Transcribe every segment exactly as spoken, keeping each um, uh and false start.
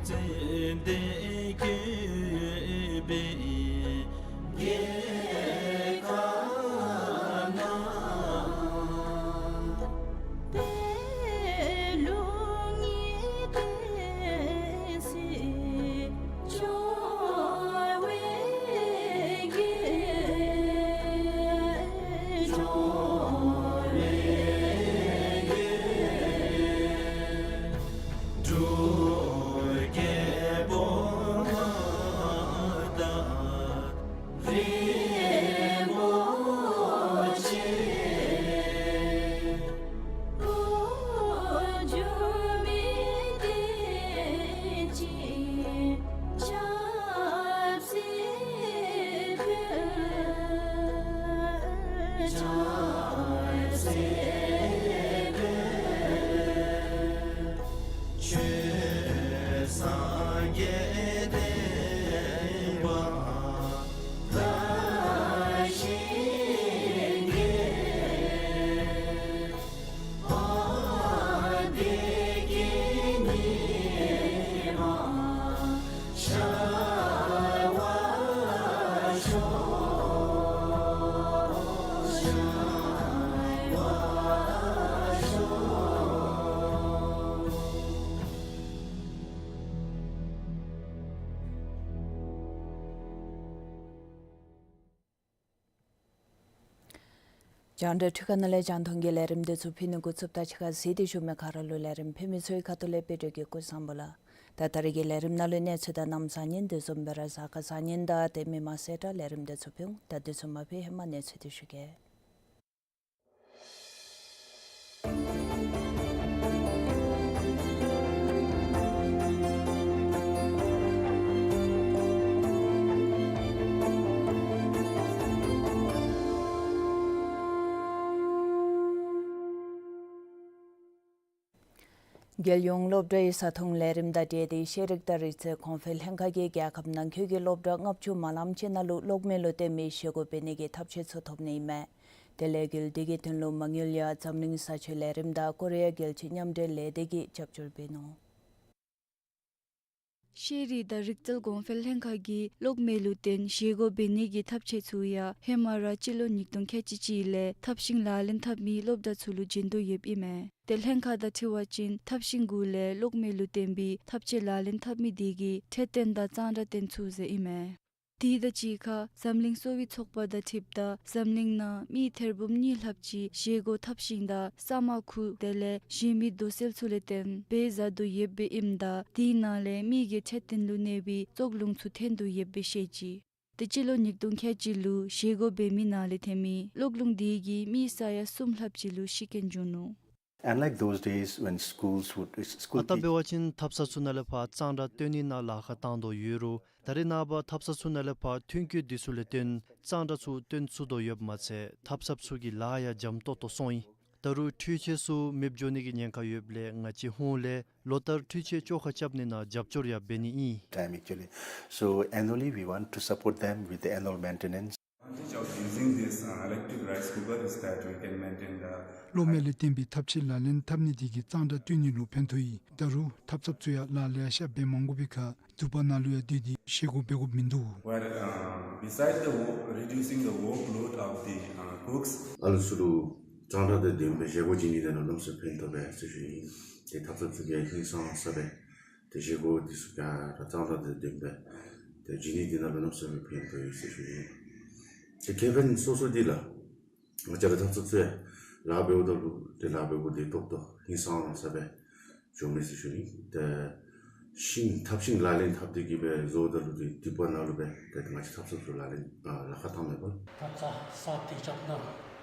ཙན་དན་བཀོད་པའི་རྒྱལ་ཁབ་ན། པད་ལུང་གི་བསྟན་སྲིད་འབྱུང་བའི་རྒྱལ། འབྱུང་བའི་རྒྱལ། འབྲུག་རྒྱལ་པོ་མངའ་བདག་རིན་པོ་ཆེ། གོ་འཇོ་མི་བདེ་ཅིང་ཆབ་སྲིད་ཕུལ། ཆབ་སྲིད་ཕུལ། ཆོས་སངས་རྒྱས་བསྟན་པ་དར་ཞིང་རྒྱས། བདེ་སྐྱིད་ཉི་མ་ཤར་བར་ཤོག། ཤར་བར་ཤོག། རྒྱང་བསྒྲགས་འཕྲུལ་ཁང་ནང་ལས་རྒྱང་མཐོང་གི་ལས་རིམ་འདི་ཚུ་ཕུལ་ནི་འགོ་བཙུགསཔ་ད་ཕྱི་ཁར་གཟིགས་ཏེ་བཞུགས་མི་ག་ར་ལུ་ལས་རིམ་ཕུལ་མི་ཚུ་གི་ཁ་ཐུག་ལས་དཔལ་འབྱོར་གྱི་སྐུ་བཟང་པོ་ལགས། ད་ད་རེས་ཀྱི་ལས་རིམ་ནང་ལུ་གནས་ཚུལ་དང་གནམ་གསལ་ཉིན་དེ་བཟུམ་སྦེ་ར་གཟའ་སྐར་གསར་རྙིང་དང་ཏེ་མི་མང་གསལ་བསྒྲགས་ལས་རིམ་འདི་ཚུ་ཕུལ་འོང་། ད་འདི་ཚུ་མ་ཕུལ་ཧེ་མ་གནས་ཚུལ་འདི་ཞུ་གེ། རྒྱལ་ཡོངས་སློབ་གྲྭའི་བཟའ་འཐུང་ལས་རིམ་དང་འབྲེལ་ཏེ་ཤེས་རིག་དང་རིག་རྩལ་གོང་འཕེལ་ལྷན་ཁག་གིས་རྒྱལ་ཁབ་ནང་འཁོད་ཀྱི་སློབ་གྲྭ་ལྔ་བཅུ་མ་ལངམ་ཅིག་ནང་ལུ་གློག་མེ་ལུ་བརྟེན་མི་བཞེས་སྒོ་འབད་ནི་གི་ཐབས་ཤེས་ཚུ་ཐོབ་ནི་ཨིན་མས། ཏེ་ལས་འགུལ་འདི་གི་དོན་ལུ་མ་དངུལ་ཡང་འཛམ་གླིང་བཟའ་སྤྱོད་ལས་རིམ་དང་ཀོ་རི་ཡ་རྒྱལ་སྤྱིའི་མཉམ་འབྲེལ་ལས་སྡེ་གིས་རྒྱབ་སྐྱོར་འབད་ནུག། ཤེས་རིག་དང་རིག་རྩལ་གོང་འཕེལ་ལྷན་ཁག་གིས་གློག་མེ་ལུ་བརྟེན་བཞེས་སྒོ་འབད་ནི་གི་ཐབས་ཤེས་ཚུ་ཡང་ཧེ་མ་ར་སྤྱི་ལོ་ཉིས་སྟོང་ཁལ་གཅིག་གཅིག་ལས་ཐབས་ཤེས་ལག་ལེན་འཐབ་མི་སློབ་གྲྭ་ཚུ་ལུ་བྱིན་དོ་ཡོདཔ་ཨིན་མས། ཏེ་ལྷན་ཁག་དང་འཁྲིལ་བ་ཅིན་ཐབས་ཤེས་དགུ་ལས་གློག་མེ་ལུ་བརྟེན་པའི་ཐབས་ཤེས་ལག་ལེན་འཐབ་མི་དེ་གིས་འཕྲོད་བསྟེན་དང་གཙང་སྦྲ་བསྟེན་ཚུགས་ཟེར་ཨིན་མས། དེ་དང་གཅིག་ཁར་འཛམ་གླིང་གསོ་བའི་ཚོགས་པ་དང་འཁྲིལཝ་ད་འཛམ་གླིང་ནང་མི་ཐེར་འབུམ་གཉིས་ལྷགཔ་ཅིག་བཞེས་སྒོ་ཐབས་ཤེས་དང་ས་མ་ཁུ་དེ་ལས་གཞན་མི་དུག་སེལ་ཚུ་ལས་བརྟེན་འབད་བཟའ་དོ་ཡོདཔ་ཨིནམ་ད་དེའི་ནང་ལས་མི་གི་འཕྲོད་བསྟེན་ལུ་གནོད་པའི་བཙོག་རླུང་ཚུ་ཐོན་དོ་ཡོདཔ་སྦེ་བཤད་ཅི། ཏེ་སྤྱི་ལོ་ཉིས་སྟོང་ཁལ་གཅིག་ལུ་བཞེས་སྒོ་འབད་མི་ནང་ལས་ཐོན་མི་གློག་རླུང་དེ་གིས་མི་ས་ཡ་གསུམ་ལྷགཔ་ཅིག་ལུ་ཤི་རྐྱེན་བྱུང་ནུག། Unlike those days when schools would, school ཨ་རྟག་འབད་བ་ཅིན་ཐབ་ཚང་ཚུ་ནང་ལས་ཕར་གཙང་སྦྲ་བཏོན་ནི་ནང་ལཱ་ཁག་བཏང་དོ་ཡོད་རུང་ད་རེས་ནངས་པ་ཐབ་ཚང་ཚུ་ནང་ལས་ཕར་ཐོན་སྐྱེད་འདི་ཚུ་ལས་བརྟེན་གཙང་སྦྲ་ཚུ་བཏོན་ཚུགས་དོ་ཡོདཔ་མ་ཚད་ཐབ་ཚང་ཚུ་གི་ལཱ་ཡང་འཇམ་ཏོག་ཏོ་སོང་ཡི། ད་རུང་འཕྲུལ་ཆས་ཚུ་མེདཔ་འགྱོ་ནི་གི་ཉེན་ཁ་ཡོདཔ་ལས་ང་བཅས་ཧོངས་ལས་ལོ་ལྟར་འཕྲུལ་ཆས་བཅོ་ཁ་རྐྱབ་ནི་ནང་རྒྱབ་སྐྱོར་ཡང་འབད་ནི་ཨིན། Time actually. So annually we want to support them with the annual maintenance. Advantage of using this, uh, electric rice cooker is that we can maintain the གློག་མེ་ལས་བརྟེན་པའི་ཐབས་ཤེས་ལག་ལེན་འཐབ་ནི་དེ་གིས་གཙང་སྦྲ་བཏོན་ནི་ལུ་ཕན་ཐོགས་ཡོད། ད་རུང་ཐབ་ཚང་ཚུ་ཡང་ལཱ་ལེ་ཤ་འབད་མ་དགོ་པའི་ཁར་དུ་པ་ནང་ལུ་ཡང་སྡོད་དེ་བཞེས་སྒོ་འབད་དགོཔ་མིན་འདུག། Where, uh, beside the wo-, reducing the workload of the, uh, cooks. ཨ་ལུ་ཚུ་ལུ་གཙང་སྦྲ་དང་ལྡན་པའི་བཞེས་སྒོ་བྱིན་ནི་དེ་ནང་གནམ་མེད་ས་མེད་ཕན་ཐོགས་པས་ཟེར་ཞུ་ནི། ཏེ་ཐབ་ཚང་ཚུ་གིས་ཧིང་སངས་ས་སྦེ་ཏེ་བཞེས་སྒོ་འདི་ཚུ་ག་ར་གཙང་སྦྲ་དང་ལྡན་པའི་ཏེ་བྱིན་ནི་དེ་ནང་གནམ་མེད་ས་མེད་ཕན་ཐོགས་ཡོད་ཟེར་ཞུ་ནི། ཏེ་ཁེ་ཕན་སོ་སོ་འདི་ལགས་ང་བཅས་ར་ཐབ་ཚང་ཚུ་ཡང་ལཱ་འབདཝ་ད་ལུ་ཏེ་ལཱ་འབད་སྒོ་འདི་ཏོག་ཏོ་ཧིང་སངས་ས་སྦེ་འགྱོཝ་མས་ཟེར་ཞུ་ནི། ཏེ་ཤིང་ཐབ་ཤིང་ལག་ལེན་འཐབ་སྟེ་གི་སྦེ་བཟོཝ་ད་ལུ་ཏེ་དུ་པ་ནང་ལུ་སྦེ་ཏེ་ང་བཅས་ཐབ་ཚང་ཚུ་ལག་ལེན་ཨ་ལཱ་ཁག་བཏང་མས་པ། ཐབ་ཚང་གསརཔ་འདི་རྐྱབ་ནི་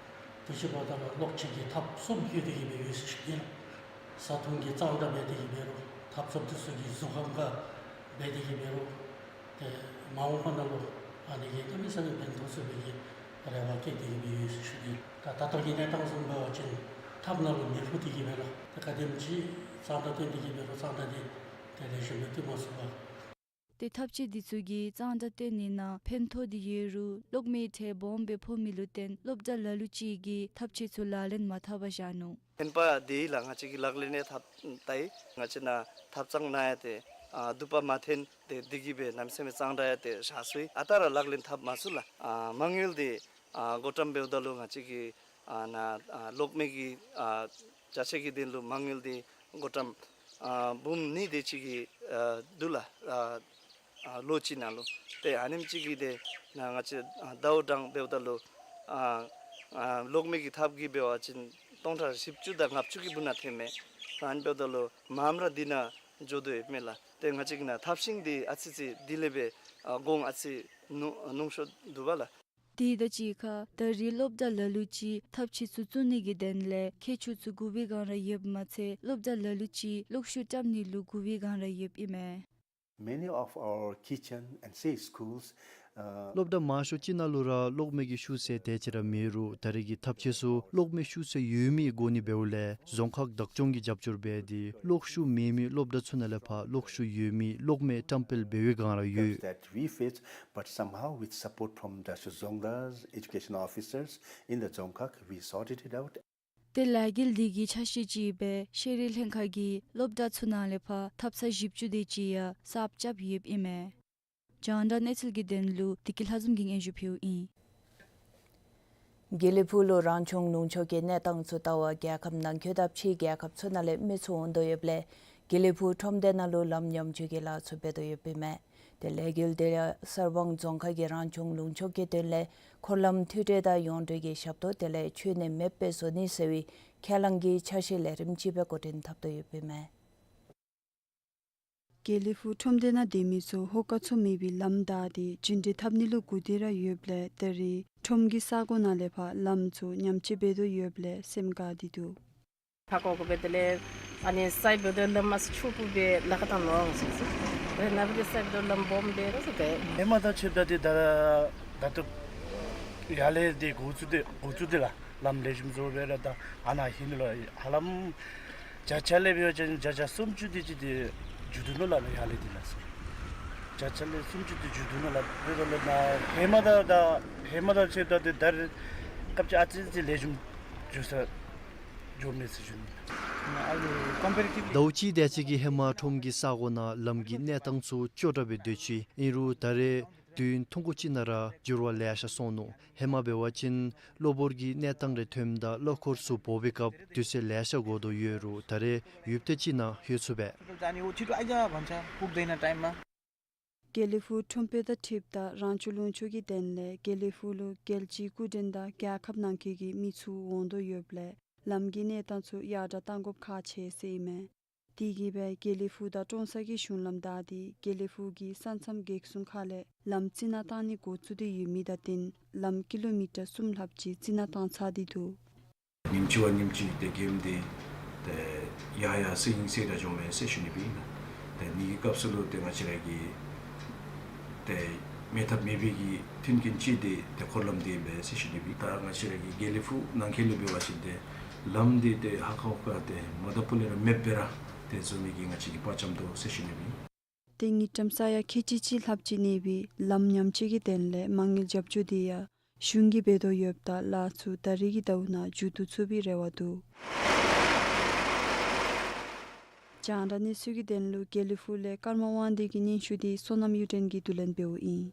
དུས་ཅི་འབདཝ་ད་ལུ་གློག་ཆས་ཀྱི་ཐབས་གསུམ་ལྷོད་དེ་གི་སྦེ་ཡོད་ཟེར་ཞུ་ནི་ལགས། བཟའ་འཐུང་གི་གཙང་སྦྲ་འབད་དེ་གི་འབད་རུང་ཐབ་ཚང་འདི་ཚུ་གི་གཟུགས་ཁམས་ཁར་འབད་དེ་གི་འབད་རུང་ཏེ་མ་འོངས་པ་ནང་ལུ་ཨ་ནི་གིས་གནམ་མེད་ས་མེད་ཕན་ཐོགས་ཚུགས་པའི་གི་རེ་བ་བསྐྱེད་དེ་གི་སྦེ་ཡོད་ཟེར་ཞུ་ནི། ད་ད་ལྟོ་གི་གནས་སྟངས་བཟུམ་འབད་བ་ཅིན་ཐབ་ནང་ལུ་མེ་ཕུ་སྟེ་གི་སྦེ་ལགས། ཏེ་ག་དེམ་ཅིག་གཙང་སྦྲ་བཏོན་ཏེ་གི་འབད་རུང་གཙང་སྦྲ་འདི་ཏེ་ལེགས་ཤོམ་སྦེ་བཏོན་མ་ཚུགས་པས། ཏེ་ཐབ་ཆས་འདི་ཚུ་གིས་གཙང་སྦྲ་བཏོན་ནི་ནང་ཕན་ཐོགས་ཏེ་ཡོད་རུང་གློག་མེ་ཁྲལ་སྦོམ་སྦེ་ཕོག་མི་ལུ་བརྟེན་སློབ་གྲྭ་ལ་ལུ་ཅིག་གིས་ཐབ་ཆས་ཚུ་ལག་ལེན་མ་འཐབ་པར་བཞག་ནུག། ཨིན་པ་དེ་ལགས་ང་བཅས་ཀྱིས་ལག་ལེན་ཡང་འཐབ་ད་ཡི། ང་བཅས་ནཱ་ཐབ་ཚང་ནང་ཡང་ཏེ་ ཨ་དུ་པ་མ་འཐོན་ཏེ་འདི་གིས་སྦེ་གནམ་མེད་ས་མེད་གཙང་སྦྲ་ཡང་ཏེ་བཞག་ཚུགས་ཡི། ཨ་རྟག་ར་ལག་ལེན་འཐབ་མ་ཚུགས་ལགས། ཨ་མ་དངུལ་འདི་ཨ་བགོ་བཀྲམ་འབདཝ་ད་ལུ་ང་བཅས་ཀྱི་ཨ་ནཱ་ཨ་གློག་མེ་གི་ཨ་བྱ་སྤྱོད་ཀྱི་དོན་ལུ་མ་དངུལ་འདི་བགོ་བཀྲམ་ཨ་འབུམ་གཉིས་དེ་ཅིག་གི་ཨ་འདུག་ལགས། ཨ་ཨ་ལོ་གཅིག་ནང་ལུ། ཏེ་ཨ་ནེམ་ཅིག་གིས་ཏེ་ནཱ་ང་བཅས་ཨ་ཟླཝ་གྲངས་འབདཝ་ད་ལུ་ཨ་ཨ་གློག་མེ་གི་ཐབས་ཀྱིས་འབད་བ་ཅིན་སྟོང་ཕྲག་བཞི་བཅུ་དང་ལྔ་བཅུ་གི་སྦུག་ན་ཐོནམ་མས། ཨ་ནི་འབདཝ་ད་ལུ་མངམ་ར་འདི་ནང་འགྱོ་དོ་ཡོདཔ་མས་ལགས། ཏེ་ང་བཅས་ཀྱི་ནཱ་ཐབས་ཤེས་འདི་ཨ་ཙི་ཙི་དེ་ལས་སྦེ་ཨ་གོང་ཨ་ཙི་ཉུང་ཉུང་ཤོས་འདུག་པ་ལགས། དེ་དང་གཅིག་ཁར་ད་རེས་སློབ་གྲྭ་ལ་ལུ་ཅིག་ཐབས་ཆས་ཚུ་བཙུགས་ནི་གི་དོན་ལས་ཁྱད་ཆོས་ཚུ་དགོ་པའི་སྒང་ར་ཡོདཔ་མ་ཚད་སློབ་གྲྭ་ལ་ལུ་ཅིག་གློག་ཤུགས་བཀྲམ་ནི་ལུ་དགོ་པའི་སྒང་ར་ཡོདཔ་ཨིན་མས། Many of our kitchen and say schools, uh, སློབ་གྲྭ་མང་ཤོས་ཅིག་ནང་ལུ་ར་གློག་མེ་གི་ཤུགས་ཚད་དེ་ཅིག་ར་མེད་རུང་ད་རེས་ཀྱི་ཐབས་ཆས་ཚུ་གློག་མེ་ཤུགས་ཚད་ཡོད་མི་དགོ་ནི་འབདཝ་ལས་རྫོང་ཁག་བདག་སྐྱོང་གིས་རྒྱབ་སྐྱོར་འབད་དེ་གློག་ཤུགས་མེད་མི་སློབ་གྲྭ་ཚུ་ནང་ལས་ཕར་གློག་ཤུགས་ཡོད་མི་གློག་མེ་བཀྲམ་སྤེལ་འབད་བའི་སྒང་ར་ཡོད། That we faced, but somehow with support from the Dzongkhag education officers in the Dzongkhag, we sorted it out. ཏེ་ལས་འགུལ་འདི་གི་ཆ་ཤས་ཅིག་སྦེ་ཤེས་རིག་ལྷན་ཁག་གིས་སློབ་གྲྭ་ཚུ་ནང་ལས་ཕར་ཐབ་ཚང་བཞི་བཅུ་དེ་ཅིག་ཡང་གསརཔ་རྐྱབ་ཡོདཔ་ཨིན་མས། རྒྱང་བསྒྲགས་གནས་ཚུལ་གྱི་དོན་ལུ་བདེ་སྐྱིད་ལྷ་འཛོམས་ཀྱིས་སྙན་ཞུ་ཕུལཝ་ཨིན། དགེ་ལེགས་ཕུག་ལུ་རང་བྱུང་ལུང་ཕྱོགས་ཀྱི་གནས་སྟངས་ཚུ་ལྟ་བར་རྒྱལ་ཁབ་ནང་འཁོད་དང་ཕྱིའི་རྒྱལ་ཁབ་ཚུ་ནང་ལས་མི་ཚུ་འོང་དོ་ཡོདཔ་ལས་དགེ་ལེགས་ཕུག་ཁྲོམ་སྡེ་ནང་ལུ་ལམ་ཉམས་བཅོས་ཀྱི་ལཱ་ཚུ་འབད་དོ་ཡོདཔ་ཨིན་མས། ཏེ་ལས་འགུལ་དེ་ཡང་གསར་སྤང་རྫོང་ཁག་གིས་རང་བྱུང་ལུང་ཕྱོགས་ཀྱི་དོན་ལས་འཁོར་ལམ་མཐུད་སྦྲེལ་དང་ཡོངས་འབྲེལ་གྱི་ཞབས་ཏོག་དེ་ལས་ཆུ་ནད་མེདཔ་སྦེ་བཟོ་ནི་ཟེར་བའི་ཁས་བླངས་ཀྱི་ཆ་ཤས་ལས་རིམ་ཅིག་སྦེ་འགོ་འདྲེན་འཐབ་དོ་ཡོདཔ་ཨིན་མས། དགེ་ལེགས་ཕུག་ཁྲོམ་སྡེ་ནང་སྡོད་མི་ཚུ་ཧོ་ཀ་འཚོ་མེད་པའི་ལམ་བདའ་སྟེ་རྒྱུན་འགྲུལ་འཐབ་ནི་ལུ་དགོ་དོ་ར་ཡོདཔ་ལས་ད་རེས་ཁྲོམ་གྱི་ས་གོ་ནང་ལས་ཕར་ལམ་ཚུ་ཉམས་བཅོས་འབད་དོ་ཡོདཔ་ལས་སེམས་དགའ་སྟེ་འདུག། ཧ་གོ་གོ་སྦེ་དེ་ལས་ཨ་ནི་སའི་འབདཝ་ད་ལམ་མ་སུ་ཆུ་སྦུག་སྦེ་ལ་ཁ་བཏང་ནུག་ཟེར་ཟེར། དེ་ནཱ་སྦེ་དེ་སའི་འབདཝ་ད་ལམ་སྦོམ་སྦེ་ར་ཟེར་དེ། ཧེ་མ་དང་ཕྱདཔ་ད་དེ་ད་ད་ལྟོ་ཡར་ལས་དེ་འགོ་བཙུགས་ཏེ་འགོ་བཙུགས་ཏེ་ལགས། ལམ་ལེགས་ཤོམ་བཟོ་སྦེ་ར་ད་ཨ་ནཱ་ཧིང་ལུ་ཧ་ལམ་བརྒྱ་ཆ་ལས་འབད་བ་ཅིན་བརྒྱ་ཆ་སུམ་ཅུ་དེ་ཅིག་དེ་འགྱོ་དོ་ནུག་ལགས། ཡར་ལས་དེ་ལགས་སོ། བརྒྱ་ཆ་ལས་སུམ་ཅུ་དེ་འགྱོ་དོ་ནུག་ལགས། འབདཝ་ད་ལགས་ནཱ་ཧེ་མ་དང་ད་ཧེ་མ་དང་ཕྱདཔ་ད་དེ་ད་རེས་སྐབས་ཅིག་ཨ་ཙི་ཙི་ལེགས་ཤོམ་འགྱོ་ས་འགྱོཝ་མས་ཟེར་ཞུ་ནི། ཟླཝ་གཅིག་དེ་ཅིག་གི་ཧེ་མ་ཁྲོམ་གྱི་ས་གོ་ནང་ལམ་གྱི་གནས་སྟངས་ཚུ་སྐྱོ་དྲགས་སྦེ་སྡོད་ཅི། ཨིན་རུང་ད་རེས་དུས་ཡུན་ཐུང་ཀུ་ཅིག་ནང་ར་འགྱུར་བ་ལེ་ཤ་སོང་ནུག། ཧེ་མ་འབད་བ་ཅིན་གློ་བུར་གྱི་གནས་སྟངས་རེ་ཐོནམ་ད་གློ་འཁོར་ཚུ་འབོ་བའི་སྐབས་དུས་ཚོད་ལེ་ཤ་འགོར་དོ་ཡོད་རུང་ད་རེས་ཡུདཔ་ཐེངས་ཅིག་ནང་ལྷོད་ཚུགས་པས། དགེ་ལེགས་ཕུག་ཁྲོམ་དཔོན་དང་འཁྲིལཝ་ད་རང་བྱུང་ལུང་ཕྱོགས་ཀྱི་དོན་ལས་དགེ་ལེགས་ཕུག་ལུ་རྒྱལ་སྤྱིའི་སྐུ་མགྲོན་དང་རྒྱལ་ཁབ་ནང་འཁོད་ཀྱི་མི་ཚུ་འོང་དོ་ཡོདཔ་ལས་ལམ་གྱི་གནས་སྟངས་ཚུ་ཡར་དྲགས་གཏང་དགོཔ་ཁག་ཆེ་ཟེར་ཨིན་མས། དེ་གིས་སྦེ་དགེ་ལེགས་ཕུག་དང་ཀྲོང་གསར་གྱི་གཞུང་ལམ་བདའ་སྟེ་དགེ་ལེགས་ཕུག་གི་ས་མཚམས་སྒེག་གསུམ་ཁ་ལས་ལམ་རྩི་ནག་བཏང་ནི་འགོ་བཙུགས་ཏེ་ཡོད་མི་དང་བསྟུན་ལམ་ཀི་ལོ་མི་ཊར་གསུམ་ལྷགཔ་ཅིག་རྩི་ནག་བཏང་ཚར་ཏེ་འདུག། ཉིནམ་གཅིག་བ་ཉིནམ་གཅིག་ཏེ་གེམ་དེ་ཏེ་ཡར་ཡར་སེང་སེང་ར་འགྱོཝ་མས་ཟེར་ཞུ་ནི་སྦེ་ཨིན་ལགས། ཏེ་ཨ་ནི་གི་སྐབས་སུ་ལུ་ཏེ་ང་བཅས་ར་གི་ཏེ་མེད་ཐབས་མེད་པའི་གི་མཐུན་རྐྱེན་ཅིག་དེ་ཏེ་འཁོར་ལམ་དེ་ཨིན་པས་ཟེར་ཞུ་ནི་སྦེ། ད་ང་བཅས་ར་གི་དགེ་ལེགས་ཕུག་ནང་འཁོད་ལུ་འབད་བ་ཅིན་ཏེ་ལམ་དེ་ཏེ་ཧ་ཁ་ཧུ་ཁ་ཏེ་མ་དང་ཕུ་ལས་ར་མེདཔ་སྦེ་ར་ཏེ་བཟོ་ནི་གི་ང་བཅས་ཀྱིས་དཔའ་བཅམ་དོ་ཟེར་ཞུ་ནི་སྦེ། ཏེ་དངུལ་ཀྲམ་ས་ཡ་ཁལ་གཅིག་ལྷགཔ་ཅིག་གནས་པའི་ལམ་ཉམས་བཅོས་ཀྱི་དོན་ལས་མ་དངུལ་རྒྱབ་སྐྱོར་དེ་ཡང་གཞུང་གིས་འབད་དོ་ཡོདཔ་ད་ལཱ་ཚུ་ད་རེས་ཀྱི་ཟླཝ་ནང་མཇུག་བསྡུ་ཚུགས་པའི་རེ་བ་འདུག། རྒྱང་བསྒྲགས་གནས་ཚུལ་གྱི་དོན་ལུ་དགེ་ལེགས་ཕུག་ལས་ཀརྨ་དབང་འདུས་ཀྱི་སྙན་ཞུ་དེ་བསོད་ནམས་གཡུ་སྒྲོན་གྱིས་བསྡུ་ལེན་འབདཝ་ཨིན།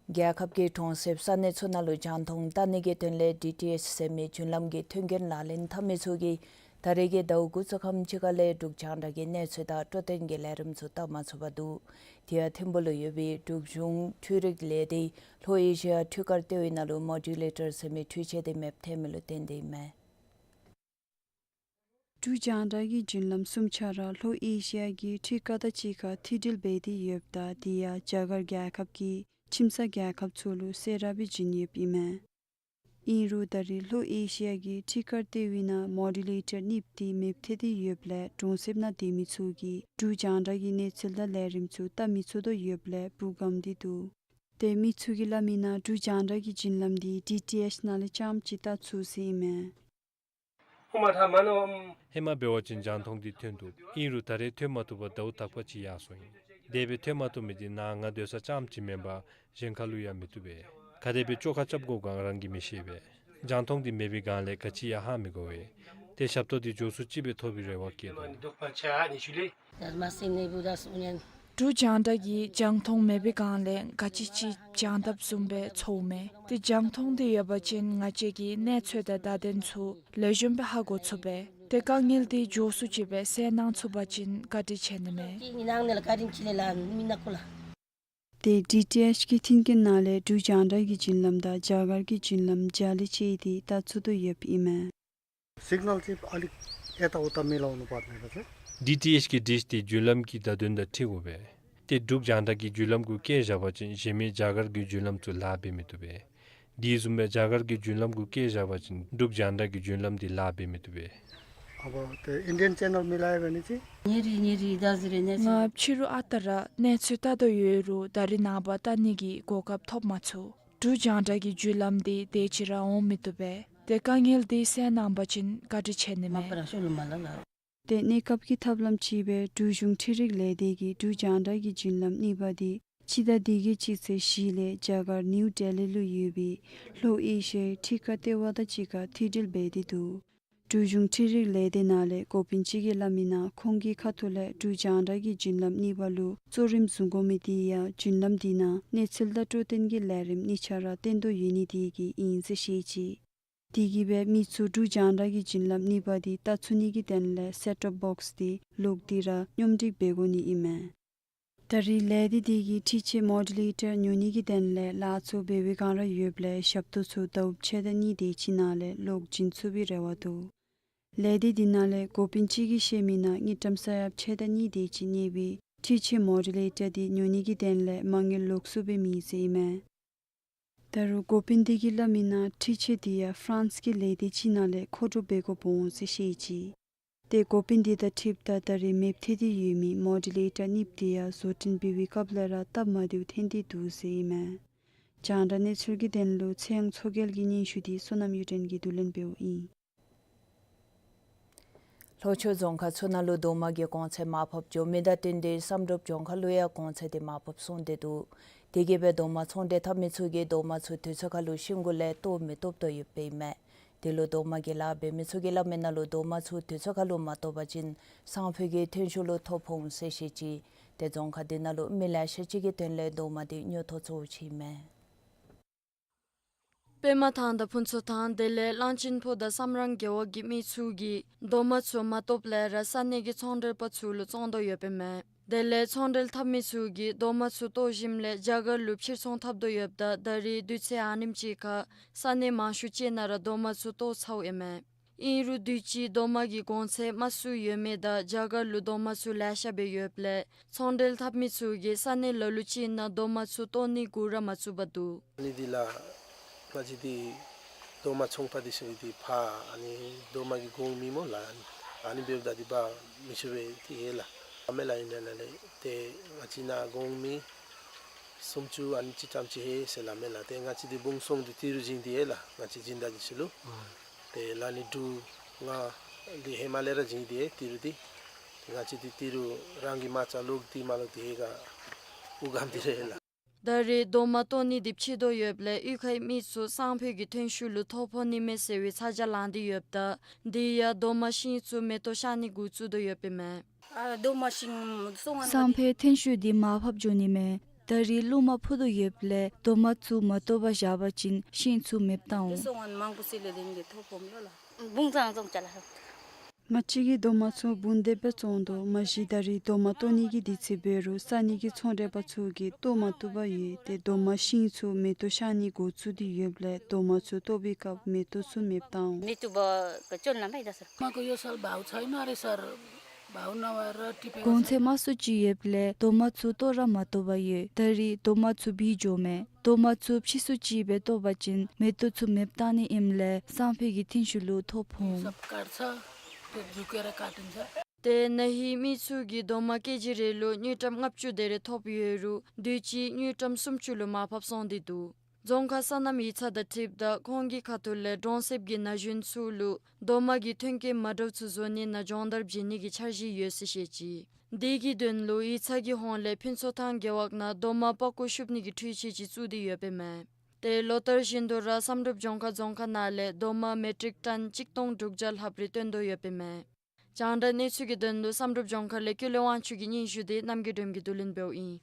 རྒྱལ་ཁབ་ཀྱི་གྲོང་གསེབ་ས་གནས་ཚུ་ནང་ལུ་རྒྱང་མཐོང་བལྟ་ནི་གི་དོན་ལས་ཌི་ཊི་ཨེཆ་ཟེར་མི་རྒྱུན་ལམ་གྱི་མཐུན་རྐྱེན་ལག་ལེན་འཐབ་མི་ཚུ་གིས་ད་རེས་ཀྱི་ཟླཝ་འགོ་བཙུགས་ཁམས་ཅིག་ཁ་ལས་འབྲུག་རྒྱང་བསྒྲགས་ཀྱི་གནས་ཚུལ་དང་འཕྲོད་བསྟེན་གྱི་ལས་རིམ་ཚུ་བལྟ་མ་ཚུགས་པར་འདུག། དེ་ཡང་ཐིམ་ཕུག་ལུ་ཡོད་པའི་འབྲུག་གཞུང་འཕྲུལ་རིག་ལས་སྡེ་ལྷོ་ཨེ་ཤི་ཡ་འཕྲུལ་དཀར་ལྟེ་བའི་ནང་ལུ་མོ་ཌུ་ལེ་ཊར་ཟེར་མི་འཕྲུལ་ཆས་དེ་མེདཔ་ཐོན་མི་ལུ་བརྟེན་ཏེ་ཨིན་མས། འབྲུག་རྒྱང་བསྒྲགས་ཀྱི་རྒྱུན་ལམ་གསུམ་ཆ་ར་ལྷོ་ཨེ་ཤི་ཡ་གི་འཕྲུལ་དཀར་དང་གཅིག་ཁར་མཐུད་སྒྲིལ་འབད་དེ་ཡོདཔ་ད་དེ་ཡང་རྒྱ་གར་རྒྱལ་ཁབ་ཀྱི་ཁྱིམ་ཚང་རྒྱལ་ཁབ་ཚུ་ལུ་གསལ་ར་སྦེ་བྱིན་ཡོདཔ་ཨིན་མས། ཨིན་རུང་ད་རེས་ལྷོ་ཨེ་ཤི་ཡ་གི་འཕྲུལ་དཀར་ལྟེ་བའི་ནང་མོ་ཌུ་ལེ་ཊར་གཉིསཔོ་དེ་མེདཔ་ཐལ་ཏེ་ཡོདཔ་ལས་གྲོང་གསེབ་ནང་སྡོད་མི་ཚུ་གིས་འབྲུག་རྒྱང་བསྒྲགས་ཀྱི་གནས་ཚུལ་དང་ལས་རིམ་ཚུ་བལྟ་མི་ཚུགས་དོ་ཡོདཔ་ལས་འབུ་སྒམ་སྟེ་འདུག། ཏེ་མི་ཚུ་གིས་སླབ་མིའི་ནང་འབྲུག་རྒྱང་བསྒྲགས་ཀྱི་རྒྱུན་ལམ་དེ་ཌི་ཊི་ཨེཆ་ནང་ལས་རྐྱངམ་ཅིག་བལྟ་ཚུགས་ཟེར་ཨིན་མས། ཧེ་མ་འབད་བ་ཅིན་རྒྱང་མཐོང་འདི་ཐོན་འདུག། ཨིན་རུང་ད་རེས་ཐོན་མ་བཏུབ་པར་ཟླཝ་དག་པ་ཅིག་ཡར་སོང་ཡི། དེ་སྦེ་ཐོན་མ་བཏུབ་མི་འདི་ནཱ་ང་སྡོད་ས་རྐྱངམ་ཅིག་མེན་པར་གཞན་ཁར་ལུ་ཡང་མི་བཏུབ་པས། ག་དེ་སྦེ་བཅོ་ཁ་རྐྱབ་དགོ་ག་རང་གིས་མི་ཤེས་པས། རྒྱང་མཐོང་འདི་མེད་པའི་སྒང་ལས་ག་ཅི་ཡང་ཧ་མི་གོ་བས། ཏེ་ཞབས་ཏོག་འདི་མགྱོགས་སུ་ཅིག་སྦེ་ཐོབ་པའི་རེ་བ་བསྐྱེད་དོ། འབྲུག་རྒྱང་བསྒྲགས་ཀྱིས་རྒྱང་ཐོག་མེད་པའི་སྒང་ལས་ག་ཅི་ཅིག་སྦྱང་དཔ་བཟུམ་སྦེ་ཚོརཝ་མས། ཏེ་རྒྱང་མཐོང་འདི་ཡོད་པ་ཅིན་ང་བཅས་ཀྱིས་གནས་ཚུལ་དང་བརྡ་དོན་ཚུ་ལེགས་ཤོམ་སྦེ་ཧ་གོ་ཚུགས་པས། ཏེ་དཀའ་ངལ་འདི་མགྱོགས་སུ་ཅིག་སྦེ་སེལ་གནང་ཚུགས་པ་ཅིན་བཀའ་དྲིན་ཆེ་ནི་མས། ཏེ་ཌི་ཊི་ཨེཆ་ཀྱི་མཐུན་རྐྱེན་ནང་ལས་འབྲུག་རྒྱང་བསྒྲགས་ཀྱི་བརྒྱུད་ལམ་དང་རྒྱ་གར་གྱི་བརྒྱུད་ལམ་འཇལ་ལུགས་ཅིག་འདི་བལྟ་ཚུགས་དོ་ཡོདཔ་ཨིན་མས། སིག་ནཱལ་ཅིག་ཨ་ལི་ཨེ་ཏ་འོ་ཏ་མི་ལ་འོ་ནུ་པར་མེད་པ་ཟེར། ཌི་ཊི་ཨེཆ་ཀྱི་ཌིཤ་འདི་བརྒྱུད་ལམ་གྱི་བརྡ་དོན་དང་འཁྲིལ་དགོ་པས། ཏེ་འབྲུག་རྒྱང་བསྒྲགས་ཀྱི་བརྒྱུད་ལམ་གུ་བཀལ་བཞག་པ་ཅིན་གཞན་མི་རྒྱ་གར་གྱི་བརྒྱུད་ལམ་ཚུ་ལཱ་འབད་མི་བཏུབ་པས། དེ་བཟུམ་སྦེ་རྒྱ་གར་གྱི་བརྒྱུད་ལམ་གུ་བཀལ་བཞག་པ་ཅིན་འབྲུག་རྒྱང་བསྒྲགས་ཀྱི་བརྒྱུད་ལམ་འདི་ལཱ་འབད་མི་བཏུབ་པས། ཨ་བ་ཏེ་ཨིན་ཌི་ཡན་ཅེ་ནལ་མི་ལ་ཡ་བ་ནི་ཅི། ཉེ་རི་ཉེ་རི་ད་ཟི་རེ་ནེ་ཅི། ང་ཕྱི་རུ་ཨ་རྟག་ར་གནས་ཚུལ་བལྟ་དོ་ཡོད་རུང་ད་རིས་ནངས་པ་བལྟ་ནི་གི་གོ་སྐབས་ཐོབ་མ་ཚུགས། འབྲུག་རྒྱང་བསྒྲགས་ཀྱི་བརྒྱུད་ལམ་འདི་དེ་ཅིག་ར་འོང་མི་བཏུབ་པས། ཏེ་དཀའ་ངལ་འདི་སེལ་གནང་པ་ཅིན་བཀའ་དྲིན་ཆེ་ནི་མས། ཏེ་གནས་སྐབས་ཀྱི་ཐབས་ལམ་ཅིག་སྦེ་འབྲུག་གཞུང་འཕྲུལ་རིག་ལས་སྡེ་གིས་འབྲུག་རྒྱང་བསྒྲགས་ཀྱི་བརྒྱུད་ལམ་གཉིས་པ་འདི་སྤྱི་ཟླ་འདི་གི་སྤྱི་ཚེས་བཞི་ལས་རྒྱ་གར་ནིའུ་ཌེ་ལི་ལུ་ཡོད་པའི་ལྷོ་ཨེ་ཤི་ཡའི་འཕྲུལ་ཁང་ལྟེ་བ་དང་གཅིག་ཁར་མཐུད་སྒྲིལ་འབད་དེ་འདུག། འབྲུག་གཞུང་འཕྲུལ་རིག་ལས་སྡེ་ནང་ལས་འགོ་དཔོན་ཅིག་གིས་སླབ་མི་ནང་ཁོང་གི་ཁ་ཐུག་ལས་འབྲུག་རྒྱང་བསྒྲགས་ཀྱི་བརྒྱུད་ལམ་གཉིས་པ་ལུ་གཙོ་རིམ་བཟུང་དགོ་མི་འདི་ཡང་བརྒྱུད་ལམ་འདི་ནང་གནས་ཚུལ་དང་འཕྲོད་བསྟེན་གྱི་ལས་རིམ་གཉིས་ཆ་ར་བསྟན་དོ་ཡོད་ནི་དེ་གིས་ཨིན་ཟེར་བཤད་ཅི། དེ་གིས་སྦེ་མི་ཚུ་འབྲུག་རྒྱང་བསྒྲགས་ཀྱི་བརྒྱུད་ལམ་གཉིས་པ་འདི་བལྟ་ཚུགས་ནི་གི་དོན་ལས་སེཊ་ཊོབ་བོགསི་འདི་ལོག་སྟེ་ར་སྙོམས་སྒྲིག་འབད་དགོ་ནི་ཨིན་མས། ད་རིས་ལས་སྡེ་འདི་གིས་འཕྲུལ་ཆས་མོ་ཌུ་ལེ་ཊར་ཉོ་ནི་གི་དོན་ལས་ལཱ་ཚུ་འབད་བའི་བསྒང་ར་ཡོདཔ་ལས་ཞབས་ཏོག་ཚུ་ཟླཝ་ཕྱེད་དང་གཉིས་དེ་ཅིག་ནང་ལས་ལོག་བྱིན་ཚུགས་པའི་རེ་བ་འདུག། ལས་སྡེ་འདི་ནང་ལས་འགོ་དཔོན་ཅིག་གིས་བཤད་མི་ནང་དངུལ་ཀྲམ་ས་ཡ་ཕྱེད་དང་གཉིས་དེ་ཅིག་གནས་པའི་འཕྲུལ་ཆས་མོ་ཌུ་ལེ་ཊར་འདི་ཉོ་ནི་གི་དོན་ལས་མ་དངུལ་ལོག་སུ་སྦེ་མེད་ཟེར་ཨིན་མས། ད་རུང་འགོ་དཔོན་འདི་གིས་སླབ་མི་ནང་འཕྲུལ་ཆས་འདི་ཡང་ཧྥ་རན་སི་གི་ལས་སྡེ་ཅིག་ནང་ལས་མཁོ་སྒྲུབ་འབད་དགོཔ་འོང་ཟེར་བཤད་ཅི། ཏེ་འགོ་དཔོན་འདི་དང་འཁྲིལཝ་ད་ད་རིས་མེདཔ་ཐལ་ཏེ་ཡོད་མི་མོ་ཌུ་ལེ་ཊར་གཉིས་པོ་འདི་ཡང་བཟོ་སྐྲུན་འབད་བའི་སྐབས་ལས་ར་སྟབས་མ་བདེཝ་ཐོན་ཏེ་འདུག་ཟེར་ཨིན་མས། རྒྱང་བསྒྲགས་གནས་ཚུལ་གྱི་དོན་ལུ་ཚེ་དབང་མཚོ་རྒྱལ་གྱི་སྙན་ཞུ་འདི་བསོད་ནམས་གཡུ་སྒྲོན་གྱིས་བསྡུ་ལེན་འབདཝ་ཨིན། ལྷོ་ཕྱོགས་རྫོང་ཁག་ཚུ་ནང་ལུ་རྡོག་མ་གི་གོང་ཚད་མར་ཕབ་འགྱོ་མི་དང་བསྟུན་ཏེ་བསམ་གྲུབ་ལྗོངས་མཁར་ལུ་ཡང་གོང་ཚད་འདི་མར་ཕབ་སོང་སྟེ་འདུག། དེ་གིས་སྦེ་རྡོག་མ་ཚོང་འབྲེལ་འཐབ་མི་ཚུ་གིས་རྡོག་མ་ཚུ་དུས་ཚོད་ཁར་ལུ་ཤིང་གུ་ལས་གཏོར་མི་བཏུབ་དོ་ཡོདཔ་ཨིན་མས། དེ་ལུ་རྡོག་མ་གི་ལཱ་འབད་མི་ཚུ་གིས་སླབ་མི་ནང་ལུ་རྡོག་མ་ཚུ་དུས་ཚོད་ཁར་ལུ་མ་གཏོར་བ་ཅིན་སང་ཕོད་ཀྱི་ཐོན་ཤུགས་ལུ་ཐོ་ཕོག་འོང་ཟེར་བཤད་ཅི། ཏེ་རྫོང་ཁག་འདི་ནང་ལུ་མི་ལེ་ཤ་ཅིག་གི་དོན་ལས་རྡོག་མ་འདི་ཉོ་ཐོག་ཚུ་ཅིག་ཨིན་མས། པདྨ་ཐང་དང་ཕུན་ཚོགས་ཐང་དེ་ལས་གླང་ཆེན་ཕུ་དང་བསམ་རང་རྒེད་འོག་གི་མི་ཚུ་གིས་རྡོག་མ་ཚུ་མ་གཏོརཝ་ལས་ར་ས་གནས་ཀྱི་ཚོང་འབྲེལ་པ་ཚུ་ལུ་བཙོང་དོ་ཡོདཔ་ཨིན་མས། དེ་ལས་ཚོང་འབྲེལ་འཐབ་མི་ཚུ་གིས་རྡོག་མ་ཚུ་གཏོར་ཞིནམ་ལས་རྒྱ་གར་ལུ་ཕྱིར་ཚོང་འཐབ་དོ་ཡོདཔ་ད་ད་རིས་དུས་ཚོད་ཨ་ནེམ་ཅིག་ཁར་ས་གནས་མང་ཤོས་ཅིག་ནང་ར་རྡོག་མ་ཚུ་གཏོར་ཚརཝ་ཨིན་མས། ཨིན་རུང་དུས་ཅི་རྡོག་མ་གི་གོང་ཚད་དམའ་སུ་ཡོད་མི་དང་རྒྱ་གར་ལུ་རྡོག་མ་ཚུ་ལེ་ཤ་སྦེ་ཡོདཔ་ལས་ཚོང་འབྲེལ་འཐབ་མི་ཚུ་གིས་ས་གནས་ལ་ལུ་ཅིག་ནང་རྡོག་མ་ཚུ་གཏོར་ནི་འགོ་ར་མ་བཙུགས་པར་འདུག། ཨ་ནི་འདི་ལགས་ང་བཅས་འདི་རྡོག་མ་ཚོང་པ་འདི་ཚུ་གིས་འདི་ཕར་ཨ་ནི་རྡོག་མ་གི་གོང་མི་སྨོ་ལགས། ཨ་ནི་འབདཝ་ད་འདི་འབག་མི་ཆོག་པས་ཏེ་ཡོད་ལགས། ཨ་མེ་ལགས་ཨིན་ན་ལགས། ཏེ་ང་བཅས་ནཱ་གོང་མི་སུམ་ཅུ་ཨ་ནི་ཅིག་ཙམ་ཅིག་ཡོད་ཟེར་སླབ་མས་ལགས། ཏེ་ང་བཅས་འདི་བུང་སོང་འདི་ཏི་རུ་བྱིན་ཏེ་ཡོད་ལགས། ང་བཅས་སྦྱིན་བདག་འདི་ཚུ་ལུ། ཨ་ཏེ་ལགས་ནི་འབྲུ་ལྔ་འདི་ཧེ་མ་ལས་ར་བྱིན་ཏེ་ཡོད་ཏི་རུ་འདི། ཏེ་ང་བཅས་འདི་ཏི་རུ་རང་གི་མ་རྩ་ལོག་སྟེ་མ་ལོག་འདི་ཧེ་ག་འུ་སྒམ་སྟེ་ར་ཡོད་ལགས། ད་རེས་རྡོག་མ་གཏོར་ནི་འདི་ཕྱིས་དོ་ཡོདཔ་ལས་གཡུས་ཁའི་མི་ཚུ་སང་ཕོད་ཀྱི་ཐོན་ཤུགས་ལུ་ཐོ་ཕོག་ནི་མས་ཟེར་བའི་ཚ་གྱང་ལང་སྟེ་ཡོདཔ་ད་འདི་ཡང་རྡོག་མ་ཤིང་ཚུ་མེ་ཏོག་ཤར་ནི་འགོ་བཙུགས་དོ་ཡོདཔ་ཨིན་མས། ཨ་རྡོག་མ་ཤིང་སོང་ང་སང་ཕོད་ཐོན་ཤུགས་འདི་མར་ཕབ་འགྱོ་ནི་མས། ད་རེས་རླུང་མ་འཕུ་དོ་ཡོདཔ་ལས་རྡོག་མ་ཚུ་མ་གཏོར་བར་བཞག་པ་ཅིན་ཤིང་ཚུ་མེདཔ་བཏང་འོང་། སོང་ང་མང་པོ་སེལ་ལས་ལེན་གྱི་ཐོ་ཕོག་ཡོད་ལགས། བུང་ཚང་བཙོང་ཅ་ལགས། ང་བཅས་ཀྱིས་རྡོག་མ་ཚུ་བུང་སྡེ་སྦེ་བཙོང་དོ། མ་གཞི་ད་རེས་རྡོག་མ་གཏོར་ནི་གི་དུས་ཚོད་འབད་རུང་ས་གནས་ཀྱི་ཚོང་འབྲེལ་པ་ཚུ་གིས་གཏོར་མ་བཏུབ་པར་ཡོད། ཏེ་རྡོག་མ་ཤིང་ཚུ་མེ་ཏོག་ཤར་ནི་འགོ་བཙུགས་ཏེ་ཡོདཔ་ལས་རྡོག་མ་ཚུ་གཏོར་བའི་སྐབས་མེ་ཏོག་ཚུ་མེདཔ་བཏང་འོང་། མེ་ཏོག་བ་ཀ་ཅོལ་ན་མེད་ད་སར། མ་གོ་ཡོད་སར་བའུ་ཚའི་ན་རེ་སར་བའུ་ན་བ་ར་ཏི་པེ། གོང་ཚད་དམའ་སུ་ཅིག་ཡོདཔ་ལས་རྡོག་མ་ཚུ་གཏོར་ར་མ་གཏོར་བར་ཡོད། ད་རེས་རྡོག་མ་ཚུ་བུད་འགྱོཝ་མས། རྡོག་མ་ཚུ་ཕྱིས་སུ་ཅིག་སྦེ་གཏོར་བ་ཅིན་མེ་ཏོག་ཚུ་མེདཔ་བཏང་ནི་ཨིནམ་ལས་སང་ཕོད་ཀྱི་ཐོན་ཤུགས་ལུ་ཐོ་ཕོག་འོང་། སབ་ཀར་ཚ་ཏེ་ཇུ་ཀེ་ར་ཀར་ཏུན་ཚ། ཏེ་ན་ཧིང་མི་ཚུ་གིས་རྡོག་མ་ཀེ་ཇི་རེ་ལུ་དངུལ་ཀྲམ་ལྔ་བཅུ་དེ་རེ་ཐོབ་ཡོད་རུང་དུས་ཅི་དངུལ་ཀྲམ་སུམ་ཅུ་ལུ་མར་ཕབ་སོང་སྟེ་འདུག། རྫོང་ཁག་སོ་ནམ་ཡིག་ཚང་དང་འཁྲིལཝ་ད་ཁོང་གི་ཁ་ཐུག་ལས་གྲོང་གསེབ་ཀྱི་ན་གཞོན་ཚུ་ལུ་རྡོག་མ་གི་ཐོན་སྐྱེད་མ་འདྲཝ་ཚུ་བཟོ་ནི་ནང་སྦྱོང་བརྡར་བྱིན་ནི་གི་འཆར་གཞི་ཡོད་ཟེར་བཤད་ཅི། དེ་གི་དོན་ལུ་ཡིག་ཚང་གི་ཧོངས་ལས་ཕུན་ཚོགས་ཐང་རྒེད་འོག་ནང་རྡོག་མ་པག་ཀོ་བཤུབ་ནི་གི་འཕྲུལ་ཆས་ཅིག་བཙུགས་ཏེ་ཡོདཔ་ཨིན་མས། ཏེ་ལོ་ལྟར་བཞིན་དུ་ར་བསམ་གྲུབ་ལྗོངས་མཁར་རྫོང་ཁག་ནང་ལས་རྡོག་མ་མེ་ཊིག་ཊཱན་གཅིག་སྟོང་དྲུག་བརྒྱ་ལྷགཔ་རེ་བཏོན་དོ་ཡོདཔ་ཨིན་མས། རྒྱང་བསྒྲགས་གནས་ཚུལ་གྱི་དོན་ལུ་བསམ་གྲུབ་ལྗོངས་མཁར་ལས་ཀུན་ལེགས་དབང་ཕྱུག་གི་སྙན་ཞུ་དེ་རྣམ་རྒྱལ་སྒྲོལམ་གྱིས་བསྡུ་ལེན་འབདཝ་ཨིན།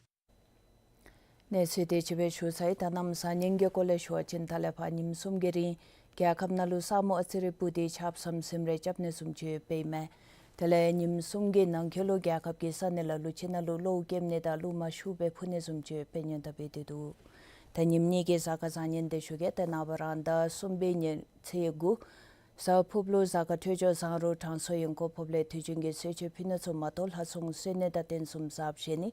གནས་ཚུལ་དེ་ཅིག་སྦེ་ཞུ་ཚར་ཡི། ད་གནམ་གཤིས་ཉེན་ཁའི་སྐོར་ལས་ཞུ་བ་ཅིན་ད་ལས་ཕར་ཉིནམ་གསུམ་གྱི་རིང་རྒྱལ་ཁབ་ནང་ལུ་ས་སྨུག་ཨ་ཙི་རེ་སྤུབས་ཏེ་ཆརཔ་ཟམ་ཟིམ་རེ་རྐྱབ་ནི་བཟུམ་ཅིག་ཡོདཔ་ཨིན་མས། དེ་ལས་ཉིནམ་གསུམ་གྱི་ནང་འཁོད་ལུ་རྒྱལ་ཁབ་ཀྱི་ས་གནས་ལ་ལུ་ཅིག་ནང་ལུ་གློཝ་སྐྱེམ་ནི་དང་རླུང་མ་ཤུགས་སྦེ་འཕུ་ནི་བཟུམ་ཅིག་ཡོདཔ་སྙན་གྲགས་འབད་དེ་འདུག། ད་ཉིནམ་གཉིས་ཀྱི་གཟའ་སྐར་བཟང་ངན་དེ་ཞུ་གེ། ཏེ་ནངས་པ་རང་ཟླ་གསུམ་པའི་ཉེར་ཚེས་དགུ་གཟའ་ཕུརཔ་ལུ་གཟའ་སྐར་འཕྲོད་སྦྱོར་བཟང་རུང་གྲང་སོ་ཡོང་ཁུངས་ཕོགཔ་ལས་དུས་རྒྱུན་གྱི་གསོལ་མཆོད་ཕུལ་ནི་ཚུ་མ་གཏོགས་ལྷ་སྲུང་གསོལ་ནི་དང་རྟེན་གསུམ་གསརཔ་བཞེངས་ནི།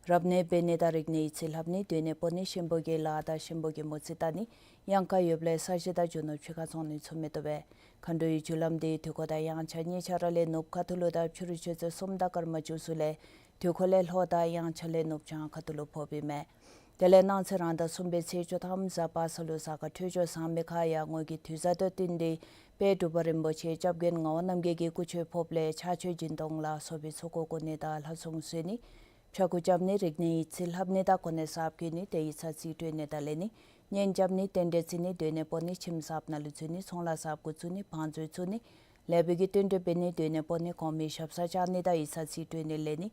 རབ་གནས་འབད་ནི་དང་རིག་གནས་ཡིག་རྩིས་ལྷབ་ནི། སྡོད་གནས་སྤོ་ནི། གཤིན་པོ་གི་ལཱ་དང་གཤིན་པོ་གི་མོ་རྩིས་བལྟ་ནི། གཡང་ཁ་ཡོདཔ་ལས་ས་གཞི་དང་རྒྱུ་ནོར་ཕྱི་ཁར་བཙོང་ནི་ཚུ་མི་བཏུབ་པས། མཁའ་འགྲོའི་རྒྱུ་ལམ་དེ་དུས་འཁོར་དང་དབྱངས་འཆར་གཉིས་ཆ་ར་ལས་ནུབ་ཁ་ཐུག་ལུ་དང་ཕྱི་རུ་ཆུ་ཚོད་གསུམ་དང་སྐར་མ་བཅུ་གསུམ་ལས་དུས་འཁོར་ལས་ལྷོ་དང་དབྱངས་འཆར་ལས་ནུབ་བྱང་ཁ་ཐུག་ལུ་ཕོགཔ་ཨིན་མས། དེ་ལས་གནངས་ཚེ་རང་ཟླ་གསུམ་པའི་ཚེས་བཅུ་ཐམ་གཟའ་པ་སངས་ལུ་གཟའ་སྐར་འཕྲོད་སྦྱོར་བཟང་མི་ཁར་ཡར་ངོ་གི་དུས་བཟང་དང་བསྟུན་ཏེ་དཔལ་འབྲུག་པ་རིན་པོ་ཆེ་སྐྱབས་མགོན་ངག་དབང་རྣམ་རྒྱལ་གྱི་སྐུ་མཆོད་ཕོགཔ་ལས་ཕྱག་མཆོད་སྦྱིན་གཏོང་ལ་སོགས་པའི་ཚོགས་འཁོར་བསྐོར་ནི་དང་ལྷ་སྲུང་གསོལ་ནི། ཕྱྭ་འགུགས་རྐྱབ་ནི། རིག་གནས་ཡིག་རྩིས་ལྷབ་ནི་དང་གོ་གནས་གསརཔ་བསྐོ་ནི། དེ་ཡིག་ཚང་རྩིས་སྤྲོད་ནི་དང་ལེན་ནི། གཉེན་རྐྱབ་ནི། རྟེན་འབྲེལ་བརྩི་ནི། སྡོད་གནས་སྤོ་ནི། ཁྱིམ་གསརཔ་ནང་ལུ་འཛུལ་ནི། ཚོང་ལཱ་གསརཔ་འགོ་བཙུགས་ནི། བང་མཛོད་བཙུགས་ནི། ལེགས་པའི་གི་བསྟུན་གྲོས་འབད་ནི། སྡོད་གནས་སྤོ་ནི། གོང་མའི་ཞབས་སར་བཅར་ནི་དང་ཡིག་ཚང་རྩིས་སྤྲོད་ནི་ལེན་ནི།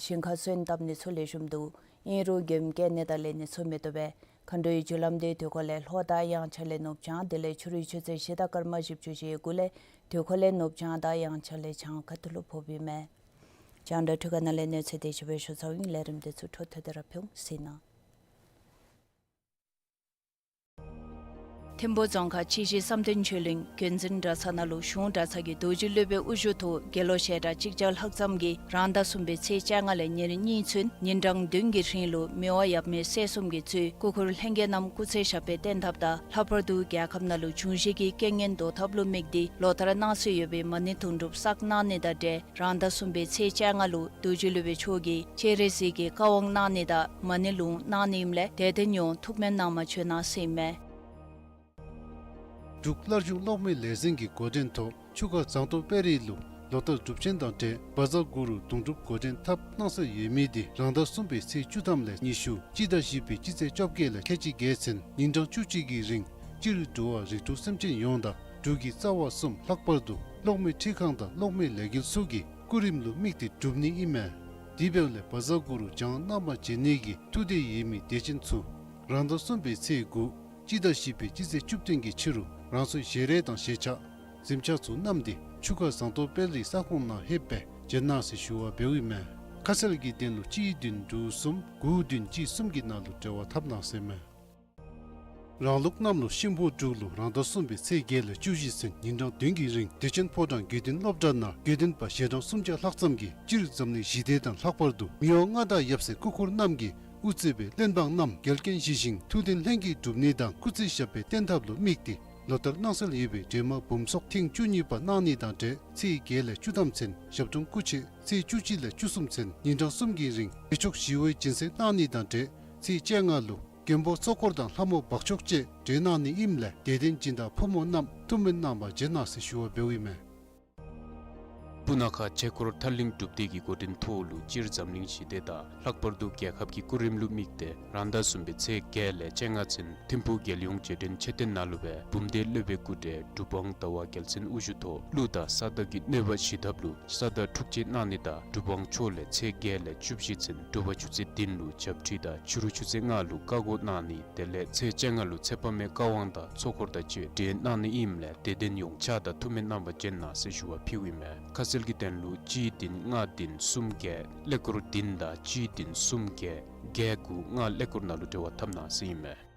ཞིང་ཁར་སོན་བཏབ་ནི་ཚུ་ལེགས་ཤོམ་འདུག། ཨིན་རུང་མགྱོནམ་སྐྱེ་ནི་དང་ལེན་ནི་ཚུ་མི་བཏུབ་པས། མཁའ་འགྲོའི་རྒྱུ་ལམ་དེ་དུས་འཁོར་ལས་ལྷོ་དང་དབྱངས་འཆར་ལས་ནུབ་བྱང་དེ་ལས་ཕྱི་རུའི་ཆུ་ཚོད་བཞི་དང་སྐར་མ་བཞི་བཅུ་ཞེ་དགུ་ལས་དུས་འཁོར་ལས་ནུབ་བྱང་དང་དབྱངས་འཆར་ལས་བྱང་ཁ་ཐུག་ལུ་ཕོགཔ་ཨིན་མས། རྒྱང་བསྒྲགས་འཕྲུལ་ཁང་ནང་ལས་གནས་ཚུལ་དེ་ཅིག་སྦེ་ཞུ་ཚརཝ་ཨིན། ལས་རིམ་དེ་ཚུ་འཕྲོ་མཐུད་དེ་ར་ཕུལ་ཟེར་ན། ཐིམ་ཕུ་རྫོང་ཁག་སྤྱི་བཞི་བསམ་གཏན་ཆོས་གླིང་དགོན་འཛིན་གྲྭ་ཚང་ནང་ལུ་གཞུང་གྲྭ་ཚང་གི་རྡོ་རྗེ་སློབ་དཔོན་དབུ་བཞུགས་ཐོག་དགེ་སློང་ཞལ་གྲངས་གཅིག་བརྒྱ་ལྷག་ཙམ་གྱིས་རང་ཟླ་གསུམ་པའི་ཚེས་བཅོ་ལྔ་ལས་ཉེར་གཉིས་ཚུན་ཉིན་གྲངས་བདུན་གྱི་རིང་ལུ་མི་དབང་ཡབ་མེས་སྲས་གསུམ་གྱིས་གཙོས་སྐུ་འཁོར་ལྷན་རྒྱས་རྣམས་སྐུ་ཚེ་ཞབས་པད་བརྟན་ཐབས་དང་ལྷག་པར་དུ་རྒྱལ་ཁབ་ནང་ལུ་འབྱུང་བཞི་གི་རྐྱེན་ངན་བཟློག་ཐབས་ལུ་དམིགས་ཏེ་ལོ་ལྟར་གནང་སྲོལ་ཡོད་པའི་མ་ཎི་དུང་སྒྲུབ་བསགས་གནང་ནི་དང་འབྲེལ་རང་ཟླ་གསུམ་པའི་ཚེས་བཅོ་ལྔ་ལུ་རྡོ་རྗེ་སློབ་དཔོན་མཆོག་གིས་སྤྱན་རས་གཟིགས་ཀྱི་བཀའ་དབང་གནང་ནི་དང་མ་ཎི་ལུང་གནང་ནི་ཨིནམ་ལས་དད་ལྡན་ཡོངས་ཐུགས་སྨོན་གནང་མ་བྱོན་གནང་ཟེར་ཨིན་མས། འབྲུག་སླར་འབྱུང་གློག་མེ་ལས་འཛིན་གྱི་འགོ་འདྲེན་ཐོག་ཆུ་ཁ་ཟངས་མདོག་དཔལ་རི་ལུ་ལོ་ལྟར་སྒྲུབ་ཆེན་དང་འབྲེལ་བཛྲ་གུ་རུ་དུང་སྒྲུབ་འགོ་འདྲེན་འཐབ་གནང་སྲོལ་ཡོད་མི་དེ་རང་ཟླ་གསུམ་པའི་ཚེས་བཅུ་ཐམ་ལས་ཉི་ཤུ་སྤྱི་ཟླ་བཞི་པའི་སྤྱི་ཚེས་བཅོ་བརྒྱད་ལས་ཁལ་གཅིག་བརྒྱད་ཚུན་ཉིན་གྲངས་བཅུ་གཅིག་གི་རིང་སྤྱིར་འགྲོ་བ་རིགས་དྲུག་སེམས་ཅན་ཡོངས་དང་འབྲུག་གི་རྩ་བ་གསུམ་ལྷག་པར་དུ་གློག་མེ་འཕྲུལ་ཁང་དང་གློག་མེ་ལས་འགུལ་སོགས་ཀྱི་སྐུ་རིམ་ལུ་དམིགས་ཏེ་སྒྲུབ་ནི་ཨིན་མས། དེ་འབདཝ་ལས་བཛྲ་གུ་རུ་བགྱང་གནང་མ་བྱོན་ནི་གི་ཐུགས་འདོད་ཡོད་མི་དད་ཅན་ཚུ་རང་ཟླ་གསུམ་པའི་ཚེས་དགུ་སྤྱི་ཟླ་བཞི་པའི་སྤྱི་ཚེས་བཅུ་བདུན་གྱི་ཕྱི་རུ་རང་སོའི་ཞལ་རས་དང་ཞལ་ཆས་གཟིམ་ཆས་ཚུ་བསྣམས་ཏེ་ཆུ་ཁ་ཟངས་མདོག་དཔལ་རིའི་ས་ཁོངས་ནང་ལྷོདཔ་སྦེ་བྱོན་གནང་ཟེར་ཞུ་བ་འབདཝ་ཨིན་མས། ཁ་གསལ་གྱི་དོན་ལུ་གཅིག་བདུན་དྲུག་གསུམ་དགུ་བདུན་གཅིག་གསུམ་གྱི་ནང་ལུ་འབྲེལ་བ་འཐབ་གནང་ཟེར་ཨིན་མས། རང་ལུགས་གནམ་ལོ་ཤིང་ཕོ་འབྲུག་ལོ་རང་ཟླ་གསུམ་པའི་ཚེས་བརྒྱད་ལས་བཅུ་བཞི་ཚུན་ཉིན་གྲངས་བདུན་གྱི་རིང་བདེ་ཆེན་ཕོ་བྲང་དགེ་ལྡན་སློབ་གྲྭ་ནང་དགེ་ལྡན་པ་ཞལ་གྲངས་སུམ་བརྒྱ་ལྷག་ཙམ་གྱིས་སྤྱིར་འཛམ་གླིང་ཞི་བདེ་དང་ལྷག་པར་དུ་མི་དབང་མངའ་བདག་ཡབ་སྲས་སྐུ་འཁོར་རྣམས་ཀྱིས་དབུ་གཙོས་པའི་བློན་འབངས་རྣམས་འགལ་རྐྱེན་ཞི་ཞིང་ཐུགས་དོན་ལྷུན་གྱིས་འགྲུབ་ནི་དང་སྐུ་ཚེ་ཞབས་པད་བརྟན་ཐབས་ལུ་དམིགས་ཏེ་ལོ་ལྟར་གནང་སྲོལ་ཡོད་པའི་སྒྲོལ་མ་འབུམ་ཚོགས་ཐེངས་བཅུ་གཉིས་པ་གནང་ནི་དང་འབྲེལ་ཚེས་བརྒྱད་ལས་བཅུ་ཐམ་ཚུན་ཞབས་དྲུང་སྐུ་མཆོད། ཚེས་བཅུ་གཅིག་ལས་བཅུ་གསུམ་ཚུན་ཉིན་གྲངས་གསུམ་གྱི་རིང་བདེ་མཆོག་ཞི་བའི་སྦྱིན་སྲེག་གནང་ནི་དང་འབྲེལ་ཚེས་བཅོ་ལྔ་ལུ་མགོན་པོ་ཚོགས་འཁོར་དང་ལྷ་མོ་འབག་མཆོག་བཅས་གྲོལ་གནང་ནི་ཨིནམ་ལས་དད་ལྡན་སྦྱིན་བདག་ཕོ་མོ་རྣམས་ཐུགས་སྨོན་གནང་བར་བྱོན་གནང་ཟེར་ཞུ་བ་འབདཝ་ཨིན་མས། སྤུ་ན་ཁ་ཆོས་འཁོར་ཐར་གླིང་སྒྲུབ་སྡེ་གི་འགོ་འདྲེན་ཐོག་ལུ་སྤྱིར་འཛམ་གླིང་ཞི་བདེ་དང་ལྷག་པར་དུ་རྒྱལ་ཁབ་ཀྱི་སྐུ་རིམ་ལུ་དམིགས་ཏེ་རང་ཟླ་གསུམ་པའི་ཚེས་བརྒྱད་ལས་བཅོ་ལྔ་ཚུན་ཐིམ་ཕུག་རྒྱལ་ཡོངས་རྗེས་དྲན་མཆོད་རྟེན་ནང་ལུ་སྦེ་འབུམ་སྡེ་སློབ་དཔོན་སྐུ་བགྲེས་གྲུབ་དབང་ཟླ་བ་རྒྱལ་མཚན་དབུ་བཞུགས་ཐོག་ཀླུ་དང་ས་བདག་གི་གནོད་པ་ཞི་ཐབས་ལུ་ས་བདག་འཁྲུག་ཆ་གནང་ནི་དང་གྲུབ་དབང་མཆོག་ལས་ཚེས་བརྒྱད་ལས་བཅུ་བཞི་ཚུན་དྲོ་པ་ཆུ་ཚོད་བདུན་ལུ་ཞབས་ཁྲིད་དང་ཕྱི་རུ་ཆུ་ཚོད་ལྔ་ལུ་བཀའ་བསྒོ་གནང་ནི། དེ་ལས་ཚེས་བཅོ་ལྔ་ལུ་ཚེ་དཔག་མེད་བཀའ་དབང་དང་ཚོགས་འཁོར་དང་བཅས་གྲོལ་གནང་ནི་ཨིནམ་ལས་དད་ལྡན་ཡོངས་ཕྱག་དང་ཐུགས་སྨོན་གནང་བར་བྱོན་གནང་ཟེར་ཞུ་བ་ཕུལཝ་ཨིན་མས། ཁ་གསལ་གྱི་དོན་ལུ་གཅིག་བདུན་ལྔ་བདུན་གསུམ་བརྒྱད་ཀླད་ཀོར་བདུན་དང་གཅིག་བདུན་གསུམ་བརྒྱད་བརྒྱད་དགུ་ལྔ་ཀླད་ཀོར་ནང་ལུ་འབྲེལ་བ་འཐབ་གནང་ཟེར་ཨིན་མས།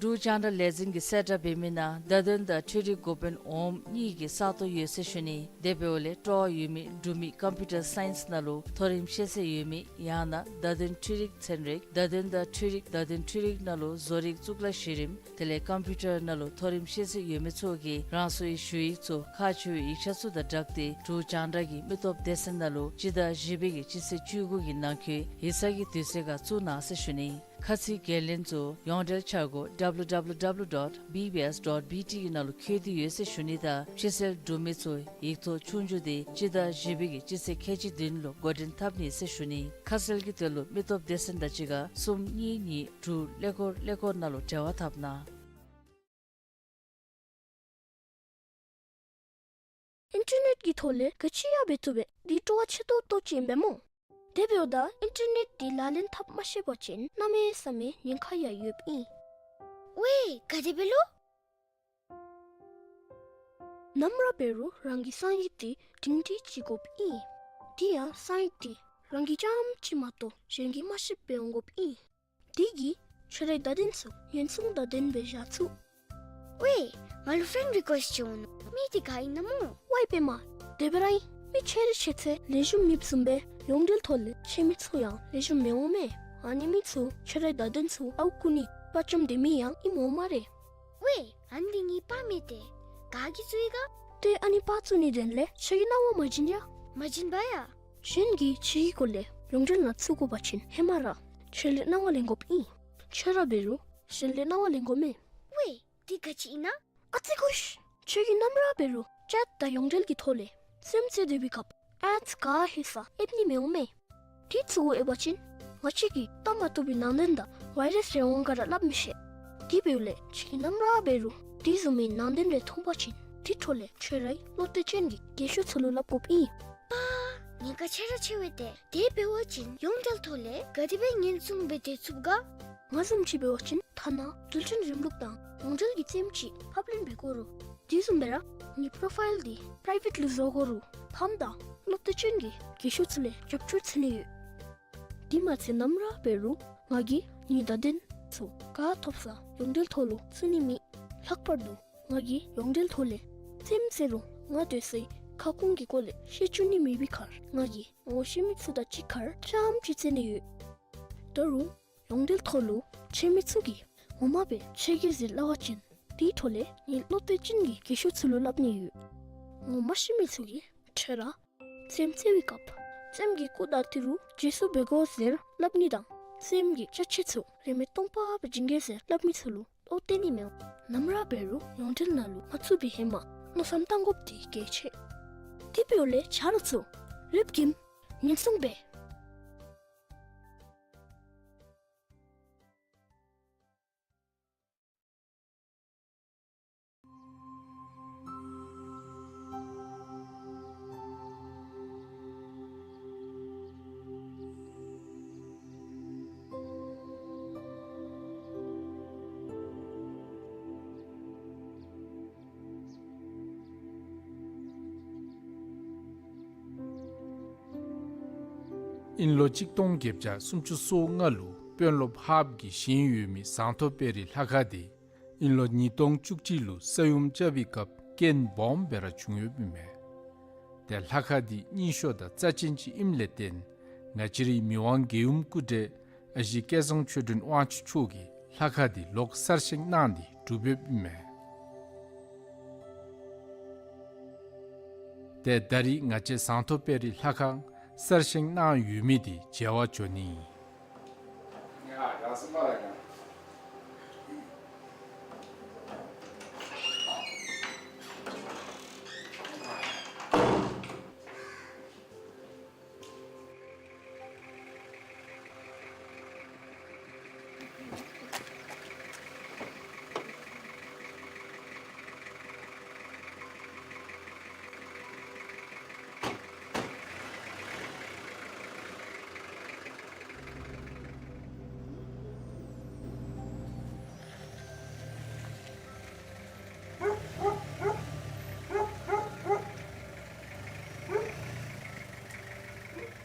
འབྲུག་རྒྱང་བསྒྲགས་ལས་འཛིན་གྱིས་གསལ་བསྒྲགས་འབད་མི་ནང་བརྡ་དོན་དང་འཕྲུལ་རིག་འགོ་དཔོན་འོགམ་གཉིས་ཀྱི་ས་སྟོང་ཡོད་ཟེར་ཞུ་ནི། དེ་འབདཝ་ལས་སྤྲོ་བ་ཡོད་མི་འབྲུག་མི་ཀམ་པིའུ་ཊར་སའིནསི་ནང་ལུ་མཐོ་རིམ་ཤེས་ཚད་ཡོད་མི་ཡང་ན་བརྡ་དོན་འཕྲུལ་རིག་ཚན་རིག་བརྡ་དོན་དང་འཕྲུལ་རིག་བརྡ་དོན་འཕྲུལ་རིག་ནང་ལུ་བཟོ་རིག་གཙུག་ལག་གཞི་རིམ་དེ་ལས་ཀམ་པིའུ་ཊར་ནང་ལུ་མཐོ་རིམ་ཤེས་ཚད་ཡོད་མི་ཚུ་གིས་རང་སོའི་ཞུ་ཡིག་ཚུ་ཁག་ཆེ་བའི་ཡིག་ཆ་ཚུ་དང་སྦྲགས་ཏེ་འབྲུག་རྒྱང་བསྒྲགས་ཀྱི་མི་སྟོབས་སྡེ་ཚན་ནང་ལུ་སྤྱི་ཟླ་བཞི་པའི་གི་སྤྱི་ཚེས་བཅུ་དགུ་གི་ནང་འཁོད་ཡིག་ཚང་གི་དུས་ཚོད་ཁར་བཙུགས་གནང་ཟེར་ཞུ་ནི། ཁ་ཚིག་འགན་ལེན་ཚུ་ཡོངས་འབྲེལ་འཆར་སྒོ་W W W dot B B S dot B T གི་ནང་ལུ་འཁོད་དེ་ཡོད་ཟེར་ཞུ་ནི་དང་། ཕྱི་སེལ་གྲུབ་མི་ཚུ་ཡིག་ཐོག་ཆོས་རྒྱུགས་དེ་སྤྱི་ཟླ་བཞི་པའི་གི་སྤྱི་ཚེས་ཁལ་གཅིག་བདུན་ལུ་འགོ་འདྲེན་འཐབ་ནི་ཟེར་ཞུ་ནི། ཁ་གསལ་གྱི་དོན་ལུ་མི་སྟོབས་སྡེ་ཚན་དང་གཅིག་ཁར་གསུམ་གཉིས་གཉིས་དྲུག་ཀླད་ཀོར་ཀླད་ཀོར་ནང་ལུ་འབྲེལ་བ་འཐབ་གནང་། ཨིན་ཊར་ནེཊ་ཀྱི་ཐོག་ལས་ག་ཅི་ཡང་འབད་བཏུབ་པས། འདི་སྤྲོ་བ་ཆེ་ཏོག་ཏོ་ཅིག་ཨིན་པས་སྨོ། དེ་འབདཝ་ད་ཨིན་ཊར་ནེཊ་འདི་ལག་ལེན་འཐབ་མ་ཤེས་པ་ཅིན་གནམ་མེད་ས་མེད་ཉེན་ཁ་ཡང་ཡོདཔ་ཨིན། ཝའེ་ག་དེ་སྦེ་ལོ། ནམ་ར་འབད་རུང་རང་གི་གསང་ཡིག་འདི་སྒྲིང་སྒྲི་ཅིག་དགོཔ་ཨིན། དེ་ཡང་གསང་ཡིག་འདི་རང་གིས་རྐྱངམ་གཅིག་མ་གཏོགས་གཞན་གྱིས་མ་ཤེསཔ་སྦེ་འོང་དགོཔ་ཨིན། དེ་གིས་ཁྱོད་རའི་བརྡ་དོན་ཚུ་ཉེན་སྲུང་དང་ལྡནམ་སྦེ་བཞག་ཚུགས། ཝའེ་ང་ལུ་ཕྲེནཌ་རི་ཀུའེསཊ་ཅིག་འོང་ནུག། མི་འདི་ག་ཨིན་ན་སྨོ། ཝའེ་པདྨ། དེ་སྦེ་ར་ཨིན། མི་ཆེ་རི་ཆེ་ཚེ་ལེགས་ཤོམ་མེདཔ་བཟུམ་སྦེ་ཡོངས་འབྲེལ་ཐོག་ལས་ཁྱོད་མི་ཚུ་ཡང་ལེགས་ཤོམ་མི་འོང་མས། ཨ་ནི་མི་ཚུ་ཁྱོད་རའི་བརྡ་དོན་ཚུ་ཨརཝ་རྐུ་ནི་དཔའ་བཅམ་སྡོད་མི་ཡང་ཨིནམ་འོང་སྨ་རེ། ཝའེ་ཨ་ནི་འདི་ངེའི་པར་མས་ཏེ། ག་གིས་བཙུགས་ཡི་ག། ཏེ་ཨ་ནི་པར་བཙུགས་ནི་དོན་ལས་ཁྱོད་ཀྱིས་གནང་བ་མ་བྱིན་ཡ། མ་བྱིན་པ་ཡ། གཞན་གྱིས་ཁྱོད་ཀྱི་སྐོར་ལས་ཡོངས་འབྲེལ་ནང་བཙུགས་དགོ་པ་ཅིན་ཧེ་མ་ར་ཁྱོད་ལས་གནང་བ་ལེན་དགོཔ་ཨིན། ཁྱོད་ར་འབད་རུང་གཞན་ལས་གནང་བ་ལེན་དགོ་མས། ཝའེ་འདི་ག་ཅི་ཨིན་ན། ཨ་ཙི་ཀུ་ཤ། ཁྱོད་ཀྱིས་ནམ་ར་འབད་རུང་ཅེཊ་དང་ཡོངས་འབྲེལ་གྱི་ཐོག་ལས་རྩེདམོ་རྩེ་སྡོད་པའི་སྐབས་ཨེཌས་ག་ཧེ་ས་ཨེབ་ནི་མི་འོང་མས། དེ་ཚུ་གུ་ཨེབ་པ་ཅིན་ང་བཅས་ཀྱིས་བལྟ་མ་བཏུབ་པའི་ནང་དོན་དང་ཝའི་རཱསི་རེ་འོང་ག་ར་སླབ་མི་ཤེས། དེ་འབདཝ་ལས་ཁྱོད་ཀྱིས་ནམ་ར་འབད་རུང་དེ་བཟུམ་མའི་ནང་དོན་རེ་མཐོང་པ་ཅིན་དེ་འཕྲོ་ལས་ཁྱོད་རའི་བློ་གཏད་ཅན་གྱི་རྒན་ཤོས་ཚུ་ལུ་སླབ་དགོཔ་ཨིན། པ་ཉེན་ཁ་ཆེ་ར་ཆེ་བས་ཏེ། དེ་འབད་བ་ཅིན་ཡོངས་འབྲེལ་ཐོག་ལས་ག་དེ་སྦེ་ཉེན་སྲུང་འབད་དེ་ཚུགས་ག། ང་བཟུམ་ཅིག་འབད་བ་ཅིན་ཐ་ན་རྡུལ་ཕྲན་རིམ་ལུགས་དང་ཡོངས་འབྲེལ་གྱི་རྩེདམོ་ཅིག་ཕབ་ལེན་འབད་དགོ་རུང་དེ་བཟུམ་སྦེ་ར་ངེའི་པོརོ་ཕའིལ་འདི་པྲའི་བེཊ་ལུ་བཟོ་དགོ་རུང་ཕམ་དང་བློ་གཏད་ཅན་གྱི་རྒན་ཤོས་ཚུ་ལས་རྒྱབ་སྐྱོར་འཚོལ་ནི་ཡོད། དེ་མ་ཚད་ནམ་ར་འབད་རུང་ང་གིས་ངེའི་བརྡ་དོན་ཚུ་ག་ཐོབ་ས་ཡོངས་འབྲེལ་ཐོག་ལུ་བཙུགས་ནི་མེད། ལྷག་པར་དུ་ང་གིས་ཡོངས་འབྲེལ་ཐོག་ལས་རྩེདམོ་རྩེ་རུང་ང་སྡོད་སའི་ཁ་སྐོང་གི་སྐོར་ལས་བཤད་བཅུག་ནི་མེད་པའི་ཁར་ང་གིས་ངོ་ཤེས་མི་ཚུ་དང་གཅིག་ཁར་རྐྱངམ་ཅིག་རྩེ་ནི་ཡོད། ད་རུང་ཡོངས་འབྲེལ་ཐོག་ལུ་ཁྱོད་མི་ཚུ་གིས་ངོ་མ་སྦེ་ཁྱོད་ཀྱི་ཟེར་སླབ་པ་ཅིན་དེའི་འཕྲོ་ལས་ངེའི་བློ་གཏད་ཅན་གྱི་རྒན་ཤོས་ཚུ་ལུ་སླབ་ནི་ཡོད། ངོ་མ་ཤེས་མི་ཚུ་གིས་ཁྱོད་ར་རྩེདམོ་རྩེ་བའི་སྐབས་རྩེདམོ་གི་སྐུ་དང་ཏི་རུ་རྗེས་སུ་འབད་དགོ་ཟེར་སླབ་ནི་དང་རྩེདམོ་གི་ཅ་ཆས་ཚུ་རིན་མེད་སྟོང་པ་སྦེ་བྱིན་གེ་ཟེར་སླབ་མི་ཚུ་ལུ་ཨོ་སྟོན་ནི་མེད། ནམ་ར་འབད་རུང་ཡོངས་འབྲེལ་ནང་ལུ་མ་བཙུགས་པའི་ཧེ་མ་མནོ་བསམ་བཏང་དགོཔ་འདི་གལ་ཆེ། དེ་འབདཝ་ལས་ཆ་རོགས་ཚུ་ལེགས་ཤོམ་ཉེན་སྲུང་འབད། དབྱིན་ལོ་གཅིག་སྟོང་བརྒྱད་བརྒྱ་སུམ་ཅུ་སོ་ལྔ་ལུ་དཔོན་སློབ་ཧཱཔ་གིས་བཞེངས་ཡོད་མི་ཟངས་མཐོ་དཔལ་རི་ལྷ་ཁང་དེ་དབྱིན་ལོ་ཉིས་སྟོང་བཅུ་གཅིག་ལུ་ས་ཡོམ་རྐྱབ་པའི་སྐབས་རྐྱེན་སྦོམ་སྦེ་ར་བྱུང་ཡོདཔ་ཨིན་མས། ཏེ་ལྷ་ཁང་འདི་རྙིང་ཤོས་དང་རྩ་ཅན་ཅིག་ཨིནམ་ལས་བརྟེན་ང་བཅས་རའི་མི་དབང་རྒྱལ་ཡུམ་སྐུ་བགྲེས་ཨ་ཞེ་སྐལ་བཟང་ཆོས་སྒྲོན་དབང་ཕྱུག་མཆོག་གིས་ལྷ་ཁང་འདི་ལོག་གསར་བཞེངས་གནང་སྟེ་གྲུབ་ཡོདཔ་ཨིན་མས། ཏེ་ད་རིས་ང་བཅས་ཟངས་མཐོ་དཔལ་རི་ལྷ་ཁང་གསར་བཞེངས་གནང་ཡོད་མི་འདི་མཇལ་བར་འགྱོ་ནི་ཨིན།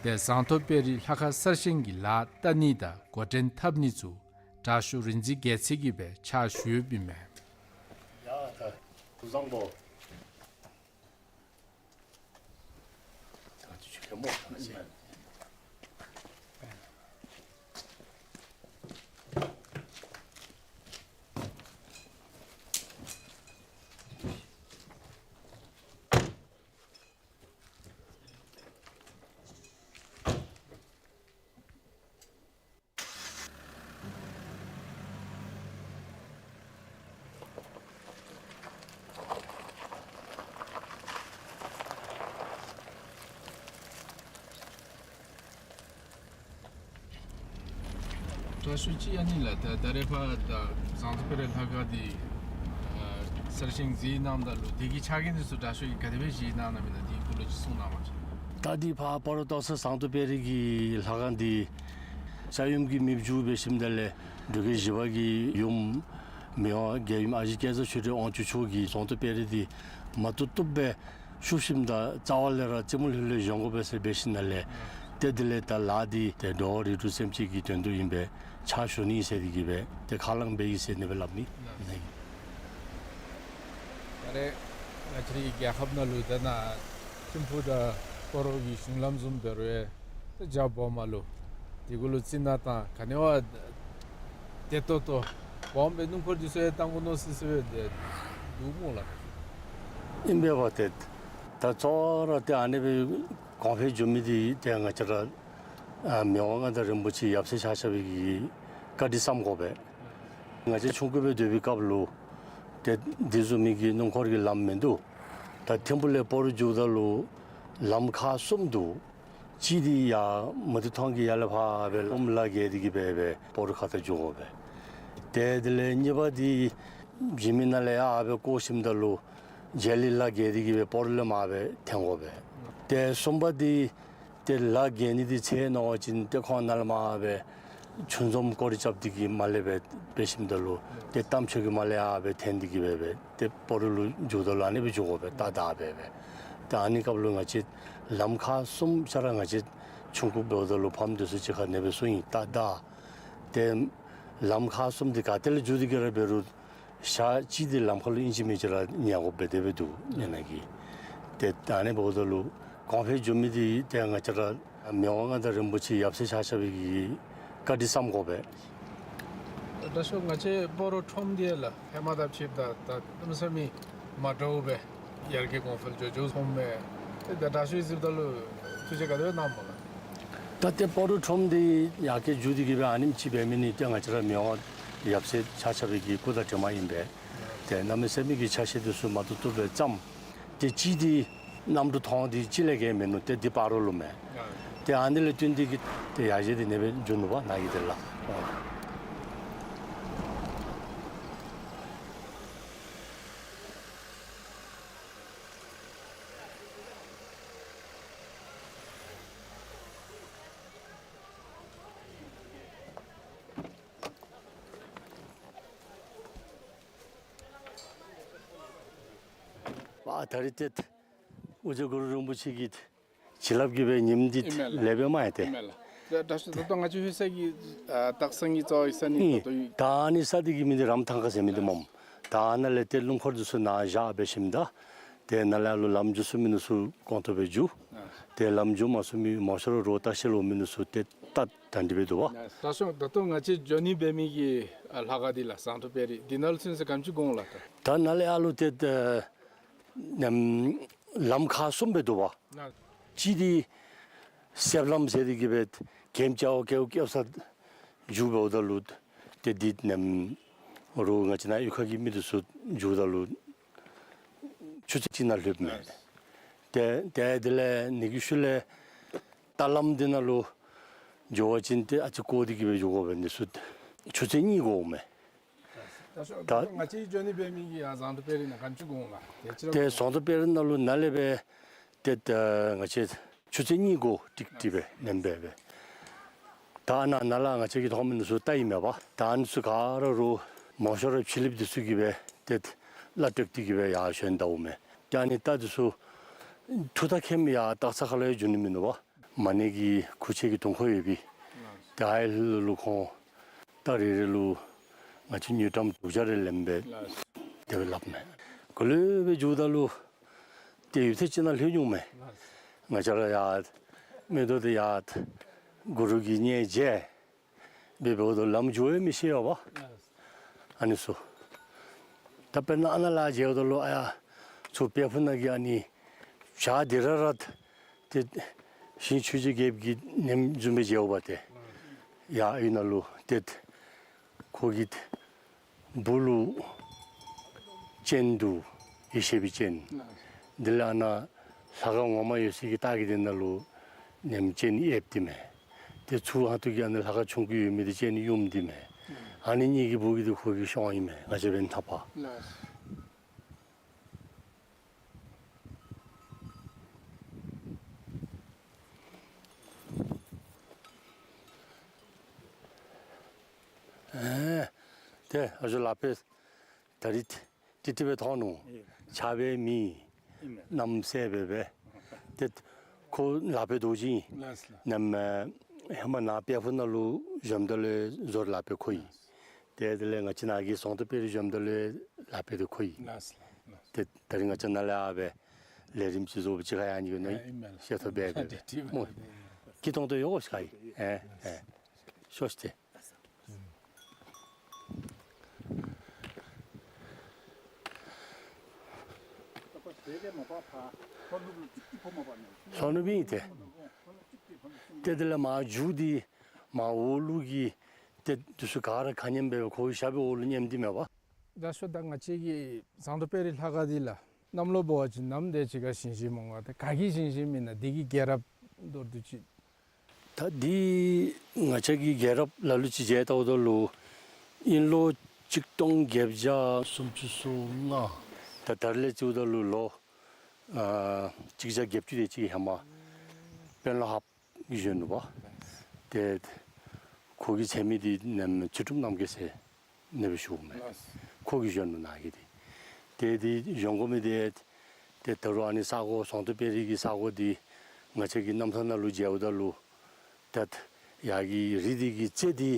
ཏེ་ཟངས་མཐོ་དཔལ་རི་ལྷ་ཁང་གསར་བཞེངས་ཀྱི་ལཱ་བལྟ་ནི་དང་འགོ་འདྲེན་འཐབ་ནི་ཚུ་དྲག་ཤོས་རིག་འཛིན་རྒྱལ་མཚན་གྱིས་སྦེ་ཕྱག་ཞུ་ཡོདཔ་ཨིན་མས། ཡ་ད་སྐུ་གཟུགས་བཟང་པོ། དྲག་ཤོས་ཅིག་ཨ་ནི་ལགས། ད་ད་རེས་ཕར་ད་ཟངས་མདོག་དཔལ་རི་ལྷ་ཁང་འདི་ཨ་གསར་བཞེངས་མཛད་གནངམ་ད་ལུ་དེ་གི་ཆ་རྐྱེན་འདི་ཚུ་དྲག་ཤོས་ཀྱིས་ག་དེ་སྦེ་བཞེངས་གནང་གནངམ་ཨིན་ན་དེ་གི་སྐོར་ལུ་ཅིག་གསུང་གནང་བ་ཅིན། ད་འདི་ཕར་སྤ་རོ་སྟག་ཚང་ཟངས་མདོག་དཔལ་རི་གི་ལྷ་ཁང་འདི་ས་ཡོམ་གྱིས་མེདཔ་བཅུག་འབད་ཞིནམ་ད་ལས་འབྲུག་རྒྱལ་བཞི་པ་གི་ཡུམ་མི་དབང་རྒྱལ་ཡུམ་ཨ་ཞེ་སྐལ་བཟང་ཆོས་སྒྲོན་དབང་ཕྱུག་མཆོག་གིས་ཟངས་མདོག་དཔལ་རི་འདི་མ་བཏུབ་བཏུབ་སྦེ་བཤུབ་ཞིནམ་ད་རྩ་བ་ལས་ར་རྩེ་མོ་ལྷོད་ལྷོད་བཞེངས་དགོ་པས་ཟེར་འབད་ཞིནམ་ལས། ཏེ་དེ་ལས་ད་ལཱ་འདི་ཏེ་འགྲོ་བ་རིགས་དྲུག་སེམས་ཅན་གྱི་དོན་དུ་ཨིན་པས། ཕྱག་ཞུ་ནི་ཟེར་དེ་གིས་སྦེ་ཏེ་ཁས་བླངས་འབད་ཡི་ཟེར་ཨ་ནི་སྦེ་སླབ་ནི་ཨིན། ད་རེས་ང་བཅས་རའི་རྒྱལ་ཁབ་ནང་ལུ་ད་ནཱ་ཐིམ་ཕུག་དང་སྤ་རོ་གི་གཞུང་ལམ་བཟུམ་འབད་རུང་ཡང་ད་རྒྱ་སྦོམ་ལུ་དེ་གུ་ལུ་རྩི་ནག་དང་ག་ནི་བ་བདེ་ཏོག་ཏོ་སྦོམ་སྦེ་སྣུམ་འཁོར་འདི་ཚུ་ཡང་བཏང་དགོ་མནོ་སི་སི་སྦེ་འདུག་སྨོ་ལགས། ཨིན་པས་པ། ཏེ་ད་གཙོ་བོ་ར་ཏེ་ཨ་ནི་སྦེ་གོང་འཕེལ་འགྱོ་མི་འདི་ཏེ་ང་བཅས་ར་ཨ་མི་དབང་མངའ་བདག་རིན་པོ་ཆེ་ཡབ་སྲས་ཆ་ཁྱབ་ཀྱི་བཀའ་དྲིན་བསམ་དགོ་པས། ང་བཅས་ཆུང་ཀུ་སྦེ་སྡོད་པའི་སྐབས་ལུ་ཏེ་འདི་བཟུམ་མའི་གི་སྣུམ་འཁོར་གྱི་ལམ་མིན་འདུག། ད་ཐིམ་ཕུག་ལས་སྤ་རོ་འགྱོཝ་ད་ལུ་ལམ་ཁག་གསུམ་འདུག། གཅིག་འདི་ཡར་མུ་ཏིག་ཐང་གི་ཡར་ལས་ཕར་སྦེ་ཨོམ་ལ་བརྒལ་ཏེ་གིས་སྦེ་སྦེ་སྤ་རོ་ཁ་ཐུག་འགྱོ་དགོ་པས། ཏེ་དེ་ལས་གཉིས་པ་འདི་འཇིགས་མེད་ནང་ལས་ཡར་སྦེ་བསྐོར་ཞིནམ་ད་ལུ་རྗེ་ལི་ལ་བརྒལ་ཏེ་གིས་སྦེ་སྤ་རོ་ལས་མར་སྦེ་འཐོན་དགོ་པས། ཏེ་གསུམ་པ་འདི་ཏེ་ལ་བརྒལ་ནི་འདི་ཚེ་ནོར་བ་ཅིན་ཏེ་ཁོང་ནཱ་ལས་མར་སྦེ་ཆུ་འཛོམས་སྐོར་ར་རྐྱབ་སྟེ་གིས་མར་ལས་སྦེ་འབད་ཞིནམ་ད་ལུ་ཏེ་རྟ་མཆོག་གི་མར་ལས་ཡར་སྦེ་འཐོན་ཏེ་གིས་སྦེ་སྦེ་ཏེ་སྤ་རོ་ལུ་འགྱོཝ་ད་ལུ་ཨ་ནི་སྦེ་འགྱོ་དགོ་པས། ཏ་ཏ་སྦེ་སྦེ། ཏེ་ཨ་ནི་སྐབས་ལུ་ང་བཅས་ལམ་ཁག་གསུམ་ཆ་ར་ང་བཅས་ཆུང་ཀུ་འབདཝ་ད་ལུ་ཕམ་འདི་ཚུ་གཅིག་ཁར་ཨ་ནི་སྦེ་སོང་ཡི། ཏ་ཏ་ཏེ་ལམ་ཁག་གསུམ་འདི་ག་ཏེ་ལས་འགྱོ་སྟེ་གིས་ར་འབད་རུང་ཞག་གཅིག་འདི་ལམ་ཁ་ལུ་ཨིན་ཅི་མིན་ཅི་ར་ཉལ་དགོཔ་སྦེ་དེ་སྦེ་འདུག་ཨ་ནི་གིས། ཏེ་ད་ཨ་ནི་འབདཝ་ད་ལུ་གོང་འཕེལ་འགྱོ་མི་འདི་ཏེ་ང་བཅས་ར་མི་དབང་མངའ་བདག་རིན་པོ་ཆེ་ཡབ་སྲས་ཆ་ཁྱབ་ཀྱི་བཀའ་དྲིན་བསམ་དགོ་པས། དྲག་ཤོས་ང་བཅས་སྤ་རོ་ཁྲོམ་འདི་ལགས་ཧེ་མ་དང་ཕྱདཔ་ད་ད་གནམ་མེད་ས་མེད་མ་འདྲཝ་སྦེ་ཡར་རྒྱས་གོང་འཕེལ་འགྱོ་འགྱོཝ་སོངམ་མས། ཏེ་ད་དྲག་ཤོས་གཟིགསཔ་ད་ལུ་ཐུགས་བཞེད་ག་དེ་སྦེ་གནངམ་སྨོ་ལགས། ད་ཏེ་སྤ་རོ་ཁྲོམ་འདི་ཡར་རྒྱས་འགྱོ་སྟེ་གིས་སྦེ་ཨ་ནེམ་ཅིག་འབད་མི་འདི་ཏེ་ང་བཅས་ར་མི་དབང་ཡབ་སྲས་ཆ་ཁྱབ་ཀྱི་སྐུ་དྲིན་ཨིན་པས། ཏེ་གནམ་མེད་ས་མེད་ཀྱི་ཆ་ཤས་འདི་ཚུ་མ་བཏུབ་བཏུབ་སྦེ་བརྩམས། ཏེ་གཅིག་འདི་གནམ་གྲུ་ཐོང་འདི་གཅིག་ལས་བརྒལ་མིན་ནུག། ཏེ་འདི་སྤ་རོ་ལུ་མས། ཏེ་ཨ་ནི་ལས་བརྟེན་ཏེ་གིས་ཏེ་ཡར་རྒྱས་འདི་ཨ་ནི་སྦེ་འགྱོ་ནུག་པ་ནཱ་གི་འདི་ལགས། ཨ་ད་རིས་ཏེ་ཨོ་རྒྱན་གུ་རུ་རིན་པོ་ཆེ་གི་བྱིན་རླབས་ཀྱིས་སྦེ་ཉིནམ་འདི་ཨིན་མས་ལགས། ལེགས་སྦེ་མ་ཡལ་ཏེ། ཨིན་མས་ལགས། ད་ད་ད་ལྟོ་ང་བཅས་ལྷོད་ས་གི་ཨ་སྟག་ཚང་གི་རྩ་བའི་ས་གནས་ཨིན། ད་ལྟོ་ཡོད། ད་ཨ་ནི་ས་འདི་གི་མིང་འདི་རམ་ཐང་ཁ་ཟེར་མི་འདི་སྨོ། ད་ཨ་ནཱ་ལས་ཏེ་སྣུམ་འཁོར་འདི་ཚུ་ནཱ་བཞག་འབད་ཞིནམ་ད་ཏེ་ནཱ་ལས་ཨ་ལུ་ལམ་འགྱོ་ཚུགས་མི་འདི་ཚུ་གོང་ཐོག་སྦེ་འགྱོ། ཨ་ཏེ་ལམ་འགྱོ་མ་ཚུགས་མི་མང་ཤོས་ར་རོགས་ལྟ་བཤལ་འོང་མི་འདི་ཚུ་ཏེ་ད་ད་འདི་སྦེ་འདུག་པ། ད་ཤོང་ད་ལྟོ་ང་བཅས་འགྱོ་ནི་འབད་མི་གི་ཨ་ལྷ་ཁང་འདི་ལགས་ཟངས་མདོག་དཔལ་རི་འདི་ནང་ལུ་ཚུན་ཚོད་ག་དེམ་ཅིག་འགོར་འོང་ལགས། ད་ད་ནཱ་ལས་ཨ་ལུ་ཏེ་ད་ནམ་ལམ་ཁག་གསུམ་སྦེ་འདུག་པ། ལགས། གཅིག་འདི་གསེབ་ལམ་ཟེར་ཏེ་གིས་སྦེ་གེམ་ཅ་བ་ཀེའུ་ཀེའུ་ས་འགྱོ་འབདཝ་ད་ལུ་ཏེ་འདི་ནམ་རོགས་ང་བཅས་ནཱ་གཡུས་ཁ་གི་མི་འདི་ཚུ་འགྱོཝ་ད་ལུ་ཆུ་ཚོད་གཅིག་ནང་ལྷོདཔ་མས། ལགས། ཏེ་ཏེ་དེ་ལས་ནི་གི་ཤུལ་ལས་རྟ་ལམ་འདི་ནང་ལུ་འགྱོ་བ་ཅིན་ཏེ་ཨ་ཙི་སྐོར་ཏེ་གིས་སྦེ་འགྱོ་དགོ་པས། འདི་ཚུ་ཆུ་ཚོད་གཉིས་འགོརཝ་མས། ད་ད་ང་བཅས་འགྱོ་ནི་འབད་མི་གི་ཡར་ཟངས་མདོག་དཔལ་རི་ནང་ག་དེམ་ཅིག་འགོར་འོང་ལགས། ཏེ་ཅི་ར་ཏེ་ཟངས་མདོག་དཔལ་རི་ནང་ལུ་ནཱ་ལས་སྦེ་ཏེ་ད་ང་བཅས་ཆུ་ཚོད་གཉིས་འགོར་ཏིག་ཏིག་སྦེ་ནེམ་སྦེ་སྦེ། ད་ནཱ་ནཱ་ལས་ང་བཅས་ཀྱིས་མཐོང་མི་འདི་ཚུ་རྟ་ཨིན་མས་པ། ད་ཨ་ནི་ཚུ་ག་ར་རོགས་མང་ཤོས་ར་ཕྱི་གླིངཔ་འདི་ཚུ་གིས་སྦེ་ཏེ་གླ་སྤྲོད་དེ་གིས་སྦེ་ཡར་བཞོན་ད་འོང་མས། ཏེ་ཨ་ནི་རྟ་འདི་ཚུ་ཐུག་ད་ཁེམ་ཡར་སྟག་ཚང་ཁ་ལུ་ཡང་འགྱོ་ནི་མིན་ནུག་པ། མ་ཎི་གི་ཁུག་ཆེན་གྱི་དུང་ཁོག་ཡོད་པའི། ཏེ་ཨའི་ལུ་ལུ་ཁོང་རྟ་རེ་རེ་ལུ་ང་བཅས་དངུལ་ཀྲམ་དྲུག་བརྒྱ་རེ་ལེནམ་སྦེ་དེ་སྦེ་སླབ་མས། ག་ལུ་སྦེ་འགྱོཝ་ད་ལུ་ཏེ་ཡུད་ཐེངས་ཅིག་ནང་ལྷོད་འོང་མས། ང་བཅས་ར་ཡར་མེ་ཏོག་དང་ཡར་གུ་རུ་གི་གཉེར་བྱས་སྦེ་འབདཝ་ད་ལམ་འགྱོ་ཡང་མི་ཤེས་པས་པ། ཨ་ནི་ཚུ། ད་དཔེར་ན་ཨ་ནཱ་ལས་མཇལཝ་ད་ལུ་ཨ་ཡར་ཚུར་དཔལ་ཕུག་ནང་གི་ཨ་ནི་བྱག་འདི་ར་ར་ཏེ་ཞིང་ཆོས་རྗེ་རྒྱལཔོ་གི་ནེམ་བཟུམ་སྦེ་མཇལཝ་ཏེ། ཡར་ཨའི་ནང་ལུ་ཏེ་ཁོ་གི་སྦུག་ལུ་སྤྱན་འདུག། ཡེ་ཤེས་པའི་སྤྱན། དེ་ལས་ཨ་ནཱ་ལྷ་ཁང་ངོ་མ་ཡོད་སའི་གི་ལྟག་གི་དེ་ནང་ལུ་ནེམ་སྤྱན་གཡསཔ་འདི་མས། ཏེ་ཚུར་ཧ་ཏུ་གི་ཨ་ནི་ལྷ་ཁང་ཆུང་ཀུ་ཡོད་མི་འདི་ཅིག་ཨ་ནི་ཡུམ་འདི་མས། ཨ་ནི་གཉིས་ཀྱི་བུ་གི་འདི་ཁོ་གི་གཤོངམ་ཨིན་མས། ང་བཅས་འབདན་ཐག་པ། ཨེ་ཏེ་ཨ་ཞུ་ལག་པས་ད་རིས་ཏིག་ཏིག་སྦེ་མཐོང་ནུག། ཆགས་པའི་མི་གནམ་མེད་ས་མེད་སྦེ། ཏེ་ཁོ་ལག་པའི་རྡོ་རྗེ་ཨིན། ནམ་ཧེ་མ་ནཱ་དཔལ་ཕུག་ནང་ལུ་བཞོནམ་ད་ལུ་བཟོ་རིག་ལག་པའི་ཁོ་ཨིན། ཏེ་དེ་ལས་ང་བཅས་ནཱ་གི་ཟོང་དོ་དཔལ་རི་བཞོནམ་ད་ལུ་ལག་པའི་རྡོ་ཁོ་ཨིན། ཏེ་ད་རིས་ང་བཅས་ནཱ་ལས་ཨ་སྦེ་ལས་རིམ་ཅིག་བཟོ་བ་ཅིག་ཁར་ཡང་ཨ་ནི་གི་ནང་ཤེས་ཐོབ་སྦེ་སྦེ་སྨོ། སྐྱིད་ཏོང་ཏོ་ཡོད་གོ་ཤ་ཨིན། ཨེ་ཨེ་ཤོག་ཤིག་ཏེ། ལྷོ་ནུབ་ཨིན་ཏེ། ཏེ་དེ་ལས་མར་མཇུག་འདི་མར་འོག་ལུ་གི་ཏེ་འདི་ཚུ་ག་ར་ཁ་ཉན་སྦེ་ཁོ་གི་ཞབས་པའི་འོག་ལུ་ཉནམ་འདི་མས་པ། ད་ཤོ་ད་ང་བཅས་ཀྱི་ཟངས་མདོག་དཔལ་རི་ལྷ་ཁང་འདི་ལགས་གནམ་ལོ་འབད་བ་ཅིན་ནམ་དེ་ཅིག་ཁར་བཞེངས་བཞེངསམ་འོང་ག། ཏེ་ག་གིས་བཞེངས་བཞེངསམ་ཨིན་ན། འདི་གི་རྒྱལ་རབས་མདོར་བསྡུས་ཅིག། ད་འདི་ང་བཅས་ཀྱི་རྒྱལ་རབས་ལ་ལུ་ཅིག་མཇལ་བལྟཝ་ད་ལུ་དབྱིན་ལོ་གཅིག་སྟོང་བརྒྱད་བརྒྱ་སུམ་ཅུ་སོ་ལྔ། ད་ད་རེས་ལས་བརྩིཝ་ད་ལུ་ལོ་ཨ་གཅིག་བརྒྱ་བརྒྱད་ཅུ་དེ་ཅིག་ཧེ་མ་དཔོན་སློབ་ཧཱཔ་གིས་བཞེངས་ནུག་པ། ཏེ་ཁོ་གི་མཚན་མི་འདི་ནམ་ཚུལ་ཁྲིམས་རྣམ་རྒྱལ་ཟེར་ཨ་ནི་སྦེ་ཞུཝ་མས། ཁོ་གིས་བཞེངས་ནུག་ནཱ་གི་འདི། ཏེ་འདི་བཞེངས་དགོ་མི་འདི་ཏེ་ད་རུང་ཨ་ནི་ས་གོ་ཟངས་མདོག་དཔལ་རི་གི་ས་གོ་འདི་ང་བཅས་ཀྱི་རྣམ་ཐར་ནང་ལུ་མཇལཝ་ད་ལུ་ཏེ་ཡར་གྱི་རི་འདི་གི་རྩེ་འདི་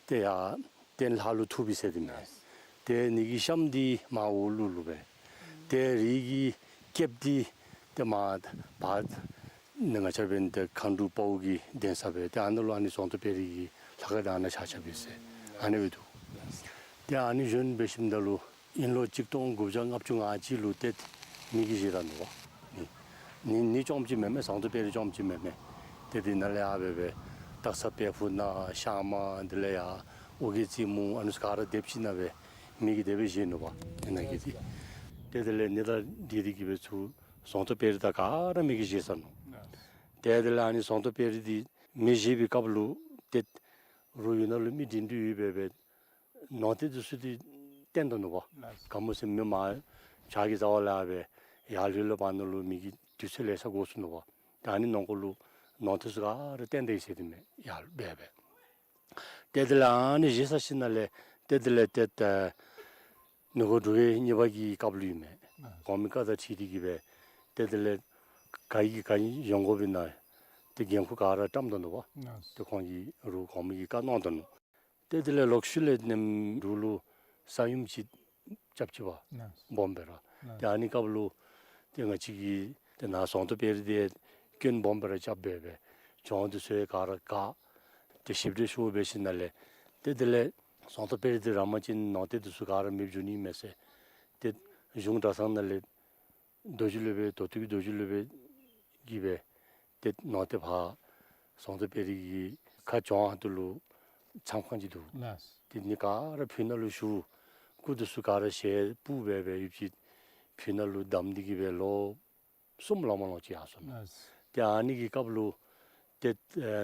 ཏེ་ཡར་སྟེང་ལྷ་ལུ་ཐུག་པས་ཟེར་འདི་མས། ཏེ་ཨ་ནི་གི་གཤམ་འདི་མར་འོག་ལུ་ལུ་སྦེ། ཏེ་རི་གི་སྐེདཔ་འདི་ཏེ་མར་བར་ནི་ང་བཅས་འབདན་ཏེ་མཁའ་འགྲོ་དཔའ་བོ་གི་གདན་ས་སྦེ་ཏེ་ཨ་ནཱ་ལུ་ཨ་ནི་ཟངས་མདོག་དཔལ་རི་གི་ལྷ་ཁང་འདི་ཨ་ནཱ་ཆགས་ཆགསཔ་ཨིན་ཟེར་ཨ་ནི་སྦེ་འདུག། ཏེ་ཨ་ནི་བཞེངས་འབད་ཞིནམ་ད་ལུ་དབྱིན་ལོ་གཅིག་སྟོང་དགུ་བརྒྱ་ལྔ་བཅུ་ང་གཅིག་ལུ་ཏེ་མེ་གིས་བཞེས་ད་ནུག་པ། ནི་ནི་ནི་རྐྱངམ་ཅིག་མེན་མས། ཟངས་མདོག་དཔལ་རི་རྐྱངམ་ཅིག་མེན་མས། ཏེ་འདི་ནང་ལས་ཡར་སྦེ་སྦེ་སྟག་ཚང་དཔལ་ཕུག་ནང་ཤར་མར་འདི་ལས་ཡར་ཨོ་རྒྱན་རྩེ་མོ་ཨ་ནི་ཚུ་ག་ར་སྡེབ་ཅིག་ནང་སྦེ་མེ་གིས་དེ་སྦེ་བཞེས་ནུག་པ། ཨ་ནཱ་གི་འདི། ཏེ་དེ་ལས་ཨ་ནི་དང་འདི་འདི་གིས་སྦེ་ཚུར་ཟངས་མདོག་དཔལ་རི་དང་ག་ར་མེ་གིས་བཞེས་ཚར་ནུག། ཏེ་དེ་ལས་ཨ་ནི་ཟངས་མདོག་དཔལ་རི་འདི་མེ་བཞེས་པའི་སྐབས་ལུ་ཏེ་རུ་ཡུལ་ནང་ལུ་མི་འདྲེན་འདྲེན་ཡོད་པའི་སྦེ་ནོར་རྟེན་འདི་ཚུ་འདི་བཏོན་ད་ནུག་པ། ག་མོ་ཟེར་མི་མར་བྱག་གི་རྩ་བ་ལས་སྦེ་ཡར་ལུས་ལ་བར་ན་ལུ་མི་གི་དུས་ཚོད་ལེ་ཤ་འགོར་སོ་ནུག་པ། ད་ཨ་ནི་ནང་འཁོད་ལུ་ནོར་རྟེན་ཚུ་ག་ར་བཏོན་ད་ཡི་ཟེར་འདི་མས། ཡར་སྦེ་སྦེ། ཏེ་དེ་ལས་ཨ་ནི་བཞེས་ཚར་ཞིནམ་ལས་ཏེ་དེ་ལས་ཏེ་ད་ནུབ་སྒོ་འབྲུག་རྒྱལ་གཉིས་པ་གི་སྐབས་ལུ་ཨིན་མས། གོང་མའི་བཀའ་དང་འཁྲིལ་ཏེ་གིས་སྦེ་ཏེ་དེ་ལས་ག་གིས་ག་བཞེངས་དགོཔ་ཨིན་ན་ཏེ་འགན་ཁུར་ག་ར་བཀྲམ་ད་ནུག་པ། ཏེ་ཁོང་གིས་རུ་གོང་མ་གིས་བཀའ་གནང་ད་ནུག། ཏེ་དེ་ལས་ལོག་ཤུལ་ལས་ནེམ་འབྲུག་ལུ་ས་ཡོམ་ཅིག་རྐྱབ་ཅི་པ་སྦོམ་སྦེ་ར། ཏེ་ཨ་ནི་སྐབས་ལུ་ཏེ་ང་བཅས་ཀྱི་ཏེ་ནཱ་ཟངས་མདོག་དཔལ་རི་འདི་སྐྱོན་སྦོམ་སྦེ་ར་རྐྱབ་སྦེ་སྦེ་གྱོང་འདི་ཚུ་ཡང་ག་ར་བཀག། ཏེ་ཞིབ་འགྲེལ་ཞུ་འབད་ཞིནམ་ལས་ཏེ་དེ་ལས་ཟངས་མདོག་དཔལ་རི་འདི་ར་མ་ཅིན་ནང་རྟེན་འདི་ཚུ་ག་ར་མེདཔ་འགྱོ་ནི་མས་ཟེར་ཏེ་གཞུང་གྲྭ་ཚང་ནང་ལས་རྡོ་རྗེ་སློབ་དཔོན་མདོ་སྟོད་ཀྱི་རྡོ་རྗེ་སློབ་དཔོན་གྱིས་སྦེ་ཏེ་ནང་རྟེན་ཕར་ཟངས་མདོག་དཔལ་རི་གི་ཁ་གྱོང་ཁ་ཐུག་ལུ་མཚམས་ཁང་ཅིག་འདུག། ཏེ་ཨ་ནི་ག་ར་ཕུ་ནང་ལུ་ཞུ། སྐུ་འདི་ཚུ་ག་ར་ཞལ་སྤུབས་སྦེ་སྦེ་ཡོདཔ་ཅིག་ཕུ་ནང་ལུ་བསྡམས་ཏེ་གིས་སྦེ་ལོ་གསུམ་ལོ་མ་ལོ་ཅིག་ཡར་སོ་ནུག། ཏེ་ཨ་ནི་གི་སྐབས་ལུ་ཏེ་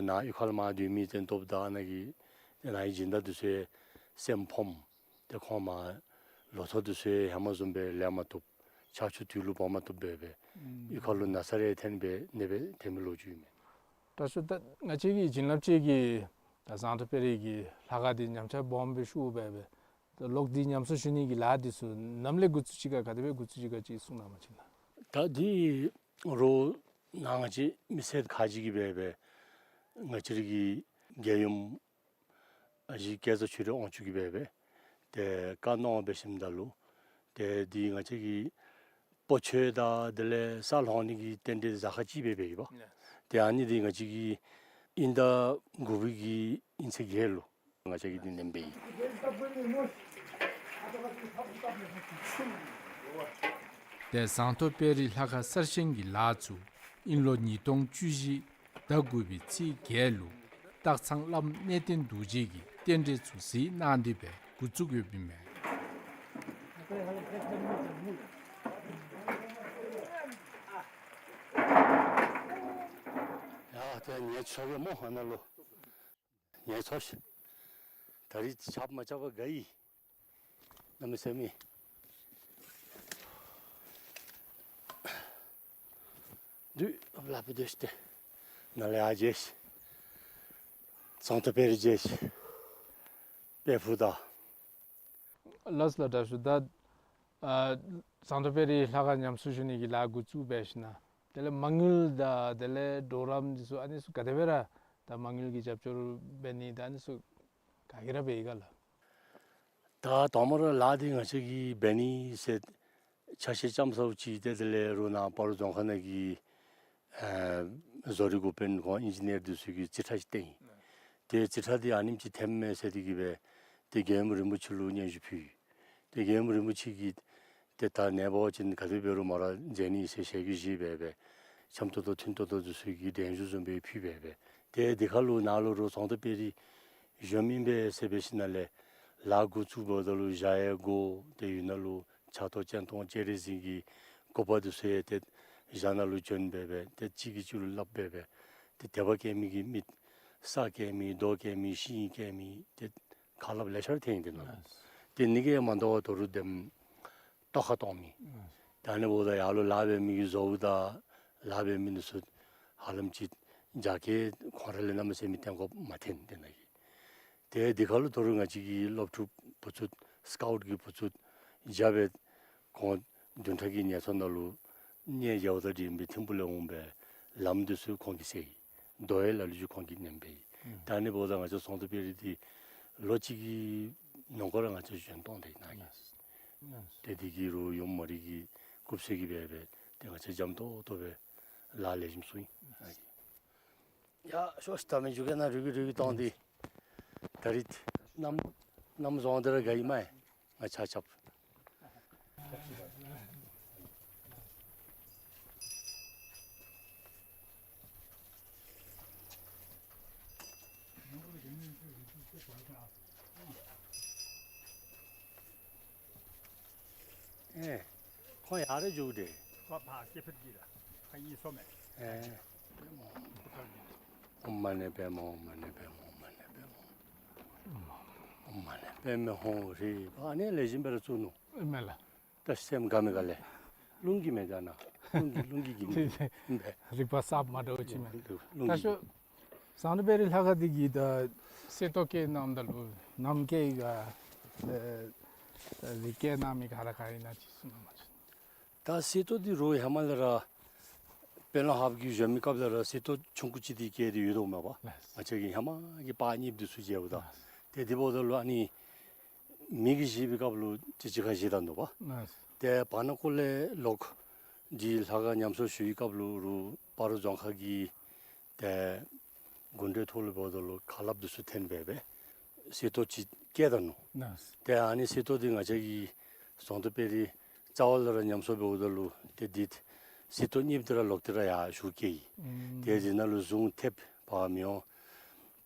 ནཱ་གཡུས་ཁ་ལུ་མར་སྡོད་མི་ཏེ་སྟོབས་དང་ནཱ་གི་ཏེ་ནཱ་གི་སྦྱིན་བདག་འདི་ཚུ་ཡང་སེམས་ཕམ། ཏེ་ཁོང་མར་ལོ་ཐོག་འདི་ཚུ་ཡང་ཧེ་མ་བཟུམ་སྦེ་ལེན་མ་བཏུབ། ཆར་ཆུ་དུས་ལུ་འབབ་མ་བཏུབ་སྦེ་སྦེ་གཡུས་ཁ་ལུ་ན་ཚ་རེ་ཐོན་སྦེ་ཨ་ནི་སྦེ་ཐོན་མི་ལོ་རྒྱུས་ཨིན་མས། དྲག་ཤོས་ད་ང་བཅས་ཀྱི་བྱིན་རླབས་ཅན་གྱི་ད་ཟངས་མདོག་དཔལ་རི་གི་ལྷ་ཁང་འདི་ཉམས་ཆག་སྦོམ་སྦེ་ཤོར་སྦེ་སྦེ་ད་ལོག་སྟེ་ཉམས་གསོ་ཞུ་ནི་གི་ལཱ་འདི་ཚུ་ནམ་ལས་འགོ་བཙུགས་ཅི་ག་ག་དེ་སྦེ་འགོ་བཙུགས་ཅི་ག་ཅིག་གསུང་གནང་བ་ཅིན་ལགས། ད་འདི་རུ་ནཱ་ང་བཅས་མི་སེར་ཁག་ཅིག་གིས་སྦེ་སྦེ་ང་བཅས་རའི་གི་རྒྱལ་ཡུམ་ཨ་ཞེ་སྐལ་བཟང་ཆོས་སྒྲོན་དབང་ཕྱུག་གིས་སྦེ་སྦེ་ཏེ་བཀའ་གནང་འབད་ཞིནམ་ད་ལུ་ཏེ་འདི་ང་བཅས་ཀྱི་སྤོ་ཆོས་དང་དེ་ལས་ས་སློང་ནི་གི་རྟེན་འབྲེལ་གཟའ་སྐར་གཅིག་སྦེ་འབད་ཡི་པ། ཏེ་ཨ་ནི་འདི་ང་བཅས་ཀྱི་དབྱིན་ཟླ་དགུ་པའི་གི་དབྱིན་ཚེས་བརྒྱད་ལུ་ང་བཅས་ཀྱིས་འདི་ནེམ་འབད་ཡི། ཏེ་ཟངས་མདོག་དཔལ་རི་ལྷ་ཁང་གསར་བཞེངས་ཀྱི་ལཱ་ཚུ་དབྱིན་ལོ་ཉིས་སྟོང་བཅུ་བཞི་ཟླ་དགུ་པའི་ཚེས་བརྒྱད་ལུ་སྟག་ཚང་བླམ་གནས་བརྟན་རྡོ་རྗེ་གིས་རྟེན་འབྲེལ་ཚུ་གཟིགས་གནང་སྟེ་སྦེ་འགོ་བཙུགས་ཡོདཔ་ཨིན་མས། ཡ་ཏེ་ངལ་འཚོ་གེ་སྨོ། ཨ་ནཱ་ལུ་ ངལ་འཚོ་ཤིག། ད་རིས་ཆརཔ་མ་རྐྱབ་པར་དགའ་ཡི། གནམ་མེད་ས་མེད། དུས་ལ་བབ་སྟེ་ནཱ་ལས་ཡར་མཇལ་ཤིག། ཟངས་མདོག་དཔལ་རི་མཇལ་ཤིག། དཔལ་ཕུག་དང་། ལགས་སོ་ལགས། དྲག་ཤོས། ད་ཨ་ཟངས་མདོག་དཔལ་རི་ལྷ་ཁང་ཉམས་གསོ་ཞུ་ནི་གི་ལཱ་འགོ་བཙུགས་འབད་ཞིནམ་ལས། དེ་ལས་མ་དངུལ་དང་དེ་ལས་གྲོགས་རམ་འདི་ཚུ་ཨ་ནི་ཚུ་ག་དེ་སྦེ་ར་ད་མ་དངུལ་གྱི་རྒྱབ་སྐྱོར་འབད་ནི་ད་ཨ་ནི་ཚུ་ག་གིས་ར་འབད་ཡི་ག་ལགས། ད་དང་པ་ར་ལཱ་འདི་ང་བཅས་ཀྱིས་འབད་ནི་ཟེར་ཆ་ཤས་ཙམ་ཟཝ་ཅིག་ཏེ་དེ་ལས་རུང་ནཱ་སྤ་རོ་རྫོང་ཁག་ནང་གི་ཨ་བཟོ་རིག་འགོ་དཔོན་ཁོང་ཨིན་ཇི་ནི་ཡར་འདི་ཚུ་གིས་རྩིས་ཁྲ་ཅིག་བཏོན་ཡི། ཏེ་རྩིས་ཁྲ་འདི་ཨ་ནེམ་ཅིག་འཐེནམ་མས་ཟེར་ཏེ་གིས་སྦེ་ཏེ་རྒྱལ་ཡུམ་རིན་པོ་ཆེ་ལུ་སྙན་ཞུ་ཕུལ་ཡི། ཏེ་རྒྱལ་ཡུམ་རིན་པོ་ཆེ་གིས་ཏེ་ད་ནངས་པ་ཅིན་ག་དེ་འབད་རུང་མོ་ར་མཇལ་ནི་ཟེར་ཞལ་གྱིས་བཞེས་སྦེ་སྦེ་འཆམ་ཏོག་ཏོ་མཐུན་ཏོག་ཏོ་འདི་ཚུ་གི་གདན་ཞུ་བཟུམ་སྦེ་ཕུལ་སྦེ་སྦེ། ཏེ་འདི་ཁར་ལུ་ནཱ་ལུ་རོགས་ཟངས་མདོག་དཔལ་རི་གཞོནམ་ཨིན་པས་ཟེར་འབད་ཞིནམ་ལས་ལཱ་འགོ་བཙུགསཔ་ད་ལུ་ཞག་ཡང་འགོར། ཏེ་ཡུལ་ནང་ལུ་ཆགས་ཐོག་སྤྱན་སྟོང་སྤྱན་རས་གཟིགས་ཀྱི་སྐུ་པར་འདི་ཚུ་ཡང་ཏེ་ཞག་ནང་ལུ་བྱོན་སྦེ་སྦེ་ཏེ་གཅིག་གིས་གཅིག་ལུ་སླབ་སྦེ་སྦེ་ཏེ་དད་པ་སྐྱེ་མི་གི་མི་ས་སྐྱེ་མི་རྡོ་སྐྱེ་མི་ཤིང་སྐྱེ་མི་ཏེ་ཁ་སླབ་ལེ་ཤ་ར་ཐོན་ཡི་འདི་ནང་ལུ། ལགས། ཏེ་ཨ་ནི་གིས་མ་དོ་བར་ད་རུང་དེམ་ལྟོ་ཁ་གཏོང་མི། ལགས། ད་ཨ་ནི་འབདཝ་ད་ཡར་ལུ་ལཱ་འབད་མི་གི་བཟོཝ་ད་ལཱ་འབད་མི་འདི་ཚུ་ཧ་ལམ་ཅིག་རྒྱ་སྐྱེད་ཁོང་ར་ལས་གནམ་མེད་ས་མེད་བཏོན་དགོཔ་མ་ཐོན་འདི་ནང་གི། ཏེ་འདི་ཁར་ལུ་ད་རུང་ང་བཅས་ཀྱི་སློབ་ཕྲུག་བུ་ཚུ་སི་ཀའུཊ་གི་བུ་ཚུ་རྐྱབ་སྦེ་ཁོང་བདུན་ཕྲག་གི་ངལ་འཚོ་ནང་ལུ་གནས་མཇལཝ་དང་འབྲེལ་སྦེ་ཐིམ་ཕུག་ལས་འོང་སྦེ་ལམ་འདི་ཚུ་ཁོང་གིས་སེལ་ཡི། རྡོ་ཡང་ལ་ལུ་ཅིག་ཁོང་གིས་མནན་སྦེ་ཡི། ཨུམ། ད་ཨ་ནི་འབདཝ་ད་ང་བཅས་ཟངས་མདོག་དཔལ་རི་འདི་ལོ་གཅིག་གི་ནང་འཁོད་ར་ང་བཅས་བཞེངས་གཏང་ད་ཡི་ནཱ་གི། ལགས། ཏེ་འདི་གིས་རུང་ཡུམ་མ་རིག་གི་སྐུ་ཚེ་གི་སྦེ་སྦེ་ཏེ་ང་བཅས་འཇམ་ཏོང་ཏོ་སྦེ་ལཱ་ལེགས་ཤོམ་ཚུགས་ཡི། ཡ་ཤོག་ཤིག། ད་མི་འགྱོ་གེ་ནཱ་རུལ་གི་རུལ་གི་གཏང་སྟེ། ད་རིས་གནམ་གནམ་བཟང་སྟེ་ར་དགའ་ཡི་མས། ང་ཆ་ཁྱབ། ཨེ། ཁོང་ཡར་ར་འགྱོ་དེས། ཁོ་ཕར་སྐྱེ་འཕེལ་གྱི་ལ། ཁ་ཡི་སོ་མས། ཨེ། ཨོཾ་མ་ཎི་པདྨེ། ཨོཾ་མ་ཎི་པདྨེ། ཨོཾ་མ་ཎི་པདྨེ། ཨོཾ་མ་ཎི་པདྨེ་ཧཱུྃ་ཧྲཱིཿ། ཨ་ནི་ལེགས་ཤོམ་སྦེ་ར་བཙུགས་ནུག། ཨིན་མས་ལགས། ད་སེམས་དགའ་མི་དགའ་ལས། རླུང་གིས་མི་དགའ་ན། རླུང་གིས་རླུང་གིས་འགྱིང་། རིག་པ་གསརཔ་མ་འདྲཝ་ཅིག་མས། རླུང་གིས། ད་ཤོག། ཟངས་མདོག་དཔལ་རི་ལྷ་ཁང་འདི་གི་ད་གསེར་ཏོག་བཀལ་གནངམ་ད་ལུ་ནམ་བཀལ་ཡི་ག། ཨེ་རིག་བཀལ་གནང་མི་ག་ར་ག་ཨིན་ན་ཅིག་གསུང་གནང་མ་ཅིག། ད་གསེར་ཏོག་འདི་རུང་ཧེ་མ་ལས་ར་དཔལ་ལྡན་ཧཱཔ་གི་གཞོནམ་གི་སྐབས་ལས་ར་གསེར་ཏོག་ཆུང་ཀུ་ཅིག་འདི་བཀལ་ཏེ་ཡོད་དོ་མས་པ། ལགས། ང་བཅས་ཀྱི་ཧེ་མ་གི་པར་རྙིངམ་འདི་ཚུ་མཇལཝ་ད། ལགས། ཏེ་འདི་འབདཝ་ད་ལུ་ཨ་ནི་མི་གིས་བཞེས་པའི་སྐབས་ལུ་ཅིག་ཅིག་ཁར་བཞེས་ད་ནུག་པ། ལགས། ཏེ་བར་ན་ཀོ་ལས་ལོག་འདི་ལྷ་ཁང་ཉམས་གསོ་ཞུ་བའི་སྐབས་ལུ་རུང་སྤ་རོ་རྫོང་ཁག་གི་ཏེ་གུང་ཁྲན་ཐོག་ལུ་འབདཝ་ད་ལུ་ཁ་སླབ་འདི་ཚུ་འཐེན་སྦེ་སྦེ་གསེར་ཏོག་ཅིག་བཀལ་ད་ནུག། ལགས། ཏེ་ཨ་ནི་གསེར་ཏོག་འདི་ང་བཅས་ཀྱི་ཟངས་མདོག་དཔལ་རི་རྩ་བ་ལས་ར་ཉམས་གསོ་འབདཝ་ད་ལུ་ཏེ་འདི་གསེར་ཏོག་རྙིངམ་འདི་ར་ལོག་སྟེ་ར་ཡར་ཞུ་བསྐྱལ་ཡི། ཨུམ། ཏེ་འདི་ནང་ལུ་གཟུངས་ཐེབས་འབག་མི་འོང་།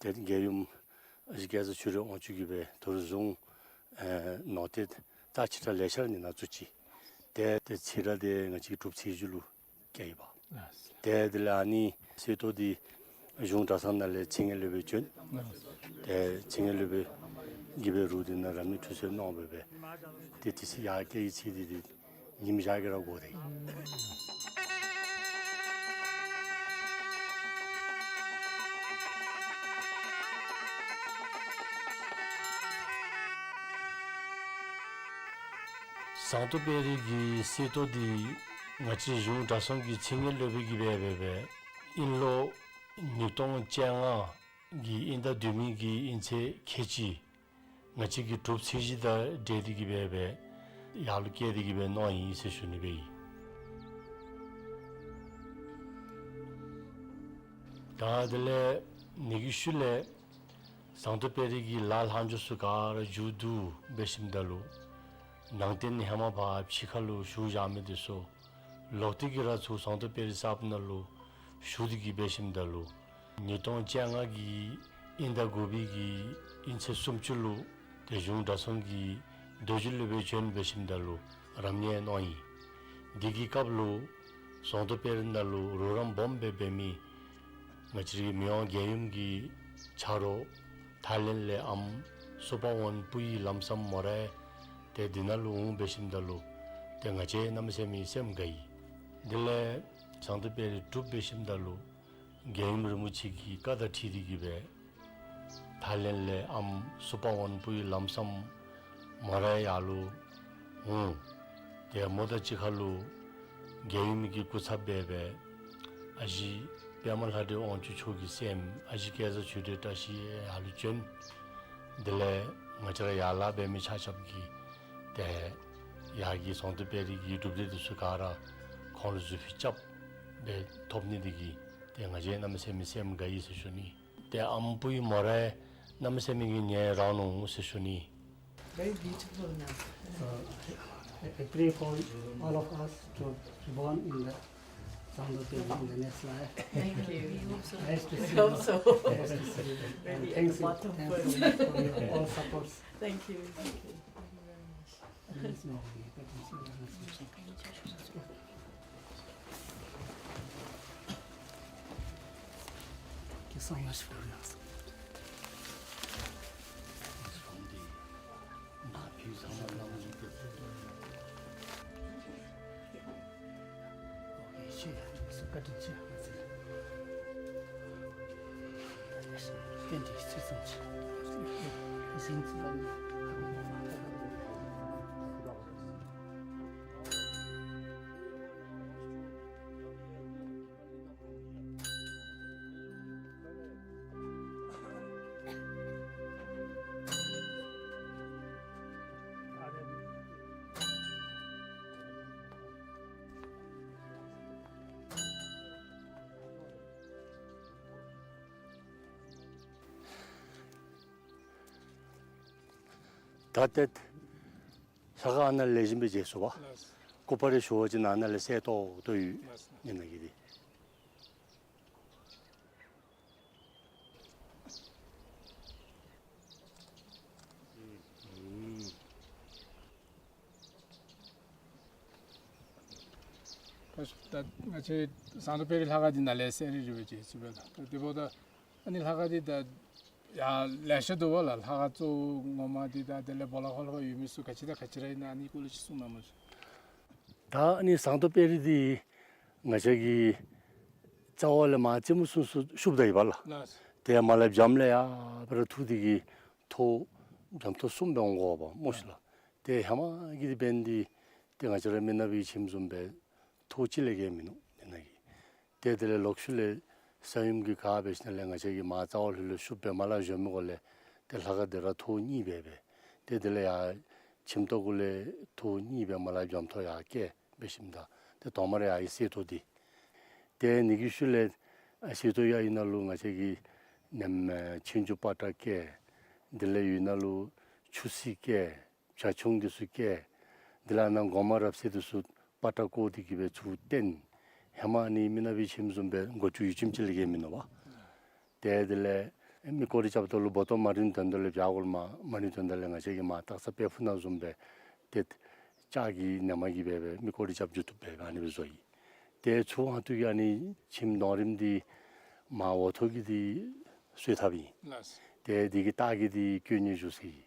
ཏེ་རྒྱལ་ཡུམ་ཨ་ཞེ་སྐལ་བཟང་ཆོས་སྒྲོན་དབང་ཕྱུག་གིས་སྦེ་ད་རུང་གཟུངས་ཨེ་ནོར་ཏེ་རྩ་ཆེ་དྲགས་ལེ་ཤ་ར་ཨ་ནི་ནང་བཙུགས་ཅི། ཏེ་ཏེ་ཚེ་རབས་འདི་ང་བཅས་ཀྱི་གྲུབ་ཚེས་བཞི་ལུ་བསྐྱལ་ཡི་པ། ལགས། ཏེ་དེ་ལས་ཨ་ནི་གསེར་ཏོག་འདི་གཞུང་གྲྭ་ཚང་ནང་ལས་ཚེ་སྔོན་སློབ་དཔོན་བྱོན། ལགས། ཏེ་ཚེ་སྔོན་སློབ་དཔོན་གྱིས་སྦེ་རུང་འདི་ནང་ར་མི་ཁྲུས་གསོལ་གནང་སྦེ་སྦེ་ཏེ་དེ་ཚེ་ཡར་བསྐྱལ་བའི་ཚེ་འདི་འདི་ཉིནམ་བཞག་གི་ར་འགོར་ཏེ། ཟངས་མདོག་དཔལ་རི་གི་གསེར་ཏོག་འདི་ང་བཅས་གཞུང་གྲྭ་ཚང་གི་ཚེ་སྔོན་སློབ་དཔོན་གྱིས་སྦེ་སྦེ་སྦེ་དབྱིན་ལོ་ཉིས་སྟོང་བཅོ་ལྔ་གི་དབྱིན་ཟླ་བདུན་མའི་གི་དབྱིན་ཚེས་ཁལ་གཅིག་ང་བཅས་ཀྱི་གྲུབ་ཚེས་བཞི་དང་འབྲེལ་ཏེ་གིས་སྦེ་སྦེ་ཡར་ལུ་བསྐྱལ་ཏེ་གིས་སྦེ་གནང་ཡི་ཟེར་ཞུ་ནི་སྦེ་ཨིན། ད་དེ་ལས་ཨ་ནི་གི་ཤུལ་ལས་ཟངས་མདོག་དཔལ་རི་གི་ལཱ་ལྷག་འཕྲོ་ཚུ་ག་ར་མཇུག་བསྡུ་འབད་ཞིནམ་ད་ལུ་ནང་རྟེན་ཧེ་མ་ཕར་ཕྱི་ཁ་ལུ་བཞུགས་བཞག་མི་འདི་ཚུ་ལོག་སྟེ་གིས་ར་ཚུར་ཟངས་མདོག་དཔལ་རི་གསརཔ་ནང་ལུ་བཞུགས་ཏེ་གིས་འབད་ཞིནམ་ད་ལུ་ཉིས་སྟོང་བཅོ་ལྔ་གི་དབྱིན་ཟླ་དགུ་པའི་གི་དབྱིན་ཚེས་སུམ་ཅུ་ལུ་ཏེ་གཞུང་གྲྭ་ཚང་གི་རྡོ་རྗེ་སློབ་དཔོན་བྱོན་འབད་ཞིནམ་ད་ལུ་རབ་གནས་གནང་ཡི། དེ་གི་སྐབས་ལུ་ཟངས་མདོག་དཔལ་རི་ནང་ལུ་རོགས་རམ་སྦོམ་སྦེ་འབད་མི་ང་བཅས་རའི་མི་དབང་རྒྱལ་ཡུམ་གྱི་ཆ་རོགས་ ཐའི་ལེནཌ་ལས་ཨམ་སུ་པར་ཝཱན་སྤུ་ཡི་ལམ་སང་མོ་རའི་ཏེ་འདི་ནང་ལུ་འོང་འབད་ཞིནམ་ད་ལུ་ཏེ་ང་བཅས་གནམ་མེད་ས་མེད་སེམས་དགའ་ཡི། དེ་ལས་ཟངས་མདོག་དཔལ་རི་སྒྲུབ་འབད་ཞིནམ་ད་ལུ་རྒྱལ་ཡུམ་རིན་པོ་ཆེ་གི་བཀའ་དང་འཁྲིལ་ཏེ་གི་སྦེ་ཐའི་ལེནཌ་ལས་ཨམ་སུ་པར་ཝཱན་སྤུ་ཡི་ལམ་སང་མོ་རའི་ཡར་ལུ་འོང་། ཏེ་མོ་དང་གཅིག་ཁར་ལུ་རྒྱལ་ཡུམ་གྱི་སྐུ་ཚབ་འབད་སྦེ་ཨ་ཞེ་པདྨ་ལྷ་འདྲེ་དབང་ཕྱུག་མཆོག་གི་སྲསམོ་ཨ་ཞེ་སྐལ་བཟང་ཆོས་སྒྲོན་བཀྲ་ཤིས་ཡར་ལུ་བྱོན། དེ་ལས་ང་བཅས་ར་ཡར་ལཱ་འབད་མི་ཆ་ཁྱབ་ཀྱིས་ཏེ་ཡར་གྱི་ཟངས་མདོག་དཔལ་རི་གི་སྒྲུབ་སྡེ་འདི་ཚུ་ག་ར་ཁོང་ལུ་གཟུགས་ཕུད་རྐྱབ་སྦེ་ཐོབ་ནི་འདི་གིས་ཏེ་ང་བཅས་གནམ་མེད་ས་མེད་སེམས་དགའ་ཡི་ཟེར་ཞུ་ནི། ཏེ་ཨམ་སྤུ་ཡི་མོ་རའི་གནམ་མེད་ས་མེད་ཀྱི་ཉེ་རང་ནུག་ཟེར་ཞུ་ནི། Very beautiful now. So, I, I pray for all of us to be born in the Zangdo Peri in the next life. Thank you. We hope so. Nice to see you. We hope so. Nice to see you. And really at thanks, the bottom thanks first. So much for your all supports. Thank you. Thank you. Thank you very much. ད་ཏེ་ལྷ་ཁང་ཨ་ནཱ་ལས་བཞེངས་སྦེ་མཇལ་ཚུགས་པས། ལགས། སྐུ་པར་རེ་ཞུ་བ་ཅིན་ཨ་ནཱ་ལས་གསལ་ཏོག་ཏོ་ཡོད། ལགས། ཨིན་ན་གི་འདི། ད་ང་བཅས་ཟངས་མདོག་དཔལ་རི་ལྷ་ཁང་འདི་ནང་ལས་གསལ་རི་རི་སྦེ་མཇལ་ཚུགས་པས་ལགས། ད་དེ་འབདཝ་ད་ཨ་ནི་ལྷ་ཁང་འདི་ད་ཡང་ལེ་ཤ་འདུག་པ་ལགས། ལྷ་ཁང་གཙོ་བོ་ངོ་མ་འདི་དང་དེ་ལས་སྦོ་ལོགས་ཁར་ལྷོད་ཡོད་མི་ཚུ་ག་ཅི་དང་ག་ཅི་ར་ཨིན་ན་ཨ་ནི་སྐོར་ལས་ཅིག་གསུང་གནང་མ་ཤིག། ད་ཨ་ནི་ཟངས་མདོག་དཔལ་རི་འདི་ང་བཅས་ཀྱི་རྩ་བ་ལས་མར་རྩེ་མོ་ཚུན་ཚོད་ཤུབ་ད་ཡི་པ་ལགས། ལགས། ཏེ་མར་ལས་བྱམས་ལས་ཡར་སྦེ་ར་འཐུ་སྟེ་གི་ཐོག་བྱམས་ཐོག་གསུམ་སྦེ་འོང་དགོ་པས་སྨོ་ཤིག་ལགས། ཏེ་ཧེ་མ་གི་འདི་འབདན་འདི་ཏེ་ང་བཅས་ར་མི་ནག་པའི་ཁྱིམ་བཟུམ་སྦེ་ཐོག་གཅིག་ལས་བརྒལ་མིན་ནུག་ཨ་ནཱ་གི། ཏེ་དེ་ལས་ལོག་ཤུལ་ལས་ས་ཡོམ་གྱིས་ག་འབད་ཞིནམ་ལས་ང་བཅས་ཀྱི་མར་རྩ་བ་ལྷོད་ལྷོད་ཤུབ་སྦེ་མར་ལས་བཞོན་མི་གུ་ལས་ཏེ་ལྷ་ཁང་འདི་ར་ཐོག་གཉིས་སྦེ་སྦེ། ཏེ་དེ་ལས་ཡར་ཁྱིམ་ཐོག་གུ་ལས་ཐོག་གཉིས་སྦེ་མར་ལས་བྱམས་ཐོག་ཡར་བཀལ་འབད་ཞིནམ་ད་ཏེ་དོ་མར་ཡར་གྱི་གསེར་ཐོག་འདི། ཏེ་ཨ་ནི་གི་ཤུལ་ལས་ཨ་གསེར་ཐོག་ཡར་ཡོད་ནང་ལུ་ང་བཅས་ཀྱི་ནེམ་ཨེ་ཆོས་འབྱུང་པ་ཏྲ་བཀལ། དེ་ལས་ཡོད་ནང་ལུ་ཆུ་སྲིན་བཀལ། བྱ་ཁྱུང་འདི་ཚུ་བཀལ། དེ་ལས་ཨ་ནཱ་སྒོ་མང་རབ་གསལ་འདི་ཚུ་པ་ཏྲ་བཀོ་སྟེ་གི་སྦེ་ཚུར་བཏོན། ཧེ་མ་ཨ་ནི་མི་ནག་པའི་ཁྱིམ་བཟུམ་སྦེ་སྒོ་ཅུང་ཡུད་ཙམ་ཅིག་ལས་བརྒལ་མིན་ནུག་པ། ཏེ་དེ་ལས་མི་སྐོར་ར་རྐྱབ་ད་ལུ་སྦོ་ཏོ་མ་རིན་དོན་དག་ལས་བྱ་གོལ་མ་མ་རིན་དོན་དག་ལས་ང་བཅས་ཀྱིས་མར་སྟག་ཚང་དཔལ་ཕུག་ནང་བཟུམ་སྦེ་ཏེ་ལྕགས་ཀྱི་ནེམ་གིས་སྦེ་སྦེ་མི་སྐོར་ར་རྐྱབ་འགྱོ་བཏུབ་སྦེ་ཨ་ནི་སྦེ་བཟོ་ཡི། ཏེ་ཚུར་ཨ་ཐུར་གྱི་ཨ་ནི་ཁྱིམ་དོང་རིམ་འདི་མར་འོག་ཐོག་གི་འདི་གསོལ་ཐབ་ཨིན། ལགས། ཏེ་འདི་གི་ལྟག་གི་འདི་བཀོད་ནི་བཞུགས་ཟེར་ཡི།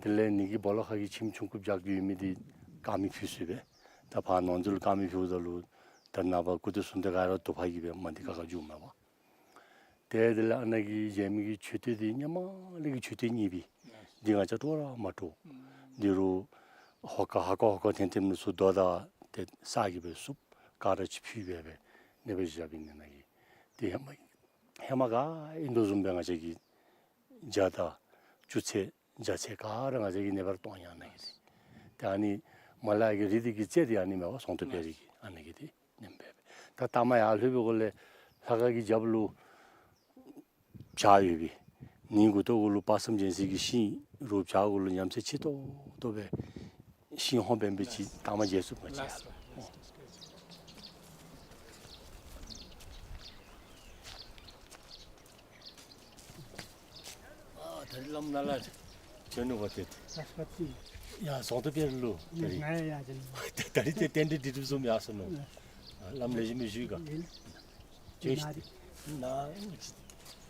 དེ་ལས་ཨ་ནི་གི་སྦོ་ལོགས་ཁ་གི་ཁྱིམ་ཆུང་ཀུ་བརྒྱག་སྟེ་ཡོད་མི་འདི་དཀར་མེ་ཕུལ་སོང་པས། ད་ཕར་ནང་འཛུལ་དཀར་མེ་ཕུལཝ་ད་ལུ་ད་ནངས་པ་སྐུ་དེ་གསུང་དེ་ག་ར་དུ་པ་གིས་སྦེ་མ་འདི་ཁ་ཁ་འགྱོཝ་མས་པ། ཏེ་དེ་ལས་ཨ་ནཱ་གི་མཇལ་མི་གི་མཆོད་རྟེན་འདི་སྔོན་མ་ལས་ཀྱི་མཆོད་རྟེན་རྙིང་པའི་འདི་ང་བཅས་དཀྲོག་ར་མ་དཀྲོག། འདི་རུ་ཧོ་ཀ་ཧ་ཀ་ཧོ་ཀ་འཐེན་འཐེན་མི་ཚུ་རྡོ་དང་ཏེ་ས་གིས་སྦེ་བསུབ་ག་ར་ཅིག་ཕུལ་སྦེ་སྦེ་ཨ་ནི་སྦེ་བཞགཔ་ཨིན། ཨ་ནཱ་གི་འདི་ཧེ་མ་ཧེ་མ་ག་ཨིན་དོ་བཟུམ་སྦེ་ང་བཅས་ཀྱི་ཇ་དང་བཅུད་ཚད་ཇ་ཚད་ག་ར་ང་བཅས་ཀྱིས་ཨ་ནི་སྦེ་ར་བཏོན་ཡི། ཨ་ནཱ་གི་འདི་ཏེ་ཨ་ནི་མར་ལས་ཀྱི་རི་འདི་གི་རྩེ་འདི་ཨ་ནི་མས་པ། ཟངས་མདོག་དཔལ་རི་གི་ཨ་ནཱ་གི་འདི་ཨ་ནེམ་སྦེ་སྦེ། ད་ལྟ་མ་ཡར་ལྷོད་པའི་སྒང་ལས་ལྷ་ཁང་གི་རྒྱབ་ལུ་བྱག་ཡོད་པས། ནི་མགུ་ཏོ་གུ་ལུ་དཔག་བསམ་རྒྱལ་མཚན་གྱི་ཤིང་རུ་བྱག་གུ་ལུ་ཉམས་ཚད་ཆེ་ཏོག་ཏོ་སྦེ་ཤིང་ཧོང་འབད་འབད་ཅིག་ལྟ་མ་མཇལ་ཚུགས་མ་ཅིག་ཡར་ལུ། ཨ་ད་རིས་བླམ་ནཱ་ལས་བྱོན་ནུག་པ་ཏེ། ཡ་ཟངས་མདོག་དཔལ་རི་ལུ་ད་རིས། ད་རིས་ཏེ་རྟེན་འབྲེལ་འགྲིག་འགྲིགཔ་བཟུམ་ཡར་སོང་ནུག། ཨ་བླམ་ལེགས་ཤོམ་སྦེ་བཞུགས་ག། ལགས།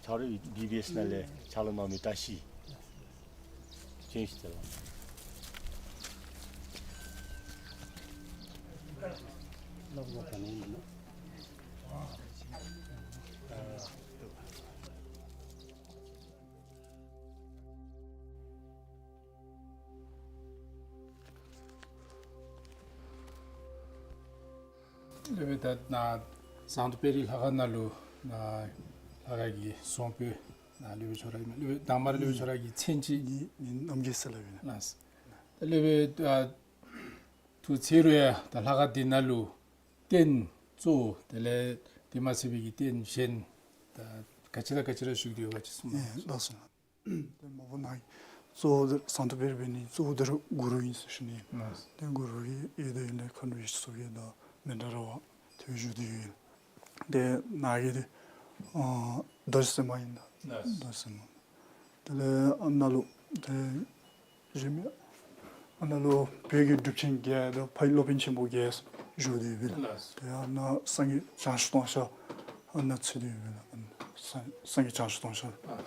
ད་ ད་རུང་བི་བི་ཨེསི་ནང་ལས་ཕྱག་ལཱ་གནང་མི་བཀྲ་ཤིས་ཅན་ཞིག་དེ་ལགས། སློབ་དཔོན་ད་ནཱ་ཟངས་མདོག་དཔལ་རི་ལྷ་ཁང་ནང་ལུ་ནཱ་ལྷ་ཁང་གི་བཟང་པོ་ནཱ་སློབ་དཔོན་ཁྱོད་ར་ཨིན་མས། སློབ་དཔོན་དང་པ་ར་སློབ་དཔོན་ཁྱོད་ར་གི་མཚན་ཅིག། ངེའི་མིང་རྣམ་རྒྱལ་ཟེར་སླབ་ཨིན། ལགས། ད་སློབ་དཔོན་ཨ་ཐུགས་ཚེ་རུ་ཡང་ད་ལྷ་ཁང་འདི་ནང་ལུ་རྟེན་གཙོ་བོ་དེ་ལས་དེ་མ་ཚད་པའི་གི་རྟེན་གཞན་ད་ག་ཅི་དང་ག་ཅི་ར་བཞུགས་ཏེ་ཡོད་ག་ཅིག་གསུངས་གནང་། ལགས་སོ། ཏེ་མ་པ་ནཱ་གི་གཙོ་བོ་ཟངས་མདོག་དཔལ་རི་འབད་ནི་གཙོ་བོ་དེ་ར་གུ་རུ་ཨིན་ཟེར་ཞུ་ནི། ལགས། ཏེ་གུ་རུ་གི་ཡོད་དེ་ཡོད་ལས་མཁའ་འགྲོ་ཡེ་ཤེས་མཚོ་རྒྱལ་དང་མནྡ་ར་བ་དེ་བཞུགས་ཏེ་ཡོད། ཏེ་ནཱ་གི་ཏེ་ཨ་རྡོ་རྗེ་སེམས་དཔའ་ཨིན་ལགས། ལགས། རྡོ་རྗེ་སེམས་དཔའ། དེ་ལས་ཨ་ནཱ་ལུ་ཏེ་གཞན་མི་ཨ་ནཱ་ལུ་བོད་ཀྱི་གྲུབ་ཆེན་བརྒྱད་དང་ཕ་ཡི་སློབ་དཔོན་ཆེན་པོ་བརྒྱད་བཞུགས་ཏེ་ཡོད་པས་ལགས། ལགས། ཏེ་ཨ་ནཱ་སངས་རྒྱས་བྱང་ཆུབ་ཏུང་ཤ་ཨ་ནཱ་ཚུད་དེ་ཡོད་པས་ལགས། སངས་སངས་རྒྱས་བྱང་ཆུབ་ཏུང་ཤ། ལགས།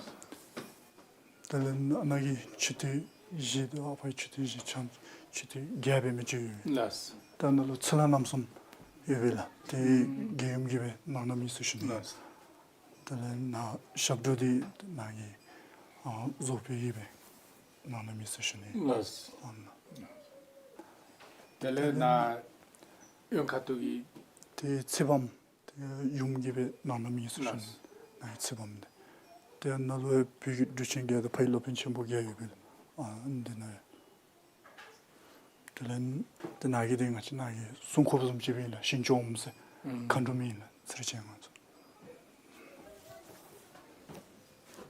དེ་ལས་ཨ་ནཱ་གི་མཆོད་རྟེན་བཞི་དང་ཨ་ཕ་ཡི་མཆོད་རྟེན་བཞི་ཆ་མཆོད་རྟེན་བརྒྱད་འབད་མི་ཅིག་ཡོད། ལགས། ད་ནཱ་ལུ་ཚུར་ལྷག་རྣམ་གསུམ་ཡོད་པས་ལགས། ཏེ་ཨུམ་རྒྱལ་ཡུམ་གྱིས་སྦེ་གནང་གནངམ་ཨིན་ཟེར་ཞུ་ནི། ལགས། དེ་ལས་ནཱ་ཞབས་དྲུང་འདི་ནཱ་གི་ཨ་རྫོགས་པའི་གིས་སྦེ་གནང་གནངམ་ཨིན་ཟེར་ཞུ་ནི། ལགས། ཨ་ནཱ། དེ་ལས་ནཱ་གཡོན་ཁ་ཐུག་གི་ཏེ་ཚེ་དཔག་མེད་ཡུམ་གྱིས་སྦེ་གནང་གནངམ་ཨིན་ཟེར་ཞུ་ནི། ལགས། ནཱ་གི་ཚེ་དཔག་མེད་འདི། ཏེ་ནཱ་ལུ་བོད་ཀྱི་གྲུབ་ཆེན་བརྒྱད་དང་ཕ་ཡི་སློབ་དཔོན་ཆེན་པོ་བརྒྱད་ཡོད་པས་ལགས། ཨ་འདི་ནཱ་ཡོད། དེ་ལས་ཏེ་ནཱ་གི་ཏེ་ང་བཅས་ནཱ་གི་སྲུང་འཁོརཔ་བཟུམ་ཅིག་སྦེ་ཨིན་ལགས། ཞིང་སྐྱོང་འོགམ་ཟེར་ཨུམ་མཁའ་འགྲོ་མི་ཨིན་ལགས། ཚེ་རིང་ཅན་ང་ཚོ།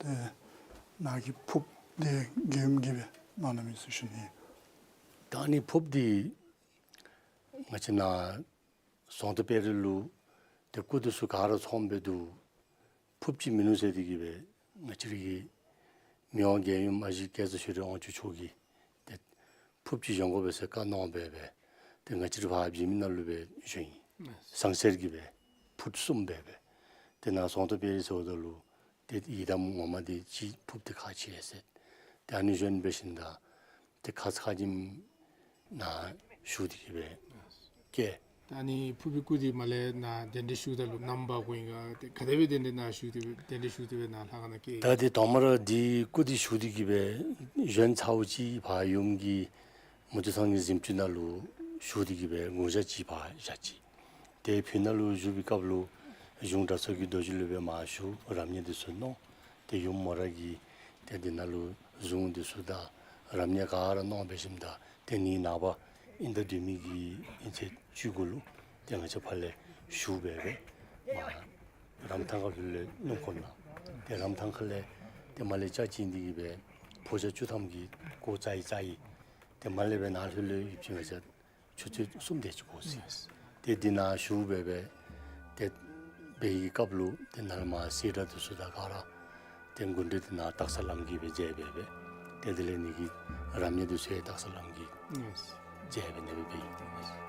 ཏེ་ནཱ་གི་ཕོརཔ་འདི་རྒྱལ་ཡུམ་གྱིས་སྦེ་གནང་གནངམ་ཨིན་ཟེར་ཞུ་ནི། ད་ཨ་ནི་ཕོརཔ་འདི་ང་བཅས་ནཱ་ཟངས་མདོག་དཔལ་རི་ལུ་ཏེ་སྐུ་འདི་ཚུ་ག་ར་ཚངམ་འབད་དོ། ཕོརཔ་ཅིག་མིན་ནུག་ཟེར་ཏེ་གིས་སྦེ་ང་བཅས་ར་གི་མི་དབང་རྒྱལ་ཡུམ་ཨ་ཞེ་བཀྲ་ཤིས་ཆོས་སྒྲོན་དབང་ཕྱུག་མཆོག་གིས་ཏེ་ཕོརཔ་ཅིག་བཞེངས་དགོ་པས་ཟེར་བཀའ་གནང་སྦེ་སྦེ་ཏེ་ང་བཅས་ར་ཕར་བྱེ་མི་ནང་ལུ་སྦེ་བཞེངས་ཡི། ཟངས་གསེར་གྱི་སྦེ་ཕུཊ་གསུམ་སྦེ་སྦེ། ཏེ་ནཱ་ཟངས་མདོག་དཔལ་རི་ཟེརཝ་ད་ལུ་ཏེ་ཡི་དམ་ངོ་མ་འདི་ཅིག་ཕོརཔ་འདི་ཁག་ཆེ་ཟེར། ཏེ་ཨ་ནི་བཞེངས་འབད་ཞིནམ་ད་ཏེ་ཁ་ཙ་ཁ་ཉིནམ་ནཱ་བཞུགས་ཏེ་གིས་སྦེ་བསྐྱལ། ད་ཨ་ནི་ཕོར་པའི་སྐུ་འདི་མར་ལས་ནཱ་གདན་འདྲེན་ཞུཝ་ད་ལུ་ནམ་འབག་དགོ་ཨིན་ག། ཏེ་ག་དེ་སྦེ་གདན་འདྲེན་ནཱ་ཞུ་སྟེ་སྦེ་གདན་འདྲེན་ཞུ་སྟེ་སྦེ་ནཱ་ལྷ་ཁང་ནང་བསྐྱལ། ད་འདི་དང་པ་ར་འདི་སྐུ་འདི་བཞུགས་ཏེ་གིས་སྦེ་བཞེངས་ཚརཝ་ཅིག་ཕར་ཡུམ་གྱི་མུ་སྟེགས་ཚང་གི་གཟིམ་ཅུང་ནང་ལུ་བཞུགས་ཏེ་གིས་སྦེ་དགུང་ཞག་གཅིག་ཕར་བཞག་ཅི། ཏེ་ཕུག་ནང་ལུ་བཞུགས་པའི་སྐབས་ལུ་གཞུང་གྲྭ་ཚང་གི་རྡོ་རྗེ་སློབ་དཔོན་མར་ཞུ་རབ་གནས་འདི་ཚུ་གནང་། ཏེ་ཡུམ་མོ་ར་གིས་ཏེ་འདི་ནང་ལུ་གཟུངས་འདི་ཚུ་དང་རབ་གནས་ག་ར་གནང་འབད་ཞིནམ་ད་ཏེ་ནི་ནངས་པ་ཨིན་ཟླ་བདུན་པའི་གི་ཨིན་ཚེས་བཅུ་དགུ་ལུ་ཏེ་ང་བཅས་ཕར་ལས་བཞུགས་སྦེ་སྦེ་མར་རམ་ཐང་ཁ་ལྷོད་ལས་སྣུམ་འཁོར་ནང་ཏེ་རམ་ཐང་ཁ་ལས་ཏེ་མར་ལས་ལྕགས་ཅིག་འདི་གིས་སྦེ་ཕོ་རྒྱས་བཅུ་ཐམ་གྱིས་སྒོ་རྩ་ཡི་རྩ་ཡི། ཏེ་མར་ལས་སྦེ་ནཱ་ལྷོད་ལས་ཡུདཔ་ཅིག་ང་བཅས་ཆུ་ཚོད་གསུམ་དེ་ཅིག་འགོར་ཅི། ཏེ་འདི་ནང་བཞུགས་སྦེ་སྦེ་ཏེ་འབད་བའི་སྐབས་ལུ་ཏེ་ནཱ་ལས་མར་གསེར་སྒྲེང་འདི་ཚུ་དང་ག་ར་ཏེ་མགུ་འདྲེན་འདི་ནཱ་སྟག་ཚང་བླམ་གིས་སྦེ་མཇལ་སྦེ་སྦེ། ཏེ་དེ་ལས་ནི་གི་རབ་གནས་འདི་ཚུ་ཡང་སྟག་ཚང་བླམ་གིས་མཇལ་སྦེ་ནི་སྦེ་འབད་ཡི།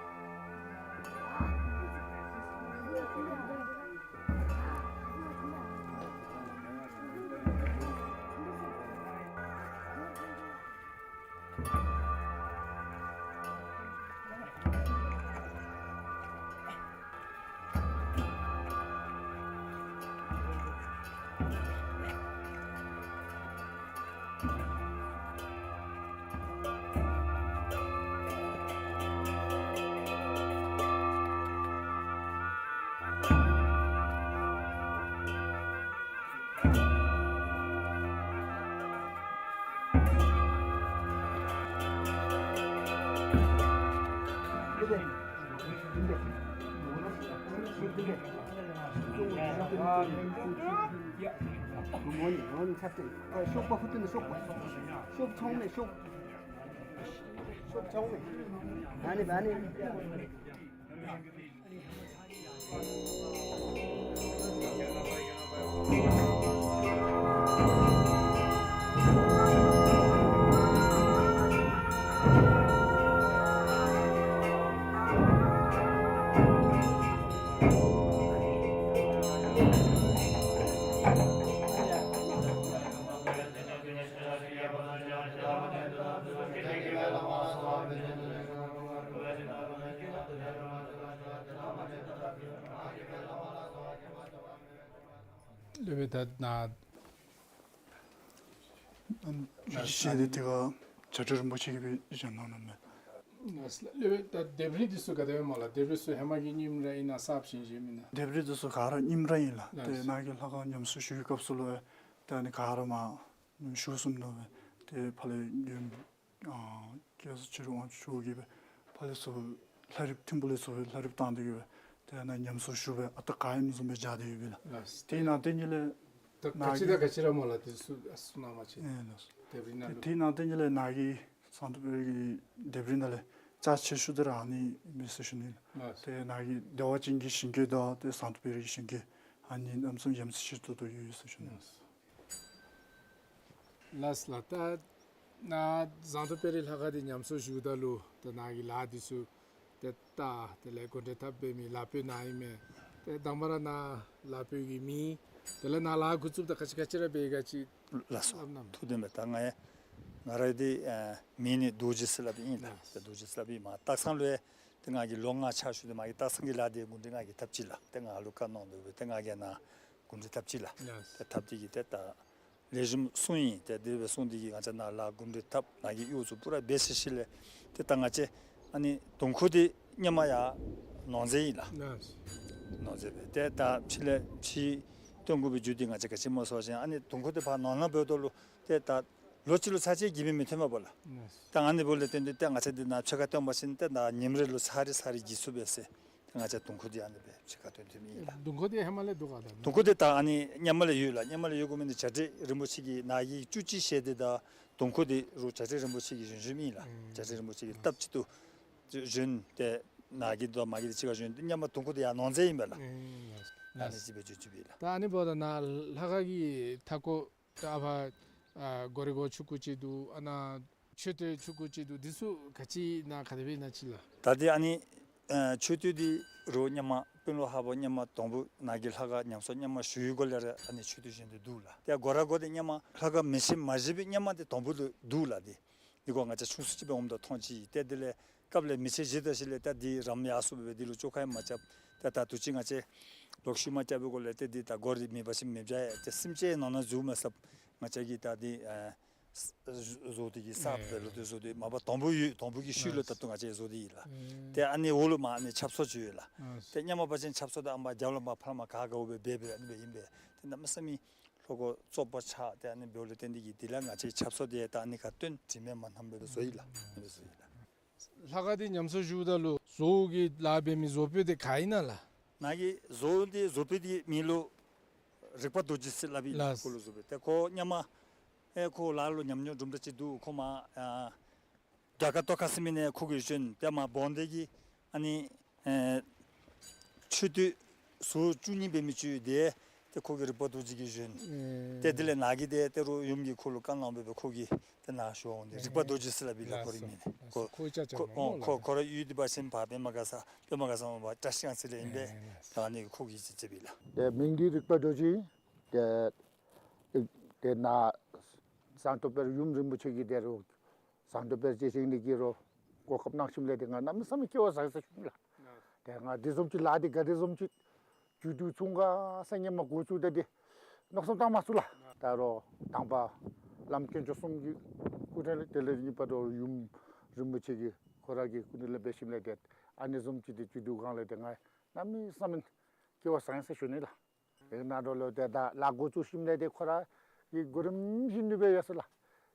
སློབ་དཔོན་ད་ན་ཨ་ནི་ཞུ་ཅིག་བཤད་དེ་དེ་ག་བྱ་བྲལ་རིན་པོ་ཆེ་གིས་སྦེ་བཞེངས་གནང་ནུག་མས། སློབ་དཔོན་ད་ལྡེབས་རིས་འདི་ཚུ་ག་དེ་སྦེ་སྨོ་ལགས། ལྡེབས་རིས་ཚུ་ཧེ་མ་གི་རྙིངམ་ར་ཨིན་ན་གསརཔ་བཞེངས་བཞེངསམ་ཨིན་ན། ལྡེབས་རིས་འདི་ཚུ་ག་ར་རྙིངམ་ར་ཨིན་ལགས། ལགས། ཏེ་ནཱ་གིས་ལྷ་ཁང་ཉམས་གསོ་ཞུ་བའི་སྐབས་སུ་ལུ་ཏེ་ཨ་ནི་ག་ར་མར་ཞུ་གསུངས་ནུག་པས། ཏེ་ཕར་ལས་ཡུམ་ཨ་སྐྱབས་སུ་མཆི་རུ་དབང་ཕྱུག་གིས་སྦེ་ཕར་ལས་ཚུར་ལྷ་རིཔ་ཐིམ་ཕུག་ལས་ཚུར་སྦེ་ལྷ་རིཔ་བཏང་སྟེ་གིས་སྦེ་ཏེ་ནཱ་ཉམས་གསོ་ཞུ་བའི་ཨ་རྟག་ག་ཨིནམ་བཟུམ་སྦེ་སྦྱར་ཏེ་ཡོད་པས་ལགས། ལགས། དེའི་ནང་དེ་ཉིད་ལས་ད་ག་ཅི་དང་ག་ཅི་ར་སྨོ་ལགས། དེ་ཚུ་གསུང་གནང་བ་ཅིན། ཨེ་ལགས། ལྡེབས་རིས་ནང་ལུ། དེའི་ནང་དེ་ཉིད་ལས་ནཱ་གི་ཟངས་མདོག་དཔལ་རི་གི་ལྡེབས་རིས་ནང་ལས་རྩ་ཆེ་ཤོས་འདི་ར་ཨ་ནི་ཨིན་པས་ཟེར་ཞུ་ནི་ལགས། ལགས། ཏེ་ནཱ་གི་བདེ་བ་ཅན་གྱི་ཞིང་གི་དང་ཏེ་ཟངས་མདོག་དཔལ་རི་གི་ཞིང་གི་ཨ་ནི་གནམ་མེད་ས་མེད་ཡ་མཚན་ཆེ་ཏོག་ཏོ་ཡོད་ཡོད་ཟེར་ཞུ་ནི་ལགས། ལགས་ལགས། ད་ནཱ་ཟངས་མདོག་དཔལ་རི་ལྷ་ཁང་འདི་ཉམས་གསོ་ཞུཝ་ད་ལུ་ཏེ་ནཱ་གི་ལཱ་འདི་ཚུ་ཏེ་ད་དེ་ལས་གུང་ཁྲན་འཐབ་འབད་མི་ལཱ་དཔོན་ནཱ་ཨིན་མས། ཏེ་དང་པ་ར་ནཱ་ལཱ་དཔོན་གྱི་མིང་དེ་ལས་ནཱ་ལཱ་འགོ་བཙུགསཔ་ད་ག་ཅི་ག་ཅི་ར་འབད་ག་ཅི་ལགས་སོ། སླབ་གནང་། ཐུགས་བདེན་པས། ད་ང་ཡང་ང་ར་འདི་ཨ་མིང་ནི་རྡོ་རྗེ་ཟེར་སླབ་ཨིན་ལགས། ལགས། ཏེ་རྡོ་རྗེ་ཟེར་སླབ་ཨིན་མས། སྟག་ཚང་ལུ་ཡང་ཏེ་ང་གིས་ལོ་ལྔ་ཕྱག་ཞུ་སྟེ་མ་གི་སྟག་ཚང་གི་ལཱ་འདི་གུང་ཁྲན་ང་གིས་འཐབ་ཅི་ལགས། ཏེ་ང་ལུ་བཀའ་གནང་དོ་སྦེ་ཏེ་ང་གིས་ནཱ་གུང་ཁྲན་འཐབ་ཅི་ལགས། ལགས། ཏེ་འཐབ་སྟེ་གིས་ཏེ་ད་ལེགས་ཤོམ་སོང་ཡི། ཏེ་དེ་སྦེ་སོང་སྟེ་གིས་ང་བཅས་ནཱ་ལཱ་གུང་ཁྲན་འཐབ་ནཱ་གི་གཡོག་ཚུ་པུ་ར་འབད་ཚར་ཞིནམ་ལས་ཏེ་ད་ང་བཅས་ཨ་ནི་དུང་ཁུ་འདི་སྔོན་མ་ཡར་ནོར་རྫས་ཨིན་ལགས། ལགས། ནོར་རྫས་སྦེ་ཏེ་ད་ཕྱི་ལས་ཕྱི་བཏོན་དགོ་པའི་རྒྱུ་འདི་ང་བཅས་ག་ཅི་སྨོ་ཟེར་བ་ཅིན་ཨ་ནི་དུང་ཁུ་འདི་ཕར་ནོར་ནང་འབདཝ་ད་ལུ་ཏེ་ད་ལོ་གཅིག་ལུ་ཚར་གཅིག་གྱིས་མི་མི་ཐོན་པས་ལགས། ལགས། ད་ཨ་ནི་འབདཝ་ལས་བརྟེན་ཏེ་ཏེ་ང་བཅས་འདི་ནཱ་ཕྱེད་ཀ་བཏོན་པ་ཅིན་ཏེ་ད་ཉིནམ་རེ་ལུ་ཚར་རེ་ཚར་རེ་གྱིས་ཚུགས་པས་ཟེར། ཏེ་ང་བཅས་དུང་ཁུ་འདི་ཨ་ནི་སྦེ་ཕྱེད་ཀ་བཏོན་བཏོནམ་ཨིན་ལགས། དུང་ཁུ་འདི་ཧེ་མ་ལས་འདུག་ག་ད། དུང་ཁུ་འདི་ད་ཨ་ནི་སྔོན་མ་ལས་ཡོད་ལགས། སྔོན་མ་ལས་ཡོད་དགོ་མི་འདི་བྱ་བྲལ་རིན་པོ་ཆེ་གིས་ནཱ་གི་བཅུ་གཅིག་ཞལ་འདི་དང་དུང་ཁུ་འདི་རུང་བྱ་བྲལ་རིན་པོ་ཆེ་གིས་བཞེངས་བཞེངསམ་ཨིན་ལགས། ཨུམ། བྱ་བྲལ་རིན་པོ་ཆེ་གིས་སྟབས་གཅིག་ཏུ་བཞེངས་ཏེ་ནཱ་གི་དང་མ་གི་འདི་གཅིག་ཁར་བཞེངས་ཏེ་སྔོན་མ་དུང་ཁུ་འདི་ཡར་ནོར་རྫས་ཨིན་པས་ལགས། ཨུམ། ཨ་ནི་ཅིག་སྦེ་བརྗོད་བརྗོདཔ་ཨིན་ལགས། ད་ཨ་ནི་འབདཝ་ད་ནཱ་ལྷ་ཁང་གི་མཐའ་སྐོར་ད་ཨ་ཕར་ཨ་སྒོ་རི་སྒོར་ཆུང་ཀུ་ཅིག་འདུག། ཨ་ནཱ་མཆོད་རྟེན་ཆུང་ཀུ་ཅིག་འདུག། འདི་ཚུ་ག་ཅི་ཨིན་ན་ག་དེ་སྦེ་ཨིན་ན་ཅིག་ལགས། ད་འདི་ཨ་ནི་ཨ་མཆོད་རྟེན་འདི་རུང་སྔོན་མ་དཔོན་སློབ་ཧ་པོ་སྔོན་མ་དང་པོ་ནཱ་གི་ལྷ་ཁང་ཉམས་གསོ་སྔོན་མ་ཞུ་བའི་སྒང་ལས་ར་ཨ་ནི་མཆོད་རྟེན་བཞེངས་ཏེ་འདུག་ལགས། ཏེ་སྒོ་ར་སྒོ་འདི་སྔོན་མ་ལྷ་ཁང་མེ་ཤིང་མ་བཞེངས་པའི་སྔོན་མ་འདི་དང་པོ་ལུ་འདུག་ལགས། འདི་འདི་སྒོ་ང་བཅས་ཆུང་སུ་ཅིག་འབད་འོངམ་ད་མཐོང་ཅི། ཏེ་དེ་ལས་སྐབས་ལས་མེ་ཤིང་བཞེངས་ད་ཞིནམ་ལས་ད་འདི་རམ་ཡར་སོངམ་སྦེ་འདི་ལུ་བཅོ་ཁ་ཡང་མ་རྐྱབ། ཏེ་ད་དུས་ཅི་ང་བཅས་ལོག་ཤུལ་མ་རྐྱབ་པའི་སྒང་ལས་ཏེ་འདི་ད་སྒོ་ར་མེད་པ་ཅིན་མེདཔ་བྱུང་ཡི། ཏེ་སེམས་ཅན་ནང་ན་འཛུལ་མ་ཚུགསཔ་ང་བཅས་ཀྱིས་ད་འདི་ཨ་བཟོ་སྟེ་གིས་གསརཔ་སྦེ་ལོག་སྟེ་བཟོ་སྟེ་མ་པ་དང་པོ་ཡོད། དང་པོ་གི་ཤུལ་ལུ་ད་ལྟོ་ང་བཅས་བཟོ་སྟེ་ཡོད་ལགས། ཏེ་ཨ་ནི་འོག་ལུ་མར་ཨ་ནི་ཆབ་གསང་ཅིག་ཡོད་ལགས། ཏེ་སྔོན་མ་འབད་བ་ཅིན་ཆབ་གསང་འདི་ཨ་མར་རྒྱབ་ལུ་མར་ཕར་མར་ག་ག་འོང་སྦེ་འབད་འབད་ཨ་ནི་སྦེ་ཨིན་པས། ཏེ་གནམ་མེད་ས་མེད་ལྷོ་སྒོ་བཙོག་པ་ཆགས། ཏེ་ཨ་ནི་འབདཝ་ལས་བརྟེན་ཏེ་གིས་དེ་ལས་ང་བཅས་ཆབ་གསང་འདི་ད་ཨ་ནི་ཁར་བཏོན་དྲི་མེད་མ་ཐམ་སྦེ་བཟོ་ཡི་ལགས། ཨ་ནི་སྦེ་བཟོ་ཡི་ལགས། ལྷ་ཁང་འདི་ཉམས་གསོ་ཞུཝ་ད་ལུ་བཟོ་བོ་གི་ལཱ་འབད་མི་བཟོ་དཔོན་འདི་ག་ཨིན་ན་ལགས། ནཱ་གི་བཟོ་བོ་འདི་བཟོ་དཔོན་འདི་མིང་ལུ་རིག་པ་རྡོ་རྗེ་ཟེར་སླབ་ཨིན་ལགས། ལགས། ཁོ་ལུ་བཟོ་དཔོན་ཏེ་ཁོ་སྔོན་མ་ཨེ་ཁོ་ལཱ་ལུ་ཉམས་མྱོང་དུམ་གྲ་ཅིག་འདུག། ཁོ་མར་ཨ་རྒྱ་གར་ཏོག་ཁ་ཟེར་མི་ནང་ཁོ་གིས་བཞོན། ཏེ་མར་འབངས་འདི་གིས་ཨ་ནི་ཨེ་མཆོད་རྟེན་ཟུར་བཅུ་གཉིས་འབད་མི་ཅིག་ཡོད། ཏེ་ཏེ་ཁོ་གིས་རིག་པ་རྡོ་རྗེ་གིས་བཞོན། ཨེ། ཏེ་དེ་ལས་ནཱ་གི་ཏེ་ཏེ་རུང་ཡུམ་གྱིས་ཁོ་ལུ་བཀའ་གནང་སྦེ་སྦེ་ཁོ་གིས་ཏེ་ནཱ་བཞོན་འོང་། ཏེ་རིག་པ་རྡོ་རྗེ་ཟེར་སླབ་ཨིན་ལགས། ལགས་སོ། ཁོ་རའི་མིང་ནི་ལགས་སོ། ཁོ་ཁོ་ཁོ་ཁོ་ར་ཡུལ་འདི་འབད་བ་ཅིན་ཕར་པདྨ་དགའ་ས་པདྨ་དགའ་ས་མར་བཀྲ་ཤིས་སྒང་ཚུ་ལས་ཨིན་པས། ཨེ་ལགས་སོ། ད་ཨ་ནི་ཁོ་གིས་ཅིག་མཛད་པས་ལགས། ཏེ་མིང་འདི་རིག་པ་རྡོ་རྗེ། ཏེ་ཏེ་ནཱ་ཟངས་མདོག་དཔལ་ཡུམ་རིན་པོ་ཆེ་གིས་ཏེ་རུང་ཟངས་མདོག་དཔལ་རྗེ་བཞེངས་ནི་གི་རུང་གོ་སྐབས་གནང་ཞིནམ་ལས་ཏེ་ང་གནམ་མེད་ས་མེད་སྐལ་བ་བཟང་ཟེར་ཞུ་ནི་ལགས། ཏེ་ང་འདི་བཟུམ་ཅིག་ལཱ་འདི་ག་དེ་བཟུམ་ཅིག་མཇུག་བསྡུ་ཚུགས་ག་ཟེར་སྔོན་མ་འགོ་བཙུགས་ད་འདི་མནོ་བསམ་བཏང་མ་ཚུགས་ལགས། ད་རུང་དང་པ་བླམ་དཀོན་མཆོག་གསུམ་གྱི་སྐུ་དྲིན་ལས་དེ་ལས་གཉིས་པ་རུང་ཡུམ་རིན་པོ་ཆེ་གི་ཁོ་ར་གི་སྐུ་དྲིན་ལས་འབད་ཞིནམ་ལས་ཏེ་ཨ་ནི་བཟུམ་ཅིག་འདི་མཇུག་བསྡུ་གང་ལས་ཏེ་ང་གནམ་མེད་ས་མེད་སྐལ་བ་བཟང་ཟེར་ཞུ་ནི་ལགས། ཨེ་ནཱ་འགྲོ་ལོ་ཏེ་ད་ལཱ་འགོ་བཙུགས་ཞིནམ་ལས་ཏེ་ཁོ་ར་གི་གོ་རིམ་བཞིན་དུ་སྦེ་ཡོད་ཟེར་ལགས།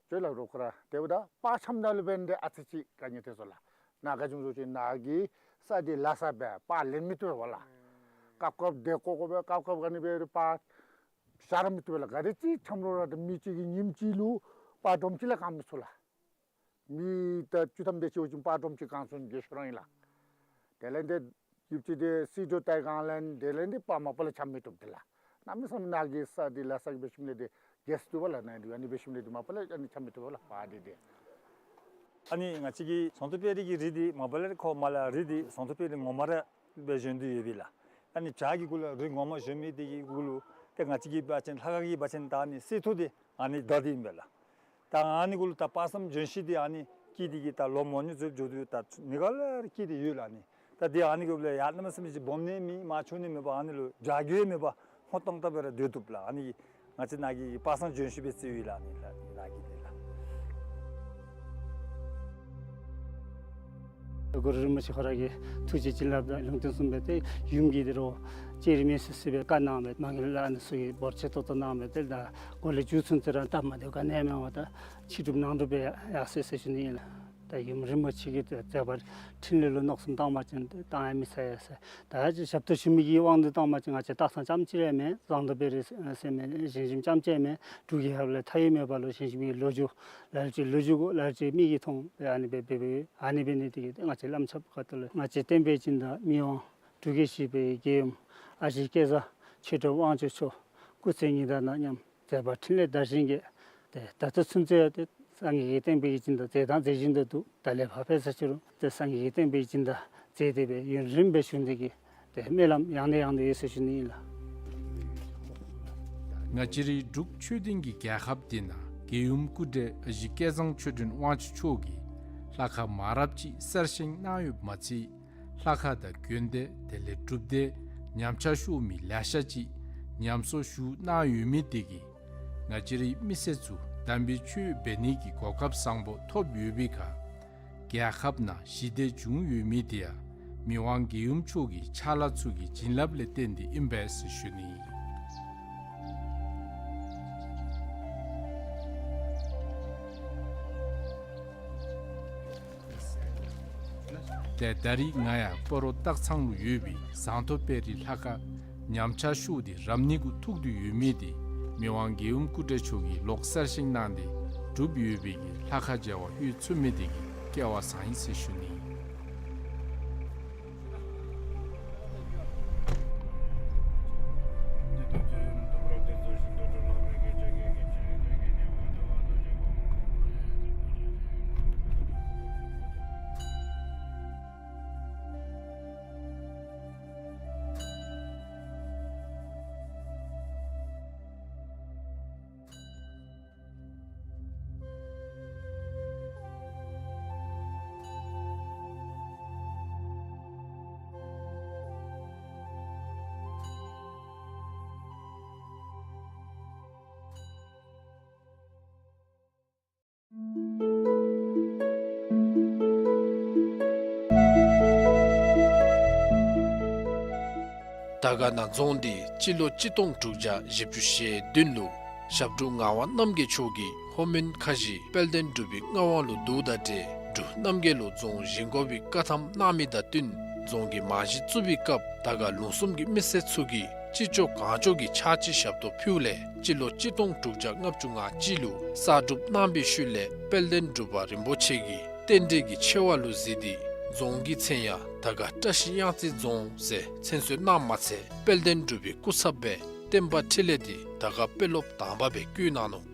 ཅོ་ལགས་རོགས་ཁོ་ར་ཏེ་འབདཝ་ད་པར་འཆམ་ནང་ལུ་འབད་ནི་འདི་ཨ་ཙི་ཅིག་དཀའ་ངལ་ཐོན་སོང་ལགས། ནཱ་ག་ཅི་སྨོ་ཟེར་བ་ཅིན་ནཱ་གི་ས་འདི་ལ་ས་སྦེ་པར་ལེན་མི་བཏུབ་པས་ལགས། སྐབས་སྐབས་དེ་ཀོ་ཀོ་སྦེ་སྐབས་སྐབས་ག་ནི་སྦེ་རུང་པར་བཞག་ར་མི་བཏུབ་པས་ལགས། ག་དེ་ཅིག་འཆམ་རུང་ར་ཏེ་མི་གཅིག་གིས་ཉིནམ་གཅིག་ལུ་པར་སྒྲོམ་གཅིག་ལས་བཀང་མི་ཚུགས་ལགས། མི་ད་བཅུ་ཐམ་དེ་ཅིག་འོང་ཅི་པར་སྒྲོམ་གཅིག་བཀང་ཚུགས་ནི་ག་ཤོ་རང་ཨིན་ལགས། དེ་ལས་འདི་ཡུདཔ་ཅིག་འདི་སིལ་ཏོག་བཏབ་གང་ལས་དེ་ལས་འདི་པར་མ་པ་ལས་འཆམ་མི་བཏུབ་འདི་ལགས། གནམ་མེད་ས་མེད་ནཱ་གི་ས་འདི་ལ་ས་གི་འབད་ཞིནམ་ལས་འདི་གེས་བཏུབ་པས་ལགས། ནཱ་འདི་ཨ་ནི་འབད་ཞིནམ་ལས་འདི་མ་པ་ལས་ཨ་ནི་འཆམ་མི་བཏུབ་པས་ལགས་པར་འདི་འདི། ཨ་ནི་ང་བཅས་ཀྱི་ཟངས་མདོག་དཔལ་རི་གི་རི་འདི་མ་པ་ལས་ཁོ་མར་ལས་རི་འདི་ཟངས་མདོག་དཔལ་རི་ངོ་མ་ར་སྦེ་བཞེངས་ཏེ་ཡོད་པས་ལགས། ཨ་ནི་བྱག་གི་གུ་ལུ་རི་ངོ་མ་བཞེངས་མི་དེ་གི་གུ་ལུ་ཏེ་ང་བཅས་ཀྱི་འབད་བ་ཅིན་ལྷ་ཁང་གི་འབད་བ་ཅིན་ད་ཨ་ནི་གསེར་ཐུར་འདི་ཨ་ནི་བདའ་སྟེ་ཨིན་པས་ལགས། ད་ཨ་ནི་གུ་ལུ་ད་དཔག་བསམ་ལྗོན་ཤིང་འདི་ཨ་ནི་སྐྱེས་ཏེ་གིས་ད་ལོ་མང་ཉུང་ཚུ་འགྱོ་དོ་ད་ནི་ག་ལས་ར་སྐྱེས་ཏེ་ཡོད་ལགས། ཨ་ནི་ད་འདི་ཨ་ནི་གུ་ལུ་ཡར་གནམ་མེད་ས་མེད་ཅིག་སྦོམ་ནི་མེད་མར་ཆུང་ནི་མེད་པར་ཨ་ནི་ལུ་བྱ་རྒོད་མེད་པར་ ཧོན་ཏོང་ཏ་སྦེ་ར་སྡོད་བཏུབ་ལགས། ཨ་ནི་ང་བཅས་ནཱ་གི་པ་སངས་ལྗོན་ཤིང་སྦེ་བརྩིཝ་ཨིན་ལགས། ཨ་ནི་ལགས་ནཱ་གི་ལས་ལགས། གུ་རུ་རིན་པོ་ཆེ་ཁོ་ར་གི་ཐུགས་རྗེ་བྱིན་རླབས་དང་ལུང་བསྟན་གསུངས་སྦེ་ཏེ་ཡུམ་གྱིས་དེ་རུ་ཅེ་རི་མེ་སི་སི་སྦེ་བཀའ་གནང་སྦེ་མ་གི་ལས་ཨ་ནི་ཚུ་གི་འབོར་ཆེ་ཏོག་ཏོ་གནང་སྦེ་ཏེ་ད་གོ་ལས་མཇུག་ཚུན་ཚོད་ར་སྟབས་མ་བདེཝ་ག་ནི་ཡང་མེད་པར་ད་ཕྱི་སྒྲུབ་ནང་སྒྲུབ་སྦེ་ཡར་སོ་ཡི་ཟེར་ཞུ་ནི་ཨིན་ལགས། ད་ཡུམ་རིན་པོ་ཆེ་གི་མཛད་པ་འཕྲིན་ལས་ལུ་མནོ་བསམ་བཏང་པ་ཅིན་ཏེ་བཏང་ཡང་མི་ཚར་ཡ་ཟེར། ད་ཅི་ཞབས་ཏོག་ཞུ་མི་གི་དབང་དུ་བཏང་པ་ཅིན་ང་བཅས་སྟག་ཚང་རྐྱངམ་གཅིག་ར་མེན། ཟངས་མདོག་དཔལ་རི་ཟེར་མི་ཞིང་ཞིམ་རྐྱངམ་གཅིག་མེན། འབྲུག་རྒྱལ་ཁབ་ལས་མཐའ་དབུས་མེད་པ་ལུ་ཞིང་ཞིམ་གྱི་ལོ་རྒྱུས་ལ་ལུ་ཅིག་ལོ་རྒྱུས་གུ་ལ་ལུ་ཅིག་མི་གིས་མཐོང་སྦེ་ཨ་ནི་སྦེ་འབད་འབདཝ་ཨ་ནི་འབད་ནི་དེ་གིས་ང་བཅས་བླམ་ཆབ་ཁ་ཐུག་ལས་ང་བཅས་བསྟན་པའི་སྦྱིན་བདག་མི་དབང་འབྲུག་རྒྱལ་བཞི་པའི་རྒྱལ་ཡུམ་ཨ་ཞེ་སྐལ་བཟང་ཆོས་གྲགས་དབང་ཕྱུག་མཆོག་སྐུ་ཚེ་ཉི་ཟླ་དང་མཉམ་མཛད་པ་འཕྲིན་ལས་དར་ཞིང་རྒྱས། ཏེ་ད་ལྟོ་ཚུན་ཚོད་ཏེ་སངས་རྒྱས་ཀྱི་བསྟན་པའི་སྦྱིན་བདག་མཛད་དང་མཛད་བཞིན་དུ་འདུག། ད་ལས་ཕར་འབད་ས་ཅི་རུང་ཏེ་སངས་རྒྱས་ཀྱི་བསྟན་པའི་སྦྱིན་བདག་མཛད་དེ་སྦེ་ཡུན་རིངམོ་སྦེ་བཞུགས་ནི་དེ་གི་ཏེ་སྨོན་ལམ་ཡང་ནས་ཡང་དུ་ཡོད་ཟེར་ཞུ་ནི་ཨིན་ལགས། ང་བཅས་རའི་འབྲུག་ཆོས་ལྡན་གྱི་རྒྱལ་ཁབ་འདི་ནང་རྒྱལ་ཡུམ་སྐུ་བགྲེས་ཨ་ཞེ་སྐལ་བཟང་ཆོས་སྒྲོན་དབང་ཕྱུག་མཆོག་གིས་ལྷ་ཁང་མང་རབས་ཅིག་གསར་བཞེངས་གནང་ཡོདཔ་མ་ཚད་ལྷ་ཁང་དང་དགོན་སྡེ་དེ་ལས་སྒྲུབ་སྡེ་ཉམས་ཆག་ཤོར་མི་ལེ་ཤ་ཅིག་ཉམས་གསོ་ཞུ་གནང་ཡོད་མི་དེ་གིས་ང་བཅས་རའི་མི་སེར་ཚུ་དམ་པའི་ཆོས་འབད་ནི་གི་གོ་སྐབས་བཟང་པོ་ཐོབ་ཡོད་པའི་ཁར་རྒྱལ་ཁབ་ནང་ཞི་བདེ་བྱུང་ཡོད་མི་དེ་ཡང་མི་དབང་རྒྱལ་ཡུམ་མཆོག་གི་ཕྱག་ལཱ་ཚུ་གི་བྱིན་རླབས་ལས་བརྟེན་ཏེ་ཨིན་པས་ཟེར་ཞུ་ནི་ཨིན། ཏེ་ད་རིས་ང་ཡང་སྤ་རོ་སྟག་ཚང་ལུ་ཡོད་པའི་ཟངས་མདོག་དཔལ་རི་ལྷ་ཁང་ཉམས་ཆག་ཤོར་ཏེ་རབ་གནས་གུ་ཐུག་སྟེ་ཡོད་མི་དེ་མི་དབང་རྒྱལ་ཡུམ་སྐུ་བགྲེས་མཆོག་གིས་ལོག་གསར་བཞེངས་གནང་སྟེ་གྲུབ་ཡོད་པའི་གི་ལྷ་ཁང་མཇལ་བར་ལྷོད་ཚུགས་མི་དེ་གིས་སྐལ་བ་བཟང་ཡི་ཟེར་ཞུ་ནི། དར་དཀར་ན་རྫོང་འདི་སྤྱི་ལོ་གཅིག་སྟོང་དྲུག་བརྒྱ་བཞི་བཅུ་ཞེ་བདུན་ལུ་ཞབས་དྲུང་ངག་དབང་རྣམ་རྒྱལ་མཆོག་གིས་ལྷོ་མོན་ཁ་བཞི་དཔལ་ལྡན་འབྲུག་པའི་མངའ་དབང་ལུ་བསྡུཝ་དང་འབྲེལ་འབྲུག་རྣམ་རྒྱལ་ལུ་རྫོང་བཞེངས་དགོ་པའི་བཀའ་ཐམ་གནང་མི་དང་བསྟུན་རྫོང་གི་རྨང་གཞི་བཙུགས་པའི་སྐབས་དར་དཀར་ལུང་གསུམ་གྱི་མི་སེར་ཚུ་གིས་ཅི་ལྕོགས་གང་ལྕོགས་ཀྱིས་ཕྱག་ཕྱི་ཞབས་ཏོག་ཕུལཝ་ལས་སྤྱི་ལོ་གཅིག་སྟོང་དྲུག་བརྒྱ་ལྔ་བཅུ་ང་གཅིག་ལུ་གསར་སྒྲུབ་གནང་པའི་ཤུལ་ལས་དཔལ་ལྡན་འབྲུག་པ་རིན་པོ་ཆེ་གིས་རྟེན་འབྲེལ་གྱི་ཆེ་བ་ལུ་གཟིགས་ཏེ་རྫོང་གི་མཚན་ཡང་དར་དཀར་བཀྲ་ཤིས་གཡང་རྩེ་རྫོང་ཟེར་མཚན་གསོལ་གནངམ་མ་ཚད་དཔལ་ལྡན་འབྲུག་པའི་སྐུ་ཚབ་སྦེ་བསྟན་པ་འཕྲིན་ལས་འདི་དར་དཀར་དཔོན་སློབ་དང་པ་སྦེ་བསྐོ་གནང་ནུག།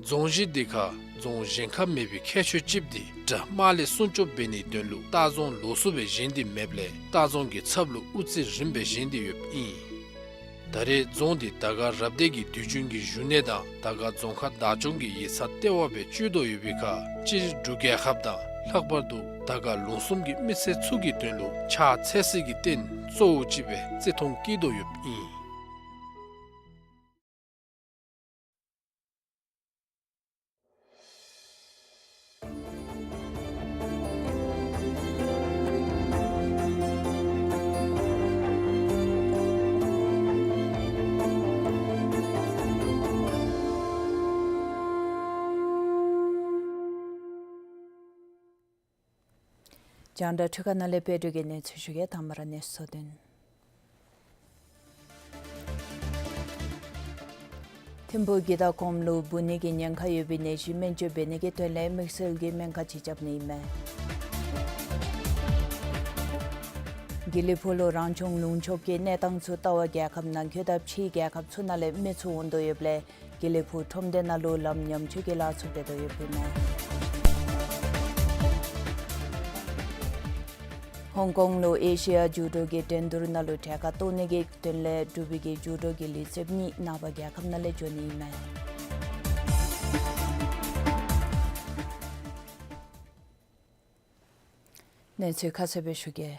རྫོང་གཞི་འདི་ཁར་རྫོང་བཞེངས་ཁ་མེད་པའི་ཁྱད་ཆོས་ཅིག་འདི་དགྲ་དམག་ལས་སྲུང་སྐྱོབ་འབད་ནིའི་དོན་ལུ་སྟག་རྫོང་ལོགས་སུ་སྦེ་བཞེངས་ཏེ་མེདཔ་ལས་སྟག་རྫོང་གི་ཚབ་ལུ་དབུ་རྩེ་རིམ་པས་བཞེངས་ཏེ་ཡོདཔ་ཨིན། ད་རེས་རྫོང་འདི་དར་དཀར་རབ་སྡེ་གི་དུས་རྒྱུན་གྱི་བཞུགས་གནས་དང་དར་དཀར་རྫོང་ཁག་བདག་སྐྱོང་གི་ཡིག་ཚང་ལྟེ་བ་སྦེ་སྤྱོད་དོ་ཡོད་པའི་ཁར་སྤྱིར་འབྲུག་རྒྱལ་ཁབ་དང་ལྷག་པར་དུ་དར་དཀར་ལུང་གསུམ་གྱི་མི་སེར་ཚུ་གི་དོན་ལུ་ཕྱག་འཚལ་སའི་རྟེན་གཙོ་བོ་ཅིག་སྦེ་བརྩི་མཐོང་བསྐྱེད་དོ་ཡོདཔ་ཨིན། རྒྱང་བསྒྲགས་འཕྲུལ་ཁང་ནང་ལས་དཔལ་འབྱོར་གྱི་གནས་ཚུལ་ཞུ་གེ། དང་པ་ར་གནས་ཚུལ་དོན། ཐིམ་ཕུག་གི་དྭགས་གོང་ལུ་འབུ་ནད་ཀྱི་ཉེན་ཁ་ཡོད་པའི་ནད་གཞི་སྨན་བཅོས་འབད་ནི་གི་དོན་ལས་དམིགས་བསལ་གྱི་སྨན་ཁང་ཅིག་རྐྱབ་ནི་ཨིན་མས། དགེ་ལེགས་ཕུག་ལུ་རང་སྐྱོང་ལུང་ཕྱོགས་ཀྱི་གནས་སྟངས་ཚུ་ལྟ་བར་རྒྱལ་ཁབ་ནང་འཁོད་དང་ཕྱིའི་རྒྱལ་ཁབ་ཚུ་ནང་ལས་མི་ཚུ་འོང་དོ་ཡོདཔ་ལས་དགེ་ལེགས་ཕུག་ཁྲོམ་སྡེ་ནང་ལུ་ལམ་ཉམས་བཅོས་ཀྱི་ལཱ་ཚུ་འབད་དོ་ཡོདཔ་ཨིན་མས། ཧོང་ཀོང་ལུ་ཨེ་ཤི་ཡ་ཇུ་ཌོ་གི་འགྲན་བསྡུར་ནང་ལུ་གྲལ་ཁར་གཏོགས་ནི་གི་དོན་ལས་འབྲུག་པའི་གི་ཇུ་ཌོ་གི་ལུས་རྩལཔ་གཉིས་ནངས་པ་རྒྱལ་ཁབ་ནང་ལས་འབྱོན་ནི་ཨིན་མས། གནས་ཚུལ་ཁ་གསལ་སྦེ་ཞུ་གེ།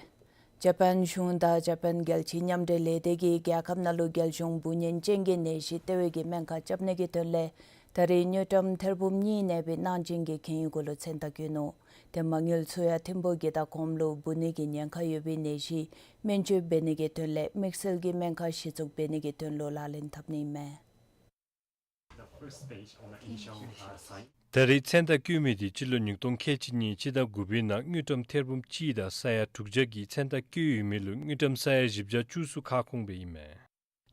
ཇ་པཱན་གཞུང་དང་ཇ་པཱན་རྒྱལ་སྤྱིའི་མཉམ་འབྲེལ་ལས་སྡེ་གིས་རྒྱལ་ཁབ་ནང་ལུ་རྒྱལ་གཞུང་འབུ་ནན་ཅན་གྱི་ནད་གཞི་ལྟེ་བའི་གི་སྨན་ཁང་རྐྱབ་ནི་གི་དོན་ལས་ད་རེས་དངུལ་ཀྲམ་ཐེར་འབུམ་གཉིས་གནས་པའི་གནང་སྦྱིན་གྱི་གན་ཡིག་གུ་ལུ་མཚན་རྟགས་བཀོད་ནུག། ཏེ་མ་དངུལ་ཚུ་ཡང་ཐིམ་ཕུག་གི་དང་གོངམ་ལུ་འབུ་ནད་ཀྱི་ཉེན་ཁ་ཡོད་པའི་ནད་གཞི་སྨན་བཅོས་འབད་ནི་གི་དོན་ལས་དམིགས་བསལ་གྱི་སྨན་ཁང་གཞི་བཙུགས་འབད་ནི་གི་དོན་ལུ་ལག་ལེན་འཐབ་ནི་ཨིན་མས། The first stage on the initial, uh, sign. ད་རེས་མཚན་རྟགས་བཀོད་མི་འདི་སྤྱི་ལོ་ཉིས་སྟོང་ཁལ་གཅིག་གཉིས་སྤྱི་ཟླ་དགུ་པའི་ནང་དངུལ་ཀྲམ་ཐེར་འབུམ་གཅིག་དང་ས་ཡ་དྲུག་བརྒྱ་གི་མཚན་རྟགས་བཀོད་ཡོད་མི་ལུ་དངུལ་ཀྲམ་ས་ཡ་བཞི་བརྒྱ་བཅུ་གསུམ་ཁ་སྐོང་འབད་ཡི་མས།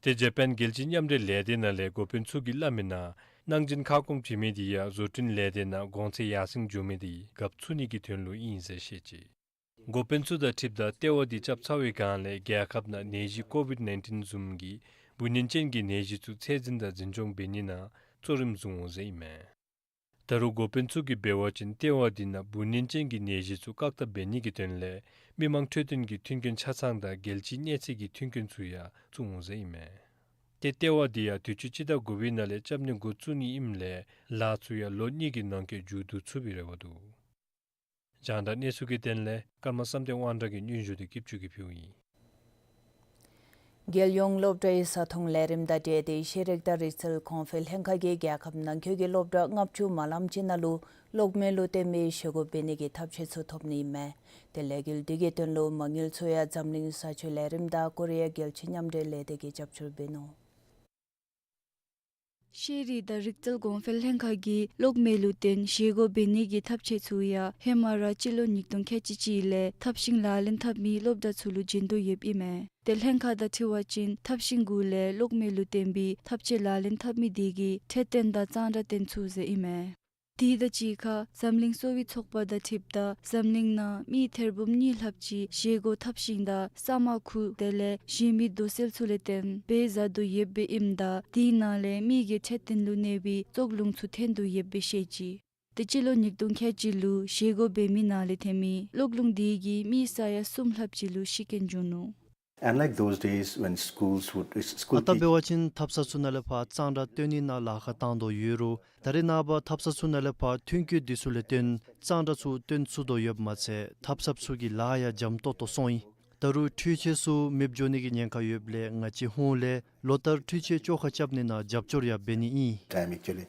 ཏེ་ཇ་པཱན་རྒྱལ་སྤྱིའི་མཉམ་འབྲེལ་ལས་སྡེ་ནང་ལས་འགོ་དཔོན་ཚུ་གིས་སླབ་མི་ནང་གནང་སྦྱིན་ཁ་སྐོང་བྱིན་མི་འདི་ཡང་བཟོ་སྐྲུན་ལས་སྡེ་ནང་གོང་ཚད་ཡར་སེང་འགྱོ་མི་འདི་རྒཔོ་ཚུགས་ནི་གི་དོན་ལུ་ཨིན་ཟེར་བཤད་ཅི། འགོ་དཔོན་ཚུ་དང་འཁྲིལཝ་ད་ལྟེ་བ་འདི་རྐྱབ་ཚར་བའི་སྒང་ལས་རྒྱལ་ཁབ་ནང་ནད་གཞི་ཀོ་ཝིཌ་ནའིན་ཊིན་བཟུམ་གྱི་འབུ་ནན་ཅན་གྱི་ནད་གཞི་ཚུ་ཚད་འཛིན་དང་འཛིན་སྐྱོང་འབད་ནི་ནང་གཙོ་རིམ་བཟུང་འོང་ཟེར་ཨིན་མས། ད་རུང་འགོ་དཔོན་ཚུ་གིས་འབད་བ་ཅིན་ལྟེ་བ་འདི་ནང་འབུ་ནན་ཅན་གྱི་ནད་གཞི་ཚུ་བཀག་ཐབས་འབད་ནི་གི་དོན་ལས་མི་མང་འཕྲོད་བསྟེན་གྱི་མཐུན་རྐྱེན་ཆ་ཚང་དང་རྒྱལ་སྤྱིའི་གནས་ཚད་ཀྱི་མཐུན་རྐྱེན་ཚུ་ཡང་བཙུགས་འོང་ཟེར་ཨིན་མས། ཏེ་ལྟེ་བ་འདི་ཡང་དུས་ཅི་སྤྱི་ཟླ་དགུ་པའི་ནང་ལས་རྐྱབ་ནི་འགོ་བཙུགས་ནི་ཨིནམ་ལས་ལཱ་ཚུ་ཡང་ལོ་གཉིས་ཀྱི་ནང་འཁོད་མཇུག་བསྡུ་ཚུགས་པའི་རེ་བ་འདུག། རྒྱང་བསྒྲགས་གནས་ཚུལ་གྱི་དོན་ལས་ཀརྨ་བསམ་གཏན་དབང་གྲགས་ཀྱིས་སྙན་ཞུ་འདི་ཀིབ་ཅུ་གིས་ཕུལཝ་ཨིན། རྒྱལ་ཡོངས་སློབ་གྲྭའི་བཟའ་འཐུང་ལས་རིམ་དང་འབྲེལ་ཏེ་ཤེས་རིག་དང་རིག་རྩལ་གོང་འཕེལ་ལྷན་ཁག་གིས་རྒྱལ་ཁབ་ནང་འཁོད་ཀྱི་སློབ་གྲྭ་ལྔ་བཅུ་མ་ལངམ་ཅིག་ནང་ལུ་གློག་མེ་ལུ་བརྟེན་པའི་བཞེས་སྒོ་འབད་ནི་གི་ཐབས་ཤེས་ཚུ་ཐོབ་ནི་ཨིན་མས། ཏེ་ལས་འགུལ་འདི་གི་དོན་ལུ་མ་དངུལ་ཚུ་ཡང་འཛམ་གླིང་ས་ཆུ་ལས་རིམ་དང་ཀོ་རི་ཡ་རྒྱལ་སྤྱིའི་མཉམ་འབྲེལ་ལས་སྡེ་གིས་རྒྱབ་སྐྱོར་འབད་ནུག། ཤེས་རིག་དང་རིག་རྩལ་གོང་འཕེལ་ལྷན་ཁག་གིས་གློག་མེ་ལུ་བརྟེན་བཞེས་སྒོ་འབད་ནི་གི་ཐབས་ཤེས་ཚུ་ཡང་ཧེ་མ་ར་སྤྱི་ལོ་ཉིས་སྟོང་ཁལ་གཅིག་གཅིག་ལས་ཐབས་ཤེས་ལག་ལེན་འཐབ་མི་སློབ་གྲྭ་ཚུ་ལུ་བྱིན་དོ་ཡོདཔ་ཨིན་མས། ཏེ་ལྷན་ཁག་དང་འཁྲིལ་བ་ཅིན་ཐབས་ཤེས་གུ་ལས་གློག་མེ་ལུ་བརྟེན་པའི་ཐབས་ཤེས་ལག་ལེན་འཐབ་མི་དེ་གིས་འཕྲོད་བསྟེན་དང་གཙང་སྦྲ་བསྟེན་ཚུགས་ཟེར་ཨིན་མས། དེ་དང་གཅིག་ཁར་འཛམ་གླིང་གསོ་བའི་ཚོགས་པ་དང་འཁྲིལཝ་ད་འཛམ་གླིང་ནང་མི་ཐེར་འབུམ་གཉིས་ལྷགཔ་ཅིག་བཞེས་སྒོ་ཐབས་ཤེས་དང་ས་མ་ཁུ་དེ་ལས་གཞན་མི་དུག་སེལ་ཚུ་ལས་བརྟེན་འབད་བཟའ་དོ་ཡོདཔ་ཨིནམ་ད་དེ་ནང་ལས་མི་གི་འཕྲོད་བསྟེན་ལུ་གནོད་པའི་བཙོག་རླུང་ཚུ་ཐོན་དོ་ཡོདཔ་སྦེ་བཤད་ཅི། ཏེ་སྤྱི་ལོ་ཉིས་སྟོང་ཁལ་གཅིག་ལུ་བཞེས་སྒོ་འབད་མི་ནང་ལས་ཐོན་མི་གློག་རླུང་དེ་གིས་མི་ས་ཡ་གསུམ་ལྷགཔ་ཅིག་ལུ་ཤི་རྐྱེན་བྱུང་ནུག། Unlike those days when schools would, school ཨ་རྟག་འབད་བ་ཅིན་འཐབ་ས་ཚུ་ནང་ལས་ཕར་གཙང་སྦྲ་བཏོན་ནི་ནང་ལཱ་ཁག་བཏང་དོ་ཡོད་རུང་ད་རེས་ནངས་པ་འཐབ་ས་ཚུ་ནང་ལས་ཕར་ཐོན་སྐྱེད་འདི་ཚུ་ལས་བརྟེན་གཙང་སྦྲ་ཚུ་བཏོན་ཚུགས་དོ་ཡོདཔ་མ་ཚད་འཐབ་ས་ཚུ་གི་ལཱ་ཡང་འཇམ་ཏོག་ཏོ་སོང་ཡི། ད་རུང་འཕྲུལ་ཆས་ཚུ་མེདཔ་འགྱོ་ནི་གི་ཉེན་ཁ་ཡོདཔ་ལས་ང་བཅས་ཧོངས་ལས་ལོ་ལྟར་འཕྲུལ་ཆས་བཅོ་ཁ་རྐྱབ་ནི་ནང་རྒྱབ་སྐྱོར་ཡང་འབད་ནི་ཨིན། Time actually.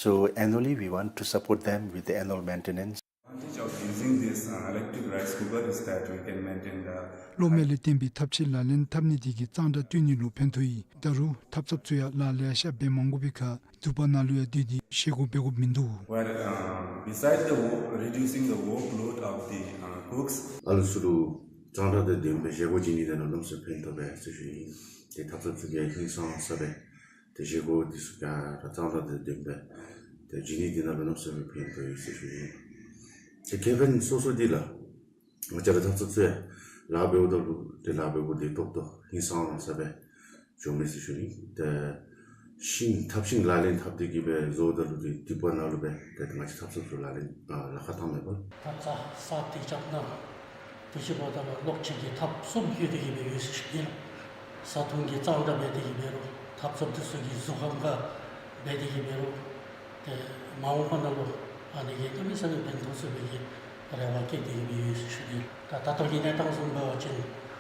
So annually we want to support them with the annual maintenance. Advantage of using this, uh, electric rice cooker is that we can maintain the གློག་མེ་ལས་བརྟེན་པའི་ཐབས་ཤེས་ལག་ལེན་འཐབ་ནི་དེ་གིས་གཙང་སྦྲ་བཏོན་ནི་ལུ་ཕན་ཐོགས་ཡི། ད་རུང་འཐབ་ཚབ་ཚུ་ཡང་ལཱ་ལེ་ཤ་འབད་མ་དགོ་པའི་ཁར་དུ་པ་ནང་ལུ་ཡང་སྡོད་དེ་བཞེས་སྒོ་འབད་དགོཔ་མིན་འདུག། Well, um, beside the wo-, reducing the workload of the, uh, cooks. ཨ་ལུ་ཚུ་ལུ་གཙང་སྦྲ་དང་ལྡན་པའི་བཞེས་སྒོ་བྱིན་ནི་དེ་ནང་གནམ་མེད་ས་མེད་ཕན་ཐོགས་པས་ཟེར་ཞུ་ནི། ཏེ་འཐབ་ཚབ་ཚུ་གིས་ཧིང་སངས་ས་སྦེ་ཏེ་བཞེས་སྒོ་འདི་ཚུ་ག་ར་གཙང་སྦྲ་དང་ལྡན་པའི་ཏེ་བྱིན་ནི་དེ་ནང་གནམ་མེད་ས་མེད་ཕན་ཐོགས་ཡོད་ཟེར་ཞུ་ནི། ཏེ་ཁེ་ཕན་སོ་སོ་འདི་ལགས། ང་བཅས་ར་འཐབ་ཚབ་ཚུ་ཡང་ལཱ་འབདཝ་ད་ལུ་ཏེ་ལཱ་འབདཝ་ཏེ་ཏོག་ཏོ་ཧིང་སངས་ས་སྦེ་འགྱོཝ་མས་ཟེར་ཞུ་ནི། ཏེ་ཤིང་འཐབ་ཤིང་ལག་ལེན་འཐབ་སྟེ་གི་སྦེ་བཟོཝ་ད་ལུ་ཏེ་དུ་པ་ནང་ལུ་སྦེ་ཏེ་ང་བཅས་འཐབ་ཚབ་ཚུ་ལག་ལེན་ཨ་ལཱ་ཁག་བཏང་མས་པ། འཐབ་ས་ས་ཏེ་རྐྱབ་ནི་དུས་ཅི་འབདཝ་ད་ལུ་གློག་ཆས་ཀྱི་ཐབ་གསུམ་ཡོད་དེ་གི་སྦེ་ཡོད་ཟེར་ཞུ་ནི་ལགས། བཟའ་འཐུང་གི་གཙང་སྦྲ་འབད་དེ་གི་འབད་རུང་འཐབ་ཚབ་འདི་ཚུ་གི་གཟུགས་ཁམས་ཁར་འབད་དེ་གི་འབད་རུང་ཏེ་མ་འོངས་པ་ནང་ལུ་ཨ་ནི་གིས་གནམ་མེད་ས་མེད་ཕན་ཐོགས་ཚུགས་པའི་གི་རེ་བ་བསྐྱེད་དེ་གི་སྦེ་ཡོད་ཟེར་ཞུ་ནི། ད་ད་ལྟོ་གི་གནས་སྟངས་བཟུམ་འབད་བ་ཅིན་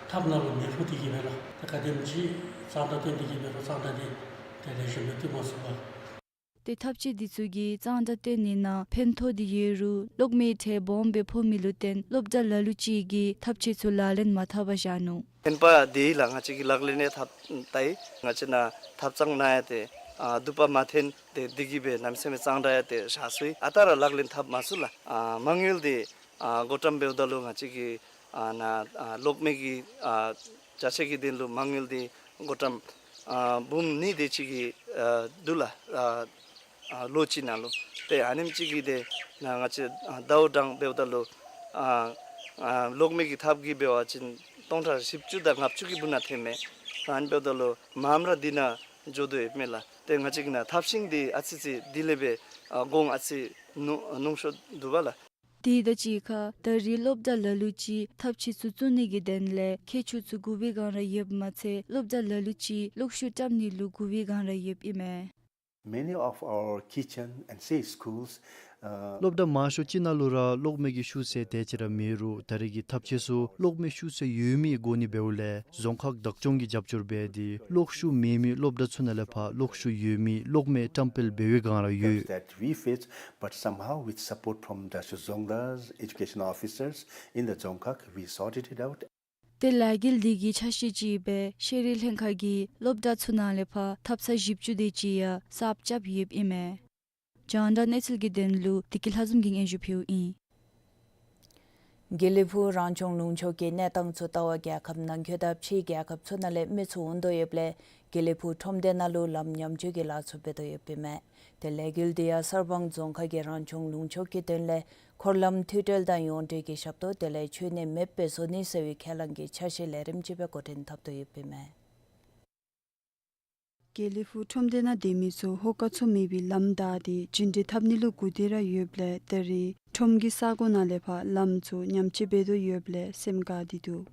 ཐབ་ནང་ལུ་མེ་ཕུ་སྟེ་གི་སྦེ་ལགས། ཏེ་ག་དེམ་ཅིག་གཙང་སྦྲ་བཏོན་ཏེ་གི་འབད་རུང་གཙང་སྦྲ་འདི་ཏེ་ལེགས་ཤོམ་སྦེ་བཏོན་མ་ཚུགས་པས། ཏེ་འཐབ་ཆས་འདི་ཚུ་གིས་གཙང་སྦྲ་བཏོན་ནི་ནང་ཕན་ཐོགས་འདི་ཡོད་རུང་གློག་མེ་ཁྲལ་སྦོམ་སྦེ་ཕོག་མི་ལུ་བརྟེན་སློབ་གྲྭ་ལ་ལུ་ཅིག་གིས་འཐབ་ཆས་ཚུ་ལག་ལེན་མ་འཐབ་པར་བཞག་ནུག། ཨིན་པ་དེ་ལགས། ང་བཅས་ཀྱིས་ལག་ལེན་ཡང་འཐབ་བལྟ་ཡི། ང་བཅས་ནཱ་ཐབ་གཙང་ནང་ཡང་ཏེ་ཨ་དུ་པ་མ་འཐོན་ཏེ་འདི་གིས་སྦེ་གནམ་མེད་ས་མེད་གཙང་སྦྲ་ཡང་ཏེ་བཞག་ཚུགས་ཡི། ཨ་རྟག་ར་ལག་ལེན་འཐབ་མ་ཚུགས་ལགས། ཨ་མ་དངུལ་འདི་ཨ་བགོ་བཀྲམ་འབདཝ་ད་ལུ་ང་བཅས་ཀྱིས་ཨ་ནཱ་ཨ་གློག་མེ་གི་ཨ་ཅ་ཆས་ཀྱི་དོན་ལུ་མ་དངུལ་འདི་བགོ་བཀྲམ་ཨ་འབུམ་གཉིས་དེ་ཅིག་གི་ཨ་འདུག་ལགས། ཨ་ཨ་ལོ་གཅིག་ནང་ལུ། ཏེ་ཨ་ནེམ་ཅིག་གིས་ཏེ་ནཱ་ང་བཅས་ཨ་ཟླཝ་གྲངས་འབདཝ་ད་ལུ་ཨ་ཨ་གློག་མེ་གི་ཐབ་ཀྱིས་འབད་བ་ཅིན་སྟོང་ཕྲག་བཞི་བཅུ་དང་ལྔ་བཅུ་གི་སྦུག་ན་ཐོནམ་མས། ཨ་ནི་འབདཝ་ད་ལུ་མངམ་ར་འདི་ནང་འགྱོ་དོ་ཡོདཔ་མས་ལགས། ཏེ་ང་བཅས་ཀྱི་ནཱ་ཐབ་ཤིང་འདི་ཨ་ཙི་ཙི་འདི་ལས་སྦེ་ཨ་གོང་ཨ་ཙི་ཉུང་ཉུང་ཤོས་འདུག་པ་ལགས། དེ་དང་གཅིག་ཁར་ད་རེས་སློབ་གྲྭ་ལ་ལུ་ཅིག་འཐབ་ཆས་ཚུ་བཙུགས་ནི་གི་དོན་ལས་མཁས་མཆོག་ཚུ་དགོ་པའི་སྒང་ར་ཡོདཔ་མ་ཚད་སློབ་གྲྭ་ལ་ལུ་ཅིག་གློག་ཤུགས་བཀྲམ་ནི་ལུ་དགོ་པའི་སྒང་ར་ཡོདཔ་ཨིན་མས། Many of our kitchen and say schools སློབ་གྲྭ་མང་ཤོས་ཅིག་ནང་ལུ་ར་གློག་མེ་གི་ཤུགས་ཚད་དེ་ཅིག་ར་མེད་རུང་ད་རེས་ཀྱི་ཐབས་ཤེས་ཚུ་གློག་མེ་ཤུགས་ཚད་ཡོད་མི་སྒོ་ནས་འབདཝ་ལས་རྫོང་ཁག་བདག་སྐྱོང་གིས་རྒྱབ་སྐྱོར་འབད་དེ་གློག་ཤུགས་མེད་མི་སློབ་གྲྭ་ཚུ་ནང་ལས་ཕར་གློག་ཤུགས་ཡོད་མི་གློག་མེ་བཀྲམ་སྤེལ་འབད་བའི་སྒང་ར་ཡོད། That we faced, but somehow with support from the Shillong Zonal's education officers in the Dzongkhag, we sorted it out. ཏེ་ལས་འགུལ་འདི་གི་ཆ་ཤས་ཅིག་སྦེ་ཤེས་རིག་ལྷན་ཁག་གིས་སློབ་གྲྭ་ཚུ་ནང་ལས་ཕར་ཐབ་ཚང་བཞི་བཅུ་དེ་ཅིག་ཡང་གསརཔ་རྐྱབ་ཡོདཔ་ཨིན་མས། རྒྱང་བསྒྲགས་གནས་ཚུལ་གྱི་དོན་ལུ་བདེ་སྐྱིད་ལྷ་འཛོམས་ཀྱིས་སྙན་ཞུ་ཕུལཝ་ཨིན། དགེ་ལེགས་ཕུག་རང་སྐྱོང་ལུང་ཕྱོགས་ཀྱི་གནས་སྟངས་ཚུ་ལྟ་བར་རྒྱལ་ཁབ་ནང་འཁོད་དང་ཕྱིའི་རྒྱལ་ཁབ་ཚུ་ནང་ལས་མི་ཚུ་འོང་དོ་ཡོདཔ་ལས་དགེ་ལེགས་ཕུག་ཁྲོམ་སྡེ་ནང་ལུ་ལམ་ཉམས་བཅོས་ཀྱི་ལཱ་ཚུ་འབད་དོ་ཡོདཔ་ཨིན་མས། ཏེ་ལས་འགུལ་འདི་ཡང་གསར་སྤང་རྫོང་ཁག་གིས་རང་སྐྱོང་ལུང་ཕྱོགས་ཀྱི་དོན་ལས་འཁོར་ལམ་མཐུད་སྦྲེལ་དང་ཡོངས་འབྲེལ་གྱི་ཞབས་ཏོག་དེ་ལས་འཆོལ་ནད་མེདཔ་སྦེ་བཟོ་ནི་ཟེར་བའི་ཁས་བླངས་ཀྱི་ཆ་ཤས་ལས་རིམ་ཅིག་སྦེ་འགོ་འདྲེན་འཐབ་དོ་ཡོདཔ་ཨིན་མས། དགེ་ལེགས་ཕུག་ཁྲོམ་སྡེ་ནང་སྡོད་མི་ཚུ་ཧོ་ཀ་འཚོ་མེད་པའི་ལམ་བདའ་སྟེ་རྒྱུན་འགྲུལ་འཐབ་ནི་ལུ་སྒུག་སྟེ་ར་ཡོདཔ་ལས་ད་རེས་ཁྲོམ་གྱི་ས་གོ་ནང་ལས་ཕར་ལམ་ཚུ་ཉམས་བཅོས་འབད་དོ་ཡོདཔ་ལས་སེམས་དགའ་སྟེ་འདུག།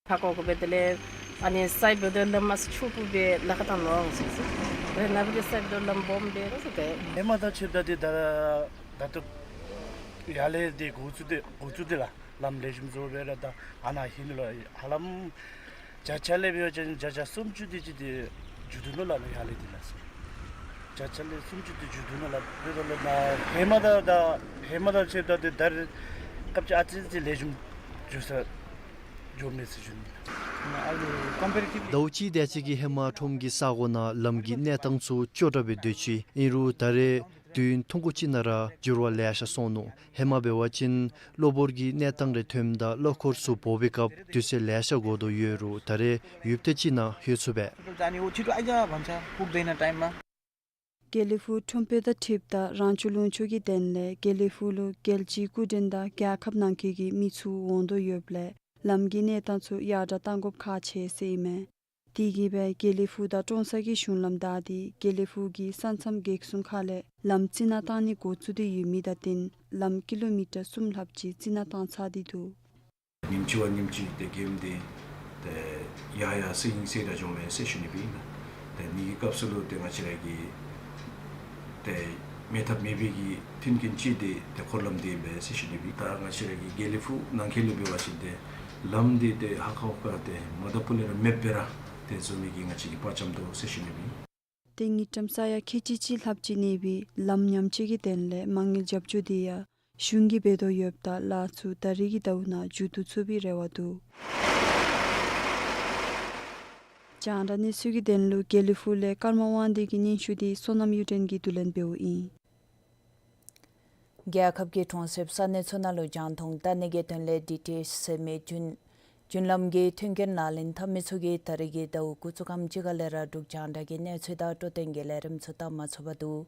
ཧ་གོ་གོ་སྦེ་དེ་ལས་ཨ་ནི་སའིཌ་འབདཝ་ད་ལམ་མ་སུ་ཆུ་སྤུ་སྦེ་ལ་ཁ་བཏང་ནུག་ཟེར་ཟེར། དེ་ལས་ནཱ་སྦེ་སའིཌ་འབདཝ་ད་ལམ་སྦོམ་སྦེ་ར་ཟེར་ཏེ། ཧེ་མ་དང་ཕྱདཔ་ད་འདི་ད་ད་ལྟོ་ཡར་ལས་འདི་འགོ་བཙུགས་ཏེ་འགོ་བཙུགས་ཏེ་ལགས། ལམ་ལེགས་ཤོམ་བཟོ་སྦེ་ར་ད་ཨ་ནཱ་ཧིང་ལུ་ཧ་ལམ་བརྒྱ་ཆ་ལས་འབད་བ་ཅིན་བརྒྱ་ཆ་སུམ་ཅུ་དེ་ཅིག་འདི་མཇུག་བསྡུ་ནུག་ལགས། ནཱ་ཡར་ལས་འདི་ལགས་སོ། བརྒྱ་ཆ་ལས་སུམ་ཅུ་འདི་མཇུག་བསྡུ་ནུག་ལགས། དེ་ལས་ནཱ་ཧེ་མ་དང་ད་ཧེ་མ་དང་ཕྱདཔ་ད་འདི་ད་རེས་སྐབས་ཅིག་ཨ་ཙི་ཙི་ལེགས་ཤོམ་འགྱོ་ས་འགྱོཝ་མས་ཟེར་ཞུ་ནི། ཟླཝ་གཅིག་དེ་ཅིག་གི་ཧེ་མ་ཁྲོམ་གྱི་ས་གོ་ནང་ལམ་གྱི་གནས་སྟངས་ཚུ་སྐྱོ་དྲགས་སྦེ་སྡོད་ཅི། ཨིན་རུང་ད་རེས་དུས་ཡུན་ཐུང་ཀུ་ཅིག་ནང་ར་འགྱུར་བ་ལེ་ཤ་སོང་ནུག། ཧེ་མ་འབད་བ་ཅིན་གློ་བུར་གྱི་གནས་སྟངས་རེ་ཐོནམ་ད་གླ་འཁོར་ཚུ་འབོ་བའི་སྐབས་དུས་ཚོད་ལེ་ཤ་འགོར་དོ་ཡོད་རུང་ད་རེས་ཡུདཔ་ཐེངས་ཅིག་ནང་ལྷོད་ཚུགས་པས། དགེ་ལེགས་ཕུག་ཁྲོམ་དཔོན་དང་འཁྲིལཝ་ད་རང་སྐྱོང་ལུང་ཕྱོགས་ཀྱི་དོན་ལས་དགེ་ལེགས་ཕུག་ལུ་རྒྱལ་སྤྱིའི་སྐུ་མགྲོན་དང་རྒྱལ་ཁབ་ནང་འཁོད་ཀྱི་མི་ཚུ་འོང་དོ་ཡོདཔ་ལས་ལམ་གྱི་གནས་སྟངས་ཚུ་ཡར་དྲགས་གཏང་དགོཔ་ཁག་ཆེ་ཟེར་ཨིན་མས། དེ་གིས་སྦེ་དགེ་ལེགས་ཕུག་དང་ཀྲོང་གསར་གྱི་གཞུང་ལམ་བདའ་སྟེ་དགེ་ལེགས་ཕུག་གི་ས་མཚམས་གེགས་སྲུང་ཁ་ལས་ལམ་རྩི་ནག་བཏང་ནི་འགོ་བཙུགས་ཏེ་ཡོད་མི་དང་བསྟུན་ལམ་ཀི་ལོ་མི་ཊར་གསུམ་ལྷགཔ་ཅིག་རྩི་ནག་བཏང་ཚར་ཏེ་འདུག། ཉིནམ་གཅིག་བ་ཉིནམ་གཅིག་ཏེ་གེམ་འདི་ཏེ་ཡར་ཡར་སེང་སེང་ར་འགྱོཝ་མས་ཟེར་ཞུ་ནི་སྦེ་ཨིན་ལགས། ཏེ་འདི་གི་སྐབས་སུ་ལུ་ཏེ་ང་བཅས་ར་གི་ཏེ་མེད་ཐབས་མེད་པའི་གི་མཐུན་རྐྱེན་ཅིག་འདི་ཏེ་འཁོར་ལམ་འདི་ཨིན་པས་ཟེར་ཞུ་ནི་སྦེ། ད་ང་བཅས་ར་གི་དགེ་ལེགས་ཕུག་ནང་འཁོད་ལུ་འབད་བ་ཅིན་ཏེ་ལམ་འདི་ཏེ་ཧ་ཁ་ཧུ་ཁ་ཏེ་མ་དང་ཕུ་ལས་ར་མེདཔ་སྦེ་ར་ཏེ་བཟོ་ནི་གི་ང་བཅས་ཀྱིས་དཔའ་བཅམ་དོ་ཟེར་ཞུ་ནི་སྦེ་ཨིན། ཏེ་དངུལ་ཀྲམ་ས་ཡ་ཁལ་གཅིག་གཅིག་ལྷགཔ་ཅིག་གནས་པའི་ལམ་ཉམས་བཅོས་ཀྱི་དོན་ལས་མ་དངུལ་རྒྱབ་སྐྱོར་འདི་ཡང་གཞུང་གིས་འབད་དོ་ཡོདཔ་ད་ལཱ་ཚུ་ད་རེས་ཀྱི་ཟླཝ་ནང་མཇུག་བསྡུ་ཚུགས་པའི་རེ་བ་འདུག། རྒྱང་བསྒྲགས་གནས་ཚུལ་གྱི་དོན་ལུ་དགེ་ལེགས་ཕུག་ལས་ཀརྨ་དབང་འདུས་ཀྱི་སྙན་ཞུ་འདི་བསོད་ནམས་གཡུ་སྒྲོན་གྱིས་བསྡུ་ལེན་འབདཝ་ཨིན། རྒྱལ་ཁབ་ཀྱི་གྲོང་གསེབ་ས་གནས་ཚུ་ནང་ལུ་རྒྱང་མཐོང་བལྟ་ནི་གི་དོན་ལས་ཌི་ཊི་ཨེཆ་ཟེར་མི་རྒྱུན་རྒྱུན་ལམ་གྱི་མཐུན་རྐྱེན་ལག་ལེན་འཐབ་མི་ཚུ་གིས་ད་རེས་ཀྱི་ཟླཝ་འགོ་བཙུགས་ཁམས་ཅིག་ཁ་ལས་ར་འབྲུག་རྒྱང་བསྒྲགས་ཀྱི་གནས་ཚུལ་དང་འཕྲོད་བསྟེན་གྱི་ལས་རིམ་ཚུ་བལྟ་མ་ཚུགས་པར་འདུག།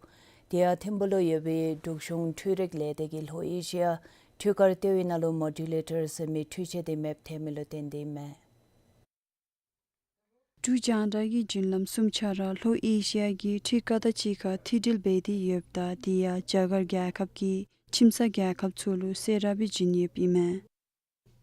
དེ་ཡང་ཐིམ་ཕུག་ལུ་ཡོད་པའི་འབྲུག་གཞུང་འཕྲུལ་རིག་ལས་སྡེ་གིས་ལྷོ་ཨེ་ཤི་ཡ་འཕྲུལ་དཀར་ལྟེ་བའི་ནང་ལུ་མོ་ཌུ་ལེ་ཊར་ཟེར་མི་འཕྲུལ་ཆས་དེ་མེདཔ་ཐལ་མི་ལུ་བརྟེན་ཏེ་ཨིན་མས། འབྲུག་རྒྱང་བསྒྲགས་ཀྱི་རྒྱུན་ལམ་གསུམ་ཆ་ར་ལྷོ་ཨེ་ཤི་ཡ་གི་འཕྲུལ་དཀར་དང་གཅིག་ཁར་མཐུད་སྒྲིལ་འབད་དེ་ཡོདཔ་ད་དེ་ཡང་རྒྱ་གར་རྒྱལ་ཁབ་ཀྱི་ཁྱིམ་ཚང་རྒྱལ་ཁབ་ཚུ་ལུ་གསལ་ར་སྦེ་བྱིན་ཡོདཔ་ཨིན་མས།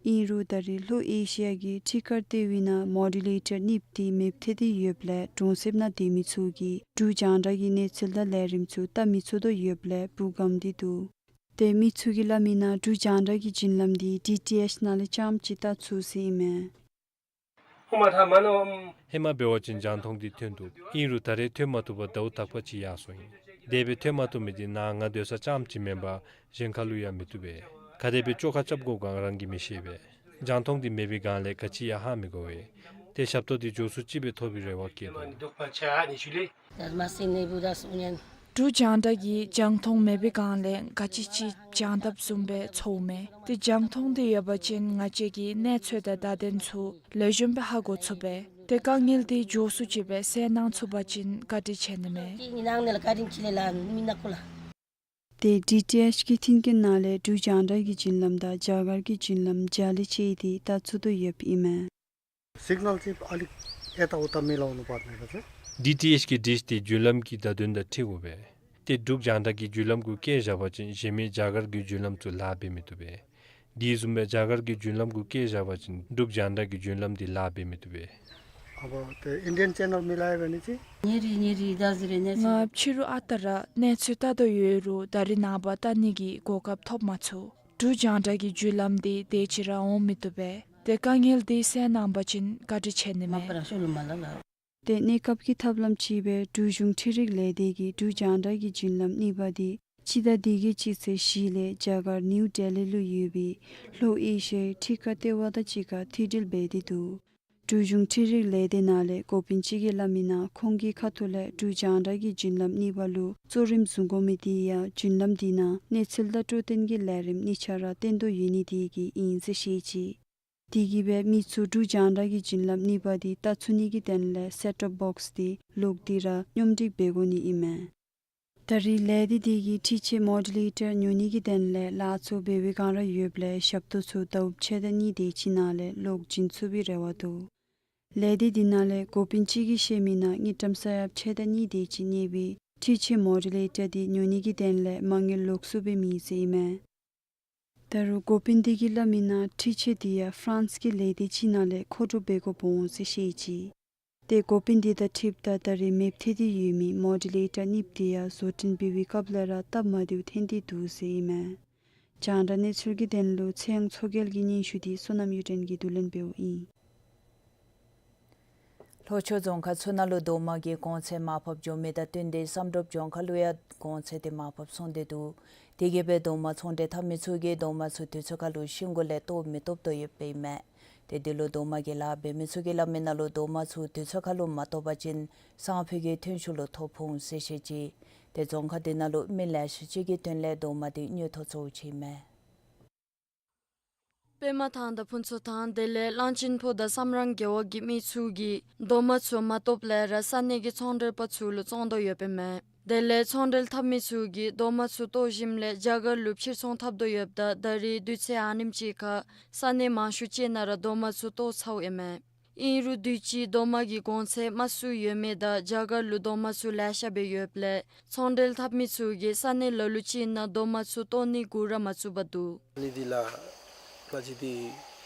ཨིན་རུང་ད་རེས་ལྷོ་ཨེ་ཤི་ཡ་གི་འཕྲུལ་དཀར་ལྟེ་བའི་ནང་མོ་ཌུ་ལེ་ཊར་གཉིསཔོ་དེ་མེདཔ་ཐལ་ཏེ་ཡོདཔ་ལས་གྲོང་གསེབ་ནང་སྡོད་མི་ཚུ་གིས་འབྲུག་རྒྱང་བསྒྲགས་ཀྱི་གནས་ཚུལ་དང་ལས་རིམ་ཚུ་བལྟ་མི་ཚུགས་དོ་ཡོདཔ་ལས་འབུ་སྒམ་སྟེ་འདུག། ཏེ་མི་ཚུ་གིས་སླབ་མིའི་ནང་འབྲུག་རྒྱང་བསྒྲགས་ཀྱི་རྒྱུན་ལམ་འདི་ཌི་ཊི་ཨེཆ་ནང་ལས་རྐྱངམ་ཅིག་བལྟ་ཚུགས་ཟེར་ཨིན་མས། ཧེ་མ་འབད་བ་ཅིན་རྒྱང་མཐོང་འདི་ཐོན་འདུག། ཨིན་རུང་ད་རེས་ཐོན་མ་བཏུབ་པར་ཟླཝ་དག་པ་ཅིག་ཡར་སོང་ཡི། དེ་སྦེ་ཐོན་མ་བཏུབ་མི་འདི་ནཱ་ང་སྡོད་ས་རྐྱངམ་ཅིག་མེན་པར་གཞན་ཁ་ལུ་ཡང་མི་བཏུབ་པས། ག་དེ་སྦེ་བཅོ་ཁ་རྐྱབ་དགོཔ་སྒང་རང་གིས་མི་ཤེས་པས། རྒྱང་མཐོང་འདི་མེད་པའི་སྒང་ལས་ག་ཅི་ཡང་ཧ་མི་གོ་བས། ཏེ་ཞབས་ཏོག་འདི་མགྱོགས་སུ་ཅིག་སྦེ་ཐོབ་པའི་རེ་བ་བསྐྱེད་དོ། འབྲུག་རྒྱང་བསྒྲགས་ཀྱི་རྒྱང་མཐོང་མེད་པའི་སྒང་ལས་ག་ཅི་ཅིག་སྦྱང་དཔ་བཟུམ་སྦེ་ཚོརཝ་མས། ཏེ་རྒྱང་མཐོང་འདི་ཡོད་པ་ཅིན་ང་བཅས་ཀྱི་གནས་ཚོད་དང་བརྡ་དོན་ཚུ་ལེགས་ཤོམ་སྦེ་ཧ་གོ་ཚུགས་པས། ཏེ་དཀའ་ངལ་འདི་མགྱོགས་སུ་ཅིག་སྦེ་སེལ་གནང་ཚུགས་པ་ཅིན་བཀའ་དྲིན་ཆེ་ནི་མས། ཏེ་ཌི་ཊི་ཨེཆ་ཀྱི་མཐུན་རྐྱེན་ནང་ལས་འབྲུག་རྒྱང་བསྒྲགས་ཀྱི་རྒྱུན་ལམ་དང་རྒྱ་གར་གྱི་རྒྱུན་ལམ་རྒྱ་ལས་ཆེ་སྟེ་བལྟ་ཚུགས་དོ་ཡོདཔ་ཨིན་མས། སིག་ནལ་ཅིག་ཨ་ལི་ཨེ་ཏ་ཨུ་ཏ་མི་ལོ་ནུ་པར་ནི་རེ་ཆེ། ཌི་ཊི་ཨེཆ་ཀྱི་ཌིཤ་འདི་རྒྱུན་ལམ་གྱི་བརྡ་དོན་དང་འཁྲིལ་དགོ་པས། ཏེ་འབྲུག་རྒྱང་བསྒྲགས་ཀྱི་རྒྱུན་ལམ་གུ་བཀལ་བཞག་པ་ཅིན་གཞན་མི་རྒྱ་གར་གྱི་རྒྱུན་ལམ་ཚུ་ལཱ་འབད་མི་བཏུབ་པས། དེ་བཟུམ་སྦེ་རྒྱ་གར་གྱི་རྒྱུན་ལམ་གུ་བཀལ་བཞག་པ་ཅིན་འབྲུག་རྒྱང་བསྒྲགས་ཀྱི་རྒྱུན་ལམ་འདི་ལཱ་འབད་མི་བཏུབ་པས། ཨ་ཏེ་ཨིན་ཌི་ཡན་ཅེ་ནལ་མི་ལ་ཡ་བ་ནི་ཅི། ཉེ་རི་ཉེ་རི་ད་ཟེར་རེ་ནེ་ང་ཕྱི་རུ་ཨ་རྟག་ར་གནས་ཚུལ་ལྟ་དོ་ཡོད་རུང་ད་རིས་ནངས་པ་ལྟ་ནི་གི་གོ་སྐབས་ཐོབ་མ་ཚུགས། འབྲུག་རྒྱང་བསྒྲགས་ཀྱི་བརྒྱུད་ལམ་འདི་དེ་ཅིག་ར་འོང་མི་བཏུབ་པས། ཏེ་དཀའ་ངལ་འདི་སེལ་གནང་པ་ཅིན་བཀའ་དྲིན་ཆེ་ནི་མས། ཏེ་གནས་སྐབས་ཀྱི་ཐབས་ལམ་ཅིག་སྦེ་འབྲུག་གཞུང་འཕྲུལ་རིག་ལས་སྡེ་གིས་འབྲུག་རྒྱང་བསྒྲགས་ཀྱི་བརྒྱུད་ལམ་གཉིས་པ་འདི་སྤྱི་ཟླ་འདི་གི་སྤྱི་ཚེས་བཞི་ལས་རྒྱ་གར་ནིའུ་ཌེ་ལི་ལུ་ཡོད་པའི་ལྷོ་ཨེ་ཤི་ཡའི་འཕྲུལ་ཁང་ལྟེ་བ་དང་གཅིག་ཁར་མཐུད་སྒྲིལ་འབད་དེ་འདུག། འབྲུག་གཞུང་འཕྲུལ་རིག་ལས་སྡེ་ནང་ལས་འགོ་དཔོན་ཅིག་གིས་སླབ་མི་ནང་ཁོང་གི་ཁ་ཐུག་ལས་འབྲུག་རྒྱང་བསྒྲགས་ཀྱི་བརྒྱུད་ལམ་གཉིས་པ་ལུ་གཙོ་རིམ་བཟུང་དགོ་མི་འདི་ཡང་བརྒྱུད་ལམ་འདི་ནང་གནས་ཚུལ་དང་འཕྲོད་བསྟེན་གྱི་ལས་རིམ་གཉིས་ཆ་ར་བསྟན་དོ་ཡོད་ནི་དེ་གིས་ཨིན་ཟེར་བཤད་ཅི། དེ་གིས་སྦེ་མི་ཚུ་འབྲུག་རྒྱང་བསྒྲགས་ཀྱི་བརྒྱུད་ལམ་གཉིས་པ་འདི་བལྟ་ཚུགས་ནི་གི་དོན་ལས་སེཊ་ཊོབ་བོགསི་འདི་ལོག་སྟེ་ར་སྙོམས་སྒྲིག་འབད་དགོ་ནི་ཨིན་མས། ད་རིས་ལས་སྡེ་འདི་གིས་འཕྲུལ་ཆས་མོ་ཌུ་ལེ་ཊར་ཉོ་ནི་གི་དོན་ལས་ལཱ་ཚུ་འབད་བའི་སྒང་ར་ཡོདཔ་ལས་ཞབས་ཏོག་ཚུ་ཟླཝ་ཕྱེད་དང་གཉིས་དེ་ཅིག་ནང་ལས་ལོག་བྱིན་ཚུགས་པའི་རེ་བ་འདུག། ལས་སྡེ་འདི་ནང་ལས་འགོ་དཔོན་ཅིག་གིས་བཤད་མི་ནང་དངུལ་ཀྲམ་ས་ཡ་ཕྱེད་དང་གཉིས་དེ་ཅིག་གནས་པའི་འཕྲུལ་ཆས་མོ་ཌུ་ལེ་ཊར་འདི་ཉོ་ནི་གི་དོན་ལས་མ་དངུལ་ལོག་སུབ་པའི་མེད་ཟེར་ཨིན་མས། ད་རུང་འགོ་དཔོན་འདི་གིས་སླབ་མི་ནང་འཕྲུལ་ཆས་འདི་ཡང་ཧྥ་རན་སི་གི་ལས་སྡེ་ཅིག་ནང་ལས་མཁོ་སྒྲུབ་འབད་དགོཔ་འོང་ཟེར་བཤད་ཅི། ཏེ་འགོ་དཔོན་འདི་དང་འཁྲིལཝ་ད་ད་རིས་མེདཔ་ཐལ་ཏེ་ཡོད་མི་མོ་ཌུ་ལེ་ཊར་གཉིས་པོ་འདི་ཡང་བཟོ་སྐྲུན་འབད་བའི་སྐབས་ལས་ར་སྟབས་མ་བདེཝ་ཐོན་ཏེ་འདུག་ཟེར་ཨིན་མས། རྒྱང་བསྒྲགས་གནས་ཚུལ་གྱི་དོན་ལུ་ཚེ་དབྱངས་མཚོ་རྒྱལ་གྱི་སྙན་ཞུ་འདི་བསོད་ནམས་གཡུ་སྒྲོན་གྱིས་བསྡུ་ལེན་འབདཝ་ཨིན། ལྷོ་ཕྱོགས་རྫོང་ཁག་ཚུ་ནང་ལུ་རྡོག་མ་གི་གོང་ཚད་མར་ཕབ་འགྱོ་མི་དང་བསྟུན་ཏེ་བསམ་གྲུབ་ལྗོངས་མཁར་ལུ་ཡང་གོང་ཚད་འདི་མར་ཕབ་སོང་སྟེ་འདུག། དེ་གིས་སྦེ་རྡོག་མ་ཚོང་འབྲེལ་འཐབ་མི་ཚུ་གིས་རྡོག་མ་ཚུ་དུས་ཚོད་ཁར་ལུ་ཤིང་གུ་ལས་བཏོག་མི་བཏུབ་དོ་ཡོདཔ་ཨིན་མས། ཏེ་འདི་ལུ་རྡོག་མ་གི་ལཱ་འབད་མི་ཚུ་གིས་སླབ་མི་ནང་ལུ་རྡོག་མ་ཚུ་དུས་ཚོད་ཁར་ལུ་མ་བཏོག་པ་ཅིན་སང་ཕོད་ཀྱི་ཐོན་ཤུགས་ལུ་ཐོ་ཕོག་འོང་ཟེར་བཤད་ཅི། ཏེ་རྫོང་ཁག་འདི་ནང་ལུ་མི་ལེ་ཤ་ཅིག་གི་དོན་ལས་རྡོག་མ་འདི་དངུལ་ཐོག་གཙོ་བོ་ཅིག་ཨིན་མས། པདྨ་ཐང་དང་ཕུན་ཚོགས་ཐང་དེ་ལས་གླང་ཆེན་ཕུ་དང་བསམ་རང་རྒེད་འོག་གི་མི་ཚུ་གིས་རྡོག་མ་ཚུ་མ་བཏོགཔ་ལས་ར་ས་གནས་ཀྱི་ཚོང་འབྲེལ་པ་ཚུ་ལུ་བཙོང་དོ་ཡོདཔ་ཨིན་མས། དེ་ལས་ཚོང་འབྲེལ་འཐབ་མི་ཚུ་གིས་རྡོག་མ་ཚུ་བཏོག་ཞིནམ་ལས་རྒྱ་གར་ལུ་ཕྱིར་ཚོང་འཐབ་དོ་ཡོདཔ་ད་ད་རིས་དུས་ཚོད་ཨ་ནེམ་ཅིག་ཁར་ས་གནས་མང་ཤོས་ཅིག་ནང་ར་རྡོག་མ་ཚུ་བཏོག་ཚརཝ་ཨིན་མས། ཨིན་རུང་དུས་ཅི་རྡོག་མ་གི་གོང་ཚད་དམའ་སུ་ཡོད་མི་དང་རྒྱ་གར་ལུ་རྡོག་མ་ཚུ་ལེ་ཤ་སྦེ་ཡོདཔ་ལས་ཚོང་འབྲེལ་འཐབ་མི་ཚུ་གིས་ས་གནས་ལ་ལུ་ཅིག་ནང་རྡོག་མ་ཚུ་བཏོག་ནི་འགོ་ར་མ་བཙུགས་པར་འདུག། ཨ་ནི་འདི་ལགས་ང་བཅས་འདི་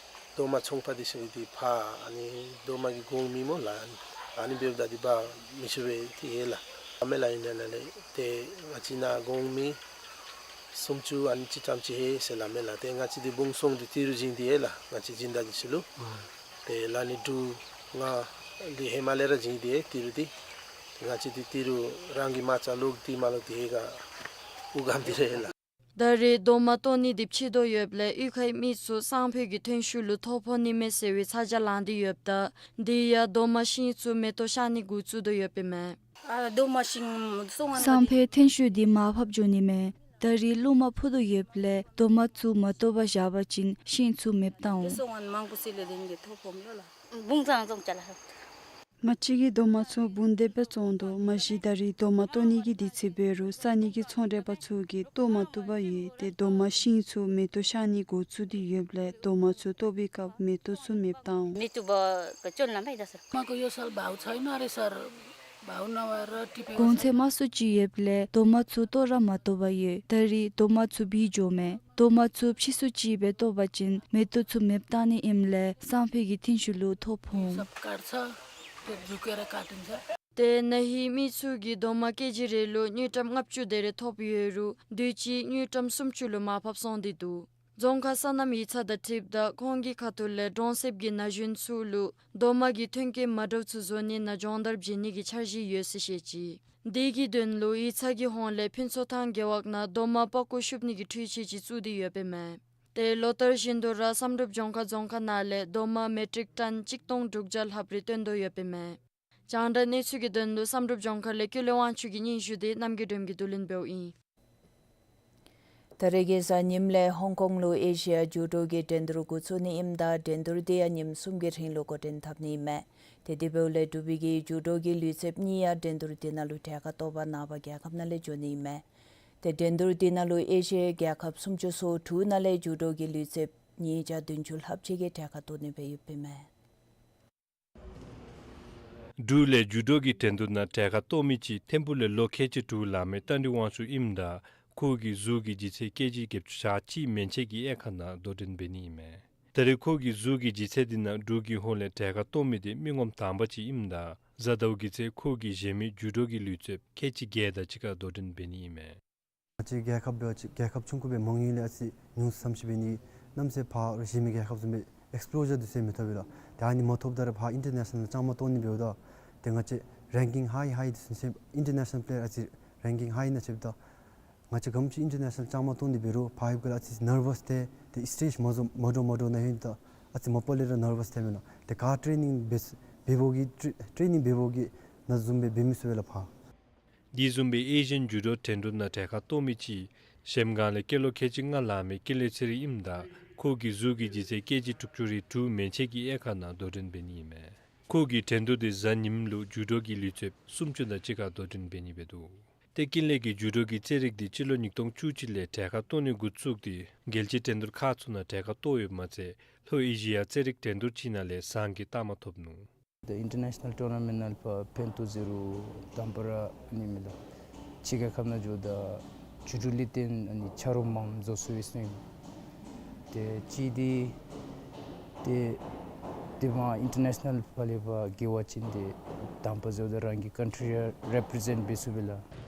རྡོག་མ་ཚོང་པ་འདི་ཚུ་གིས་འདི་ཕར་ཨ་ནི་རྡོག་མ་གི་གོང་མི་སྨོ་ལགས། ཨ་ནི་འབདཝ་ད་འདི་འབག་མི་ཚུགས་པས་ཏེ་ཡོད་ལགས། ཨ་མེ་ལགས་ཨིན་ན་ལགས། ཏེ་ང་བཅས་ནཱ་གོང་མི་སུམ་ཅུ་ཨ་ནི་ཅིག་ཙམ་ཅིག་ཡོད་ཟེར་སླབ་མས་ལགས། ཏེ་ང་བཅས་འདི་བུང་སོང་འདི་ཏི་རུ་བྱིན་ཏེ་ཡོད་ལགས། ང་བཅས་སྦྱིན་བདག་འདི་ཚུ་ལུ། ཏེ་ལ་ནི་འབྲུག་ང་འདི་ཧེ་མ་ལས་ར་བྱིན་ཏེ་ཡོད་ཏི་རུ་འདི། ང་བཅས་འདི་ཏི་རུ་རང་གི་མ་རྩ་ལོག་སྟེ་མ་ལོག་སྟེ་ཧེ་ག་དབུགས་སྒམ་སྟེ་ར་ཡོད་ལགས། ད་རེས་རྡོག་མ་བཏོག་ནི་འདི་ཕྱིས་དོ་ཡོདཔ་ལས་གཡུས་ཁའི་མི་ཚུ་སང་ཕོད་ཀྱི་ཐོན་ཤུགས་ལུ་ཐོ་ཕོག་ནི་མས་ཟེར་བའི་ཚ་གྱང་ལངས་ཏེ་ཡོདཔ་ད་འདི་ཡང་རྡོག་མ་ཤིང་ཚུ་མེ་ཏོག་ཤར་ནི་འགོ་བཙུགས་དོ་ཡོདཔ་ཨིན་མས། ཨ་རྡོག་མ་ཤིང་སོང་ང་སང་ཕོད་ཐོན་ཤུགས་འདི་མར་ཕབ་འགྱོ་ནི་མས། ད་རེས་རླུང་མ་འཕུ་དོ་ཡོདཔ་ལས་རྡོག་མ་ཚུ་མ་བཏོག་པར་བཞག་པ་ཅིན་ཤིང་ཚུ་མེདཔ་བཏང་འོང་། སོང་ང་མང་པོ་སེལ་ལེ་ལེན་གྱི་ཐོ་ཕོག་མི་ལོ་ལགས། བུང་ཙང་ཙང་ཅ་ལགས། མ་གཅིག་གིས་རྡོག་མ་ཚུ་བུང་དེ་སྦེ་བཙོང་དོ། མ་གཞི་ད་རེས་རྡོག་མ་བཏོག་ནི་གི་དུས་ཚོད་འབད་རུང་ས་གནས་ཀྱི་ཚོང་འབྲེལ་པ་ཚུ་གིས་བཏོག་མ་བཏུབ་པར་ཡོད། ཏེ་རྡོག་མ་ཤིང་ཚུ་མེ་ཏོག་ཤར་ནི་འགོ་བཙུགས་ཏེ་ཡོདཔ་ལས་རྡོག་མ་ཚུ་བཏོག་པའི་སྐབས་མེ་ཏོག་ཚུ་མེདཔ་བཏང་འོང་། མེ་ཏོག་བ་ཀ་ཅོལ་ན་མེད་ད་སར། མ་ཀོ་ཡོད་སར་བའུ་ཚའི་ན་རེ་སར། བའུ་ན་བ་ར་ཏི་པེ་གོང་ཚད་དམའ་སུ་ཅིག་ཡོདཔ་ལས་རྡོག་མ་ཚུ་བཏོག་ར་མ་བཏུབ་པར་ཡོད། ད་རེས་རྡོག་མ་ཚུ་བི་འགྱོཝ་མས། རྡོག་མ་ཚུ་ཕྱི་སུ་ཅིག་སྦེ་བཏོག་པ་ཅིན་མེ་ཏོག་ཚུ་མེདཔ་བཏང་ནི་ཨིནམ་ལས་སང་ཕོད་ཀྱི་ཐོན་ཤུགས་ལུ་ཐོ་ཕོག་འོང་། ཏེ་ན་ཧིང་མི་ཚུ་གིས་རྡོག་མ་ཀེ་ཇི་རེ་ལུ་དངུལ་ཀྲམ་ལྔ་བཅུ་དེ་རེ་ཐོབ་ཡོད་རུང་དུས་ཅི་དངུལ་ཀྲམ་སུམ་ཅུ་ལུ་མར་ཕབ་སོང་སྟེ་འདུག། རྫོང་ཁག་སོ་ནམ་ཡིག་ཚང་དང་འཁྲིལཝ་ད་ཁོང་གི་ཁ་ཐུག་ལས་གྲོང་གསེབ་ཀྱི་ན་གཞོན་ཚུ་ལུ་རྡོག་མ་གི་ཐོན་སྐྱེད་མ་འདྲཝ་ཚུ་བཟོ་ནི་ནང་སྦྱོང་བརྡར་བྱིན་ནི་གི་འཆར་གཞི་ཡོད་ཟེར་བཤད་ཅི། དེ་གི་དོན་ལུ་ཡིག་ཚང་གི་ཧོངས་ལས་ཕུན་ཚོགས་ཐང་རྒེད་འོག་ནང་རྡོག་མ་པག་ཀོ་བཤུབ་ནི་གི་འཕྲུལ་ཆས་ཅིག་བཙུགས་ཏེ་ཡོདཔ་ཨིན་མས། ཏེ་ལོ་ལྟར་བཞིན་དུ་ར་བསམ་གྲུབ་ལྗོངས་མཁར་རྫོང་ཁག་ནང་ལས་རྡོག་མ་མེ་ཊིག་ཊོན་གཅིག་སྟོང་དྲུག་བརྒྱ་ལྷགཔ་རེ་བཏོན་དོ་ཡོདཔ་ཨིན་མས། རྒྱང་བསྒྲགས་གནས་ཚུལ་གྱི་དོན་ལུ་བསམ་གྲུབ་ལྗོངས་མཁར་ལས་ཀུན་ལེགས་དབང་ཕྱུག་གི་སྙན་ཞུ་དེ་རྣམ་རྒྱལ་སྒྲོལམ་གྱིས་བསྡུ་ལེན་འབདཝ་ཨིན། ད་རེས་ཀྱི་གཟའ་ཉིམ་ལས་ཧོང་ཀོང་ལུ་ཨེ་ཤི་ཡ་ཇུ་ཌོ་གི་འགྲན་བསྡུར་འགོ་བཙུགས་ནི་ཨིནམ་ད་འགྲན་བསྡུར་དེ་ཡང་ཉིནམ་གསུམ་གྱི་རིང་ལུ་འགོ་འདྲེན་འཐབ་ནི་ཨིན་མས། ཏེ་དེ་འབདཝ་ལས་འབྲུག་པའི་གི་ཇུ་ཌོ་གི་ལུས་རྩལཔ་གཉིས་ཡང་འགྲན་བསྡུར་དེ་ནང་ལུ་གྲལ་ཁར་གཏོགས་པར་ནངས་པ་རྒྱལ་ཁབ་ནང་ལས་འགྱོ་ནི་ཨིན་མས། ཏེ་འགྲན་བསྡུར་དེ་ནང་ལུ་ཨེ་ཤི་ཡའི་རྒྱལ་ཁབ་སུམ་ཅུ་སོ་དྲུག་ནང་ལས་ཇུ་ཌོ་གི་ལུས་རྩལཔ་ཉིས་བརྒྱ་བདུན་ཅུ་ལྷགཔ་ཅིག་གིས་གྲལ་ཁར་གཏོགས་ནི་སྦེ་ཡོདཔ་ཨིན་མས། འབྲུག་ལས་ཇུ་ཌོ་གི་འགྲན་བསྡུར་ནང་གྲལ་ཁར་གཏོགས་མི་ཅིག་ཐིམ་ཕུག་ལས་ལོ་ཁལ་གཅིག་དྲུག་ལང་མི་རྟ་མགྲིན་དབང་ཕྱུག་ཨིནམ་ད་ཁོ་གི་གཟུགས་ཀྱི་ལྗིད་ཚད་ཀེ་ཇི་བརྒྱད་ཅུ་གྱ་གཅིག་མན་ཆད་ཀྱི་དབྱེ་ཁག་ནང་དོ་འགྲན་འབད་ནི་ཨིན་མས། ད་རེས་ཁོ་གིས་གཟུགས་ཀྱི་ལྗིད་ཚད་འདི་ནང་འབྲུག་གི་ཧོངས་ལས་གྲལ་ཁར་གཏོགས་མི་འདི་མི་ངོམ་དང་པ་ཅིག་ཨིནམ་ད་གཟའ་ཟླཝ་གི་ཚེ་ཁོ་གི་གཞན་མི་ཇུ་ཌོ་གི་ལུས་རྩལཔ་ཁལ་གཅིག་བརྒྱད་དང་གཅིག་ཁར་དོ་འགྲན་འབད་ནི་ཨིན་མས། ང་བཅས་རྒྱལ་ཁབ་འབད་བ་ཅིན་རྒྱལ་ཁབ་ཆུང་ཀུ་སྦེ་མང་ཡོད་ལས་ཨ་ཙི་ཉུང་སུ་ཙམ་ཅིག་འབད་ནི། གནམ་མེད་ས་མེད་ཕར་གཞན་མི་རྒྱལ་ཁབ་བཟུམ་སྦེ་ཨེགསི་པོ་ཇར་འདི་ཚུ་མི་ཐོབ་པས་ལགས། ཏེ་ཨ་ནི་མ་ཐོབ་ད་ར་ཕར་ཨིན་ཊར་ནེ་ཤ་ནཱལ་ལྕང་མ་བཏོན་ནི་འབདཝ་ད་ཏེ་ང་བཅས་རེང་ཀིང་ཧའི་ཧའི་འདི་ཚུ་ཨིན་ཊར་ནེ་ཤ་ནཱལ་པེ་ལེ་ཡར་ཨ་ཙི་རེང་ཀིང་ཧའི་ནང་ཆགསཔ་ད་ང་བཅས་ག་དེམ་ཅིག་ཨིན་ཊར་ནེ་ཤ་ནཱལ་ལྕང་མ་བཏོན་ཏེ་འབད་རུང་ཕར་ཡོདཔ་ག་ལས་ཨ་ཙི་ནར་བསི་ཐལ། ཏེ་སི་ཊེཇ་མ་འགྲོ་མ་འགྲོ་ནང་ཡོད་ད་ཨ་ཙི་མ་པ་ལས་ར་ནར་བསི་ཐལ་མས་ལགས། ཏེ་ག་ཊེ་ནིང་འབད་འབད་བོ་གི་ཊེ་ཊེ་ནིང་འབད་བོ་གི་ནང་བཟུམ་སྦེ་འབད་མི་ཚུགས་པས་ལགས་ཕར། འདི་བཟུམ་སྦེ་ཨེ་ཤི་ཡཱན་ཇུ་ཌོ་འགྲན་བསྡུར་ནང་གྲལ་ཁར་གཏོགས་མི་ཅིག་གཞལམ་སྒང་ལས་སྐྱེས་ལོ་ཁལ་གཅིག་ལྔ་ལང་མི་ཀིན་ལེ་ཚེ་རིང་ཨིནམ་ད་ཁོ་གི་གཟུགས་ཀྱི་ལྗིད་ཚད་ཀེ་ཇི་དྲུག་ཅུ་རེ་དྲུག་མན་ཆད་ཀྱི་དབྱེ་ཁག་ནང་དོ་འགྲན་འབད་ནི་ཨིན་མས། ཁོ་གི་འགྲན་བསྡུར་འདི་གཟའ་ཉིམ་ལུ་ཇུ་ཌོ་གི་ལུས་རྩལཔ་སུམ་ཅུ་དང་གཅིག་ཁར་དོ་འགྲན་འབད་ནི་འབད་འདུག། ཏེ་ཀིན་ལེ་གིས་ཇུ་ཌོ་གི་རྩེད་རིགས་འདི་སྤྱི་ལོ་ཉིས་སྟོང་བཅུ་གཅིག་ལས་གྲལ་ཁར་གཏོགས་ནི་འགོ་བཙུགས་ཏེ་རྒྱལ་སྤྱིའི་འགྲན་བསྡུར་ཁག་ཚུ་ནང་གྲལ་ཁར་གཏོགས་ཡོདཔ་མ་ཚད་ལྷོ་ཨེ་ཤི་ཡ་རྩེད་རིགས་འགྲན་བསྡུར་ཅིག་ནང་ལས་ཟངས་ཀྱི་རྟགས་མ་ཐོབ་ནུག། ཏེ་ཨིན་ཊར་ནེ་ཤ་ནཱལ་ཊུར་ན་མེནཊ་ནང་ཕར་ཕན་ཐོགས་ཟེར་རུང་དང་པ་ར་ཨ་ནི་མས་ལགས། ཕྱི་རྒྱལ་ཁབ་ནང་འགྱོཝ་ད་ཇུ་ཌོ་ལས་བརྟེན་ཨ་ནི་ཆ་རོགས་མངམ་བཟོ་ཚུགས་པས་ཟེར་ཨིན། ཏེ་གཅིག་འདི་ཏེ་ཏེ་མར་ཨིན་ཊར་ནེ་ཤ་ནཱལ་ཕར་ལས་ཕར་འགྱོ་བ་ཅིན་ཏེ་དང་པ་ཟེརཝ་ད་རང་གི་ཀཱན་ཊི་རི་ཡང་རེ་པི་རི་ཟེནཊ་འབད་ཚུགས་པས་ལགས།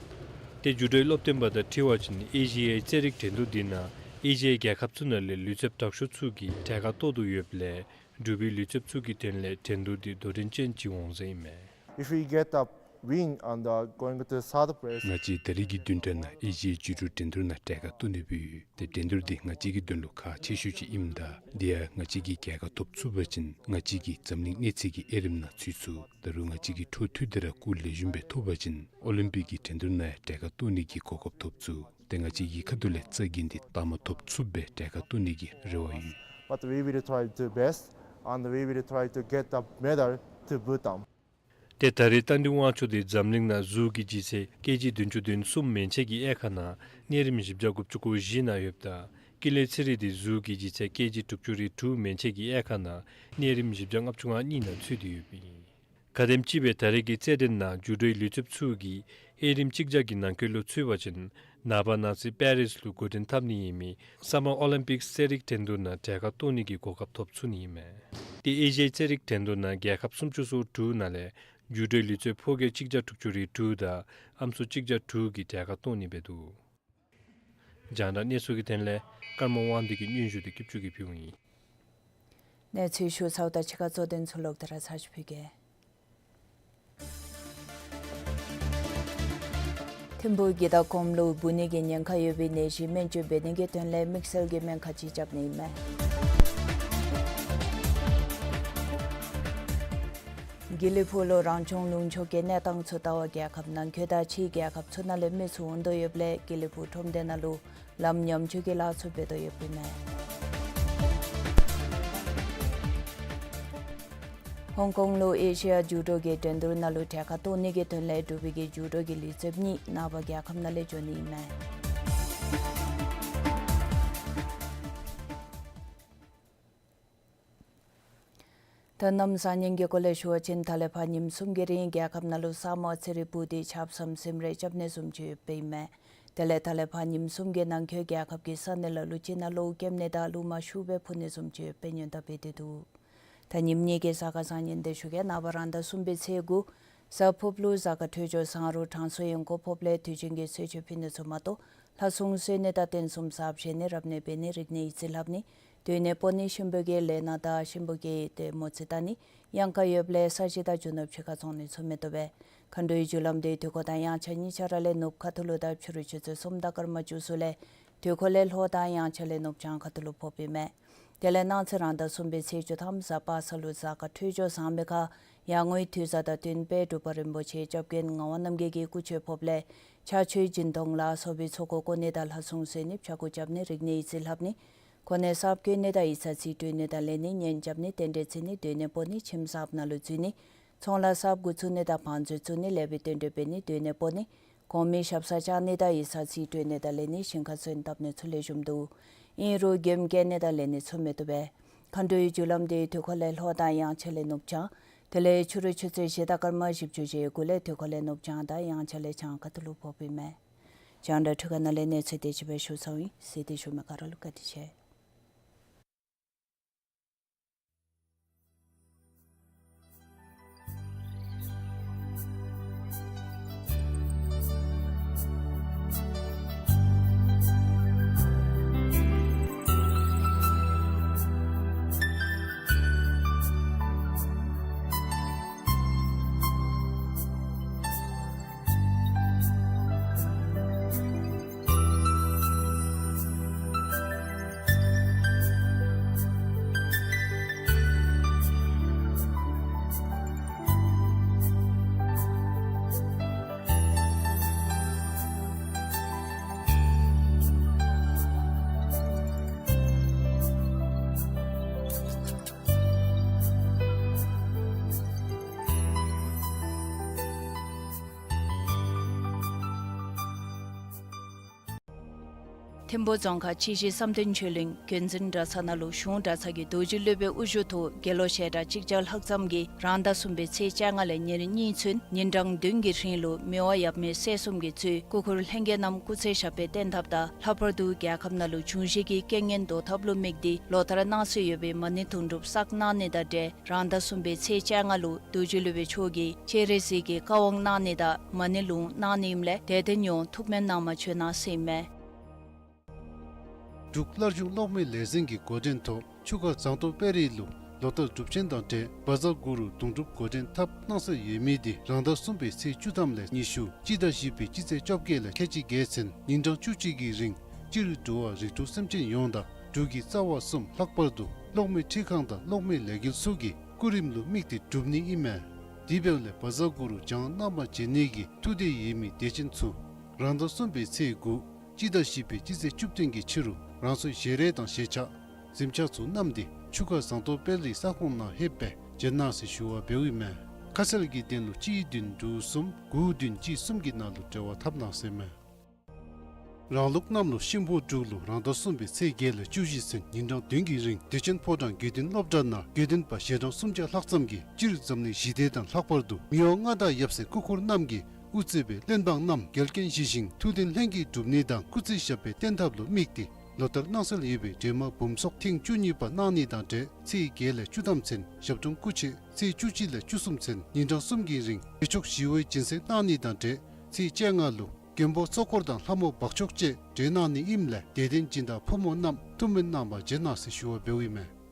ཏེ་ཇུ་ཌོའི་སློབ་སྟོན་པ་དང་འཁྲིལ་བ་ཅིན་ཨེ་ཤི་ཡའི་རྩེད་རིགས་འགྲན་བསྡུར་འདི་ནང་ཨེ་ཤི་ཡའི་རྒྱལ་ཁབ་ཚུ་ནང་ལས་ལུས་རྩལཔ་དྲག་ཤོས་ཚུ་གིས་གྲལ་ཁར་གཏོགས་དོ་ཡོདཔ་ལས་འབྲུག་པའི་ལུས་རྩལཔ་ཚུ་གི་དོན་ལས་འགྲན་བསྡུར་འདི་དོ་འགྲན་ཅན་ཅིག་འོང་ས་ཨིན་མས། If we get the win and, uh, going to third place, ང་བཅས་ད་རེས་ཀྱི་བདུན་ཕྲག་ནང་ཨེ་ཤི་ཡའི་ཇུ་ཌོ་འགྲན་བསྡུར་ནང་གྲལ་ཁར་གཏོགས་ནི་འབད་ཡོད། ཏེ་འགྲན་བསྡུར་འདི་ང་བཅས་ཀྱི་དོན་ལུ་ཁག་ཆེ་ཤོས་ཅིག་ཨིནམ་ད་དེ་ཡང་ང་བཅས་ཀྱིས་རྒྱལ་ཁ་ཐོབ་ཚུགས་པ་ཅིན་ང་བཅས་ཀྱིས་འཛམ་གླིང་གནས་ཚད་ཀྱི་དབྱེ་རིམ་ནང་ཚུད་ཚུགས། ད་རུང་ང་བཅས་ཀྱིས་འཕྲོ་མཐུད་དེ་ར་སྐུགས་ལེགས་ཤོམ་སྦེ་ཐོབ་པ་ཅིན་ཨོ་ལིམ་པིག་གི་འགྲན་བསྡུར་ནང་ཡང་གྲལ་ཁར་གཏོགས་ནི་གི་གོ་སྐབས་ཐོབ་ཚུགས། ཏེ་ང་བཅས་ཀྱི་ཁ་ཐུག་ལས་རྩ་འགེངས་ཏེ་རྟགས་མ་ཐོབ་ཚུགསཔ་སྦེ་གྲལ་ཁར་གཏོགས་ནི་གི་རེ་བ་ཡོད། But we will try to best and we will try to get the medal to Bhutan. ཏེ་ད་རེས་རྟ་མགྲིན་དབང་ཕྱུག་འདི་འཛམ་གླིང་ནང་གཟུགས་ཀྱི་ལྗིད་ཚད་ཀེ་ཇི་བདུན་ཅུ་དོན་གསུམ་མན་ཆད་ཀྱི་དབྱེ་ཁག་ནང་གནས་རིམ་བཞི་བརྒྱ་དགུ་བཅུ་གོ་བཞི་ནང་ཡོདཔ་ད་ཀིན་ལེ་ཚེ་རིང་འདི་གཟུགས་ཀྱི་ལྗིད་ཚད་ཀེ་ཇི་དྲུག་ཅུ་རེ་དྲུག་མན་ཆད་ཀྱི་དབྱེ་ཁག་ནང་གནས་རིམ་བཞི་བརྒྱ་ལྔ་བཅུ་ང་གཉིས་ནང་ཚུད་དེ་ཡོདཔ་ཨིན། ག་དེམ་ཅིག་སྦེ་ད་རེས་ཀྱི་རྩེད་འགྲན་ནང་ཇུ་ཌོའི་ལུས་རྩལཔ་ཚུ་གིས་དབྱེ་རིམ་གཅིག་བརྒྱ་གི་ནང་འཁོད་ལུ་ཚུད་པ་ཅིན་ནངས་པ་གནངས་ཚེ་པེ་རིས་ལུ་འགོ་འདྲེན་འཐབ་ནི་ཨིན་མི་ས་མ་ཨོ་ལིམ་པིག་རྩེད་རིགས་འགྲན་བསྡུར་ནང་གྲལ་ཁར་གཏོགས་ནི་གི་གོ་སྐབས་ཐོབ་ཚུགས་ནི་ཨིན་མས། ཏེ་ཨེ་ཤི་ཡའི་རྩེད་རིགས་འགྲན་བསྡུར་ནང་རྒྱལ་ཁབ་སུམ་ཅུ་སོ་དྲུག་ནང་ལས་ཇུ་ཌོའི་ལུས་རྩལཔ་ཕོ་སྐྱེས་གཅིག་བརྒྱ་དྲུག་ཅུ་རེ་དྲུག་དང་ཨམ་སྲུ་གཅིག་བརྒྱ་དྲུག་གིས་གྲལ་ཁར་གཏོགས་ནི་འབད་འདུག། རྒྱང་བསྒྲགས་གནས་ཚུལ་གྱི་དོན་ལས་ཀརྨ་དབང་འདུས་ཀྱི་སྙན་ཞུ་འདི་སྐྱིད་ཆུ་གིས་ཕུལཝ་ཨིན། གནས་ཚུལ་ཞུ་ཚརཝ་དང་གཅིག་ཁར་གཙོ་དོན་ཚུ་ལོག་སྟེ་ར་ཚར་ཅིག་ཕུལ་གེ། ཐིམ་ཕུག་གི་དྭགས་གོངམ་ལུ་འབུ་ནི་གི་ཉེན་ཁ་ཡོད་པའི་ནད་གཞི་སྨན་བཅོས་འབད་ནི་གི་དོན་ལས་དམིགས་བསལ་གྱི་སྨན་ཁང་ཅིག་རྐྱབ་ནི་ཨིན་མས། དགེ་ལེགས་ཕུག་ལུ་རང་བྱུང་ལུང་ཕྱོགས་ཀྱི་གནས་སྟངས་ཚུ་བལྟ་བར་རྒྱལ་ཁབ་ནང་འཁོད་དང་ཕྱིའི་རྒྱལ་ཁབ་ཚུ་ནང་ལས་མི་ཚུ་འོང་དོ་ཡོདཔ་ལས་དགེ་ལེགས་ཕུག་ཁྲོམ་སྡེ་ནང་ལུ་ལམ་ཉམས་བཅོས་ཀྱི་ལཱ་ཚུ་འབད་དོ་ཡོདཔ་ཨིན་མས། ཧོང་ཀོང་ལུ་ཨེ་ཤི་ཡ་ཇུ་ཌོ་གི་འགྲན་བསྡུར་ནང་ལུ་གྲལ་ཁར་གཏོགས་ནི་གི་དོན་ལས་འབྲུག་པའི་གི་ཇུ་ཌོ་གི་ལུས་རྩལཔ་གཉིས་ནངས་པ་རྒྱལ་ཁབ་ནང་ལས་འགྱོ་ནི་ཨིན་མས། ད་གནམ་བཟང་ངན་གྱི་སྐོར་ལས་ཞུ་བ་ཅིན་ད་ལས་ཕར་ཉིནམ་གསུམ་གྱི་རིང་རྒྱལ་ཁབ་ནང་ལུ་ས་སྨུག་ཚེ་རིལ་བུ་འདི་ཆརཔ་སམ་སིམ་རེ་རྐྱབ་ནི་བཟུམ་ཅིག་ཡོདཔ་ཨིན་མས། དེ་ལས་ད་ལས་ཕར་ཉིནམ་གསུམ་གྱི་ནང་འཁོད་རྒྱལ་ཁབ་ཀྱི་ས་གནས་ལ་ལུ་ཅིག་ནང་གློཝ་སྐྱེབ་ནི་དང་ལུ་མ་ཤུགས་སྦེ་འཕུ་ནི་བཟུམ་ཅིག་ཡོདཔ་སྦེ་ཉེན་བརྡ་འབད་དེ་འདུག། ད་ཉིནམ་གཉིས་ཀྱི་གཟའ་སྐར་བཟང་ངན་འདི་ཞུ་གེ། ནངས་པ་རང་ཟླ་གསུམ་པའི་ཚེས་དགུ་གཟའ་ཕུརཔ་ལུ་གཟའ་སྐར་འཕྲོད་སྦྱོར་བཟང་རུང་གྲང་སུ་ཡོང་གོ་ཕོགཔ་ལས་དུས་རྒྱུན་གྱི་གསོལ་མཆོད་ཕུལ་ནི་ཚུ་མ་གཏོགས་ལྷ་སྲུང་གསོལ་ནི་དང་རྟེན་གསུམ་གསརཔ་བཞེངས་ནི་རབ་གནས་འབད་ནི་རིག་གནས་ཡིག་རྩིས་ལྷབ་ནི་སྡོད་གནས་སྤོ་ནི་གཤིན་པོ་གི་ལས་སྣ་དང་གཤིན་པོ་གི་ཏེ་མོ་རྩིས་བལྟ་ནི་གཡང་ཁ་ཡོདཔ་ལས་ས་གཞི་དང་རྒྱུ་ནོར་ཕྱི་ཁར་བཙོང་ནི་ཚུ་མི་བཏུབ་པས། མཁའ་འགྲོའི་རྒྱུ་ལམ་འདི་དུས་འཁོར་དང་དབྱངས་འཆར་གཉིས་ཆ་ར་ལས་ནུབ་ཁ་ཐུག་ལུ་དང་ཕྱི་རུ་ཆུ་ཚོད་གསུམ་དང་སྐར་མ་བཅུ་གསུམ་ལས་དུས་འཁོར་ལས་ལྷོ་དང་དབྱངས་འཆར་ལས་ནུབ་བྱང་ཁ་ཐུག་ལུ་ཕོགཔ་ཨིན་མས། དེ་ལས་གནངས་ཚེ་རང་ཟླ་གསུམ་པའི་ཚེས་བཅུ་ཐམ་གཟའ་པ་སངས་ལུ་གཟའ་སྐར་འཕྲོད་སྦྱོར་བཟང་མི་ཁར་ཡར་ངོའི་དུས་བཟང་དང་བསྟུན་སྦེ་འབྲུག་པ་རིན་པོ་ཆེ་སྐྱབས་མགོན་ངག་དབང་རྣམ་རྒྱལ་གྱི་སྐུ་ཆོས་ཕོགཔ་ལས་ཕྱག་མཆོད་སྦྱིན་གཏོང་ལ་སོགས་པའི་ཚོགས་འཁོར་བསྐོར་ནི་དང་ལྷ་སྲུང་གསོལ་ནི་ཕྱྭ་འགུགས་རྐྱབ་ནི་རིག་གནས་ཡིག་རྩིས་ལྷབ་ནི་གོ་གནས་གསརཔ་བསྐོ་ནི་དང་ཡིག་ཚང་རྩིས་སྤྲོད་ནི་དང་ལེན་ནི་གཉེན་རྐྱབ་ནི་རྟེན་འབྲེལ་བརྩི་ནི་སྡོད་གནས་སྤོ་ནི་ཁྱིམ་གསརཔ་ནང་ལུ་འཛུལ་ནི་ཚོང་ལཱ་གསརཔ་འགོ་བཙུགས་ནི་དང་བང་མཛོད་བཙུགས་ནི་ལེགས་པའི་རྟེན་འབྲེལ་འབད་ནི་སྡོད་གནས་སྤོ་ནི་གོང་མའི་ཞབས་སར་བཅར་ནི་དང་ཡིག་ཚང་རྩིས་སྤྲོད་ནི་དང་ལེན་ནི་ཞིང་ཁར་སོན་བཏབ་ནི་ཚུ་ལེགས་ཤོམ་འདུག། ཨིན་རུང་མགྱོནམ་སྐྱེལ་ནི་དང་ལེན་ནི་ཚུ་མི་བཏུབ་པས། མཁའ་འགྲོའི་རྒྱུ་ལམ་འདི་དུས་འཁོར་ལས་ལྷོ་དང་དབྱངས་འཆར་ལས་ནུབ་བྱང་དེ་ལས་ཕྱི་རུ་ཆུ་ཚོད་བཞི་དང་སྐར་མ་བཞི་བཅུ་ཞེ་དགུ་ལས་དུས་འཁོར་ལས་ནུབ་བྱང་དང་དབྱངས་འཆར་ལས་བྱང་ཁ་ཐུག་ལུ་ཕོགཔ་ཨིན་མས། རྒྱང་བསྒྲགས་འཕྲུལ་ཁང་ནང་ལས་གནས་ཚུལ་དེ་ཅིག་སྦེ་ཞུ་ཚརཝ་ཨིན། གཟིགས་ཏེ་བཞུགས་མི་ག་ར་ལུ་བཀའ་དྲིན་ཆེ། ཐིམ་ཕུ་རྫོང་ཁག་ཕྱི་སྤྱི་བསམ་གཏན་ཆོས་གླིང་རྒྱུན་འཛིན་གྲྭ་ཚང་ནང་ལུ་གཞུང་གྲྭ་ཚང་གི་རྡོ་རྗེ་སློབ་དཔོན་དབུ་བཞུགས་ཐོག་དགེ་སློང་ཞལ་གྲངས་གཅིག་བརྒྱ་ལྷག་ཙམ་གྱིས་རང་ཟླ་གསུམ་པའི་ཚེས་བཅོ་ལྔ་ལས་ཉེར་གཉིས་ཚུན་ཉིན་གྲངས་བདུན་གྱི་རིང་ལུ་མི་དབང་ཡབ་མེས་སྲས་གསུམ་གྱིས་གཙོས་སྐུ་འཁོར་ལྷན་རྒྱས་རྣམས་སྐུ་ཚེ་ཞབས་པད་བརྟན་ཐབས་དང་ལྷག་པར་དུ་རྒྱལ་ཁབ་ནང་ལུ་འབྱུང་བཞི་གི་རྐྱེན་ངན་བཟློག་ཐབས་ལུ་དམིགས་ཏེ་ལོ་ལྟར་གནང་སྲོལ་ཡོད་པའི་མ་ཎི་དུང་སྒྲུབ་བསགས་གནང་ནི་དང་འབྲེལ་རང་ཟླ་གསུམ་པའི་ཚེས་བཅོ་ལྔ་ལུ་རྡོ་རྗེ་སློབ་དཔོན་མཆོག་གིས་སྤྱན་རས་གཟིགས་ཀྱི་བཀའ་དབང་གནང་ནི་དང་མ་ཎི་ལུང་གནང་ནི་ཨིནམ་ལས་དད་ལྡན་ཡོངས་ཐུགས་སྨོན་གནང་བར་བྱོན་གནང་ཟེར་ཨིན་མས། འབྲུག་བླ་སྤྱི་གློག་མེ་ལས་འཛིན་གྱི་འགོ་འདྲེན་ཐོག་ཆུ་ཁ་ཟངས་མདོག་དཔལ་རི་ལུ་ལོ་ལྟར་སྒྲུབ་ཆེན་དང་འབྲེལ་བཛྲ་གུ་རུ་དུང་སྒྲུབ་འགོ་འདྲེན་འཐབ་གནང་སྲོལ་ཡོད་མི་དེ་རང་ཟླ་གསུམ་པའི་ཚེས་བཅུ་ཐམ་ལས་ཉི་ཤུ་སྤྱི་ཟླ་བཞི་པའི་སྤྱི་ཚེས་བཅོ་བརྒྱད་ལས་ཁལ་གཅིག་བརྒྱད་ཚུན་ཉིན་གྲངས་བཅུ་གཅིག་གི་རིང་སྤྱིར་འགྲོ་བ་རིགས་དྲུག་སེམས་ཅན་ཡོངས་དང་འབྲུག་གི་རྩ་བ་གསུམ་ལྷག་པར་དུ་གློག་མེ་འཕྲུལ་ཁང་དང་གློག་མེ་ལས་འགུལ་ཚུ་གི་སྐུ་རིམ་ལུ་དམིགས་ཏེ་སྒྲུབ་ནི་ཨིན་མས། དེ་འབདཝ་ལས་བཛྲ་གུ་རུ་བྱང་རྣམ་པར་བྱེད་ནི་གི་ཐུགས་འདོད་ཡོད་མི་དད་ཅན་ཚུ་རང་ཟླ་གསུམ་པའི་ཚེས་དགུ་སྤྱི་ཟླ་བཞི་པའི་སྤྱི་ཚེས་བཅུ་བདུན་གྱི་ཕྱི་རུ་རང་སོའི་ཞལ་རས་དང་ཞལ་ཆས་གཟིམ་ཆས་ཚུ་བསྣམས་ཏེ་ཆུ་ཁ་ཟངས་མདོག་དཔལ་རིའི་ས་ཁོངས་ནང་ལྷོདཔ་སྦེ་བྱོན་གནང་ཟེར་ཞུ་བ་འབདཝ་ཨིན་མས། ཁ་གསལ་གྱི་དོན་ལུ་གཅིག་བདུན་དྲུག་གསུམ་དགུ་བདུན་གཅིག་གསུམ་གྱི་ནང་ལུ་འབྲེལ་བ་འཐབ་གནང་ཟེར་ཨིན་མས། རང་ལུགས་གནམ་ལོ་ཤིང་ཕོ་འབྲུག་ལོ་རང་ཟླ་གསུམ་པའི་ཚེས་བརྒྱད་ལས་བཅུ་བཞི་ཚུན་ཉིན་གྲངས་བདུན་གྱི་རིང་དུས་ཆེན་ཕོ་བྲང་དགེ་འདུན་སློབ་གྲྭ་ནང་དགེ་འདུན་པ་ཞལ་གྲངས་སུམ་བརྒྱ་ལྷག་ཙམ་གྱིས་སྤྱིར་འཛམ་གླིང་ཞི་བདེ་དང་ལྷག་པར་དུ་མི་དབང་མངའ་བདག་ཡབ་སྲས་སྐུ་འཁོར་རྣམས་ཀྱིས་དབུ་གཙོས་པའི་བློན་འབངས་རྣམས་འགལ་རྐྱེན་ཞི་ཞིང་ཐུགས་དོན་ལྷན་སྐྱེས་འགྲུབ་ནི་དང་སྐུ་ཚེ་ཞབས་པད་བརྟན་ཐབས་ལུ་དམིགས་ཏེ་ལོ་ལྟར་གནང་སྲོལ་ཡོད་པའི་སྒྲོལ་མ་འབུམ་ཚོགས་ཐེངས་བཅུ་གཉིས་པ་གནང་ནི་དང་འབྲེལ་ཚེས་བརྒྱད་ལས་བཅུ་ཐམ་ཚུན་ཞབས་དྲུང་སྐུ་མཆེད་ཚེས་བཅུ་གཅིག་ལས་བཅུ་གསུམ་ཚུན་ཉིན་གྲངས་གསུམ་གྱི་རིང་བདེ་མཆོག་ཞི་བའི་སྦྱིན་སྲེག་གནང་ནི་དང་འབྲེལ་ཚེས་བཅོ་ལྔ་ལུ་མགོན་པོ་ཚོགས་འཁོར་དང་ལྷ་མོ་འབག་མཆོག་བཅས་གྲོལ་གནང་ནི་ཨིནམ་ལས་དད་ལྡན་སྦྱིན་བདག་ཕོ་མོ་རྣམས་ཐུགས་སྨོན་གནང་བར་བྱོན་གནང་ཟེར་ཞུ་བ་འབདཝ་ཨིན་མས།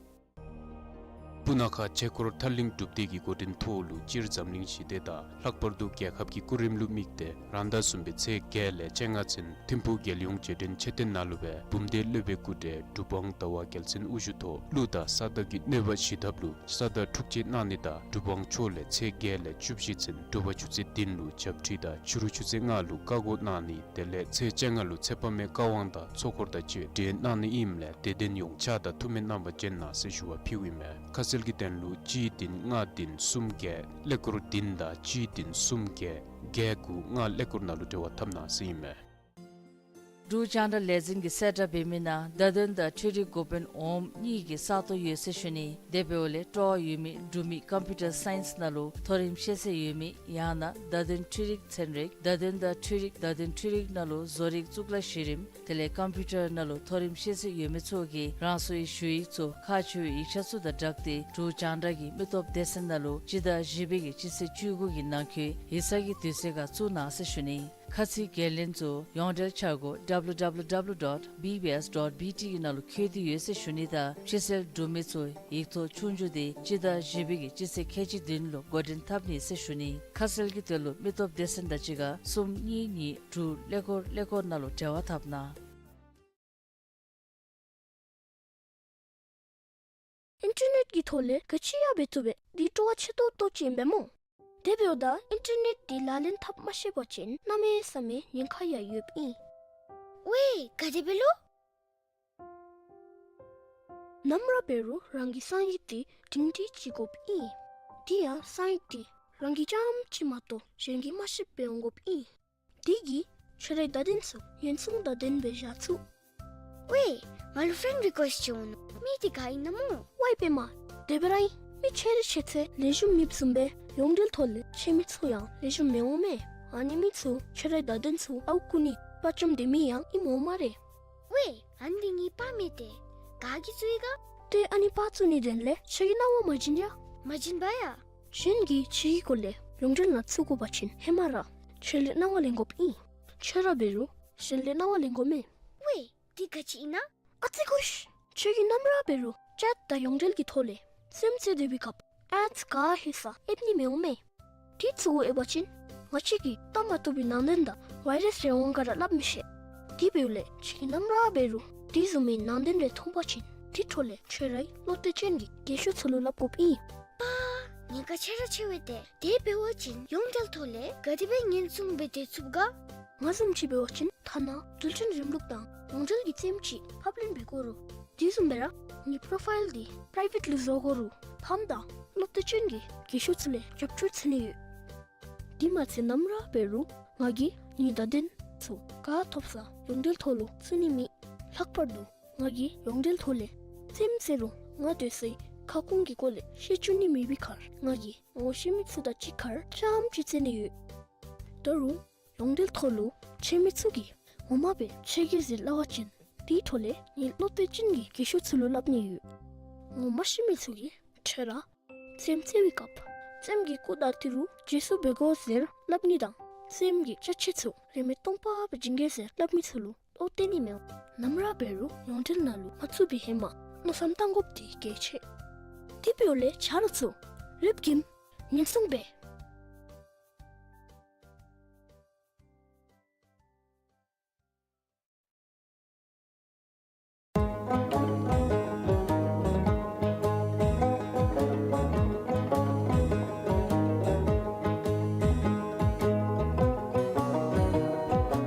སྤུ་ན་ཁ་ཆོས་འཁོར་ཐར་གླིང་སྒྲུབ་སྡེ་གི་འགོ་འདྲེན་ཐོག་ལུ་སྤྱིར་འཛམ་གླིང་ཞི་བདེ་དང་ལྷག་པར་དུ་རྒྱལ་ཁབ་ཀྱི་སྐུ་རིམ་ལུ་དམིགས་ཏེ་རང་ཟླ་གསུམ་པའི་ཚེས་བརྒྱད་ལས་བཅོ་ལྔ་ཚུན་ཐིམ་ཕུག་རྒྱལ་ཡོངས་རྗེས་དྲན་མཆོད་རྟེན་ནང་ལུ་སྦེ་འབུམ་སྡེ་སློབ་དཔོན་སྐུ་བགྲེས་གྲུབ་དབང་ཟླ་བ་རྒྱལ་མཚན་དབུ་བཞུགས་ཐོག་གླུ་དང་ས་བདག་གི་གནོད་པ་ཞི་ཐབས་ལུ་ས་བདག་འཁྲུགས་བྱེད་གནང་ནི་དང་གྲུབ་དབང་མཆོག་ལས་ཚེས་བརྒྱད་ལས་བཅུ་བཞི་ཚུན་དྲོ་པ་ཆུ་ཚོད་བདུན་ལུ་ཞབས་ཁྲིད་དང་ཕྱི་རུ་ཆུ་ཚོད་ལྔ་ལུ་བཀའ་བསྒོ་གནང་ནི། དེ་ལས་ཚེས་བཅོ་ལྔ་ལུ་ཚེ་དཔག་མེད་བཀའ་དབང་དང་ཚོགས་འཁོར་དང་བཅས་གྲོལ་གནང་ནི་ཨིནམ་ལས་དད་ལྡན་ཡོངས་ཕྱག་དང་ཐུགས་སྨོན་གནང་བར་བྱོན་གནང་ཟེར་ཞུ་བ་ཕུལཝ་ཨིན་མས། ཁ་གསལ་གྱི་དོན་ལུ་གཅིག་བདུན་ལྔ་བདུན་གསུམ་བརྒྱད་ཀླད་ཀོར་བདུན་དང་གཅིག་བདུན་གསུམ་བརྒྱད་བརྒྱད་དགུ་ལྔ་ཀླད་ཀོར་ནང་ལུ་འབྲེལ་བ་འཐབ་གནང་ཟེར་ཨིན་མས། འབྲུག་རྒྱང་བསྒྲགས་ལས་འཛིན་གྱིས་གསལ་བསྒྲགས་འབད་མི་ནང་བརྡ་དོན་དང་འཕྲུལ་རིག་འགོ་དཔོན་འོགམ་གཉིས་ཀྱི་ས་སྟོང་ཡོད་ཟེར་ཞུ་ནི། དེ་འབདཝ་ལས་སྤྲོ་བ་ཡོད་མི་འབྲུག་མི་ཀམ་པིའུ་ཊར་སའིནསི་ནང་ལུ་མཐོ་རིམ་ཤེས་ཚད་ཡོད་མི་ཡང་ན་བརྡ་དོན་འཕྲུལ་རིག་ཚན་རིག་བརྡ་དོན་དང་འཕྲུལ་རིག་བརྡ་དོན་འཕྲུལ་རིག་ནང་ལུ་བཟོ་རིག་གཙུག་ལག་གཞི་རིམ་དེ་ལས་ཀམ་པིའུ་ཊར་ནང་ལུ་མཐོ་རིམ་ཤེས་ཚད་ཡོད་མི་ཚུ་གིས་རང་སོའི་ཞུ་ཡིག་ཚུ་ཁག་ཆེ་བའི་ཡིག་ཆ་ཚུ་དང་སྦྲགས་ཏེ་འབྲུག་རྒྱང་བསྒྲགས་ཀྱི་མི་སྟོབས་སྡེ་ཚན་ནང་ལུ་སྤྱི་ཟླ་བཞི་པའི་གི་སྤྱི་ཚེས་བཅུ་དགུ་གི་ནང་འཁོད་ཡིག་ཚང་གི་དུས་ཚོད་ཁར་བཙུགས་གནང་ཟེར་ཞུ་ནི། ཁ་ཚིག་འགན་ལེན་ཚུ་ཡོངས་འབྲེལ་འཆར་སྒོ་ཌབ་ལུ་ཌབ་ལུ་ཌབ་ལུ་ཌོཊ་བི་བི་ཨེསི་ཌོཊ་བི་ཊི་གི་ནང་ལུ་བཀོད་དེ་ཡོད་ཟེར་ཞུ་ནི་དང་ཕྱིར་སེལ་འབྲུག་མི་ཚུ་ཡིག་ཐོག་ཆོས་རྒྱུགས་དེ་སྤྱི་ཟླ་བཞི་པའི་གི་སྤྱི་ཚེས་ཁལ་གཅིག་བདུན་ལུ་འགོ་འདྲེན་འཐབ་ནི་ཟེར་ཞུ་ནི། ཁ་གསལ་གྱི་དོན་ལུ་མི་སྟོབས་སྡེ་ཚན་དང་གཅིག་ཁར་གསུམ་གཉིས་གཉིས་དྲུག་ཀླད་ཀོར་ཀླད་ཀོར་ནང་ལུ་འབྲེལ་བ་འཐབ་གནང་། ཨིན་ཊར་ནེཊ་ཀྱི་ཐོག་ལས་ག་ཅི་ཡང་འབད་བཏུབ་པས། འདི་སྤྲོ་བ་ཆེ་ཏོག་ཏོ་ཅིག་ཨིན་པས་སྨོ། དེ་འབདཝ་ད་ཨིན་ཊར་ནེཊ་འདི་ལག་ལེན་འཐབ་མ་ཤེས་པ་ཅིན་གནམ་མེད་ས་མེད་ཉེན་ཁ་ཡང་ཡོདཔ་ཨིན། ཝའེ་ག་དེ་སྦེ་ལོ། ནམ་ར་འབད་རུང་རང་གི་གསང་ཡིག་འདི་སྒྲིང་སྒྲི་ཅིག་དགོཔ་ཨིན། དེ་ཡང་གསང་ཡིག་འདི་རང་གི་རྐྱངམ་གཅིག་མ་གཏོགས་གཞན་གྱིས་མ་ཤེསཔ་སྦེ་འོང་དགོཔ་ཨིན། དེ་གིས་ཁྱོད་རའི་བརྡ་དོན་ཚུ་ཡོན་སྲུང་དང་ལྡནམ་སྦེ་བཞག་ཚུགས། ཝའེ་ང་ལུ་ཕེརེནཌ་རི་ཀུ་ཨེསཊ་ཅིག་འོང་ནུག། མི་འདི་ག་ཨིན་ན་སྨོ། ཝའེ་པདྨ། དེ་སྦེ་ར་ཨིན། མི་ཆེ་རེ་ཆེ་ཚེ་ལེགས་ཤོམ་མེདཔ་བཟུམ་སྦེ་ཡོངས་འབྲེལ་ཐོག་ལས་ཆེ་མི་ཚུ་ཡང་ལེགས་ཤོམ་མི་འོང་མས། ཨ་ནི་མི་ཚུ་ཁྱོད་རའི་བརྡ་དོན་ཚུ་ཨརཝ་རྐུ་ནི་དཔའ་བཅམ་སྡོད་མི་ཡང་ཨིནམ་འོང་སྨ་རེ། ཝའེ་ཨ་ནི་འདི་ངེའི་པར་མས་ཏེ། ག་གིས་བཙུགས་ཡི་ག། ཏེ་ཨ་ནི་པར་བཙུགས་ནིའི་དོན་ལས་ཁྱོད་ཀྱིས་གནང་བ་མ་བྱིན་ཡ། མ་བྱིན་པ་ཡ། གཞན་གྱིས་ཁྱོད་ཀྱི་སྐོར་ལས་ཡོངས་འབྲེལ་ནང་བཙུགས་དགོ་པ་ཅིན་ཧེ་མ་ར་ཁྱོད་ལས་གནང་བ་ལེན་དགོཔ་ཨིན། ཁྱོད་ར་འབད་རུང་གཞན་ལས་གནང་བ་ལེན་དགོ་མས། ཝའེ་འདི་ག་ཅི་ཨིན་ན། ཨ་ཙི་ཀུ་ཤི། ཁྱོད་ཀྱིས་ནམ་ར་འབད་རུང་ཅེཊ་དང་ཡོངས་འབྲེལ་གྱི་ཐོག་ལས་སེམས་རྩེ་སྡོད་པའི་སྐབས་ཨེཌསི་ག་ཧེ་ས་ཨེབ་ནི་མི་འོང་མས། དེ་བཙུགས་དགོ་ཨེ་པ་ཅིན་ང་བཅས་ཀྱིས་བལྟ་མ་བཏུབ་པའི་ནང་དོན་དང་ཝའི་རཱསི་རེ་འོང་ག་ར་སླབ་མི་ཤེས། དེ་འབདཝ་ལས་ཁྱོད་ཀྱིས་ནམ་ར་འབད་རུང་དེ་བཟུམ་མའི་ནང་དོན་རེ་མཐོང་པ་ཅིན་དེ་འཕྲོ་ལས་ཁྱོད་རའི་བློ་གཏད་ཅན་གྱི་རྒན་ཤོས་ཚུ་ལུ་སླབ་དགོཔ་ཨིན། པ། ཉེན་ཁ་ཆེ་ར་ཆེ་བས་ཏེ། དེ་འབད་བ་ཅིན་ཡོངས་འབྲེལ་ཐོག་ལས་ག་དེ་སྦེ་ཉེན་སྲུང་འབད་སྡོད་ཚུགས་ག། ང་བཟུམ་ཅིག་འབད་བ་ཅིན་ཐ་ན་རྡུལ་ཕྲན་རིམ་ལུགས་དང་ཡོངས་འབྲེལ་གྱི་རྩེདམོ་ཅིག་ཕབ་ལེན་འབད་དགོ་རུང་དེ་བཟུམ་སྦེ་ར་ངེའི་པོ་རོ་ཕའིལ་འདི་པི་རའི་ཝེཊ་ལུ་བཟོ་དགོ་རུང་ཕམ་དང་བློ་གཏད་ཅན་གྱི་རྒན་ཤོས་ཚུ་ལས་རྒྱབ་སྐྱོར་འཚོལ་ནི་ཡོད། དེ་མ་ཚད་ནམ་ར་འབད་རུང་ང་གིས་ངེའི་བརྡ་དོན་ཚུ་ག་ཐོབ་ས་ཡོངས་འབྲེལ་ཐོག་ལུ་བཙུགས་ནི་མེད། ལྷག་པར་དུ་ང་གིས་ཡོངས་འབྲེལ་ཐོག་ལས་ཙེམ་ཟེར་རུང་ང་སྡོད་སའི་ཁ་སྐོང་གི་སྐོར་ལས་བཤད་བཅུག་ནི་མེད་པའི་ཁར་ང་གིས་ངོ་ཤེས་མི་ཚུ་དང་གཅིག་ཁར་ཙམ་ཅིག་རྩེད་ནི་ཡོད། ད་རུང་ཡོངས་འབྲེལ་ཐོག་ལུ་ཆེ་མི་ཚུ་གིས་ངོ་མ་སྦེ་ཆེ་གེ་ཟེར་སླབ་པ་ཅིན་དེའི་ཐོག་ལས་ངེའི་བློ་གཏད་ཅན་གྱི་རྒས་ཤོས་ཚུ་ལུ་སླབ་ནི་ཡོད། ངོ་མ་ཤེས་མི་ཚུ་གིས་ཁྲོས་ར་ཙེམ་རྩེ་བའི་སྐབས་ཙེམ་གྱི་སྐུ་དང་ཏི་རུ་རྗེས་སུ་འབད་དགོ་ཟེར་སླབ་ནི་དང་ཙེམ་གྱི་ཅ་ཆས་ཚུ་རིན་མེད་སྟོང་པ་སྦེ་བྱིན་གེ་ཟེར་སླབ་མི་ཚུ་ལུ་བློ་གཏད་ནི་མེད། ནམ་ར་འབད་རུང་ཡོངས་འབྲེལ་ནང་ལུ་མ་ཚུད་པའི་ཧེ་མ་མནོ་བསམ་བཏང་དགོཔ་འདི་གལ་ཆེ། དེ་འབདཝ་ལས་ཆ་རོགས་ཚུ་ལེགས་ཤོམ་ཉན་སྲུང་འབད།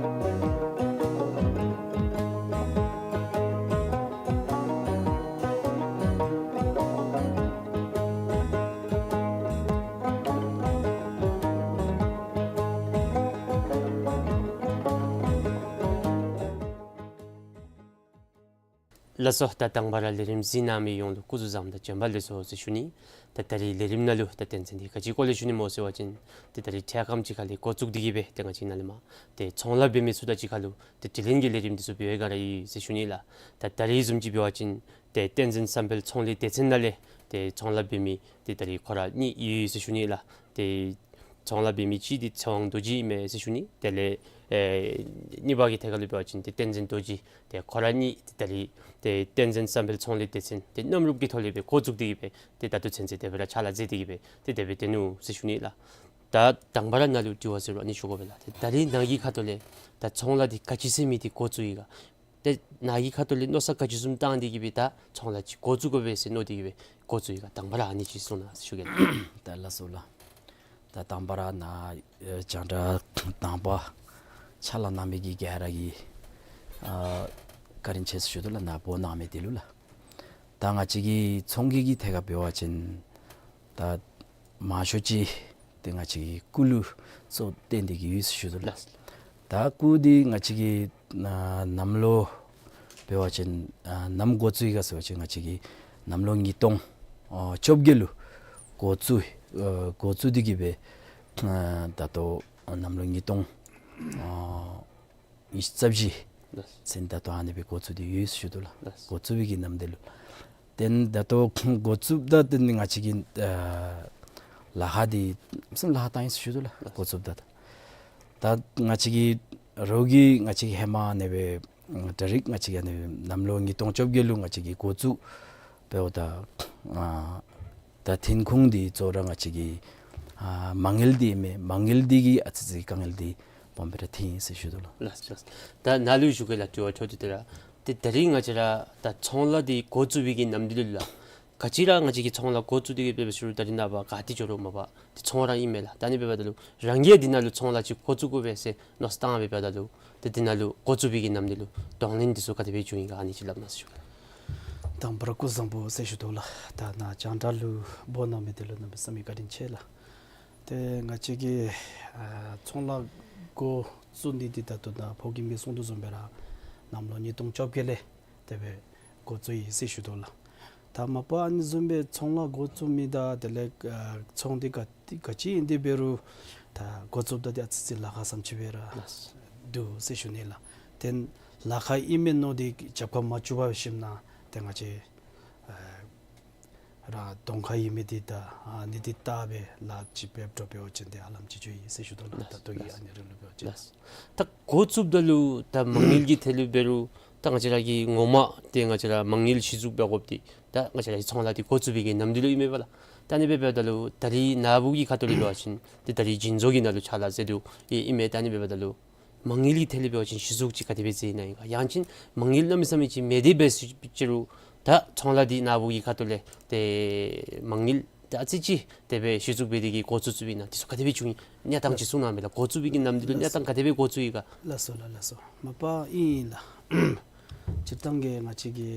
ལགས་སོ། ད་དང་པ་ར་ལས་རིམ་གཟིགས་གནང་མི་ཡོངས་ལུ་སྐུ་གཟུགས་བཟང་དང་བྱོན་པ་ལེགས་སོ་ཟེར་ཞུ་ནི། ད་ད་རིས་ལས་རིམ་ནང་ལུ་ད་དོན་ཚན་འདི་ག་ཅིའི་སྐོར་ལས་ཞུ་ནི་སྨོ་ཟེར་བ་ཅིན་ཏེ་ད་རིས་འཕྲལ་ཁམས་ཅིག་ཁ་ལས་འགོ་བཙུགས་ཏེ་གི་སྦེ་ཏེ་ང་བཅས་ནཱ་ལས་མར་ཏེ་ཚོང་ལཱ་འབད་མི་ཚུ་དང་གཅིག་ཁར་ལུ་ཏེ་དྲི་ལན་གྱི་ལས་རིམ་འདི་ཚུ་འབད་བའི་སྒང་ར་ཡོད་ཟེར་ཞུ་ནི་ལགས། ད་ད་རིས་བཟུམ་ཅིག་འབད་བ་ཅིན་ཏེ་བསྟན་འཛིན་བསམ་འཕེལ་ཚོང་ལས་སྡེ་ཚན་ནང་ལས་ཏེ་ཚོང་ལཱ་འབད་མི་ཏེ་ད་རིས་ཁོ་ར་གཉིས་ཡོད་ཟེར་ཞུ་ནི་ལགས། ཏེ་ཚོང་ལཱ་འབད་མི་གཅིག་འདི་ཚེ་དབང་རྡོ་རྗེ་ཨིན་མས་ཟེར་ཞུ་ནི། དེ་ལས་ཨེ་གཉིས་པ་གི་ཐད་ཁར་ལུ་འབད་བ་ཅིན་ཏེ་བསྟན་འཛིན་རྡོ་རྗེ། ཏེ་ཁོ་ར་གཉིས་ཏེ་ད་རིས་ཏེ་བསྟན་འཛིན་བསམ་འཕེལ་ཚོང་ལས་སྡེ་ཚན་ཏེ་མཉམ་རུབ་ཀྱི་ཐོག་ལས་སྦེ་འགོ་བཙུགས་ཏེ་གི་སྦེ་ཏེ་ད་ལྟོ་ཚུན་ཚོད་དེ་སྦེ་ར་ཕྱག་ལཱ་མཛད་དེ་གི་སྦེ་ཏེ་དེ་སྦེ་སྡོད་ནུག་ཟེར་ཞུ་ནི་ལགས། ད་དང་པ་ར་ནཱ་ལུ་དྲི་བ་ཟེར་རུང་ཨ་ནི་ཞུ་དགོ་པས་ལགས། ཏེ་ད་རིས་ནཱ་གི་ཁ་ཐུག་ལས་ད་ཚོང་ལཱ་འདི་ག་ཅི་ཟེར་མི་འདི་འགོ་བཙུགས་ཡི་ག། ཏེ་ནཱ་གི་ཁ་ཐུག་ལས་མནོ་བསམ་ག་ཅི་བཟུམ་བཏང་སྟེ་གི་སྦེ་ད་ཚོང་ལཱ་ཅིག་འགོ་བཙུགས་དགོ་པས་ཟེར་མནོ་སྟེ་གི་སྦེ་འགོ་བཙུགས་ཡི་ག། དང་པ་ར་ཨ་ནི་ཅིག་གསུང་གནང་ཟེར་ཞུ་གེ་ལགས། ད་ལགས་སོ་ལགས། ད་དང་པ་ར་ནཱ་ཨེ་རྒྱང་བསྒྲགས་དང་པ་ཕྱག་ལཱ་གནང་མི་གི་ག་ར་གིས་ཨ་བཀའ་དྲིན་ཆེ་ཟེར་ཞུ་དོ་ལགས། ནཱ་འབོ་གནང་མི་འདི་ལུ་ལགས། ད་ང་བཅས་ཀྱི་ཚོང་གི་གི་ཐད་ཁར་འབད་བ་ཅིན་ད་མང་ཤོས་ཅིག་ཏེ་ང་བཅས་ཀྱི་སྐུ་ལུ་གཙོ་བོ་བཏོན་ཏེ་གི་ཡོད་ཟེར་ཞུ་དོ་ལགས། ལགས། ད་སྐུ་འདི་ང་བཅས་ཀྱི་ཨ་གནམ་ལོ་འབད་བ་ཅིན་ཨ་ནམ་འགོ་བཙུགས་ཡི་ག་ཟེར་བ་ཅིན་ང་བཅས་ཀྱི་གནམ་ལོ་ཉིས་སྟོང་ཨ་བཅོ་བརྒྱད་ལུ་འགོ་བཙུགས་ཨ་འགོ་བཙུགས་ཏེ་གི་སྦེ་ཨ་ད་ལྟོ་གནམ་ལོ་ཉིས་སྟོང་ཨ་ཉི་ཤུ་རྩ་བཞི་ལགས། ཚུན་ད་ལྟོ་ཨ་ནི་སྦེ་འགོ་བཙུགས་ཏེ་ཡོད་ཟེར་ཞུ་དོ་ལགས། ལགས། འགོ་བཙུགས་པའི་གི་ནམ་དུས་ལུ། ཏེ་ད་ལྟོ་འགོ་བཙུགསཔ་ད་ཏེ་ང་བཅས་ཀྱི་ཨ་ལཱ་ཁག་འདི་སེམས་ལཱ་ཁག་བཏང་ཡི་ཟེར་ཞུ་དོ་ལགས། ལགས། འགོ་བཙུགསཔ་ད་ད་ང་བཅས་ཀྱི་རོགས་ཀྱིས་ང་བཅས་ཀྱི་ཧེ་མ་ཨ་ནི་སྦེ་ད་རིས་ང་བཅས་ཀྱི་ཨ་ནི་གནམ་ལོ་ཉིས་སྟོང་བཅོ་བརྒྱད་ལུ་ང་བཅས་ཀྱི་འགོ་བཙུགས་འབདཝ་ད་ཨ་ད་ཐོན་ཁུངས་འདི་གཙོ་བོ་ར་ང་བཅས་ཀྱི་ཨ་མ་དངུལ་འདི་ཨིན་མས། མ་དངུལ་འདི་གིས་ཨ་ཙི་ཙི་དཀའ་ངལ་འདི་སྦོམ་སྦེ་ར་ཐོན་ཡི་ཟེར་ཞུ་དོ་ལགས། ལགས་ལགས། ད་ནཱ་ལུ་ཞུ་གེ་ལགས། དྲི་བ་འཕྲོ་མཐུད་དེ་ར་ཏེ་ད་རིས་ང་བཅས་ར་ད་ཚོང་ལཱ་འདི་འགོ་བཙུགས་པའི་གི་ནམ་དུས་ལུ་ལགས། ག་ཅི་ར་ང་བཅས་ཀྱིས་ཚོང་ལཱ་འགོ་བཙུགས་ཏེ་གི་སྦེ་ཞུ་རུང་ད་རིས་ནངས་པ་ག་ཏེ་འགྱོ་རུང་མ་པ་ཏེ་ཚོང་ར་ཨིན་མས་ལགས། ད་ཨ་ནི་འབདཝ་ད་ལུ་རང་གིས་འདི་ནང་ལུ་ཚོང་ལཱ་ཅིག་འགོ་བཙུགས་དགོ་པས་ཟེར་མནོ་བསམ་བཏང་འབདཝ་ད་ལུ་ཏེ་འདི་ནང་ལུ་འགོ་བཙུགས་པའི་གི་ནམ་དུས་ལུ་གདོང་ལེན་འདི་ཚུ་ག་དེ་སྦེ་བྱུང་ཡི་ག་ཨ་ནི་ཅིག་སླབ་གནང་ཟེར་ཞུ་གེ་ལགས། དང་པ་ར་སྐུ་གཟུགས་བཟང་པོ་ཟེར་ཞུ་དོ་ལགས། ད་ནཱ་རྒྱང་བསྒྲགས་ལུ་འབོ་གནང་མི་འདི་ལུ་གནམ་མེད་ས་མེད་བཀའ་དྲིན་ཆེ་ལགས། ཏེ་ང་བཅས་ཀྱི་ཨ་ཚོང་ལཱ་འགོ་བཙུགས་ནི་འདི་ད་ལྟོ་ནཱ་ཕོ་རྒནམ་གིས་གསུང་དོ་བཟུམ་སྦེ་ར་གནམ་ལོ་ཉིས་སྟོང་བཅོ་བརྒྱད་ལས་དེ་སྦེ་འགོ་བཙུགས་ཡི་ཟེར་ཞུ་དོ་ལགས། ད་མ་པ་ཨ་ནི་བཟུམ་སྦེ་ཚོང་ལཱ་འགོ་བཙུགས་མི་དང་དེ་ལས་ཨ་ཚོང་འདི་ག་ག་ཅི་ཨིན་ཏེ་འབད་རུང་ད་འགོ་བཙུགསཔ་ད་འདི་ཨ་ཙི་ཙི་ལཱ་ཁག་བཟུམ་ཅིག་སྦེ་ར་ལགས། འདུག་ཟེར་ཞུ་ནི་ལགས། ཏེ་ལཱ་ཁག་ཨིན་མས་མནོ་སྟེ་རྒྱབ་ཁར་མ་བཙུགས་པར་ཞིནམ་ན་ཏེ་ང་བཅས་ཨ་རང་གདོང་ཁར་ཡོད་མི་འདི་ད་ཨ་ནི་འདི་བལྟ་སྦེ་ལཱ་ཅིག་འབད་འགྱོ་འབད་བ་ཅིན་ཏེ་ཧ་ལམ་ཅིག་འགྱོ་ཡི་ཟེར་ཞུ་དོ་ལགས། ད་ལྟོ་གི་ཨ་ནི་རིགས་ལུ་འབད་བ་ཅིན། ལགས། ད་འགོ་བཙུགསཔ་ད་ལུ་ད་མ་དངུལ་གྱི་ཐད་ལུ་འབད་རུང་ད་ང་བཅས་ར་གི་ངོ་མ་ཏེ་ང་བཅས་ར་མ་དངུལ་གཞི་བཙུགས་འབད་དགོཔ་འདི་ད་ང་བཅས་ར་གི་ཚོང་ལཱ་འདི་འགོ་བཙུགས་པའི་གི་ནམ་དུས་ལུ་ཨིན་མས་པ་ལགས། ད་ཨ་ནི་འབདཝ་ད་ལུ་ད་རིས་ནཱ་བུ་གི་ཁ་ཐུག་ལས་འབད་བ་ཅིན་ཏེ་ད་རིས་བྱིན་མཛོད་ཀྱི་ནང་ལུ་ཕྱག་ལཱ་མཛད་དོ་ཨིན་མས། ད་ཨ་ནི་འབདཝ་ད་ལུ་མ་དངུལ་གྱི་ཐད་ལས་འབད་བ་ཅིན་གཞི་བཙུགས་ཅིག་ག་དེ་སྦེ་མཛད་ནི་ཨིན་ག། ཡང་ཅིན་མ་དངུལ་གནམ་མེད་ས་མེད་ཅིག་མེད་དེ་འབད་ཟེར་ཅི་རུང་ད་ཚོང་ལཱ་འདི་ནཱ་བུ་གི་ཁ་ཐུག་ལས་ཏེ་མ་དངུལ་ད་ཨ་ཙི་ཅིག་དེ་སྦེ་གཞི་བཙུགས་འབད་དེ་གི་འགོ་བཙུགས་བཙུགསཔ་ཨིན་ན་འདི་ཚུ་ག་དེ་སྦེ་བྱུང་ཡི་གནས་སྟངས་ཅིག་གསུང་གནང་མས་ལགས། འགོ་བཙུགས་པའི་གི་ནམ་དུས་ལུ་གནས་སྟངས་ག་དེ་སྦེ་འགོ་བཙུགས་ཡི་ག། ལགས་སོ་ལགས། ལགས་སོ། མ་པ་ཨིན་ལགས། སྤྱིར་བཏང་གི་ང་བཅས་ཀྱི་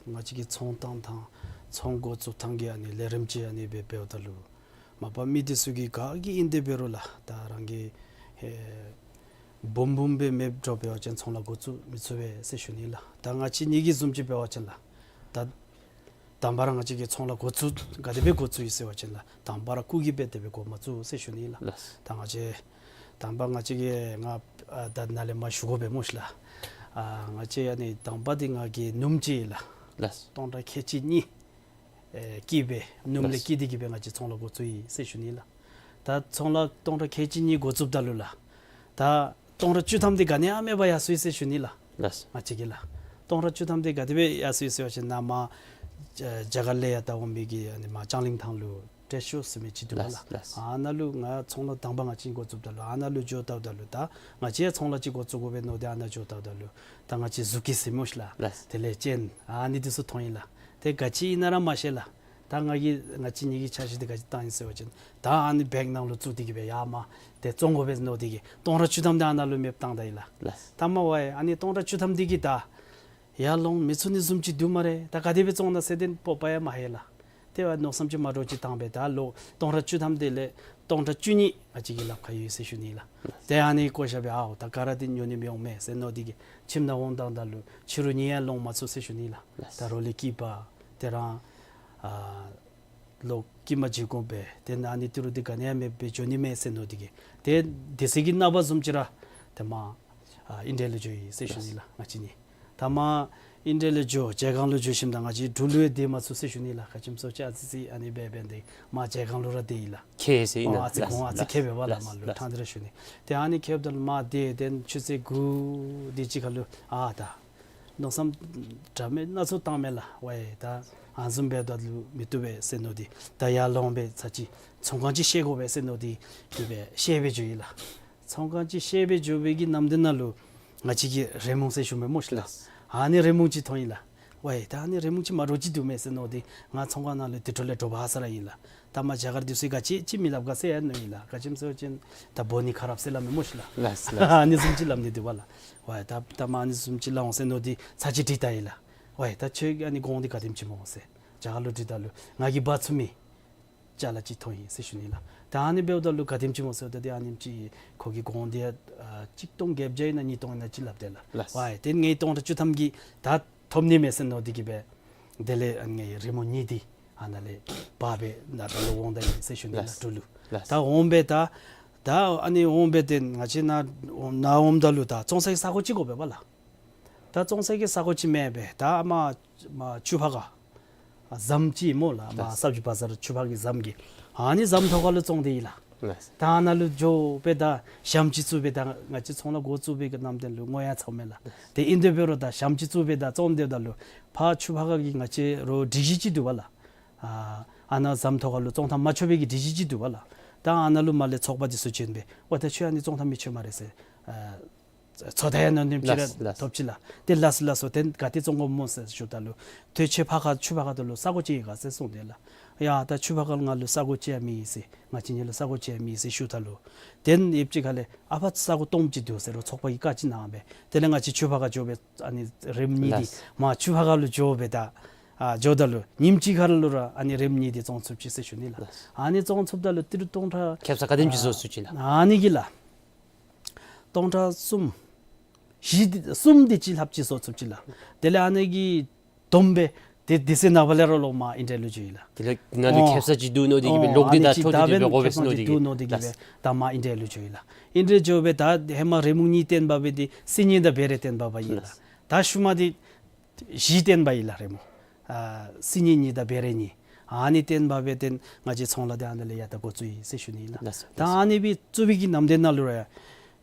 ང་བཅས་ཀྱི་ཚོང་བཏང་ཐངས་ཚོང་འགོ་བཙུགས་ཐངས་ཀྱི་ཨ་ནི་ལས་རིམ་ཅིག་ཨ་ནི་སྦེ་འབདཝ་ད་ལུ་མ་པ་མི་འདི་ཚུ་གིས་ག་གིས་ཨིན་ཏེ་འབད་རུང་ལགས་ད་རང་གི་ཨེ་ སྦོམ་སྦོམ་སྦེ་མེདཔ་འགྱོ་འབད་བ་ཅིན་ཚོང་ལཱ་འགོ་བཙུགས་མི་ཚུགས་པས་ཟེར་ཞུ་ནི་ལགས། ད་ང་བཅས་གཉིས་ཀྱི་བཟུམ་ཅིག་འབད་བ་ཅིན་ལགས། ད་དང་པ་ར་ང་བཅས་ཀྱིས་ཚོང་ལཱ་འགོ་བཙུགས་ག་དེ་སྦེ་འགོ་བཙུགས་ཡི་ཟེར་བ་ཅིན་ལགས། དང་པ་ར་སྐུགས་ཀྱིས་སྦེ་དེ་སྦེ་འགོ་མ་བཙུགས་ཟེར་ཞུ་ནི་ལགས། ལགས། ད་ང་བཅས་དང་པ་ང་བཅས་ཀྱིས་ང་ཨ་ད་ནཱ་ལས་མར་ཞུ་དགོ་པས་སྨོ་ཤི་ལགས། ཨ་ང་བཅས་ཨ་ནི་དང་པ་འདི་ང་གིས་སྣུམ་ཅིག་ལགས། ལགས། སྟོང་ཕྲག་ཁལ་གཅིག་གཉིས་ཨེ་བསྐྱིས་སྦེ་སྣུམ་ལས་ལགས། བསྐྱིས་ཏེ་གི་སྦེ་ང་བཅས་ཚོང་ལཱ་འགོ་བཙུགས་ཡི་ཟེར་ཞུ་ནི་ལགས། ད་ཚོང་ལཱ་སྟོང་ཕྲག་ཁལ་གཅིག་གཉིས་འགོ་བཙུགསཔ་ད་ལུ་ལགས། ད་སྟོང་ཕྲག་བཅུ་ཐམ་འདི་ག་ནི་ཡང་མེད་པར་ཡར་སོ་ཡི་ཟེར་ཞུ་ནི་ལགས། ལགས། ང་བཅས་ཀྱིས་ལགས། སྟོང་ཕྲག་བཅུ་ཐམ་འདི་ག་དེ་སྦེ་ཡར་སོ་ཡི་ཟེར་བ་ཅིན་ནཱ་མར་རྒྱ་གར་ལས་ཡར་ད་འོང་མི་གི་ཨ་ནི་མར་ལྕང་གླིང་ཐང་ལུ་ཏྲེ་ཤོ་ཟེར་མི་ཅིག་འདུག་པ་ལགས། ལགས། ལགས། ཨ་ནཱ་ལུ་ང་ཚོང་ལཱ་དང་པ་ང་བཅས་འགོ་བཙུགསཔ་ད་ལུ་ཨ་ནཱ་ལུ་འགྱོ་བལྟཝ་ད་ལུ་ད་ང་བཅས་ཡང་ཚོང་ལཱ་ཅིག་འགོ་བཙུགས་དགོ་པས་མནོ་སྟེ་ཨ་ནཱ་འགྱོ་བལྟཝ་ད་ལུ་ད་ང་བཅས་ཟུག་གིས་ཟེར་སྨོ་ཤི་ལགས། ལགས། དེ་ལས་ཅན་ཨ་ནི་འདི་ཚུ་མཐོང་ཡི་ལགས། དེ་ག་ཅི་ཨིན་ན་ར་མ་ཤེས་ལགས། ད་ང་གིས་ང་བཅས་གཉིས་ཀྱི་འཆར་གཞི་འདི་ག་ཅི་བཏང་ཡི་ཟེར་བ་ཅིན་ད་ཨ་ནི་བེག་ནང་ལུ་བཙུགས་ཏེ་གི་སྦེ་ཡར་མར་དེ་བཙོང་དགོ་པས་མནོ་སྟེ་གི་སྟོང་ཕྲག་བཅུ་ཐམ་འདི་ཨ་ནཱ་ལུ་མེདཔ་བཏང་ད་ཡི་ལགས། ལགས། ད་མར་ཝའི་ཨ་ནི་སྟོང་ཕྲག་བཅུ་ཐམ་འདི་གིས་ད་ཡར་ལོང་མི་ཚུགས་ནི་བཟུམ་ཅིག་འདུག་སྨ་རེ། ད་ག་དེ་སྦེ་བཙོང་ན་ཟེར་དེ་སྤོབས་པ་ཡང་མ་ལྷོད་ལགས། དེ་བ་མནོ་བསམ་ཅིག་མ་འདྲཝ་ཅིག་བཏང་སྦེ་ད་ལོག་སྟོང་ཕྲག་བཅུ་ཐམ་དེ་ལས་སྟོང་ཕྲག་བཅུ་གཉིས་ང་བཅས་ཀྱི་ལགཔ་ཁར་ཡོད་ཟེར་ཞུ་ནི་ལགས། དེ་ཨ་ནི་བཀོ་བཞག་སྦེ་ཨའོ་ད་ག་ར་འདི་ཉོ་ནི་མི་འོང་མས་ཟེར་མནོ་སྟེ་གི་ཁྱིམ་ནང་འོང་བཏངམ་ད་ལུ་ཕྱི་རུ་ཉལ་ཡང་ལོང་མ་ཚུགས་ཟེར་ཞུ་ནི་ལགས། ལགས། ད་རོགས་ལས་སྐྱིད་པ་དེ་རང་ཨ་ལོག་སྐྱིད་མ་བྱིན་དགོ་པས། དེ་ཨ་ནི་ཏི་རུ་འདི་ག་ནི་ཡང་མེདཔ་སྦེ་འགྱོ་ནི་མས་ཟེར་མནོ་སྟེ་གི་དེ་དེ་ཚེ་གི་ནངས་པ་བཟུམ་ཅིག་ར་དེ་མར་ཨ་ཨིན་ཌི་ཡ་ལུ་འགྱོ་ཡི་ཟེར་ཞུ་ནི་ལགས། ང་བཅས་གཉིས་ད་མར་ཨིན་ཌི་ཡ་ལུ་འགྱོ་ཇལ་ཁང་ལུ་འགྱོ་ཞིནམ་ད་ང་བཅས་འབྲུག་ལུ་ཡང་སྡོད་མ་ཚུགས་ཟེར་ཞུ་ནི་ལགས། ག་ཅི་སྨོ་ཟེར་བ་ཅིན་ཨ་ཙི་ཙི་ཨ་ནི་སྦེ་འབད་ནི་འདི་མར་ཇལ་ཁང་ལུ་ར་སྡོད་ཡི་ལགས། ཁེ་ཟེར་ཨིན་ན། ཨ་ཙི་ལགས། གོང་ཨ་ཙི་ལགས། ཁེ་བས་པ་ལགས། ལགས། མར་ལུ་ལགས། ཕྲང་སྟེ་ར་ཞུ་ནི། དེ་ཨ་ནི་ཁེཝ་ད་ལུ་མར་སྡོད་དེ་ཆུ་ཚོད་དགུ་དེ་ཅིག་ཁར་ལུ་ཨ་ད་མནོ་བསམ་འདྲ་མིན་སྣ་ཚོགས་བཏངམ་མས་ལགས། ཝའི་ད་ཨ་ནི་བཟུམ་འབདཝ་ད་ལུ་མི་བཏུབ་པས་ཟེར་མནོ་སྟེ་ད་ཡར་ལོང་སྦེ་ཚར་གཅིག་ཚོང་ཁང་ཅིག་བཤལ་དགོ་པས་ཟེར་མནོ་སྟེ་དེ་སྦེ་བཤལ་སྦེ་འགྱོ་ཡི་ལགས། ཚོང་ཁང་ཅིག་བཤལ་སྦེ་འགྱོ་བའི་གི་ནམ་དུས་ནང་ལུ་ང་བཅས་ཀྱི་རི་མོ་ཟེར་ཞུ་མི་སྨོ་ཤི་ལགས། ཨ་ནི་རི་མོ་ཅིག་མཐོང་ཡི་ལགས། ཝའི་ད་ཨ་ནི་རི་མོ་ཅིག་མ་འདྲཝ་ཅིག་འདུག་མས་ཟེར་མནོ་སྟེ་ང་ཚོང་ཁང་ནང་ལུ་དེ་འཕྲོ་ལས་འདྲོག་པ་ཧ་སག་ར་ཨིན་ལགས། ད་མར་རྒྱ་གར་འདི་ཚུ་གིས་ག་ཅི་ཅིག་མི་སླབ་ག་ཟེར་ཡང་མནོ་ཡི་ལགས། ག་ཅི་སྨོ་ཟེར་བ་ཅིན་ད་བོ་ནི་ཁ་རབ་ཟེར་སླབ་མི་སྨོ་ཤི་ལགས། ལགས་ལགས། ཨ་ནི་བཟུམ་ཅིག་སླབ་ནི་འདུག་པ་ལགས། ཝའི་ད་ད་མར་ཨ་ནི་བཟུམ་ཅིག་སླབ་འོང་ཟེར་མནོ་སྟེ་ཚར་གཅིག་འདྲི་བལྟ་ཡི་ལགས། ཝའི་ད་ཁྱོད་ཨ་ནི་གོང་འདི་ག་དེམ་ཅིག་སྨོ་ཟེར་རྒྱ་གར་ལུ་དྲིཝ་ད་ལུ་ང་གིས་འབག་ཚུགས་མི་ཅ་ལ་ཅིག་མཐོང་ཡི་ཟེར་ཞུ་ནི་ལགས། ད་ཨ་ནི་འབདཝ་ད་ལུ་ག་དེམ་ཅིག་སྨོ་ཟེརཝ་ད་དེ་ཨ་ནེམ་ཅིག་ཁོ་གི་གོང་འདི་ཨ་གཅིག་སྟོང་བརྒྱད་བརྒྱ་ཨིན་ན་གཉིས་སྟོང་ཨིན་ན་ཅིག་སླབ་དེས་ལགས། ལགས། ཝའི་དེ་ངེའི་སྟོང་ཕྲག་བཅུ་ཐམ་གྱིས་ད་ཐོབ་ནི་མས་ཟེར་མནོ་སྟེ་གི་སྦེ་དེ་ལས་ཨ་ངེའི་རི་མོ་གཉིས་འདི་ཨ་ནཱ་ལས་འབག་སྦེ་ནཱ་ད་ལུ་འོང་ད་ཡི་ཟེར་ཞུ་ནི་ལགས། ལགས། འབྲུག་ལུ། ལགས། ད་འོང་སྦེ་ད་ད་ཨ་ནི་འོང་སྦེ་དེ་ང་བཅས་ནཱ་ནཱ་འོངམ་ད་ལུ་ད་བཙོང་ས་གི་ས་གོ་ཅིག་དགོ་པས་པ་ལགས། ད་བཙོང་ས་གི་ས་གོ་ཅིག་མེད་པས། ད་མར་མར་ཆུ་ཕར་ཁ་ཨ་ཟམ་ཅིག་སྨོ་ལགས། མར་ལགས། སབ་ཇི་བ་ཟར་ཆུ་ཕར་གི་ཟམ་གྱི་ཨ་ནི་ཟམ་ཐོག་ཁ་ལུ་བཙོང་སྟེ་ཡི་ལགས། ལགས། ད་ཨ་ནཱ་ལུ་འགྱོ་སྦེ་ད་ཞྭམོ་ཅིག་བཙུགས་སྦེ་ད་ང་བཅས་ཚོང་ལཱ་འགོ་བཙུགས་པའི་གི་ནམ་དུས་ལུ་བསྔོ་ཡང་ཚརཝ་མས་ལགས། ལགས། དེ་ཨིན་དེ་འབད་རུང་ད་ཞྭམོ་ཅིག་བཙུགས་སྦེ་ད་བཙོང་སྡོདཔ་ད་ལུ་ཕར་ཆུ་ཕར་ཁ་གི་ང་བཅས་རོགས་སྒྲིག་གཞི་ཅིག་འདུག་པ་ལགས། ཨ་ཨ་ནཱ་ཟམ་ཐོག་ཁ་ལུ་བཙོང་ཐངས་མ་ཆོག་པའི་གི་སྒྲིག་གཞི་ཅིག་འདུག་པ་ལགས། ད་ཨ་ནཱ་ལུ་མར་ལས་ཚོགས་པ་འདི་ཚུ་བྱོན་སྦེ་ཝའི་ད་ཁྱོད་ཨ་ནི་བཙོང་ཐངས་མི་ཆོག་སྨ་རེ་ཟེར་ཨ་ཚོད་ལྟ་ཡང་ཨ་ནེམ་ཅིག་ར། ལགས་ལགས། ཐོབ་ཅི་ལགས། དེ་ལགས་ལགས་སོ་དེ་ག་ཏེ་བཙོང་དགོཔ་སྨོ་ཟེར་ཞུཝ་ད་ལུ་ཏེ་ཁྱོད་ཕར་ཁ་ཆུ་ཕར་ཁ་ད་ལུ་ས་གོ་ཅིག་ཡོད་ག་ཟེར་གསུངས་དེས་ལགས། ཡ་ད་ཆུ་ཕར་ཁ་ལུ་ང་ལུ་ས་གོ་ཅིག་ཡང་མེད་ཟེར། ང་བཅས་གཉིས་ལུ་ས་གོ་ཅིག་ཡང་མེད་ཟེར་ཞུཝ་ད་ལུ་དེ་ཡུདཔ་ཅིག་ཁ་ལས་ཨ་ཕར་ས་གོ་སྟོངམ་ཅིག་འདུག་ཟེར་རོགས་ཚོགས་པ་གིས་བཀའ་ཅིག་གནང་སྦེ་དེ་ལས་ང་བཅས་ཆུ་ཕར་ཁ་འགྱོ་སྦེ་ཨ་ནི་རིམ་གཉིས་འདི། ལགས། མར་ཆུ་ཕར་ཁ་ལུ་འགྱོ་སྦེ་ད་ཨ་འགྱོཝ་ད་ལུ་ཉིནམ་གཅིག་ཁར་ལུ་ར་ཨ་ནི་རིམ་གཉིས་འདི་བཙོང་ཚུགས་ཅི་ཟེར་ཞུ་ནི་ལགས། ལགས། ཨ་ནི་བཙོང་ཚུགསཔ་ད་ལུ་ཏི་རུ་སྟོང་ཕྲག་ཁེབ་ས་ག་དེམ་ཅིག་བཟོ་ཚུགས་ཅི་ལགས། ཨ་ནི་གི་ལགས། སྟོང་ཕྲག་གསུམ་བཞི་འདི་གསུམ་འདི་ཅིག་ལྷགཔ་ཅིག་བཟོ་ཚུགས་ཅི་ལགས། དེ་ལས་ཨ་ནི་གི་བསྡོམས་སྦེ་དེ་དེ་ཚེ་ནངས་པ་ལས་ར་ལོག་མར་ཨིན་ཌི་ཡ་ལུ་འགྱོ་ཡི་ལགས། དེ་ལས་ནཱ་ལུ་ཨོ་ཁེབ་ས་ཅིག་འདུག་མནོ་སྟེ་གི་སྦེ་ཨོ་ལོག་ཨ་སྟེ་ནི་ད་ཅིག་ཐོབ་ད་སྟེ་སྦེ་སྦེ་འགོ་སྦེ་ཁེབ་ས་ཟེར་མནོ་སྟེ་ཅིག་འདུག་གི་མནོ་སྟེ་གི་སྦེ། ལགས། ད་མར་ཨིན་ཌི་ཡ་ལུ་འགྱོ་ཡི་ལགས། ཨིན་ཌི་ཡ་འགྱོ་སྦེ་ད་ཧེ་མ་རི་མོ་གཉིས་བཏོན་པ་སྦེ་འདི་སིལ་སྙན་དང་བེ་རེ་བཏོན་པ་སྦེ་ཨིན་ལགས། ལགས། ད་ཤུལ་མ་འདི་བཞི་བཏོན་པ་ཨིན་ལགས་རི་མོ། ཨ་སིལ་སྙན་གཉིས་དང་བེ་རེ་གཉིས། ཨ་ནི་བཏོན་པ་སྦེ་བཏོན་ང་བཅས་ཚོང་ལཱ་འདི་ཨ་ནི་ལས་ཡར་ད་འགོ་བཙུགས་ཡི་ཟེར་ཞུ་ནི་ཨིན་ལགས། ལགས་སོ། ད་ཨ་ནི་སྦེ་བཙུགས་པའི་གི་ནམ་དུས་ནང་ལུ་ར་ཡ་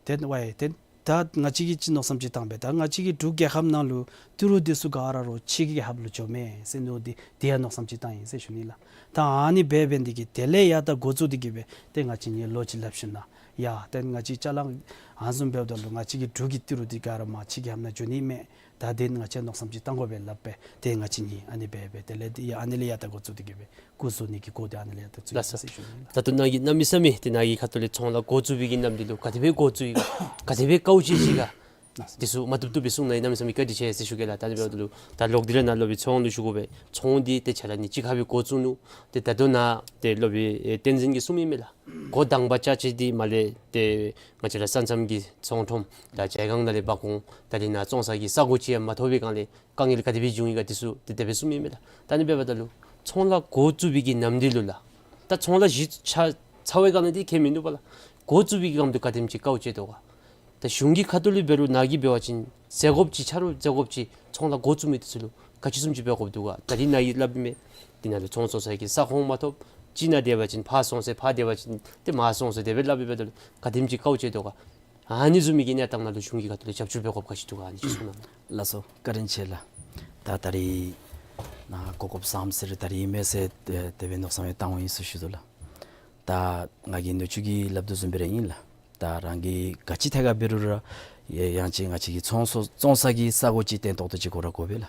བཏོན་ཝའི་བཏོན་ད་ང་བཅས་ཀྱིས་ཅིག་མནོ་བསམ་ཅིག་བཏང་སྦེ་ད་ང་བཅས་ཀྱི་འབྲུག་རྒྱལ་ཁབ་ནང་ལུ་ཏི་རུ་འདི་ཚུ་ག་ར་རོགས་ཕྱི་གི་རྒྱལ་ཁབ་ལུ་འགྱོཝ་མས་ཟེར་མནོ་སྟེ་དེ་ཡང་མནོ་བསམ་ཅིག་བཏང་ཡི་ཟེར་ཞུ་ནི་ལགས། ད་ཨ་ནི་སྦེ་འབད་ནི་དེ་གིས་དེ་ལས་ཡར་ད་འགོ་བཙུགས་ཏེ་གི་སྦེ་ཏེ་ང་བཅས་གཉིས་ལོ་གཅིག་སླབ་ཞིནམ་ལས་ཡ་ཏེ་ང་བཅས་ཅ་ལ་ཨ་བཟུམ་འབདཝ་ད་ལུ་ང་བཅས་ཀྱི་འབྲུག་གི་ཏི་རུ་འདི་ག་ར་མར་ཕྱི་རྒྱལ་ཁབ་ནང་འགྱོ་ནི་མས། ད་དེ་ང་བཅས་མནོ་བསམ་ཅིག་བཏང་དགོ་པས་སླབ་སྦེ་ཏེ་ང་བཅས་གཉིས་ཨ་ནི་སྦེ་སྦེ་དེ་ལས་ཏེ་ཡ་ཨ་ནི་ལས་ཡར་ད་འགོ་བཙུགས་ཏེ་གི་སྦེ་སྐུ་བཟོ་ནི་གི་འགོ་འདི་ཨ་ནི་ལས་ཡར་ད་བཙུགས་ཡི་ཟེར་ཞུ་ནི་ལགས། ད་ལྟོ་ནཱ་གིས་གནམ་མེད་ས་མེད་ཏེ་ནཱ་གི་ཁ་ཐུག་ལས་ཚོང་ལཱ་འགོ་བཙུགས་པའི་གི་ནམ་དུས་ལུ་ག་དེ་སྦེ་འགོ་བཙུགས་ཡི་ག་ག་དེ་སྦེ་དཀའཝ་སྤྱད་ཅི་ག་ འདི་ཚུ་མ་བཏུབ་བཏུབ་སྦེ་གསུང་གནང་ཡི། གནམ་མེད་ས་མེད་བཀའ་དྲིན་ཆེ་ཟེར་ཞུ་གེ་ལགས། ད་ཨ་ནི་འབདཝ་ད་ལུ་ད་ལོག་སྟེ་ར་ནཱ་སློབ་དཔོན་ཚོང་ལུ་ཞུ་དགོ་པས། ཚོང་འདི་ཏེ་ཆ་ར་ནི་གཅིག་ཁར་སྦེ་འགོ་བཙུགས་ནུག། ཏེ་ད་ལྟོ་ནཱ་ཏེ་སློབ་དཔོན་ཨེ་བསྟན་འཛིན་གྱིས་གསུངམ་ཨིན་མས་ལགས། འགོ་དང་པ་ཅ་ཆས་འདི་མར་ལས་ཏེ་ང་བཅས་ར་ས་མཚམས་ཀྱི་ཚོང་ཁྲོམ་ད་ཇའི་སྒང་ནང་ལས་འབག་འོང་། ད་རིས་ནཱ་བཙོང་ས་གི་ས་གོ་ཅིག་ཡང་མ་ཐོབ་པའི་སྒང་ལས་དཀའ་ངལ་ག་དེ་སྦེ་བྱུང་ཡི་ག་འདི་ཚུ་ཏེ་དེ་སྦེ་གསུངམ་ཨིན་མས་ལགས། ད་ཨ་ནི་འབདཝ་ད་ལུ་ཚོང་ལཱ་འགོ་བཙུགས་པའི་གི་ནམ་དུས་ལུ་ལགས། ད་ཚོང་ལཱ་གཞི་ཆགས་ཚར་བའི་སྒང་ལས་འདི་ཁྱད་མིན་འདུག་པ་ལགས། འགོ་བཙུགས་པའི་སྒང་དུ་ག་དེམ་ཅིག་དཀའཝ་སྤྱད་དོ་ག། ད་གཞུང་གི་ཁ་ཐུག་ལས་འབད་རུང་ནཱ་གིས་འབད་བ་ཅིན་ཟད་དགོཔ་ཅིག་ཆ་རོགས་ཟད་དགོཔ་ཅིག་ཚོང་ལཱ་འགོ་བཙུགས་མི་འདི་ཚུ་ལུ་ག་ཅི་བཟུམ་ཅིག་འབད་དགོཔ་འདུག་ག། ད་རིས་ནཱ་གིས་སླབ་མི་འདི་ནང་ལུ་ཚོང་བཙོང་ས་གི་ས་ཁོངས་མ་ཐོབ། ཅིག་ནཱ་སྡོད་པ་ཅིན་ཕར་སོང་ཟེར། ཕར་སྡོད་པ་ཅིན་ཏེ་མར་སོང་ཟེར། དེ་སྦེ་སླབ་ཨིན་པས། ད་ག་དེམ་ཅིག་དཀའཝ་སྤྱད་དོ་ག། ཨ་ནི་བཟུམ་མའི་གི་གནས་སྟངས་ནང་ལུ་གཞུང་གི་ཁ་ཐུག་ལས་རྒྱབ་སྐྱོར་འབད་དགོཔ་ག་ཅི་འདུག་ག། ཨ་ནི་ཅིག་གསུང་གནང་། ལགས་སོ། བཀའ་དྲིན་ཆེ་ལགས། ད་ད་རིས་ནཱ་གོ་སྐབས་བཟངམ་ཟེར་ད་རིས་ཨིན་མས་ཟེར་ཏེ་དེ་སྦེ་མནོ་བསམ་ཡང་བཏང་འོང་ཡི་ཟེར་ཞུ་དོ་ལགས། ད་ང་གིས་ནུ་གཅུང་གིས་སླབ་དོ་བཟུམ་སྦེ་ར་ཨིན་ལགས། ད་རང་གིས་ག་ཅི་ཐད་ཁར་འབད་རུང་ར་ཡ་ཡང་ཅིན་ང་བཅས་ཀྱི་ཚོང་ཚོང་ས་གི་ས་གོ་ཅིག་བརྟན་ཏོག་ཏོ་ཅིག་དགོ་ར་དགོ་པས་ལགས།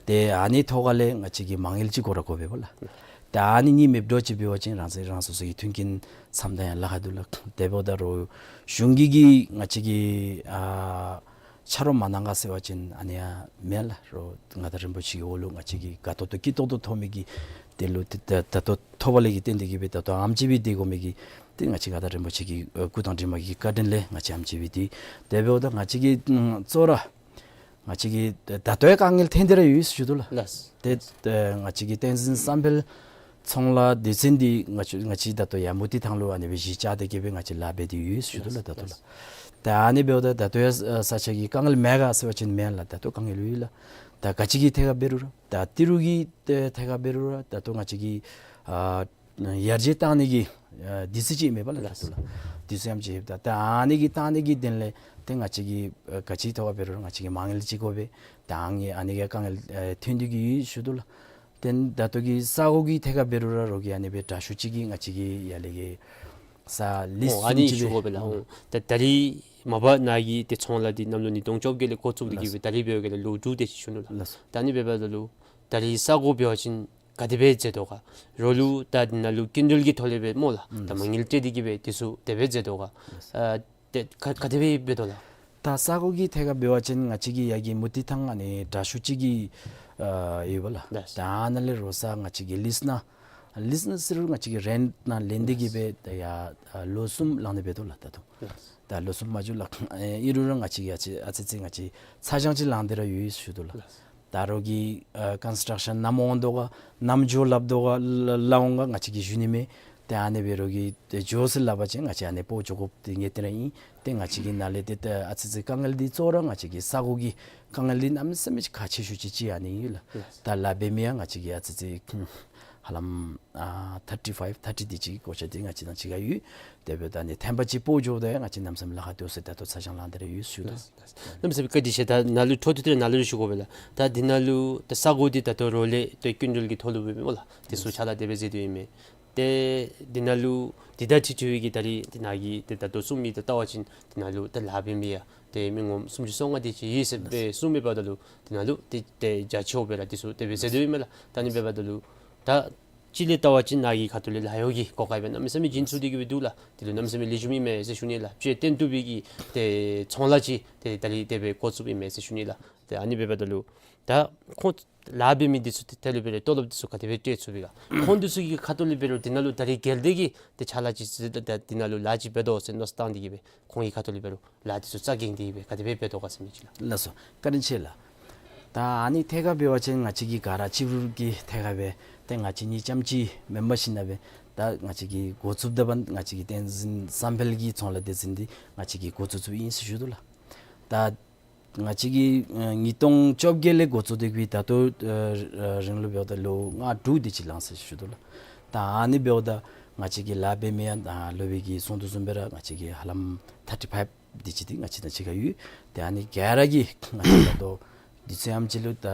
ཏེ་ཨ་ནི་ཐོག་ཁ་ལས་ང་བཅས་ཀྱི་མ་དངུལ་ཅིག་དགོ་ར་དགོ་པས་པ་ལགས། ཏེ་ཨ་ནི་གཉིས་མེདཔ་འདྲཝ་ཅིག་འབད་བ་ཅིན་རང་སོ་རང་སོ་སོ་གི་མཐུན་རྐྱེན་བསམ་ད་ཡང་ལཱ་ཁག་འདུག་ལགས། དེ་འབདཝ་ད་རོགས་གཞུང་གིས་གིས་ང་བཅས་ཀྱི་ཨ་ཆ་རོགས་མ་གནང་ག་ཟེར་བ་ཅིན་ཨ་ནི་ཡང་མེན་ལགས། རོགས་མངའ་བདག་རིན་པོ་ཆེ་གི་འོག་ལུ་ང་བཅས་ཀྱིས་དགའ་ཏོག་ཏོ་སྐྱིད་ཏོག་ཏོ་ཐོབ་མི་གི་དེ་ལུ་ཏེ་ད་ད་ལྟོ་ཐོབ་པ་ལས་ཀྱི་རྟེན་འདི་གིས་སྦེ་ད་ལྟོ་ཨེམ་ཆི་བི་སྡོད་དགོ་མི་གི་ཏེ་ང་བཅས་མངའ་བདག་རིན་པོ་ཆེ་གི་ཨ་སྐུ་དང་གྲིབ་མ་གི་བཀའ་དྲིན་ལས་ང་བཅས་ཨེམ་ཆི་བི་སྡོད། དེ་འབདཝ་ད་ང་བཅས་ཀྱིས་ཨམ་གཙོ་བོ་ར་ང་བཅས་ཀྱིས་ད་ལྟོ་ཡང་དཀའ་ངལ་ཐོན་ཏེ་ར་ཡོད་ཟེར་ཞུ་དོ་ལགས། ལགས། ཏེ་ཏེ་ང་བཅས་ཀྱི་བསྟན་འཛིན་བསམ་འཕེལ་ཚོང་ལཱ་སྡེ་ཚན་འདི་ང་བཅས་ང་བཅས་ད་ལྟོ་ཡར་མུ་ཏིག་ཐང་ལུ་ཨ་ནི་སྦེ་གཞི་བཅག་སྟེ་གི་སྦེ་ང་བཅས་ལཱ་འབད་དེ་ཡོད་ཟེར་ཞུ་དོ་ལགས། ད་ལྟོ་ལགས། ལགས། ད་ཨ་ནི་འབདཝ་ད་ད་ལྟོ་ཡང་ས་ཆ་གི་དཀའ་ངལ་མེད་ག་ཟེར་བ་ཅིན་མེན་ལགས། ད་ལྟོ་དཀའ་ངལ་ཡོད་ལགས། ད་ག་ཅི་གི་ཐད་ཁར་འབད་རུང་ར་ད་ཏི་རུ་གི་ཐད་ཁར་འབད་རུང་ར་ད་ལྟོ་ང་བཅས་ཀྱི་ཨ་ཡར་རྒྱས་བཏང་ནི་གི་ཨ་དུས་ཚོད་ཅིག་མེད་པ་ལགས། ད་ལྟོ་ལགས། དུས་ཚོད་ཨེམ་ཆི་ཡོདཔ་ད་ད་ཨ་ནི་གི་བཏང་ནི་གི་དོན་ལས་ཏེ་ང་བཅས་ཀྱིས་ཨ་ག་ཅི་ཐོག་ཁར་འབད་རུང་ར་ང་བཅས་ཀྱིས་མ་དངུལ་ཅིག་དགོ་པས། ད་ཨ་ནི་ཨ་ནི་གི་དཀའ་ངལ་ཨ་ཐོན་ཏེ་གི་ཡོད་ཟེར་ཞུ་དོ་ལགས། ཏེ་ད་ལྟོ་གི་ས་གོ་གི་ཐད་ཁར་འབད་རུང་ར་རོགས་ཀྱིས་ཨ་ནི་སྦེ་དྲག་ཤོས་ཅིག་གིས་ང་བཅས་ཀྱི་ཡར་ལས་ཀྱི་ས་ལིསི་ཨོ་ཨ་ནི་བཟུམ་ཅིག་ཞུ་དགོ་པས་ལགས། ཨོ་ད་ད་རིས་མ་པ་ནཱ་གི་ཏེ་ཚོང་ལཱ་འདི་གནམ་ལོ་ཉིས་སྟོང་བཅོ་བརྒྱད་ལས་འགོ་བཙུགས་ཏེ་གི་སྦེ་ད་རིས་འབད་བའི་སྒང་ལས་ལོ་དྲུག་དེ་ཅིག་ཞུ་ནུག་ལགས། ལགས། ད་ཨ་ནི་འབདཝ་ད་ལུ་ད་རིས་ས་གོ་འབད་བ་ཅིན་ག་དེ་སྦེ་མཛད་དོ་ག། རོགས་ལུ་ད་འདི་ནང་ལུ་སྐྱིན་འགྲུལ་གྱི་ཐོག་ལས་སྦེ་སྨོ་ལགས། ད་མ་དངུལ་སྤྲོད་དེ་གི་སྦེ་འདི་ཚུ་དེ་སྦེ་མཛད་དོ་ག། ཨ་ཏེ་ག་ག་དེ་སྦེ་འབད་དོ་ལགས། ད་ས་གོ་གི་ཐད་ཁར་འབད་བ་ཅིན་ང་བཅས་ཀྱི་ཡར་གྱི་མུ་ཏིག་ཐང་ཨ་ནི་དྲག་ཤོས་ཅིག་གི་ཨ་ཡོད་པ་ལགས། ལགས། ད་ཨ་ནཱ་ལས་རོགས་ས་ང་བཅས་ཀྱི་ལིསི་ནང་ལིསི་ནང་ཟེར་རུང་ང་བཅས་ཀྱི་རེནཊ་ནང་ལེན་ཏེ་གི་སྦེ་ད་ཡར་ཨ་ལོ་གསུམ་ལང་སྟེ་འབད་དོ་ལགས་ད་དུང་། ལགས། ད་ལོ་གསུམ་མ་འགྱོ་ལགས། ཨེ་ཨིན་རུང་ར་ང་བཅས་ཀྱིས་ཨ་ཙི་ཨ་ཙི་ཅིག་ང་བཅས་ཚ་གྱང་ཅིག་ལང་སྟེ་ར་ཡོད་ཟེར་ཞུ་དོ་ལགས། ལགས། ད་རོགས་ཀྱིས་ཨ་ཀོན་སི་ཊག་ཤཱན་ནམ་འོང་དོ་ག་ནམ་འགྱོ་སླབ་དོ་ག་ལ་ལ་འོང་ག་ང་བཅས་ཀྱིས་ཞུ་ནི་མེད། ཏེ་ཨ་ནི་སྦེ་རོགས་ཀྱིས་ཏེ་འགྱོ་ཟེར་སླབ་པ་ཅིན་ང་བཅས་ཨ་ནི་སྤོ་འགྱོ་དགོཔ་འདི་ངེས་གཏན་ར་ཨིན། ཏེ་ང་བཅས་ཀྱི་ནཱ་ལས་ཏེ་ཏེ་ཨ་ཙི་ཅིག་དཀའ་ངལ་འདི་གཙོ་བོ་ར་ང་བཅས་ཀྱི་ས་གོ་གི་དཀའ་ངལ་འདི་གནམ་མེད་ས་མེད་ཁག་ཆེ་ཤོས་ཅིག་ཅིག་ཨ་ནི་ཨིན་ལགས། ལགས། ད་ལཱ་འབད་མི་ཡང་ང་བཅས་ཀྱི་ཨ་ཙི་ཅིག་ཧ་ལམ་ཨ་ཐར་ཊི་ཕའིབ་ཐར་ཊི་དེ་ཅིག་གི་གོ་ཆ་འདི་ང་བཅས་དང་གཅིག་ཁར་ཡོད། དེ་འབདཝ་ད་ཨ་ནི་ཐེམ་པ་ཅིག་སྤོ་འགྱོཝ་ད་ཡང་ང་བཅས་གནམ་མེད་ས་མེད་ལཱ་ཁག་འདུག་ཟེར་ད་ལྟོ་ཚ་གྱང་ལང་སྟེ་ར་ཡོད་ཟེར་ཞུ་དོ། ལགས། ལགས། གནམ་མེད་ས་མེད་བཀའ་དྲིན་ཆེ། ད་ནཱ་ལུ་འཕྲོ་མཐུད་དེ་ནཱ་ལུ་ཞུ་དགོ་པས་ལགས། ད་འདི་ནང་ལུ་ད་ས་གོ་འདི་ད་ལྟོ་རོགས་ལས་ཏེ་སྐྱིན་འགྲུལ་གྱི་ཐོག་ལུ་འབད་མི་སྨོ་ལགས། དེ་ཚུ་ཕྱག་ལཱ་དེ་སྦེ་མཛད་དོ་ཨིན་མས། ཏེ་འདི་ནང་ལུ་འདི་ད་ཁྲི་ཁྲི་བའི་གི་ད་རིས་འདི་ནང་གི་ཏེ་ད་ལྟོ་གསུང་མི་དེ་བལྟ་བ་ཅིན་འདི་ནང་ལུ་ད་ལཱ་འབད་མི་ཡང་ཏེ་མི་ངོམ་སུམ་ཅུ་སོ་ལྔ་དེ་ཅིག་ཡོད་ཟེར་སྦེ་གསུངམ་མས། འབདཝ་ད་ལུ་འདི་ནང་ལུ་ཏེ་ཏེ་རྒྱ་ཆེཝ་སྦེ་ར་དེ་ཚུ་དེ་སྦེ་མཛད་དོ་ཨིན་མས་ལགས། ད་ཨ་ནི་འབདཝ་ད་ལུ་ད་གཅིག་ལས་བལྟ་བ་ཅིན་ནཱ་གི་ཁ་ཐུག་ལས་ལཱ་གཡོག་གི་གོ་སྐབས་སྦེ་གནམ་མེད་ས་མེད་བྱིན་ཚུགས་ཏེ་གི་སྦེ་འདུག་ལགས། དེ་ལུ་གནམ་མེད་ས་མེད་ལེགས་ཤོམ་ཨིན་མས་ཟེར་ཞུ་ནི་ལགས། ཅིག་བརྟན་ཏོག་ཏོ་སྦེ་གི་ཏེ་ཚོང་ལཱ་ཅིག་ཏེ་ད་རིས་དེ་སྦེ་འགོ་བཙུགསཔ་ཨིན་མས་ཟེར་ཞུ་ནི་ལགས། ཏེ་ཨ་ནི་འབདཝ་ད་ལུ་ད་ཁོང་ལཱ་འབད་མི་འདི་ཚུ་ཏེ་དེ་ལུ་འབད་རུང་ཏོ་ལོབ་འདི་ཚུ་ག་དེ་སྦེ་སྤྲོད་ཚུགས་པས་ག། ཁོང་འདི་ཚུ་གི་ཁ་ཐུག་ལས་འབད་རུང་འདི་ནང་ལུ་ད་རིས་གལ་ཏེ་གི་ཏེ་ཕྱག་ལཱ་ཅིག་ཟེར་ད་འདི་ནང་ལུ་ལཱ་ཅིག་འབད་དོ་ཟེར་མནོ་བསམ་བཏང་སྟེ་གི་སྦེ་ཁོང་གི་ཁ་ཐུག་ལས་འབད་རུང་ལཱ་འདི་ཚུ་རྩ་འགེངས་ཏེ་གི་སྦེ་ག་དེ་སྦེ་འབད་དོ་ག་ཟེར་མི་ཅིག་ལགས། ལགས་སོ། བཀའ་དྲིན་ཆེ་ལགས། ད་ཨ་ནི་ཐད་ཁར་འབད་བ་ཅིན་ང་བཅས་ཀྱི་ག་ར་གཅིག་རུ་གི་ཐད་ཁར་སྦེ་ཏེ་ང་བཅས་གཉིས་རྐྱངམ་ཅིག་མེན་པར་ཞིན་ན་སྦེ་ད་ང་བཅས་ཀྱིས་འགོ་བཙུགསཔ་ད་འབདན་ང་བཅས་ཀྱི་བསྟན་འཛིན་བསམ་འཕེལ་གྱི་ཚོང་ལཱ་སྡེ་ཚན་འདི་ང་བཅས་ཀྱིས་འགོ་བཙུགས་བཙུགསཔ་ཨིན་ཟེར་ཞུ་དོ་ལགས། ད་ང་བཅས་ཀྱིས་ཨ་ཉིས་སྟོང་བཅོ་བརྒྱད་ལས་འགོ་བཙུགས་ཏེ་གི་ད་ལྟོ་ཨ་རིང་ལུ་འབདཝ་ད་ལོ་ལྔ་དྲུག་དེ་ཅིག་ལང་ཟེར་ཞུ་དོ་ལགས། ད་ཨ་ནི་འབདཝ་ད་ང་བཅས་ཀྱི་ལཱ་འབད་མི་ཡང་ད་སློབ་དཔོན་གྱིས་གསུང་དོ་བཟུམ་སྦེ་ར་ང་བཅས་ཀྱི་ཧ་ལམ་ཐར་ཊི་ཕའིབ་དེ་ཅིག་འདི་ང་བཅས་དང་གཅིག་ཁར་ཡོད། ཏེ་ཨ་ནི་ག་ར་གིས་ང་བཅས་ད་ལྟོ་དུས་ཚོད་ཨེམ་ཅིག་ལུ་ད་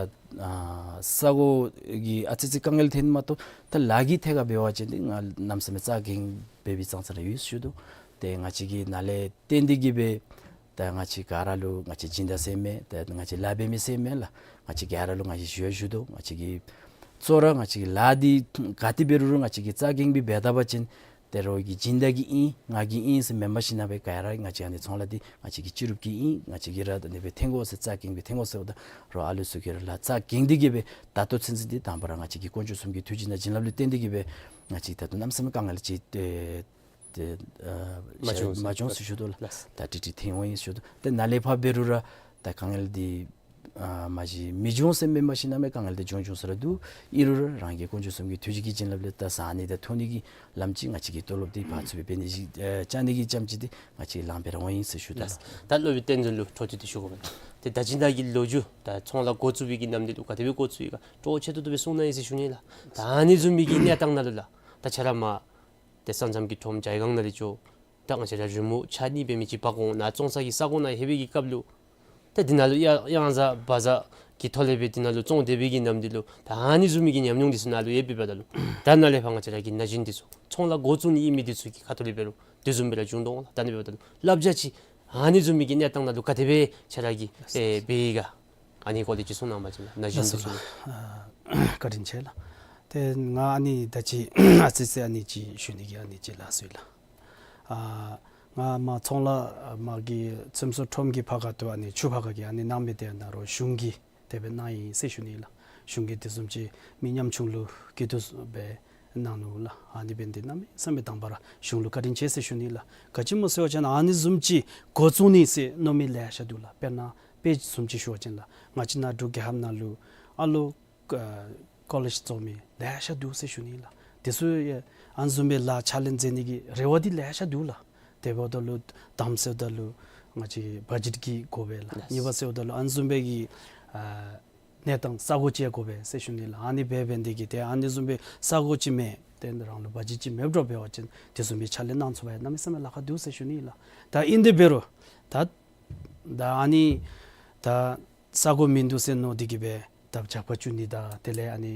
ཨ་ས་གོ་གི་ཨ་ཙི་ཅིག་དཀའ་ངལ་ཐོན་མ་གཏོགས་ད་ལཱ་གི་ཐད་ཁར་འབད་བ་ཅིན་འདི་ང་གནམ་མེད་ས་མེད་རྩ་འགེངས་འབད་བའི་ཙང་ཙ་ར་ཡོད་ཞུ་དོ། ཏེ་ང་བཅས་ཀྱིས་ནཱ་ལས་བརྟེན་ཏེ་གི་སྦེ་ད་ང་བཅས་ག་ར་ལུ་ང་བཅས་སྦྱིན་བདག་ཟེར་མེན། ད་ང་བཅས་ལཱ་འབད་མི་ཟེར་མེན་ལགས། ང་བཅས་ག་ར་ལུ་ང་བཅས་ཞུ་ཡང་ཞུ་དོ། ང་བཅས་ཀྱིས་གཙོ་བོ་ར་ང་བཅས་ཀྱི་ལཱ་འདི་ག་ཏེ་འབད་རུང་རུང་ང་བཅས་ཀྱིས་རྩ་འགེངས་སྦེ་འབད་ད་པ་ཅིན་ ཏེ་རོགས་ཀྱིས་བྱིན་ད་གི་ཨིན་ང་གི་ཨིན་ཟེར་མེན་པར་ཞིན་ན་སྦེ་ག་ར་ང་བཅས་ཨ་ནི་ཚོང་ལཱ་འདི་ང་བཅས་ཀྱི་སྤྱི་རུབ་ཀྱི་ཨིན། ང་བཅས་ཀྱིས་ར་ད་ཨ་ནི་སྦེ་འཐོན་དགོ་ཟེར་རྩ་འགེངས་སྦེ་འཐོན་དགོ་ཟེརཝ་ད་རོགས་ཨ་ལུ་ཚུ་གིས་ར་ལགས་རྩ་འགེངས་ཏེ་གི་སྦེ་ད་ལྟོ་ཚུན་ཚོད་འདི་དང་པ་ར་ང་བཅས་ཀྱི་དཀོན་མཆོག་གསུམ་གྱི་ཐུགས་རྗེ་དང་བྱིན་རླབས་ལུ་བརྟེན་ཏེ་གི་སྦེ་ང་བཅས་ད་ལྟོ་གནམ་མེད་ས་མེད་དཀའ་ངལ་ཅིག་ཏེ་ཏེ་ཨ་མ་བྱུང་མ་བྱུང་ཟེར་ཞུ་དོ་ལགས། ལགས། ད་ཀྲིག་ཀྲི་འཐོན་འོང་ཡི་ཞུ་དོ། ཏེ་ནཱ་ལས་ཕར་འབད་རུང་ར་ད་དཀའ་ངལ་འདི་ཨ་མ་གཞི་མི་འབྱུང་ཟེར་མེན་པར་ཞིན་ན་མེན་དཀའ་ངལ་འདི་འབྱུང་འབྱུང་ས་ར་འདུག། ཨིན་རུང་ར་རང་གི་དཀོན་མཆོག་གསུམ་གྱི་ཐུགས་རྗེ་གི་བྱིན་རླབས་ལས་ད་བཟའ་ནི་དང་འཐུང་ནི་གི་ལམ་ཅིག་ང་བཅས་ཀྱི་ཏོ་ལོབ་འདི་ཕར་ཚུར་སྦེ་འབད་ནི་ཅིག་ཨ་བཅའ་ནི་གི་རྐྱངམ་ཅིག་འདི་ང་བཅས་ལང་འབད་ར་འོང་ཡི་ཟེར་ཞུ་དོ། ལགས། ད་སློབ་དཔོན་བསྟན་འཛིན་ལུ་འཕྲོ་མཐུད་དེ་ཞུ་དགོ་པས། ཏེ་ད་ཅི་ནཱ་གི་ལོ་རྒྱུས་ད་ཚོང་ལཱ་འགོ་བཙུགས་པའི་གི་ནམ་དུས་ལུ་ག་དེ་སྦེ་འགོ་བཙུགས་ཡི་ག་སྤྲོ་བོ་ཆེ་ཏོག་ཏོ་སྦེ་གསུངས་གནང་ཡི་ཟེར་ཞུ་ནི་ལགས། ད་ཨ་ནི་བཟུམ་མའི་གི་གནས་སྟངས་ནང་ལུ་ལགས་ད་ཁྱོད་ར་མར་ཏེ་ས་མཚམས་ཀྱི་ཁྲོམ་ཇའི་སྒང་ནང་ལས་འགྱོ། ད་ང་བཅས་ར་རི་མོ་ཆ་གཉིས་སྦེ་མི་ཅིག་འབག་འོང་ནཱ་བཙོང་ས་གི་ས་གོ་ནང་ལྷོད་པའི་གི་སྐབས་ལུ་ད་འདི་ནང་ལུ་གཡང་གཡང་གཟར་བ་གཟར་གྱི་ཐོག་ལས་སྦེ་འདི་ནང་ལུ་བཙོང་སྡོད་པའི་གི་ནམ་དུས་ལུ་ད་ཨ་ནི་བཟུམ་མའི་གི་ཉམས་མྱོང་འདི་ཚུ་ནཱ་ལུ་ཡོད་པའི་འབདཝ་ད་ལུ་ད་ནཱ་ལས་ཕར་ང་བཅས་ར་གི་ན་གཞོན་འདི་ཚུ་ཚོང་ལཱ་འགོ་བཙུགས་ནི་ཨིན་མི་འདི་ཚུ་གི་ཁ་ཐུག་ལས་འབད་རུང་དེ་བཟུམ་སྦེ་ར་བྱུང་དོ་འོང་ལགས། ད་ཨ་ནི་འབདཝ་ད་ལུ་བསླབ་བྱ་ཅིག་ཨ་ནི་བཟུམ་མའི་གི་གནས་སྟངས་ནང་ལུ་ག་དེ་སྦེ་ཁྱོད་ར་གིས་ཨེ་འབད་ཡི་ག་ཨ་ནི་སྐོར་ལས་ཅིག་གསུང་གནང་བ་ཅིན་ལགས། ན་གཞོན་འདི་ཚུ་ལུ། ཨ་བཀའ་དྲིན་ཆེ་ལགས། ཏེ་ང་ཨ་ནི་ད་ཅི་ཨ་ཙི་ཙི་ཨ་ནི་ཅིག་ཞུ་ནི་གི་ཨ་ནི་ཅིག་ལགས་སོ་ལགས། ཨ་ང་མར་ཚོང་ལཱ་མར་གྱི་ཚོང་ཟོག་ཁྲོམ་གྱི་ཕར་ཁ་ཐུག་ཨ་ནི་ཆུ་ཕར་ཁ་གི་ཨ་ནི་གནང་མི་འདི་ནཱ་རོགས་གཞུང་གིས་དེ་སྦེ་གནང་ཡི་ཟེར་ཞུ་ནི་ལགས། གཞུང་གིས་དེ་བཟུམ་ཅིག་མི་ཉམ་ཆུང་ལུ་སྐྱིད་སྡུག་སྦེ་གནང་ནུག་ལགས། ཨ་ནི་འབད་ནི་འདི་གནམ་མེད་ས་མེད་དང་པ་ར་གཞུང་ལུ་བཀའ་དྲིན་ཆེ་ཟེར་ཞུ་ནི་ལགས། ག་ཅི་སྨོ་ཟེར་བ་ཅིན་ཨ་ནི་བཟུམ་ཅིག་འགོ་བཙུགས་ནི་ཟེར་མནོ་མི་ལེ་ཤ་འདུག་ལགས། དཔེར་ན་དཔེ་བཟུམ་ཅིག་ཞུ་བ་ཅིན་ལགས་ང་བཅས་ནཱ་འབྲུག་རྒྱལ་ཁབ་ནང་ལུ་ཨ་ལོ་ཨ་ཀོ་ལེཇ་རྫོགས་མི་ལེ་ཤ་འདུག་ཟེར་ཞུ་ནི་ལགས། དེ་ཚུ་ཡང་ཨ་ནི་བཟུམ་སྦེ་ལཱ་ཕྱག་ལཱ་མཛད་ནི་གི་རེ་བ་འདི་ལེ་ཤ་འདུག་ལགས། དེ་འབདཝ་ད་ལུ་དང་པ་ཟེརཝ་ད་ལུ་ང་བཅས་བ་ཇེཊ་ཀྱི་དགོ་པས་ལགས། ལགས། གཉིས་པ་ཟེརཝ་ད་ལུ་ཨ་ནི་བཟུམ་སྦེ་གི་ཨ་གནས་སྟངས་ས་གོ་ཅིག་ཡང་དགོ་པས་ཟེར་ཞུ་ནི་ལགས། ཨ་ནི་འབད་འབད་ནི་འདི་གིས་ཏེ་ཨ་ནི་བཟུམ་སྦེ་ས་གོ་ཅིག་མེད་ཏེ་རང་ལུ་བ་ཇེཊ་ཅིག་མེདཔ་འདྲཝ་འབད་བ་ཅིན་དེ་བཟུམ་སྦེ་ཕྱག་ལཱ་གནང་ཚུགས་པ་ཡང་གནམ་མེད་ས་མེད་ལཱ་ཁག་འདུག་ཟེར་ཞུ་ནི་ལགས། ད་ཨིན་དེ་འབད་རུང་ད་ད་ཨ་ནི་ད་ས་གོ་མིན་འདུག་ཟེར་མནོ་སྟེ་གི་སྦེ་ད་རྒྱབ་ཁར་བཙུགས་ནི་དང་དེ་ལས་ཨ་ནི་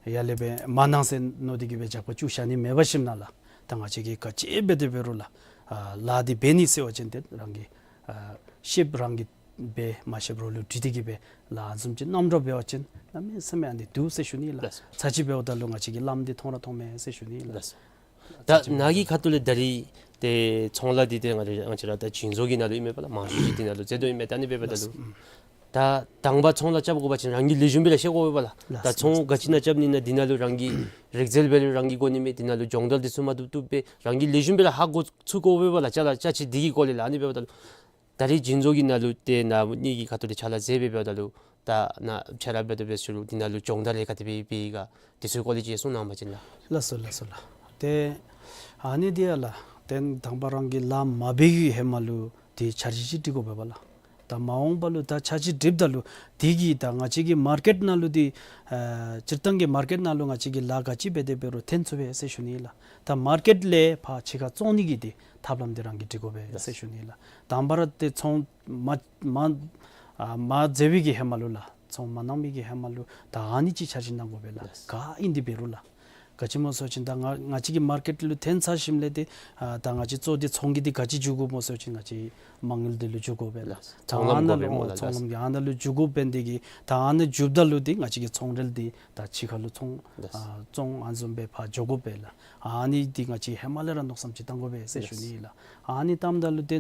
ཡར་ལས་སྦེ་མ་གནང་ཟེར་མནོ་སྟེ་གི་སྦེ་རྒྱབ་ཁར་བཙུགས་བཞག་ནི་མེད་པར་ཞིནམ་ལས་ད་ང་བཅས་ཀྱིས་ག་ཅི་འབད་དེ་འབད་རུང་ལགས་ཨ་ལཱ་འདི་འབད་ནི་ཟེར་བ་ཅིན་ཏེ་རང་གི་ཨ་ཤེསཔ་རང་གིས་འབད་མ་ཤེསཔ་རོགས་ལུ་དྲི་སྟེ་གི་སྦེ་ལཱ་ཨ་ནི་བཟུམ་ཅིག་གནངམ་འདྲཝ་འབད་བ་ཅིན་གནམ་མེད་ས་མེད་ཨ་ནི་འདུག་ཟེར་ཞུ་ནི་ལགས། ལགས། ཚར་གཅིག་འབདཝ་ད་ལུ་ང་བཅས་ཀྱིས་ལམ་འདི་མཐོང་ར་མཐོངམ་མས་ཟེར་ཞུ་ནི་ལགས། ལགས། ད་ནཱ་གི་ཁ་ཐུག་ལས་ད་རིས་ཏེ་ཚོང་ལཱ་འདི་ཏེ་ང་བཅས་ང་བཅས་ར་ད་བྱིན་མཛོད་ཀྱི་ནང་ལུ་ཨིན་མས་པ་ལགས། མང་ཤོས་ཅིག་འདི་ནང་ལུ་མཛད་དོ་ཨིན་མས། ད་ཨ་ནི་འབདཝ་ད་ལུ་ད་དང་པ་ཚོང་ལཱ་རྐྱབ་དགོ་པ་ཅིན་རང་གི་ལེགས་ཤོམ་སྦེ་ར་ཤེས་དགོ་པས་པ་ལགས། ད་ཚོང་ག་ཅི་ནང་རྐྱབ་ནི་ན་འདི་ནང་ལུ་རང་གི་རིག་རྩལ་འབད་རུང་རང་གི་དགོ་ནི་མས། འདི་ནང་ལུ་སྦྱོང་བརྡར་འདི་ཚུ་མ་བཏུབ་བཏུབ་སྦེ་རང་གི་ལེགས་ཤོམ་སྦེ་ར་ཧ་གོ་ཚུགས་དགོ་པས་པ་ལགས། ཅ་ལ་ཅ་ཆས་འདི་གི་སྐོར་ལས་ལགས། ཨ་ནི་འབདཝ་ད་ལུ་ད་རིས་བྱིན་མཛོད་ཀྱི་ནང་ལུ་ཏེ་ནཱ་གཉིས་ཀྱི་ཁ་ཐུག་ལས་ཕྱག་ལཱ་མཛད་སྦེ་འབདཝ་ད་ལུ་ད་ནཱ་ཕྱག་ལཱ་འབད་དོ་འབད་ཟེར་རུང་འདི་ནང་ལུ་སྦྱོང་བརྡར་ལས་ག་དེ་སྦེ་འབད་ཡི་ག་དེ་ཚུ་སྐོར་ལས་ཅིག་གསུང་གནང་བ་ཅིན་ལགས། ལགས་སོ་ལགས་སོ་ལགས། ཏེ་ཨ་ནི་འདི་ཡང་ལགས་ཏེ་དང་པ་རང་གིས་ལཱ་མ་འབད་བའི་ཧེ་མ་ལུ་ཏེ་འཆར་གཞི་ཅིག་སྒྲིག་དགོ་པས་པ་ལགས། ད་མ་འོངས་པ་ལུ་ད་འཆར་གཞི་སྒྲིགཔ་ད་ལུ་འདི་གིས་ད་ང་བཅས་ཀྱི་མར་ཀེཊ་ནང་ལུ་འདི་ཨ་སྤྱིར་བཏང་གི་མར་ཀེཊ་ནང་ལུ་ང་བཅས་ཀྱིས་ལཱ་ག་ཅི་འབད་དེ་འབད་རུང་འཐོན་ཚུགས་པས་ཟེར་ཞུ་ནི་ལགས། ད་མར་ཀེཊ་ལས་ཕར་ཕྱི་ཁར་བཙོང་ནི་གི་འདི་ཐབས་ལམ་འདི་རང་གིས་སྒྲིག་དགོ་པས་ཟེར་ཞུ་ནི་ལགས། དང་པ་ར་ཏེ་ཚོང་མ་མ་ཨ་མ་མཛད་པའི་གི་ཧེ་མ་ལུ་ལགས། ཚོང་མ་གནང་མི་གི་ཧེ་མ་ལུ་ད་ཨ་ནི་ཅིག་འཆར་གཞི་གནང་དགོ་པས་ལགས། ལགས། ག་ཨིན་ཏེ་འབད་རུང་ལགས། ག་ཅི་སྨོ་ཟེར་བ་ཅིན་ད་ང་ང་བཅས་ཀྱི་མར་ཀེཊ་ལུ་འཐོན་ཚར་ཞིནམ་ལས་ཏེ་ཨ་ད་ང་བཅས་གཙོ་འདི་ཚོང་གི་འདི་ག་ཅི་འཇུག་དགོཔ་སྨོ་ཟེར་བ་ཅིན་ང་བཅས་མ་དངུལ་འདི་ལུ་འཇུག་དགོ་པས་ལགས། ལགས། ད་ཚོང་ཨ་ལམ་ནཱ་དགོ་པས་ལུ་སྨོ་ཨོ་ལགས། ཚོང་ལམ་གྱི་ཨ་ནཱ་ལུ་འཇུག་དགོ་པས། འདི་གིས་ད་ཨ་ནཱ་འཇུགཔ་ད་ལུ་འདི་ང་བཅས་ཀྱི་ཚོང་རེལ་འདི་ད་ཕྱི་ཁ་ལུ་ཚོང་ལགས། ཨ་བཙོང་ཨ་ནི་བཟུམ་སྦེ་ཕར་འགྱོ་དགོ་པས་ལགས། ཨ་ནི་འདི་ང་བཅས་ཧེ་མ་ལས་ར་མནོ་བསམ་ཅིག་བཏང་དགོ་པས་ཟེར་ཞུ་ནི་ལགས། ཨ་ནི་བཏངམ་ད་ལུ་ཏེ་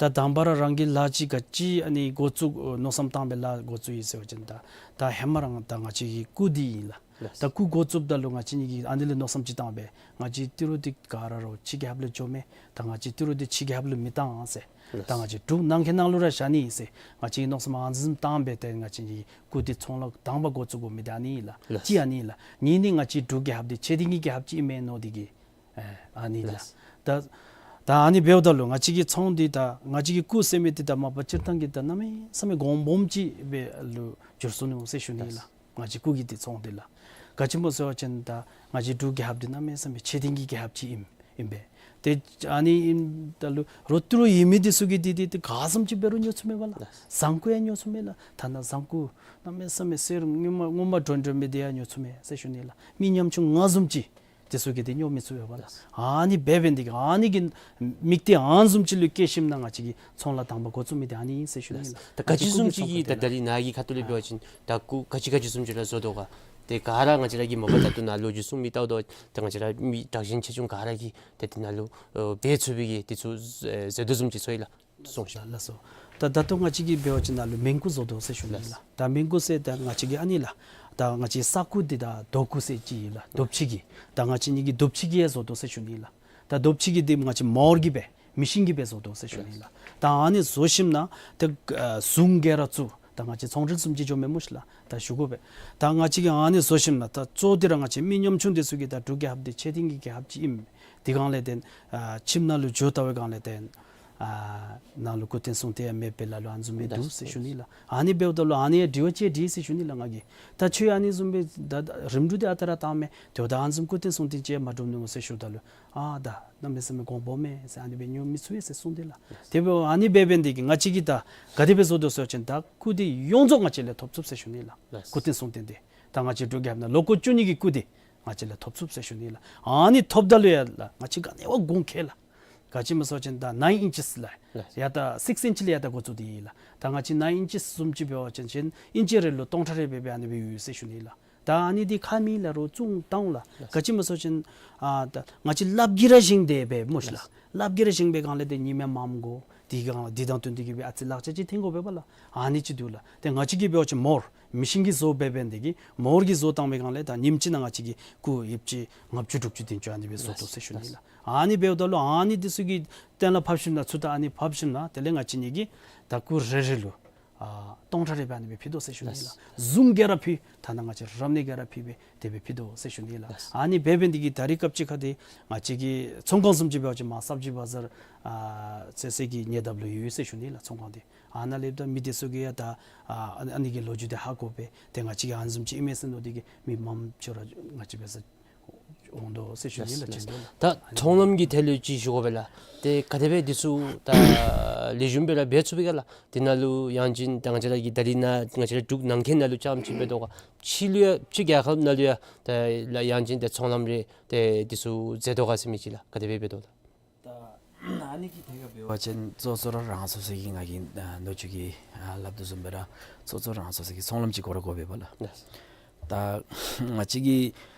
ད་དང་པ་ར་རང་གིས་ལཱ་ཅིག་ག་ཅི་ཨ་ནི་འགོ་བཙུགས་མནོ་བསམ་བཏང་སྦེ་ལཱ་འགོ་བཙུགས་ཡི་ཟེར་བ་ཅིན་ད་ད་ཧེ་མ་རང་ད་ང་བཅས་ཀྱི་སྐུ་འདི་ཨིན་ལགས། ལགས། ད་སྐུ་འགོ་བཙུགསཔ་ད་ལུ་ང་བཅས་གཉིས་ཀྱིས་ཨ་ནི་ལས་མནོ་བསམ་ཅིག་བཏང་སྦེ་ང་བཅས་ཏི་རུ་འདི་ག་ར་ར་ཕྱི་རྒྱལ་ཁབ་ལུ་འགྱོ་མས། ད་ང་བཅས་ཏི་རུ་འདི་ཕྱི་རྒྱལ་ཁབ་ལུ་མི་བཏང་ཟེར། ལགས། ད་ང་བཅས་འབྲུག་ནང་གི་ནང་ལུ་ར་བཞག་ནི་ཨིན་ཟེར་ང་བཅས་ཀྱིས་མནོ་བསམ་ཨ་ནི་བཟུམ་བཏང་སྦེ་ཏེ་ང་བཅས་ཀྱི་སྐུ་འདི་ཚོང་ལཱ་དང་པ་འགོ་བཙུགས་དགོ་མི་འདི་ཨ་ནི་ཨིན་ལགས། ལགས། གཅིག་ཨ་ནི་ཨིན་ལགས། གཉིས་ནི་ང་བཅས་འབྲུག་རྒྱལ་ཁབ་འདི་ཆེ་འདི་གི་རྒྱལ་ཁབ་ཅིག་ཨིན་མས་མནོ་སྟེ་གི་ཨེ་ཨ་ནི་ལགས། ལགས། ད་ད་ཨ་ནི་འབདཝ་ད་ལུ་ང་བཅས་ཀྱི་ཚོང་འདི་ད་ང་བཅས་ཀྱི་སྐུ་ཟེར་མི་འདི་ད་མ་པ་སྤྱིར་བཏང་གི་ད་གནམ་མེད་ས་མེད་གོང་སྦོམ་ཅིག་སྦེ་ལུ་འགྱུར་སོ་ནུག་ཟེར་ཞུ་ནི་ལགས། ལགས། ང་བཅས་སྐུ་གི་འདི་ཚོང་འདི་ལགས། ག་ཅི་སྨོ་ཟེར་བ་ཅིན་ད་ང་བཅས་འབྲུག་རྒྱལ་ཁབ་འདི་གནམ་མེད་ས་མེད་ཆེ་འདི་གི་རྒྱལ་ཁབ་ཅིག་ཨིན་ཨིན་པས། ཏེ་ཨ་ནི་ཨིནམ་ད་ལུ་རོགས་ཏི་རུ་ཡོད་མི་འདི་ཚུ་གིས་འདི་འདི་ཏེ་ག་བཟུམ་ཅིག་འབད་རུང་ཉོ་ཚུགས་མས་པ་ལགས། ལགས། བཟང་ཀུ་ཡང་ཉོ་ཚུགས་མས་ལགས། ཐ་ན་བཟང་ཀུ་གནམ་མེད་ས་མེད་གསེར་སྔོན་མ་སྔོན་མ་དྲོན་དྲོན་མི་འདི་ཡང་ཉོ་ཚུགས་མས་ཟེར་ཞུ་ནི་ལགས། མི་ཉམ་ཆུང་ང་བཟུམ་ཅིག་འདི་ཚུ་གིས་འདི་ཉོ་མི་ཚུགས་པས་པ་ལགས། ཨ་ནི་འབད་འབད་ནི་འདི་གིས་ཨ་ནི་གི་དམིགས་གཏད་ཨ་ནི་བཟུམ་ཅིག་ལུ་བསྐྱེད་ཞིནམ་ན་ང་བཅས་ཀྱིས་ཚོང་ལཱ་དང་པ་འགོ་བཙུགས་མི་འདི་ཨ་ནི་ཨིན་ཟེར་ཞུ་ནི་ལགས། ད་ག་ཅི་བཟུམ་ཅིག་གི་ད་ད་རིས་ནཱ་གི་ཁ་ཐུག་ལས་འབད་བ་ཅིན་ད་སྐུ་ག་ཅི་ག་ཅི་བཟུམ་ཅིག་ར་བཟོ་དོ་ག་ ཏེ་ག་ར་ང་བཅས་ར་གིས་མ་པ་ད་ལྟོ་ནཱ་ལོ་རྒྱུས་གསུང་མི་ལྟཝ་ད་ཏེ་ང་བཅས་ར་མི་དྲག་ཞན་ཆེ་ཆུང་ག་ར་གིས་ཏེ་དེ་ནང་ལུ་ཨ་འབད་ཚུགས་པའི་གི་དེ་ཚུ་ཨེ་ཟེར་དོ་བཟུམ་ཅིག་ཚོར་ཡི་ལགས། གསུངས་ཤིག། ལགས་སོ། ད་ད་ལྟོ་ང་བཅས་ཀྱིས་འབད་བ་ཅིན་ནཱ་ལུ་མེན་ཀུ་བཟོ་དོ་ཟེར་ཞུ་ནི་ལགས། ད་མེན་ཀུ་ཟེར་ད་ང་བཅས་ཀྱིས་ཨ་ནི་ལགས། ད་ང་བཅས་ས་ཀུ་འདི་ད་རྡོ་ཀུ་ཟེར་ཅིག་ཨིན་ལགས། རྡོ་ཕྱེ་གི། ད་ང་བཅས་ནི་གི་རྡོ་ཕྱེ་གི་ཡང་བཟོ་དོ་ཟེར་ཞུ་ནི་ལགས། ད་རྡོ་ཕྱེ་གི་འདི་ང་བཅས་མོ་ཊར་གྱིས་འབད་མེ་ཤིན་གྱིས་འབད་བཟོ་དོ་ཟེར་ཞུ་ནི་ལགས། ད་ཨ་ནི་བཟོ་ཞིནམ་ན་ཏེ་ཨ་ཟུང་ག་ར་བཙུགས། ད་ང་བཅས་ཚོང་འབྲེལ་བཟུམ་ཅིག་འགྱོ་མས་སྨོ་ཤིག་ལགས། ད་ཞུ་དགོ་པས། ད་ང་བཅས་ཀྱིས་ཨ་ནི་བཟོ་ཞིནམ་ན་ད་གཙོ་བོ་འདི་ར་ང་བཅས་མི་ཉམ་ཆུང་འདི་ཚུ་གིས་ད་འབྲུག་རྒྱལ་ཁབ་འདི་ཆེ་འབྲིང་གི་རྒྱལ་ཁབ་ཅིག་ཨིནམ་འདི་སྒང་ལས་བརྟེན་ཨ་ཁྱིམ་ནང་ལུ་འགྱོ་ལྟ་བའི་སྒང་ལས་བརྟེན་ཨ་ནང་ལུ་སྐུ་རྟེན་གསུང་རྟེན་ཡང་མེད་པའི་ལ་ལུ་ཨ་ནི་བཟུམ་སྦེ་འདུག་ཟེར་ཞུ་ནི་ལགས། ཨ་ནི་འབདཝ་ད་ལུ་ཨ་ནི་ཡང་དྲི་བ་ཅིག་དྲིས་ཟེར་ཞུ་ནི་ལགས་ང་གིས། ད་ཁྱོད་ཨ་ནི་བཟུམ་སྦེ་ད་ད་རིམ་གྲོ་འདི་ཨ་རྟག་ར་བཏང་མས། དེ་འབདཝ་ད་ཨ་ནི་བཟུམ་སྐུ་རྟེན་གསུང་རྟེན་ཅིག་ཡང་མ་གྲུབ་ནུག་ཟེར་ཞུཝ་ད་ལུ་ཨ་ད་གནམ་མེད་ས་མེད་གོང་འཕང་མས་ཟེར་ཨ་ནི་སྦེ་ཉོ་མི་ཚུགས་པས་ཟེར་གསུངས་ཏེ་ལགས། དེ་འབདཝ་ཨ་ནི་སྦེ་འབད་ནི་འདི་གིས་ང་བཅས་ཀྱིས་ད་ག་དེ་སྦེ་བཟོ་དོ་ཟེར་བ་ཅིན་ད་སྐུ་འདི་ཡོངས་རྫོགས་ང་བཅས་ལས་ཐོབ་ཚུགས་ཟེར་ཞུ་ནི་ལགས། ལགས། སྐུ་རྟེན་གསུང་རྟེན་འདི་ད་ང་བཅས་འབྲུག་རྒྱལ་ཁབ་ནང་ལོ་འཁོར་བཅུ་གཉིས་ཀྱི་སྐུ་འདི་ང་བཅས་ལས་ཐོབ་ཚུགས་ཟེར་ཞུ་ནི་ལགས། ཨ་ནི་ཐོབ་ད་ལུ་ཡང་ལགས་ང་བཅས་ག་ནི་བ་དགོངས་ཁེལ་ལགས། ག་ཅི་སྨོ་ཟེར་བ་ཅིན་ད་ནའིན་ཨིན་ཅིས་ལགས། ལགས། ཡ་ད་སིགསི་ཨིན་ཅི་ལས་ཡ་ད་འགོ་བཙུགས་ཏེ་ཡོད་ལགས། ད་ང་བཅས་ནའིན་ཨིན་ཅིས་བཟུམ་ཅིག་འབད་བ་ཅིན་ཨིན་ཅི་རེ་ལུ་སྟོང་ཕྲག་རེ་སྦེ་སྦེ་ཨ་ནི་སྦེ་ཡོད་ཟེར་ཞུ་ནི་ལགས། ད་ཨ་ནི་འདི་ཁ་མི་ལ་རོགས་བཙུགས་བཏང་ལགས། ལགས། ག་ཅི་སྨོ་ཟེར་བ་ཅིན་ཨ་ད་ང་བཅས་ལགཔ་གིས་ར་བཞེངས་ཏེ་སྦེ་སྨོ་ཤིག་ལགས། ལགས། ལགཔ་གིས་ར་བཞེངས་པའི་སྒང་ལས་ཏེ་ཉི་མ་མངམ་དགོ། དེ་སྒང་ལས་དེ་དང་བསྟུན་ཏེ་གིས་སྦེ་ཨ་ཙི་ལག་ཆ་ཅིག་འཐེན་དགོ་པས་པ་ལགས། ཨ་ནི་ཅིག་འདུག་ལགས། ཏེ་ང་བཅས་ཀྱིས་འབད་བ་ཅིན་མོ་ཊར་མེ་ཤིན་གྱིས་བཟོ་འབད་འབད་ནི་འདི་གིས་མོ་ཊར་གྱིས་བཟོ་བཏང་པའི་སྒང་ལས་ད་ཉིནམ་གཅིག་ནང་ང་བཅས་ཀྱི་སྐུ་ཡོདཔ་ཅིག་ལྔ་བཅུ་དྲུག་ཅུ་དེ་ཅིག་ཨ་ནི་སྦེ་བཟོ་དོ་ཟེར་ཞུ་ནི་ལགས། ཨ་ནི་འབདཝ་ད་ལུ་ཨ་ནི་འདི་ཚུ་གི་གཏན་ལ་ཕབ་ཞིནམ་ན་ཚུར་ད་ཨ་ནི་ཕབ་ཞིནམ་ན་དེ་ལས་ང་བཅས་ནི་གི་ད་སྐུ་རེ་རེ་ལུ་ཨ་སྟོང་ཕྲག་རེ་སྦེ་ཨ་ནི་སྦེ་ཕུལ་དོ་ཟེར་ཞུ་ནི་ལགས། ལགས། ཟུང་ག་ར་ཕུལ། ཐ་ན་ང་བཅས་རབ་གནས་ག་ར་ཕུལ་སྦེ་དེ་སྦེ་ཕུལ་དོ་ཟེར་ཞུ་ནི་ལགས། ལགས། ཨ་ནི་འབད་འབད་ནི་འདི་གིས་ད་རེས་སྐབས་ཅིག་ཁར་འདི་ང་བཅས་ཀྱི་ཚོང་ཁང་བཟུམ་ཅིག་འབད་བ་ཅིན་མར་སབ་ཇི་བ་ཛར་ཨ་ཟེར་ཟེར་གྱི་ཉེ་འདབས་ལུ་ཡོད་ཟེར་ཞུ་ནི་ལགས། ཚོང་ཁང་འདི་ཨ་ནཱ་ལས་ད་མི་འདི་ཚུ་གིས་ཡང་ད་ཨ་ཨ་ནི་གི་ལོ་རྒྱུས་འདི་ཧ་གོ་སྦེ་ཏེ་ང་བཅས་ཀྱིས་ཨ་ནི་བཟུམ་ཅིག་ཨིན་མས་ཟེར་མནོ་སྟེ་གིས་མི་མངམ་ཅིག་ར་ང་བཅས་འབད་སར་འོང་དོ་ཟེར་ཞུ་ནི་ལགས། ལགས། ཅིག་འདུག་ལགས། ད་ཚོང་ལམ་གྱི་ཐད་ལུ་ཅིག་ཞུ་དགོ་པས་ལགས། ཏེ་ག་དེ་སྦེ་འདི་ཚུ་ད་ལེགས་ཤོམ་སྦེ་ར་འབད་ཚུགས་པས་ག་ལགས། དེ་ནང་ལུ་ཡང་ཅིན་ད་ང་བཅས་ར་གི་ད་རིས་ནཱ་ང་བཅས་ར་འབྲུག་ནང་འཁོད་ནང་ལུ་རྐྱངམ་ཅིག་འབད་དོ་ག། ཕྱི་ལུ་ཡང་ཕྱི་རྒྱལ་ཁབ་ནང་ལུ་ཡང་ད་ལགས་ཡང་ཅིན་ད་ཚོང་ལམ་རེ་ཏེ་འདི་ཚུ་མཛད་དོ་ག་ཟེར་མི་ཅིག་ལགས། ག་དེ་སྦེ་འབད་དོ་ལགས། ད་ཨ་ནི་གི་ཐད་ཁར་འབད་བ་ཅིན་གཙོ་གཙོ་ར་རང་སོ་སོ་གི་ང་གིས་ཨ་ནུ་གཅིག་གིས་ཨ་སླབ་དོ་བཟུམ་སྦེ་ར་གཙོ་གཙོ་རང་སོ་སོ་གི་ཚོང་ལམ་ཅིག་དགོ་ར་དགོ་པས་པ་ལགས། ལགས། ད་ང་བཅས་ཀྱི་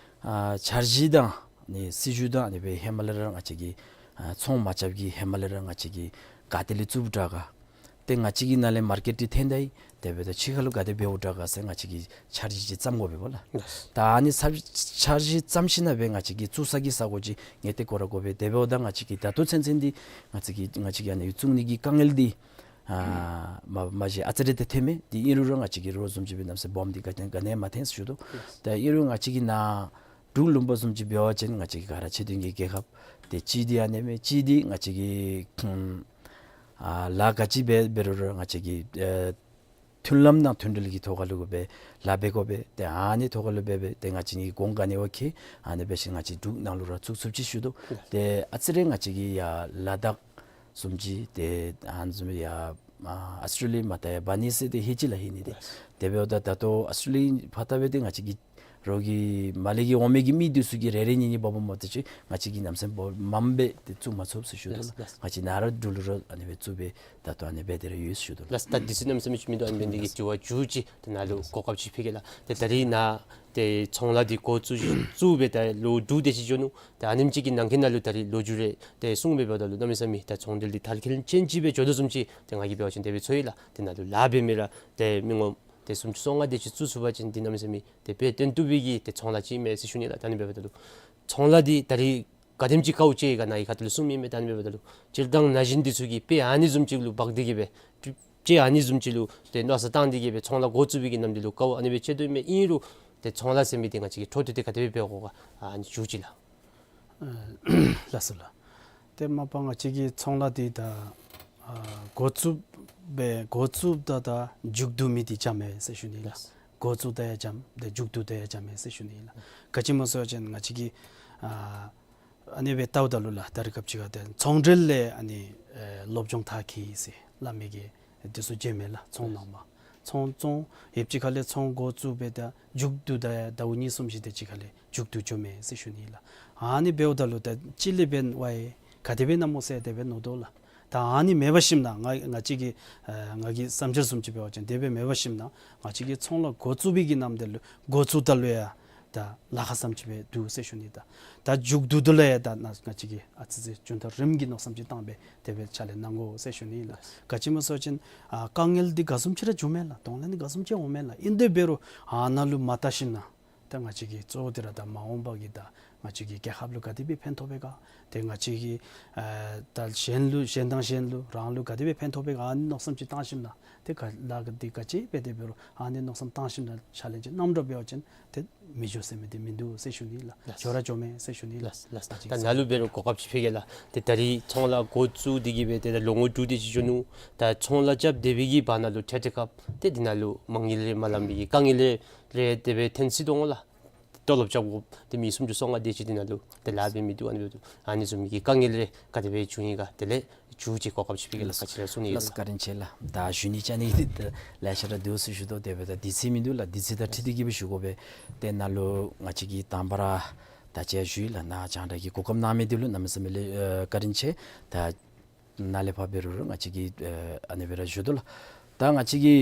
ཨ་འཆར་གཞི་དང་ནི་སྲིད་བྱུས་དང་ཨ་ནི་སྦེ་ཧེ་མ་ལས་ར་ང་བཅས་ཀྱིས་ཨ་ཚོང་མ་རྐྱབ་ཀྱི་ཧེ་མ་ལས་ར་ང་བཅས་ཀྱིས་ག་ཏེ་ལས་བཙུགསཔ་དྲག་ག། ཏེ་ང་བཅས་ཀྱི་ནང་ལས་མར་ཀེཊ་འདི་འཐོན་ད་ཡི། དེ་འབདཝ་ད་ཕྱི་ཁ་ལུ་ག་དེ་འབདཝ་དྲག་ག་ཟེར་ང་བཅས་ཀྱིས་འཆར་གཞི་ཅིག་བརྩམ་དགོ་པས་པ་ལགས། ལགས། ད་ཨ་ནི་འཆར་འཆར་གཞི་བརྩམ་ཞིནམ་ན་སྦེ་ང་བཅས་ཀྱིས་བཙུགས་ས་གི་ས་གོ་ཅིག་ངེས་ཏེ་དགོ་ར་དགོ་པས། དེ་འབདཝ་ད་ང་བཅས་ཀྱིས་ད་ལྟོ་ཚུན་ཚོད་འདི་ང་བཅས་ཀྱིས་ང་བཅས་ཀྱིས་ཨ་ནི་བཙུགས་ནི་གི་དཀའ་ངལ་འདི་ཨ་མ་མ་གཞི་ཨ་ཙི་རེ་ཏེ་ཐོནམ་མས། དེ་ཨིན་རུང་ར་ང་བཅས་ཀྱིས་རོགས་བཟུམ་ཅིག་སྦེ་གནམ་མེད་ས་མེད་སྦོམ་འདི་ག་ཏེ་ག་ནི་ཡང་མ་འཐོན་ཟེར་ཞུ་དོ། ད་ཨིན་རུང་ང་བཅས་ཀྱི་ནཱ་འབྲུག་ལུང་པ་བཟུམ་ཅིག་འབད་བ་ཅིན་ང་བཅས་ཀྱི་ག་ར་ཆེ་འབྲིང་གི་རྒྱལ་ཁབ་ཏེ་གཅིག་འདི་ཨ་ནི་མས། གཅིག་འདི་ང་བཅས་ཀྱི་ཨ་ལཱ་ག་ཅི་འབད་འབད་རུང་ར་ང་བཅས་ཀྱིས་ཨ་མཐུན་ལམ་དང་མཐུན་འབྲེལ་གྱི་ཐོག་ཁ་ལུ་གུ་སྦེ་ལཱ་འབད་དགོ་པས། ཏེ་ཨ་ནི་ཐོག་ཁ་ལུ་འབད་འབད་ཏེ་ང་བཅས་ནི་གོང་ག་ནི་བ་ཁེ་ཨ་ནི་འབད་ཞིནམ་ང་བཅས་འབྲུག་ནང་ལུ་ར་བཙུགས་ཚུགསཔ་ཅིག་ཞུ་དོ། ལགས། ཏེ་ཨ་ཙི་རེ་ང་བཅས་ཀྱི་ཡར་ལ་དྭགས་བཟུམ་ཅིག་ཏེ་ཨ་ནི་བཟུམ་ཡར་ཨ་ཨོསི་ཊེ་ལི་ཡ་མར་ད་ཡར་འབག་ནི་ཟེར་ཏེ་ཧེ་ཅི་ལགས་ཧེ་ནི་ཏེ། ལགས། དེ་འབདཝ་ད་ད་ལྟོ་ཨོསི་ཊེ་ལི་ཡ་ཕར་ལྟ་སྦེ་ཏེ་ང་བཅས་ཀྱི་རོགས་ཀྱི་མར་ལས་ཀྱི་འོང་མི་གི་མི་འདི་ཚུ་གིས་རེ་རེ་གཉིས་གཉིས་འབག་འབག་མ་གཏོགས་ཅིག་ང་བཅས་ཀྱིས་གནམ་མེད་ས་མེད་སྦོམ་མངམ་སྦེ་ཏེ་བཙུགས་མ་ཚུགས་ཟེར་ཞུ་དོ་ལགས། ལགས། ལགས། ང་བཅས་ནཱ་ར་འབྲུག་ལུ་ར་ཨ་ནི་སྦེ་བཙུགས་སྦེ་ད་ལྟོ་ཨ་ནི་སྦེ་དེ་ར་ཡོད་ཟེར་ཞུ་དོ་ལགས། ལགས། ད་འདི་ཚུ་གནམ་མེད་ས་མེད་ཅིག་མིན་འདུག། ཨ་ནི་འབད་ནི་འདི་གིས་དྲི་བ་མཇུག་ཅིག་ཏེ་ནཱ་ལུ་གོ་སྐབས་ཅིག་ཕུལ་གེ་ལགས། ཏེ་ད་རིས་ནཱ་ཏེ་ཚོང་ལཱ་འདི་འགོ་བཙུགས་བཙུགས་སྦེ་ད་ལོ་དྲུག་དེ་ཅིག་འགྱོ་ནུག། ཏེ་ཨ་ནེམ་ཅིག་གི་ནང་འཁོད་ནང་ལུ་ད་རིས་ལོ་རྒྱུས་རེ་ཏེ་གསུངས་སྦེ་འབདཝ་ད་ལུ་གནམ་མེད་ས་མེད་ད་ཚོང་འབྲེལ་འདི་དར་ཁྱབ་ཅན་ཅིག་སྦེ་འགྱོ་དོ་བཟུམ་ཅིག་ཏེ་ང་གིས་འབད་བ་ཅིན་དེ་སྦེ་ཚོར་ཡི་ལགས། ཏེ་ནཱ་ལུ་ལཱ་འབད་མི་ར་ཏེ་མི་ངོམ་ཏེ་སུམ་ཅུ་སོ་ལྔ་དེ་ཅིག་བཙུགས་ཚུགས་པ་ཅིན་འདི་གནམ་མེད་ས་མེད་ཏེ་དཔེ་སྟོན་བཏུབ་པའི་གི་ཏེ་ཚོང་ལཱ་ཅིག་ཨིན་མས་ཟེར་ཞུ་ནི་ལགས། ད་ཨ་ནི་འབདཝ་ད་ལུ་ཚོང་ལཱ་འདི་ད་རིས་ག་དེམ་ཅིག་དཀའཝ་སྤྱད་ག་ནཱ་གི་ཁ་ཐུག་ལུ་གསུངམ་ཨིན་མས། ད་ཨ་ནི་འབདཝ་ད་ལུ་སྤྱིར་བཏང་ན་གཞོན་འདི་ཚུ་གིས་དཔེ་ཨ་ནི་བཟུམ་ཅིག་ལུ་འབག་སྟེ་གིས་སྦེ་དཔེ་ཨ་ནི་བཟུམ་ཅིག་ལུ་ཏེ་མནོ་བསམ་བཏང་སྟེ་གིས་སྦེ་ཚོང་ལཱ་འགོ་བཙུགས་པའི་གི་ནམ་དུས་ལུ་དཀའཝ་ཨ་ནི་སྦེ་སྤྱད་དོ་ཨིན་མས། ཨིན་རུང་ཏེ་ཚོང་ལཱ་ཟེར་མི་འདི་ང་བཅས་ཀྱིས་འཕྲོ་མཐུད་དེ་ག་དེ་སྦེ་འབད་དགོ་ག་ཨ་ནི་མཇུག་ཅིག་ལགས། ལགས་སོ་ལགས། ཏེ་མ་པ་ང་བཅས་ཀྱི་ཚོང་ལཱ་འདི་ད་ཨ་འགོ་བཙུགས་སྦེ་འགོ་བཙུགསཔ་ད་ད་མཇུག་བསྡུ་མི་འདི་འཇམ་མས་ཟེར་ཞུ་ནི་ལགས། ལགས། འགོ་བཙུགས་ད་ཡང་འཇམ་ཏེ་མཇུག་བསྡུ་ད་ཡང་འཇམ་མས་ཟེར་ཞུ་ནི་ལགས། ག་ཅི་སྨོ་ཟེར་བ་ཅིན་ང་བཅས་ཀྱིས་ཨ་ཨ་ནི་སྦེ་ལྟཝ་ད་ལུ་ལགས་ད་རེས་སྐབས་ཅིག་ཁར་ཏེ་ཚོང་འབྲེལ་ལས་ཨ་ནི་ཨེ་སློབ་སྦྱོང་མཐར་འཁྱོལ་ཡི་ཟེར་སླབ་མི་གི་འདི་ཚུ་མཇལཝ་མས་ལགས། ཚོང་ནང་མར་ཚོང་ཚོང་ཡོདཔ་ཅིག་ཁ་ལས་ཚོང་འགོ་བཙུགས་སྦེ་ད་མཇུག་བསྡུ་ད་ཡང་ཟླཝ་གཉིས་གསུམ་བཞི་དེ་ཅིག་ཁ་ལས་མཇུག་བསྡུ་འགྱོཝ་མས་ཟེར་ཞུ་ནི་ལགས། ཨ་ནི་འབདཝ་ད་ལུ་ད་ཅི་ལས་འབདན་ཝའི་ག་དེ་སྦེ་ཨིན་ན་སྨོ་ཟེར་དེ་སྦེ་མནོ་དོ་ལགས། ད་ཨ་ནི་མེད་པ་ཞིནམ་ན་ང་ང་བཅས་ཀྱི་ཨ་ང་གི་བསམ་འཆར་བཟུམ་ཅིག་འབད་བ་ཅིན་དེ་སྦེ་མེད་པ་ཞིནམ་ན་ང་བཅས་ཀྱིས་ཚོང་ལཱ་འགོ་བཙུགས་པའི་གི་ནམ་དེ་ལུ་འགོ་བཙུགས་ད་ལུ་ཡང་ད་ལཱ་ཁག་བཟུམ་ཅིག་སྦེ་འདུག་ཟེར་ཞུ་ནི། ད་ད་མཇུག་བསྡུ་ད་ལུ་ཡང་ད་ང་ང་བཅས་ཀྱིས་ཨ་ཙི་ཙི་རྒྱུན་མཐའ་རིམ་གྱིས་མནོ་བསམ་ཅིག་བཏང་སྦེ་དེ་སྦེ་ཕྱག་ལཱ་གནང་དགོ་ཟེར་ཞུ་ནི་ལགས། ག་ཅི་སྨོ་ཟེར་བ་ཅིན་ཨ་དཀའ་ངལ་འདི་ག་བཟུམ་ཅིག་ར་འབྱུངམ་མས་ལགས། གདོང་ལེན་འདི་ག་བཟུམ་ཅིག་འོངམ་མས་ལགས། ཨིན་དེ་འབད་རུང་ཨ་ནཱ་ལུ་མ་བལྟ་ཞིནམ་ན་ད་ང་བཅས་ཀྱིས་གཙོ་བོ་འདི་ར་ད་མ་འོངས་པ་གི་ད་ང་བཅས་ཀྱི་རྒྱལ་ཁབ་ལུ་ག་དེ་སྦེ་ཕན་ཐོགས་པས་ག། ཏེ་ང་བཅས་ཀྱིས་ཨ་ད་གཞན་ལུ་གཞན་དང་གཞན་ལུ་རང་ལུ་ག་དེ་སྦེ་ཕན་ཐོགས་པས་ག། ཨ་ནི་མནོ་བསམ་ཅིག་བཏང་ཞིནམ་ན་ཏེ་ག་ལཱ་ག་འདི་ག་ཅི་འབད་དེ་འབད་རུང་ཨ་ནི་མནོ་བསམ་བཏང་ཞིནམ་ན་ཕྱག་ལཱ་ཅིག་གནངམ་འདྲཝ་འབད་བ་ཅིན་ཏེ་མི་འགྱོ་ཟེར་མི་འདི་མིན་འདུག་ཟེར་ཞུ་ནི་ལགས། ལགས། འགྱོ་ར་འགྱོཝ་མས་ཟེར་ཞུ་ནི་ལགས། ལགས་ལགས། ད་ནཱ་ལུ་འབད་རུང་གོ་སྐབས་ཅིག་ཕུལ་གེ་ལགས། ཏེ་ད་རིས་ཚོང་ལཱ་འགོ་བཙུགས་ཏེ་གི་སྦེ་ཏེ་ད་ལོ་ངོ་དྲུག་དེ་ཅིག་འགྱོ་ནུག། ད་ཚོང་ལཱ་རྐྱབ་སྡོད་པའི་གི་བར་ན་ལུ་འཕྲལ་འཕྲལ་སྐབས་ཏེ་འདི་ནང་ལུ་མ་དངུལ་རེ་མ་ལང་པའི་གི་དཀའ་ངལ་རེ་རེ་དེ་སྦེ་ཐོན་སྲིད་དོ་འོང་ལགས། ཏེ་ལོ་རྒྱབ་དགོ་ཏེ་མི་སུམ་ཅུ་སོ་ལྔ་དེ་ཅིག་འདི་ནང་ལུ་ཏེ་ལཱ་འབད་མི་འདུག། ཨ་ནི་འབདཝ་ད་ཨ་ནི་བཟུམ་མའི་གི་དཀའ་ངལ་རེ་ག་དེ་སྦེ་བྱུང་ཡི་ག། དེ་ལས་མཇུག་ཅིག་གོ་སྐབས་ཅིག་ཕུལ་གེ་ལགས། ག་ཅི་ར་གསུང་ནི་ཡོད་ལགས། བཀའ་དྲིན་ཆེ་ལགས། ད་ཞུ་ནི་བཅའ་ནི་འདི་ད་ལེ་ཤ་ར་འདུག་ཟེར་ཞུ་དོ། དེ་འབདཝ་ད་དུས་ཚོད་མིན་འདུག་ལགས། དུས་ཚོད་དང་འཁྲིལ་ཏེ་གི་སྦེ་ཞུ་དགོ་པས། ཏེ་ནཱ་ལུ་ང་བཅས་ཀྱིས་དང་པ་ར་ད་ཅི་ཞུ་ཡི་ལགས། ནཱ་རྒྱང་བསྒྲགས་ཀྱི་གོ་སྐབས་གནང་མི་འདི་ལུ་གནམ་མེད་ས་མེད་ལས་ཨ་བཀའ་དྲིན་ཆེ། ད་ནཱ་ལས་ཕར་འབད་རུང་ར་ང་བཅས་ཀྱིས་ཨ་ཨ་ནི་སྦེ་ར་ཞུ་དོ་ལགས། ད་ང་བཅས་ཀྱི་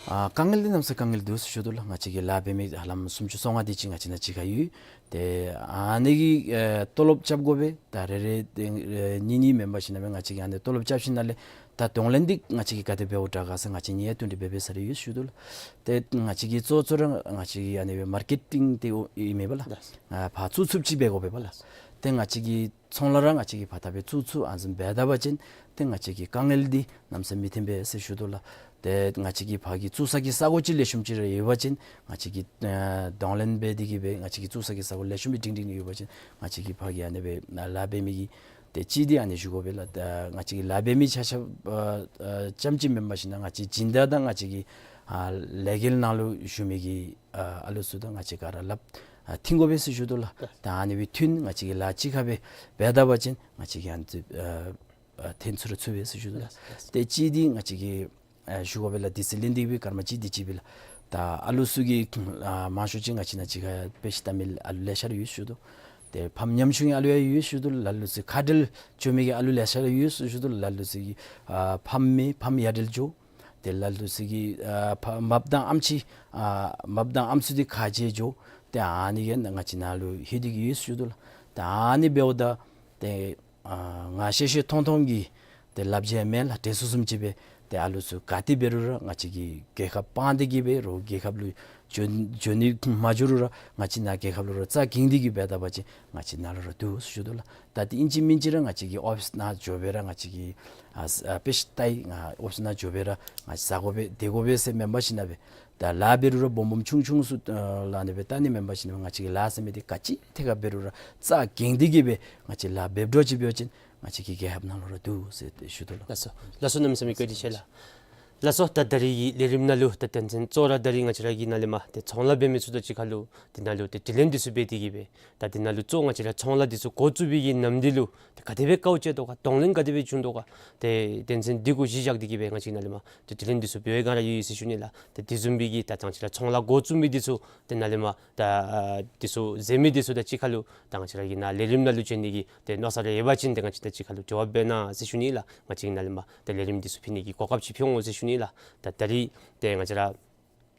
ཨ་དཀའ་ངལ་འདི་གནམ་ས་དཀའ་ངལ་འདུག་ཟེར་ཞུ་དོ་ལགས། ང་བཅས་ཀྱི་ལཱ་འབད་མི་ཧ་ལམ་སུམ་ཅུ་སོ་ལྔ་དེ་ཅིག་ང་བཅས་ནཱ་གཅིག་ཁར་ཡོད། ཏེ་ཨ་ནི་གི་ཨེ་ལྟོ་ལོབ་རྐྱབ་དགོ་པས། ད་རེ་རེ་ཏེ་ཨེ་གཉིས་གཉིས་མེན་པར་ཞིནམ་ན་ང་བཅས་ཀྱིས་ཨ་ནི་ལྟོ་ལོབ་རྐྱབ་ཞིནམ་ལས་ད་གདོང་ལེན་འདི་ང་བཅས་ཀྱིས་ག་དེ་འབདཝ་དྲག་ག་ཟེར་ང་བཅས་གཉིས་ཡང་བསྟུན་ཏེ་འབད་འབད་ས་རེ་ཡོད་ཞུ་དོ་ལགས། ཏེ་ང་བཅས་ཀྱི་གཙོ་གཙོ་ར་ང་བཅས་ཀྱི་ཨ་ནི་སྦེ་མར་ཀེ་ཊིང་འདི་ཨིན་མས་པ་ལགས། ཨ་ཕར་བཙུགས་ཚུགསཔ་ཅིག་འབད་དགོ་པས་པ་ལགས། ཏེ་ང་བཅས་ཀྱི་ཚོང་ལཱ་ར་ང་བཅས་ཀྱིས་ཕར་ད་སྦེ་བཙུགས་ཚུགས་ཨ་ནི་བཟུམ་འབད་ད་པ་ཅིན་ཏེ་ང་བཅས་ཀྱི་དཀའ་ངལ་འདི་གནམ་ས་མི་ཐོན་པས་ཟེར་ཞུ་དོ་ལགས། ཏེ་ང་བཅས་ཀྱི་ཕར་གྱི་བཙུགས་ས་གི་ས་གོ་ཅིག་ལེགས་ཤོམ་ཅིག་ར་ཡོད་པ་ཅིན་ང་བཅས་ཀྱིས་ཨ་གདོང་ལེན་འབད་དེ་གི་སྦེ་ང་བཅས་ཀྱི་བཙུགས་ས་གི་ས་གོ་ལེགས་ཤོམ་སྦེ་སྒྲིང་སྒྲིང་ཡོད་པ་ཅིན་ང་བཅས་ཀྱིས་ཕར་གྱི་ཨ་ནི་སྦེ་ལཱ་འབད་མི་གི་ཏེ་གཅིག་འདི་ཨ་ནི་ཞུ་དགོ་པས་ལགས། ད་ང་བཅས་ཀྱི་ལཱ་འབད་མི་ཆ་ཁྱབ་ཨ་ཨ་རྐྱངམ་གཅིག་མེན་པར་ཞིནམ་ན་ང་བཅས་སྦྱིན་བདག་དང་ང་བཅས་ཀྱི་ཨ་ལས་འགུལ་ནང་ལུ་ཞུགས་མི་གི་ཨ་ཨ་ལུ་ཚུ་དང་ང་བཅས་ག་ར་སླབ་ཨ་མཐུན་དགོ་པས་ཟེར་ཞུ་དོ་ལགས། ད་ཨ་ནི་སྦེ་མཐུན་ང་བཅས་ཀྱིས་ལཱ་གཅིག་ཁར་སྦེ་འབད་ད་པ་ཅིན་ང་བཅས་ཀྱིས་ཨ་ནི་ཨ་ཨ་ཐོན་ཚུགས་ར་ཚུགས་པས་ཟེར་ཞུ་དོ་ལགས། ཏེ་གཅིག་འདི་ང་བཅས་ཀྱིས་ཨ་ཞུ་དགོ་པས་ལགས། དུས་ཚོད་ལེན་ཏེ་སྦེ་སྐར་མ་གཅིག་དེ་ཅིག་སྦེ་ལགས། ད་ཨ་ལུ་ཚུ་གི་ཨ་མང་ཤོས་ཅིག་ང་བཅས་ནཱ་གཅིག་ཁར་དཔེ་ཆ་ལྟ་མི་ཨ་ལུ་ལེ་ཤ་ར་ཡོད་ཞུ་དོ། ཏེ་ཕམ་ཉམ་ཆུང་གི་ཨ་ལུ་ཡང་ཡོད་ཞུ་དོ། ལ་ལུ་ཚུ་ཁ་བྲལ་འགྱོ་མི་གི་ཨ་ལུ་ལེ་ཤ་ར་ཡོད་ཞུ་དོ། ལ་ལུ་ཚུ་གི་ཨ་ཕམ་མེད་ཕམ་ཡ་བྲལ་འགྱོ། ཏེ་ལ་ལུ་ཚུ་གི་ཨ་ཕ་མ་པ་དང་ཨམ་ཆི་ཨ་མ་པ་དང་ཨམ་སྲུ་འདི་ཁ་བྱལ་འགྱོ། ཏེ་ཨ་ནི་གིས་ང་བཅས་ནཱ་ལུ་ལྷོད་དེ་གི་ཡོད་ཞུ་དོ་ལགས། ད་ཨ་ནི་འབདཝ་ད་ཏེ་ཨ་ང་ཤེས་ཤེས་མཐོང་མཐོང་གི་ཏེ་ལབ་བྱ་མེན་ལགས། དྲན་གསོ་བཟུམ་ཅིག་སྦེ་ཏེ་ཨ་ལུ་ཚུ་ག་ཏེ་འབད་རུང་ར་ང་བཅས་ཀྱི་རྒྱལ་ཁབ་སྤང་སྟེ་གི་འབད་རུང་རྒྱལ་ཁབ་ལུ་འགྱོ་འགྱོ་ནི་མ་འགྱོ་རུང་ར་ང་བཅས་ནཱ་རྒྱལ་ཁབ་ལུ་ར་རྩ་འགེངས་ཏེ་གི་འབད་ད་པ་ཅིན་ང་བཅས་ནཱ་ལུ་ར་འདུག་ཞུ་དོ་ལགས། ད་ཏེ་ཨིན་ཅི་མིན་ཅི་ར་ང་བཅས་ཀྱི་ཨོ་ཕིསི་ནང་འགྱོ་སྦེ་ར་ང་བཅས་ཀྱིས་ཨ་ཨ་དཔེ་ཆ་ལྟ་ཡི། ང་ཨོ་ཕིསི་ནང་འགྱོ་སྦེ་ར་ང་བཅས་ཟ་དགོ་པས་སྡོད་དགོ་པས་ཟེར་མེན་པར་ཞིནམ་ན་སྦེ་ད་ལཱ་འབད་རུང་ར་སྦོམ་སྦོམ་ཆུང་ཆུང་ཚུ་ཨ་ལགས་ཨ་ནི་སྦེ་ལྟ་ནི་མེན་པར་ཞིནམ་ན་སྦེ་ང་བཅས་ཀྱི་ལཱ་ཟེར་མི་འདི་ག་ཅི་ཐད་ཁར་འབད་རུང་ར་རྩ་འགེངས་ཏེ་གི་སྦེ་ང་བཅས་ལཱ་འབདཝ་འདྲཝ་ཅིག་འབད་བ་ཅིན་ང་བཅས་ཀྱི་རྒྱལ་ཁབ་ནང་ལུ་ར་འདུག་ཟེར་ཏེ་ཞུ་དོ་ལགས། ལགས་སོ། ལགས་སོ། གནམ་མེད་ས་མེད་བཀའ་དྲིན་ཆེ་ལགས། ལགས་སོ། ད་ད་རིས་ཀྱི་ལས་རིམ་ནང་ལུ་ད་དོན་ཚན་གཙོ་བོ་ར་ད་རིས་ང་བཅས་ར་གིས་ནཱ་ལས་མར་ཏེ་ཚོང་ལཱ་འབད་མི་ཚུ་དང་གཅིག་ཁར་ལུ་ཏེ་ནཱ་ལུ་ཏེ་དྲི་ལན་འདི་ཚུ་འབད་དེ་གི་སྦེ་ད་འདི་ནང་ལུ་གཙོ་བོ་ང་བཅས་ར་ཚོང་ལཱ་འདི་ཚུ་འགོ་བཙུགས་པའི་གི་ནམ་དུས་ལུ་ཏེ་ག་དེ་སྦེ་དཀའཝ་སྤྱད་དོ་ག། གདོང་ལེན་ག་དེ་སྦེ་བྱུང་དོ་ག། ཏེ་དོན་ཚན་འདི་གུ་གཞི་བཞག་སྟེ་གི་སྦེ་ང་བཅས་ནཱ་ལས་མར་ཏེ་དྲི་ལན་འདི་ཚུ་འབད་བའི་སྒང་ར་ཡོད་ཡོད་ཟེར་ཞུ་ནི་ལགས། ཏེ་དེ་བཟུམ་སྦེ་གི་ད་ང་བཅས་ར་ཚོང་ལཱ་འགོ་བཙུགས་མི་འདི་ཚུ་ཏེ་ནཱ་ལས་མར་ད་ཨ་འདི་ཚུ་མཛད་མི་འདི་ཚུ་དང་གཅིག་ཁར་ལུ་ད་ང་བཅས་ར་གི་ནཱ་ལས་རིམ་ནང་ལུ་འབྱོན་ནི་གི་ཏེ་མནོ་བསམ་རེ་ཡོད་པ་ཅིན་ཏེ་ང་བཅས་དང་གཅིག་ཁར་ལུ་འབྲེལ་བ་འབད་གནང་ཟེར་ཞུ་ནི་ལགས། ང་བཅས་ནཱ་ལས་མར་ཏེ་ལས་རིམ་འདི་ཚུ་ཕུལ་ནི་གི་གོ་སྐབས་ཅིག་ཕུལ་འོང་ཟེར་ཞུ་ནི་ལགས། ད་ད་རིས་ཏེ་ང་བཅས་ར་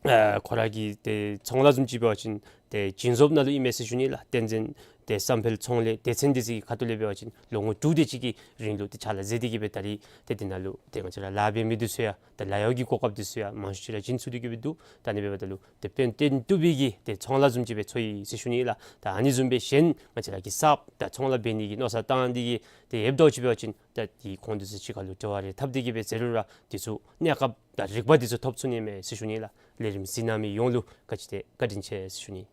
ཨ་ཁོ་ར་གི་ཏེ་ཚོང་ལཱ་བཟུམ་ཅིག་འབད་བ་ཅིན་ཏེ་སྦྱིན་བཟོཔ་ནང་ལུ་ཨིན་མས་ཟེར་ཞུ་ནི་ལགས། བསྟན་འཛིན་ཏེ་བསམ་འཕེལ་ཚོང་ལས་སྡེ་ཚན་འདི་ཚུ་གི་ཁ་ཐུག་ལས་འབད་བ་ཅིན་ལོ་ངོ་དྲུག་དེ་ཅིག་གི་རིང་ལུ་ཏེ་ཕྱག་ལཱ་མཛད་དེ་གི་སྦེ་ད་རིས་ཏེ་འདི་ནང་ལུ་ཏེ་ང་བཅས་ར་ལཱ་འབད་མི་འདི་ཚུ་ཡང་ཏེ་ལཱ་གཡོག་གི་གོ་སྐབས་འདི་ཚུ་ཡང་མང་ཤོས་ཅིག་ར་བྱིན་ཚུགས་ཏེ་གི་སྦེ་འདུག། ད་ཨ་ནི་འབདཝ་ད་ལུ་ཏེ་དཔལ་དོན་གྲུབ་པའི་གི་ཏེ་ཚོང་ལཱ་བཟུམ་ཅིག་སྦེ་ཚོར་ཡི་ཟེར་ཞུ་ནི་ལགས། ད་ཨ་ནི་བཟུམ་སྦེ་གཞན་ང་བཅས་ར་གི་གསརཔ་ད་ཚོང་ལཱ་འབད་ནི་གི་མནོ་བསམ་བཏང་སྟེ་གི་ཏེ་ཡོདཔ་འདྲཝ་ཅིག་འབད་བ་ཅིན་ད་ཏེ་ཁོང་འདི་ཚུ་གཅིག་ཁར་ལུ་འབྲེལ་བ་རེ་འཐབ་སྟེ་གི་སྦེ་ཟེར་རུང་ར་འདི་ཚུ་གནས་སྐབས་དང་རིག་པ་འདི་ཚུ་ཐོབ་ཚུགས་ནི་མས་ཟེར་ཞུ་ནི་ལགས། ལས་རིམ་གཟིགས་གནང་མི་ཡོངས་ལུ་ག་ཅི་ཏེ་བཀའ་དྲིན་ཆེ་ཟེར་ཞུ་ནི།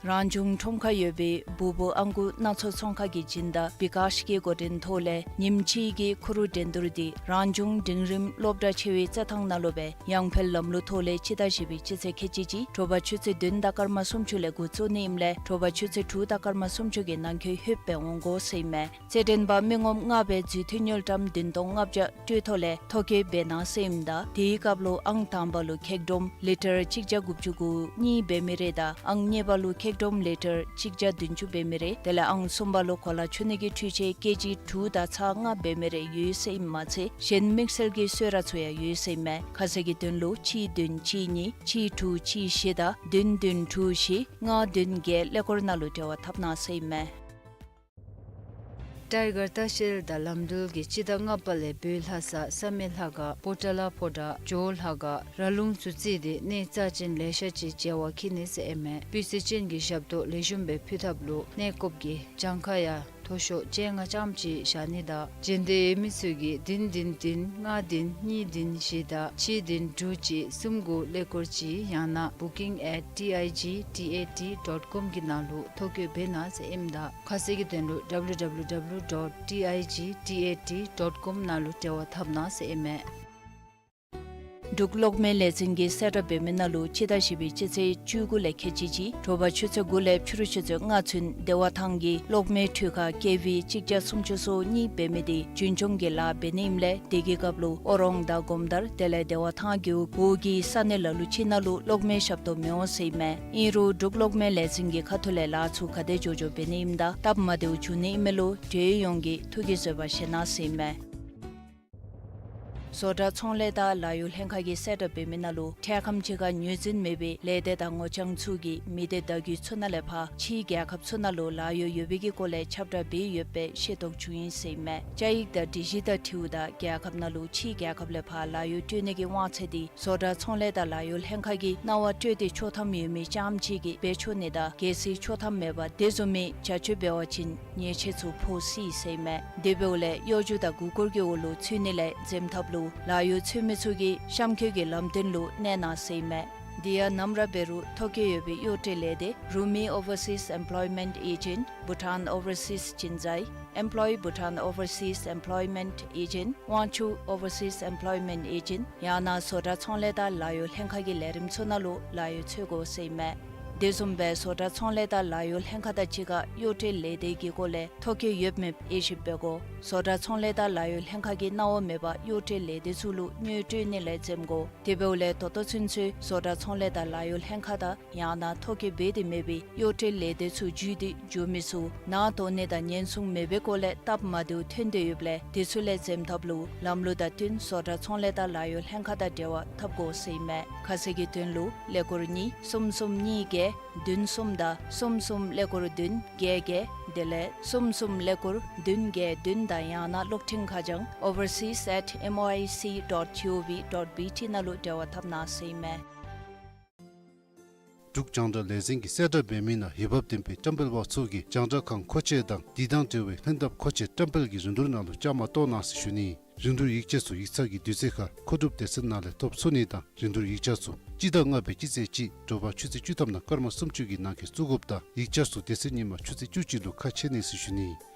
རང་བྱུང་ཁྲོམ་ཁར་ཡོད་པའི་བུ་བུ་ཨང་དགུ་སྣ་ཚོགས་ཚོང་ཁང་གི་སྦྱིན་བདག་བི་ཀཱཤ་གི་འགོ་འདྲེན་ཐོག་ལས་ཉིནམ་གཅིག་གི་ཁུ་རུ་འགྲན་བསྡུར་འདི་རང་བྱུང་འབྲིང་རིམ་སློབ་གྲྭ་ཆེ་བའི་རྩེད་ཐང་ནང་ལུ་སྦེ་ཡང་འཕེལ་ལམ་ལུགས་ཐོག་ལས་སྤྱི་ཟླ་བཞི་པའི་སྤྱི་ཚེས་ཁལ་གཅིག་གཅིག་དྲོ་པ་ཆུ་ཚོད་བདུན་དང་སྐར་མ་སུམ་ཅུ་ལས་འགོ་བཙུགས་ནི་ཨིནམ་ལས་དྲོ་པ་ཆུ་ཚོད་དྲུག་དང་སྐར་མ་སུམ་ཅུ་གི་ནང་འཁོད་ལྷོདཔ་སྦེ་འོང་དགོ་ཟེར་ཨིན་མས། རྩེད་འགྲན་པ་མི་ངོམ་ལྔ་སྦེ་རྫུས་མཐུད་དངུལ་ཀྲམ་བདུན་སྟོང་ལྔ་བརྒྱ་སྤྲོད་ཐོག་ལས་ཐོ་བཀོད་འབད་གནང་ཟེར་ཨིནམ་ད་དེའི་སྐབས་ལུ་ཨང་དང་པ་ལུ་ཁེག་སྒྲོམ་ལི་ཊར་གཅིག་བརྒྱ་དགུ་བཅུ་གོ་གཉིས་འབད་མི་རེ་དང་ཨང་གཉིས་པ་ལུ་ཁེག་ ཌོམ་ལི་ཊར་གཅིག་བརྒྱ་བདུན་ཅུ་འབད་མི་རེ་དེ་ལས་ཨང་གསུམ་པ་ལུ་གོ་ལ་འཁྱུ་ནི་གི་འཕྲུལ་ཆས་ཀེ་ཇི་དྲུག་དང་ཚག་ལྔ་འབད་མི་རེ་ཡོད་ཟེར་ཨིནམ་མ་ཚད་གཞན་དམིགས་བསལ་གྱི་གསོལ་རས་ཚུ་ཡང་ཡོད་ཟེར་ཨིན་མས། ཁ་གསལ་གྱི་དོན་ལུ་གཅིག་བདུན་གཅིག་གཉིས་གཅིག་དྲུག་གཅིག་བཞི་དང་བདུན་བདུན་དྲུག་བཞི་ལྔ་བདུན་བརྒྱད་ཀླད་ཀོར་ནང་ལུ་འབྲེལ་བ་འཐབ་གནང་ཟེར་ཨིན་མས། ཊའི་གར་ལྟ་བཤལ་དང་ལམ་འགྲུལ་གྱིས་སྤྱི་ཟླ་ལྔ་པ་ལས་བོད་ལྷ་ས་བསམ་ཡས་ལྷ་ཁང་པོ་ཏ་ལ་ཕོ་བྲང་ཇོ་བོ་ལྷ་ཁང་ར་ལུང་ཚུ་བརྩིས་ཏེ་གནས་རྩ་ཅན་ལེ་ཤ་ཅིག་མཇལ་བར་འཁྱིད་ནི་ཟེར་ཨིན་མས། སྤུས་ཚད་ཅན་གྱི་ཞབས་ཏོག་ལེགས་ཤོམ་སྦེ་ཕུལ་ཐབས་ལུ་གནས་སྐོར་གྱི་གྱངས་ཁ་ཡང་མཐོ་ཤོས་བཅོ་ལྔ་ཙམ་ཅིག་བཞག་ནི་དང་འབྱོན་འདོད་ཡོད་མི་ཚུ་གིས་བདུན་བདུན་བདུན་ལྔ་བདུན་གཉིས་བདུན་བཞི་དང་གཅིག་བདུན་དྲུག་གཅིག་གསུམ་དགུ་ཀླད་ཀོར་གཅིག་ཡང་ན་booking at T I G T A T dot com གི་ནང་ལུ་ཐོ་བཀོད་འབད་གནང་ཟེར་ཨིནམ་ད་ཁ་གསལ་གྱི་དོན་ལུ་W W W dot T I G T A T dot com ནང་ལུ་འབྲེལ་བ་འཐབ་གནང་ཟེར་ཨིན་མས། འབྲུག་གློག་མེ་ལས་འཛིན་གྱིས་གསལ་བསྒྲགས་འབད་མི་ནང་ལུ་སྤྱི་ཟླ་བཞི་པའི་སྤྱི་ཚེས་བཅུ་དགུ་ལས་ཁལ་གཅིག་གཅིག་དྲོ་པ་ཆུ་ཚོད་དགུ་ལས་ཕྱི་རུ་ཆུ་ཚོད་ལྔ་ཚུན་བདེ་བ་ཐང་གི་གློག་མེའི་འཕྲུལ་ཁང་ཀེ་ཝི་གཅིག་བརྒྱ་སུམ་ཅུ་སོ་གཉིས་འབད་མི་དེ་རྒྱུན་སྐྱོང་གི་ལཱ་འབད་ནི་ཨིནམ་ལས་དེ་གི་སྐབས་ལུ་ཨོ་རོང་དང་སྒོམ་དར་དེ་ལས་བདེ་བ་ཐང་གི་འོག་གི་ས་གནས་ལ་ལུ་ཅིག་ནང་ལུ་གློག་མེ་ཞབས་ཏོག་མི་འོང་ཟེར་ཨིན་མས། ཨིན་རུང་འབྲུག་གློག་མེ་ལས་འཛིན་གྱི་ཁ་ཐུག་ལས་ལཱ་ཚུ་ག་དེ་མགྱོགས་མགྱོགས་འབད་ནི་ཨིནམ་ད་སྟབས་མ་བདེཝ་འབྱུང་ནི་ཨིན་མས་ལོ། འབྲེལ་ཡོད་ཡོངས་ཀྱིས་ཐུགས་ཀྱིས་བཟོད་པ་བཞེས་གནང་ཟེར་ཨིན་མས། བཟོ་གྲྭ་ཚོང་ལས་དང་ལཱ་གཡོག་ལྷན་ཁག་གིས་གསལ་བསྒྲགས་འབད་མི་ནང་ལུ་འཕྲལ་ཁམས་ཅིག་ཁར་ངོས་འཛིན་མེད་པའི་ལས་སྡེ་དང་ངོ་རྐྱང་ཚུ་གིས་མི་སྡེ་བརྡ་བརྒྱུད་ཚུ་ནང་ལས་ཕར་ཕྱིའི་རྒྱལ་ཁབ་ཚུ་ནང་ལུ་ལཱ་གཡོག་ཡོད་པའི་གི་སྐོར་ལས་ཁྱབ་བསྒྲགས་འབད་ཡོདཔ་སྦེ་ཤེས་རྟོགས་བྱུང་ཡི་ཟེར་ཨིན་མས། བཅའ་ཡིག་དང་སྒྲིག་གཞི་དང་འཁྲིལཝ་ད་རྒྱལ་ཁབ་ནང་ལུ་ཕྱིའི་རྒྱལ་ཁབ་ལས་ཕར་ལཱ་གཡོག་སྤྲོད་ནི་གི་དབང་ཚད་འདི་བཟོ་གྲྭ་ཚོང་ལས་དང་ལཱ་གཡོག་ལྷན་ཁག་གིས་གནང་བ་སྤྲོད་དེ་ཆོག་ཐམ་ཡོད་མི་རྐྱངམ་ཅིག་གིས་འབད་ཆོག་ནི་དང་གལ་སྲིད་ཆོག་ཐམ་མེད་པར་དེ་བཟུམ་མའི་བྱ་སྤྱོད་འབད་བ་ཅིན་ཉེས་ཆད་ཚུ་ཕོག་སྲིད་ཟེར་ཨིན་མས། དེ་འབདཝ་ལས་གཡོ་སྒྱུ་དང་མགུ་སྐོར་གྱི་འོག་ལུ་ཚུད་ནི་ལས་འཛེམ་ཐབས་ལུ་ལཱ་གཡོག་འཚོལ་མི་ཚུ་གིས་གཤམ་འཁོད་ཀྱི་ལམ་སྟོན་ལུ་གནས་གནང་ཟེར་ཨིན་མས། དེ་ཡང་ནམ་ར་འབད་རུང་ཐོ་བཀོད་ཡོད་པའི་གཡོག་བཀྲོལ་ལས་སྡེ་Rumi Overseas Employment Agent, Bhutan Overseas Jinzai, Employ Bhutan Overseas Employment Agent, དབང་ཕྱུག་Overseas Employment Agent ཡང་ན་བཟོ་གྲྭ་ཚོང་ལས་དང་ལཱ་གཡོག་ལྷན་ཁག་གི་ལས་རིམ་ཚུ་ནང་ལུ་ལཱ་གཡོག་འཚོལ་དགོ་ཟེར་ཨིན་མས། དེ་བཟུམ་སྦེ་བཟོ་གྲྭ་ཚོང་ལས་དང་ལཱ་གཡོག་ལྷན་ཁག་དང་གཅིག་ཁར་གཡོག་བཀྲོལ་ལས་སྡེ་གི་སྐོར་ལས་ཐོ་བཀོད་ཡོདཔ་མེདཔ་དབྱེ་ཞིབ་འབད་དགོ། བཟོ་གྲྭ་ཚོང་ལས་དང་ལཱ་གཡོག་ལྷན་ཁག་གིས་གནང་བ་མེད་པར་གཡོག་བཀྲོལ་ལས་སྡེ་ཚུ་ལུ་དངུལ་སྤྲོད་ནི་ལས་འཛེམ་དགོ། དེ་འབདཝ་ལས་ད་ལྟོ་ཚུན་ཚོད་བཟོ་གྲྭ་ཚོང་ལས་དང་ལཱ་གཡོག་ལྷན་ཁག་དང་ཡང་ན་ཐོ་བཀོད་འབད་དེ་མེད་པའི་གཡོག་བཀྲོལ་ལས་སྡེ་ཚུ་བརྒྱུད་དེ་འགྱོ་མི་ཚུ་ནང་དོ་ནི་དང་ཉེན་སྲུང་མེད་པའི་སྐོར་ལས་སྟབས་མ་བདེཝ་ཐོན་དོ་ཡོདཔ་ལས་དེ་ཚུ་ལས་འཛེམ་ཐབས་ལུ་ལམ་ལུགས་དང་བསྟུན་བཟོ་གྲྭ་ཚོང་ལས་དང་ལཱ་གཡོག་ལྷན་ཁག་དང་འབྲེལ་བ་འཐབ་དགོ་ཟེར་ཨིན་མས། ཁ་གསལ་གྱི་དོན་ལུ་ཀླད་ཀོར་གཉིས་གསུམ་གསུམ་གཉིས་བརྒྱད་བདུན་གསུམ་དང་གསུམ་གསུམ་ཀླད་ཀོར་བདུན་བརྒྱད་བརྒྱད་དེ་ལས་གསུམ་གསུམ་ཀླད་ཀོར་བདུན་བརྒྱད་བདུན་དང་ཡང་ན་གློག་འཕྲིན་ཁ་བྱང་overseas at M O I C dot G O V dot B T ནང་ལུ་འབྲེལ་བ་འཐབ་གནང་ཟེར་ཨིན་མས། འབྲུག་རྒྱང་བསྒྲགས་ལས་འཛིན་གྱིས་གསལ་བསྒྲགས་འབད་མི་ནང་འོས་འབབ་ལྡན་པའི་བཀྲམ་སྤེལ་པ་ཚུ་གིས་རྒྱང་བསྒྲགས་ཁང་མཁོ་ཆས་དང་དེ་དང་འབྲེལ་བའི་ལྷན་ཐབས་མཁོ་ཆས་བཀྲམ་སྤེལ་གྱི་རིན་བསྡུར་ནང་ལུ་བཅའ་མར་གཏོགས་གནང་ཟེར་ཞུ་ནི། རིན་བསྡུར་ཡིག་ཆ་ཚུ་ཡིག་ཚང་གི་དུས་ཚོད་ཁར་མཁོ་སྒྲུབ་སྡེ་ཚན་ནང་ལས་ཐོབ་ཚུགས་ནི་དང་རིན་བསྡུར་ཡིག་ཆ་ཚུ་སྤྱི་ཟླ་ལྔ་པའི་སྤྱི་ཚེས་གཅིག་དྲོ་པ་ཆུ་ཚོད་བཅུ་ཐམ་ནང་སྐར་མ་སུམ་ཅུ་གི་ནང་འཁོད་བཙུགས་དགོཔ་དང་ཡིག་ཆ་ཚུ་དེ་ཚེ་ཉིན་མ་ཆུ་ཚོད་བཅུ་གཅིག་ལུ་ཁ་ཕྱེ་ནི་ཟེར་ཞུ་ནི།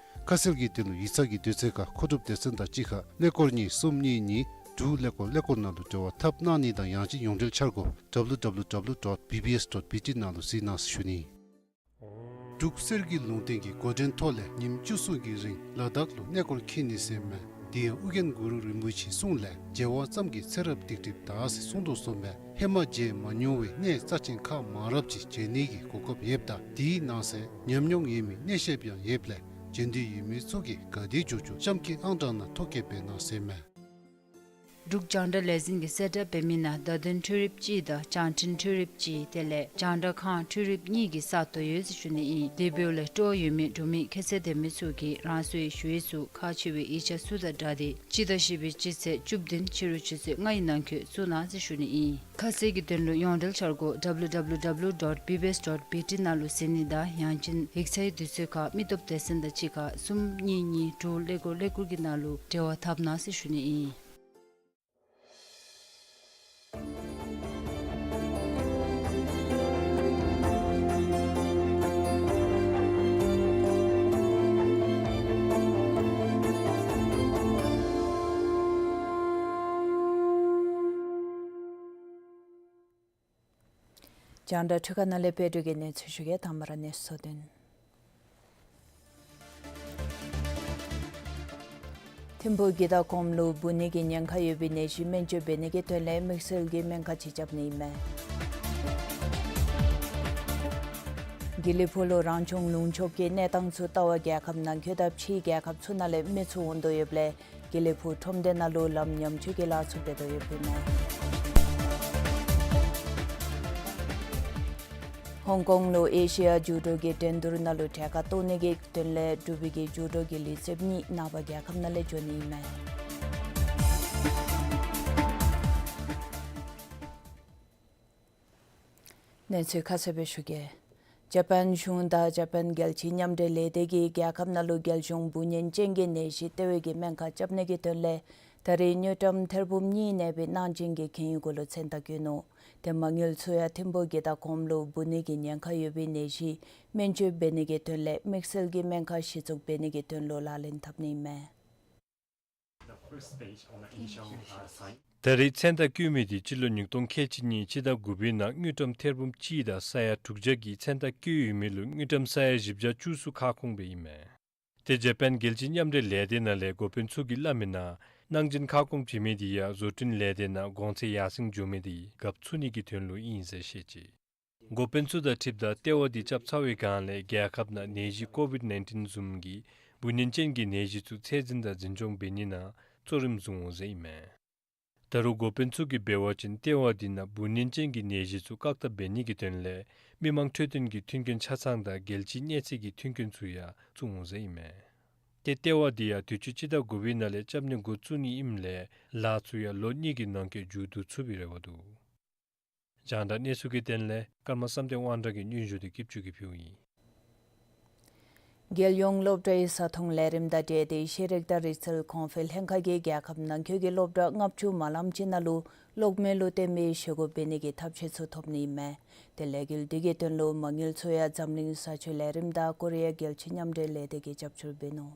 ཁ་གསལ་གྱི་དོན་ལུ་ཡིག་ཚང་གི་དུས་ཚོད་ཁར་མཁོ་སྒྲུབ་སྡེ་ཚན་དང་གཅིག་ཁར་ཀླད་ཀོར་གཉིས་གསུམ་གཉིས་གཉིས་དྲུག་ཀླད་ཀོར་ཀླད་ཀོར་ནང་ལུ་འབྲེལ་བ་འཐབ་གནང་ནི་དང་ཡང་ཅིན་ཡོངས་འབྲེལ་འཆར་སྒོ་W W W dot B B S dot B T ནང་ལུ་གཟིགས་གནང་ཟེར་ཞུ་ནི། འབྲུག་གསེར་གྱི་ལུང་བསྟན་གྱི་འགོ་འདྲེན་ཐོག་ལས་ཉིནམ་བཅུ་གསུམ་གྱི་རིང་ལ་དྭགས་ལུ་གནས་སྐོར་འཁྱིད་ནི་ཟེར་མས། དེ་ཡང་ཨོ་རྒྱན་གུ་རུ་རིན་པོ་ཆེའི་གསུང་ལས་མཇལ་བ་ཙམ་གྱིས་ཚེ་རབས་སྡིག་སྒྲིབ་དག་ཟེར་གསུངས་དོ་བཟུམ་སྦེ་ཧེ་མ་མཇལ་མ་མྱོང་བའི་གནས་རྩ་ཆེན་ཁག་མང་རབས་ཅིག་མཇལ་ནི་གི་གོ་སྐབས་ཡོདཔ་ད་དེའི་ནང་གསེས་ཉམས་མྱོང་ཡོད་མི་གནས་བཤདཔ་ཡང་ཡོདཔ་ལས་མཇལ་འདོད་ཡོད་མི་ཚུ་གིས་ག་དེ་མགྱོགས་མགྱོགས་གཤམ་འཁོད་ཨང་གྲངས་ནང་ཐོ་བཀོད་འབད་གནང་ཟེར་མས། འབྲུག་རྒྱང་བསྒྲགས་ལས་འཛིན་གྱིས་གསལ་བསྒྲགས་འབད་མི་ནང་བརྡ་དོན་འཕྲུལ་རིགཔ་ཅིག་དང་བྱང་འཕྲིན་འཕྲུལ་རིགཔ་ཅིག་དེ་ལས་རྒྱང་བསྒྲགས་ཁང་འཕྲུལ་རིགཔ་གཉིས་ཀྱི་ས་སྟོང་ཡོད་ཟེར་ཞུ་ནི་ཨིན། དེ་འབདཝ་ལས་སྤྲོ་བ་ཡོད་མི་འབྲུག་མི་ཁྱད་ཚད་ལྡན་མི་ཚུ་གིས་རང་སོའི་ཞུ་ཡིག་ཚུ་ཁག་ཆེ་བའི་ཡིག་ཆ་ཚུ་དང་སྦྲགས་ཏེ་སྤྱི་ཟླ་བཞི་པའི་སྤྱི་ཚེས་བཅུ་བདུན་ཕྱི་རུ་ཆུ་ཚོད་ལྔའི་ནང་འཁོད་བཙུགས་གནང་ཟེར་ཞུ་ནི་ཨིན། ཁ་གསལ་གྱི་དོན་ལུ་ཡོངས་འབྲེལ་འཆར་སྒོ་W W W dot B B S dot B T ནང་ལུ་གཟིགས་ནི་དང་ཡང་ཅིན་ཡིག་ཚང་གི་དུས་ཚོད་ཁར་མི་སྟོབས་སྡེ་ཚན་དང་གཅིག་ཁར་གསུམ་གཉིས་གཉིས་དྲུག་ཀླད་ཀོར་ཀླད་ཀོར་གྱི་ནང་ལུ་འབྲེལ་བ་འཐབ་གནང་ཟེར་ཞུ་ནི་ཨིན། རྒྱང་བསྒྲགས་འཕྲུལ་ཁང་ནང་ལས་དཔལ་སྒྲོན་གྱིས་གནས་ཚུལ་ཞུ་གེ། དང་པ་ར་གནས་ཚུལ་དོན། ཐིམ་ཕུག་གི་ད་གོམ་ལུ་འབུ་ནི་གི་ཉེན་ཁ་ཡོད་པའི་ནད་གཞི་སྨན་བཅོས་འབད་ནི་གི་དོན་ལས་དམིགས་བསལ་གྱི་སྨན་ཁང་ཅིག་རྐྱབ་ནི་ཨིན་མས། དགེ་ལེགས་ཕུག་ལུ་རང་བྱུང་ལུང་ཕྱོགས་ཀྱི་གནས་སྟངས་ཚུ་བལྟ་བར་རྒྱལ་ཁབ་ནང་འཁོད་དང་ཕྱིའི་རྒྱལ་ཁབ་ཚུ་ནང་ལས་མི་ཚུ་འོང་དོ་ཡོདཔ་ལས་དགེ་ལེགས་ཕུག་ཁྲོམ་སྡེ་ནང་ལུ་ལམ་ཉམས་བཅོས་ཀྱི་ལཱ་ཚུ་འབད་དོ་ཡོདཔ་ཨིན་མས། ཧོང་ཀོང་ལུ་ཨེ་ཤི་ཡ་ཇུ་ཌོ་གི་འགྲན་བསྡུར་ནང་ལུ་གྲལ་ཁར་གཏོགས་ནི་གི་དོན་ལས་འབྲུག་པའི་གི་ཇུ་ཌོ་གི་ལུས་རྩལཔ་གཉིས་ནངས་པ་རྒྱལ་ཁབ་ནང་ལས་འགྱོ་ནི་ཨིན་མས། གནས་ཚུལ་ཁ་གསལ་སྦེ་ཞུ་གེ། ཇ་པཱན་གཞུང་དང་ཇ་པཱན་རྒྱལ་སྤྱིའི་མཉམ་འབྲེལ་ལས་སྡེ་གིས་རྒྱལ་ཁབ་ནང་ལུ་རྒྱལ་གཞུང་འབུ་སྨྱོན་ཅན་གྱི་ནད་གཞི་ལྟེ་བའི་གི་སྨན་ཁང་རྐྱབ་ནི་གི་དོན་ལས་ད་རེས་དངུལ་ཀྲམ་ཐེར་འབུམ་གཉིས་གནས་པའི་གནང་སྦྱིན་གྱི་འགན་ཡོད་གུ་ལུ་མཚན་རྟགས་བཀོད་ནུག། ཏེ་མ་དངུལ་ཚུ་ཡང་ཐིམ་ཕུག་གི་དང་གོངམ་ལུ་འབུ་ནད་ཀྱི་ཉེན་ཁ་ཡོད་པའི་ནད་གཞི་སྨན་བཅོས་འབད་ནི་གི་དོན་ལས་དམིགས་བསལ་གྱི་སྨན་ཁང་གཞི་བཙུགས་འབད་ནི་གི་དོན་ལུ་ལག་ལེན་འཐབ་ནི་ཨིན་མས། The first stage on the initial, uh, site. ད་རེས་མཚན་རྟགས་བཀོད་མི་དེ་སྤྱི་ལོ་ཉིས་སྟོང་ཁལ་གཅིག་གཉིས་སྤྱི་ཟླ་དགུ་པའི་ནང་དངུལ་ཀྲམ་ཐེར་འབུམ་གཅིག་དང་ས་ཡ་དྲུག་བརྒྱ་གི་མཚན་རྟགས་བཀོད་ཡོད་མི་ལུ་དངུལ་ཀྲམ་ས་ཡ་བཞི་བརྒྱ་བཅུ་གསུམ་ཁ་སྐོང་འབད་ཨིན་མས། ཏེ་ཇ་པཱན་རྒྱལ་སྤྱིའི་མཉམ་འབྲེལ་ལས་སྡེ་ནང་ལས་འགོ་དཔོན་ཚུ་གིས་སླབ་མིའི་ནང་གནང་སྦྱིན་ཁ་སྐོང་བྱིན་མི་དེ་ཡང་བཟོ་སྐྲུན་ལས་སྡེ་ནང་གོང་ཚད་ཡར་སེང་འགྱོ་མི་དེ་ག་བཙུགས་ནི་གི་དོན་ལུ་ཨིན་ཟེར་བཤད་ཅི། འགོ་དཔོན་ཚུ་དང་འཁྲིལཝ་ད་ལྟེ་བ་དེ་རྐྱབ་ཚར་བའི་སྒང་ལས་རྒྱལ་ཁབ་ནང་ནད་གཞི་ཀོ་ཝིཌ་ནའིན་ཊིན་བཟུམ་གྱི་འབུ་སྨྱོན་ཅན་གྱི་ནད་གཞི་ཚུ་ཚད་འཛིན་དང་འཛིན་སྐྱོང་འབད་ནི་ནང་གཙོ་རིམ་བཟུང་འོང་ཟེར་ཨིན་མས། ད་རུང་འགོ་དཔོན་ཚུ་གིས་འབད་བ་ཅིན་ལྟེ་བ་དེ་ནང་འབུ་སྨྱོན་ཅན་གྱི་ནད་གཞི་ཚུ་བཀག་ཐབས་འབད་ནི་གི་དོན་ལས་མི་མང་འཕྲོད་བསྟེན་གྱི་མཐུན་རྐྱེན་ཆ་ཚང་དང་རྒྱལ་སྤྱིའི་གནས་ཚད་ཀྱི་མཐུན་རྐྱེན་ཚུ་ཡང་བཙུགས་འོང་ཟེར་ཨིན་མས། ཏེ་ལྟེ་བ་དེ་ཡང་དུས་ཅི་སྤྱི་ཟླ་དགུ་པའི་ནང་ལས་རྐྱབ་ནི་འགོ་བཙུགས་ནི་ཨིནམ་ལས་ལཱ་ཚུ་ཡང་ལོ་གཉིས་ཀྱི་ནང་འཁོད་མཇུག་བསྡུ་ཚུགས་པའི་རེ་བ་འདུག། རྒྱང་བསྒྲགས་གནས་ཚུལ་གྱི་དོན་ལས་ཀརྨ་བསམ་གཏན་དབང་གྲགས་ཀྱི་སྙན་ཞུ་དེ་སྐྱིད་ཆུ་གིས་ཕུལཝ་ཨིན། རྒྱལ་ཡོངས་སློབ་གྲྭའི་བཟའ་འཐུང་ལས་རིམ་དང་འབྲེལ་ཏེ་ཤེས་རིག་དང་རིག་རྩལ་གོང་འཕེལ་ལྷན་ཁག་གིས་རྒྱལ་ཁབ་ནང་འཁོད་ཀྱི་སློབ་གྲྭ་ལྔ་བཅུ་མ་ལངམ་ཅིག་ནང་ལུ་གློག་མེ་ལུ་བརྟེན་པའི་བཞེས་སྒོ་འབད་ནི་གི་ཐབས་ཤེས་ཚུ་ཐོབ་ནི་ཨིན་མས། ཏེ་ལས་འགུལ་དེ་གི་དོན་ལུ་མ་དངུལ་ཚུ་ཡང་འཛམ་གླིང་བཟའ་སྤྱོད་ལས་རིམ་དང་ཀོ་རི་ཡ་རྒྱལ་སྤྱིའི་མཉམ་འབྲེལ་ལས་སྡེ་གིས་རྒྱབ་སྐྱོར་འབད་ནུག།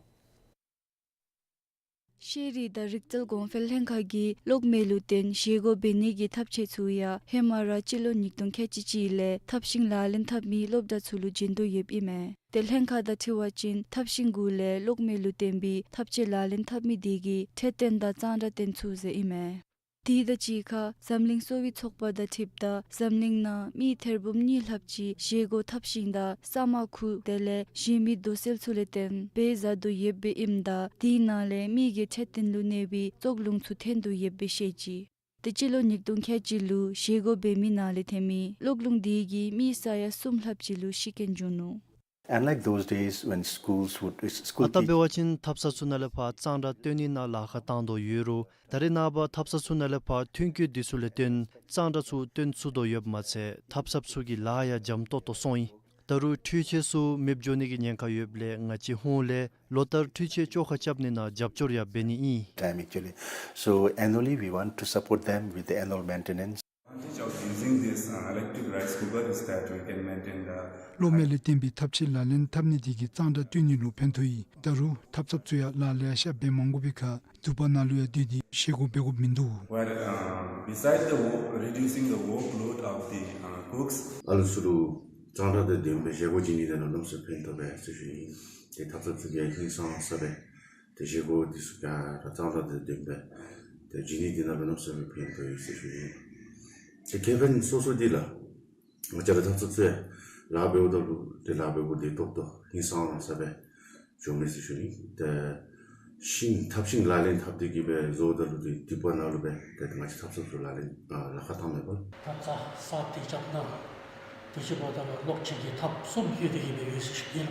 ཤེས་རིག་དང་རིག་རྩལ་གོང་འཕེལ་ལྷན་ཁག་གིས་གློག་མེ་ལུ་བརྟེན་བཞེས་སྒོ་འབད་ནི་གི་ཐབས་ཤེས་ཚུ་ཡང་ཧེ་མ་ར་སྤྱི་ལོ་ཉིས་སྟོང་ཁལ་གཅིག་གཅིག་ལས་ཐབས་ཤེས་ལག་ལེན་འཐབ་མི་སློབ་གྲྭ་ཚུ་ལུ་བྱིན་དོ་ཡོདཔ་ཨིན་མས། ཏེ་ལྷན་ཁག་དང་འཁྲིལ་བ་ཅིན་ཐབས་ཤེས་གུ་ལས་གློག་མེ་ལུ་བརྟེན་པའི་ཐབས་ཤེས་ལག་ལེན་འཐབ་མི་དེ་གིས་ཁྲལ་བཏོན་དང་གཙང་སྦྲ་བཏོན་ཚུགས་ཟེར་ཨིན་མས། དེ་དང་གཅིག་ཁར་འཛམ་གླིང་གསོ་བའི་ཚོགས་པ་དང་འཁྲིལཝ་ད་འཛམ་གླིང་ནང་མི་ཐེར་འབུམ་གཉིས་ལྷགཔ་ཅིག་བཞེས་སྒོ་ཐབས་ཤེས་དང་ཟ་མ་ཁུ་དེ་ལས་གཞན་མི་དོ་སེལ་ཚུ་ལས་བརྟེན་འབད་བཟའ་དོ་ཡོདཔ་ཨིནམ་ད་དེ་ནང་ལས་མི་གི་ཁྲལ་བཏོན་ལུ་གནོད་པའི་བཙོག་རླུང་ཚུ་ཐོན་དོ་ཡོདཔ་བཤད་ཅི། ཏེ་སྤྱི་ལོ་ཉིས་སྟོང་ཁལ་གཅིག་ལུ་བཞེས་སྒོ་འབད་མི་ནང་ལས་ཐོན་མི་གློག་རླུང་དེ་གིས་མི་ས་ཡ་གསུམ་ལྷགཔ་ཅིག་ལུ་ཤི་རྐྱེན་བྱུང་ནུག། Unlike those days when schools would, school ཨ་རྟག་འབད་བ་ཅིན་འཐབ་ས་ཚུ་ནང་ལས་ཕར་གཙང་སྦྲ་བཏོན་ནི་ནང་ལཱ་ཁག་བཏང་དོ་ཡོད་རུང་ད་རེས་ནངས་པ་འཐབ་ས་ཚུ་ནང་ལས་ཕར་ཐོན་སྐྱེད་དེ་ཚུ་ལས་བརྟེན་གཙང་སྦྲ་ཚུ་བཏོན་ཚུགས་དོ་ཡོདཔ་མ་ཚད་འཐབ་ས་ཚུ་གི་ལཱ་ཡང་འཇམ་ཏོག་ཏོ་སོང་ཡི། ད་རུང་འཕྲུལ་ཆས་ཚུ་མེདཔ་འགྱོ་ནི་གི་ཉེན་ཁ་ཡོདཔ་ལས་ང་བཅས་ཧོངས་ལས་ལོ་ལྟར་འཕྲུལ་ཆས་བཅོ་ཁ་རྐྱབ་ནི་ནང་རྒྱབ་སྐྱོར་ཡང་འབད་ནི་ཨིན། Time actually. So annually we want to support them with the annual maintenance. Advantage of using this, uh, electric rice cooker is that we can maintain the གློག་མེ་ལས་བརྟེན་པའི་ཐབས་ཤེས་ལག་ལེན་འཐབ་ནི་དེ་གིས་གཙང་སྦྲ་བཏོན་ནི་ལུ་ཕན་ཐོགས་ཡོད། ད་རུང་འཐབ་ཚབ་ཚུ་ཡང་ལཱ་ལེ་ཤ་འབད་མ་དགོ་པའི་ཁར་དུ་པ་ནང་ལུ་ཡང་སྡོད་དེ་བཞེས་སྒོ་འབད་དགོཔ་མིན་འདུག། Well, um, besides the work, reducing the workload of the, uh, cooks. ཨ་ལུ་ཚུ་ལུ་གཙང་སྦྲ་དང་ལྡནམ་སྦེ་བཞེས་སྒོ་བྱིན་ནི་དེ་ནང་གནམ་མེད་ས་མེད་ཕན་ཐོགས་པས་ཟེར་ཞུ་ནི། ཏེ་འཐབ་ཚབ་ཚུ་གིས་ཧིང་སངས་ས་སྦེ་ཏེ་བཞེས་སྒོ་དེ་ཚུ་ག་ར་གཙང་སྦྲ་དང་ལྡནམ་སྦེ་ཏེ་བྱིན་ནི་དེ་ནང་གནམ་མེད་ས་མེད་ཕན་ཐོགས་ཡོད་ཟེར་ཞུ་ནི། ཏེ་ཁེ་ཕན་སོ་སོ་དེ་ལགས། ང་བཅས་ར་འཐབ་ཚབ་ཚུ་ཡང་ལཱ་འབདཝ་ད་ལུ་ཏེ་ལཱ་འབད་དགོཔ་དེ་ཏོག་ཏོ་ཧིང་སངས་ས་སྦེ་བྱུངམ་མས་ཟེར་ཞུ་ནི། ཏེ་ཤིང་འཐབ་ཤིང་ལག་ལེན་འཐབ་སྟེ་གི་སྦེ་བཟོཝ་ད་ལུ་ཏེ་དུ་པ་ནང་ལུ་སྦེ་ཏེ་ང་བཅས་འཐབ་ཚབ་ཚུ་ལག་ལེན་ཨ་ལཱ་ཁག་བཏང་མས་པ། འཐབ་ས་གསརཔ་དེ་རྐྱབ་ནི་དུས་ཅི་འབདཝ་ད་ལུ་གློག་ཅིག་གིས་ཐགཔ་གསུམ་གཡོགས་ཏེ་གི་སྦེ་ཡོད་ཟེར་ཞུ་ནི་ལགས།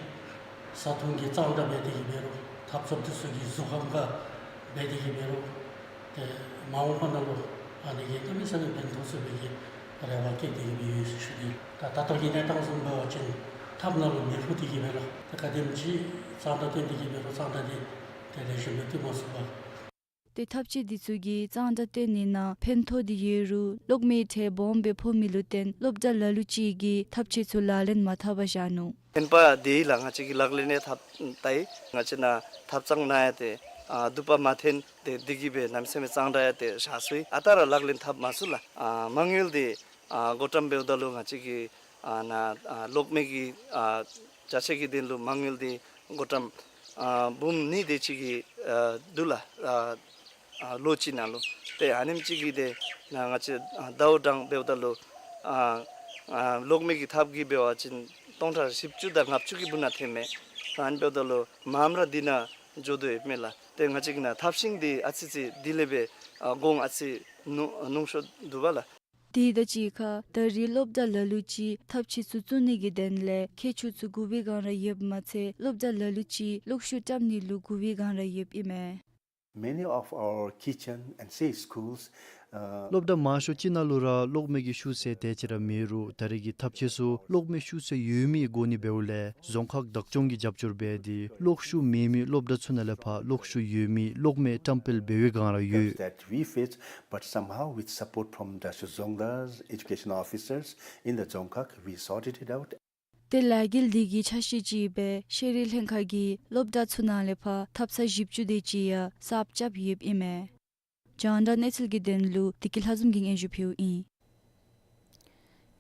བཟའ་འཐུང་གི་གཙང་སྦྲ་འབད་དེ་གི་འབད་རུང་འཐབ་ཚབ་དེ་ཚུ་གི་གཟུགས་ཁམས་ཁར་འབད་དེ་གི་འབད་རུང་ཏེ་མ་འོངས་པ་ནང་ལུ་ཨ་ནི་གིས་གནམ་མེད་ས་མེད་ཕན་ཐོགས་ཚུགས་པའི་གི་རེ་བ་བསྐྱེད་དེ་གི་སྦེ་ཡོད་ཟེར་ཞུ་ནི། ད་ད་ལྟོ་གི་གནས་སྟངས་བཟུམ་འབད་བ་ཅིན་འཐབ་ནང་ལུ་མེ་ཕུ་སྟེ་གི་སྦེ་ལགས། ཏེ་ག་དེམ་ཅིག་གཙང་སྦྲ་བཏོན་ཏེ་གི་འབད་རུང་གཙང་སྦྲ་དེ་ཏེ་ལེགས་ཤོམ་སྦེ་བཏུབ་མ་ཚུགས་པས། ཏེ་འཐབ་ཆས་དེ་ཚུ་གིས་གཙང་སྦྲ་བཏོན་ནི་ནང་ཕན་ཐོགས་དེ་ཡོད་རུང་གློག་མེ་ཁྲལ་སྦོམ་སྦེ་ཕོག་མི་ལུ་བརྟེན་སློབ་གྲྭ་ལ་ལུ་ཅིག་གིས་འཐབ་ཆས་ཚུ་ལག་ལེན་མ་འཐབ་པར་བཞག་ནུག། ཨིན་པ་དེ་ལགས་ང་བཅས་ཀྱིས་ལག་ལེན་ཡང་འཐབ་ལྟ་ཡི། ང་བཅས་ནཱ་ཐབ་ཚང་ནང་ཡང་ཏེ་ཨ་དུ་པ་མ་ཐོན་ཏེ་དེ་གིས་སྦེ་གནམ་མེད་ས་མེད་གཙང་སྦྲ་ཡང་ཏེ་བཞག་སོ་ཡི། ཨ་རྟག་ར་ལག་ལེན་འཐབ་མ་ཚུགས་ལགས། ཨ་མ་དངུལ་དེ་ཨ་གོ་ཀྲམ་འབདཝ་ད་ལུ་ང་བཅས་ཀྱི་ཨ་ནཱ་ཨ་གློག་མེ་གི་ཨ་ཅ་ཆས་ཀྱི་དོན་ལུ་མ་དངུལ་དེ་གོ་ཀྲམ་ཨ་འབུམ་གཉིས་དེ་ཅིག་གི་ཨ་འདུག་ལགས། ཨ་ཨ་ལོ་གཅིག་ནང་ལུ། ཏེ་ཨ་ནེམ་ཅིག་གི་དེ་ནཱ་ང་བཅས་ཨ་ཟླཝ་གྲངས་འབདཝ་ད་ལུ་ཨ་ཨ་གློག་མེ་གི་ཐགཔ་གིས་འབད་བ་ཅིན་ སྟོང་ཕྲག་བཞི་བཅུ་དང་ལྔ་བཅུ་གི་སྦུག་ན་ཐོནམ་མས། ཨ་ནི་འབདཝ་ད་ལུ་མངམ་ར་འདི་ནང་འགྱོ་དོ་ཡོདཔ་མས་ལགས། ཏེ་ང་བཅས་ཀྱི་ནཱ་ཐབས་ཤེས་འདི་ཨ་ཙི་ཙི་དེ་ལས་སྦེ་ཨ་གོང་ཨ་ཙི་ནུ་ནུང་ཤོས་འདུག་པ་ལགས། དེ་དང་གཅིག་ཁར་ད་རེས་སློབ་གྲྭ་ལ་ལུ་ཅིག་ཐབས་ཤེས་ཚུ་བཙུགས་ནི་གི་དོན་ལས་མཁས་མཆོག་ཚུ་དགོ་པའི་སྒང་ར་ཡོདཔ་མ་ཚད་སློབ་གྲྭ་ལ་ལུ་ཅིག་གློག་ཤུགས་བཀྲམ་ནི་ལུ་དགོ་པའི་སྒང་ར་ཡོདཔ་ཨིན་མས། Many of our kitchen and say schools, uh, སློབ་གྲྭ་མང་ཤོས་ཅིག་ནང་ལུ་ར་གློག་མེ་གི་ཤུགས་ཟེར་དེ་ཅིག་ར་མེད་རུང་ད་རེས་ཀྱི་ཐབས་ཤེས་ཚུ་གློག་མེ་ཤུགས་ཟེར་ཡོད་མི་དགོ་ནི་འབདཝ་ལས་རྫོང་ཁག་བདག་སྐྱོང་གིས་རྒྱབ་སྐྱོར་འབད་དེ་གློག་ཤུགས་མེད་མི་སློབ་གྲྭ་ཚུ་ནང་ལས་ཕར་གློག་ཤུགས་ཡོད་མི་གློག་མེ་བཀྲམ་སྤེལ་འབད་བའི་སྒང་ར་ཡོད། That we face, but somehow with support from the Dzongkhag education officers in the Dzongkhag, we sorted it out. ཏེ་ལས་འགུལ་འདི་གི་ཆ་ཤས་ཅིག་སྦེ་ཤེས་རིག་ལྷན་ཁག་གིས་སློབ་གྲྭ་ཚུ་ནང་ལས་ཕར་ཐབ་ཚང་བཞི་བཅུ་དེ་ཅིག་ཡང་གསརཔ་རྐྱབ་ཡོདཔ་ཨིན་མས། རྒྱང་བསྒྲགས་གནས་ཚུལ་གྱི་དོན་ལུ་བདེ་སྐྱིད་ལྷ་འཛོམས་ཀྱིས་སྙན་ཞུ་ཕུལཝ་ཨིན།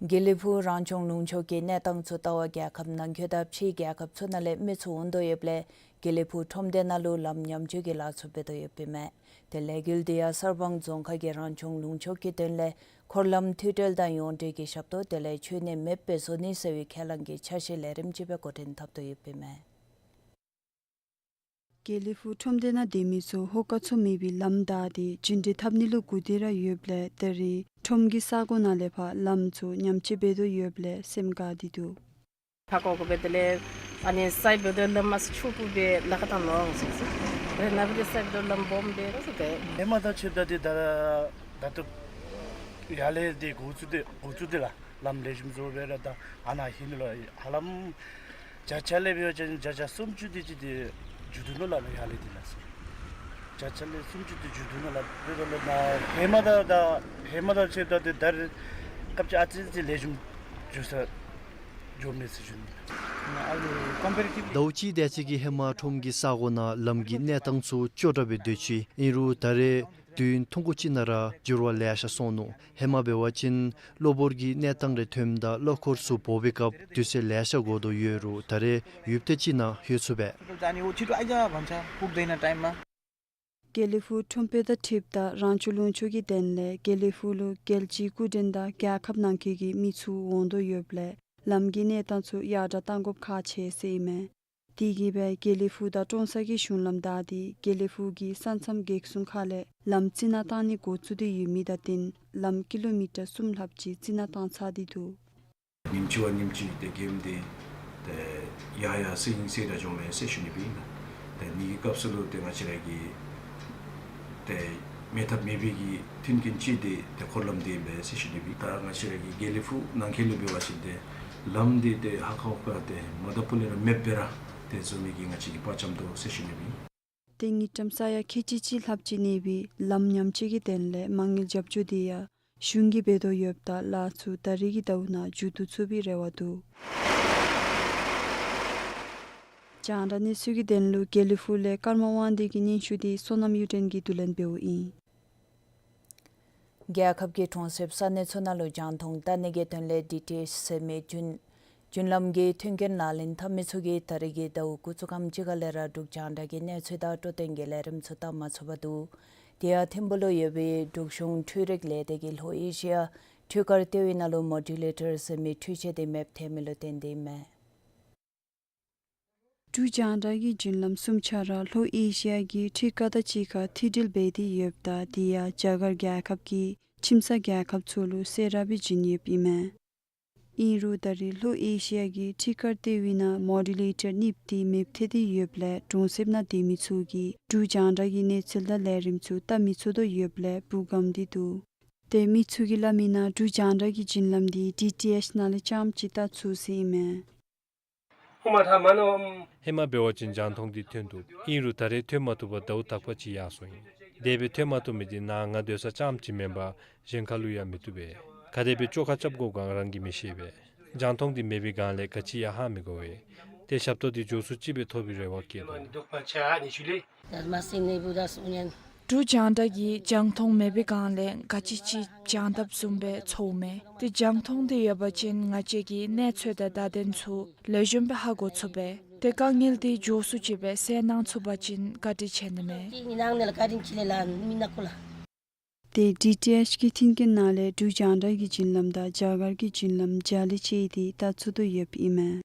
དགེ་ལེགས་ཕུག་རང་སྐྱོང་ལུང་ཕྱོགས་ཀྱི་གནས་སྟངས་ཚུ་ལྟ་བར་རྒྱལ་ཁབ་ནང་འཁོད་དང་ཕྱིའི་རྒྱལ་ཁབ་ཚུ་ནང་ལས་མི་ཚུ་འོང་དོ་ཡོདཔ་ལས་དགེ་ལེགས་ཕུག་ཁྲོམ་སྡེ་ནང་ལུ་ལམ་ཉམས་བཅོས་ཀྱི་ལཱ་ཚུ་འབད་དོ་ཡོདཔ་ཨིན་མས། ཏེ་ལས་འགུལ་འདི་ཡང་གསར་སྤང་རྫོང་ཁག་གི་རང་སྐྱོང་ལུང་ཕྱོགས་ཀྱི་དོན་ལས་འཁོར་ལམ་མཐུད་འབྲེལ་དང་ཡོངས་འབྲེལ་གྱི་ཞབས་ཏོག་དེ་ལས་འཆོལ་ནི་མེདཔ་སྦེ་བཟོ་ནི་ཟེར་བའི་ཁས་བླངས་ཀྱི་ཆ་ཤས་ལས་རིམ་ཅིག་སྦེ་འགོ་འདྲེན་འཐབ་དོ་ཡོདཔ་ཨིན་མས། དགེ་ལེགས་ཕུག་ཁྲོམ་སྡེ་ནང་སྡོད་མི་ཚུ་ཧོ་ཀ་ཚུ་མེད་པའི་ལམ་བདའ་སྟེ་རྒྱུན་འགྲུལ་འཐབ་ནི་ལུ་སྒུག་སྡོད་ར་ཡོདཔ་ལས་ད་རེས་ཁྲོམ་གྱི་ས་གོ་ནང་ལས་ཕར་ལམ་ཚུ་ཉམས་བཅོས་འབད་དོ་ཡོདཔ་ལས་སེམས་དགའ་སྟེ་འདུག། ཧ་གོ་གོ་སྦེ་དེ་ལས་ཨ་ནི་སའི་འབད་དོ་ལམ་ཨ་ཙི་ཕྱུགཔོ་སྦེ་ལཱ་ཁག་བཏང་ནུག་ཟེར་ཟེར། རེ་ན་སྦེ་དེ་སའི་འབད་དོ་ལམ་སྦོམ་སྦེ་ར་ཟེར་ཏེ། ཧེ་མ་དང་ཕྱདཔ་ད་དེ་ད་ད་ལྟོ་ཡར་ལས་དེ་འགོ་བཙུགས་ཏེ་འགོ་བཙུགས་ཏེ་ལགས། ལམ་ལེགས་ཤོམ་བཟོ་སྦེ་ར་ད་ཨ་ནཱ་ཧིང་ལུ་ཧ་ལམ་བརྒྱ་ཆ་ལས་འབད་བ་ཅིན་བརྒྱ་ཆ་སུམ་ཅུ་དེ་ཅིག་དེ་མཇུག་བསྡུ་ནུག་ལགས། ཡར་ལས་དེ་ལགས་སོ། བརྒྱ་ཆ་ལས་སུམ་ཅུ་དེ་མཇུག་བསྡུ་ནུག་ལགས། དེ་ལས་ན་ཧེ་མ་དང་ད་ཧེ་མ་དང་ཕྱདཔ་ད་དེ་ད་རེས་སྐབས་ཅིག་ཨ་ཙི་ཙི་ལེགས་ཤོམ་འགྱོ་ས་འགྱོཝ་མས་ཟེར་ཞུ་ནི། ཟླཝ་གཅིག་དེ་ཅིག་གི་ཧེ་མ་ཁྲོམ་གྱི་ས་གོ་ནང་ལམ་གྱི་གནས་སྟངས་ཚུ་སྐྱོ་དྲགས་སྦེ་སྡོད་ཅི། ཨིན་རུང་ད་རེས་དུས་ཡུན་ཐུང་ཀུ་ཅིག་ནང་ར་འགྱུར་བ་ལེ་ཤ་སོང་ནུག། ཧེ་མ་འབད་བ་ཅིན་གློ་བུར་གྱི་གནས་སྟངས་རེ་ཐོནམ་ད་གླ་འཁོར་ཚུ་འབོ་བའི་སྐབས་དུས་ཚོད་ལེ་ཤ་འགོར་དོ་ཡོད་རུང་ད་རེས་ཡུདཔ་ཐེངས་ཅིག་ནང་ལྷོད་ཚུགས་པས། དགེ་ལེགས་ཕུག་ཁྲོམ་དཔོན་དང་འཁྲིལཝ་ད་རང་སྐྱོང་ལུང་ཕྱོགས་ཀྱི་དོན་ལས་དགེ་ལེགས་ཕུག་ལུ་རྒྱལ་སྤྱིའི་སྐུ་མགྲོན་དང་རྒྱལ་ཁབ་ནང་འཁོད་ཀྱི་མི་ཚུ་འོང་དོ་ཡོདཔ་ལས་ལམ་གྱི་གནས་སྟངས་ཚུ་ཡར་དྲག་གཏང་དགོཔ་ཁག་ཆེ་ཟེར་ཨིན་མས། དེ་གིས་སྦེ་དགེ་ལེགས་ཕུག་དང་ཀྲོང་གསར་གྱི་གཞུང་ལམ་བདའ་སྟེ་དགེ་ལེགས་ཕུག་གི་ས་མཚམས་གེགས་སྲུང་ཁ་ལས་ལམ་རྩི་ནག་བཏང་ནི་འགོ་བཙུགས་ཏེ་ཡོད་མི་དང་བསྟུན་ལམ་ཀི་ལོ་མི་ཊར་གསུམ་ལྷགཔ་ཅིག་རྩི་ནག་བཏང་ཚར་ཏེ་འདུག། ཉིནམ་གཅིག་བ་ཉིནམ་གཅིག་ཏེ་གེམ་དེ་ཏེ་ཡར་ཡར་སེང་སེང་ར་འགྱོཝ་མས་ཟེར་ཞུ་ནི་སྦེ་ཨིན་ལགས། ཏེ་དེ་གི་སྐབས་སུ་ལུ་ཏེ་ང་བཅས་ར་གི་ཏེ་མེད་ཐབས་མེད་པའི་གི་མཐུན་རྐྱེན་ཅིག་དེ་ཏེ་འཁོར་ལམ་དེ་ཨིན་པས་ཟེར་ཞུ་ནི་སྦེ། ད་ང་བཅས་ར་གི་དགེ་ལེགས་ཕུག་ནང་འཁོད་ལུ་འབད་བ་ཅིན་ཏེ་ལམ་དེ་ཏེ་ཧ་ཁོ་ཁོ་ཏེ་མ་དང་ཕུ་ལས་ར་མེདཔ་སྦེ་ར་ཏེ་བཟོ་ནི་གི་ང་བཅས་ཀྱིས་དཔའ་བཅམ་དོ་ཟེར་ཞུ་ནི་སྦེ། ཏེ་དངུལ་ཀྲམ་ས་ཡ་ཁལ་གཅིག་གཅིག་ལྷགཔ་ཅིག་གནས་པའི་ལམ་ཉམས་བཅོས་ཀྱི་དོན་ལས་མ་དངུལ་རྒྱབ་སྐྱོར་དེ་ཡང་གཞུང་གིས་འབད་དོ་ཡོདཔ་ད་ལཱ་ཚུ་ད་རེས་ཀྱི་ཟླཝ་ནང་མཇུག་བསྡུ་ཚུགས་པའི་རེ་བ་འདུག། རྒྱང་བསྒྲགས་གནས་ཚུལ་གྱི་དོན་ལུ་དགེ་ལེགས་ཕུག་ལས་ཀརྨ་དབང་འདུས་ཀྱི་སྙན་ཞུ་དེ་བསོད་ནམས་གཡུ་སྒྲོན་གྱིས་བསྡུ་ལེན་འབདཝ་ཨིན། རྒྱལ་ཁབ་ཀྱི་གྲོང་གསེབ་ས་གནས་ཚུ་ནང་ལུ་རྒྱང་མཐོང་བལྟ་ནི་གི་དོན་ལས་ཌི་ཊི་ཨེཆ་ཟེར་མི་རྒྱུན་རྒྱུན་ལམ་གྱི་མཐུན་རྐྱེན་ལག་ལེན་འཐབ་མི་ཚུ་གིས་ད་རེས་ཀྱི་ཟླཝ་དགུ་བཅུ་གམ་ཅིག་ཁ་ལས་ར་འབྲུག་རྒྱང་བསྒྲགས་ཀྱི་གནས་ཚུལ་དང་འཕྲོད་བསྟེན་གྱི་ལས་རིམ་ཚུ་བལྟ་མ་ཚུགས་པར་འདུག། དེ་ཡང་ཐིམ་ཕུག་ལུ་ཡོད་པའི་འབྲུག་གཞུང་འཕྲུལ་རིག་ལས་སྡེ་གིས་ལྷོ་ཨེ་ཤི་ཡ་འཕྲུལ་དཀར་ལྟེ་བའི་ནང་ལུ་མོ་ཌུ་ལེ་ཊར་ཟེར་མི་འཕྲུལ་ཆས་དེ་མེདཔ་ཐལ་མི་ལུ་བརྟེན་ཏེ་ཨིན་མས། འབྲུག་རྒྱང་བསྒྲགས་ཀྱི་རྒྱུན་ལམ་གསུམ་ཆ་ར་ལྷོ་ཨེ་ཤི་ཡ་གི་འཕྲུལ་ཁང་དང་གཅིག་ཁར་མཐུད་འབྲེལ་འབད་དེ་ཡོདཔ་ད་དེ་ཡང་རྒྱ་གར་རྒྱལ་ཁབ་ཀྱི་ཁྱིམ་ཚང་རྒྱལ་ཁབ་ཚུ་ལུ་གསོལ་རས་སྦེ་བྱིན་ཡོདཔ་ཨིན་མས། ཨིན་རུང་ད་རེས་ལྷོ་ཨེ་ཤི་ཡ་གི་འཕྲུལ་དཀར་ལྟེ་བའི་ནང་མོ་ཌུ་ལེ་ཊར་གཉིས་དེ་མེདཔ་ཐལ་ཏེ་ཡོདཔ་ལས་གྲོང་གསེབ་ནང་སྡོད་མི་ཚུ་གིས་འབྲུག་རྒྱང་བསྒྲགས་ཀྱི་གནས་ཚུལ་དང་ལས་རིམ་ཚུ་བལྟ་མི་ཚུགས་དོ་ཡོདཔ་ལས་འབུ་སྒམ་སྟེ་འདུག། ཏེ་མི་ཚུ་གིས་སླབ་མིའི་ནང་འབྲུག་རྒྱང་བསྒྲགས་ཀྱི་རྒྱུན་ལམ་དེ་ཌི་ཊི་ཨེཆ་ནང་ལས་རྐྱངམ་ཅིག་བལྟ་ཚུགས་ཟེར་ཨིན་མས། ཧེ་མ་འབད་བ་ཅིན་རྒྱང་མཐོང་འདི་ཐོན་འདུག། ཨིན་རུང་ད་རེས་ཐོན་མ་བཏུབ་པར་ཟླཝ་དག་པ་ཅིག་ཡར་སོང་ཡི། དེ་སྦེ་ཐོན་མ་བཏུབ་མི་འདི་ནཱ་ང་སྡོད་ས་རྐྱངམ་ཅིག་མེན་པར་གཞན་ཁ་ལུ་ཡང་མི་བཏུབ་པས། ག་དེ་སྦེ་བཅོ་ཁ་རྐྱབ་དགོཔ་སྒང་རང་གིས་མི་ཤེས་པས། རྒྱང་མཐོང་འདི་མེད་པའི་སྒང་ལས་ག་ཅི་ཡང་ཧ་མི་གོ་བས། ཏེ་ཞབས་ཏོག་འདི་མགྱོགས་སུ་ཅིག་སྦེ་ཐོབ་པའི་རེ་བ་བསྐྱེད་དོ། འབྲུག་རྒྱང་བསྒྲགས་ཀྱིས་རྒྱང་མཐོང་མེད་པའི་སྒང་ལས་ག་ཅི་ཅིག་སྦྱང་དཔ་བཟུམ་སྦེ་ཚོརཝ་མས། ཏེ་རྒྱང་མཐོང་འདི་ཡོད་པ་ཅིན་ང་བཅས་ཀྱིས་གནས་ཚུལ་དང་བརྡ་དོན་ཚུ་ལེགས་ཤོམ་སྦེ་ཧ་གོ་ཚུགས་པས། ཏེ་དཀའ་ངལ་འདི་མགྱོགས་སུ་ཅིག་སྦེ་སེལ་གནང་ཚུགས་པ་ཅིན་བཀའ་དྲིན་ཆེ་ནི་མས། ཏེ་ཌི་ཊི་ཨེཆ་གི་མཐུན་རྐྱེན་ནང་ལས་འབྲུག་རྒྱང་བསྒྲགས་ཀྱི་རྒྱུན་ལམ་དང་རྒྱ་གར་གྱི་རྒྱུན་ལམ་རྒྱ་ལས་ཆེ་སྟེ་བལྟ་ཚུགས་དོ་ཡོདཔ་ཨིན་མས།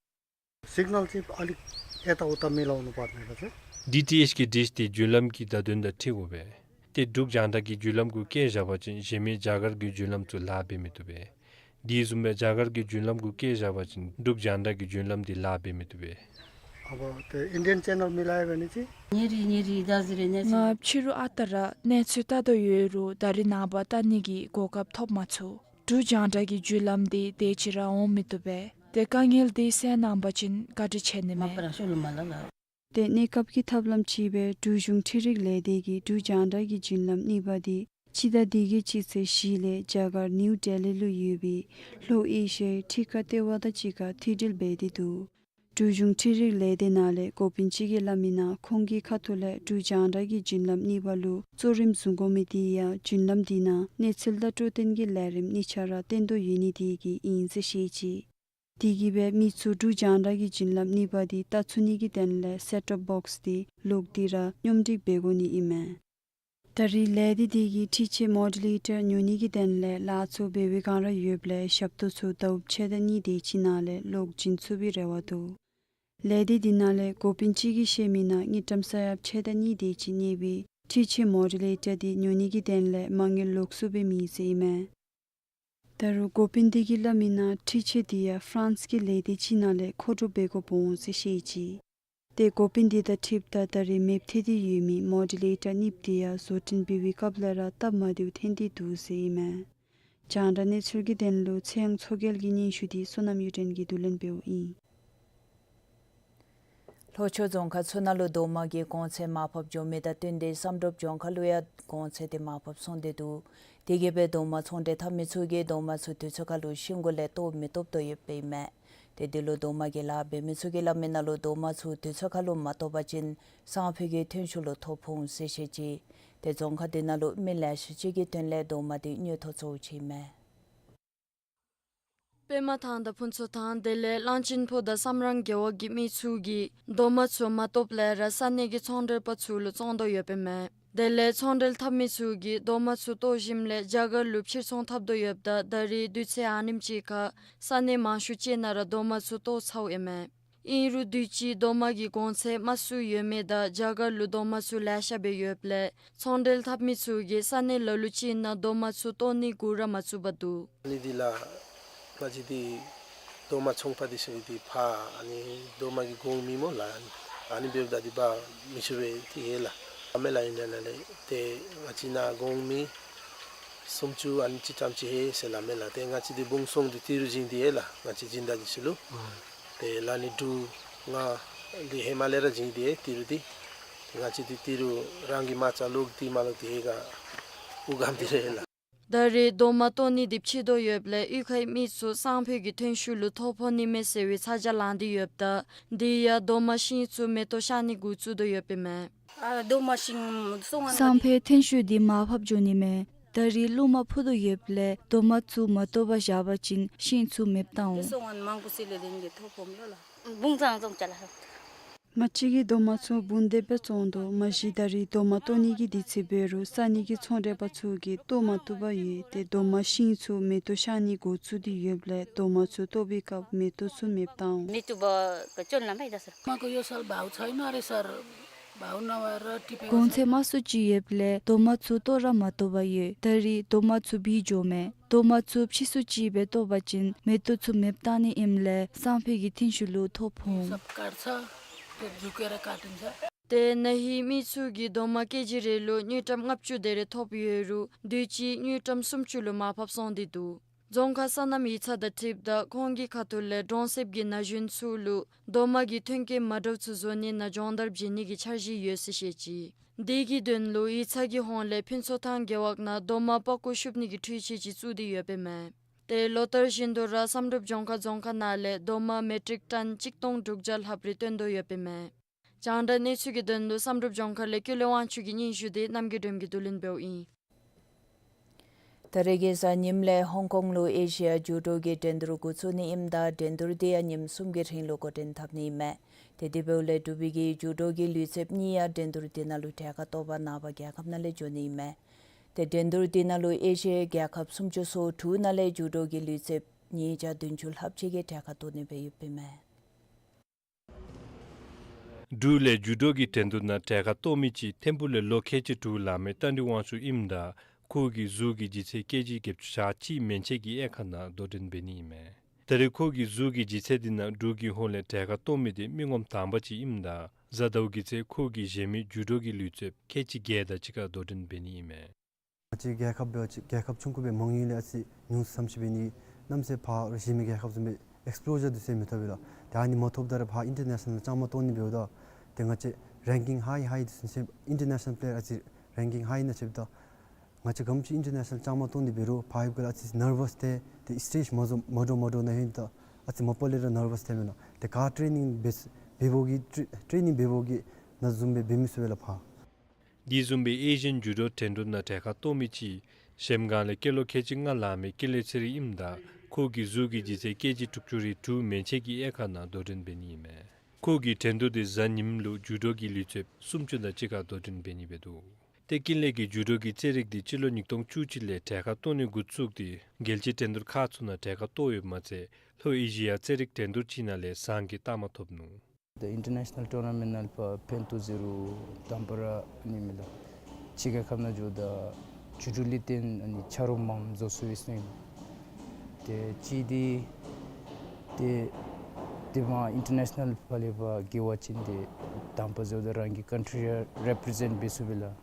སིག་ནལ་ཅིག་ཨ་ལི་ཨེ་ཏ་འུ་ཏ་མི་ལོ་ནུ་པར་ནི་ལ་ཚེ། ཌི་ཊི་ཨེཆ་གི་ཌིཤ་འདི་བརྒྱུད་ལམ་གྱི་བརྡ་དོན་དང་འཁྲིལ་དགོ་པས། ཏེ་འབྲུག་རྒྱང་བསྒྲགས་ཀྱི་བརྒྱུད་ལམ་གུ་བཀལ་བཞག་པ་ཅིན་གཞན་མི་རྒྱ་གར་གྱི་བརྒྱུད་ལམ་ཚུ་ལཱ་འབད་མི་བཏུབ་པས། དེ་བཟུམ་སྦེ་རྒྱ་གར་གྱི་བརྒྱུད་ལམ་གུ་བཀལ་བཞག་པ་ཅིན་འབྲུག་རྒྱང་བསྒྲགས་ཀྱི་བརྒྱུད་ལམ་འདི་ལཱ་འབད་མི་བཏུབ་པས། ཨ་བ་ཏེ་ཨིན་ཌི་ཡན་ཅེ་ནལ་མི་ལ་ཡ་བ་ནི་ཅི། ཉེ་རི་ཉེ་རི་ད་ཟི་རེ་ནེ་ཚི། ང་ཕྱི་རུ་ཨ་རྟག་ར་གནས་ཚུལ་བལྟ་དོ་ཡོད་རུང་ད་རིས་ནངས་པ་བལྟ་ནི་གི་གོ་སྐབས་ཐོབ་མ་ཚུགས། འབྲུག་རྒྱང་བསྒྲགས་ཀྱི་བརྒྱུད་ལམ་འདི་དེ་ཅིག་ར་འོང་མི་བཏུབ་པས། ཏེ་དཀའ་ངལ་འདི་སེལ་གནང་པ་ཅིན་བཀའ་དྲིན་ཆེ་ནི་མས། ཏེ་གནས་སྐབས་ཀྱི་ཐབས་ལམ་ཅིག་སྦེ་འབྲུག་གཞུང་འཕྲུལ་རིག་ལས་སྡེ་གིས་འབྲུག་རྒྱང་བསྒྲགས་ཀྱི་བརྒྱུད་ལམ་གཉིས་པ་འདི་སྤྱི་ཟླ་འདི་གི་སྤྱི་ཚེས་བཞི་ལས་རྒྱ་གར་ནིའུ་ཌེ་ལི་ལུ་ཡོད་པའི་ལྷོ་ཨེ་ཤི་ཡའི་ཁྲི་ཀ་ལྟེ་བ་དང་གཅིག་ཁར་མཐུད་སྒྲིལ་འབད་དེ་འདུག། འབྲུག་གཞུང་འཕྲུལ་རིག་ལས་སྡེ་ནང་ལས་འགོ་དཔོན་ཅིག་གིས་སླབ་མི་ནང་ཁོང་གི་ཁ་ཐུག་ལས་འབྲུག་རྒྱང་བསྒྲགས་ཀྱི་བརྒྱུད་ལམ་གཉིས་པ་ལུ་གཙོ་རིམ་བཟུང་དགོ་མི་འདི་ཡང་བརྒྱུད་ལམ་འདི་ནང་གནས་ཚུལ་དང་འཕྲོད་བསྟེན་གྱི་ལས་རིམ་གཉིས་ཆ་ར་སྟོན་དོ་ཡོད་ནི་དེ་གིས་ཨིན་ཟེར་བཤད་ཅི། དེ་གིས་སྦེ་མི་ཚུ་འབྲུག་རྒྱང་བསྒྲགས་ཀྱི་བརྒྱུད་ལམ་གཉིས་པ་འདི་བལྟ་ཚུགས་ནི་གི་དོན་ལས་སེཊ་ཊོབ་བོགསི་འདི་ལོག་སྟེ་ར་སྙོམས་སྒྲིག་འབད་དགོ་ནི་ཨིན་མས། ད་རིས་ལས་སྡེ་འདི་གིས་འཕྲུལ་ཆས་མོ་ཌུ་ལེ་ཊར་ཉོ་ནི་གི་དོན་ལས་ལཱ་ཚུ་འབད་བའི་བསྒང་ར་ཡོདཔ་ལས་ཞབས་ཏོག་ཚུ་ཟླཝ་ཕྱེད་དང་གཉིས་དེ་ཅིག་ནང་ལས་ལོག་བྱིན་ཚུགས་པའི་རེ་བ་འདུག། ལས་སྡེ་འདི་ནང་ལས་འགོ་དཔོན་ཅིག་གིས་བཤད་མི་ནང་དངུལ་ཀྲམ་ས་ཡ་ཕྱེད་དང་གཉིས་དེ་ཅིག་གནས་པའི་འཕྲུལ་ཆས་མོ་ཌུ་ལེ་ཊར་འདི་ཉོ་ནི་གི་དོན་ལས་མ་དངུལ་ལོག་སུ་སྦེ་མེད་ཟེར་ཨིན་མས། ད་རུང་འགོ་དཔོན་འདི་གིས་སླབ་མི་ནང་འཕྲུལ་ཆས་འདི་ཡང་ཧྥ་རན་སི་གི་ལས་སྡེ་ཅིག་ནང་ལས་མཁོ་སྒྲུབ་འབད་དགོཔ་འོང་ཟེར་བཤད་ཅི། ཏེ་འགོ་དཔོན་འདི་དང་འཁྲིལཝ་ད་ད་རིས་མེདཔ་ཐལ་ཏེ་ཡོད་མི་མོ་ཌུ་ལེ་ཊར་གཉིསཔ་འདི་ཡང་བཟོ་སྐྲུན་འབད་བའི་སྐབས་ལས་ར་སྟབས་མ་བདེཝ་ཐོན་ཏེ་འདུག་ཟེར་ཨིན་མས། རྒྱང་བསྒྲགས་གནས་ཚུལ་གྱི་དོན་ལུ་ཚེ་དབང་མཚོ་རྒྱལ་གྱི་སྙན་ཞུ་འདི་བསོད་ནམས་གཡུ་སྒྲོན་གྱིས་བསྡུ་ལེན་འབདཝ་ཨིན། ལྷོ་ཕྱོགས་རྫོང་ཁག་ཚུ་ནང་ལུ་རྡོག་མ་གི་གོང་ཚད་མར་ཕབ་འགྱོ་མི་དང་བསྟུན་ཏེ་བསམ་གྲུབ་ལྗོངས་མཁར་ལུ་ཡང་གོང་ཚད་འདི་མར་ཕབ་སོང་སྟེ་འདུག། དེ་གིས་སྦེ་རྡོག་མ་ཚོང་འབྲེལ་འཐབ་མི་ཚུ་གིས་རྡོག་མ་ཚུ་དུས་ཚོད་ཁར་ལུ་ཤིང་གུ་ལས་བཏོག་མི་བཏོགཔ་དོ་ཡོདཔ་ཨིན་མས། ཏེ་འདི་ལུ་རྡོག་མ་གི་ལཱ་འབད་མི་ཚུ་གིས་སླབ་མི་ནང་ལུ་རྡོག་མ་ཚུ་དུས་ཚོད་ཁར་ལུ་མ་བཏོག་པ་ཅིན་སང་ཕོད་ཀྱི་ཐོན་ཤུགས་ལུ་ཐོ་ཕོག་འོང་ཟེར་བཤད་ཅི། ཏེ་རྫོང་ཁག་འདི་ནང་ལུ་མི་ལེ་ཤ་ཅིག་གི་དོན་ལས་རྡོག་མ་འདི་དངུལ་ཐོག་ཚུ་ཅིག་མས། པདྨ་ཐང་དང་ཕུན་ཚོགས་ཐང་དེ་ལས་གླང་ཆེན་ཕུ་དང་བསམ་རང་རྒེད་འོག་གི་མི་ཚུ་གིས་རྡོག་མ་ཚུ་མ་བཏོགཔ་ལས་ར་ས་གནས་ཀྱི་ཚོང་འབྲེལ་པ་ཚུ་ལུ་བཙོང་དོ་ཡོདཔ་ཨིན་མས། དེ་ལས་ཚོང་འབྲེལ་འཐབ་མི་ཚུ་གིས་རྡོག་མ་ཚུ་བཏོག་ཞིནམ་ལས་རྒྱ་གར་ལུ་ཕྱིར་ཚོང་འཐབ་དོ་ཡོདཔ་ད་ད་རིས་དུས་ཚོད་ཨ་ནེམ་ཅིག་ཁར་ས་གནས་མང་ཤོས་ཅིག་ནང་ར་རྡོག་མ་ཚུ་བཏོག་ཚརཝ་ཨིན་མས། ཨིན་རུང་དུས་ཅི་རྡོག་མ་གི་གོང་ཚད་དམའ་སུ་ཡོད་མི་དང་རྒྱ་གར་ལུ་རྡོག་མ་ཚུ་ལེ་ཤ་སྦེ་ཡོདཔ་ལས་ཚོང་འབྲེལ་འཐབ་མི་ཚུ་གིས་ས་གནས་ལ་ལུ་ཅིག་ནང་རྡོག་མ་ཚུ་བཏོག་ནི་འགོ་ར་མ་བཙུགས་པར་འདུག། ཨ་ནི་འདི་ལགས་ང་བཅས་འདི་རྡོག་མ་ཚོང་པ་འདི་ཚུ་གིས་འདི་ཕར་ཨ་ནི་རྡོག་མ་གི་གོང་མི་སྨོ་ལགས། ཨ་ནི་འབདཝ་ད་འདི་འབག་མི་ཚུགས་པས་ཏེ་ཡོད་ལགས། ཨ་མས་ལགས། ཨིན་ན་ལགས། ཏེ་ང་བཅས་ནཱ་གོང་མི་སུམ་ཅུ་ཨ་ནི་ཅིག་ཙམ་ཅིག་ཡོད་ཟེར་སླབ་མས་ལགས། ཏེ་ང་བཅས་འདི་བུང་སོང་འདི་ཏི་རུ་བྱིན་ཏེ་ཡོད་ལགས། ང་བཅས་སྦྱིན་བདག་འདི་ཚུ་ལུ། ཨ་ཏེ་ལ་ནི་འབྲུ་ལྔ་འདི་ཧེ་མ་ལས་ར་བྱིན་ཏེ་ཡོད་ཏི་རུ་འདི། ང་བཅས་འདི་ཏི་རུ་རང་གི་མ་རྩ་ལོག་སྟེ་མ་ལོག་སྟེ་ཧེ་ག་དབུགས་སྒམ་སྟེ་ར་ཡོད་ལགས། ད་རེས་རྡོག་མ་བཏོག་ནི་འདི་ཕྱིས་དོ་ཡོདཔ་ལས་གཡུས་ཁའི་མི་ཚུ་སང་ཕོད་ཀྱི་ཐོན་ཤུགས་ལུ་ཐོ་ཕོག་ནི་མས་ཟེར་བའི་ཚ་གྱང་ལང་སྟེ་ཡོདཔ་ད་དེ་ཡང་རྡོག་མ་ཤིང་ཚུ་མེ་ཏོག་ཤར་ནི་འགོ་བཙུགས་དོ་ཡོདཔ་ཨིན་མས། ཨ་རྡོག་མ་ཤིང་སོང་ང་སང་ཕོད་ཐོན་ཤུགས་འདི་མར་ཕབ་འགྱོ་ནི་མས། ད་རེས་རླུང་མ་འཕུ་དོ་ཡོདཔ་ལས་རྡོག་མ་ཚུ་མ་བཏོག་པར་བཞག་པ་ཅིན་ཤིང་ཚུ་མེདཔ་བཏང་འོང་། སོང་ང་མང་པོ་སེལ་ལས་ལེན་གྱི་ཐོ་ཕོག་མི་ལོ་ལགས། བུང་ཚང་བཙོང་ཅ་ལགས། མ་གཅིག་གིས་རྡོག་མ་ཚུ་འབུམ་སྡེ་སྦེ་བཙོང་དོ། མ་གཞི་ད་རེས་རྡོག་མ་བཏོག་ནི་གི་དུས་ཚོད་འབད་རུང་ས་གནས་ཀྱི་ཚོང་འབྲེལ་པ་ཚུ་གིས་བཏོག་མ་བཏུབ་པར་ཡོད། ཏེ་རྡོག་མ་ཤིང་ཚུ་མེ་ཏོག་ཤར་ནི་འགོ་བཙུགས་ཏེ་ཡོདཔ་ལས་རྡོག་མ་ཚུ་བཏོག་པའི་སྐབས་མེ་ཏོག་ཚུ་མེདཔ་བཏང་འོང་། མེ་ཏོག་བ་ཀ་ཅོལ་ན་མེད་ད་སར། མ་ཀོ་ཡོ་སར་བའུ་ཚའི་ན་རེ་སར་བའུ་ན་བ་ར་ཏི་པེ། གོང་ཚད་དམའ་སུ་ཅིག་ཡོདཔ་ལས་རྡོག་མ་ཚུ་བཏོག་ར་མ་བཏུབ་པར་ཡོད། ད་རེས་རྡོག་མ་ཚུ་བུད་འགྱོཝ་མས། རྡོག་མ་ཚུ་ཕྱིས་སུ་ཅིག་སྦེ་བཏོག་པ་ཅིན་མེ་ཏོག་ཚུ་མེདཔ་བཏང་ནི་ཨིནམ་ལས་སང་ཕོད་ཀྱི་ཐོན་ཤུགས་ལུ་ཐོ་ཕོག་འོང་། ཏེ་ན་ཧིང་མི་ཚུ་གིས་རྡོག་མ་ཀེ་ཇི་རེ་ལུ་དངུལ་ཀྲམ་ལྔ་བཅུ་དེ་རེ་ཐོབ་ཡོད་རུང་དུས་ཅི་དངུལ་ཀྲམ་སུམ་ཅུ་ལུ་མར་ཕབ་སོང་སྟེ་འདུག། རྫོང་ཁག་སོ་ནམ་ཡིག་ཚང་དང་འཁྲིལཝ་ད་ཁོང་གི་ཁ་ཐུག་ལས་གྲོང་གསེབ་ཀྱི་ན་གཞོན་ཚུ་ལུ་རྡོག་མ་གི་ཐོན་སྐྱེད་མ་འདྲཝ་ཚུ་བཟོ་ནི་ནང་སྦྱོང་བརྡར་བྱིན་ནི་གི་འཆར་གཞི་ཡོད་ཟེར་བཤད་ཅི། དེ་གི་དོན་ལུ་ཡིག་ཚང་གི་ཧོངས་ལས་ཕུན་ཚོགས་ཐང་རྒེད་འོག་ནང་རྡོག་མ་པགས་ཀོ་བཤུབ་ནི་གི་འཕྲུལ་ཆས་ཅིག་བཙུགས་ཏེ་ཡོདཔ་ཨིན་མས། ཏེ་ལོ་ལྟར་བཞིན་དུ་ར་བསམ་གྲུབ་ལྗོངས་མཁར་རྫོང་ཁག་ནང་ལས་རྡོག་མ་མེ་ཊིག་ཊོན་གཅིག་སྟོང་དྲུག་བརྒྱ་ལྷགཔ་རེ་བཏོན་དོ་ཡོདཔ་ཨིན་མས། རྒྱང་བསྒྲགས་གནས་ཚུལ་གྱི་དོན་ལུ་བསམ་གྲུབ་ལྗོངས་མཁར་ལས་ཀུན་ལེགས་དབང་ཕྱུག་གི་སྙན་ཞུ་དེ་རྣམ་རྒྱལ་སྒྲོལ་མ་གིས་བསྡུ་ལེན་འབདཝ་ཨིན། ད་རེས་ཀྱི་གཟའ་ཉིམ་ལས་ཧོང་ཀོང་ལུ་ཨེ་ཤི་ཡ་ཇུ་ཌོ་གི་འགྲན་བསྡུར་འགོ་བཙུགས་ནི་ཨིནམ་ད་འགྲན་བསྡུར་དེ་ཡང་ཉིནམ་གསུམ་གྱི་རིང་ལུ་འགོ་འདྲེན་འཐབ་ནི་ཨིན་མས། ཏེ་དེ་འབདཝ་ལས་འབྲུག་པའི་གི་ཇུ་ཌོ་གི་ལུས་རྩལཔ་གཉིས་ཡང་འགྲན་བསྡུར་དེ་ནང་ལུ་གྲལ་ཁར་གཏོགས་པར་ནངས་པ་རྒྱལ་ཁབ་ནང་ལས་འགྱོ་ནི་ཨིན་མས། ཏེ་འགྲན་བསྡུར་དེ་ནང་ལུ་ཨེ་ཤི་ཡའི་རྒྱལ་ཁབ་སུམ་ཅུ་སོ་དྲུག་ནང་ལས་ཇུ་ཌོ་གི་ལུས་རྩལཔ་ཉིས་བརྒྱ་བདུན་ཅུ་ལྷགཔ་ཅིག་གིས་གྲལ་ཁར་གཏོགས་ནི་སྦེ་ཡོདཔ་ཨིན་མས། འབྲུག་ལས་ཇུ་ཌོ་གི་འགྲན་བསྡུར་ནང་གྲལ་ཁར་གཏོགས་མི་ཅིག་ཐིམ་ཕུག་ལས་ལོ་ཁལ་གཅིག་དྲུག་ལང་མི་རྟ་མགྲིན་དབང་ཕྱུག་ཨིནམ་ད་ཁོ་གིས་གཟུགས་ཀྱི་ལྗིད་ཚད་ཀེ་ཇི་བརྒྱད་ཅུ་གྱ་གཅིག་མན་ཆད་ཀྱི་དབྱེ་ཁག་ནང་དོ་འགྲན་འབད་ནི་ཨིན་མས། ད་རེས་ཁོ་གི་གཟུགས་ཀྱི་ལྗིད་ཚད་འདི་ནང་འབྲུག་གི་ཧོངས་ལས་གྲལ་ཁར་གཏོགས་མི་འདི་མི་ངོམ་དང་པ་ཅིག་ཨིནམ་ད་གཟའ་ཟླཝ་གི་ཚེ་ཁོ་གིས་གཞན་མི་ཇུ་ཌོ་གི་ལུས་རྩལཔ་ཁལ་གཅིག་བརྒྱད་དང་གཅིག་ཁར་དོ་འགྲན་འབད་ནི་ཨིན་མས། ང་བཅས་རྒྱལ་ཁབ་འབད་བ་ཅིན་རྒྱལ་ཁབ་ཆུང་ཀུ་སྦེ་མང་ཡུལ་ལས་ཨ་ཙི་ཉུང་སུ་ཙམ་ཅིག་འབད་ནི་གནམ་མེད་ས་མེད་ཕར་གཞན་མི་རྒྱལ་ཁབ་བཟུམ་སྦེ་ཨེགསི་པོ་ཇར་འདི་ཚུ་མི་ཐོབ་པས་ལགས། ཏེ་ཨ་ནི་མ་ཐོབ་ད་ར་ཕར་ཨིན་ཊར་ནེ་ཤ་ནཱལ་ལྕང་མ་བཏོན་ནི་འབདཝ་ད་ཏེ་ང་བཅས་རེང་ཀིང་ཧའི་ཧའི་འདི་ཚུ་ཨིན་ཊར་ནེ་ཤ་ནཱལ་པེ་ལེ་ཡར་ཨ་ཙི་རེང་ཀིང་ཧའི་ནང་ཆགསཔ་ད་ང་བཅས་ག་དེམ་ཅིག་ཨིན་ཊར་ནེ་ཤ་ནཱལ་ལྕང་མ་བཏོན་ཏེ་འབད་རུང་ཕར་ཡོདཔ་ག་ལས་ཨ་ཙི་ནར་བསི་ཐལ། ཏེ་སི་ཊེཇ་མ་འགྲོ་མ་འགྲོ་མ་འགྲོ་ནང་ཧིང་ད་ཨ་ཙི་མ་པ་ལས་ར་ནར་བསི་ཐལ་མེན་ན། ཏེ་ག་ཊེ་ནིང་འབད་འབད་འབདཝ་གི་ཊེ་ཊེ་ནིང་འབད་འབདཝ་གི་ནང་བཟུམ་སྦེ་འབད་མི་ཚུགས་པས་ལགས་ཕར། དེ་བཟུམ་སྦེ་ཨེ་ཤི་ཡན་ཇུ་ཌོ་འགྲན་བསྡུར་ནང་གྲལ་ཁར་གཏོགས་མི་ཅིག་གཞལམ་སྒང་ལས་སྐྱེས་ལོ་ཁལ་གཅིག་ལྔ་ལང་མི་ཀུན་ལེགས་ཚེ་རིང་ཨིནམ་ད་ཁོ་གི་གཟུགས་ཀྱི་ལྗིད་ཚད་ཀེ་ཇི་དྲུག་ཅུ་རེ་དྲུག་མན་ཆད་ཀྱི་དབྱེ་ཁག་ནང་དོ་འགྲན་འབད་ནི་ཨིན་མས། ཁོ་གི་འགྲན་བསྡུར་དེ་གཟའ་ཉིམ་ལུ་ཇུ་ཌོ་གི་ལུས་རྩལཔ་སུམ་ཅུ་དང་གཅིག་ཁར་དོ་འགྲན་འབད་ནི་འབད་འདུག། ཏེ་ཀུན་ལེགས་ཀྱིས་ཇུ་ཌོ་གི་རྩེད་རིགས་འདི་སྤྱི་ལོ་ཉིས་སྟོང་བཅུ་གཅིག་ལས་གྲལ་ཁར་གཏོགས་ནི་འགོ་བཙུགས་ཏེ་རྒྱལ་སྤྱིའི་འགྲན་བསྡུར་ཁག་ཚུ་ནང་གྲལ་ཁར་གཏོགས་ཡོདཔ་མ་ཚད་ལྷོ་ཨེ་ཤི་ཡ་རྩེད་རིགས་འགྲན་བསྡུར་ཅིག་ནང་ལས་ཟངས་ཀྱི་རྟགས་མ་ཐོབ་ནུག། The international tournament ནང་ཕར་ཕན་ཐོགས་ཟེར་རུང་དང་པ་ར་ཨ་ནི་མས་ལགས། ཕྱི་རྒྱལ་ཁབ་ནང་འགྱོཝ་ད་ཇུ་ཌོ་ལས་བརྟེན་ཨ་ནི་ཆ་རོགས་མངམ་བཟོ་ཚུགས་པས་ཟེར་ཨིན། ཏེ་གཅིག་འདི་ཏེ་ཏེ་མར་ཨིན་ཊར་ནེ་ཤ་ནཱལ་ཕར་ལས་ཕར་འགྱོ་བ་ཅིན་ཏེ་དང་པ་ཟེརཝ་ད་རང་གི་ཀཱན་ཊི་རི་ཡང་རེ་པི་རི་ཟེནཊ་འབད་ཚུགས་པས་ལགས།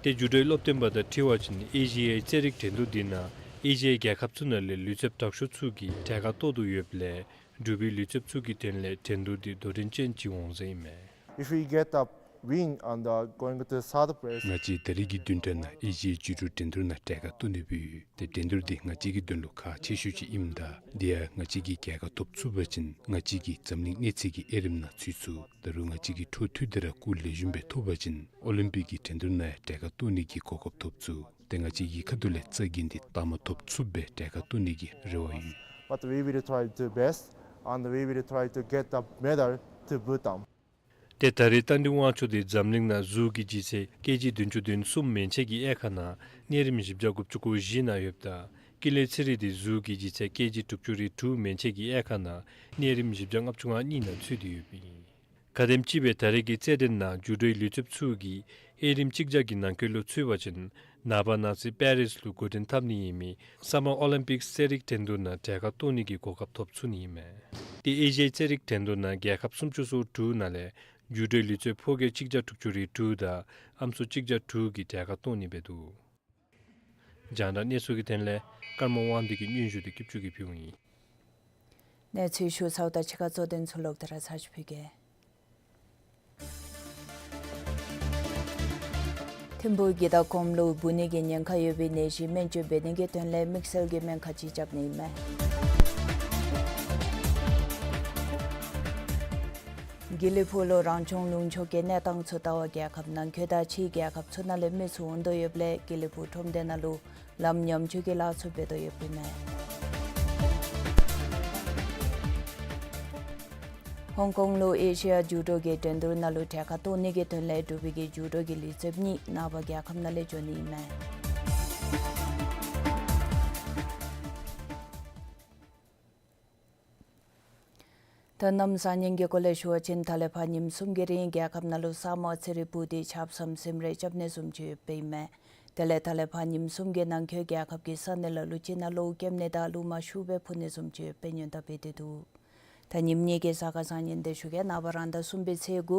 ཏེ་ཇུ་ཌོའི་སློབ་སྟོན་པ་དང་འཁྲིལ་བ་ཅིན་ཨེ་ཤི་ཡའི་རྩེད་རིགས་འགྲན་བསྡུར་འདི་ནང་ཨེ་ཤི་ཡའི་རྒྱལ་ཁབ་ཚུ་ནང་ལས་ལུས་རྩལཔ་དྲག་ཤོས་ཚུ་གིས་གྲལ་ཁར་གཏོགས་དོ་ཡོདཔ་ལས་འབྲུག་པའི་ལུས་རྩལཔ་ཚུ་གི་དོན་ལས་འགྲན་བསྡུར་འདི་དོ་འགྲན་ཅན་ཅིག་འོང་ཟེར་ཨིན་མས། If we get the win and, uh, going to third place, ང་བཅས་ད་རེས་ཀྱི་བདུན་ཕྲག་ནང་ཨེ་ཤི་ཡའི་ཇུ་ཌོ་འགྲན་བསྡུར་ནང་གྲལ་ཁར་གཏོགས་ནི་འབད་ཡོད། ཏེ་འགྲན་བསྡུར་འདི་ང་བཅས་ཀྱི་དོན་ལུ་ཁག་ཆེ་ཤོས་ཅིག་ཨིནམ་ད་དེ་ཡང་ང་བཅས་ཀྱིས་རྒྱལ་ཁ་ཐོབ་ཚུགས་པ་ཅིན་ང་བཅས་ཀྱིས་འཛམ་གླིང་གནས་ཚད་ཀྱི་དབྱེ་རིམ་ནང་ཚུད་ཚུགས། ད་རུང་ང་བཅས་ཀྱིས་འཕྲོ་མཐུད་དེ་ར་སྐུགས་ལེགས་ཤོམ་སྦེ་ཐོབ་པ་ཅིན་ཨོ་ལིམ་པིག་གི་འགྲན་བསྡུར་ནང་ཡང་གྲལ་ཁར་གཏོགས་ནི་གི་གོ་སྐབས་ཐོབ་ཚུགས། ཏེ་ང་བཅས་ཀྱི་ཁ་ཐུག་ལས་རྩ་འགེངས་ཏེ་རྟགས་མ་ཐོབ་ཚུགསཔ་སྦེ་གྲལ་ཁར་གཏོགས་ནི་གི་རེ་བ་ཡོད། But we will try to best and we will try to get the medal to Bhutan. ཏེ་ད་རེས་རྟ་མགྲིན་དབང་ཕྱུག་འདི་འཛམ་གླིང་ནང་གཟུགས་ཀྱི་ལྗིད་ཚད་ཀེ་ཇི་བདུན་ཅུ་དོན་གསུམ་མན་ཆད་ཀྱི་དབྱེ་ཁག་ནང་གནས་རིམ་བཞི་བརྒྱ་དགུ་བཅུ་གོ་བཞི་ནང་ཡོདཔ་ད་ཀུན་ལེགས་ཚེ་རིང་འདི་གཟུགས་ཀྱི་ལྗིད་ཚད་ཀེ་ཇི་དྲུག་ཅུ་རེ་དྲུག་མན་ཆད་ཀྱི་དབྱེ་ཁག་ནང་གནས་རིམ་བཞི་བརྒྱ་ལྔ་བཅུ་ང་གཉིས་ནང་ཚུད་དེ་ཡོདཔ་ཨིན། ག་དེམ་ཅིག་སྦེ་ད་རེས་ཀྱི་རྩེད་འགྲན་ནང་ཇུ་ཌོའི་ལུས་རྩལཔ་ཚུ་གིས་དབྱེ་རིམ་གཅིག་བརྒྱ་གི་ནང་འཁོད་ལུ་ཚུད་པ་ཅིན་ནངས་པ་གནངས་ཚེ་པེ་རིས་ལུ་འགོ་འདྲེན་འཐབ་ནི་ཡོད་མི་སམ་མར་ཨོ་ལིམ་པིགསི་རྩེད་རིགས་འགྲན་བསྡུར་ནང་གྲལ་ཁར་གཏོགས་ནི་གི་གོ་སྐབས་ཐོབ་ཚུགས་ནི་ཨིན་མས། ཏེ་ཨེ་ཤི་ཡའི་རྩེད་རིགས་འགྲན་བསྡུར་ནང་རྒྱལ་ཁབ་སུམ་ཅུ་སོ་དྲུག་ནང་ལས་ཇུ་ཌོའི་ལུས་རྩལཔ་ཕོ་སྐྱེས་གཅིག་བརྒྱ་དྲུག་ཅུ་རེ་དྲུག་དང་ཨམ་སྲུ་གཅིག་བརྒྱ་དྲུག་གིས་གྲལ་ཁར་གཏོགས་ནི་འབད་འདུག། རྒྱང་བསྒྲགས་གནས་ཚུལ་གྱི་དོན་ལས་ཀརྨ་དབང་འདུས་ཀྱི་སྙན་ཞུ་འདི་སྐྱིད་ཆུ་གིས་ཕུལཝ་ཨིན། གནས་ཚུལ་ཞུ་ཚརཝ་ད་ཕྱི་ཁར་གཙོ་དོན་ཚུ་ལོག་སྟེ་ར་ཚར་ཅིག་ཕུལ་གེ། ཐིམ་ཕུག་གི་དྭགས་གོམ་ལུ་འབུ་ནི་གི་ཉེན་ཁ་ཡོད་པའི་ནད་གཞི་སྨན་བཅོས་འབད་ནི་གི་དོན་ལས་དམིགས་བསལ་གྱི་སྨན་ཁང་ཅིག་རྐྱབ་ནི་ཨིན་མས། དགེ་ལེགས་ཕུག་ལུ་རང་བྱུང་ལུང་ཕྱོགས་ཀྱི་གནས་སྟངས་ཚུ་བལྟ་བར་རྒྱལ་ཁབ་ནང་འཁོད་དང་ཕྱིའི་རྒྱལ་ཁབ་ཚུ་ནང་ལས་མི་ཚུ་འོང་དོ་ཡོདཔ་ལས་དགེ་ལེགས་ཕུག་ཁྲོམ་སྡེ་ནང་ལུ་ལམ་ཉམས་བཅོས་ཀྱི་ལཱ་ཚུ་འབད་དོ་ཡོདཔ་ཨིན་མས། ཧོང་ཀོང་ལུ་ཨེ་ཤི་ཡ་ཇུ་ཌོ་གི་འགྲན་བསྡུར་ནང་ལུ་གྲལ་ཁར་གཏོགས་ནི་གི་དོན་ལས་འབྲུག་པའི་གི་ཇུ་ཌོ་གི་ལུས་རྩལཔ་གཉིས་ནངས་པ་རྒྱལ་ཁབ་ནང་ལས་འགྱོ་ནི་ཨིན་མས། ད་གནམ་བཟང་ངན་གྱི་སྐོར་ལས་ཞུ་བ་ཅིན་ད་ལས་ཕར་ཉིནམ་གསུམ་གྱི་རིང་རྒྱལ་ཁབ་ནང་ལུ་ས་སྨུག་ཚེ་རིལ་སྤུབས་ཏེ་ཆརཔ་ཟམ་ཟིམ་རེ་རྐྱབ་ནི་བཟུམ་ཅིག་ཡོདཔ་ཨིན་མས། དེ་ལས་ད་ལས་ཕར་ཉིནམ་གསུམ་གྱི་ནང་འཁོད་རྒྱལ་ཁབ་ཀྱི་ས་གནས་ལ་ལུ་ཅིག་ནང་གློཝ་སྐྱེམ་ནི་དང་ལུ་མ་ཤུགས་སྦེ་ཕུ་ནི་བཟུམ་ཅིག་ཡོདཔ་སྦེ་ཉེན་བརྡ་འབད་དེ་འདུག། ད་ཉིནམ་གཉིས་ཀྱི་གཟའ་སྐར་བཟང་ངན་འདི་ཞུ་གེ། ནངས་པ་རང་ཟླ་གསུམ་པའི་ཚེས་དགུ་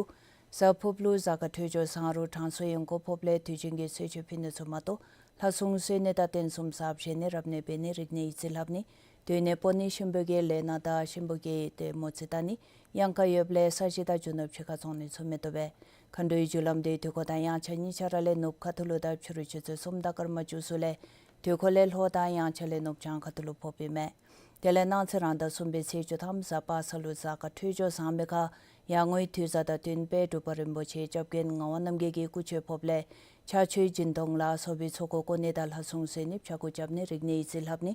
གཟའ་ཕུརཔ་ལུ་གཟའ་སྐར་འཕྲོད་སྦྱོར་བཟང་རུང་དྲང་སྲོང་ཡོན་ཁོག་ཕོགཔ་ལས་དུས་རྒྱུན་གྱི་གསོལ་མཆོད་ཕུལ་ནི་ཚུ་མ་གཏོགས་ལྷ་སྲུང་གསོལ་ནི་དང་རྟེན་གསུམ་གསརཔ་བཞེངས་ནི་རབ་གནས་འབད་ནི་རིག་གནས་ཡིག་རྩིས་ལྷབ་ནི་སྡོད་གནས་སྤོ་ནི་གཤིན་པོ་གི་ལས་སྣ་དང་གཤིན་པོ་གི་ཏེ་མོ་རྩིས་བལྟ་ནི་གཡང་ཁ་ཡོདཔ་ལས་ས་གཞི་དང་རྒྱུ་ནོར་ཕྱི་ཁར་བཙོང་ནི་ཚུ་མི་བཏུབ་པས། མཁའ་འགྲོའི་རྒྱུ་ལམ་འདི་དུས་འཁོར་དང་དབྱངས་འཆར་གཉིས་ཆ་ར་ལས་ནུབ་ཁ་ཐུག་ལུ་དང་ཕྱི་རུ་ཆུ་ཚོད་གསུམ་དང་སྐར་མ་བཅུ་གསུམ་ལས་དུས་འཁོར་ལས་ལྷོ་དང་དབྱངས་འཆར་ལས་ནུབ་བྱང་ཁ་ཐུག་ལུ་ཕོགཔ་ཨིན་མས། དེ་ལས་གནངས་ཚེ་རང་ཟླ་གསུམ་པའི་ཚེས་བཅུ་ཐམ་གཟའ་པ་སངས་ལུ་གཟའ་སྐར་འཕྲོད་སྦྱོར་བཟང་མི་ཁར་ཡར་ངོའི་དུས་བཟང་དང་བསྟུན་སྦེ་འབྲུག་པ་རིན་པོ་ཆེ་སྐྱབས་མགོན་ངག་དབང་རྣམ་རྒྱལ་གྱི་སྐུ་མཆོད་ཕོགཔ་ལས་ཕྱག་མཆོད་སྦྱིན་གཏོང་ལ་སོགས་པའི་ཚོགས་འཁོར་བསྐོར་ནི་དང་ལྷ་སྲུང་གསོལ་ནི་ཕྱྭ་འགུགས་རྐྱབ་ནི་རིག་གནས་ཡིག་རྩིས་ལྷབ་ནི་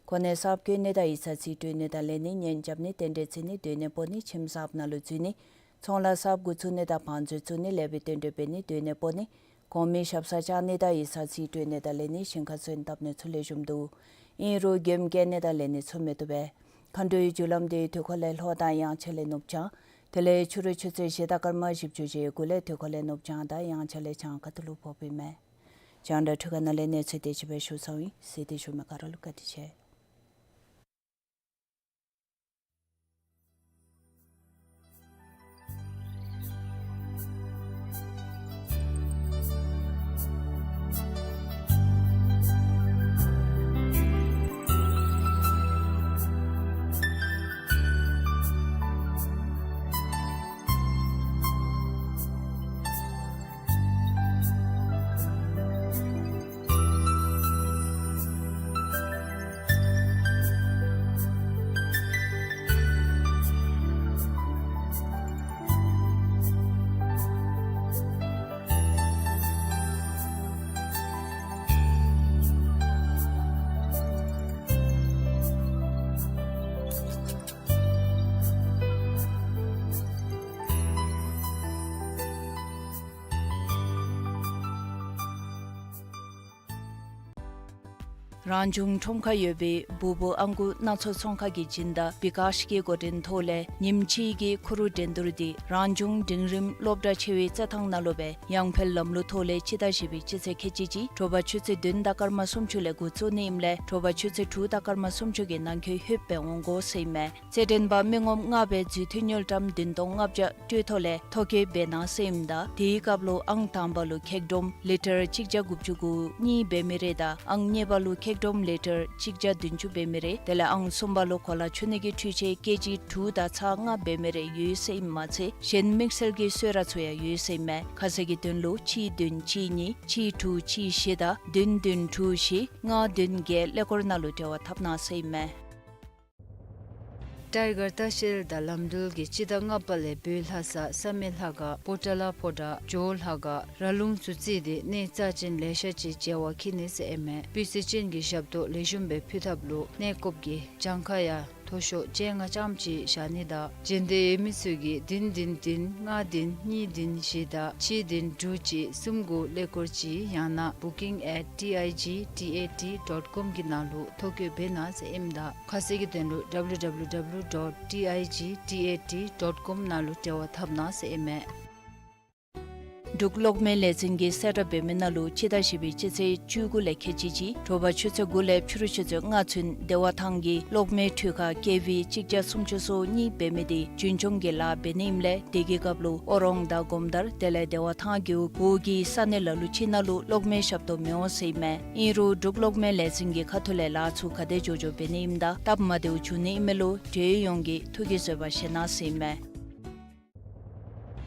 གོ་གནས་གསརཔ་བསྐོ་ནི་དང་ཡིག་ཚང་རྩིས་སྤྲོད་ནི་དང་ལེན་ནི་གཉེན་རྐྱབ་ནི་རྟེན་འབྲེལ་བརྩི་ནི་སྡོད་གནས་སྤོ་ནི་ཁྱིམ་གསརཔ་ནང་ལུ་འཛུལ་ནི་ཚོང་ལཱ་གསརཔ་འགོ་བཙུགས་ནི་དང་བང་མཛོད་བཙུགས་ནི་ལེགས་པའི་རྟེན་འབྲེལ་འབད་ནི་སྡོད་གནས་སྤོ་ནི་གོང་མའི་ཞབས་སར་བཅར་ནི་དང་ཡིག་ཚང་རྩིས་སྤྲོད་ནི་དང་ལེན་ནི་ཞིང་ཁར་སོན་བཏབ་ནི་ཚུ་ལེགས་ཤོམ་འདུག། ཨིན་རུང་མགྱོནམ་བསྐྱལ་ནི་དང་ལེན་ནི་ཚུ་མི་བཏུབ་པས། མཁའ་འགྲོའི་རྒྱུ་ལམ་འདི་དུས་འཁོར་ལས་ལྷོ་དང་དབྱངས་འཆར་ལས་ནུབ་བྱང་། དེ་ལས་ཕྱི་རུ་ཆུ་ཚོད་བཞི་དང་སྐར་མ་བཞི་བཅུ་ཞེ་དགུ་ལས་དུས་འཁོར་ལས་ནུབ་བྱང་དང་ཡང་ཆ་ལས་བྱང་ཁ་ཐུག་ལུ་ཕོགཔ་ཨིན་མས། རྒྱང་བསྒྲགས་འཕྲུལ་ཁང་ནང་ལས་གནས་ཚུལ་དེ་ཅིག་སྦེ་ཞུ་ཚརཝ་ཨིན། གཟིགས་ཏེ་བཞུགས་མི་ག་ར་ལུ་བཀའ་དྲིན་ཆེ། རང་བྱུང་ཁྲོམ་ཁར་ཡོད་པའི་སྦུག་སྦུག་ཨང་ཀུ་སྣ་ཚོགས་ཚོང་ཁང་གི་སྦྱིན་བདག་བི་ཀཱཤ་གི་འགོ་འདྲེན་ཐོག་ལས་ཉིནམ་གཅིག་གི་ཁུ་རུ་འགྲན་བསྡུར་འདི་རང་བྱུང་འབྲིང་རིམ་སློབ་གྲྭ་ཆེ་བའི་རྩེད་ཐང་ནང་ལུ་སྦེ་ཡང་འཕེལ་ལམ་ལུགས་ཐོག་ལས་སྤྱི་ཟླ་བཞི་པའི་སྤྱི་ཚེས་ཁལ་གཅིག་གཅིག་དྲོ་པ་ཆུ་ཚོད་བདུན་དང་སྐར་མ་སུམ་ཅུ་ལས་འགོ་བཙུགས་ནི་ཨིནམ་ལས་དྲོ་པ་ཆུ་ཚོད་དྲུག་དང་སྐར་མ་སུམ་ཅུ་གི་ནང་འཁོད་ལྷོདཔ་སྦེ་འོང་དགོ་ཟེར་ཨིན་མས། རྩེད་འགྲན་པ་མི་ངོམ་ལྔ་སྦེ་རྫུས་མཐུད་དངུལ་ཀྲམ་བདུན་སྟོང་ལྔ་བརྒྱ་སྤྲོད་ཐོག་ལས་ཐོ་བཀོད་འབད་གནང་ཟེར་ཨིནམ་ད་དེའི་སྐབས་ལུ་ཨང་དང་པ་ལུ་ཁེག་སྒྲོམ་ལི་ཊར་གཅིག་བརྒྱ་དགུ་བཅུ་གོ་གཉིས་འབད་མི་རེ་དང་ཨང་གཉིས་པ་ལུ་ཁེག་སྒྲོམ་ལི་ཊར་གཅིག་བརྒྱ་བདུན་ཅུ་འབད་མི་རེ་དེ་ལས་ཨང་གསུམ་པ་ལུ་གོ་ལ་འཁྱུ་ནི་གི་འཕྲུལ་ཆས་ཀེ་ཇི་དྲུག་དང་ཚག་ལྔ་འབད་མི་རེ་ཡོད་ཟེར་ཨིནམ་མ་ཚད་གཞན་དམིགས་བསལ་གྱི་གསོལ་རས་ཚུ་ཡང་ཡོད་ཟེར་ཨིན་མས། ཁ་གསལ་གྱི་དོན་ལུ་གཅིག་བདུན་གཅིག་གཉིས་གཅིག་དྲུག་གཅིག་བཞི་དང་བདུན་བདུན་དྲུག་བཞི་ལྔ་བདུན་བརྒྱད་ཀླད་ཀོར་ནང་ལུ་འབྲེལ་བ་འཐབ་གནང་ཟེར་ཨིན་མས། ཊའི་གར་ལྟ་བཤལ་དང་ལམ་འགྲུལ་གྱིས་སྤྱི་ཟླ་ལྔ་པ་ལས་བོད་ལྷ་ས་བསམ་ཡས་ལྷ་ཁང་པོ་ཏ་ལ་ཕོ་བྲང་ཇོ་བོ་ལྷ་ཁང་ར་ལུང་ཚུ་བརྩིས་ཏེ་གནས་རྩ་ཅན་ལེ་ཤ་ཅིག་མཇལ་བར་འཁྱིད་ནི་ཟེར་ཨིན་མས། སྤུས་ཚད་ཅན་གྱི་ཞབས་ཏོག་ལེགས་ཤོམ་སྦེ་ཕུལ་ཐབས་ལུ་གནས་སྐབས་ཀྱི་གྱངས་ཁ་ཡང་མཐོ་ཤོས་བཅོ་ལྔ་ཙམ་ཅིག་བཞག་ནི་དང་འབྱོན་འདོད་ཡོད་མི་ཚུ་གིས་བདུན་བདུན་བདུན་ལྔ་བདུན་གཉིས་བདུན་བཞི་དང་གཅིག་བདུན་དྲུག་གཅིག་གསུམ་དགུ་ཀླད་ཀོར་གཅིག་ཡང་ན་booking at T I G T A T dot com གི་ནང་ལུ་ཐོ་བཀོད་འབད་གནང་ཟེར་ཨིནམ་ད་ཁ་གསལ་གྱི་དོན་ལུ་W W W dot T I G T A T dot com ནང་ལུ་འབྲེལ་བ་འཐབ་གནང་ཟེར་ཨིན་མས། འབྲུག་གློག་མེ་ལས་འཛིན་གྱིས་གསལ་བསྒྲགས་འབད་མི་ནང་ལུ་སྤྱི་ཟླ་བཞི་པའི་སྤྱི་ཚེས་བཅུ་དགུ་ལས་ཁལ་གཅིག་གཅིག་དྲོ་པ་ཆུ་ཚོད་དགུ་ལས་ཕྱི་རུ་ཆུ་ཚོད་ལྔ་ཚུན་བདེ་བ་ཐང་གི་གློག་མེ་འཕྲུལ་ཁང་ཀེ་ཝི་གཅིག་བརྒྱ་སུམ་ཅུ་སོ་གཉིས་འབད་མི་འདི་རྒྱུན་སྐྱོང་གི་ལཱ་འབད་ནི་ཨིནམ་ལས་དེ་གི་སྐབས་ལུ་ཨོ་རོང་དང་སྒོམ་དར་དེ་ལས་བདེ་བ་ཐང་གི་འོག་གི་ས་གནས་ལ་ལུ་ཅིག་ནང་ལུ་གློག་མེ་ཞབས་ཏོག་མི་འོང་ཟེར་ཨིན་མས། ཨིན་རུང་འབྲུག་གློག་མེ་ལས་འཛིན་གྱི་ཁ་ཐུག་ལས་ལཱ་ཚུ་ག་དེ་མགྱོགས་མགྱོགས་འབད་ནི་ཨིནམ་དང་སྟབས་མ་བདེཝ་འབྱུང་ནི་ཨིན་མི་ལུ་འབྲེལ་ཡོད་ཡོངས་ཀྱིས་ཐུགས་ཀྱིས་བཟོད་པ་བཞེས་གནང་ཟེར་ཨིན་མས།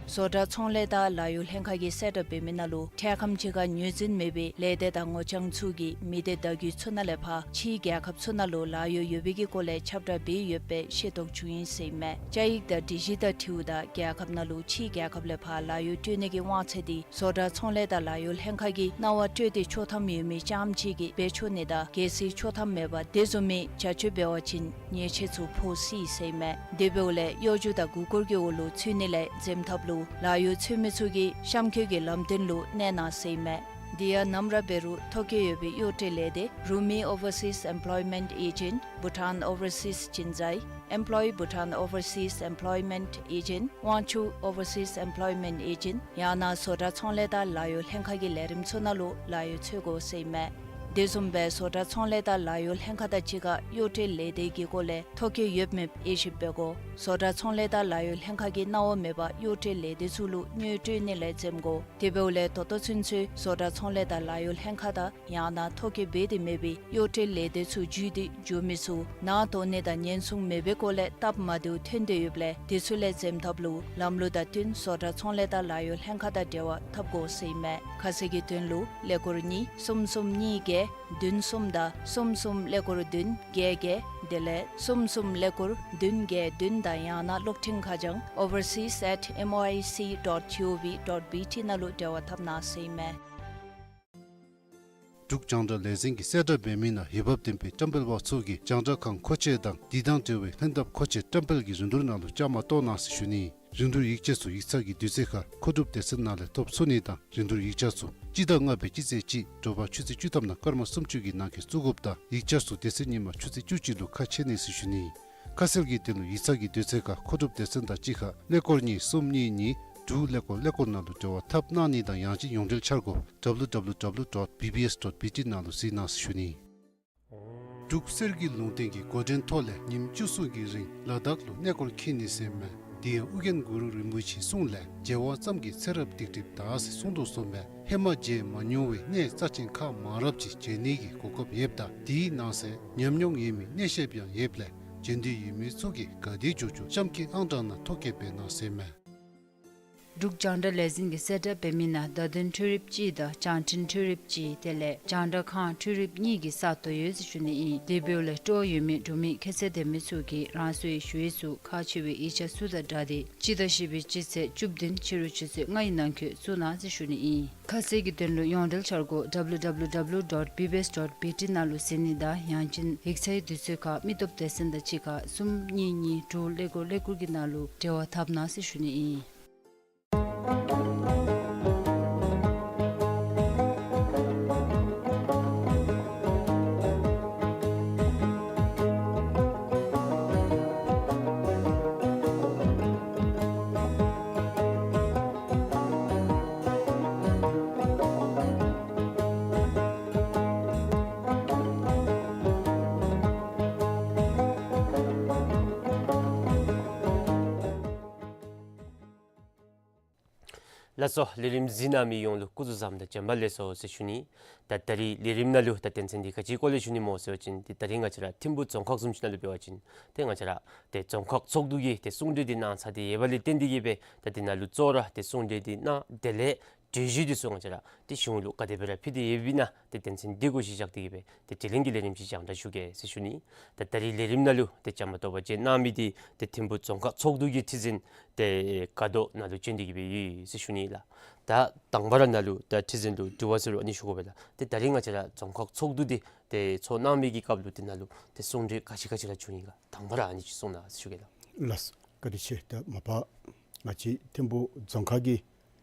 བཟོ་གྲྭ་ཚོང་ལས་དང་ལཱ་གཡོག་ལྷན་ཁག་གིས་གསལ་བསྒྲགས་འབད་མི་ནང་ལུ་འཕྲལ་ཁམས་ཅིག་ཁར་ངོས་འཛིན་མེད་པའི་ལས་སྡེ་དང་ངོ་རྐྱང་ཚུ་གིས་མི་སྡེ་བརྡ་བརྒྱུད་ཚུ་ནང་ལས་ཕར་ཕྱིའི་རྒྱལ་ཁབ་ཚུ་ནང་ལུ་ལཱ་གཡོག་ཡོད་པའི་གི་སྐོར་ལས་ཁྱབ་བསྒྲགས་འབད་ཡོད་པའི་ཤེས་རྟོགས་བྱུང་ཡི་ཟེར་ཨིན་མས། བཅའ་ཡིག་དང་སྒྲིག་གཞི་དང་འཁྲིལཝ་ད་རྒྱལ་ཁབ་ནང་ལུ་ཕྱིའི་རྒྱལ་ཁབ་ལས་ཕར་ལཱ་གཡོག་སྤྲོད་ནི་གི་དབང་ཚད་འདི་བཟོ་གྲྭ་ཚོང་ལས་དང་ལཱ་གཡོག་ལྷན་ཁག་གིས་གནང་བ་སྤྲོད་དེ་ཆོག་ཐམ་ཡོད་མི་རྐྱངམ་ཅིག་གིས་འབད་ཆོག་ནི་དང་གལ་སྲིད་ཆོག་ཐམ་མེད་པར་དེ་བཟུམ་མའི་བྱ་སྤྱོད་འབད་བ་ཅིན་ཉེས་ཆད་ཚུ་ཕོག་སྲིད་ཟེར་ཨིན་མས། དེ་འབདཝ་ལས་གཡོ་སྒྱུ་དང་མགུ་སྐོར་གྱི་འོག་ལུ་ཚུད་ནི་ལས་འཛེམ་ཐབས་ལུ་ལཱ་གཡོག་འཚོལ་མི་ཚུ་གིས་གཤམ་འཁོད་ཀྱི་ལམ་སྟོན་ལུ་གནས་གནང་ཟེར་ཨིན་མས། དེ་ཡང་ནམ་ར་འབད་རུང་ཐོ་བཀོད་ཡོད་པའི་གཡོག་བཀྲོལ་ལས་སྡེ་Rumi Overseas Employment Agent, Bhutan Overseas Jinzai, Employ Bhutan Overseas Employment Agent, Wangchuck Overseas Employment Agent ཡང་ན་བཟོ་གྲྭ་ཚོང་ལས་དང་ལཱ་གཡོག་ལྷན་ཁག་གི་ལས་རིམ་ཚུ་ནང་ལུ་ལཱ་གཡོག་འཚོལ་དགོ་ཟེར་ཨིན་མས། དེ་བཟུམ་སྦེ་བཟོ་གྲྭ་ཚོང་ལས་དང་ལཱ་གཡོག་ལྷན་ཁག་དང་གཅིག་ཁར་གཡོག་བཀྲོལ་ལས་སྡེ་གི་སྐོར་ལས་ཐོ་བཀོད་ཡོདཔ་མེདཔ་དབྱེ་ཞིབ་འབད་དགོ། བཟོ་གྲྭ་ཚོང་ལས་དང་ལཱ་གཡོག་ལྷན་ཁག་གིས་གནང་བ་མེད་པར་གཡོག་བཀྲོལ་ལས་སྡེ་ཚུ་ལུ་དངུལ་སྤྲོད་ནི་ལས་འཛེམ་དགོ། དེ་འབདཝ་ལས་ད་ལྟོ་ཚུན་ཚོད་བཟོ་གྲྭ་ཚོང་ལས་དང་ལཱ་གཡོག་ལྷན་ཁག་དང་ཡང་ན་ཐོ་བཀོད་འབད་དེ་མེད་པའི་གཡོག་བཀྲོལ་ལས་སྡེ་ཚུ་བརྒྱུད་དེ་འགྱོ་མི་ཚུ་ནང་དོགས་གནས་དང་ཉེན་སྲུང་མེད་པའི་སྐོར་ལས་སྟབས་མ་བདེཝ་ཐོན་དོ་ཡོདཔ་ལས་དེ་ཚུ་ལས་འཛེམ་ཐབས་ལུ་ལམ་ལུགས་དང་བསྟུན་བཟོ་གྲྭ་ཚོང་ལས་དང་ལཱ་གཡོག་ལྷན་ཁག་དང་འབྲེལ་བ་འཐབ་དགོ་ཟེར་ཨིན་མས། ཁ་གསལ་གྱི་དོན་ལུ་ཀླད་ཀོར་གཉིས་གསུམ་གསུམ་གཉིས་བརྒྱད་བདུན་གསུམ་དང་གསུམ་གསུམ་ཀླད་ཀོར་བདུན་བརྒྱད་བརྒྱད་དེ་ལས་གསུམ་གསུམ་ཀླད་ཀོར་བདུན་བརྒྱད་བདུན་དང་ཡང་ན་གློག་འཕྲིན་ཁ་བྱང་overseas at M O I C dot G O V dot B T ནང་ལུ་འབྲེལ་བ་འཐབ་གནང་ཟེར་ཨིན་མས། འབྲུག་རྒྱང་བསྒྲགས་ལས་འཛིན་གྱིས་གསལ་བསྒྲགས་འབད་མི་ནང་འོས་འབབ་ལྡན་པའི་བཀྲམ་སྤེལ་པ་ཚུ་གིས་རྒྱང་བསྒྲགས་ཁང་མཁོ་ཆས་དང་དེ་དང་འབྲེལ་བའི་ལྷན་ཐབས་མཁོ་ཆས་བཀྲམ་སྤེལ་གྱི་རིན་བསྡུར་ནང་ལུ་བཅའ་མར་གཏོགས་གནང་ཟེར་ཞུ་ནི། རིན་བསྡུར་ཡིག་ཆ་ཚུ་ཡིག་ཚང་གི་དུས་ཚོད་ཁར་མཁོ་སྒྲུབ་སྡེ་ཚན་ནང་ལས་ཐོབ་ཚུགས་ནི་དང་རིན་བསྡུར་ཡིག་ཆ་ཚུ་སྤྱི་ཟླ་ལྔ་པའི་སྤྱི་ཚེས་གཅིག་དྲོ་པ་ཆུ་ཚོད་བཅུ་ཐམ་དང་སྐར་མ་སུམ་ཅུ་གི་ནང་འཁོད་བཙུགས་དགོཔ་དང་ཡིག་ཆ་ཚུ་དེ་ཚེ་ཉིན་མ་ཆུ་ཚོད་བཅུ་གཅིག་ལུ་ཁ་ཕྱེ་ནི་ཟེར་ཞུ་ནི། ཁ་གསལ་གྱི་དོན་ལུ་ཡིག་ཚང་གི་དུས་ཚོད་ཁར་མཁོ་སྒྲུབ་སྡེ་ཚན་དང་གཅིག་ཁར་ཀླད་ཀོར་གཉིས་གསུམ་གཉིས་གཉིས་དྲུག་ཀླད་ཀོར་ཀླད་ཀོར་ནང་ལུ་འབྲེལ་བ་འཐབ་གནང་ནི་དང་ཡང་ཅིན་ཡོངས་འབྲེལ་འཆར་སྒོ་W W W dot B B S dot B T ནང་ལུ་གཟིགས་གནང་ཟེར་ཞུ་ནི། འབྲུག་གསེར་གྱི་ལུང་བསྟན་གྱི་འགོ་འདྲེན་ཐོག་ལས་ཉིནམ་བཅུ་གསུམ་གྱི་རིང་ལ་དྭགས་ལུ་གནས་སྐོར་འཁྱིད་ནི་ཟེར་མས། དེ་ཡང་ཨོ་རྒྱན་གུ་རུ་རིན་པོ་ཆེའི་གསུང་ལས་མཇལ་བ་ཙམ་གྱིས་ཚེ་རབས་སྡིག་སྒྲིབ་དག་ཟེར་གསུངས་དོ་བཟུམ་སྦེ་ཧེ་མ་མཇལ་མ་མྱོང་བའི་གནས་རྩ་ཆེན་ཁག་མང་རབས་ཅིག་མཇལ་ནི་གི་གོ་སྐབས་ཡོདཔ་ད་དེའི་ནང་གསེས་ཉམས་མྱོང་ཡོད་མི་གནས་བཤདཔ་ཡང་ཡོདཔ་ལས་འབྱོན་འདོད་ཡོད་མི་ཚུ་གིས་ག་དེ་མགྱོགས་མགྱོགས་གཤམ་གྱི་ཨང་གྲངས་ནང་ཐོ་བཀོད་འབད་གནང་ཟེར་མས། འབྲུག་རྒྱང་བསྒྲགས་ལས་འཛིན་གྱིས་གསལ་བསྒྲགས་འབད་མི་ནང་བརྡ་དོན་འཕྲུལ་རིགཔ་ཅིག་དང་བྱང་འཕྲིན་འཕྲུལ་རིགཔ་ཅིག་དེ་ལས་རྒྱང་བསྒྲགས་ཁང་འཕྲུལ་རིགཔ་གཉིས་ཀྱི་ས་སྟོང་ཡོད་ཟེར་ཞུ་ནི་ཨིན། དེ་འབདཝ་ལས་སྤྲོ་བ་ཡོད་མི་འབྲུག་མི་ཁྱད་ཚད་ལྡན་མི་ཚུ་གིས་རང་སོའི་ཞུ་ཡིག་ཚུ་ཁག་ཆེ་བའི་ཡིག་ཆ་ཚུ་དང་སྦྲགས་ཏེ་སྤྱི་ཟླ་བཞི་པའི་སྤྱི་ཚེས་བཅུ་བདུན་ཕྱི་རུ་ཆུ་ཚོད་ལྔ་ཡི་ནང་འཁོད་བཙུགས་གནང་ཟེར་ཞུ་ནི་ཨིན། ཁ་གསལ་གྱི་དོན་ལུ་ཡོངས་འབྲེལ་འཆར་སྒོ་W W W dot B B S dot B T ནང་ལུ་གཟིགས་ནི་དང་ཡང་ཅིན་ཡིག་ཚང་གི་དུས་ཚོད་ཁར་མི་སྟོབས་སྡེ་ཚན་དང་གཅིག་ཁར་གསུམ་གཉིས་གཉིས་དྲུག་ཀླད་ཀོར་ཀླད་ཀོར་གྱི་ནང་ལུ་འབྲེལ་བ་འཐབ་གནང་ཟེར་ཞུ་ནི་ཨིན། ལགས་སོ། ལས་རིམ་གཟིགས་གནང་མི་ཡོངས་ལུ་སྐུ་གཟུགས་བཟང་དང་བྱོན་པ་ལེགས་སོ་ཟེར་ཞུ་ནི། ད་ད་རིས་ལས་རིམ་ནང་ལུ་ད་དོན་ཚན་འདི་ག་ཅིའི་སྐོར་ལས་ཞུ་ནི་སྨོ་ཟེར་བ་ཅིན་ཏེ་ད་རིས་ང་བཅས་ར་ཐིམ་ཕུག་རྫོང་ཁག་བཟུམ་ཅིག་ནང་ལུ་འབད་བ་ཅིན་ཏེ་ང་བཅས་ར་ཏེ་རྫོང་ཁག་ཚོགས་འདུ་གིས་ཏེ་གསུང་གྲོས་འདི་གནང་ཚར་ཏེ་ཡོདཔ་ལས་བརྟེན་ཏེ་གིས་སྦེ་ད་འདི་ནང་ལུ་གཙོ་བོ་ར་ཏེ་གསུང་གྲོས་འདི་གནང་དེ་ལས་གྲོས་གཞི་འདི་ཚུ་ང་བཅས་ར་ཏེ་གཞུང་ལུ་ག་དེ་སྦེ་ར་ཕུལ་ཏེ་ཡོདཔ་ཨིན་ན་ཏེ་དོན་ཚན་འདི་གུ་གཞི་བཞག་སྟེ་གིས་སྦེ་ཏེ་དྲི་ལན་གྱི་ལས་རིམ་ཅིག་རྒྱང་བསྒྲགས་ཞུ་གེ་ཟེར་ཞུ་ནི། ད་ད་རིས་ལས་རིམ་ནང་ལུ་ཏེ་བཅའ་མར་གཏོགས་པ་བྱོན་གནང་མི་འདི་ཏེ་ཐིམ་ཕུག་རྫོང་ཁག་ཚོགས་འདུ་གི་ཁྲི་འཛིན་ཏེ་ཀ་རྡོ་ནང་ལུ་བྱོན་ཏེ་གིས་སྦེ་ཡོད་ཟེར་ཞུ་ནི་ལགས། ད་དང་པ་ར་ནཱ་ལུ་ད་ཁྲི་འཛིན་ལུ་དྲི་བ་ཟེར་རུང་ཨ་ནི་ཞུ་དགོ་པས་ལགས། ཏེ་ད་རིས་ང་བཅས་ར་རྫོང་ཁག་ཚོགས་འདུ་འདི་ཏེ་ཚོགས་གནང་མི་གི་སྐབས་ལུ་ཏེ་ནཱ་ལུ་ཏེ་གསུང་གྲོས་ག་ཅི་ག་ཅི་ར་བྱུང་ཡི་ག་དང་པ་ར་ཨ་ནི་ཅིག་གསུང་གནང་ཟེར་ཞུ་གེ་ལགས། ལགས་སོ། བཀའ་དྲིན་ཆེ། ད་མ་པ་ང་བཅས་ཐིམ་ཕུག་རྫོང་ཁག་གི་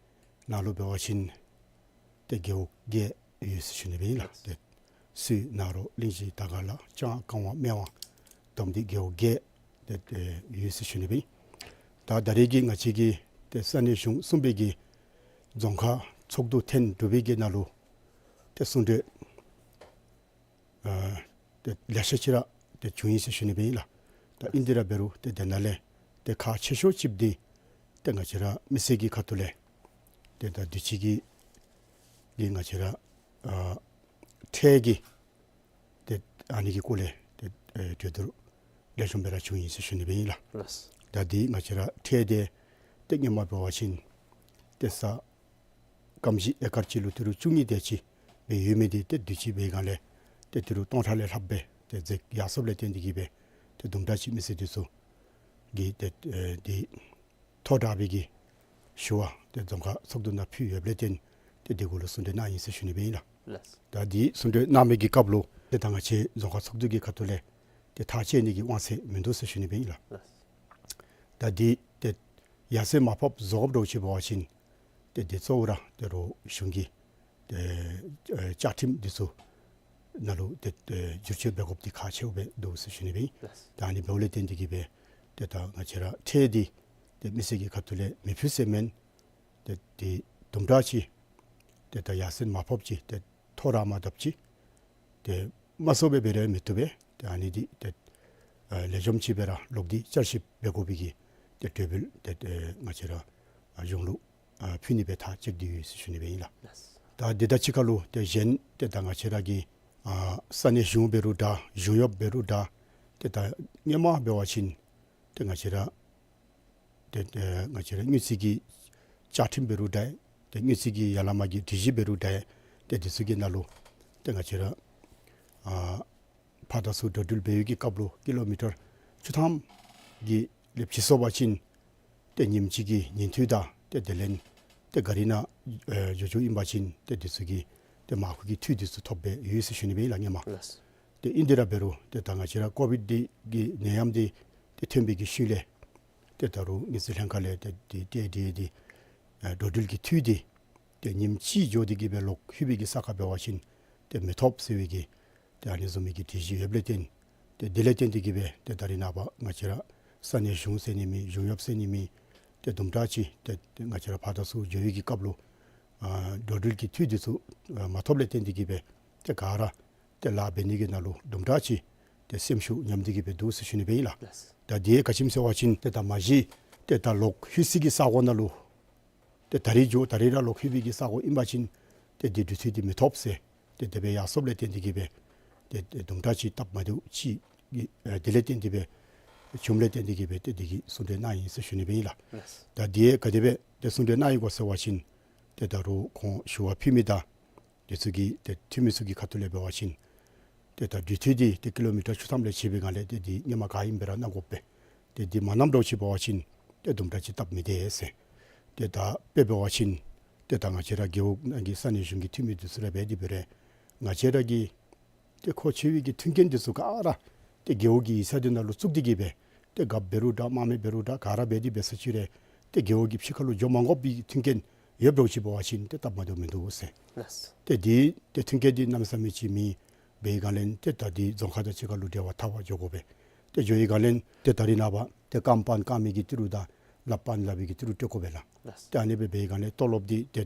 ནང་ལུ་འབད་བ་ཅིན་ཏེ་རྒེད་འོག་བརྒྱད་ཡོད་ཟེར་ཞུ་ནི་སྦེ་ཨིན་ལགས། ཏེ་སུད་ནཱ་རོ་གླིང་བཞི་དར་དཀར་ལ་ལྕང་ཀ་ཝང་སྨད་ཝང་བསྡོམས་ཏེ་རྒེད་འོག་བརྒྱད་ཏེ་ཏེ་ཡོད་ཟེར་ཞུ་ནི་སྦེ་ཨིན། ད་ད་རིས་ཀྱི་ང་བཅས་ཀྱི་ཏེ་ས་གནས་གཞུང་གསུམ་པའི་གི་རྫོང་ཁག་ཚོགས་འདུ་ཐེངས་དྲུག་པའི་གི་ནང་ལུ་ཏེ་གསུང་གྲོས་ཨ་ཏེ་ལེ་ཤ་ཅིག་ར་ཏེ་བྱུང་ཡི་ཟེར་ཞུ་ནི་སྦེ་ཨིན་ལགས། ད་ཨིན་ཏེ་ར་འབད་རུང་ཏེ་དེ་ནང་ལས་ཏེ་ཁག་ཆེ་ཤོས་ཅིག་འདི་ཏེ་ང་བཅས་ར་མི་སེར་གྱི་ཁ་ཐུག་ལས་ཏེ་ད་དུས་ཅི་གི་གི་ང་བཅས་ར་ཨ་ཁྲལ་གྱི་ཏེ་ཨ་ནི་གི་སྐོར་ལས་ཏེ་ཨེ་གྲོས་བསྡུར་ལེགས་ཤོམ་སྦེ་ར་བྱུང་ཡི་ཟེར་ཞུ་ནི་སྦེ་ཨིན་ལགས། ལགས། ད་འདི་ང་བཅས་ར་ཁྲལ་འདི་ཏེ་སྔོན་མ་འབད་བ་ཅིན་ཏེ་ས་སྐམ་ཞིང་ཨེ་ཀར་གཅིག་ལུ་ཏི་རུ་བཅུ་གཉིས་དེ་ཅིག་སྦེ་ཡོད་མི་འདི་ཏེ་དུས་ཅི་འབད་བའི་སྒང་ལས་ཏེ་ཏི་རུ་སྟོང་ཕྲག་ལས་ལྷགཔ་སྦེ་ཏེ་འཛེགས་ཡར་སོངམ་ལས་བརྟེན་ཏེ་གིས་སྦེ་ཏེ་དུམ་གྲ་ཅིག་མི་སེར་འདི་ཚུ་གིས་ཏེ་ཨེ་འདི་ཐོ་དྲག་པའི་གི་ཞུ་བ་ཏེ་རྫོང་ཁག་ཚོགས་འདུ་ནང་ཕུལ་ཡོདཔ་ལས་བརྟེན་ཏེ་འདི་གུ་ལུ་གསུང་གྲོས་གནང་ཡི་ཟེར་ཞུ་ནི་སྦེ་ཨིན་ལགས། ལགས། ད་འདི་གསུང་གྲོས་གནང་མི་གི་སྐབས་ལུ་ཏེ་ད་ང་བཅས་རྫོང་ཁག་ཚོགས་འདུ་གི་ཁ་ཐུག་ལས་ཏེ་ཐག་བཅད་ནི་གི་དབང་ཚད་མིན་འདུག་ཟེར་ཞུ་ནི་སྦེ་ཨིན་ལགས། ལགས། ད་འདི་ཏེ་ཡར་སེང་མར་ཕབ་བཟོ་དགོཔ་འདྲཝ་ཅིག་འབད་བ་ཅིན་ཏེ་འདི་གཙོ་བོ་ར་ཏེ་རོགས་གཞུང་གི་ཏེ་ཨེ་བཅའ་ཁྲིམས་འདི་ཚུ་ནང་ལུ་ཏེ་ཨེ་བསྒྱུར་བཅོས་འབད་དགོཔ་འདི་ཁག་ཆེཝ་སྦེ་འདུག་ཟེར་ཞུ་ནི་སྦེ་ཨིན། ལགས། ད་ཨ་ནི་འབདཝ་ལས་བརྟེན་ཏེ་གིས་སྦེ་ཏེ་ད་ང་བཅས་ར་ཁྲལ་འདི་ཏེ་མི་སེར་གྱི་ཁ་ཐུག་ལས་མི་ཕུལ་ཟེར་མེན། ཏེ་ཏེ་དུམ་གྲ་ཅིག་ཏེ་ད་ཡར་སེང་མར་ཕབ་ཅིག་ཏེ་ཐོ་ར་མ་བཏབ་ཅིག་ཏེ་མ་སོང་སྦེ་འབད་རུང་མི་བཏུབ་པས། ཏེ་ཨ་ནི་འདི་ཏེ་ཨ་ལེགས་ཤོམ་ཅིག་སྦེ་ར་ལོག་སྟེ་བསྐྱར་ཞིབ་འབད་དགོ་པའི་གི་ཏེ་གྲོས་འབུལ་ཏེ་ཨེ་ང་བཅས་ར་ཨ་གཞུང་ལུ་ཨ་ཕུལ་ནི་སྦེ་ཐག་བཅད་དེ་ཡོད་ཟེར་ཞུ་ནི་སྦེ་ཨིན་ལགས། ལགས། ད་འདི་དང་གཅིག་ཁར་ལུ་ཏེ་གཞན་ཏེ་ད་ང་བཅས་ར་གི་ཨ་ས་གནས་གཞུང་འབད་རུང་འདྲ་གཞུང་གཡོགཔ་འབད་རུང་འདྲ་ཏེ་ད་སྔོན་མ་འབད་བ་ཅིན་ཏེ་ང་བཅས་ར་ཏེ་ཨེ་ང་བཅས་ར་དངུལ་རྩིས་ཀྱི་བཅའ་ཁྲིམས་འབད་རུང་འདྲ་ཏེ་དངུལ་རྩིས་ཀྱི་ཡ་ལ་མ་གི་སྒྲིག་གཞི་འབད་རུང་འདྲ་ཏེ་འདི་ཚུ་གི་ནང་ལུ་ཏེ་ང་བཅས་ར་ཨ་ཕར་དང་ཚུར་འགྲོ་འགྲུལ་འབད་བའི་གི་སྐབས་ལུ་ཀི་ལོ་མི་ཊར་བཅུ་ཐམ་གྱིས་ལེགས་ཅིག་སོང་པ་ཅིན་ཏེ་ཉིནམ་གཅིག་གི་ཉིན་འཐུས་དང་ཏེ་དེ་ལས་ཏེ་གཱ་རི་ནང་ཨེ་འགྱོ་འགྱོཝ་ཨིན་པ་ཅིན་ཏེ་འདི་ཚུ་གི་ཏེ་མར་ཁུ་གི་འཐུས་འདི་ཚུ་ཐོབ་སྦེ་ཡོད་ཟེར་ཞུ་ནི་སྦེ་ཨིན་ལགས་སྔོན་མ། ལགས། ཏེ་ཨིན་དེ་ར་འབད་རུང་ཏེ་ད་ང་བཅས་ར་ཀོ་ཝིཌ་འདི་གི་ནད་ཡམས་འདི་ཏེ་ཐོན་པའི་གི་ཤུལ་ལས་ཏེ་ད་རུང་དངུལ་རྩིས་ལྷན་ཁག་ལས་ཏེ་འདི་ཏེ་འདི་འདི་ཨེ་འགྲོ་འགྲུལ་གྱི་འཐུས་འདི་ཏེ་ཉིནམ་གཅིག་འགྱོ་སྟེ་གིས་སྦེ་ལོག་ལྷོད་པའི་གི་ས་ཁར་འབད་བ་ཅིན་ཏེ་མི་ཐོབ་ཟེར་བའི་གི་ཏེ་ཨ་ནི་བཟུམ་མའི་གི་སྒྲིག་གཞི་ཡོདཔ་ལས་བརྟེན་ ཏེ་དེ་ལས་བརྟེན་ཏེ་གི་སྦེ་ཏེ་ད་རིས་ནངས་པ་ང་བཅས་ར་ས་གནས་གཞུང་ཟེར་ནི་མེད་གཞུང་གཡོགཔ་ཟེར་ནི་མེད་ཏེ་དུམ་གྲ་ཅིག་ཏེ་ཏེ་ང་བཅས་ར་ཕར་དང་ཚུར་འགྱོ་བའི་གི་སྐབས་ལུ་ཨ་འགྲོ་འགྲུལ་གྱི་འཐུས་འདི་ཚུ་ཨ་མ་ཐོབ་ལས་བརྟེན་ཏེ་གི་སྦེ་ཏེ་ག་ར་ཏེ་ལཱ་འབད་ནི་གི་ནང་ལུ་དུམ་གྲ་ཅིག་ཏེ་སེམས་ཤུགས་ཉམས་ཏེ་གི་སྦེ་འདུག་ཟེར་ཞུ་ནི་སྦེ་ཨིན་ལགས། ལགས། ད་དེ་ག་ཅི་སྨོ་ཟེར་བ་ཅིན་ཏེ་ད་མ་གཞི་ཏེ་ད་ལོག་ལྷོད་སའི་གི་ས་གོ་ནང་ལུ་ཏེ་ད་རིས་འགྱོ་ད་རིས་ར་ལོག་ལྷོད་པའི་གི་ས་གོ་ཨིན་པ་ཅིན་ཏེ་འདི་འགྲུལ་འཐུས་འདི་མི་ཐོབ་ཟེར་ཏེ་དེ་སྦེ་ཡར་སོངམ་ལས་བརྟེན་ཏེ་གི་སྦེ་ཏེ་ཏེ་དུམ་གྲ་ཅིག་སྟབས་མ་བདེཝ་ཅིག་གི་ཨ་དེ་ལས་བརྟེན་ཏེ་སྦེ་བྱུངམ་ལས་བརྟེན་ཏེ་གི་སྦེ་ཏེ་འདི་གི་གསུང་གྲོས་གནང་ཡི་ཟེར་ཞུ་ནི་སྦེ་ཨིན་ལགས། ལགས། ད་འདི་ག་དེ་སྦེ་ཏེ་གསུང་གྲོས་གནང་ཡི་གོ་ཟེར་བ་ཅིན་ཏེ་ད་རུང་ཁོང་ཞུ་བ་ཕུལ་མི་དང་དེ་ཚུ་གི་ཏེ་འཐུས་མི་ཚུ་གི་ཁ་ཐུག་ལས་འབད་བ་ཅིན་ཏེ་ད་འགྲུལ་འཐུས་འདི་ཏེ་ཀི་ལོ་མི་ཊར་བཅུ་ཐམ་ལས་བྱི་བའི་སྒང་ལས་ཏེ་འདི་སྔོན་མ་ག་ཨིནམ་སྦེ་ར་གནང་དགོ་པས། ཏེ་འདི་མ་གནངམ་འདྲཝ་ཅིག་འབད་བ་ཅིན་ཏེ་དུམ་གྲ་ཅིག་སྟབས་མི་བདེ་ཟེར། ཏེ་ད་དཔེ་འབད་བ་ཅིན་ཏེ་ད་ང་བཅས་ར་རྒེད་འོག་ནང་གི་ས་གནས་གཞུང་གི་འཐུས་མི་འདི་ཚུ་ར་འབད་དེ་འབད་རུང་ང་བཅས་ར་གི་ཏེ་མཁོ་ཆེ་བའི་གི་མཐུན་རྐྱེན་འདི་ཚུ་ག་ར་ཏེ་རྒེད་འོག་གི་ཡིག་ཚང་འདི་ནང་ལུ་བཙུགས་ཏེ་གི་སྦེ་ཏེ་རྒཔོ་འབད་རུང་འདྲ་དམངས་མི་འབད་རུང་འདྲ་ག་ར་འབད་དེ་འབད་ས་ཅིག་རུང་ཏེ་རྒེད་འོག་གི་ཕྱི་ཁ་ལུ་འགྱོ་མ་དགོ་པའི་མཐུན་རྐྱེན་ཡོདཔ་འདྲཝ་ཅིག་འབད་བ་ཅིན་ཏེ་སྟབས་མ་བདེཝ་མིན་འདུག་ཟེར། ལགས། ཏེ་འདི་ཏེ་མཐུན་རྐྱེན་འདི་གནམ་མེད་ས་མེད་ཅིག་མེད་པའི་སྒང་ལས་ཏེ་ད་འདི་རྫོང་ཁག་དང་གཅིག་ཁར་ལུ་འབྲེལ་བ་འཐབ་པར་འགྱོ་དགོ་པས། ཏེ་འགྱོ་བའི་སྒང་ལས་ཏེ་ད་རིས་ནངས་པ་ཏེ་རྐངམ་སྤར་ནི་བཀག་མི་གི་ཏི་རུ་དང་ལགཔ་སྤར་ནི་ལགཔ་གི་ཏི་རུ་སྤྲོད་དགོ་པས་ལགས། ལགས། ཏེ་ཨ་ནི་སྦེ་འབད་བའི་སྒང་ལས་ཏོ་ལོབ་འདི་ཏེ་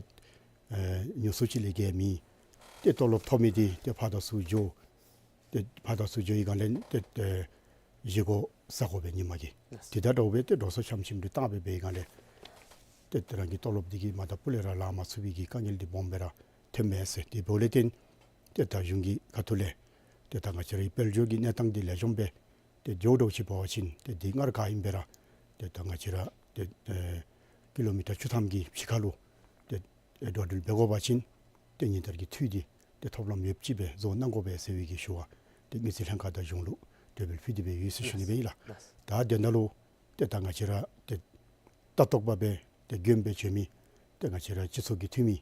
ཨེ་ཉུང་སུ་ཅིག་ལས་བརྒལ་མེད། ཏེ་ཏོ་ལོབ་ཐོབ་མི་འདི་ཏེ་ཕར་དང་ཚུར་འགྱོ་ཏེ་ཕར་དང་ཚུར་འགྱོ་བའི་སྒང་ལས་ཏེ་ཏེ་བཞེས་སྒོ་ཟ་དགོ་པས་ཉིན་མ་གི། ལགས། དེ་དང་འདྲཝ་སྦེ་ཏེ་འགྲོ་སོང་ཆམ་ཆིམ་འདི་བཏང་སྦེ་འབད་བའི་སྒང་ལས་ཏེ་ཏེ་རང་གི་ཏོ་ལོབ་འདི་གིས་མ་ད་སྤུ་ལས་ར་ལང་མ་ཚུགས་པའི་གི་དཀའ་ངལ་འདི་སྦོམ་སྦེ་ར་ཐོནམ་མས་ཟེར། དེ་འབདཝ་ལས་བརྟེན་ཏེ་ད་གཞུང་གི་ཁ་ཐུག་ལས་ཏེ་ད་ང་བཅས་རའི་དཔལ་འབྱོར་གྱི་གནས་སྟངས་འདི་ལེགས་ཤོམ་སྦེ་ཏེ་འགྱོཝ་འདྲཝ་ཅིག་འབད་བ་ཅིན་ཏེ་འདི་སྔར་ག་ཨིནམ་སྦེ་ར་ཏེ་ད་ང་བཅས་ར་ཏེ་ཨེ་ཀི་ལོ་མི་ཊར་བཅུ་ཐམ་གྱི་ཕྱི་ཁ་ལུ་ཏེ་ཨེ་འགྲོ་འགྲུལ་འབད་དགོ་པ་ཅིན་ཏེ་ཉིན་ལྟར་གྱི་འཐུས་འདི་ཏེ་ཐོབ་ལམ་ཡོདཔ་ཅིག་སྦེ་བཟོ་གནང་དགོ་པས་ཟེར་བའི་གི་ཞུ་བ་ཏེ་དངུལ་རྩིས་ལྷན་ཁག་དང་གཞུང་ལུ་གྲོས་འབུལ་ཕུལ་ཏེ་སྦེ་ཡོད་ཟེར་ཞུ་ནི་སྦེ་ཨིན་ལགས། ལགས། ད་དེ་ནང་ལུ་ཏེ་ད་ང་བཅས་ར་ཏེ་ལྟ་རྟོག་པ་སྦེ་ཏེ་མགྱོནམ་སྦེ་བྱོན་མི་ཏེ་ང་བཅས་ར་སྤྱི་ཚོགས་ཀྱི་འཐུས་མི་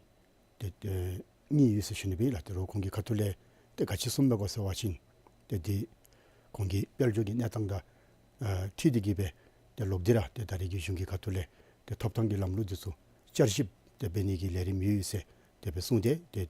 ཏེ་ཨེ་གཉིས་ཡོད་ཟེར་ཞུ་ནི་སྦེ་ཨིན་ལགས། ཏེ་རོགས་ཁོང་གི་ཁ་ཐུག་ལས་ཏེ་ག་ཅི་གསུངམ་མས་གོ་ཟེར་བ་ཅིན་ཏེ་འདི་ཁོང་གི་དཔལ་འབྱོར་གྱི་གནས་སྟངས་དང་ཨ་འཁྲིལ་ཏེ་གི་སྦེ་ཏེ་ལོག་སྟེ་ར་ཏེ་ད་རེས་ཀྱི་གཞུང་གི་ཁ་ཐུག་ལས་ཏེ་ཐོབ་ཐང་གི་ལམ་ལུགས་འདི་ཚུ་བསྐྱར་ཞིབ་ཏེ་འབད་ནི་གི་ལས་རིམ་ཡོད་ཟེར་དེ་སྦེ་གསུངས་ཏེ་ཏེ་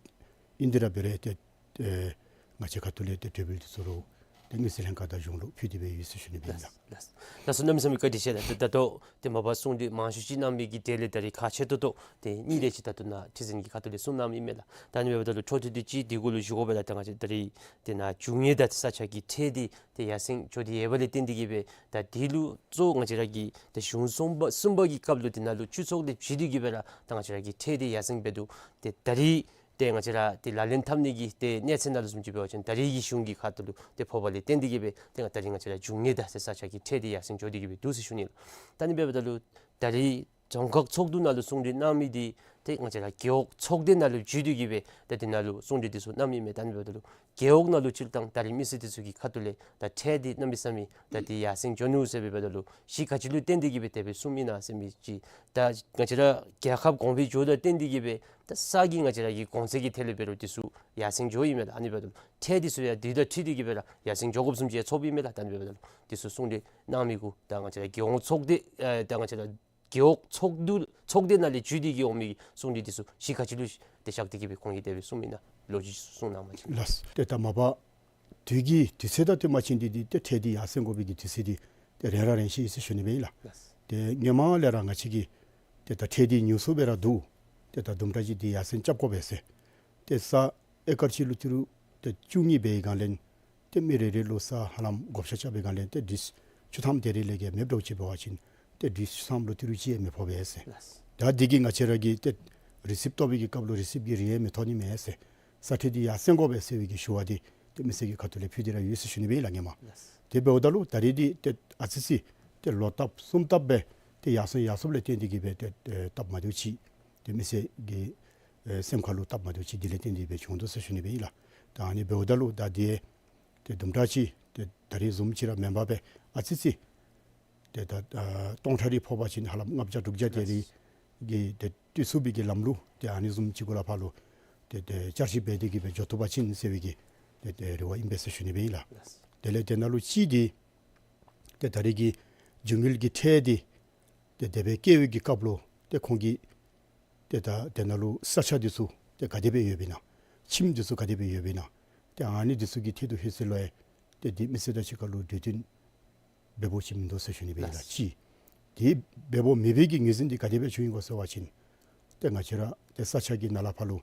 ཨིན་ཏེ་ར་འབད་རུང་ཏེ་ཨེ་ང་བཅས་ཁ་ཐུག་ལས་ཏེ་གྲོས་འབུལ་འདི་ཚུ་རོགས་ཏེ་དངུལ་རྩིས་ལྷན་ཁག་དང་གཞུང་ལུ་ཕུལ་ཏེ་སྦེ་ཡོད་ཟེར་ཞུ་ནི་སྦེ་ཨིན་ལགས། ལགས། ལགས་སོ། གནམ་མེད་ས་མེད་བཀའ་དྲིན་ཆེ་ལགས། ཏེ་ད་ལྟོ་ཏེ་མ་པ་གསུང་གྲོས་མང་ཤོས་ཅིག་གནང་མི་གི་གྲས་ལས་ད་རིས་ཁག་ཆེ་ཏོག་ཏོ་ཏེ་གཉིས་དེ་ཅིག་ད་ལྟོ་ནཱ་ཁྲི་འཛིན་གྱི་ཁ་ཐུག་ལས་གསུང་གནང་མི་ཨིན་མས་ལགས། ད་ཨ་ནི་འབདཝ་ད་ལུ་འཕྲོ་མཐུད་དེ་ཅིག་འདི་གུ་ལུ་ཞུ་དགོ་པས་ལགས། ད་ང་བཅས་ད་རིས་ཏེ་ནཱ་འབྱུང་ཡོད་ད་ས་ཆ་གི་ཁྲལ་འདི་ཏེ་ཡར་སེང་འགྱོ་སྟེ་ཡོད་པ་ལས་བརྟེན་ཏེ་གི་སྦེ་ད་འདི་ལུ་གཙོ་ང་བཅས་ར་གི་ཏེ་གཞུང་གསུམ་པ་གསུམ་པ་གི་སྐབས་ལུ་ཏེ་ནཱ་ལུ་སྤྱི་ཚོགས་འདི་བྱིན་ཏེ་གི་སྦེ་ར་ད་ང་བཅས་ར་གི་ཁྲལ་འདི་ཡར་སེང་འབད་དོ། ཏེ་ད་རིས་ཏེ་ང་བཅས་ར་ཏེ་ལག་ལེན་འཐབ་ནི་གི་ཏེ་གནས་ཚད་ནང་ལུ་བཟུམ་ཅིག་འབད་བ་ཅིན་ད་རིས་ཀྱི་གཞུང་གི་ཁ་ཐུག་ལུ་ཏེ་ཕོགཔ་ལས་བརྟེན་ཏེ་གི་སྦེ་ཏེ་ད་རིས་ང་བཅས་ར་འབྱུང་ཡོད་ད་ཟེར་ས་ཆ་གི་ཁྲལ་འདི་ཡར་སེང་འགྱོ་སྟེ་གི་སྦེ་འདུག་ཟེར་ཞུ་ནི་ལགས། ད་ཨ་ནི་འབདཝ་ད་ལུ་ད་རིས་རྫོང་ཁག་ཚོགས་འདུ་ནང་ལུ་གསུང་གྲོས་གནང་མི་འདི་ཏེ་ང་བཅས་ར་རྒེད་འོག་ཚོགས་སྡེ་ནང་ལུ་འཛུལ་ཏེ་གི་སྦེ་ད་འདི་ནང་ལུ་གསུང་གྲོས་འདི་ཚུ་གནང་མི་ཨིན་མས། ད་ཨ་ནི་འབདཝ་ད་ལུ་རྒེད་འོག་ནང་ལུ་སྤྱིར་བཏང་ད་རིས་མི་སེར་འདི་ཚུ་གི་ཁ་ཐུག་ལས་ད་ཁྲལ་འདི་གནམ་མེད་ས་མེད་ད་འདི་ཡར་སེང་འགྱོ་ནུག་ཟེར་སྦེ་འབདཝ་ད་ལུ་གཞི་ག་ཅི་ལུ་བརྟེན་ཏེ་གི་སྦེ་དེ་སྦེ་གསུངམ་ཨིན་ན་ཟེར་མི་ཅིག། ད་ང་བཅས་ར་རྒྱལ་ཁབ་གོང་འཕེལ་འགྱོཝ་དང་བརྟེན་ཏེ་གི་སྦེ་ད་ས་གི་ང་བཅས་ར་གི་གོང་ཚད་ཀྱི་ཐད་ལས་འབད་རུང་འདི་ཚུ་ཡར་སེང་འགྱོཝ་ཨིན་མས་ལགས། ཨ་ནི་འབདཝ་ད་ལུ་ཁྲལ་འདི་ཚུ་ཡང་དུས་དང་འཁྲིལ་ཏེ་གི་སྦེ་ར་ཡར་སེང་འགྱོ་དགོཔ་བཟུམ་ཅིག་ཡང་ཚོརཝ་ཨིན་མས་ལགས། ད་ཨ་ནི་འབདཝ་ད་ལུ་འདི་ཚུ་གསུང་གྲོས་གནང་མི་གུ་ད་ང་བཅས་ར་རྒེད་འོག་ཚོགས་སྡེ་ཨེ་ད་ང་བཅས་ར་རྒེད་འོག་ཚོགས་འདུ་ཚོགས་སྡེ་ནང་ལས་འཛུལ་ཏེ་གི་འོང་མི་གི་གསུང་གྲོས་འདི་ཚུ་གཞི་ག་ཅི་ལུ་ཏེ་བཞག་སྟེ་གི་སྦེ་ཁོང་གིས་དེ་སྦེ་གསུངམ་ཨིན་ན་ལོ་རྒྱུས་གསུང་གནང་བ་ཅིན། ལགས། ཏེ་ད་མ་པ་དུས་ཀྱི་དུས་ཚོད་དང་བསྟུན་པ་ཅིན་འདི་འདི་ཏེ་ཁྲལ་འདི་ཡར་སེང་དགོ་པའི་གི་དུས་ཚོད་འདི་ཏེ་རན་ར་རན་ཅི་ཟེར་ཞུ་ནི་སྦེ་ཨིན་ལགས། ལགས། ཏེ་སྔོན་མ་ལས་ར་ང་བཅས་ཀྱིས་ཏེ་ད་ཁྲལ་འདི་ཉུང་སུ་སྦེ་ར་འདུག། ཏེ་ད་དུམ་གྲ་ཅིག་འདི་ཡར་སེང་རྐྱབ་དགོ་པས་ཟེར། ཏེ་ས་ཨེ་ཀར་གཅིག་ལུ་ཏི་རུ་ཏེ་བཅུ་གཉིས་འབད་བའི་སྒང་ལས་ཏེ་མི་རེ་རེ་ལུ་ས་ཧ་ལམ་བགོ་བཤའ་རྐྱབ་པའི་སྒང་ལས་ཏེ་ཌིས་བཅུ་ཐམ་དེ་རེ་ལས་བརྒལ་མེདཔ་འདྲཝ་ཅིག་འབད་བ་ཅིན་ཏེ་ཌིས་བཅུ་ཐམ་ལུ་ཏི་རུ་གཅིག་ཡང་མི་ཕོག་པས་ཟེར། ལགས། ད་འདི་གིས་ང་བཅས་ར་གིས་ཏེ་རི་སིབ་བཏོག་པའི་གི་སྐབས་ལུ་རི་སིབ་ཀྱི་རིན་ཡང་མི་ཐོབ་ནི་མས་ཟེར། ས་ཁྲལ་འདི་ཡར་སེང་དགོ་པས་ཟེར་བའི་གི་ཞུ་བ་འདི་ཏེ་མི་སེར་གྱི་ཁ་ཐུག་ལས་ཕུལ་ཏེ་ར་ཡོད་ཟེར་ཞུ་ནི་སྦེ་ཨིན་ལགས་སྔོན་མ། ལགས། དེ་འབདཝ་ད་ལུ་ད་རིས་འདི་ཏེ་ཨ་ཙི་ཅིག་ཏེ་ལོག་ལྟབ་གསུམ་ལྟབ་སྦེ་ཏེ་ཡར་སོང་ཡར་སོངམ་ལས་བརྟེན་ཏེ་གི་སྦེ་ཏེ་ཏེ་སྟབས་མ་བདེཝ་ཅིག་ཏེ་མི་སེར་གྱི་ཨེ་སེམས་ཁ་ལུ་སྟབས་མ་བདེཝ་ཅིག་འདི་ལས་བརྟེན་ཏེ་སྦེ་བྱུང་དོ་ཟེར་ཞུ་ནི་སྦེ་ཨིན་ལགས། ད་ཨ་ནི་འབདཝ་ད་ལུ་ད་འདི་ཏེ་དུམ་གྲ་ཅིག་ཏེ་ད་རིས་བཟུམ་ཅིག་ར་མེན་པར་སྦེ་ཨ་ཙི་ཅིག་ཏེ་ད་ཨ་སྟོང་ཕྲག་རེ་ཕོག་པ་ཅིན་ཧ་ལམ་ལྔ་བརྒྱ་དྲུག་བརྒྱ་དེ་རེ་གི་ཏེ་སྤྲོད་ཚུགས་པའི་གི་ལམ་ལུགས་ཏེ་ཨ་ནི་བཟུམ་ཅིག་གུ་ལས་ཕར་ལུ་ཏེ་ཏེ་བསྐྱར་ཞིབ་འབད་དེ་གི་སྦེ་འགྱོ་བཏུབ་པ་ཅིན་ཟེར་བའི་གི་ཏེ་ཏེ་རེ་བ་ཨིན་པས་ཟེར་ཞུ་ནི་སྦེ་ཨིན་ལགས། ལགས། དེ་ལས་དེ་ནང་ལུ་གཅིག་འདི་ཏེ་ད་རིས་ཀྱི་རྒྱུ་དངུལ་གྱི་ཁྲལ་འདི་ཏེ་དེ་སྦེ་བཀལ་བའི་གི་སྐབས་ལུ་ཏེ་ཁོང་གིས་ཏེ་ད་དེ་ནང་ལུ་ས་ཆ་འདི་ཚུ་ཏེ་ག་དེ་སྦེ་ཡོདཔ་ཨིན་ན། ཁྱིམ་འདི་ཚུ་ག་དེ་སྦེ་ཡོདཔ་ཨིན་ན། ཏེ་ཨ་ནི་འདི་ཚུ་གི་ཐད་དུ་ཧེ་སི་ལོ་ཡ་ ཏེ་འདི་མི་སེར་དང་གཅིག་ཁར་ལུ་འབྲེལ་མཐུན་འབད་འབོ་ཅིག་མིན་འདུག་ཟེར་ཞུ་ནི་སྦེ་ཨིན་ལགས། ལགས། གཅིག་འདི་འབད་འབོ་མེད་པའི་གི་ངོས་འཛིན་འདི་ག་དེ་སྦེ་བྱུང་ཡི་གོ་ཟེར་བ་ཅིན་ཏེ་ང་བཅས་ར་ཏེ་ས་ཆ་གི་ནང་ལས་ཕར་ལུ་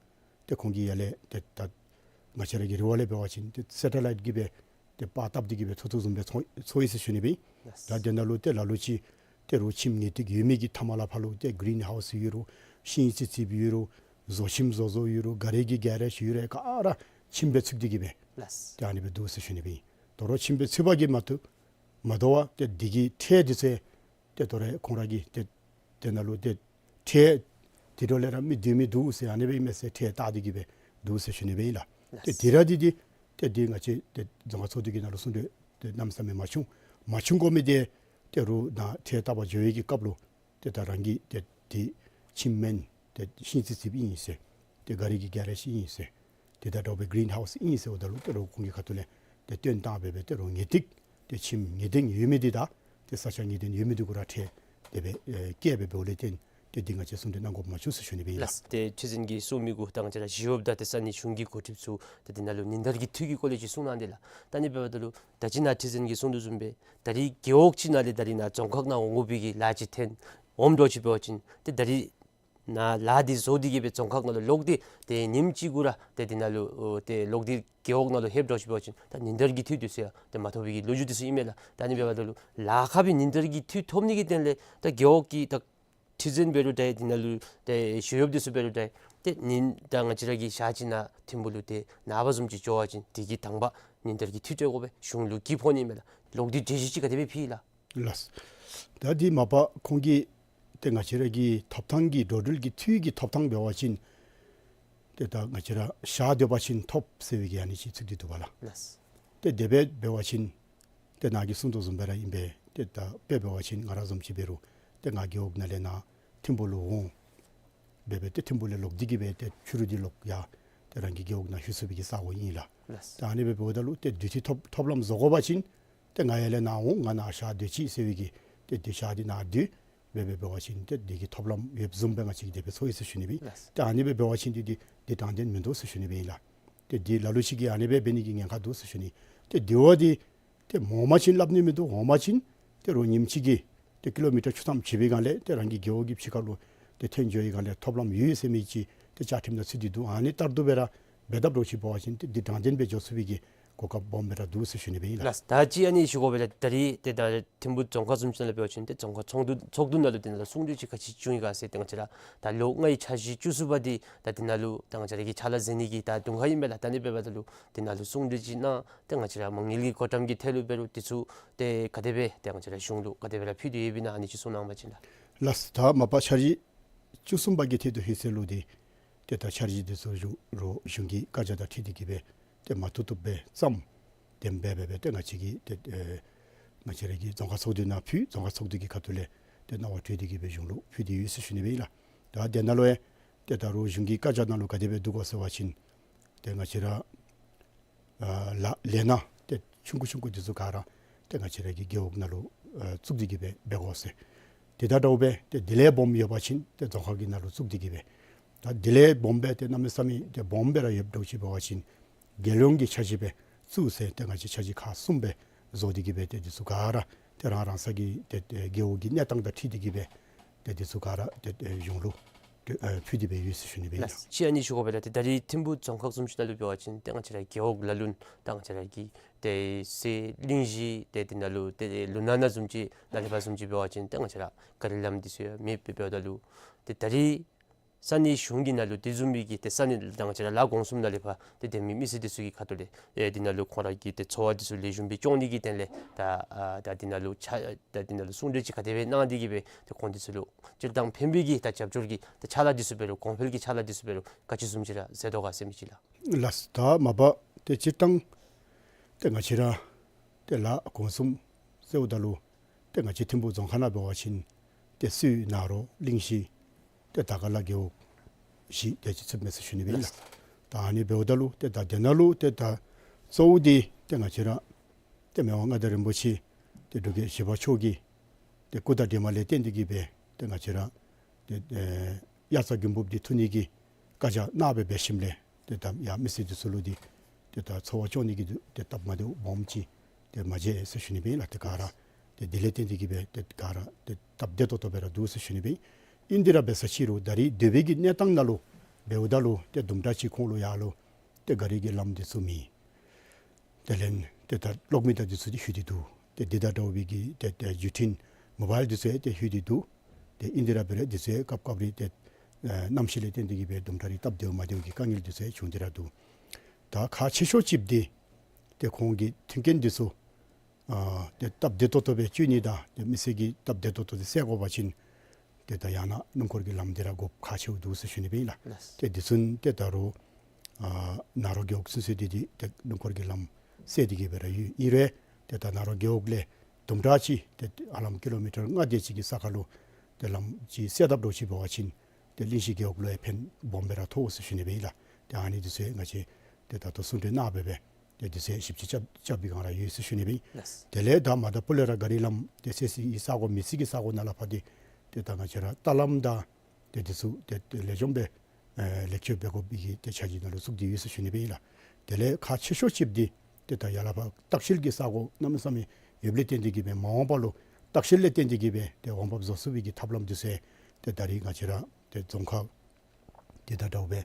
ཏེ་ཁོང་གིས་ཡར་ལས་ཏེ་ད་ང་བཅས་ར་གི་རི་བ་ལས་འབད་བ་ཅིན་ཏེ་སེ་ཊ་ལའིཊ་གིས་སྦེ་ཏེ་པར་བཏབ་སྟེ་གིས་སྦེ་ཚོར་དོ་བཟུམ་སྦེ་ཚོར་ཚོར་ཡི་ཟེར་ཞུ་ནི་སྦེ་ཨིན། ལགས། ད་དེ་ནང་ལུ་ཏེ་ལ་ལུ་ཅིག་ཏེ་རོགས་ཁྱིམ་ངེས་ཏིག་ཡོད་མི་གི་མཐའ་མ་ལས་ཕར་ལུ་ཏེ་གི་རིན་ཧའུསི་ཡོད་རུང་ཤིང་རྩི་རྩིསཔ་ཡོད་རུང་བཟོ་ཁྱིམ་བཟོ་བཟོཝ་ཡོད་རུང་ག་རི་གི་གེ་རེཇ་ཡོད་རུང་ག་ར་ཁྱིམ་སྦེ་ཚུགས་ཏེ་གིས་སྦེ་ལགས། ཏེ་ཨ་ནི་སྦེ་འདུག་ཟེར་ཞུ་ནི་སྦེ་ཨིན། དོ་རུང་ཁྱིམ་སྦེ་ཚུགས་པ་གིས་མ་གཏོགས་མ་དོ་བར་ཏེ་འདི་གི་ཁྲལ་འདི་ཚུ་ཏེ་དོ་རུང་ཁོང་ར་གིས་ཏེ་དེ་ནང་ལུ་ཏེ་ཁྲལ་དེ་འགྲོ་ལས་ར་མི་སྡོད་མི་འདུག་ཟེར་ཨ་ནི་སྦེ་ཨིན་མས་ཟེར་ཁྲལ་བཏགས་ཏེ་གིས་སྦེ་འདུག་ཟེར་ཞུ་ནི་སྦེ་ཨིན་ལགས། ཏེ་ལགས། དེ་ར་འདི་འདི་ཏེ་འདི་ང་བཅས་ཏེ་རྫོང་ཁག་ཚོགས་འདུ་གི་ནང་ལུ་གསུང་གྲོས་ཏེ་གནམ་མེད་ས་མེད་མ་བྱུང་། མ་བྱུང་དགོ་མི་འདི་ཏེ་རོགས་ནཱ་ཁྲལ་བཏབ་པར་འགྱོ་བའི་གི་སྐབས་ལུ་ཏེ་ད་རང་གི་ཏེ་ཏེ་ཁྱིམ་མེན་ཏེ་ཤིང་རྩི་རྩིསཔ་ཨིན་ཟེར་ཏེ་ག་རི་གི་གེ་རེཇ་ཨིན་ཟེར་ཏེ་ད་འདྲཝ་སྦེ་གི་རིན་ཧའུསི་ཨིན་ཟེརཝ་ད་ལུ་ཏེ་རོགས་ཁོང་གི་ཁ་ཐུག་ལས་ཏེ་བཏོན་བཏང་སྦེ་སྦེ་ཏེ་རོགས་ངེས་ཏིག་ཏེ་ཁྱིམ་ངེས་གཏན་ཡོད་མི་འདི་དང་ཏེ་ས་ཆ་ངེས་གཏན་ཡོད་མི་འདི་གུ་ར་ཁྲལ་དེ་སྦེ་ཨེ་བཀལ་སྦེ་འབདཝ་ལས་བརྟེན་ཏེ་འདི་ང་བཅས་གསུང་གྲོས་གནང་དགོཔ་མ་བྱུང་ཟེར་ཞུ་ནི་སྦེ་ཨིན་ལགས། ལགས། ཏེ་ཁྲི་འཛིན་གྱིས་གསུངས་མི་གུ་ད་ང་བཅས་ར་ཞི་གཡོགཔ་དང་ཏེ་ས་གནས་གཞུང་གི་འགོ་ཁྲིདཔ་ཚུ་ཏེ་འདི་ནང་ལུ་ཉིན་བསྟར་གྱི་འཐུས་ཀྱི་སྐོར་ལས་ཅིག་གསུངས་གནང་དེས་ལགས། ད་ཨ་ནི་འབདཝ་ད་ལུ་ད་ཅི་ནཱ་ཁྲི་འཛིན་གྱིས་གསུངས་དོ་བཟུམ་སྦེ་ད་རིས་རྒེད་འོག་ཅིག་ནང་ལས་ད་རིས་ནཱ་རྫོང་ཁག་ནང་འོང་དགོ་པའི་གི་ལཱ་ཅིག་འཐོན་འོངམ་འདྲཝ་ཅིག་འབད་བ་ཅིན་ཏེ་ད་རིས་ནཱ་ལཱ་འདི་བཟོ་སྟེ་གིས་སྦེ་རྫོང་ཁག་ནང་ལུ་ལོག་སྟེ་ཏེ་ཉིནམ་གཅིག་གུ་ར་ཏེ་འདི་ནང་ལུ་ཏེ་ལོག་སྟེ་རྒེད་འོག་ནང་ལུ་ལྷོདཔ་འདྲཝ་ཅིག་འབད་བ་ཅིན་ད་ཉིན་བསྟར་གྱི་འཐུས་འདི་ཚུ་ཡང་ཏེ་མ་ཐོབ་པའི་གི་ལོ་རྒྱུས་འདི་ཚུ་ཨིན་མས་ལགས། ད་ཨ་ནི་འབདཝ་ད་ལུ་ལཱ་ཁག་པའི་ཉིན་བསྟར་གྱི་འཐུས་ཐོབ་ནི་གི་དོན་ལས་ད་རྒེད་འོག་གི་ད་ཁྲི་འཛིན་འབད་རུང་འདྲ་འདི་ནང་ལུ་ཏེ་ཞི་གཡོགཔ་འདི་ཚུ་འབད་རུང་འདྲ་ཏེ་ཉིན་ད་ང་བཅས་ར་གི་ཞག་གཅིག་ནཱ་ཐིམ་ཕུག་ལུ་ཏེ་ནངས་པ་བཟུམ་ཅིག་འགྱོ་བ་ཅིན་དེ་གི་དང་པ་ཉིན་བསྟར་གྱི་འཐུས་སྤྲོད་དགོ་པས། གཞུང་ལུ་གི་ཕོག་ནི་མས་ལགས། ལོག་སྟེ་གྲོས་གཞི་ཅིག་ག་དེ་སྦེ་ཕུལ་ཡི་ལགས། ལགས། ད་འདི་མ་པ་ཁོང་གིས་ཏེ་ང་བཅས་ར་གི་ཐོབ་ཐང་གི་འགྲོ་འགྲུལ་གྱི་འཐུས་ཀྱི་ཐོབ་ཐང་འབད་བ་ཅིན་ཏེ་ད་ང་བཅས་ར་ཞག་སྡོད་པ་ཅིན་ཐོབ་ཟེར་བའི་གི་ཨ་ནི་ཅིག་ཚུད་དེ་འདུག་པ་ལགས། ལགས། ཏེ་དེ་སྦེ་འབད་བ་ཅིན་ཏེ་ནཱ་གིས་གསུངས་དོ་བཟུམ་སྦེ་ར་ཨིན་པས། ཏེ་ད་དཔེ་འབད་བ་ཅིན་ང་ར་བཟུམ་ཅིག་འབད་རུང་ཏེ་ང་རྒེད་འོག་ནང་ལས་ནཱ་ཐིམ་ཕུག་ལུ་འོང་སྦེ་སྦེ་ཏེ་ཐིམ་ཕུག་ལས་ལོག་སྟེ་གིས་སྦེ་ཏེ་ཕྱི་རུ་འདི་ལོག་ཡར་ཏེ་རང་གི་རྒེད་འོག་ནང་ལྷོད་ཚུགས་པའི་གི་ས་གོ་ཨིན་ལགས། ལགས། ཏེ་ཨ་ནི་སྦེ་འབདཝ་ད་ལུ་ཏེ་དུས་ཚོད་ཐོབ་ཐོབ་ལམ་བཟོ་དགོ་པ་ཅིན་ཏེ་ང་ཡར་ལས་ནཱ་འོང་ང་ནཱ་ཞག་སྡོད་ཅི་ཟེར་བའི་གི་ཏེ་དེ་ཞག་འདི་ནཱ་སྡོད་སྦེ་སྦེ་འབད་བ་ཅིན་ཏེ་དེ་གི་ཐོབ་ལམ་ཡོདཔ་བཟུམ་སྦེ་ང་བཅས་ཀྱིས་དེ་སྦེ་ཚོར་ཡི་ཟེར་ཞུ་ནི་སྦེ་ཨིན། ལགས། ཏེ་ཨ་ནི་སྦེ་འབད་བ་ཅིན་འདི་འདི་འདི་དྲང་བདེན་མིན་འདུག་ཟེར་ཞུ་ནི་སྦེ་ཨིན་ལགས། ཏེ་འདི་ལ་ལུ་ཅིག་གིས་ཨ་ནི་སྦེ་འབད་ནི་གི་ཉེན་ཁ་འདུག་ཟེར་ཞུ་ནི། ཏེ་དེ་བ་འདི་ཏེ་མོ་མ་ཅིན་སླབ་ནི་མིན་འདུག། འོ་མ་ཅིན་ཏེ་རོགས་ཉིནམ་གཅིག་གི་ཏེ་ཀི་ལོ་མི་ཊར་བཅུ་ཐམ་བྱིན་པའི་སྒང་ལས་ཏེ་རང་གི་རྒེད་འོག་གི་ཕྱི་ཁ་ལུ་ཏེ་ཐོན་འགྱོ་བའི་སྒང་ལས་ཐོབ་ལམ་ཡོད་ཟེར་མི་ཅིག་ཏེ་བཅའ་ཁྲིམས་ནང་ཚུད་དེ་འདུག། ཨ་ནི་ལྟར་དུ་སྦེ་ར་འབད་དཔ་འདྲཝ་ཅིག་འབད་བ་ཅིན་ཏེ་འདི་དྲང་བདེན་སྦེ་འགྱོ་ཚུགས་པའི་གི་གོ་སྐབས་སྦོམ་སྦེ་ར་འདུག་ཟེར་ཞུ་ནི་སྦེ་ཨིན་ལགས། ལགས། ད་ཅི་ཨ་ནི་ཞུ་དགོ་པས་ལགས། ད་རིས་ཏེ་ད་ཐིམ་ཕུག་རྫོང་ཁག་བཟུམ་ཅིག་ནང་ལུ་འབད་བ་ཅིན་ཏེ་རྫོང་ཁག་ཚོགས་འདུ་ཚོགས་འདུ་ནང་ལུ་ཏེ་ནཱ་ལུ་གསུང་གྲོས་ཅིག་ག་ཅི་བྱུང་ཡི་ག་ཟེར་ཏེ་ང་བཅས་ར་ད་ལོ་ལྔའི་འཆར་གཞི་བཅུ་གསུམ་པ་འདི་ད་ཏེ་ནཱ་ལུ་ད་ང་བཅས་ར་གི་ཕྱག་ལཱ་མཛད་ནི་གི་ད་དུང་ཁ་ཨིན་པས་ལགས། ད་ཨ་ནི་འབདཝ་ད་ལུ་ཏེ་ནཱ་ལུ་གསུང་གྲོས་ཅིག་གནང་ཏེ་ང་བཅས་ར་མ་དངུལ་གྱི་བགོ་བཀྲམ་གྱི་ཐད་ལུ་འབད་རུང་འདི་ཚུ་ཏེ་ག་དེ་སྦེ་ཏེ་ང་བཅས་ར་གཞུང་ལུ་ག་དེ་སྦེ་ར་ཕུལ་ཏེ་ཡོདཔ་ཨིན་ན་ཨ་ནི་ཅིག་གསུང་གནང་བ་ཅིན་ལགས། ལགས། ད་མ་པ་འཆར་གཞི་བཅུ་གསུམ་པ་གི་ཐད་དུ་ལྷོད་ཚད་ལུ་འདི་ཏེ་ད་འཆར་གཞི་འདི་ཚུ་རོགས་རོགས་གཞུང་གི་བཀའ་རྒྱ་དང་འཁྲིལ་ཏེ་གིས་སྦེ་ཏེ་མ་བཏུབ་བཏུབ་སྦེ་བརྩམས་ཏེ་འབད་འབད་སྦེ་ཏེ་ང་བཅས་ཀྱིས་ཏེ་ཨེ་ང་བཅས་ར་གི་རྫོང་ཁག་ཚོགས་འདུ་ནང་ཕུལ། རྫོང་ཁག་ཚོགས་འདུ་གི་ཁ་ཐུག་ལས་ཏེ་གནང་བ་སྤྲོད་དེ་གིས་སྦེ་གཞུང་ལུ་ཕུལ་ཏེ་ཡོད་ཟེར་ཞུ་ནི་སྦེ་ཨིན་ལགས། ད་དེ་ནང་ལུ་ཡང་ཏེ་ད་རོགས་གཞུང་གི་བཀའ་རྒྱ་ནང་ལུ་ག་དེ་སྦེ་འདུག་གོ་ཟེར་བ་ཅིན་ཏེ་ང་བཅས་ར་ཨ་ལཱ་ལས་སྣ་ཏེ་ཆུང་ཀུ་ཆུང་ཀུ་འདི་ཚུ་ག་ར་ཏེ་ང་བཅས་ར་གི་རྒེད་འོག་ནང་ལུ་ཨ་བཙུགས་ཏེ་གིས་སྦེ་འབད་དགོ་ཟེར། དེ་དང་འདྲཝ་སྦེ་ཏེ་དེ་ལས་སྦོམ་ཡོད་པ་ཅིན་ཏེ་རྫོང་ཁག་གི་ནང་ལུ་བཙུགས་ཏེ་གིས་སྦེ། ད་དེ་ལས་སྦོམ་སྦེ་ཏེ་གནམ་མེད་ས་མེད་ཏེ་སྦོམ་སྦེ་ར་ཡོདཔ་འདྲཝ་ཅིག་འབད་བ་ཅིན་རྒྱལ་ཡོངས་ཀྱི་འཆར་གཞི་སྦེ་བཙུགས་ཟེར་ཏེ་ང་བཅས་འཆར་གཞི་ཁག་གསུམ་སྦེ་བཟོ་སྟེ་གིས་སྦེ་ཏེ་འདི་ཚུ་ག་ར་ཏེ་རང་རང་སོ་གི་ཏེ་ཏེ་རྒེད་འོག་གི་གནས་སྟངས་དང་འཁྲིལ་ཏེ་གིས་སྦེ་ཏེ་འདི་ཚུ་ག་ར་ཏེ་ཏེ་གཞུང་ལུ་ཏེ་ཨེ་ཕུལ་ཏེ་སྦེ་ཡོད་ཟེར་ཞུ་ནི་སྦེ་ཨིན་ལགས། ལགས། ཅིག་ཨ་ནི་ཞུ་དགོ་པས་ལགས། ཏེ་ད་རིས་ཐིམ་ཕུག་རྫོང་ཁག་བཟུམ་ཅིག་ནང་ལུ་འབད་བ་ཅིན་ཏེ་ང་བཅས་ར་རྒེད་འོག་ལ་ལུ་ད་ང་བཅས་ར་གི་ཏེ་སའི་གླིང་བཞི་ཏེ་དེ་ནང་ལུ་ཏེ་ལུང་ནག་ན་བཟུམ་ཅིག་ནཱ་ལས་ཕར་བཟུམ་ཅིག་འབད་བ་ཅིན་ཏེ་ང་བཅས་ར་ག་རི་ལམ་འདི་ཚུ་ཡང་མེདཔ་སྦེ་འབདཝ་ད་ལུ་ཏེ་ད་རིས་ས་གནས་གཞུང་གི་ནང་ལུ་དེ་བཟུམ་མའི་གི་ཏེ་ས་གནས་ད་ང་བཅས་ར་ལ་གོང་གསུམ་ནང་ལས་ཕར་ཏེ་སྡོད་མི་མི་སེར་འདི་ཚུ་གི་ཁ་ཐུག་ལས་ཨེ་དེ་ནང་ལུ་ཁོང་ར་གི་ཏེ་འཚོ་བ་འདི་ཚུ་ལེགས་ཤོམ་སྦེ་སྐྱོང་ནི་གི་དོན་ལས་ད་ཨ་ད་དེ་ནང་ལུ་ཕྱག་ད་དེ་ནང་ལུ་གསུང་གྲོས་ཅིག་ག་དེ་སྦེ་གནང་སྟེ་གིས་སྦེ་ཏེ་ཁོང་འདི་ཚུ་ལུ་སྤྱིར་བཏང་ཕན་པའི་གི་ད་རྒྱབ་སྐྱོར་གྱི་ད་ཕྱག་ལཱ་འདི་ཚུ་འབད་རུང་གོང་འཕེལ་གྱི་ཕྱག་ལཱ་འདི་ཚུ་འབད་རུང་ག་ཅི་བཟུམ་ཅིག་ར་མཛད་དོ་ག་ཟེར་མི་ཅིག་ལགས། ལགས། ད་མ་པ་ཏེ་སྤྱིར་བཏང་ཏེ་ང་བཅས་ར་ཏེ་ལ་གོང་གསུམ་ཟེརཝ་ད་ལུ་ཏེ་ང་བཅས་ཐིམ་ཕུག་རྫོང་ཁག་ནང་འབད་བ་ཅིན་ཏེ་སུད་ནཱ་རོ་གླིང་བཞི་ཏེ་དར་དཀར་ལ་རྒེད་འོག་བཞི་དེ་ཅིག་ཚུདཔ་མས་ཟེར་ཞུ་ནི་སྦེ་ཨིན་ལགས། ད་ཨ་ནི་འབདཝ་ད་ལུ་ཏེ་ད་དེ་ནང་ལུ་ཏེ་ད་གཙོ་བོ་འདི་ཏེ་ང་བཅས་ར་ཏེ་མི་དབང་མངའ་བདག་རིན་པོ་ཆེ་ཏེ་འབྲུག་རྒྱལ་བཞི་པ་མཆོག་གི་ཏེ་སྐུ་དྲིན་ལས་བརྟེན་ཏེ་གིས་སྦེ་ཏེ་ང་བཅས་ར་ཏེ་ཨེ་དབྱར་རྩྭ་དགུན་འབུབ་འདི་འཐུ་ནི་གི་བཀའ་རྒྱ་གནང་སྦེ་འབད་ཞིནམ་ལས་ཏེ་ད་ཡང་མི་སེར་འདི་ཚུ་ལུ་འདི་ཏེ་ད་འཚོ་བ་སྐྱོང་ནི་གི་ཏེ་སྟབས་མ་བདེཝ་སྦོམ་ཅིག་ ཏེ་མ་མཇལ་ཟེར་ཞུ་ནི་སྦེ་ཨིན་ལགས། ཏེ་ག་ར་ཏེ་དེ་ལས་བརྟེན་ཏེ་གི་སྦེ་ཏེ་ག་ར་ཏེ་སྟབས་བདེ་ཏོག་ཏོ་སྦེ་ར་འདུག་ཟེར་ཞུ་ནི་སྦེ་ཨིན། ཨིན་དེ་ར་འབད་ས་ཅིག་རུང་ད་རིས་སྡོད་པའི་གི་གནས་སྟངས་ནང་ལུ་འབདཝ་ད་ལུ་ཏེ་དུམ་གྲ་ཅིག་ཁོང་ལུ་ཡར་ལུ་ཏེ་ག་རི་གི་ལམ་འདི་ཚུ་མེད། དེ་ལས་ཏེ་ད་གློག་མེ་དང་འདི་ཚུ་འདི་ལྷོད་དེ་འདུག། ཏེ་འདི་དང་འདྲ་བའི་གི་ཏེ་ཏེ་བརྒྱུད་འཕྲིན་མོ་བཱའིལ་འདི་ཚུ་ཡང་ཏེ་ལྷོད་དེ་འདུག། ཏེ་ཨིན་དེ་ར་འབད་རུང་འདི་ཚུ་ཡང་སྐབས་སྐབས་རེ་ཏེ་ཨེ་གནམ་གཤིས་ལས་བརྟེན་ཏེ་གི་སྦེ་དུམ་གྲ་རེ་སྟབས་བདེཝ་མ་བདེཝ་གི་དཀའ་ངལ་འདི་ཚུ་ཡང་བྱུང་སྟེ་ར་འདུག། ད་ཁག་ཆེ་ཤོས་ཅིག་འདི་ཏེ་ཁོང་གི་མཐུན་རྐྱེན་འདི་ཚུ་ཨ་ཏེ་སྟབས་བདེ་ཏོག་ཏོ་སྦེ་སྤྱོད་ནི་དང་ཏེ་མི་སེར་གྱིས་སྟབས་བདེ་ཏོག་ཏོ་འདི་བསལ་དགོ་པ་ཅིན་ཏེ་ད་ཡང་ན་སྣུམ་འཁོར་གྱི་ལམ་འདི་ར་དགོཔ་ཁག་ཆེཝ་འདུག་ཟེར་ཞུ་ནི་སྦེ་ཨིན་ལགས། ལགས། ཏེ་འདི་ཚུ་ཏེ་ད་རུང་ཨ་ནཱ་རོ་རྒེད་འོག་ཚུན་ཚོད་འདི་འདི་ཏེ་སྣུམ་འཁོར་གྱི་ལམ་བསལ་ཏེ་གི་སྦེ་ར་ཡོད། ཨིན་རུང་ཏེ་ད་ནཱ་རོ་རྒེད་འོག་ལས་དུམ་གྲ་ཅིག་ཏེ་ཧ་ལམ་ཀི་ལོ་མི་ཊར་ལྔ་དེ་ཅིག་གི་ས་ཁར་ལུ་ཏེ་ལམ་ཅིག་བསལ་དཔ་འདྲཝ་ཅིག་འབད་བ་ཅིན་ཏེ་གླིང་བཞི་རྒེད་འོག་ལུ་ཡང་ཕན་སྦོམ་སྦེ་ར་ཐོགས་ཟེར་ཞུ་ནི་སྦེ་ཨིན་ལགས། ཏེ་ཨ་ནི་འདི་ཚུ་ཡང་ང་བཅས་ཏེ་ད་ལྟོ་གསུང་གྲོས་གནང་སྦེ་སྦེ་ཏེ་འདི་ཚུ་ཞིབ་དཔྱད་རྐྱབ་རྐྱབ་པའི་སྒང་ར་ཡོད་ཟེར་ཞུ་ནི་སྦེ་ཨིན། ལགས། དེ་ལས་ད་མ་ད་སྤུ་ལས་ར་ག་རི་ལམ་ཏེ་བསལ་སའི་ས་གོ་མེད་སའི་གི་ས་གོ་ནང་ལས་ཕར་འདི་ཏེ་ད་ང་བཅས་ར་ལྟ་ལམ་དང་ཏེ་འདི་ཚུ་ཏེ་ཏེ་ལེགས་ཤོམ་སྦེ་ཨེ་ལེགས་བཅོས་འབད་དགོ་པའི་གི་ཏེ་འཆར་གཞི་ནང་ལུ་བཙུགས་ཏེ་ཡོད་ཟེར་ཞུ་ནི་སྦེ་ཨིན་ལགས། དེ་ལས་ཁག་ཆེ་ཤོས་ཅིག་འདི་ཏེ་ད་ཡར་ལས་ཕར་ལྟ་བཤལ་གྱི་ས་གོ་གནམ་མེད་ས་མེད་ཡོདཔ་ལས་བརྟེན་ཏེ་གི་སྦེ་མ་འོངས་པ་ལུ་ལྟ་བཤལ་ལས་བརྟེན་ཏེ་གི་སྦེ་ཏེ་འོང་འབབ་བཟོ་ཚུགས་པའི་གི་ཐབས་ལམ་འདི་ཚུ་ཏེ་ད་རིས་ང་བཅས་ར་ཏེ་རྫོང་ཁག་འདི་དང་འདྲཝ་སྦེ་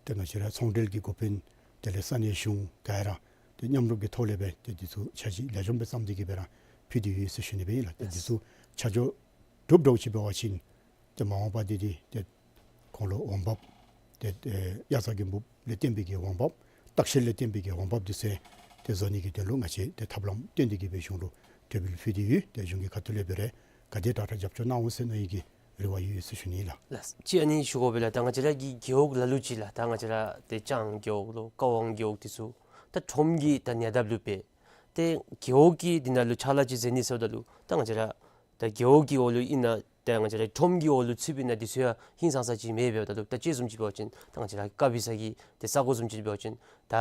ཏེ་ང་བཅས་ར་ཚོང་འབྲེལ་གྱི་འགོ་དཔོན་དེ་ལས་ས་གནས་གཞུང་ག་ར་ཏེ་མཉམ་རུབ་ཀྱི་ཐོག་ལས་སྦེ་ཏེ་འདི་ཚུ་འཆར་གཞི་ལེགས་ཤོམ་སྦེ་བརྩམས་ཏེ་གི་སྦེ་ར་ཕུལ་ཏེ་ཡོད་ཟེར་ཞུ་ནི་སྦེ་ཨིན་ལགས། ཏེ་འདི་ཚུ་ཆ་འཇོག་གྲུབ་འདྲཝ་ཅིག་འབད་བ་ཅིན་ཏེ་མ་འོངས་པ་འདི་འདི་ཏེ་ཁོང་ལུ་འོང་འབབ་ཏེ་ཨེ་དབྱར་རྩྭ་དགུན་འབུབ་ལས་བརྟེན་པའི་གི་འོང་འབབ་ལྟ་བཤལ་ལས་བརྟེན་པའི་གི་འོང་འབབ་འདི་ཚུ་ཏེ་བཟོ་ནི་གི་དོན་ལུ་ང་བཅས་ཏེ་ཐབས་ལམ་བཏོན་ཏེ་གི་སྦེ་གཞུང་ལུ་གྲོས་འབུལ་ཕུལ་ཏེ་ཡོད། ཏེ་གཞུང་གི་ཁ་ཐུག་ལས་འབད་རུང་ག་དེ་དྲག་དྲག་རྒྱབ་སྐྱོར་གནང་འོང་ཟེར་མནོ་ནི་གི་རེ་བ་ཡོད་ཟེར་ཞུ་ནི་ལགས། ལགས། གཅིག་ཨ་ནི་ཞུ་དགོ་པས་ལགས། ད་ང་བཅས་ར་གི་རྒེད་འོག་ལ་ལུ་ཅིག་ལགས། ད་ང་བཅས་ར་ཏེ་ལྕང་རྒེད་འོག་ལོ་ཀ་ཝང་རྒེད་འོག་འདི་ཚུ་ད་ཁྲོམ་གྱི་ད་ཉེ་འདབས་ལུ་སྦེ་ཏེ་རྒེད་འོག་གི་འདི་ནང་ལུ་ཕྱག་ལཱ་ཅིག་མཛད་ནི་ཟེརཝ་ད་ལུ་ད་ང་བཅས་ར་ད་རྒེད་འོག་གི་འོག་ལུ་ཨིན་ན་ཏེ་ང་བཅས་ར་ཁྲོམ་གྱི་འོག་ལུ་ཚུདཔ་ཨིན་ན་འདི་ཚུ་ཡང་ཧིང་སངས་ས་ཅིག་མེདཔ་འབདཝ་ད་ལུ་ད་དཔྱེ་བཟུམ་ཅིག་འབད་བ་ཅིན་ད་ང་བཅས་ར་ཀ་བི་ས་གི་ཏེ་ས་གོ་བཟུམ་ཅིག་འབད་བ་ཅིན་ད་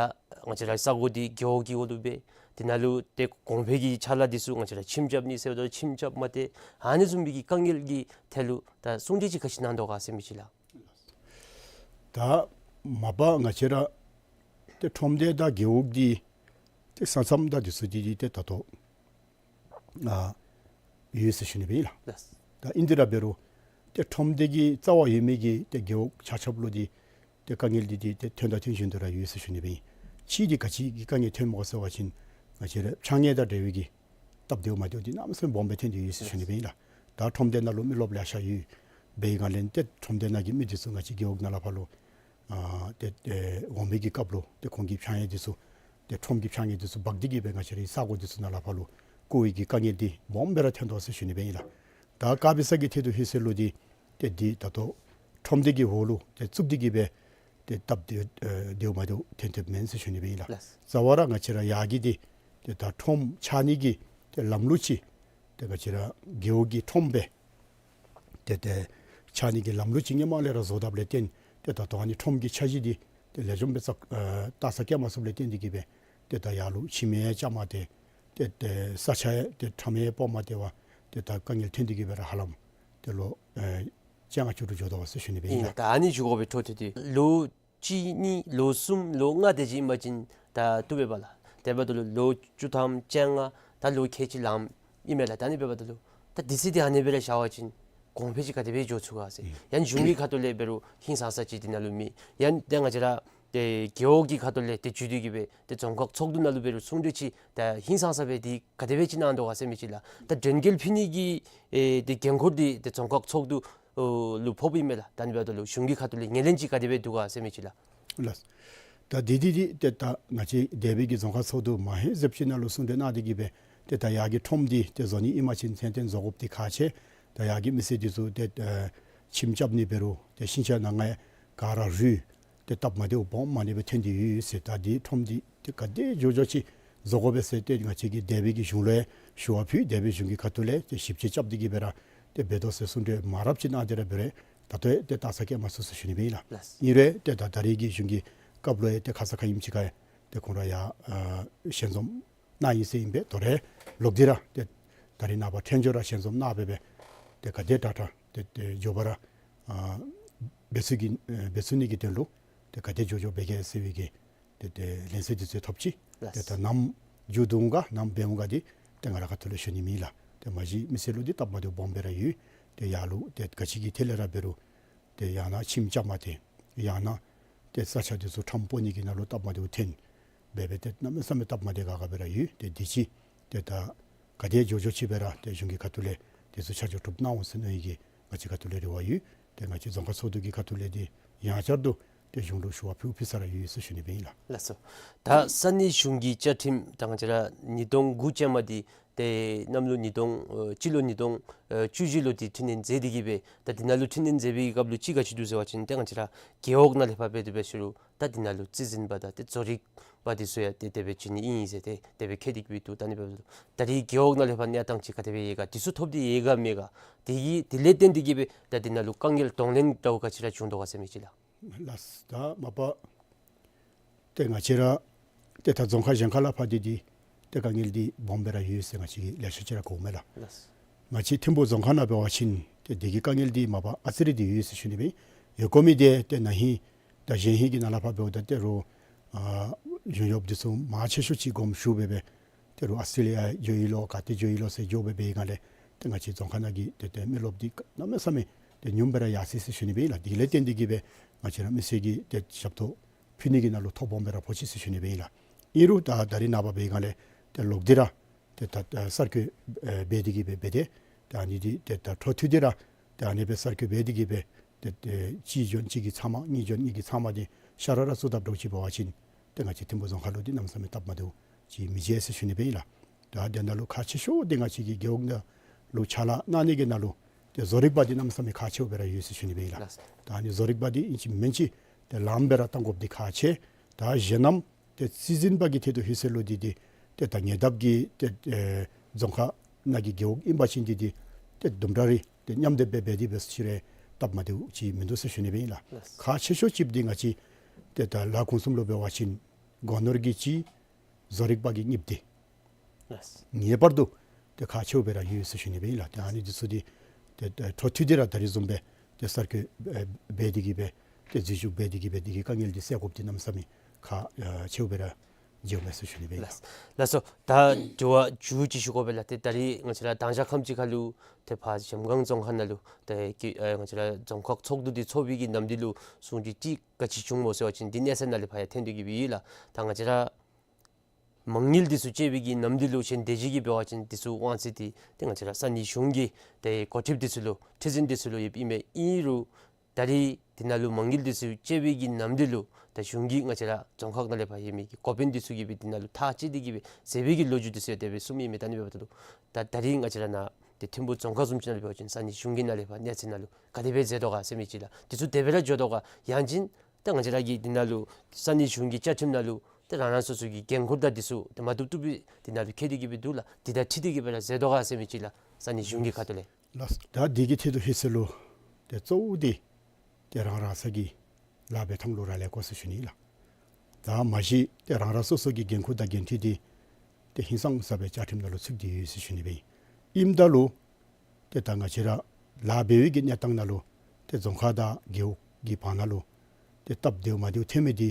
ང་བཅས་ར་ས་གོ་འདི་རྒེད་འོག་གི་འོག་ལུ་སྦེ་འདི་ནང་ལུ་ཏེ་གོང་འཕེལ་གྱི་ཕྱག་ལཱ་འདི་ཚུ་ང་བཅས་ར་ཁྱིམ་རྐྱབ་ནི་ཟེརཝ་ད་ཁྱིམ་རྐྱབ་མ་སྟེར། ཨ་ནི་བཟུམ་མའི་གི་དཀའ་ངལ་གྱི་ཐད་ལུ་ད་གསུང་གྲོས་ཅིག་ག་ཅི་གནང་དོ་ག་ཟེར་མི་ཅིག་ལགས། ད་མ་པ་ང་བཅས་ར་ཏེ་ཁྲོམ་སྡེ་དང་རྒེད་འོག་འདི་ཏེ་ས་མཚམས་དང་འདི་ཚུ་འདི་འདི་ཏེ་ད་ལྟོ་ཨ་ཡོད་ཟེར་ཞུ་ནི་སྦེ་ཨིན་ལགས། ལགས། ད་ཨིན་དེ་ར་འབད་རུང་ཏེ་ཁྲོམ་སྡེ་གི་རྩ་བར་ཡོད་མི་གི་ཏེ་རྒེད་འོག་ཆ་ཁྱབ་ལུ་འདི་ཏེ་དཀའ་ངལ་འདི་འདི་ཏེ་ཐོན་དང་ཐོན་བཞིན་དུ་ར་ཡོད་ཟེར་ཞུ་ནི་སྦེ་ཨིན། གཅིག་འདི་ག་ཅི་གི་དཀའ་ངལ་ཐོནམ་ག་ཟེར་བ་ཅིན་ང་བཅས་ར་ཕྱགས་སྙིགས་དང་འབྲེལ་བའི་གི་སྟབས་བདེཝ་མ་བདེཝ་འདི་གནམ་མེད་ས་མེད་སྦོམ་སྦེ་ཐོན་ཏེ་ཡོད་ཟེར་ཞུ་ནི་སྦེ་ཨིན་ལགས། ད་ཁྲོམ་སྡེ་ནང་ལུ་མི་རློབས་ལེ་ཤ་ཡོད། འབད་བའི་སྒང་ལས་ཏེ་ཁྲོམ་སྡེ་ནང་གི་མི་འདི་ཚུ་ང་བཅས་རྒེད་འོག་ནང་ལས་ཕར་ལུ་ཨ་ཏེ་ཨེ་འོང་བའི་གི་སྐབས་ལུ་ཏེ་ཁོང་གི་ཕྱགས་སྙིགས་འདི་ཚུ་ཏེ་ཁྲོམ་གྱི་ཕྱགས་སྙིགས་འདི་ཚུ་འབག་སྟེ་གི་སྦེ་ང་བཅས་རའི་ས་གོ་འདི་ཚུ་ནང་ལས་ཕར་ལུ་བཀོ་བའི་གི་དཀའ་ངལ་འདི་སྦོམ་སྦེ་ར་ཐོན་དོ་ཟེར་ཞུ་ནི་སྦེ་ཨིན་ལགས། ད་ཀ་བི་ས་གི་ཐད་དུ་ལྷོད་ས་ལུ་འདི་ཏེ་འདི་ད་ལྟོ་ཁྲོམ་སྡེ་གི་འོག་ལུ་ཏེ་བཙུགས་ཏེ་གི་སྦེ་ཏེ་སྟབས་བདེ་ཨེ་བདེཝ་མ་བདེཝ་ཐོན་ཐོནམ་མེན་ཟེར་ཞུ་ནི་སྦེ་ཨིན་ལགས། ལགས། རྩ་བ་ར་ང་བཅས་ར་ཡར་གྱི་འདི་ཏེ་ད་ཁྲོམ་ཆགས་ནི་གི་ཏེ་ལམ་ལུགས་ཅིག་ཏེ་ང་བཅས་ར་རྒེད་འོག་གི་ཁྲོམ་སྦེ་ཏེ་ཏེ་ཆགས་ནི་གི་ལམ་ལུགས་ཅིག་སྔོན་མ་ལས་ར་བཟོ་དཔ་ལས་བརྟེན་ཏེ་ད་ལྟོ་ཨ་ནི་ཁྲོམ་གྱི་འཆར་གཞི་འདི་ཏེ་ལེགས་ཤོམ་སྦེ་བརྩམ་ཨེ་བརྟག་ས་བཀལ་མ་ཚུགསཔ་ལས་བརྟེན་ཏེ་གི་སྦེ་ཏེ་ད་ཡར་ལུ་ཁྱིམ་ཡང་རྐྱབ་མ་སྟེར། ཏེ་ཏེ་ས་ཆ་ཡང་ཏེ་ཁྲམ་ཡང་སྤོ་མ་སྟེར་བར་ཏེ་ད་དཀའ་ངལ་ཐོན་ཏེ་གི་སྦེ་ར་ཧ་ལམ་ཏེ་ལོ་ཨེ་བཅོ་ལྔ་བཅུ་དྲུག་འགྱོ་དོ་ཟེར་ཞུ་ནི་སྦེ་ཨིན་ཨིན་ལགས། ད་ཨ་ནི་ཞུ་དགོ་པའི་འཕྲོ་མཐུད་དེ་ལོ་གཅིག་གཉིས་ལོ་གསུམ་ལོ་ལྔ་དེ་ཅིག་ཨིན་པ་ཅིན་ད་བཏུབ་པས་པ་ལགས། དེ་འབདཝ་ད་ལུ་ལོ་བཅུ་ཐམ་བཅོ་ལྔ་ད་ལོ་ཁལ་གཅིག་ལངམ་ཨིན་མས་ལགས། ད་ཨ་ནི་འབདཝ་ད་ལུ་ད་དུས་ཚོད་འདི་ཨ་ནི་སྦེ་ར་བཞག་པ་ཅིན་གོང་འཕེལ་ཅིག་ག་དེ་སྦེ་འགྱོ་ཚུགས་ག་ཟེར། ཡང་གཞུང་གི་ཁ་ཐུག་ལས་འབད་རུང་ཧིང་སངས་ས་ཅིག་འདི་ནང་ལུ་མེད། ཡང་ཏེ་ང་བཅས་ར་ཏེ་རྒེད་འོག་གི་ཁ་ཐུག་ལས་ཏེ་བརྒྱུད་དེ་གི་སྦེ་ཏེ་རྫོང་ཁག་ཚོགས་འདུ་ནང་ལུ་འབད་རུང་གསུང་གྲོས་ཅིག་ད་ཧིང་སངས་ས་སྦེ་འདི་ག་དེ་སྦེ་ཅིག་གནང་དོ་ག་ཟེར་མི་ཅིག་ལགས། ད་འདྲེན་འགེལ་ཕུལ་ནི་གི་ཨེ་ཏེ་འགན་ཁུར་འདི་ཏེ་རྫོང་ཁག་ཚོགས་འདུ་ཨོ་ལུ་ཕོགཔ་ཨིན་མས་ལགས། ད་ཨ་ནི་འབདཝ་ད་ལུ་གཞུང་གི་ཁ་ཐུག་ལས་ངོས་ལེན་ཅིག་ག་དེ་སྦེ་འདུག་ག་ཟེར་མི་ཅིག་ལགས། ལགས། ད་འདི་འདི་འདི་ཏེ་ད་ང་བཅས་འདས་པའི་གི་རྫོང་ཁག་ཚོགས་འདུ་མ་ཧེ་ཟེབ་ཅིག་ནང་ལུ་གསུང་གྲོས་གནང་སྟེ་གི་སྦེ་ཏེ་ད་ཡར་གྱི་ཁྲོམ་འདི་ཏེ་བཟོ་ནི་ཨིན་པ་ཅིན་ཚད་ལྡན་བཟོ་དགོཔ་འདི་ཁག་ཆེ། ད་ཡར་གྱི་མི་སེར་འདི་ཚུ་ཏེ་ཨེ་ཁྱིམ་རྐྱབ་ནི་འབད་རུང་ཏེ་ཤིང་ཆ་ནང་ང་ག་ར་རུལ་ཏེ་སྟབས་མ་བདེཝ་སྦོམ་མ་ནི་སྦེ་ཐོན་ཏེ་ཡོད་ཟེར། ད་འདི་ཁྲོམ་འདི་ཏེ་ག་དེ་མགྱོགས་མགྱོགས་ཅིག་བཟོ་དགོ་པས་ཟེར་ཏེ་ང་བཅས་ཀྱིས་འདས་པའི་གི་གཞུང་ལུ་ཞུ་བ་ཕུལ། འདས་པའི་གཞུང་གི་ཁ་ཐུག་ལས་ཏེ་ཞིབ་དཔྱད་རྐྱབ་སྟེ་གི་སྦེ་ར་ཏེ་འབད་དོ་ཟེར་གསུང་གྲོས་མང་རབས་ཅིག་གནང་སྟེ་ར་འབད་རུང་ད་ལྟོ་ཡང་ཏེ་བརྟག་ས་བཀལ་མ་ཚུགས་ཟེར་ཞུ་ནི་སྦེ་ཨིན་ལགས། ལགས། ཨིན་རུང་ཏེ་ད་ད་རེས་ཀྱི་གཞུང་གི་སྐབས་ལུ་ཡང་ཏེ་ཁ་ཙ་ཁ་ཉིནམ་ཅིག་ཁར་ཡང་ཏེ་ཁོང་ར་ཡར་ཨ་ཞལ་འཛོམས་གནང་ཡི་ཟེར་ཨིན་པས། དོ་རུང་ལོག་སྟེ་ར་ཏེ་ད་རེས་ནངས་པ་ཐོན་ཞོར་ར་ཞལ་འཛོམས་གནང་སྦེ་སྦེ་ཏེ་ག་དེ་དྲག་དྲག་ཏེ་ཏེ་མགྱོགས་པ་ར་ཨ་འབད་ཚུགས་ཀྱི་ཨ་འབད་ཚུགས་ནི་གི་དོན་ལུ་ཏེ་ག་དེ་མགྱོགས་མགྱོགས་འབད་གེ་ཟེར་བའི་གི་ཏེ་ཏེ་ལན་གསལ་འདི་ཚུ་ཐོབ་ཅི། ལགས། ཏེ་ད་ནམ་ མཇུག་བསྡུ་འོང་ག་ནམ་འབད་འོང་ག་འདི་ཏེ་ང་ར་ཁ་ཐུག་ལས་ཞུ་ནི་མེད་ལགས། ཏེ་མ་གཞི་མི་སེར་ལུ་འདི་སྟབས་མ་བདེཝ་སྦོམ་སྦེ་ར་ཡོད། ཏེ་ཡར་ལུ་ཏེ་ག་ཅི་གི་ཐད་ལས་ར་འབད་རུང་ཏེ་ཡང་ན་ཁྱིམ་རྐྱབ་མ་སྟེར། ཡང་ན་ཏེ་ས་ཆ་འདི་ཚུ་ཁྲམ་སྤོ་ནི་གི་ནང་ལུ་སྟབས་མ་བདེཝ་ཐོན། འབད་སྦེ་ཏེ་གནམ་མེད་ས་མེད་སྟབས་མ་བདེ་ཁག་ཁ་སྦེ་ར་ཡོད། ཏེ་འདི་ཅིག་ཏེ་ད་ག་དེ་མགྱོགས་མགྱོགས་ཅིག་སྦེ་ར་ཏེ་གཞུང་གི་ཁ་ཐུག་ལས་འདི་ཚུ་ཆ་འཇོག་གྲུབ་གནང་འོང་ཟེར་མནོ་ནི་གི་ང་བཅས་ཁ་ཐུག་ལས་རེ་བ་ཡོད། ཏེ་ང་བཅས་རྫོང་ཁག་ཚོགས་འདུ་གི་ཁ་ཐུག་ལས་འདི་ཡང་བསྐྱར་དུ་ཏེ་གཞུང་ལུ་ཞུ་བ་ཕུལ་ཕུལ་ས་ར་ཡོད་ཟེར་ཞུ་ནི་སྦེ་ཨིན་ལགས། ལགས་སོ། ད་ས་གནས་གཞུང་གི་བཅའ་ཁྲིམས་ད་ང་བཅས་ར་ཉིས་སྟོང་དགུ་ཅན་མ་འདི་ཏེ་གནམ་ལོ་ཉིས་སྟོང་ཨེ་སྤྱི་ལོ་ཉིས་སྟོང་ཨེ་བཅུ་བཞི་ལུ་འདི་འཕྲི་སྣོན་མཛད་དེ་གི་སྦེ་ད་འདི་ནང་ལུ་འཕྲི་སྣོན་མཛད་པའི་སྐབས་ལུ་ཅིག་ག་ཅི་འདུག་ཟེར་བ་ཅིན་ཏེ་ང་བཅས་ར་རྒེད་འོག་ནང་ལས་ཕར་འབད་དེ་འབད་ཞུ་རུང་ད་འདི་ནང་ལུ་རྩིས་འཛིན་པ་དང་ཏེ་བཟོ་རིག་པ་འདི་ཚུ་ཡང་ཏེ་དེ་སྦེ་བྱིན་ནི་ཨིན་ཟེར་ཏེ་དེ་སྦེ་བཀོད་དེ་གི་སྦེ་འདུག། ད་ནི་འབདཝ་ད་ད་རེས་རྒེད་འོག་ནང་ལས་ཕར་གནས་སྟངས་ཅིག་ག་དེ་སྦེ་ཡོད་ག་འདི་ཚུ་ཐོབ་སྟེ་ཡོད་ག་མེད་ག་དེ་གི་དེ་ལས་བརྟེན་ཏེ་གི་སྦེ་ད་འདི་ནང་ལུ་དཀའ་ངལ་གདོང་ལེན་འདྲཝ་ག་ཅི་ར་བྱུང་དོ་ག་ཟེར་མི་ཅིག་ལགས། ལགས། ད་མ་པ་ཏེ་ང་བཅས་ར་ཏེ་ད་རྫོང་ཁག་གཞན་ཁ་ལས་ཕར་འདི་འདི་ཏེ་དཀའ་ངལ་འདི་སྦོམ་སྦེ་ར་ཡོད་ཟེར་ང་བཅས་ཀྱིས་ལེ་ཤ་ཅིག་ར་གོཝ་མས་ལགས། ལགས། ང་བཅས་ཐིམ་ཕུག་རྫོང་ཁག་ནང་འབད་བ་ཅིན་ཏེ་འདི་གི་དཀའ་ངལ་འདི་མ་པ་ཨ་ཙི་རེ་འདི་ཡོད་ཟེར་ཞུ་ནི་སྦེ་ཨིན། ཡོད་དགོ་མི་འདི་ཏེ་ན་ཧིང་དང་གཞེས་ཧིང་གི་ནང་ལས་ཕར་འབདཝ་ད་ཏེ་རོགས་ཨ་གཞུང་གཡོགཔ་འདི་ཚུ་མང་ཆེ་ཤོས་ཅིག་དགོངསམ་ཞུ་སྦེ་སྦེ་ཏེ་རོགས་ཨོསི་ཊྲེ་ལི་ཡ་འགྱོ་ཡི་ལོ་ག་ཏེ་འགྱོ་ཡི་ལོ་ཟེར་འགྱོ་སྦེ་འབད་བའི་སྒང་ལས་ཏེ་ང་བཅས་རྫོང་ཁག་ནང་གི་ཏེ་ཏེ་མི་རློབས་འདི་གནམ་མེད་ས་མེད་ཏེ་ཉུངམ་སྦེ་ར་ཡར་སོ་ཡི་ཟེར་ཞུ་ནི་སྦེ་ཨིན་ལགས། དེ་ལས་བརྟེན་ཏེ་གི་སྦེ་ང་བཅས་ར་མི་སེར་གྱིས་ཏེ་ཞབས་ཏོག་ཕུལ་ནི་གི་ནང་ལུ་ཐོ་སྦོམ་སྦེ་ར་ཕོག་ཅི་ཟེར་ཞུ་ནི་སྦེ་ཨིན་ལགས། ཨིན་རུང་ད་ད་རེས་ནངས་པ་འབད་བའི་སྒང་ལས་ཏེ་ལོག་སྟེ་ར་ཏེ་ད་ད་གསར་བསྐོ་ཨེ་འབད་དེ་གི་སྦེ་འབད་དེ་ད་ཨ་ནི་འདི་ཏེ་ད་འཕྲོ་མཐུད་དེ་ར་ཏེ་ཨ་ནི་སྦེ་གསར་བསྐོ་འབད་དེ་གི་སྦེ་ཏེ་ཏེ་གཅིག་འབྱོན་གཅིག་གི་ཚབ་མ་གཉིས་འབྱོན་གཉིས་ཀྱི་ཚབ་མ་འདི་ཤ་ར་ར་བཙུགས་དཔ་འདྲཝ་ཅིག་འབད་བ་ཅིན་ཏེ་ང་བཅས་ཐིམ་ཕུག་རྫོང་ཁག་ལུ་འདི་གནམ་མེད་ས་མེད་སྟབས་མ་བདེཝ་ཅིག་མི་མཇལ་ཟེར་ཞུ་ནི་སྦེ་ཨིན་ལགས། ད་དེ་ནང་ལུ་ཁག་ཆེ་ཤོས་འདི་ང་བཅས་ཀྱི་རྒེད་འོག་ནང་ལུ་ཕྱག་ལཱ་གནང་ནི་གི་ནང་ལུ་ཏེ་བཟོ་རིག་པ་འདི་གནམ་མེད་ས་མེད་ཁག་ཆེཝ་སྦེ་ར་ཡོད་ཟེར་ཞུ་ནི་སྦེ་ཨིན་ལགས། ལགས། ད་ཨ་ནི་བཟོ་རིག་པ་འདི་ཨིན་ཅི་མིན་ཅི་ཏེ་ལངམ་སྦེ་ར་གཏང་དགོཔ་འདི་ཁག་ཆེ། ད་གཞན་རྣམས་ཏེ་རྩིས་འཛིན་པ་གི་ཐད་དུ་ལྷོད་ས་ལུ་འདི་འདི་ཏེ་ད་ཉེ་འདབས་ཀྱི་ཏེ་ཨེ་རྫོང་ཁག་ནང་གི་རྒེད་འོག་ཨིན་པ་ཅིན་འདི་འདི་ཏེ་དུམ་གྲ་རེ་ཏེ་མཉམ་སྡེབ་སྦེ་འབད་དེ་འབད་ས་ཅིག་ར་སྟབས་མ་བདེཝ་ཅིག་མིན་འདུག་ཟེར་ཞུ་ནི་སྦེ་ཨིན་ལགས། ལགས། ཁག་ཆེ་ཤོས་ཅིག་འདི་ང་བཅས་ཏེ་ད་ལཱ་ཁུངས་གསུམ་ལུ་འབད་བ་ཅིན་སྒོ་ནོར་གྱི་གཅིག་བཟོ་རིག་པ་གི་གཉིས་འདི་ལགས། ངེས་པར་དུ་ཏེ་ཁག་ཆེཝ་སྦེ་ར་ཡོད་ཟེར་ཞུ་ནི་སྦེ་ཨིན་ལགས། ཏེ་ཨ་ནི་འདི་ཚུ་འདི་ཏེ་ཏེ་འཕྲོ་མཐུད་དེ་ར་ད་རིས་བཟུམ་སྦེ་ཏེ་གསར་བསྐོ་ཨེ་འབད་དེ་གི་སྦེ་ཏེ་འཛུལ་ཞུགས་འབད་དེ་གི་སྦེ་འདི་གི་དཀའ་ངལ་འདི་སེལ་དགོཔ་འདི་གནམ་མེད་ས་མེད་ཁག་ཨེ་ཆེཝ་སྦེ་ར་མཇལཝ་མས་ཟེར་ཞུ་ནི་སྦེ་ཨིན་ལགས། ལགས་སོ། ད་དྲི་བ་མཇུག་ཅིག་ཞུ་དགོ་པས་ལགས། ཏེ་ད་རིས་ང་བཅས་ར་དང་ཞག་ཁམས་ཅིག་ཁར་ལུ་ཏེ་ཕར་གཞལམ་སྒང་རྫོང་ཁག་ནང་ལུ་ཏེ་ཀི་ཨེ་ང་བཅས་ར་རྫོང་ཁག་ཚོགས་འདུ་འདི་ཚོགས་པའི་གི་ནམ་དུས་ལུ་གསུང་གྲོས་ཅིག་ག་ཅི་བྱུང་སྨོ་ཟེར་བ་ཅིན་འདི་གནས་ཚད་ནང་ལས་ཕར་ཡང་ཐོན་ཏེ་གི་སྦེ་ཡོད་ལགས། ད་ང་བཅས་ར་མ་དངུལ་འདི་ཚུ་བཅད་པའི་གི་ནམ་དུས་ལུ་གཞན་དེ་ཅིག་གིས་འབད་བ་ཅིན་འདི་ཚུ་དབང་ཚད་འདི་ཏེ་ང་བཅས་ར་ས་གནས་གཞུང་གི་ཏེ་འགོ་ཁྲིདཔ་འདི་ཚུ་ལུ་ཁྲི་འཛིན་འདི་ཚུ་ལུ་ཡོདཔ་ཨིན་མས། ཨིན་རུང་ད་རིས་འདི་ནང་ལུ་མ་དངུལ་འདི་ཚུ་བཅད་པའི་གི་ནམ་དུས་ལུ་ད་གཞུང་གིས་ང་བཅས་ར་རྫོང་ཁག་ནང་ལས་ཕར་ཡོད་མི་གི་འགོ་དཔོན་འདི་ཚུ་གིས་སྦེ་འདི་ནང་ལུ་ཐག་བཅད་དེ་གི་སྦེ་མཛད་པའི་གི་ལོ་རྒྱུས་འདི་ཚུ་ཡང་དེ་སྦེ་གསུངམ་ཨིན་མས། ད་ཨ་ནི་འབདཝ་ད་ལུ་ད་ད་རིས་ང་བཅས་ར་ནཱ་ཏེ་ཐིམ་ཕུག་རྫོང་ཁག་བཟུམ་ཅིག་ནང་ལུ་འབད་བ་ཅིན་ས་གནས་གཞུང་གི་ནང་ལས་ཕར་གནས་ཚད་ནང་ལུ་ག་དེ་སྦེ་མཛད་དོ་ག་ཟེར་མི་ཅིག་ལགས། འདི་ཚུ་དེ་སྦེ་ར་འགྱོ་དོ་ག་ཡང་ཅིན་ད་ང་བཅས་ར་གི་འདི་ནང་ལུ་ས་གནས་གཞུང་གི་བཅའ་ཁྲིམས་ནང་ལུ་ཏེ་རང་རང་སོ་སོ་གི་འགན་ཁུར་དང་འདི་ཚུ་ཏེ་མ་བཏུབ་བཏུབ་སྦེ་འདི་ནང་ལུ་བཀོད་དེ་གི་སྦེ་འདུག་ལགས། འདི་དང་འཁྲིལ་ཏེ་གི་སྦེ་ར་མཛད་དོ་ག་ཟེར་མི་ཅིག་ལགས། ས་གནས་གཞུང་གི་ཁ་ཐུག་ལས། ལགས། ད་འདི་གི་ཐད་དུ་ལྷོད་ས་ལུ་ཏེ་གཙོ་བོ་འདི་ཏེ་རང་རང་སོ་སོ་གི་ལཱ་འབད་ཐངས་ལུ་རག་ལས་དགོ་ཟེར་ཞུ་ནི་ལགས། ད་མ་གཞི་ཏེ་རང་རང་སོ་སོ་གི་འགན་ཁུར་དང་འགན་འཁྲི་འདི་ཏེ་ཧིང་སངས་ས་སྦེ་བཅའ་ཁྲིམས་ནང་ལུ་ཚུད་དེ་ཡོད་ཟེར་ཞུ་ནི་སྦེ་ཨིན། ཨིནམ་ད་ལུ་ཏེ་ད་ང་བཅས་ར་ལཱ་འབད་བའི་གི་གནས་སྟངས་ནང་ལུ་ཏེ་རྫོང་ཁག་དང་རྒེད་འོག་གི་བར་ན་ལུ་ཏེ་སྟབས་བདེཝ་མ་བདེཝ་ཐོན་མི་འདི་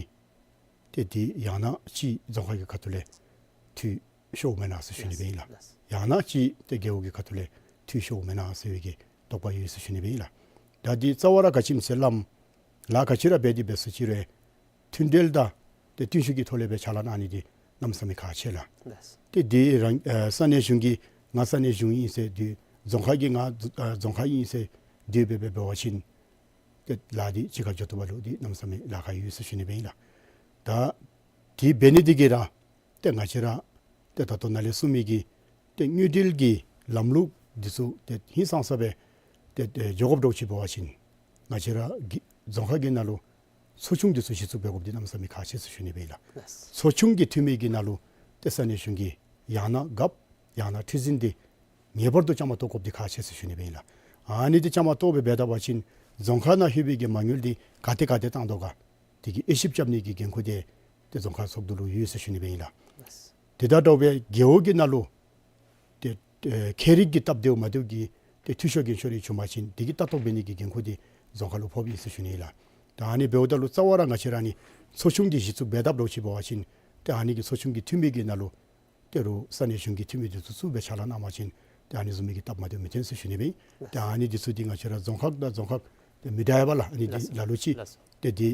ཏེ་འདི་ཡང་ན་ཅིག་རྫོང་ཁག་གི་ཁ་ཐུག་ལས་འཐུས་ཤོརཝ་མེན་ན་ཟེར་ཞུ་ནི་སྦེ་ཨིན་ལགས། ཡང་ན་ཅིག་ཏེ་རྒེད་འོག་གི་ཁ་ཐུག་ལས་འཐུས་ཤོརཝ་མེན་ན་ཟེར་བའི་གི་དོགས་པ་ཡོད་ཟེར་ཞུ་ནི་སྦེ་ཨིན་ལགས། ད་འདི་རྩ་བ་ར་ག་ཅི་སྨོ་ཟེར་སླབ་ལཱ་ག་ཅི་ར་འབད་དེ་འབད་ས་ཅིག་རུང་མཐུན་འབྲེལ་དང་ཏེ་བརྟན་ཤུགས་ཀྱི་ཐོག་ལས་སྦེ་ཕྱག་ལཱ་གནང་ནི་འདི་གནམ་མེད་ས་མེད་ཁག་ཆེ་ལགས། ཏེ་འདི་རང་ཨ་ས་གནས་གཞུང་གིས་ང་ས་གནས་གཞུང་ཨིན་ཟེར་འདི་རྫོང་ཁག་གིས་ང་ཨ་རྫོང་ཁག་ཨིན་ཟེར་འདི་སྦེ་འབད་འབད་བ་ཅིན་ཏེ་ལཱ་འདི་གཅིག་ཁར་འགྱོ་བཏུབ་པ་ལུ་འདི་གནམ་མེད་ས་མེད་ལཱ་ཁག་ཡོད་ཟེར་ཞུ་ནི་སྦེ་ཨིན་ལགས། ད་འདི་འབད་ནི་འདི་གིས་ར་ཏེ་ང་བཅས་ར་ཏེ་ད་ལྟོ་ནཱ་ལས་གསུངས་མི་གི་ཏེ་དངུལ་འབྲེལ་གྱི་ལམ་ལུགས་འདི་ཚུ་ཏེ་ཧིང་སངས་ས་སྦེ་ཏེ་ཏེ་འགྱོ་དགོཔ་འདྲཝ་ཅིག་འབད་བ་ཅིན་ང་བཅས་ར་གི་རྫོང་ཁག་གི་ནང་ལུ་ཚོགས་ཆུང་འདི་ཚུ་གཞི་བཙུགས་འབད་དགོཔ་འདི་གནམ་མེད་ས་མེད་ཁག་ཆེ་ཟེར་ཞུ་ནི་སྦེ་ཨིན་ལགས། ལགས། ཚོགས་ཆུང་གི་འཐུས་མི་གི་ནང་ལུ་ཏེ་ས་གནས་གཞུང་གི་ཡང་ན་རྒཔོ་ཡང་ན་ཁྲི་འཛིན་འདི་ངེས་པར་དུ་བཅའ་མར་གཏོགས་དགོཔ་འདི་ཁག་ཆེ་ཟེར་ཞུ་ནི་སྦེ་ཨིན་ལགས། ཨ་ནི་འདི་བཅའ་མར་གཏོགས་སྦེ་འབད་ད་པ་ཅིན་རྫོང་ཁག་ནང་ལྷོད་པའི་གི་མ་དངུལ་འདི་ག་ཏེ་ག་ཏེ་བཏང་དོ་ག་འདི་གི་དབྱེ་ཞིབ་རྐྱབ་ནི་གི་འགན་ཁུར་འདི་ཏེ་རྫོང་ཁག་ཚོགས་འདུ་ལུ་ཡོད་ཟེར་ཞུ་ནི་སྦེ་ཨིན་ལགས། ཏེ་ད་དྲོ་པའི་རྒེད་འོག་གི་ནང་ལུ་ཏེ་ཨེ་ཁྱད་རིག་གི་སྟབས་བདེཝ་མ་བདེཝ་གི་ཏེ་འཐུས་ཤོར་འགན་ཤོར་རེ་བྱུང་པ་ཅིན་འདི་གི་ལྟ་རྟོག་འབད་ནི་གི་འགན་ཁུར་འདི་རྫོང་ཁག་ལུ་ཕོགཔ་ཨིན་ཟེར་ཞུ་ནི་ཨིན་ལགས། ད་ཨ་ནི་འབདཝ་ད་ལུ་རྩ་བ་ར་ང་བཅས་ར་ནི་ཚོགས་ཆུང་འདི་གཞི་བཙུགས་འབད་དཔ་འདྲཝ་ཅིག་འབད་བ་ཅིན་ཏེ་ཨ་ནི་གི་ཚོགས་ཆུང་གི་འཐུས་མི་གི་ནང་ལུ་ ཏེ་རུང་ས་གནས་གཞུང་གི་འཐུས་མི་འདི་ཚུ་ཚུར་སྦེ་ཕྱག་ལཱ་གནང་པ་ཅིན་ཏེ་ཨ་ནི་བཟུམ་མའི་གི་སྟབས་མ་བདེཝ་མི་འཐོན་ཟེར་ཞུ་ནི་སྦེ་ཨིན། ཏེ་ཨ་ནི་འདི་ཚུ་འདི་ང་བཅས་ར་རྫོང་ཁག་དང་རྫོང་ཁག་ཏེ་མི་འདྲཝ་ཡོདཔ་ལགས། ཨ་ནི་འདི་ལགས་སོ། ལ་ལུ་ཅིག་ལགས་སོ། ཏེ་འདི་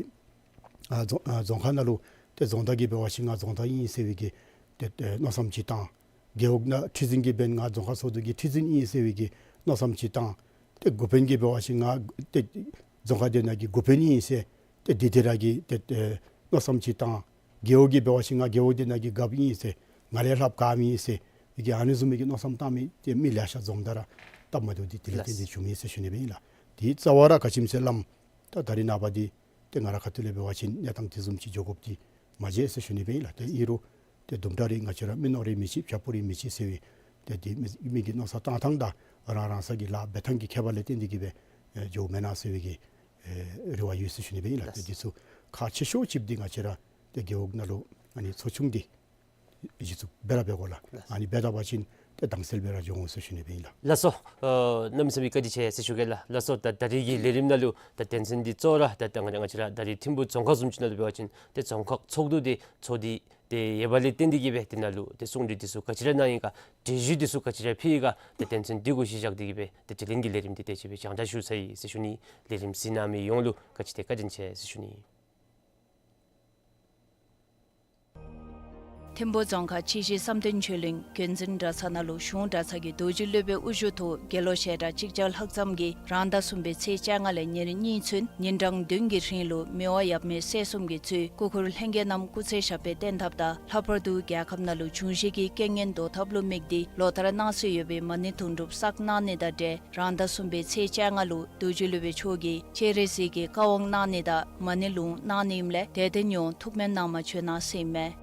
ཨ་རྫོང་ཨ་རྫོང་ཁག་ནང་ལུ་ཏེ་རྫོང་བདག་གིས་འབད་བ་ཅིན་ང་རྫོང་བདག་ཨིན་ཟེར་བའི་གི་ཏེ་ཏེ་མནོ་བསམ་ཅིག་བཏང་། རྒེད་འོག་ནང་ཁྲི་འཛིན་གྱིས་འབདན་ང་རྫོང་ཁག་ཚོགས་འདུ་གི་ཁྲི་འཛིན་ཨིན་ཟེར་བའི་གི་མནོ་བསམ་ཅིག་བཏང་། ཏེ་འགོ་དཔོན་གྱིས་འབད་བ་ཅིན་ང་ཏེ་རྫོང་ཁག་འདི་ནང་གི་འགོ་དཔོན་ཨིན་ཟེར་ཏེ་འདི་འདི་ར་གི་ཏེ་ཏེ་མནོ་བསམ་ཅིག་བཏང་། རྒེད་འོག་གིས་འབད་བ་ཅིན་ང་རྒེད་འོག་འདི་ནང་གི་རྒཔོ་ཨིན་ཟེར་ང་ལས་ལྷགཔ་ག་མེད་ཟེར་བའི་གི་ཨ་ནི་བཟུམ་མའི་གི་མནོ་བསམ་བཏང་མི་ཏེ་མི་ལེ་ཤ་འཛོམས་ད་ར་སྟབས་མ་བདེཝ་འདི་དེ་ལས་བརྟེན་ཏེ་ལགས། བྱུང་མི་ཟེར་ཞུ་ནི་སྦེ་ཨིན་ལགས། དེའི་རྩ་བ་ར་ག་ཅི་སྨོ་ཟེར་སླབ་ད་ད་རེས་ནངས་པ་འདི་ཏེ་ང་ར་ཁ་ཐུག་ལས་འབད་བ་ཅིན་གནས་སྟངས་དེ་བཟུམ་ཅིག་འགྱོ་དགོཔ་འདི་མ་མཇལ་ཟེར་ཞུ་ནི་སྦེ་ཨིན་ལགས། ཏེ་ཨིན་རུང་ཏེ་དུམ་གྲ་རེ་ང་བཅས་ར་མི་ནོར་རེ་མི་ཅིག་བྱ་སྤུ་རེ་མི་ཅིག་ཟེར་བའི་ཏེ་འདི་མི་མི་གི་མནོ་བསམ་བཏང་ཐངས་དང་རང་རང་སོ་གི་ལཱ་འབད་ཐངས་ཀྱི་ཁྱད་པར་ལས་བརྟེན་ཏེ་གི་སྦེ་ཨེ་འགྱོཝ་མེན་ན་ཟེར་བའི་གི་ཨེ་རེ་བ་ཡོད་ཟེར་ཞུ་ནི་སྦེ་ཨིན་ལགས། ཏེ་ལགས། འདི་ཚུ་ཁག་ཆེ་ཤོས་ཅིག་འདི་ང་བཅས་ར་ཏེ་རྒེད་འོག་ནང་ལུ་ཨ་ནི་ཚོགས་ཆུང་འདི་གཞི་བཙུགས་འབད་ར་འབད་དགོ་ལགས། ལགས། ཨ་ནི་འབད་ད་པ་ཅིན་ཏེ་དྭངས་གསལ་སྦེ་ར་འགྱོ་འོང་ཟེར་ཞུ་ནི་སྦེ་ཨིན་ལགས། ལགས་སོ། ཨ་གནམ་མེད་ས་མེད་བཀའ་དྲིན་ཆེ་ཟེར་ཞུ་གེ་ལགས། ལགས་སོ། ད་ད་རེས་ཀྱི་ལས་རིམ་ནང་ལུ་ད་དོན་ཚན་འདི་གཙོ་བོ་ར་ད་ད་ང་ང་བཅས་ར་ད་རེས་ཐིམ་ཕུག་རྫོང་ཁག་བཟུམ་ཅིག་ནང་ལུ་འབད་བ་ཅིན་ཏེ་རྫོང་ཁག་ཚོགས་འདུ་འདི་ཚོགས་ཏེ་ཏེ་ཡོད་པ་ལས་བརྟེན་ཏེ་གི་སྦེ་དེ་ནང་ལུ་ཏེ་གསུང་གྲོས་འདི་ཚུ་ག་ཅི་ར་གནང་ཡི་ག་གྲོས་གཞི་འདི་ཚུ་ག་ཅི་ར་ཕུལ་ཡི་ག་ཏེ་དོན་ཚན་འདི་གུ་གཞི་བཞག་སྟེ་གི་སྦེ་ཏེ་དྲི་ལན་གྱི་ལས་རིམ་འདི་དེ་ཅིག་སྦེ་རྒྱང་བསྒྲགས་ཞུ་ཚར་ཡི་ཟེར་ཞུ་ནི། ལས་རིམ་གཟིགས་གནང་མི་ཡོངས་ལུ་ག་ཅི་ཏེ་བཀའ་དྲིན་ཆེ་ཟེར་ཞུ་ནི། ཐིམ་ཕུག་རྫོང་ཁག་ཕྱི་བཞིན་བསམ་གཏན་ཆོས་གླིང་བརྒྱུད་འཛིན་གྲྭ་ཚང་ནང་ལུ་གཞུང་གྲྭ་ཚང་གི་རྡོ་རྗེ་སློབ་དཔོན་དབུ་བཞུགས་ཐོག་དགེ་སློང་ཞལ་གྲངས་གཅིག་བརྒྱ་ལྷག་ཙམ་གྱིས་རང་ཟླ་གསུམ་པའི་ཚེས་བཅོ་ལྔ་ལས་ཉེར་གཉིས་ཚུན་ཉིན་གྲངས་བདུན་གྱི་རིང་ལུ་མི་དབང་ཡབ་མེས་སྲས་གསུམ་གྱིས་གཙོས་སྐུ་འཁོར་ལྷན་རྒྱས་རྣམས་སྐུ་ཚེ་ཞབས་པད་བརྟན་ཐབས་དང་ལྷག་པར་དུ་རྒྱལ་ཁབ་ནང་ལུ་འབྱུང་བཞི་གི་རྐྱེན་ངན་བཟློག་ཐབས་ལུ་དམིགས་ཏེ་ལོ་ལྟར་གནང་སྲོལ་ཡོད་པའི་མ་ཎི་དུང་སྒྲུབ་བསགས་གནང་ནི་དང་འབྲེལ་རང་ཟླ་གསུམ་པའི་ཚེས་བཅོ་ལྔ་ལུ་རྡོ་རྗེ་སློབ་དཔོན་མཆོག་གིས་སྤྱན་རས་གཟིགས་ཀྱི་བཀའ་དབང་གནང་ནི་དང་མ་ཎི་ལུང་གནང་ནི་ཨིནམ་ལས་དད་ལྡན་ཡོངས་ཐུགས་སྨོན་གནང་བར་བྱོན་གནང་ཟེར་ཨིན་མས།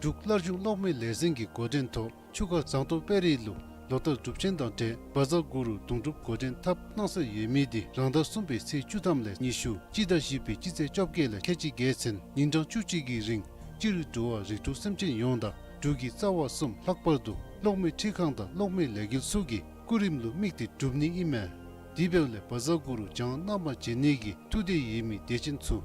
འབྲུག་བླ་སྤྱི་གློག་མེ་ལས་འཛིན་གྱི་འགོ་འདྲེན་ཐོག་ཆུ་ཁ་ཟངས་མདོག་དཔལ་རི་ལུ་ལོ་ལྟར་སྒྲུབ་ཆེན་དང་འབྲེལ་བཛྲ་གུ་རུ་དུང་སྒྲུབ་འགོ་འདྲེན་འཐབ་གནང་སྲོལ་ཡོད་མི་འདི་རང་ཟླ་གསུམ་པའི་ཚེས་བཅུ་ཐམ་ལས་ཉི་ཤུ་སྤྱི་ཟླ་བཞི་པའི་སྤྱི་ཚེས་བཅོ་བརྒྱད་ལས་ཁལ་གཅིག་བརྒལ་ཚུན་ཉིན་གྲངས་བཅུ་གཅིག་གི་རིང་སྤྱིར་འགྲོ་བ་རིགས་དྲུག་སེམས་ཅན་ཡོངས་དང་འབྲུག་གི་རྩ་བ་གསུམ་ལྷག་པར་དུ་གློག་མེ་འཕྲུལ་ཁང་དང་གློག་མེ་ལས་འགུལ་ཚུ་གི་སྐུ་རིམ་ལུ་དམིགས་ཏེ་སྒྲུབ་ནི་ཨིན་མས། དེ་འབདཝ་ལས་བཛྲ་གུ་རུ་བགྱང་རྣམ་པར་བྱེད་ནི་གི་ཐུགས་འདོད་ཡོད་མི་དད་ཅན་ཚུ་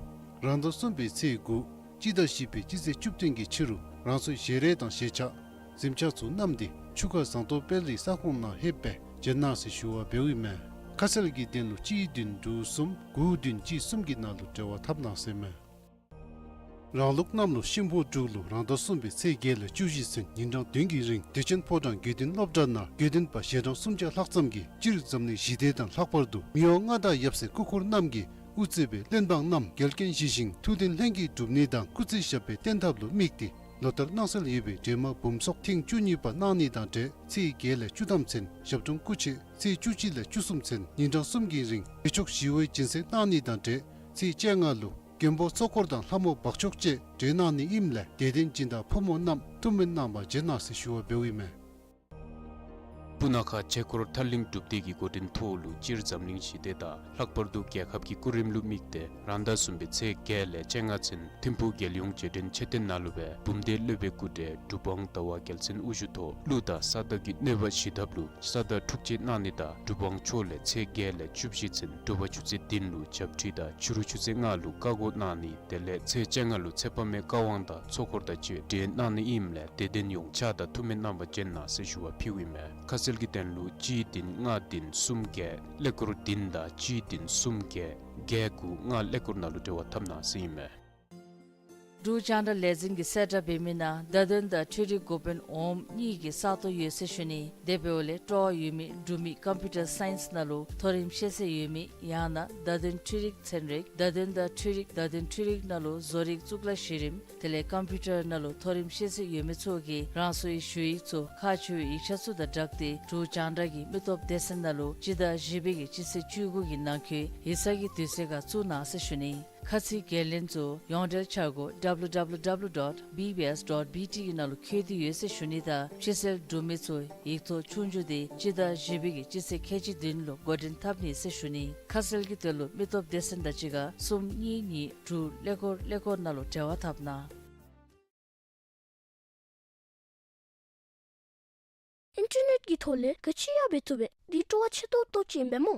རང་ཟླ་གསུམ་པའི་ཚེས་དགུ་སྤྱི་ཟླ་བཞི་པའི་སྤྱི་ཚེས་བཅུ་བདུན་གྱི་ཕྱི་རུ་རང་སོའི་ཞལ་རས་དང་ཞལ་ཆས་གཟིམ་ཆས་ཚུ་བསྣམས་ཏེ་ཆུ་ཁ་ཟངས་མདོག་དཔལ་རིའི་ས་ཁོངས་ནང་ལྷོདཔ་སྦེ་བྱོན་གནང་ཟེར་ཞུ་བ་འབདཝ་ཨིན་མས། ཁ་གསལ་གྱི་དོན་ལུ་གཅིག་བདུན་དྲུག་གསུམ་དགུ་བདུན་གཅིག་གསུམ་གྱི་ནང་ལུ་འབྲེལ་བ་འཐབ་གནང་ཟེར་ཨིན་མས། རང་ལུགས་གནམ་ལོ་ཤིང་ཕོ་འབྲུག་ལོ་རང་ཟླ་གསུམ་པའི་ཚེས་བརྒྱད་ལས་བཅུ་བཞི་ཚུན་ཉིན་གྲངས་བདུན་གྱི་རིང་བདེ་ཆེན་ཕོ་བྲང་དགེ་འདུན་སློབ་གྲྭ་ནང་དགེ་འདུན་པ་ཞལ་གྲངས་སུམ་བརྒྱ་ལྷག་ཙམ་གྱིས་སྤྱིར་འཛམ་གླིང་ཞི་བདེ་དང་ལྷག་པར་དུ་མི་དབང་མངའ་བདག་ཡབ་སྲས་སྐུ་འཁོར་རྣམས་ཀྱིས་དབུ་གཙོས་པའི་བློན་འབངས་རྣམས་འགལ་རྐྱེན་ཞི་ཞིང་ཐུགས་དོན་ལྷུན་གྱིས་འགྲུབ་ནི་དང་སྐུ་ཚེ་ཞབས་པད་བརྟན་ཐབས་ལུ་དམིགས་ཏེ་ལོ་ལྟར་གནང་སྲོལ་ཡོད་པའི་སྒྲོལ་མ་འབུམ་ཚོགས་ཐེངས་བཅུ་གཉིས་པ་གནང་ནི་དང་འབྲེལ་ཚེས་བརྒྱད་ལས་བཅུ་ཐམ་ཚུན་ཞབས་དྲུང་སྐུ་མཆོད་ཚེས་བཅུ་གཅིག་ལས་བཅུ་གསུམ་ཚུན་ཉིན་གྲངས་གསུམ་གྱི་རིང་བདེ་མཆོག་ཞི་བའི་སྦྱིན་སྲེག་གནང་ནི་དང་འབྲེལ་ཚེས་བཅོ་ལྔ་ལུ་མགོན་པོ་ཚོགས་འཁོར་དང་ལྷ་མོ་འབག་མཆོག་བཅས་གྲོལ་གནང་ནི་ཨིནམ་ལས་དད་ལྡན་སྦྱིན་བདག་ཕོ་མོ་རྣམས་ཐུགས་སྨོན་གནང་བར་བྱོན་གནང་ཟེར་ཞུ་བ་འབདཝ་ཨིན་མས། སྤུ་ན་ཁ་ཆོས་འཁོར་ཐར་གླིང་སྒྲུབ་སྡེ་གི་འགོ་འདྲེན་ཐོག་ལུ་སྤྱིར་འཛམ་གླིང་ཞི་བདེ་དང་ལྷག་པར་དུ་རྒྱལ་ཁབ་ཀྱི་སྐུ་རིམ་ལུ་དམིགས་ཏེ་རང་ཟླ་གསུམ་པའི་ཚེས་བརྒྱད་ལས་བཅོ་ལྔ་ཚུན་ཐིམ་ཕུག་རྒྱལ་ཡོངས་རྗེས་དྲན་མཆོད་རྟེན་ནང་ལུ་སྦེ་འབུམ་སྡེ་སློབ་དཔོན་སྐུ་བགྲེས་གྲུབ་དབང་ཟླ་བ་རྒྱལ་མཚན་དབུ་བཞུགས་ཐོག་ཀླུ་དང་ས་བདག་གི་གནོད་པ་ཞི་ཐབས་ལུ་ས་བདག་འཁྲུག་ཆེན་གནང་ནི་དང་གྲུབ་དབང་མཆོག་ལས་ཚེས་བརྒྱད་ལས་བཅུ་བཞི་ཚུན་དྲོ་པ་ཆུ་ཚོད་བདུན་ལུ་ཞབས་ཁྲིད་དང་ཕྱི་རུ་ཆུ་ཚོད་ལྔ་ལུ་བཀའ་བསྒོ་གནང་ནི། དེ་ལས་ཚེས་བཅོ་ལྔ་ལུ་ཚེ་དཔག་མེད་བཀའ་དབང་དང་ཚོགས་འཁོར་དང་བཅས་གྲོལ་གནང་ནི་ཨིནམ་ལས་དད་ལྡན་ཡོངས་ཕྱག་དང་ཐུགས་སྨོན་གནང་བར་བྱོན་གནང་ཟེར་ཞུ་བ་ཕུལཝ་ཨིན་མས། ཁ་གསལ་གྱི་དོན་ལུ་གཅིག་བདུན་ལྔ་བདུན་གསུམ་བརྒྱད་ཀླད་ཀོར་བདུན་དང་གཅིག་བདུན་གསུམ་བརྒྱད་བརྒྱད་དགུ་ལྔ་ཀླད་ཀོར་ནང་ལུ་འབྲེལ་བ་འཐབ་གནང་ཟེར་ཨིན་མས། འབྲུག་རྒྱང་བསྒྲགས་ལས་འཛིན་གྱིས་གསལ་བསྒྲགས་འབད་མི་ནང་བརྡ་དོན་དང་འཕྲུལ་རིག་འགོ་དཔོན་འོགམ་གཉིས་ཀྱི་ས་སྟོང་ཡོད་ཟེར་ཞུ་ནི། དེ་འབདཝ་ལས་སྤྲོ་བ་ཡོད་མི་འབྲུག་མི་ཀམ་པིའུ་ཊར་སའིནསི་ནང་ལུ་མཐོ་རིམ་ཤེས་ཚད་ཡོད་མི་ཡང་ན་བརྡ་དོན་འཕྲུལ་རིག་ཚན་རིག་བརྡ་དོན་དང་འཕྲུལ་རིག་བརྡ་དོན་འཕྲུལ་རིག་ནང་ལུ་བཟོ་རིག་གཙུག་ལག་གཞི་རིམ་དེ་ལས་ཀམ་པིའུ་ཊར་ནང་ལུ་མཐོ་རིམ་ཤེས་ཚད་ཡོད་མི་ཚུ་གིས་རང་སོའི་ཞུ་ཡིག་ཚུ་ཁག་ཆེ་བའི་ཡིག་ཆ་ཚུ་དང་སྦྲགས་ཏེ་འབྲུག་རྒྱང་བསྒྲགས་ཀྱི་མི་སྟོབས་སྡེ་ཚན་ནང་ལུ་སྤྱི་ཟླ་བཞི་པའི་གི་སྤྱི་ཚེས་བཅུ་དགུ་གི་ནང་འཁོད་ཡིག་ཚང་གི་དུས་ཚོད་ཁར་བཙུགས་གནང་ཟེར་ཞུ་ནི། ཁ་ཚིག་འགན་ལེན་ཚུ་ཡོངས་འབྲེལ་འཆར་སྒོ་W W W dot B B S dot B T གི་ནང་ལུ་འཁོད་དེ་ཡོད་ཟེར་ཞུ་ནི་དང་ཕྱི་སེལ་འབྲུག་མི་ཚུ་ཡིག་ཐོག་ཆོས་རྒྱུགས་འདི་སྤྱི་ཟླ་བཞི་པའི་གི་སྤྱི་ཚེས་ཁལ་གཅིག་བདུན་ལུ་འགོ་འདྲེན་འཐབ་ནི་ཟེར་ཞུ་ནི། ཁ་གསལ་གྱི་དོན་ལུ་མི་སྟོབས་སྡེ་ཚན་དང་གཅིག་ཁར་གསུམ་གཉིས་གཉིས་དྲུག་ཀླད་ཀོར་ཀླད་ཀོར་ནང་ལུ་འབྲེལ་བ་འཐབ་གནང་། ཨིན་ཊར་ནེཊ་ཀྱི་ཐོག་ལས་ག་ཅི་ཡང་འབད་ཚུགས་པས། འདི་སྤྲོ་བ་ཆེ་ཏོག་ཏོ་ཅིག་ཨིན་པས་སྨོ།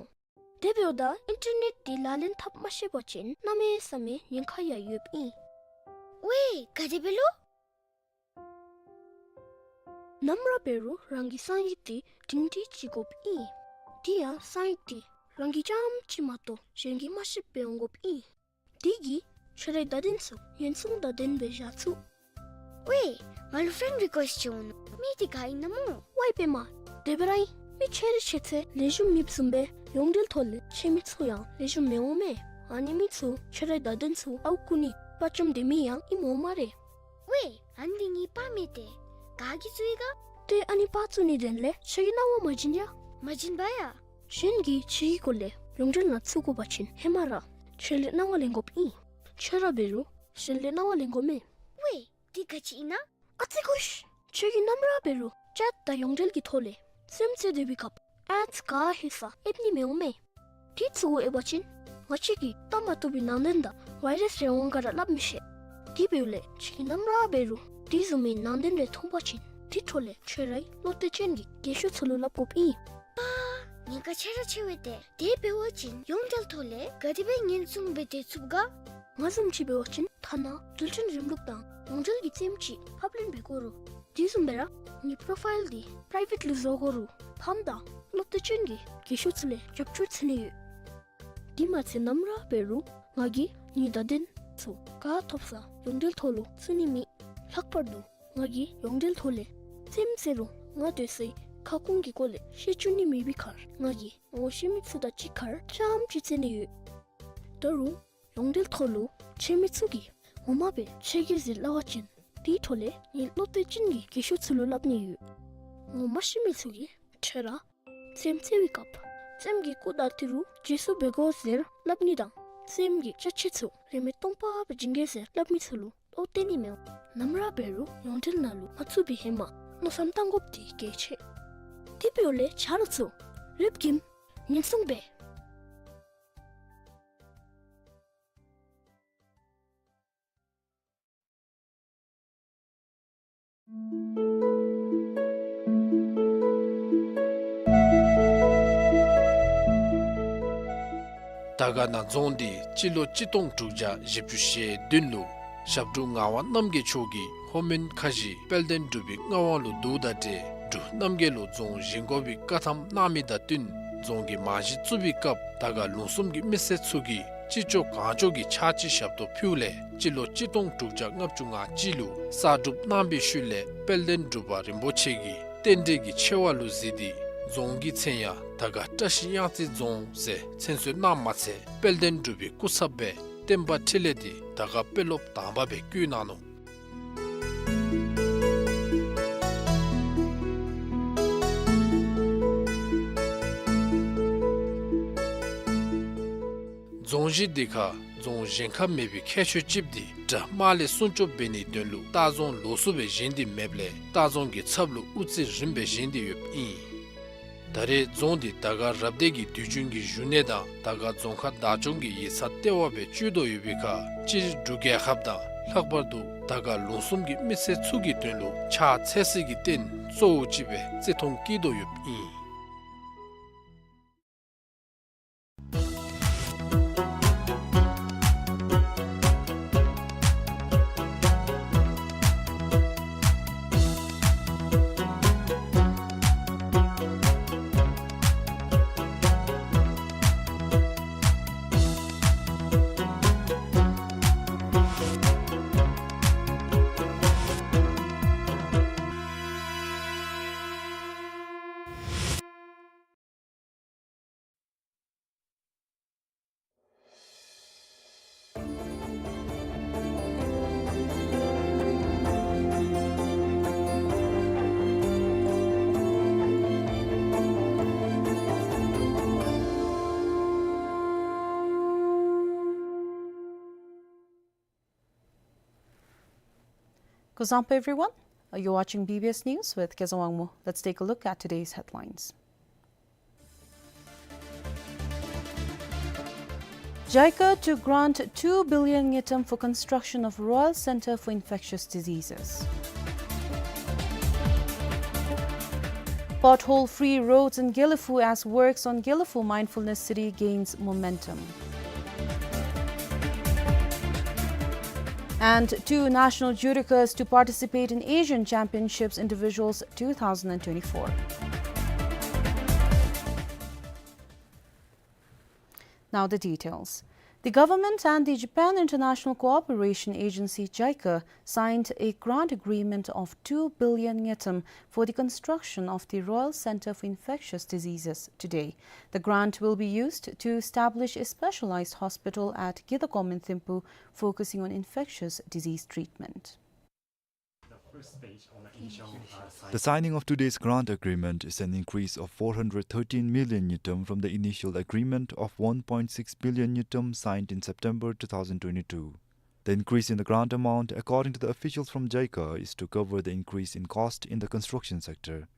དེ་འབདཝ་ད་ཨིན་ཊར་ནེཊ་འདི་ལག་ལེན་འཐབ་མ་ཤེས་པ་ཅིན་གནམ་མེད་ས་མེད་ཉེན་ཁ་ཡང་ཡོདཔ་ཨིན། ཝའེ་ག་དེ་སྦེ་ལོ། ནམ་ར་འབད་རུང་རང་གི་གསང་ཡིག་དེ་སྒྲིང་སྒྲི་ཅིག་དགོཔ་ཨིན། དེ་ཡང་གསང་ཡིག་དེ་རང་གིས་རྐྱངམ་གཅིག་མ་གཏོགས་གཞན་གྱིས་མ་ཤེསཔ་སྦེ་འོང་དགོཔ་ཨིན། དེ་གིས་ཁྱོད་རའི་བརྡ་དོན་ཚུ་ཉེན་སྲུང་བརྡ་དོན་སྦེ་བཞག་ཚུགས། ཝའེ་ང་ལུ་friend request ཅིག་འོང་ནུག། མི་དེ་ག་ཨིན་ན་སྨོ། ཝའེ་པདྨ། དེ་སྦེ་ར་ཨིན། མི་ཆེ་རིགས་ཆེ་ཚད་ལེགས་ཤོམ་མེདཔ་བཟུམ་སྦེ་ཡོངས་འབྲེལ་ཐོག་ལས་ཁྱེད་མི་ཚུ་ཡང་ལེགས་ཤོམ་མི་འོང་མས། ཨ་ནི་མི་ཚུ་ཁྱོད་རའི་བརྡ་དོན་ཚུ་ཨརཝ་རྐུ་ནི་དཔའ་བཅམ་སྡོད་མི་ཡང་ཨིནམ་འོང་སྨ་རེ། ཝའེ་ཨ་ནི་ངེའི་པ་མས་ཏེ། ག་གིས་བཙུགས་ཡི་ག། ཏེ་ཨ་ནི་པ་བཙུགས་ནི་དོན་ལས་ཁྱོད་ཀྱིས་གནང་བ་མ་བྱིན་ཡ། མ་བྱིན་པ་ཡ། གཞན་གྱིས་ཁྱོད་ཀྱི་སྐོར་ལས་ཡོངས་འབྲེལ་ནང་བཙུགས་དགོ་པ་ཅིན་ཧེ་མ་ར་ཁྱོད་ལས་གནང་བ་ལེན་དགོཔ་ཨིན། ཁྱོད་ར་འབད་རུང་གཞན་ལས་གནང་བ་ལེན་དགོ་མས། ཝའེ་དེ་ག་ཅི་ཨིན་ན། ཨ་ཙི་ཀུ་ཤི། ཁྱོད་ཀྱིས་ནམ་ར་འབད་རུང་ཅེཊ་དང་ཡོངས་འབྲེལ་གྱི་ཐོག་ལས་རྩེདམོ་རྩེ་སྡོད་པའི་སྐབས་ཨེཌསི་ག་ཧེ་ས་ཨེབ་ནི་མི་འོང་མས། དེ་ཚུ་གུ་ཨེབ་པ་ཅིན་ང་བཅས་ཀྱིས་བལྟ་མ་བཏུབ་པའི་ནང་དོན་དང་ཝའི་རཱསི་རེ་འོང་ག་ར་སླབ་མི་ཤེས། དེ་འབདཝ་ལས་ཁྱོད་ཀྱིས་ནམ་ར་འབད་རུང་དེ་བཟུམ་མའི་ནང་དོན་རེ་མཐོང་པ་ཅིན་དེ་འཕྲོ་ལས་ཁྱོད་རའི་བློ་གཏད་ཅན་གྱི་རྒན་ཤོས་ཚུ་ལུ་སླབ་དགོཔ་ཨིན། པ། ཉེན་ཁ་ཆེ་ར་ཆེ་བས་ཏེ། དེ་འབད་བ་ཅིན་ཡོངས་འབྲེལ་ཐོག་ལས་ག་དེ་སྦེ་ཉེན་སྲུང་འབད་དེ་ཚུགས་ག། ང་བཟུམ་ཅིག་འབད་བ་ཅིན་ཐ་ན་རྡུལ་ཕྲན་རིམ་ལུགས་དང་ཡོངས་འབྲེལ་གྱི་རྩེདམོ་ཅིག་ཕབ་ལེན་འབད་དགོ་རུང་དེ་བཟུམ་སྦེ་ར་ངེའི་པོརོ་ཕའིལ་དེ་པི་རའི་ཝེཊ་ལུ་བཟོ་དགོ་རུང་ཕམ་དང་བློ་གཏད་ཅན་གྱི་རྒན་ཤོས་ཚུ་ལས་རྒྱབ་སྐྱོར་འཚོལ་ནི་ཡོད། དེ་མ་ཚད་ནམ་ར་འབད་རུང་ང་གིས་ངེའི་བརྡ་དོན་ཚུ་ག་ཐོབ་ས་ཡོངས་འབྲེལ་ཐོག་ལུ་བཙུགས་ནི་མེད། ལྷག་པར་དུ་ང་གིས་ཡོངས་འབྲེལ་ཐོག་ལས་རྩེདམོ་རྩེ་རུང་ང་སྡོད་སའི་ཁ་སྐོང་གི་སྐོར་ལས་ཤེས་བཅུག་ནི་མེད་པའི་ཁར་ང་གིས་ངོ་ཤེས་མི་ཚུ་དང་གཅིག་ཁར་རྐྱངམ་ཅིག་རྩེ་ནི་ཡོད། ད་རུང་ཡོངས་འབྲེལ་ཐོག་ལུ་ཁྱེད་མི་ཚུ་གིས་ངོ་མ་སྦེ་ཁྱོད་ཀྱི་ཟེར་སླབ་པ་ཅིན་དེའི་འཕྲོ་ལས་ངེའི་བློ་གཏད་ཅན་གྱི་རྒན་ཤོས་ཚུ་ལུ་སླབ་ནི་ཡོད། ངོ་མ་ཤེས་མི་ཚུ་གིས་ཁྱོད་ར་རྩེདམོ་རྩེ་བའི་སྐབས་རྩེདམོ་གི་སྐུ་དར་དེ་རུ་རྗེས་སུ་འབད་དགོ་ཟེར་སླབ་ནི་དང་རྩེདམོ་གི་ཅ་ཆས་ཚུ་རིན་མེད་སྟོང་པ་སྦེ་བྱིན་གེ་ཟེར་སླབ་མི་ཚུ་ལུ་བློ་གཏད་ནི་མི་འོང་། ནམ་ར་འབད་རུང་ཡོངས་འབྲེལ་ནང་ལུ་མ་བཙུགས་པའི་ཧེ་མ་མནོ་བསམ་བཏང་དགོཔ་དེ་གལ་ཆེ། དེ་འབདཝ་ལས་ཆ་རོགས་ཚུ་ལེགས་ཤོམ་ཉེན་སྲུང་འབད། དར་དཀར་ན་རྫོང་འདི་སྤྱི་ལོ་གཅིག་སྟོང་དྲུག་བརྒྱ་བཞི་བཅུ་ཞེ་བདུན་ལུ་ཞབས་དྲུང་ངག་དབང་རྣམ་རྒྱལ་མཆོག་གིས་ལྷོ་མོན་ཁ་བཞི་དཔལ་ལྡན་འབྲུག་པའི་མངའ་དབང་ལུ་བསྡུཝ་དང་འབྲེལ་འབྲུག་རྣམ་རྒྱལ་ལུ་རྫོང་བཞེངས་དགོ་པའི་བཀའ་ཐམ་གནང་མི་དང་བསྟུན་རྫོང་གི་རྨང་གཞི་བཙུགས་པའི་སྐབས་དར་དཀར་ལུང་གསུམ་གྱི་མི་སེར་ཚུ་གིས་ཅི་ལྕོགས་གང་ལྕོགས་ཀྱི་ཕྱག་ཕྱི་ཞབས་ཏོག་ཕུལཝ་ལས་སྤྱི་ལོ་གཅིག་སྟོང་དྲུག་བརྒྱ་ལྔ་བཅུ་ང་གཅིག་ལུ་གསར་སྒྲུབ་གནང་བའི་ཤུལ་ལས་དཔལ་ལྡན་འབྲུག་པ་རིན་པོ་ཆེ་གིས་རྟེན་འབྲེལ་གྱི་ཆེ་བ་ལུ་གཟིགས་ཏེ་རྫོང་གི་མཚན་ཡང་དར་དཀར་བཀྲ་ཤིས་གཡང་རྩེ་རྫོང་ཟེར་མཚན་གསོལ་གནངམ་མ་ཚད་དཔལ་ལྡན་འབྲུག་པའི་སྐུ་ཚབ་སྦེ་བསྟན་པ་འཕྲིན་ལས་དེ་དར་དཀར་དཔོན་སློབ་དང་པ་སྦེ་བསྐོས་གནང་ནུག། རྫོང་གཞི་འདི་ཁར་རྫོང་གཞན་ཁར་མེད་པའི་ཁྱད་ཆོས་ཅིག་འདི་དགྲ་དམག་ལས་སྲུང་སྐྱོབ་འབད་ནིའི་དོན་ལུ་ལྟ་རྫོང་ལོགས་སུ་སྦེ་བཞེངས་ཏེ་མེདཔ་ལས་ལྟ་རྫོང་གི་ཚབ་ལུ་དབུ་རྩེ་རིམ་པ་སྦེ་བཞེངས་ཏེ་ཡོདཔ་ཨིན། ད་རེས་རྫོང་འདི་དར་དཀར་རབ་སྡེ་གི་དུས་རྒྱུན་གྱི་བཞུགས་གནས་དང་དར་དཀར་རྫོང་ཁག་བདག་སྐྱོང་གི་ཡིག་ཚང་ལྟེ་བ་སྦེ་སྤྱོད་དོ་ཡོད་པའི་ཁར་སྤྱིར་འབྲུག་རྒྱལ་ཁབ་དང་ལྷག་པར་དུ་དར་དཀར་ལུང་གསུམ་གྱི་མི་སེར་ཚུ་གི་དོན་ལུ་ཕྱག་འཚལ་སའི་རྟེན་གཙོ་བོ་ཅིག་སྦེ་བརྩི་མཐོང་བསྐྱེད་དོ་ཡོདཔ་ཨིན། Kuzuzangpo everyone, uh, you're watching B B S News with Kezang Wangmo. Let's take a look at today's headlines. JICA to grant two billion ngultrum for construction of Royal Centre for Infectious Diseases. Pothole-free roads in Gelephu as works on Gelephu Mindfulness City gains momentum. And two national judokas to participate in Asian Championships Individuals two thousand twenty-four. Now the details. The government and the Japan International Cooperation Agency, JICA, signed a grant agreement of two billion ngultrum for the construction of the Royal Center for Infectious Diseases today. The grant will be used to establish a specialized hospital at Kidakhom in Thimphu, focusing on infectious disease treatment. The signing of today's grant agreement is an increase of four hundred thirteen million ngultrum from the initial agreement of one point six billion ngultrum signed in September two thousand twenty-two. The increase in the grant amount, according to the officials from JICA, is to cover the increase in cost in the construction sector.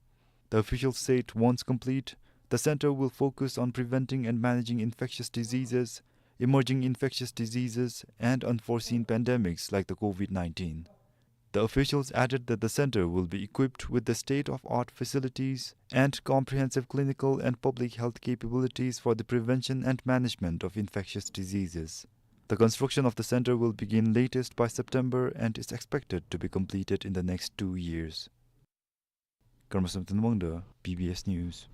The officials said once complete, the center will focus on preventing and managing infectious diseases, emerging infectious diseases, and unforeseen pandemics like the COVID nineteen. The officials added that the center will be equipped with the state-of-art facilities and comprehensive clinical and public health capabilities for the prevention and management of infectious diseases. The construction of the center will begin latest by September and is expected to be completed in the next two years. Karma Samten Wangda, B B S News.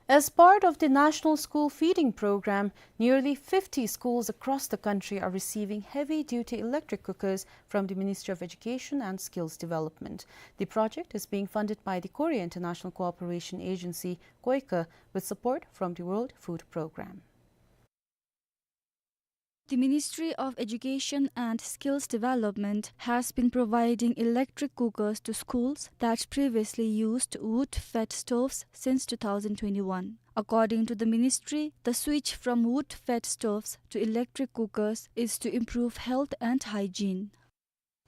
As part of the National School Feeding Program, nearly fifty schools across the country are receiving heavy-duty electric cookers from the Ministry of Education and Skills Development. The project is being funded by the Korea International Cooperation Agency, KOICA, with support from the World Food Program. The Ministry of Education and Skills Development has been providing electric cookers to schools that previously used wood-fed stoves since two thousand twenty-one. According to the ministry, the switch from wood-fed stoves to electric cookers is to improve health and hygiene.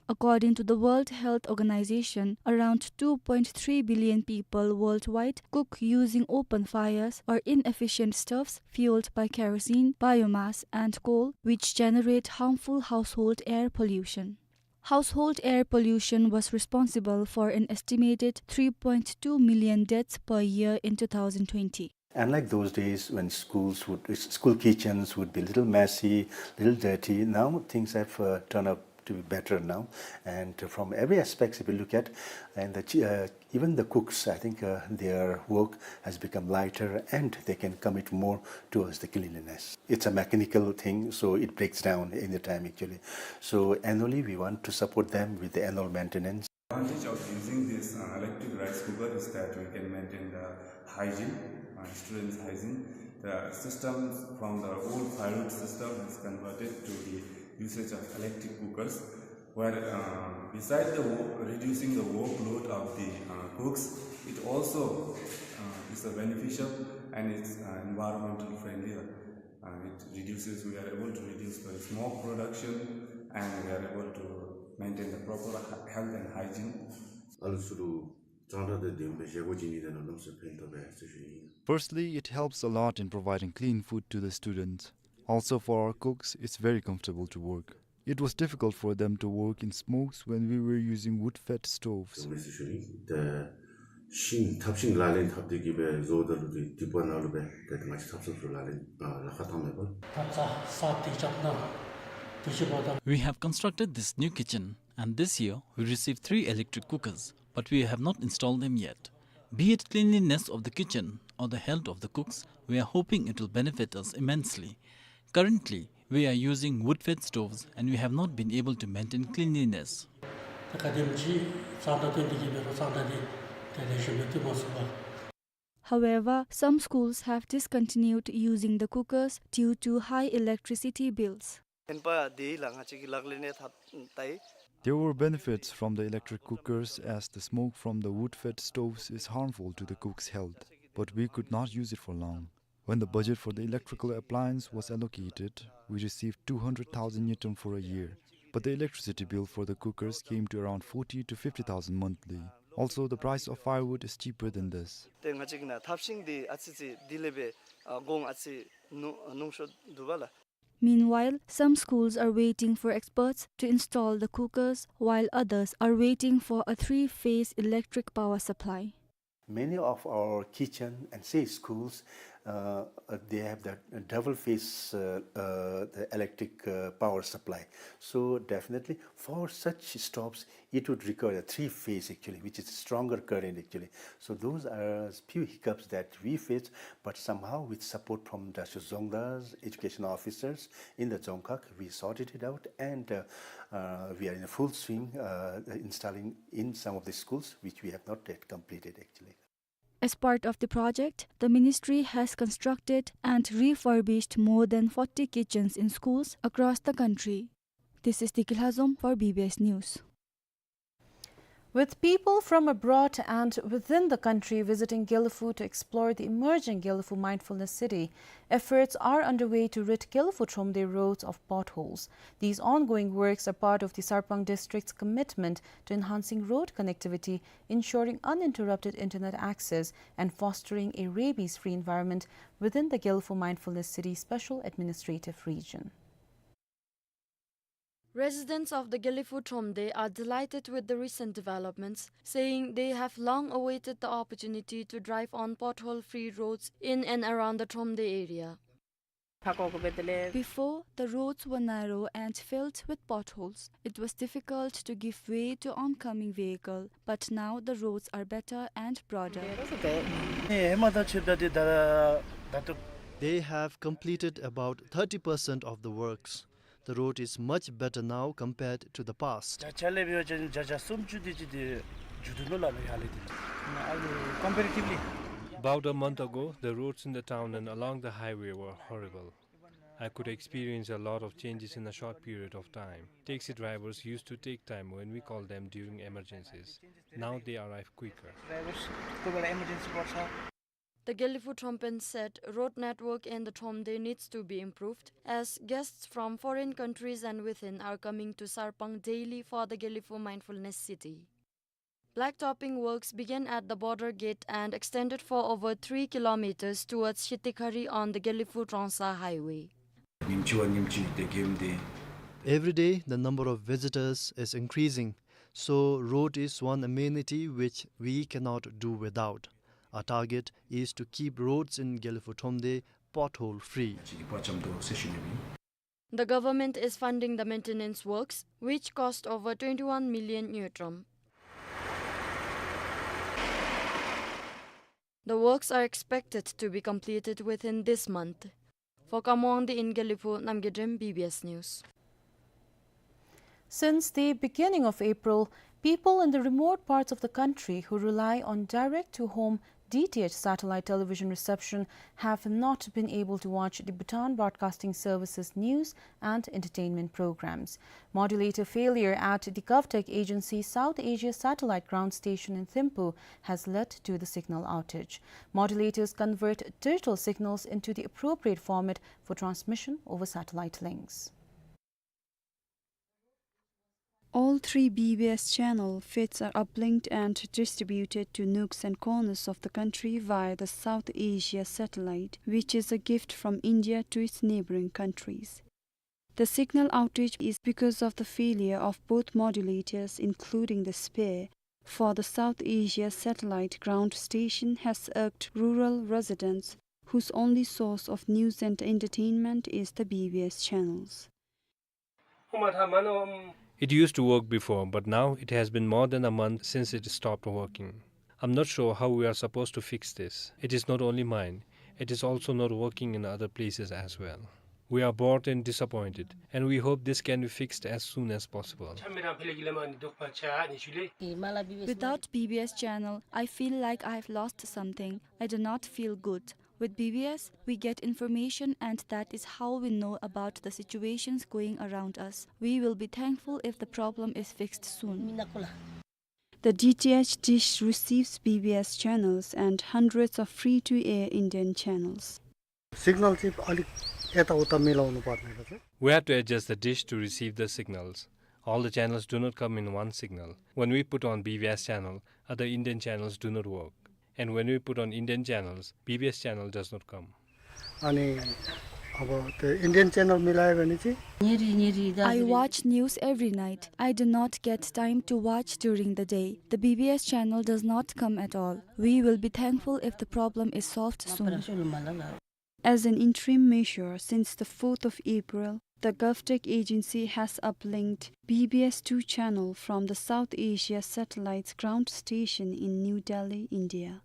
According to the World Health Organization, around two point three billion people worldwide cook using open fires or inefficient stoves fueled by kerosene, biomass, and coal, which generate harmful household air pollution. Household air pollution was responsible for an estimated three point two million deaths per year in two thousand twenty. Unlike those days when schools would, school kitchens would be a little messy, little dirty, now things have, uh, turned up to be better now. And from every aspects, if you look at, and the chi-, uh, even the cooks, I think, uh, their work has become lighter and they can commit more towards the cleanliness. It's a mechanical thing, so it breaks down in the time actually. So annually, we want to support them with the annual maintenance. Advantage of using this, uh, electric rice cooker is that we can maintain the hygiene, uh, students' hygiene. The systems from the old firewood system has converted to the usage of electric cookers, where, uh, beside the wo-, reducing the workload of the, uh, cooks, it also, uh, is a beneficial and it's, uh, environmental friendly. Uh, it reduces, we are able to reduce the smoke production and we are able to maintain the proper hy-, health and hygiene. ཨ་ལུ་ཚུ་ལུ་གཙང་སྦྲ་དང་ལྡན་པའི་བཞེས་སྒོ་ཅིག་ནི་དེ་ནང་ལོགས་སུ་ཕན་ཐོགས་པས་ཟེར་ཞུ་ཡི། Firstly, it helps a lot in providing clean food to the students. Also, for our cooks, it's very comfortable to work. It was difficult for them to work in smokes when we were using wood-fed stoves. ཡོད་མེད་ཟེར་ཞུ་ནི། ཏེ་ཤིང་ཐབ་ཤིང་ལག་ལེན་འཐབ་སྟེ་གི་སྦེ་བཟོཝ་ད་ལུ་ཏེ་སྡིག་པ་ནང་ལུ་སྦེ་ཏེ་ང་བཅས་ཐབ་ཚང་ཚུ་ལག་ལེན་ཨ་ལཱ་ཁག་བཏང་མེད་པར། ཐབ་ཚང་ས་ཏེ་རྐྱབ་ན་དུས་ཅི་བ་དང་། We have constructed this new kitchen, and this year we received three electric cookers, but we have not installed them yet. Be it cleanliness of the kitchen or the health of the cooks, we are hoping it will benefit us immensely. Currently, we are using wood-fed stoves and we have not been able to maintain cleanliness. ད་ག་དེམ་ཅིག་གཙང་སྦྲ་བཏོན་ཏེ་གི་འབད་རུང་གཙང་སྦྲ་འདི་དེ་ལེགས་ཤོམ་སྦེ་བཏོན་མ་ཚུགས་པས། However, some schools have discontinued using the cookers due to high electricity bills. ཨིན་པ་དེ་ལགས་ང་བཅས་ཀྱིས་ལག་ལེན་ཡང་འཐབ་ད་ཡི། There were benefits from the electric cookers as the smoke from the wood-fed stoves is harmful to the cook's health, but we could not use it for long. When the budget for the electrical appliance was allocated, we received two hundred thousand ngultrum for a year, but the electricity bill for the cookers came to around forty to fifty thousand monthly. Also, the price of firewood is cheaper than this. ཏེ་ང་བཅས་ཀྱི་ནང་ཐབ་ཤིང་འདི་ཨ་ཙི་ཅིག་དེ་ལས་འབད་ཨ་གོང་ཨ་ཙི་ཉུང་ཉུང་ཤོས་འདུག་པ་ལགས། Meanwhile, some schools are waiting for experts to install the cookers, while others are waiting for a three-phase electric power supply. Many of our kitchen and say schools, Uh, uh, they have the double phase, uh, uh, the electric, uh, power supply. So definitely for such stops, it would require a three phase actually, which is stronger current actually. So those are few hiccups that we face, but somehow with support from the Dzongkhag education officers in the Dzongkhag, we sorted it out, and, uh, uh, we are in a full swing, uh, installing in some of the schools which we have not yet completed actually. As part of the project, the ministry has constructed and refurbished more than forty kitchens in schools across the country. This is Diki Lhazom for B B S News. With people from abroad and within the country visiting Gelephu to explore the emerging Gelephu Mindfulness City, efforts are underway to rid Gelephu Thromde roads of potholes. These ongoing works are part of the Sarpang district's commitment to enhancing road connectivity, ensuring uninterrupted internet access, and fostering a rabies-free environment within the Gelephu Mindfulness City Special Administrative Region. Residents of the Gelephu Thromde are delighted with the recent developments, saying they have long awaited the opportunity to drive on pothole-free roads in and around the Thromde area. Before, the roads were narrow and filled with potholes. It was difficult to give way to oncoming vehicle, but now the roads are better and broader. They have completed about thirty percent of the works. The road is much better now compared to the past. བརྒྱ་ཆ་ལས་འབད་བ་ཅིན་བརྒྱ་ཆ་སུམ་ཅུ་དེ་ཅིག་དེ་མཇུག་བསྡུ་ནུག་ལགས་ཡར་ལས་དེ། Comparatively. About a month ago, the roads in the town and along the highway were horrible. I could experience a lot of changes in a short period of time. Taxi drivers used to take time when we call them during emergencies. Now they arrive quicker. Drivers कोही बेला emergency पर्छ। The Gelephu Thrompen said road network in the Thromde needs to be improved, as guests from foreign countries and within are coming to Sarpang daily for the Gelephu Mindfulness City. Blacktopping works began at the border gate and extended for over three kilometers towards Shitikhari on the Gelephu-Trongsa highway. Every day, the number of visitors is increasing, so road is one amenity which we cannot do without. Our target is to keep roads in Gelephu Thromde pothole free. The government is funding the maintenance works, which cost over twenty-one million ngultrum. The works are expected to be completed within this month. For Kamo Wangdi in Gelephu, Namgay Drem, B B S News. Since the beginning of April, people in the remote parts of the country who rely on direct-to-home D T H satellite television reception have not been able to watch the Bhutan Broadcasting Service's news and entertainment programs. Modulator failure at the GovTech agency South Asia Satellite Ground Station in Thimphu has led to the signal outage. Modulators convert digital signals into the appropriate format for transmission over satellite links. All three B B S channel feeds are uplinked and distributed to nooks and corners of the country via the South Asia satellite, which is a gift from India to its neighboring countries. The signal outage is because of the failure of both modulators, including the spare. For the South Asia satellite ground station has irked rural residents whose only source of news and entertainment is the B B S channels. It used to work before, but now it has been more than a month since it stopped working. I'm not sure how we are supposed to fix this. It is not only mine. It is also not working in other places as well. We are bored and disappointed, and we hope this can be fixed as soon as possible. Without B B S channel, I feel like I've lost something. I do not feel good. With B B S, we get information, and that is how we know about the situations going around us. We will be thankful if the problem is fixed soon. The D T H dish receives B B S channels and hundreds of free-to-air Indian channels. Signal चाहिँ अलि यताउता मिलाउनु पर्ने रहेछ। We have to adjust the dish to receive the signals. All the channels do not come in one signal. When we put on B B S channel, other Indian channels do not work. And when we put on Indian channels, B B S channel does not come. अनि अब त्यो Indian channel मिलायो भने चाहिँ I watch news every night. I do not get time to watch during the day. The B B S channel does not come at all. We will be thankful if the problem is solved soon. As an interim measure, since the fourth of April, the GovTech agency has uplinked B B S two channel from the South Asia Satellite's ground station in New Delhi, India.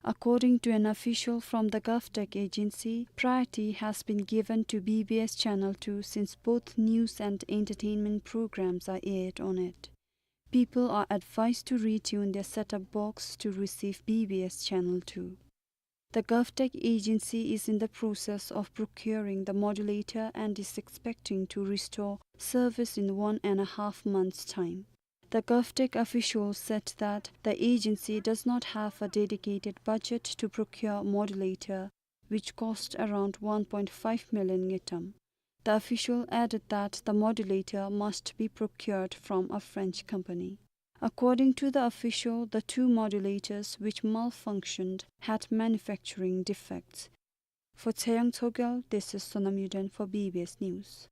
According to an official from the GovTech agency, priority has been given to B B S Channel two since both news and entertainment programs are aired on it. People are advised to retune their set-top box to receive B B S Channel two. The GovTech agency is in the process of procuring the modulator and is expecting to restore service in one and a half months' time. The GovTech official said that the agency does not have a dedicated budget to procure modulator, which cost around one point five million ngultrum. The official added that the modulator must be procured from a French company. According to the official, the two modulators which malfunctioned had manufacturing defects. For Chayang Chogyal, this is Sonam Yuden for B B S News.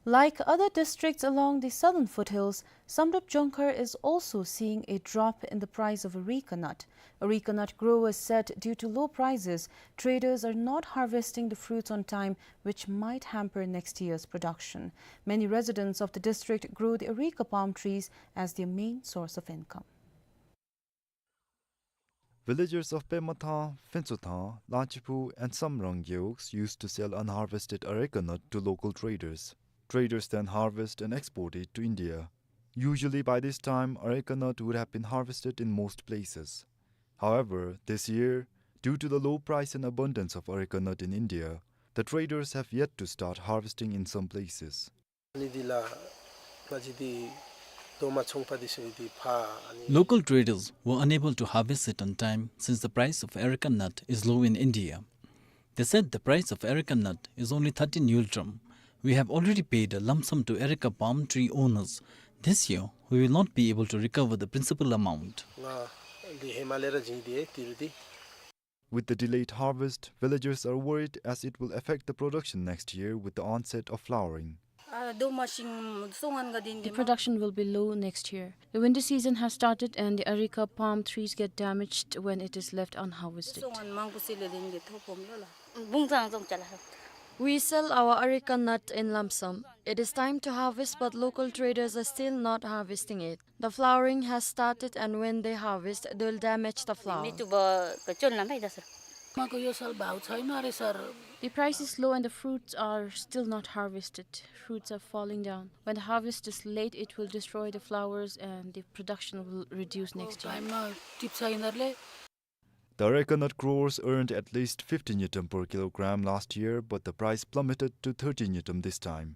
Like other districts along the southern foothills, Samdrup Jongkhar is also seeing a drop in the price of areca nut. Areca nut growers said due to low prices, traders are not harvesting the fruits on time, which might hamper next year's production. Many residents of the district grow the areca palm trees as their main source of income. Villagers of Pemathang, Phuntshothang, Langchiphu and Samrang Gewogs used to sell unharvested areca nut to local traders. Traders then harvest and export it to India. Usually by this time, areca nut would have been harvested in most places. However, this year, due to the low price and abundance of areca nut in India, the traders have yet to start harvesting in some places. Local traders were unable to harvest it on time since the price of areca nut is low in India. They said the price of areca nut is only thirteen ngultrum. We have already paid a lump sum to areca palm tree owners. This year, we will not be able to recover the principal amount. With the delayed harvest, villagers are worried as it will affect the production next year with the onset of flowering. The production will be low next year. The winter season has started and the areca palm trees get damaged when it is left unharvested. We sell our areca nut in lump sum. It is time to harvest, but local traders are still not harvesting it. The flowering has started, and when they harvest, they'll damage the flower. The price is low and the fruits are still not harvested. Fruits are falling down. When the harvest is late, it will destroy the flowers and the production will reduce next year. The areca nut growers earned at least fifty ngultrum per kilogram last year, but the price plummeted to thirty ngultrum this time.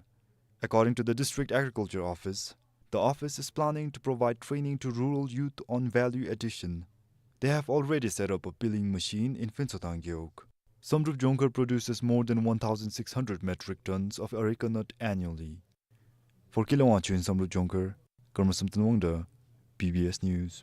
According to the District Agriculture Office, the office is planning to provide training to rural youth on value addition. They have already set up a peeling machine in Phuntshothang Gewog. Samdrup Jongkhar produces more than one thousand six hundred metric tons of areca nut annually. For Keluang Chuin Samdrup Jongkhar, Karma Samten Wangda, B B S News.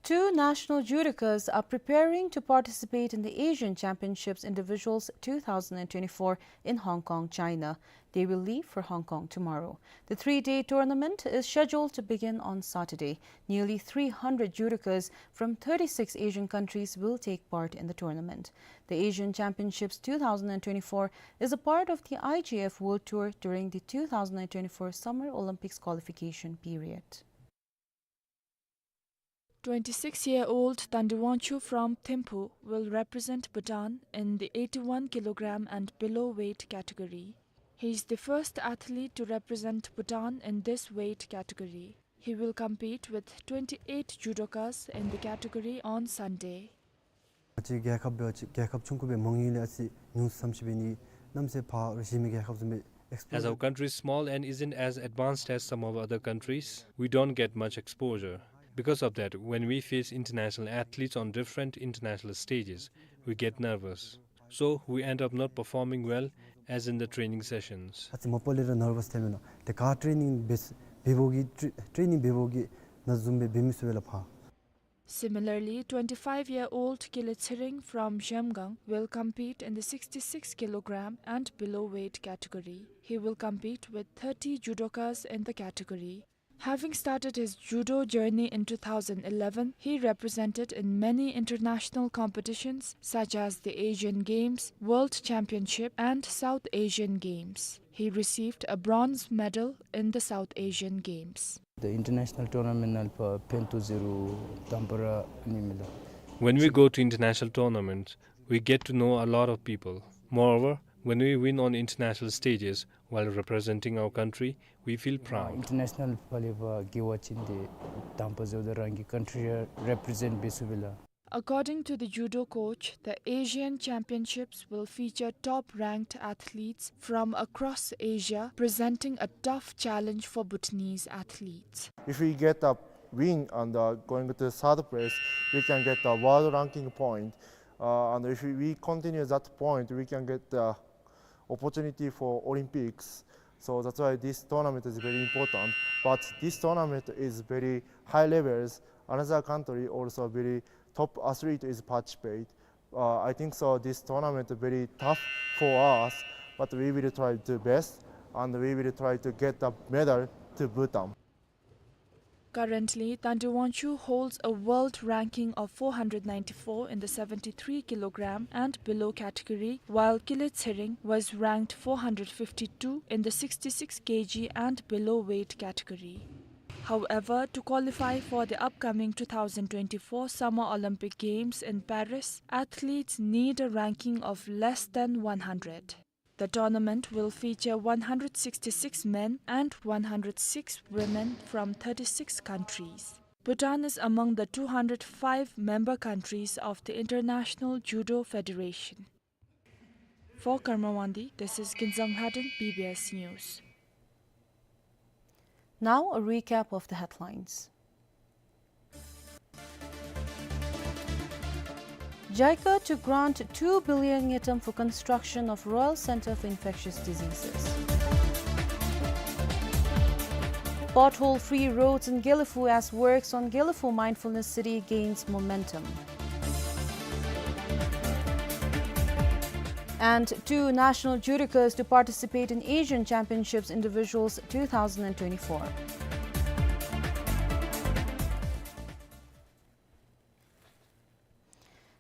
Two national judokas are preparing to participate in the Asian Championships Individuals two thousand twenty-four in Hong Kong, China. They will leave for Hong Kong tomorrow. The three-day tournament is scheduled to begin on Saturday. Nearly three hundred judokas from thirty-six Asian countries will take part in the tournament. The Asian Championships two thousand twenty-four is a part of the I G F World Tour during the two thousand twenty-four Summer Olympics qualification period. Twenty-six-year-old Tandi Wangchuk from Thimphu will represent Bhutan in the eighty-one kilogram and below weight category. He is the first athlete to represent Bhutan in this weight category. He will compete with twenty-eight judokas in the category on Sunday. ང་བཅས་རྒྱལ་ཁབ་འབད་བ་ཅིན་རྒྱལ་ཁབ་ཆུང་ཀུ་སྦེ་མང་ཡོད་ལས་ཨ་ཙི་ཉུང་སུ་ཙམ་ཅིག་འབད་ནི། གནམ་མེད་ས་མེད་ཕར་ར་གཞན་མི་རྒྱལ་ཁབ་བཟུམ་སྦེ་ཨེགསི་པོ་ཇར། As our country is small and isn't as advanced as some of other countries, we don't get much exposure. Because of that, when we face international athletes on different international stages, we get nervous. So, we end up not performing well as in the training sessions. ཨ་ཙི་མ་པ་ལས་ར་ནར་བསི་ཐལ་མས་ལགས། ཏེ་ག་ཊེ་རེ་ནིང་འབད་འབདཝ་གི་ཊེ་རེ་ནིང་འབདཝ་གི་ནང་བཟུམ་སྦེ་འབད་མི་ཚུགས་པས་ལགས་ཕར། Similarly, twenty-five-year-old Kile Tshering from Zhemgang will compete in the sixty-six kilogram and below weight category. He will compete with thirty judokas in the category. Having started his judo journey in two thousand eleven, he represented in many international competitions such as the Asian Games, World Championship, and South Asian Games. He received a bronze medal in the South Asian Games. The international tournament ནང་ལུ་ཕན་ཐོགས་ཟེར་རུང་དང་པ་ར་ཨ་ནི་མས་ལགས། When we go to international tournaments, we get to know a lot of people. Moreover, when we win on international stages while representing our country, we feel proud. International ཕར་ལས་ཕར་རྒྱལ་བ་ཅིན་ཏེ་དང་པ་ཟེརཝ་ད་རང་གི་country ར་represent འབད་ཚུགས་པས་ལགས། According to the judo coach, the Asian Championships will feature top-ranked athletes from across Asia, presenting a tough challenge for Bhutanese athletes. If we get a win and, uh, going to third place, we can get a world ranking point. Uh, and if we, we continue that point, we can get the opportunity for Olympics. So that's why this tournament is very important. But this tournament is very high levels. Another country also very top athlete is participate. Uh, I think so this tournament very tough for us, but we will try the best and we will try to get the medal to Bhutan. Currently, Thangten Wangchuk holds a world ranking of four hundred ninety-four in the seventy-three kilogram and below category, while Kile Tshering was ranked four hundred fifty-two in the sixty-six kilogram and below weight category. However, to qualify for the upcoming two thousand twenty-four Summer Olympic Games in Paris, athletes need a ranking of less than one hundred. The tournament will feature one hundred sixty-six men and one hundred six women from thirty-six countries. Bhutan is among the two hundred five member countries of the International Judo Federation. For Karma Wangdi, this is Kinzang Lhaden, B B S News. Now, a recap of the headlines. JICA to grant two billion ngultrum for construction of Royal Centre for Infectious Diseases. Pothole-free roads in Gelephu as works on Gelephu Mindfulness City gains momentum. And two national judokas to participate in Asian Championships Individuals two thousand twenty-four.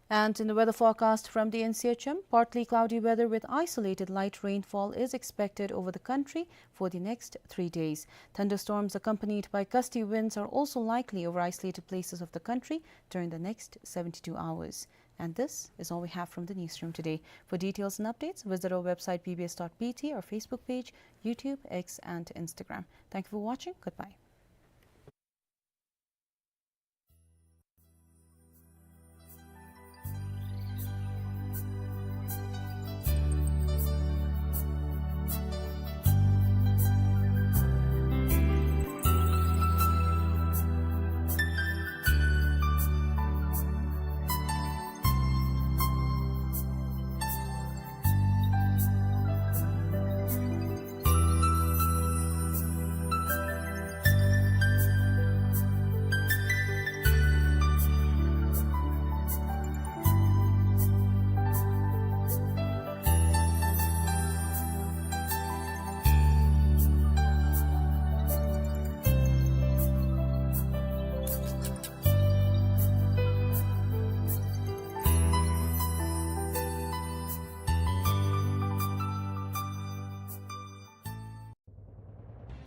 And in the weather forecast from the N C H M, partly cloudy weather with isolated light rainfall is expected over the country for the next three days. Thunderstorms accompanied by gusty winds are also likely over isolated places of the country during the next seventy-two hours. And this is all we have from the newsroom today. For details and updates, visit our website B B S dot B T, our Facebook page, YouTube, X, and Instagram. Thank you for watching. Goodbye.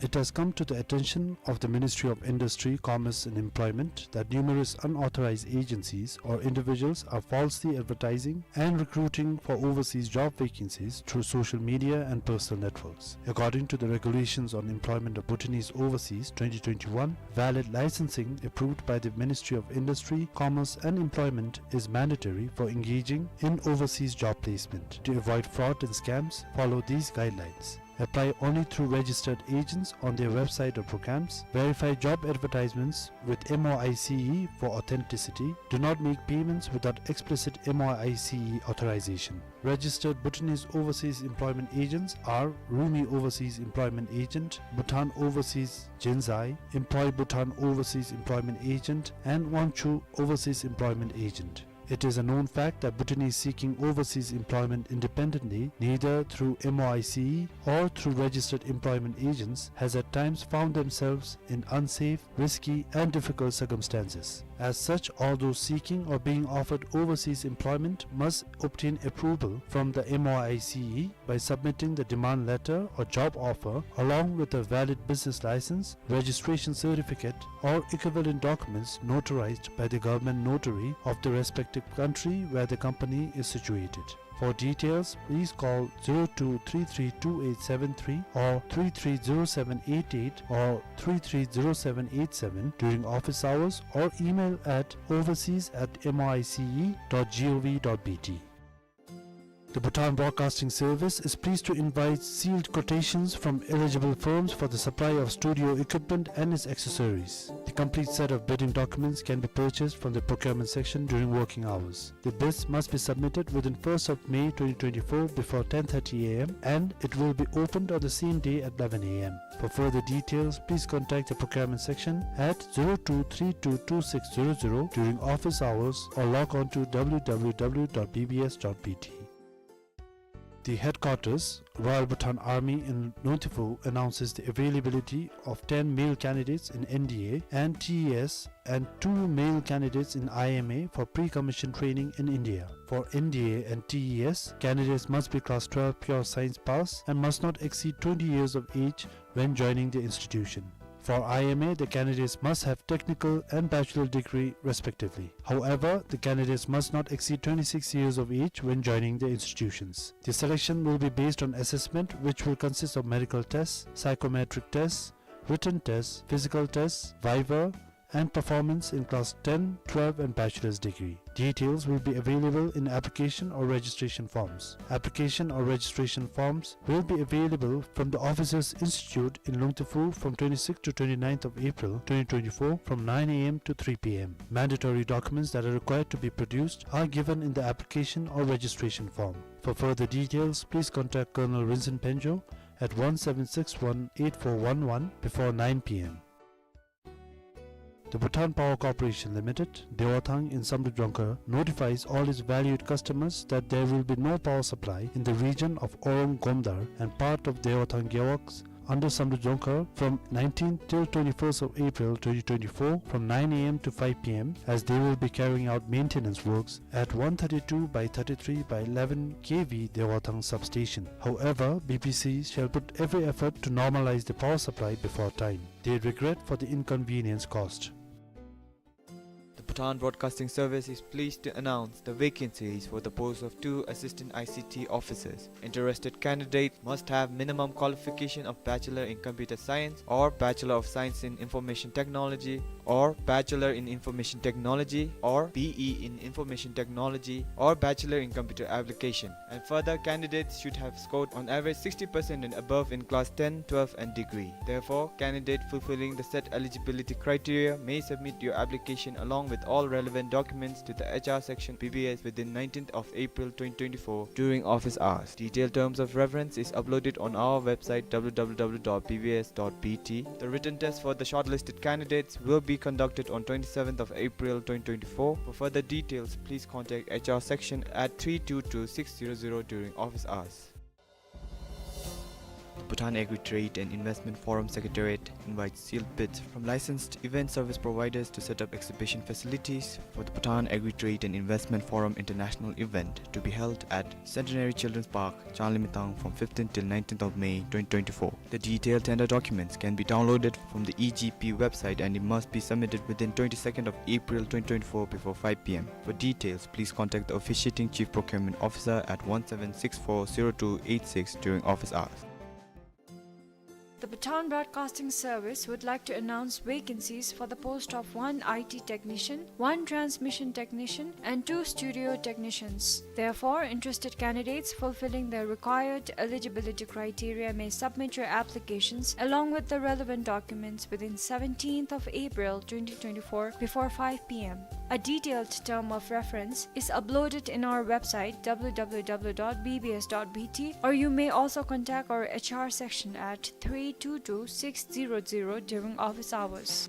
It has come to the attention of the Ministry of Industry, Commerce and Employment that numerous unauthorized agencies or individuals are falsely advertising and recruiting for overseas job vacancies through social media and personal networks. According to the Regulations on Employment of Bhutanese Overseas twenty twenty-one, valid licensing approved by the Ministry of Industry, Commerce and Employment is mandatory for engaging in overseas job placement. To avoid fraud and scams, follow these guidelines. Apply only through registered agents on their website or programs. Verify job advertisements with M O I C E for authenticity. Do not make payments without explicit M O I C E authorization. Registered Bhutanese overseas employment agents are Rumi Overseas Employment Agent, Bhutan Overseas Jenzai, Employ Bhutan Overseas Employment Agent, and Wangchuh Overseas Employment Agent. It is a known fact that Bhutanese seeking overseas employment independently, neither through M O I C E or through registered employment agents, has at times found themselves in unsafe, risky, and difficult circumstances. As such, all those seeking or being offered overseas employment must obtain approval from the M O I C E by submitting the demand letter or job offer along with a valid business license, registration certificate, or equivalent documents notarized by the government notary of the respective country where the company is situated. For details, please call zero two three three two eight seven three or three three zero seven eight eight or three three zero seven eight seven during office hours or email at overseas at M O I C E dot G O V dot B T. The Bhutan Broadcasting Service is pleased to invite sealed quotations from eligible firms for the supply of studio equipment and its accessories. The complete set of bidding documents can be purchased from the procurement section during working hours. The bids must be submitted within first of May twenty twenty-four before ten thirty A M and it will be opened on the same day at eleven A M. For further details, please contact the procurement section at zero two three two two six zero zero during office hours or log on to W W W dot B B S dot B T. The headquarters, Royal Bhutan Army in Lungtifu, announces the availability of ten male candidates in N D A and T E S and two male candidates in I M A for pre-commission training in India. For N D A and T E S, candidates must be class twelve pure science pass and must not exceed twenty years of age when joining the institution. For I M A, the candidates must have technical and bachelor degree respectively. However, the candidates must not exceed twenty-six years of age when joining the institutions. The selection will be based on assessment, which will consist of medical tests, psychometric tests, written tests, physical tests, viva, and performance in class ten, twelve and bachelor's degree. Details will be available in application or registration forms. Application or registration forms will be available from the Officers Institute in Lungtifu from twenty-sixth to twenty-ninth of April twenty twenty-four from nine A M to three P M. Mandatory documents that are required to be produced are given in the application or registration form. For further details, please contact Colonel Rinzin Penjo at one seven six one eight four one one before nine P M. The Bhutan Power Corporation Limited, Dewathang in Samdrup Jongkhar, notifies all its valued customers that there will be no power supply in the region of Orong Gomdar and part of Dewathang Gewogs under Samdrup Jongkhar from nineteenth till twenty-first of April twenty twenty-four from nine A M to five P M, as they will be carrying out maintenance works at one thirty-two by thirty-three by eleven K V Dewathang substation. However, B P C shall put every effort to normalize the power supply before time. They regret for the inconvenience caused. The Bhutan Broadcasting Service is pleased to announce the vacancies for the post of two assistant I C T officers. Interested candidates must have minimum qualification of Bachelor in Computer Science or Bachelor of Science in Information Technology or Bachelor in Information Technology or B E in Information Technology or Bachelor in Computer Application. And further, candidates should have scored on average sixty percent and above in class ten, twelve and degree. Therefore, candidate fulfilling the set eligibility criteria may submit your application along with all relevant documents to the H R section B B S within nineteenth of April twenty twenty-four during office hours. Detailed terms of reference is uploaded on our website W W W dot B B S dot B T. The written test for the shortlisted candidates will be conducted on twenty-seventh of April twenty twenty-four. For further details, please contact H R section at three two two six zero zero during office hours. The Bhutan Agri-Trade and Investment Forum Secretariat invites sealed bids from licensed event service providers to set up exhibition facilities for the Bhutan Agri-Trade and Investment Forum International event to be held at Centenary Children's Park, Changlimithang from fifteenth till nineteenth of May twenty twenty-four. The detailed tender documents can be downloaded from the E G P website and it must be submitted within twenty-second of April twenty twenty-four before five P M. For details, please contact the officiating Chief Procurement Officer at one seven six four zero two eight six during office hours. The Bhutan Broadcasting Service would like to announce vacancies for the post of one I T technician, one transmission technician, and two studio technicians. Therefore, interested candidates fulfilling the required eligibility criteria may submit your applications along with the relevant documents within seventeenth of April twenty twenty-four before five p m. A detailed term of reference is uploaded in our website, w w w dot b b s dot b t, or you may also contact our H R section at three two two six zero zero during office hours.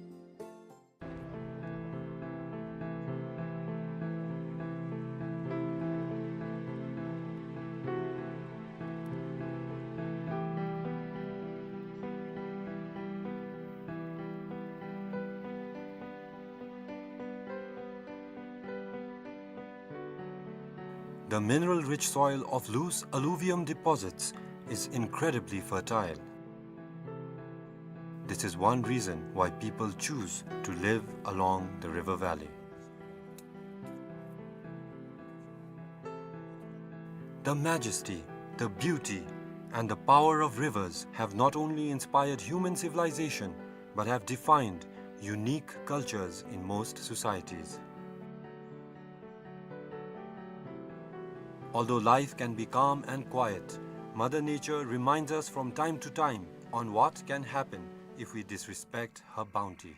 The mineral-rich soil of loose alluvium deposits is incredibly fertile. This is one reason why people choose to live along the river valley. The majesty, the beauty, and the power of rivers have not only inspired human civilization, but have defined unique cultures in most societies. Although life can be calm and quiet, Mother Nature reminds us from time to time on what can happen if we disrespect her bounty.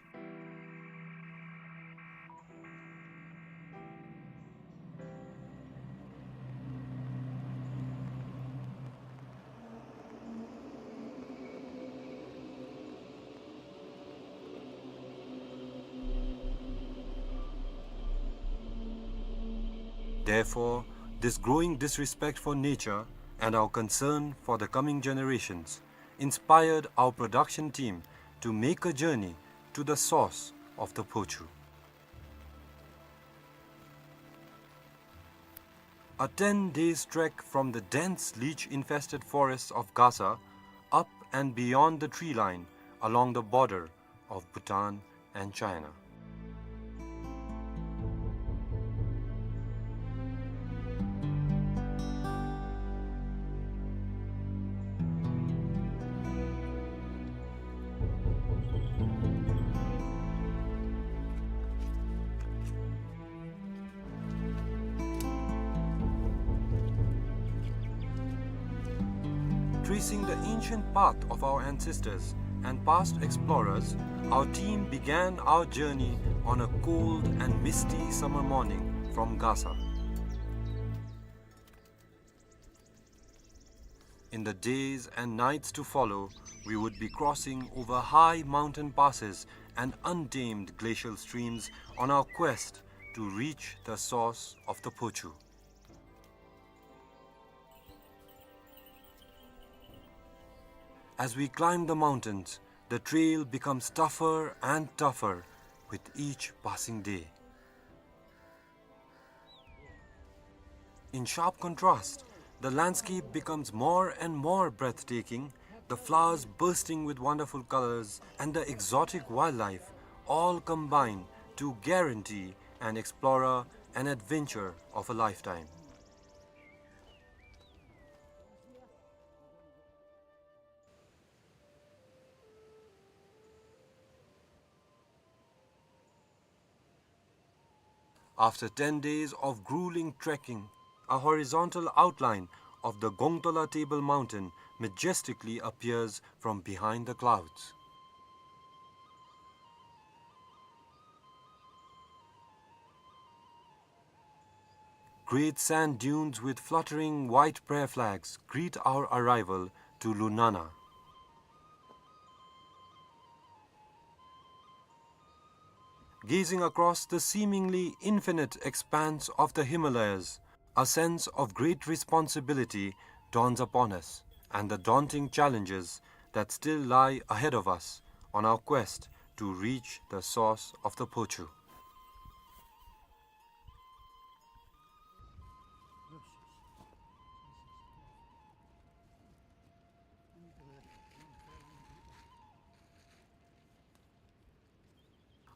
Therefore, this growing disrespect for nature and our concern for the coming generations inspired our production team to make a journey to the source of the Phochu. A ten days trek from the dense leech-infested forests of Gasa, up and beyond the tree line, along the border of Bhutan and China. Tracing the ancient path of our ancestors and past explorers, our team began our journey on a cold and misty summer morning from Gasa. In the days and nights to follow, we would be crossing over high mountain passes and untamed glacial streams on our quest to reach the source of the Phochu. As we climb the mountains, the trail becomes tougher and tougher with each passing day. In sharp contrast, the landscape becomes more and more breathtaking, the flowers bursting with wonderful colors and the exotic wildlife all combine to guarantee an explorer an adventure of a lifetime. After ten days of grueling trekking, a horizontal outline of the Gongtola Table Mountain majestically appears from behind the clouds. Great sand dunes with fluttering white prayer flags greet our arrival to Lunana. Gazing across the seemingly infinite expanse of the Himalayas, a sense of great responsibility dawns upon us, and the daunting challenges that still lie ahead of us on our quest to reach the source of the Phochu.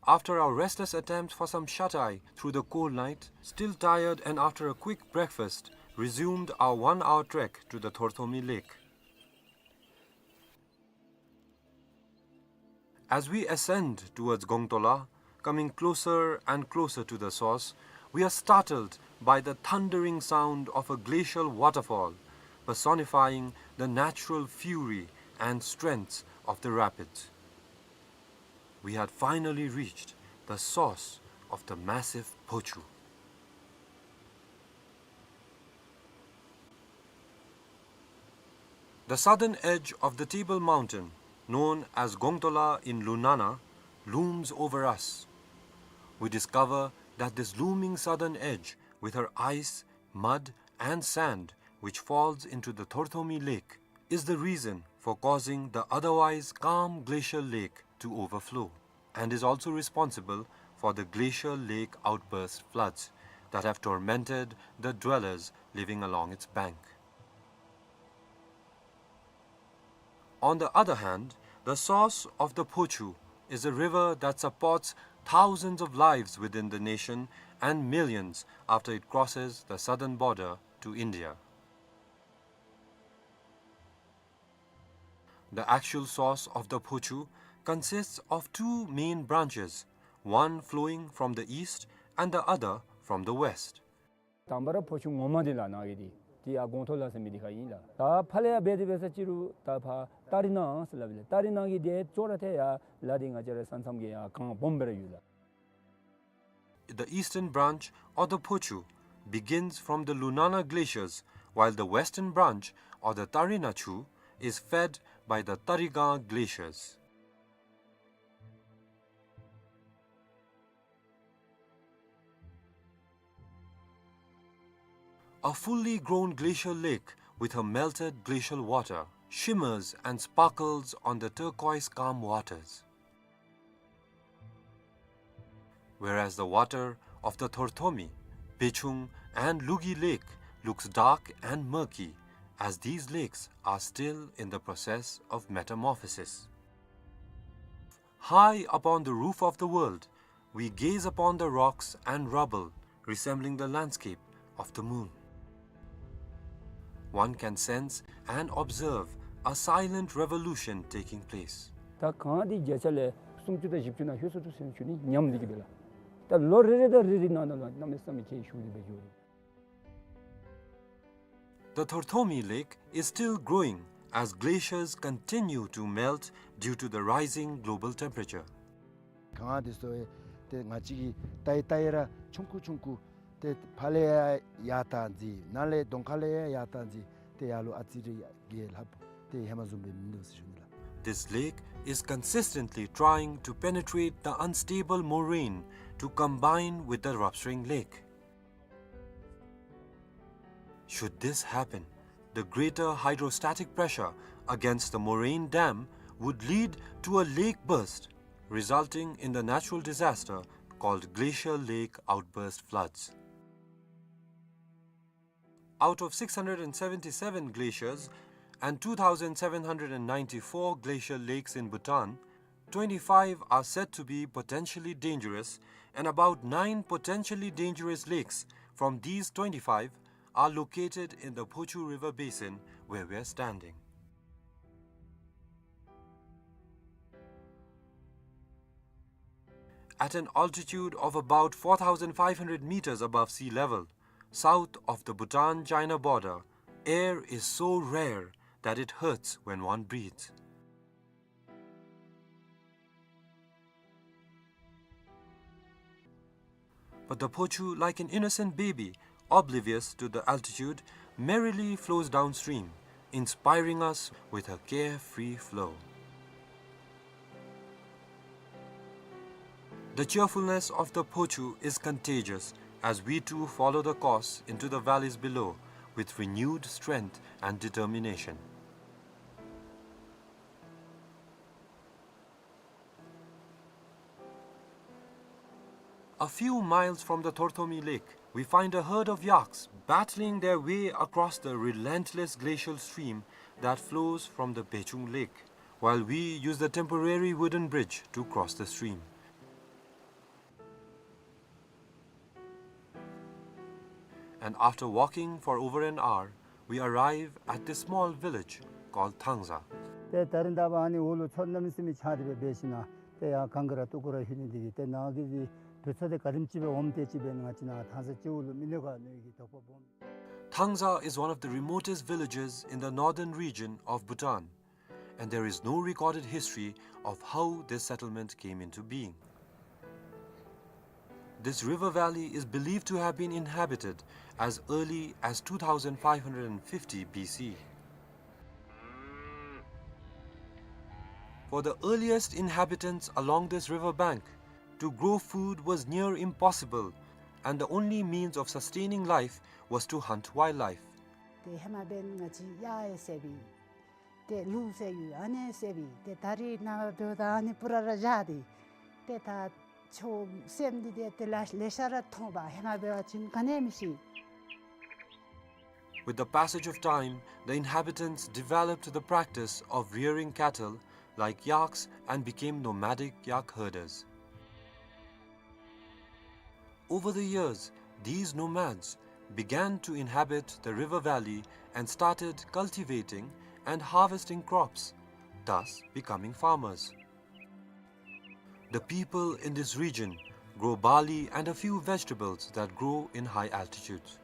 After our restless attempt for some shut-eye through the cold night, still tired and after a quick breakfast, resumed our one-hour trek to the Thorthomi Lake. As we ascend towards Gongtola, coming closer and closer to the source, we are startled by the thundering sound of a glacial waterfall, personifying the natural fury and strength of the rapids. We had finally reached the source of the massive Phochu. The southern edge of the Table Mountain, known as Gongtola in Lunana, looms over us. We discover that this looming southern edge, with her ice, mud, and sand, which falls into the Thorthomi Lake, is the reason for causing the otherwise calm glacial lake to overflow, and is also responsible for the glacial lake outburst floods that have tormented the dwellers living along its bank. On the other hand, the source of the Phochu is a river that supports thousands of lives within the nation and millions after it crosses the southern border to India. The actual source of the Phochu consists of two main branches, one flowing from the east and the other from the west. དང་པ་ར་ཕོ་ཆུ་ངོ་མ་འདི་ལགས་ནཱ་གི་འདི་འདི་ཡར་གོང་ཐོག་ལ་ཟེར་མི་འདི་ཁར་ཨིན་ལགས། ད་ཕར་ལས་ཡར་འབད་དེ་འབད་ས་ཅིག་རུང་ད་ཕར་ཏ་རི་ནང་ཟེར་སླབ་ཨིན་ལགས། ཏ་རི་ནང་གི་འདི་ཅོག་ར་འཐདཔ་ཡར་ལ་འདི་ང་བཅས་ར་ས་མཚམས་ཀྱི་ཡར་གངས་སྦོམ་སྦེ་ར་ཡོད་ལགས། The eastern branch, or the Phochu, begins from the Lunana glaciers, while the western branch, or the Tarina Chu, is fed by the Tarigang glaciers. A fully grown glacial lake with her melted glacial water shimmers and sparkles on the turquoise calm waters. Whereas the water of the Thorthomi, Bechung, and Lugi Lake looks dark and murky, as these lakes are still in the process of metamorphosis. High upon the roof of the world, we gaze upon the rocks and rubble resembling the landscape of the moon. One can sense and observe a silent revolution taking place. ད་གངས་འདི་བརྒྱ་ཆ་ལས་སུམ་ཅུ་དང་བཞི་བཅུ་ནང་ལྷོད་སོ་ཅི་ཟེར་ཞུ་ནི་ཉམས་ལེན་གྱི་སྦེ་ལགས། ད་ལོ་རེ་རེ་དང་རེ་རེ་ནང་ན་ལུ་གནམ་མེད་ས་མེད་ཁྱད་ཞུགས་ཏེ་སྦེ་འགྱོ་རུང་། The Thorthomi Lake is still growing as glaciers continue to melt due to the rising global temperature. གངས་འདི་ཚུ་ཏེ་ང་བཅས་ཀྱིས་བལྟ་ཡི་བལྟ་ཡི་ར་ཆུང་ཀུ་ཆུང་ཀུ་ཏེ་ཕར་ལས་ཡར་ཡར་བཏང་ཅི་ནཱ་ལས་གདོང་ཁ་ལས་ཡར་ཡར་བཏང་ཅི་ཏེ་ཡར་ལུ་ཨ་ཙི་རེ་གི་ལྷགཔ་ཏེ་ཧེ་མ་བཟུམ་སྦེ་མིན་འདུག་ཟེར་ཞུ་ནི་ལགས། This lake is consistently trying to penetrate the unstable moraine to combine with the Ropshring Lake. Should this happen, the greater hydrostatic pressure against the moraine dam would lead to a lake burst, resulting in the natural disaster called glacial lake outburst floods. Out of six hundred and seventy-seven glaciers and two thousand seven hundred and ninety-four glacial lakes in Bhutan, twenty-five are said to be potentially dangerous, and about nine potentially dangerous lakes from these twenty-five are located in the Phochu River basin where we are standing. At an altitude of about four thousand five hundred meters above sea level, south of the Bhutan-China border, air is so rare that it hurts when one breathes. But the Phochu, like an innocent baby, oblivious to the altitude, merrily flows downstream, inspiring us with her carefree flow. The cheerfulness of the Phochu is contagious as we too follow the course into the valleys below with renewed strength and determination. A few miles from the Thorthomi Lake, we find a herd of yaks battling their way across the relentless glacial stream that flows from the Bechung Lake, while we use the temporary wooden bridge to cross the stream. And after walking for over an hour, we arrive at this small village called Thangza. ཏེ་ད་རིས་ད་འབདན་ཨ་ནི་འོག་ལུ་མཚོ་གནམ་མེད་ས་མེད་ཆགས་ཏེ་སྦེ་འབད་ཞིནམ་ལས་ ཏེ་ཡང་གངས་ཀྱི་ར་སྟུག་པོ་ར་ལྷོད་ནི་འདི་གིས་ཏེ་ནཱ་གི་འདི་བོད་ཚུ་དེ་ག་དེམ་ཅིག་སྦེ་འོངམ་དེ་ཅིག་སྦེ་ང་བཅས་ནཱ་ཐང་ས་སྤྱི་བོ་ལུ་མི་ལུས་ག་ནི་གི་དོགས་པ་སྦོམ། Thangza is one of the remotest villages in the northern region of Bhutan, and there is no recorded history of how this settlement came into being. This river valley is believed to have been inhabited as early as two thousand five hundred fifty B C. For the earliest inhabitants along this river bank, to grow food was near impossible, and the only means of sustaining life was to hunt wildlife. ཏེ་ཧེ་མ་འབདན་ང་བཅས་གཡག་ཡང་བསད་པས། ཏེ་ལུག་བསད་ཡོད། ཨ་ནི་བསད་པས། ཏེ་ད་རེས་ནངས་པ་འབདཝ་ད་ཨ་ནི་པུ་ར་ར་བཞག་སྟེ། ཏེ་ད་ཆོས་སེམས་འདི་ཏེ་ཏེ་ལེ་ལེ་ཤ་ར་མཐོང་པས། ཧེ་མ་འབད་བ་ཅིན་ག་ནི་ཡང་མི་ཤེས། With the passage of time, the inhabitants developed the practice of rearing cattle like yaks and became nomadic yak herders. Over the years, these nomads began to inhabit the river valley and started cultivating and harvesting crops, thus becoming farmers. The people in this region grow barley and a few vegetables that grow in high altitudes.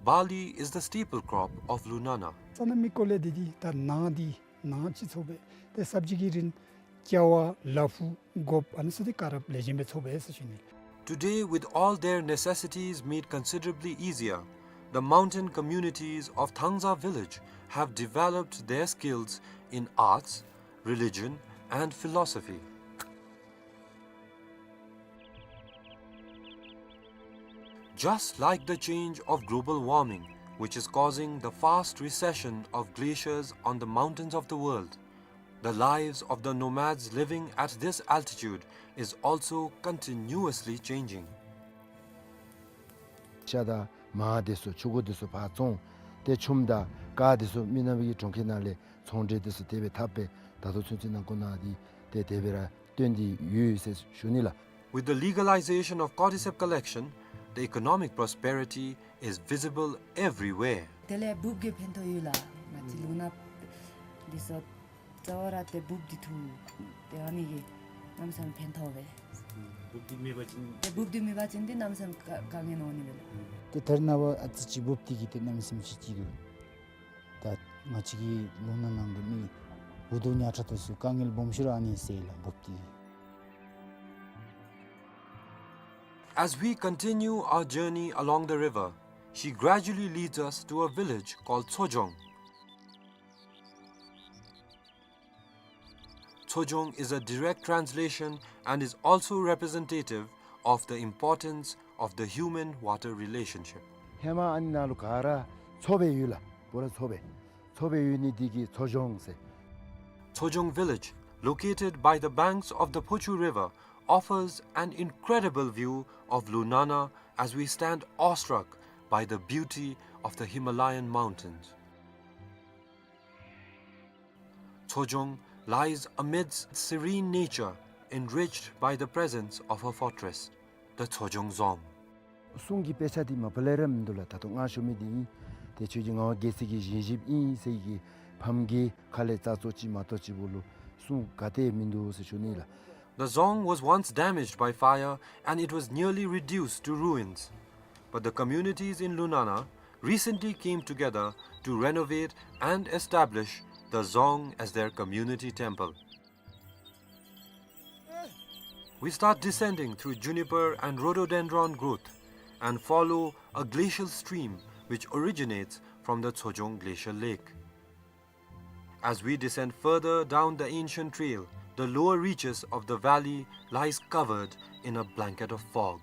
Barley is the staple crop of Lunana. ས་གནས་མི་སྐོར་ལས་འདི་འདི་ད་ནཱ་འདི་ནཱ་ཅིག་ཚོགས་པས། ཏེ་སབ་ཇི་གི་རིན་ཀ་བ་ལ་ཕུག་སྒོགཔ་ཨ་ནི་ཚུ་འདི་ག་ར་ལེགས་ཤོམ་སྦེ་ཚོགས་པས་ཟེར་ཞུ་ནི། Today, with all their necessities made considerably easier, the mountain communities of Thangza village have developed their skills in arts, religion, and philosophy. Just like the change of global warming, which is causing the fast recession of glaciers on the mountains of the world, the lives of the nomads living at this altitude is also continuously changing. ཤ་དང་མར་འདི་ཚུ་ཕྱུར་སྒོ་འདི་ཚུ་ཕར་བཙོང་། ཏེ་ཆུམ་དང་ཀར་འདི་ཚུ་མི་ནག་པའི་གྲོང་ཁྱེར་ནང་ལས་ཚོང་འབྲེལ་འདི་ཚུ་དེ་སྦེ་འཐབ་སྦེ་ད་ལྟོ་ཚུན་ཚོད་ནང་འཁོད་ནང་འདི་ཏེ་དེ་སྦེ་ར་སྟོན་ཏེ་ཡོད་ཟེར་ཞུ་ནི་ལགས། With the legalization of cordyceps collection, the economic prosperity is visible everywhere. དེ་ལས་འབུཔ་གི་ཕན་ཐོགས་ཡོད་ལགས། ང་བཅས་ལུང་ནག་འདི་ཚུ་རྩ་བ་ར་ཏེ་འབུཔ་འདི་འཐུ་སྟེ་ཨ་ནི་གིས་གནམ་མེད་ས་མེད་ཕན་ཐོགས་པས། འབུཔ་འདི་མེད་པ་ཅིན་ཏེ་འབུཔ་འདི་མེད་པ་ཅིན་ཏེ་གནམ་མེད་ས་མེད་དཀའ་དཀའ་ངལ་འོང་ནི་མས་ལགས། ཏེ་ད་རེས་ནངས་པ་ཨ་ཙི་ཅིག་འབུཔ་འདི་གིས་ཏེ་གནམ་མེད་ས་མེད་ཅིག་སྐྱིད་འདུག། ད་ང་བཅས་ཀྱི་ལུང་ནག་ནང་གི་མི་འུ་སྡུག་ཉག་ཕྲ་དེ་ཚུ་དཀའ་ངལ་སྦོམ་ཤོས་ར་ཨ་ནི་སེལ་ལགས་འབུཔ་འདི་གིས། As we continue our journey along the river, she gradually leads us to a village called Tsojong. Tsojong is a direct translation and is also representative of the importance of the human-water relationship. ཧེ་མ་ཨ་ནི་ནང་ལུ་ག་ར་མཚོ་སྦེ་ཡོད་ལགས། པུ་ར་མཚོ་སྦེ། མཚོ་སྦེ་ཡོད་ནི་འདི་གིས་མཚོ་ལྗོངས་ཟེར། Tsojong village, located by the banks of the Phochu River, offers an incredible view of Lunana as we stand awestruck by the beauty of the Himalayan mountains. Tsojong lies amidst serene nature, enriched by the presence of her fortress, the Tsojong Dzong. གསུང་གི་དཔེ་ཆ་འདི་མ་པ་ལས་ར་མིན་འདུག་ལགས། ད་ལྟོ་ང་ཞུ་མི་འདི་ཨིན། ཏེ་ཁྱོད་ཀྱི་ངག་དབང་རྒྱལ་མཚན་གྱི་བཞེངས་གཞིཔ་ཨིན་ཟེར་གྱི་ཕམ་གྱི་ཁ་ལས་རྩ་ཚུ་ཅིག་མ་གཏོགས་ཅིག་པོ་ལུ་གསུང་ག་ཏེ་མིན་འདུག་ཟེར་ཞུ་ནི་ལགས། The dzong was once damaged by fire and it was nearly reduced to ruins. But the communities in Lunana recently came together to renovate and establish the dzong as their community temple. We start descending through juniper and rhododendron growth and follow a glacial stream which originates from the Tsojong Glacial Lake. As we descend further down the ancient trail, the lower reaches of the valley lies covered in a blanket of fog.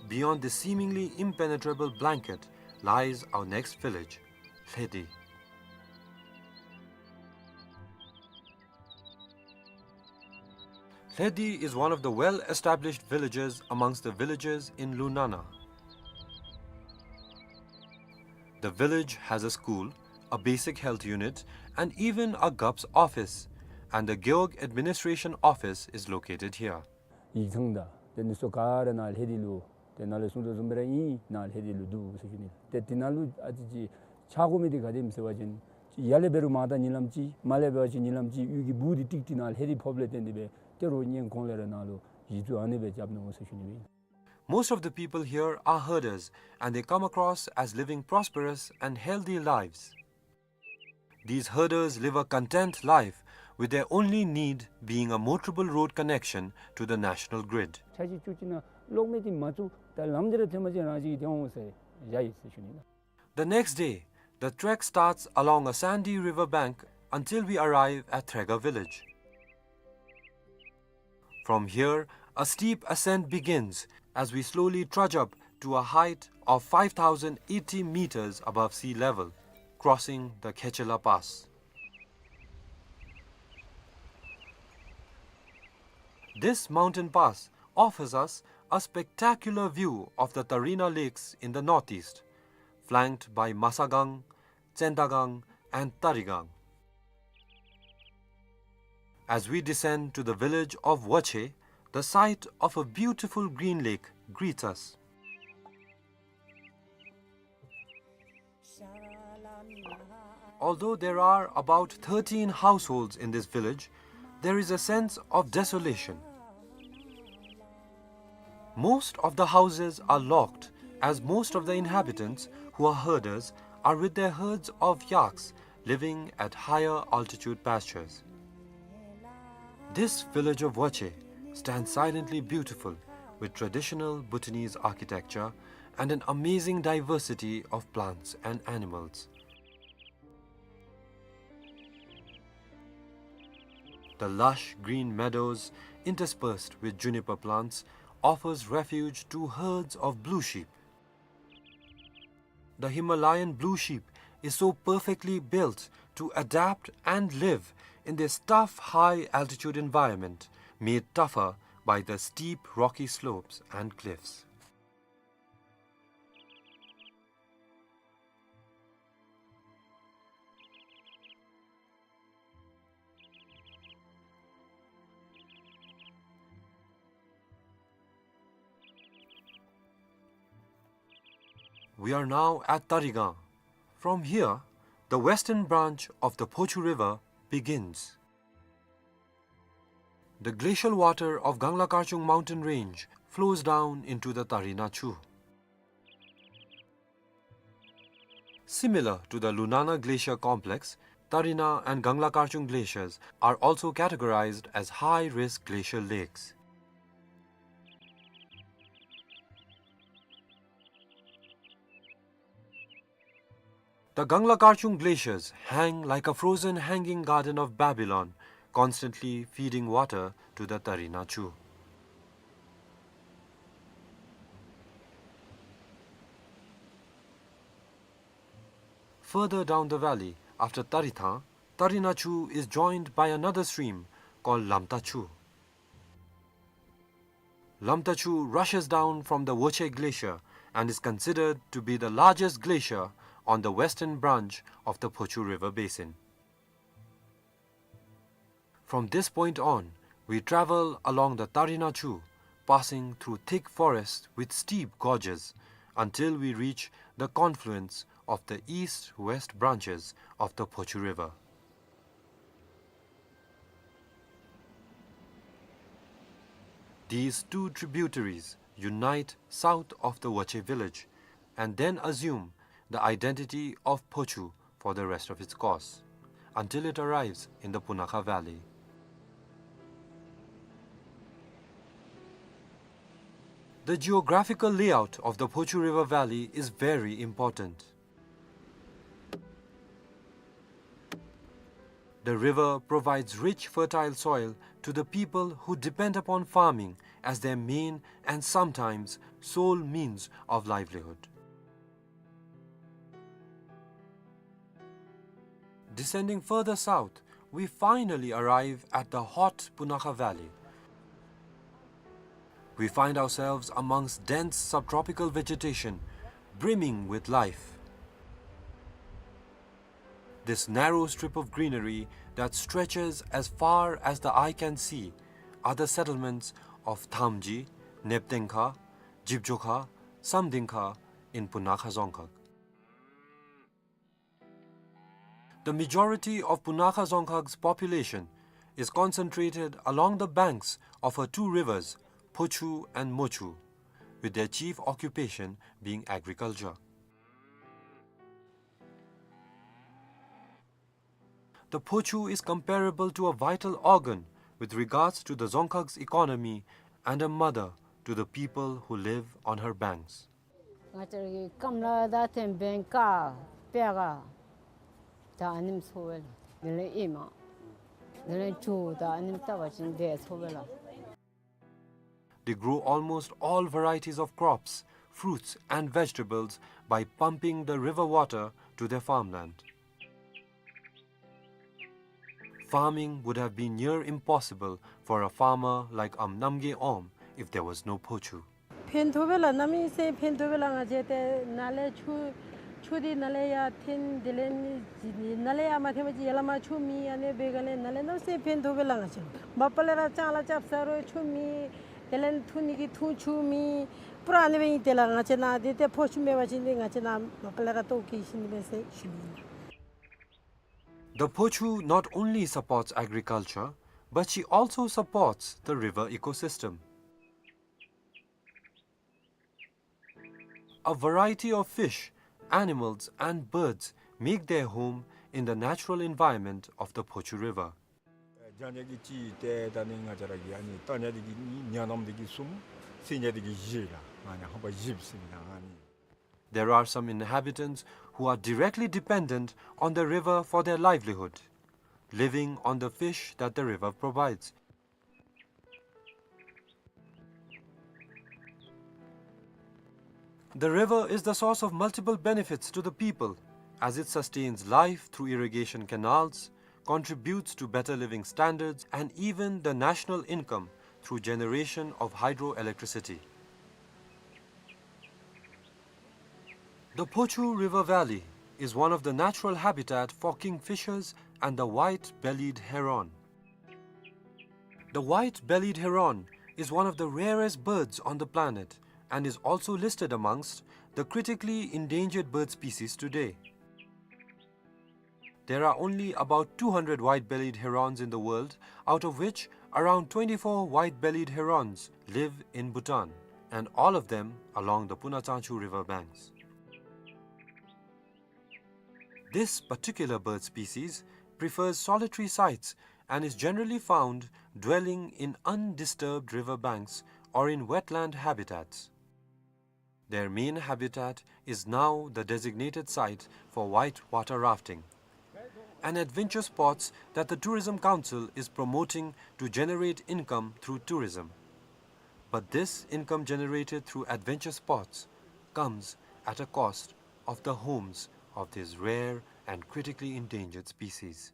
Beyond this seemingly impenetrable blanket lies our next village, Lhedi. Lhedi is one of the well-established villages amongst the villages in Lunana. The village has a school, a basic health unit, and even a Gap's office, and the Gewog administration office is located here. ཡིག་ཚང་དང་ཏེ་འདི་ཚུ་ག་ར་ནཱ་ལྷེ་དི་ལུ་ཏེ་ནཱ་ལས་གསུངས་དོ་བཟུམ་སྦེ་ར་ཨིན། ནཱ་ལྷེ་དི་ལུ་འདུག་ཟེར་ཞུ་ནི། ཏེ་འདི་ནང་ལུ་ཨ་ཙི་ཅིག་ཆགས་དགོ་མི་འདི་ག་དེམ་ཟེར་བ་ཅིན་ ཡར་ལས་འབད་རུང་མར་ད་ཉིན་ལམ་ཅིག་མར་ལས་འབད་བ་ཅིན་ཉིན་ལམ་ཅིག་གཡུས་ཀྱི་སྦུག་འདི་ཀྲིག་ཀྲི་ནང་ལྷས་རིགས་ཕོགཔ་ལས་བརྟེན་ཏེ་སྦེ་ཏེ་རོགས་གཉན་གོང་ལས་ར་ནང་ལུ་གཞི་བཙུགས་ཨ་ནི་སྦེ་རྐྱབ་ནུག་ཟེར་ཞུ་ནི་ཨིན། Most of the people here are herders and they come across as living prosperous and healthy lives. These herders live a content life, with their only need being a motorable road connection to the national grid. ཆ་ཅིག་ཅུ་ཅིག་ནང་གློག་མེ་འདི་མ་བཙུགས་ད་ལམ་འདི་ར་ཐོནམ་ཅིག་རང་ཅིག་གིས་ཐོན་འོང་ཟེར་བཞག་ཡི་ཟེར་ཞུ་ནི་ཨིན། The next day, the trek starts along a sandy river bank until we arrive at Threga village. From here, a steep ascent begins as we slowly trudge up to a height of five thousand eighty meters above sea level, crossing the Khechela Pass. This mountain pass offers us a spectacular view of the Tarina Lakes in the northeast, flanked by Masagang, Tsendagang, and Tarigang. As we descend to the village of Wache, the sight of a beautiful green lake greets us. Although there are about thirteen households in this village, there is a sense of desolation. Most of the houses are locked, as most of the inhabitants, who are herders, are with their herds of yaks living at higher altitude pastures. This village of Wache stands silently beautiful, with traditional Bhutanese architecture and an amazing diversity of plants and animals. The lush green meadows, interspersed with juniper plants, offers refuge to herds of blue sheep. The Himalayan blue sheep is so perfectly built to adapt and live in this tough high-altitude environment, made tougher by the steep rocky slopes and cliffs. We are now at Tarigang. From here, the western branch of the Phochu River begins. The glacial water of Gangla Karchung mountain range flows down into the Tarina Chu. Similar to the Lunana Glacier Complex, Tarina and Gangla Karchung glaciers are also categorized as high-risk glacial lakes. The Gangla Karchung glaciers hang like a frozen hanging garden of Babylon, constantly feeding water to the Tarina Chu. Further down the valley, after Tarithang, Tarina Chu is joined by another stream called Lamta Chu. Lamta Chu rushes down from the Woche Glacier and is considered to be the largest glacier on the western branch of the Phochu River basin. From this point on, we travel along the Tarina Chu, passing through thick forests with steep gorges, until we reach the confluence of the east-west branches of the Phochu River. These two tributaries unite south of the Woche village and then assume the identity of Phochu for the rest of its course, until it arrives in the Punakha Valley. The geographical layout of the Phochu River Valley is very important. The river provides rich, fertile soil to the people who depend upon farming as their main and sometimes sole means of livelihood. Descending further south, we finally arrive at the hot Punakha Valley. We find ourselves amongst dense subtropical vegetation, brimming with life. This narrow strip of greenery that stretches as far as the eye can see are the settlements of Thamji, Neptengkha, Jibjokha, Samdingkha in Punakha Dzongkhag. The majority of Punakha Dzongkhag's population is concentrated along the banks of her two rivers, Phochu and Mochu, with their chief occupation being agriculture. The Phochu is comparable to a vital organ with regards to the Dzongkhag's economy and a mother to the people who live on her banks. ང་བཅས་ར་གི་སྐམ་ལ་ད་ཐེམ་བེན་ཀ་པེ་ག་ད་ཨ་ནེམ་ཚོ་བས་ལགས། དེ་ལས་ཨེ་མ་དེ་ལས་ཆུ་ད་ཨ་ནེམ་བཏབ་པ་ཅིན་དེ་ཚོ་བས་ལགས། They grow almost all varieties of crops, fruits and vegetables by pumping the river water to their farmland. Farming would have been near impossible for a farmer like Am Namgay Om if there was no Phochu. ཕན་ཐོགས་པས་ལགས། གནམ་མེད་ས་མེད་ཕན་ཐོགས་པས་ལགས། ང་བཅས་ཏེ་ནཱ་ལས་ཆུ་ཆུ་འདི་ནཱ་ལས་ཡར་འཐེན། དེ་ལས་ནཱ་ལས་ཡར་མ་འཐེན་པ་ཅིན་ཡར་ལས་མར་ཆུ་མེད། ཨ་ནི་འབད་ག་ལས་ནཱ་ལས་གནམ་མེད་ས་མེད་ཕན་ཐོགས་པས་ལགས། ང་བཅས་མ་པ་ལས་ར་ལྕང་ལཱ་རྐྱབ་ས་རུང་ཆུ་མེད། དེ་ལས་འཐུང་ནི་གི་འཐུང་ཆུ་མེད། པུ་ར་ཨ་ནི་སྦེ་ཨིན་ཏེ་ལགས། ང་བཅས་ནཱ་འདི་ཏེ་ཕོ་ཆུ་མེད་པ་ཅིན་འདི་ང་བཅས་ནཱ་མ་པ་ལས་ར་ལྟོཝ་བཀྱེས་ཤི་ནི་མས་ཟེར་ཞུ་ནི་ཨིན། The Phochu not only supports agriculture, but she also supports the river ecosystem. A variety of fish, animals, and birds make their home in the natural environment of the Phochu River. ཨེ་རྒྱ་ཉ་གི་གཅིག་ཏེ་ད་ནི་ང་བཅས་ར་གི་ཨ་ནི་རྟ་ཉ་འདི་གིས་གཉིས། ཉ་ནམ་འདི་གིས་གསུམ། སེང་ཉ་འདི་གིས་བཞི་ལགས། ང་ཉ་ཧོ་པ་བཞི་ཟེར་མི་ནང་ཨ་ནི། There are some inhabitants who are directly dependent on the river for their livelihood, living on the fish that the river provides. The river is the source of multiple benefits to the people, as it sustains life through irrigation canals, contributes to better living standards, and even the national income through generation of hydroelectricity. The Phochu River Valley is one of the natural habitat for kingfishers and the white-bellied heron. The white-bellied heron is one of the rarest birds on the planet and is also listed amongst the critically endangered bird species today. There are only about two hundred white-bellied herons in the world, out of which around twenty-four white-bellied herons live in Bhutan, and all of them along the Puna Tsangchu river banks. This particular bird species prefers solitary sites and is generally found dwelling in undisturbed river banks or in wetland habitats. Their main habitat is now the designated site for white water rafting, an adventure sports that the Tourism Council is promoting to generate income through tourism. But this income generated through adventure sports comes at a cost of the homes of these rare and critically endangered species.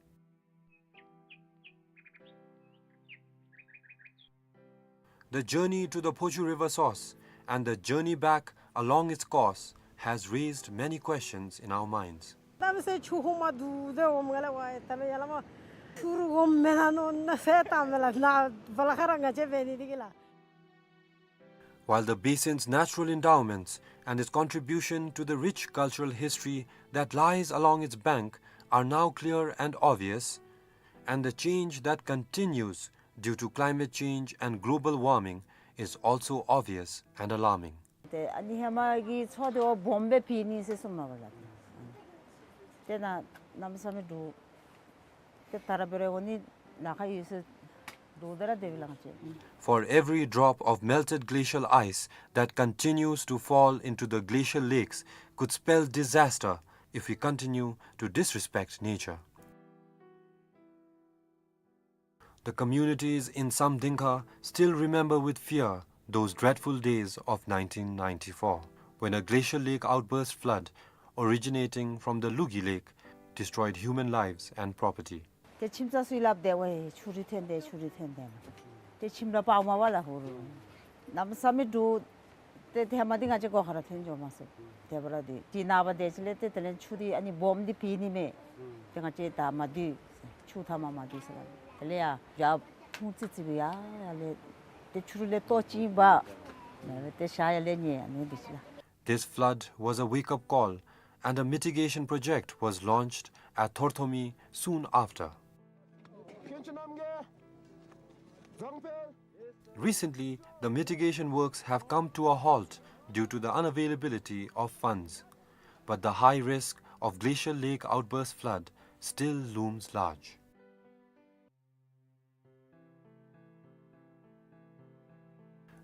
The journey to the Phochu River source and the journey back along its course has raised many questions in our minds. གནམ་མེད་ས་མེད་ཆུ་ཧོང་མ་འདུག་སྟེ་འོངམ་ང་ལས་ཝའེ་ད་མེན་ཡར་ལས་མར་ཆུ་རུ་འོངམ་མེན་ན་མནོ་ནི་ཟེར་བཏངམ་མས་ལགས། ནཱ་བ་ལ་ཁ་ར་ང་བཅས་འབད་ནི་འདི་གིས་ལགས། While the basin's natural endowments and its contribution to the rich cultural history that lies along its bank are now clear and obvious, and the change that continues due to climate change and global warming is also obvious and alarming. ཏེ་ཨ་ནི་ཧེ་མ་གི་མཚོ་འདི་བ་སྦོམ་སྦེ་ཕྱེ་ནི་ཟེར་གསུངམ་མས་ལགས། ཏེ་ནཱ་གནམ་མེད་ས་མེད་འདུག། ཏེ་ད་ར་འབད་རུང་ཨ་ནི་ལཱ་ཁག་ཡོད་ཟེར་འདུག། ད་ར་དེ་སྦེ་ལགས་ཅིག། For every drop of melted glacial ice that continues to fall into the glacial lakes could spell disaster if we continue to disrespect nature. The communities in Samdingkha still remember with fear those dreadful days of nineteen ninety-four, when a glacial lake outburst flood originating from the Lugi Lake destroyed human lives and property. ཏེ་ཁྱིམ་ཚང་ཚུ་ཡང་སླབ་སྟེ་ཝའེ་ཆུ་རུད་འཐོན་དེས། ཆུ་རུད་འཐོན་དེས། ཏེ་ཁྱིམ་ར་སྤརཝ་མས་ལགས་ཧོར། གནམ་མེད་ས་མེད་འདུག། ཏེ་ཧེ་མ་འདི་ང་བཅས་སྒོ་ཁར་ར་འཐོན་འགྱོཝ་མས་ཟེར། དེ་འབད་རུང་འདི་ཏེ་ནངས་པ་དེ་ཅིག་ལས་ཏེ་དེ་ལས་ཆུ་འདི་ཨ་ནི་སྦོམ་འདི་ཕྱེ་ནི་མས། ཏེ་ང་བཅས་ད་མ་སྡོད་ཟེར། ཆུ་མཐའ་མར་མ་སྡོད་ཟེར་ལགས། དེ་ལས་ཡར་ཡར་ཕུང་ཙི་ཙི་སྦེ་ཡར་ཡར་ལས་ཏེ་ཆུ་རུད་ལས་ལྟོ་ཅིག་འབག། ཏེ་ཤ་ཡར་ལས་ཉལ་ཨ་ནི་འདི་ཅིག་ལགས། This flood was a wake-up call, and a mitigation project was launched at Thorthomi soon after. Recently, the mitigation works have come to a halt due to the unavailability of funds, but the high risk of glacial lake outburst flood still looms large.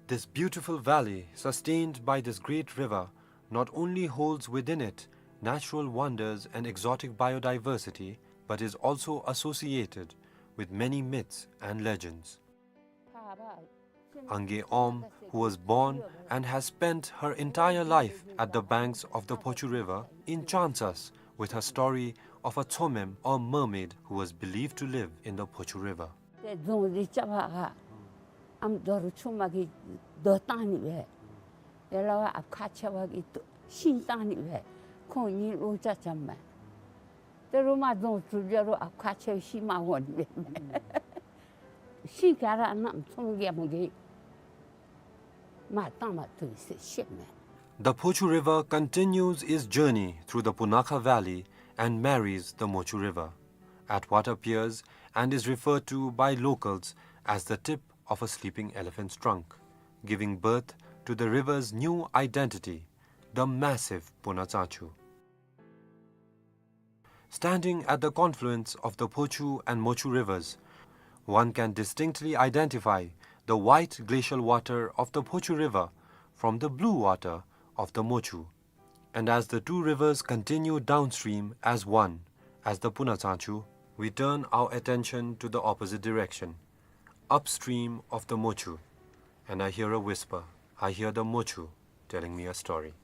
This beautiful valley, sustained by this great river, not only holds within it natural wonders and exotic biodiversity, but is also associated with many myths and legends. Ange Om, who was born and has spent her entire life at the banks of the Phochu River, enchants us with her story of a Tsomem or mermaid who was believed to live in the Phochu River. ཏེ་རྫོང་འདི་རྐྱབ་པར་ཨམ་རྡོ་རུ་ཆུང་མ་གིས་རྡོ་བཏང་ནི་སྦེ། ཡ་ལ་བ་ཨཔ་ཁ་ཆེ་བ་གིས་ཤིང་བཏང་ནི་སྦེ། ཁོང་གཉིས་བློ་རྐྱབ་རྐྱབ་མས། ཏེ་རུ་མ་རྫོང་གྲུབ་རྒྱུ་རུང་ཨཔ་ཁ་ཆེ་བའི་ཤིང་མ་འོང་ནི་སྦེ། ཤིང་ག་ར་གནམ་ཚོང་རྒྱལ་མོ་གིས་མར་བཏང་མ་བཏུབ་ཟེར་བཤད་མས། The Phochu River continues its journey through the Punakha Valley and marries the Mochu River at what appears and is referred to by locals as the tip of a sleeping elephant's trunk, giving birth to the river's new identity, the massive Punatsachu. Standing at the confluence of the Phochu and Mochu rivers, one can distinctly identify the white glacial water of the Phochu River from the blue water of the Mochu. And as the two rivers continue downstream as one, as the Punatsachu, we turn our attention to the opposite direction, upstream of the Mochu. And I hear a whisper. I hear the Mochu telling me a story.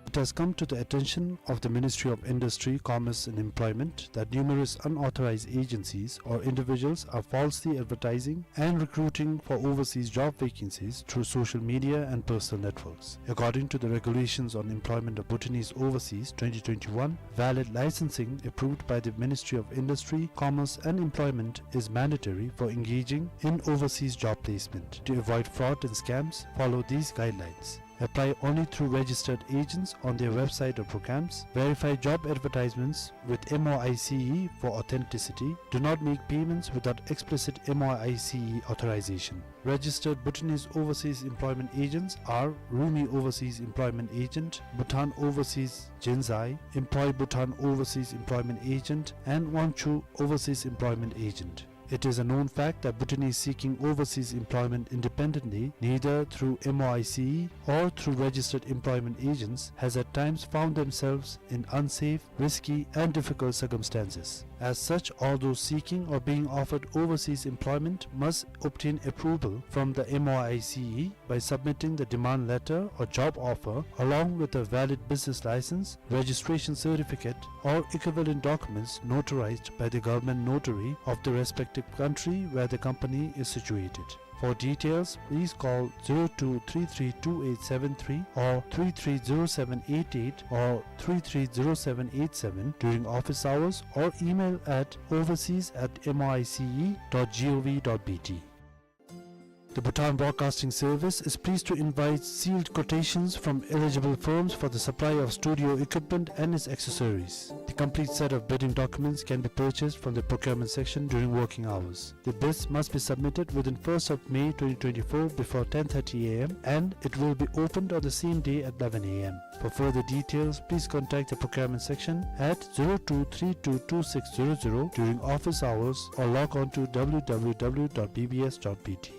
It has come to the attention of the Ministry of Industry, Commerce and Employment that numerous unauthorized agencies or individuals are falsely advertising and recruiting for overseas job vacancies through social media and personal networks. According to the Regulations on Employment of Bhutanese Overseas twenty twenty-one, valid licensing approved by the Ministry of Industry, Commerce and Employment is mandatory for engaging in overseas job placement. To avoid fraud and scams, follow these guidelines. Apply only through registered agents on their website or programs. Verify job advertisements with M O I C E for authenticity. Do not make payments without explicit M O I C E authorization. Registered Bhutanese overseas employment agents are Rumi Overseas Employment Agent, Bhutan Overseas Jinzai, Employ Bhutan Overseas Employment Agent, and Wangchu Overseas Employment Agent. It is a known fact that Bhutanese seeking overseas employment independently, neither through M O I C E or through registered employment agents, has at times found themselves in unsafe, risky, and difficult circumstances. As such, all those seeking or being offered overseas employment must obtain approval from the M O I C E by submitting the demand letter or job offer along with a valid business license, registration certificate, or equivalent documents notarized by the government notary of the respective country where the company is situated. For details, please call zero two three three two eight seven three or three three zero seven eight eight or three three zero seven eight seven during office hours or email at overseas at M O I C E dot G O V dot B T. The Bhutan Broadcasting Service is pleased to invite sealed quotations from eligible firms for the supply of studio equipment and its accessories. The complete set of bidding documents can be purchased from the procurement section during working hours. The bids must be submitted within first of May twenty twenty-four before ten thirty A M and it will be opened on the same day at eleven A M. For further details, please contact the procurement section at zero two three two two six zero zero during office hours or log on to W W W dot B B S dot B T.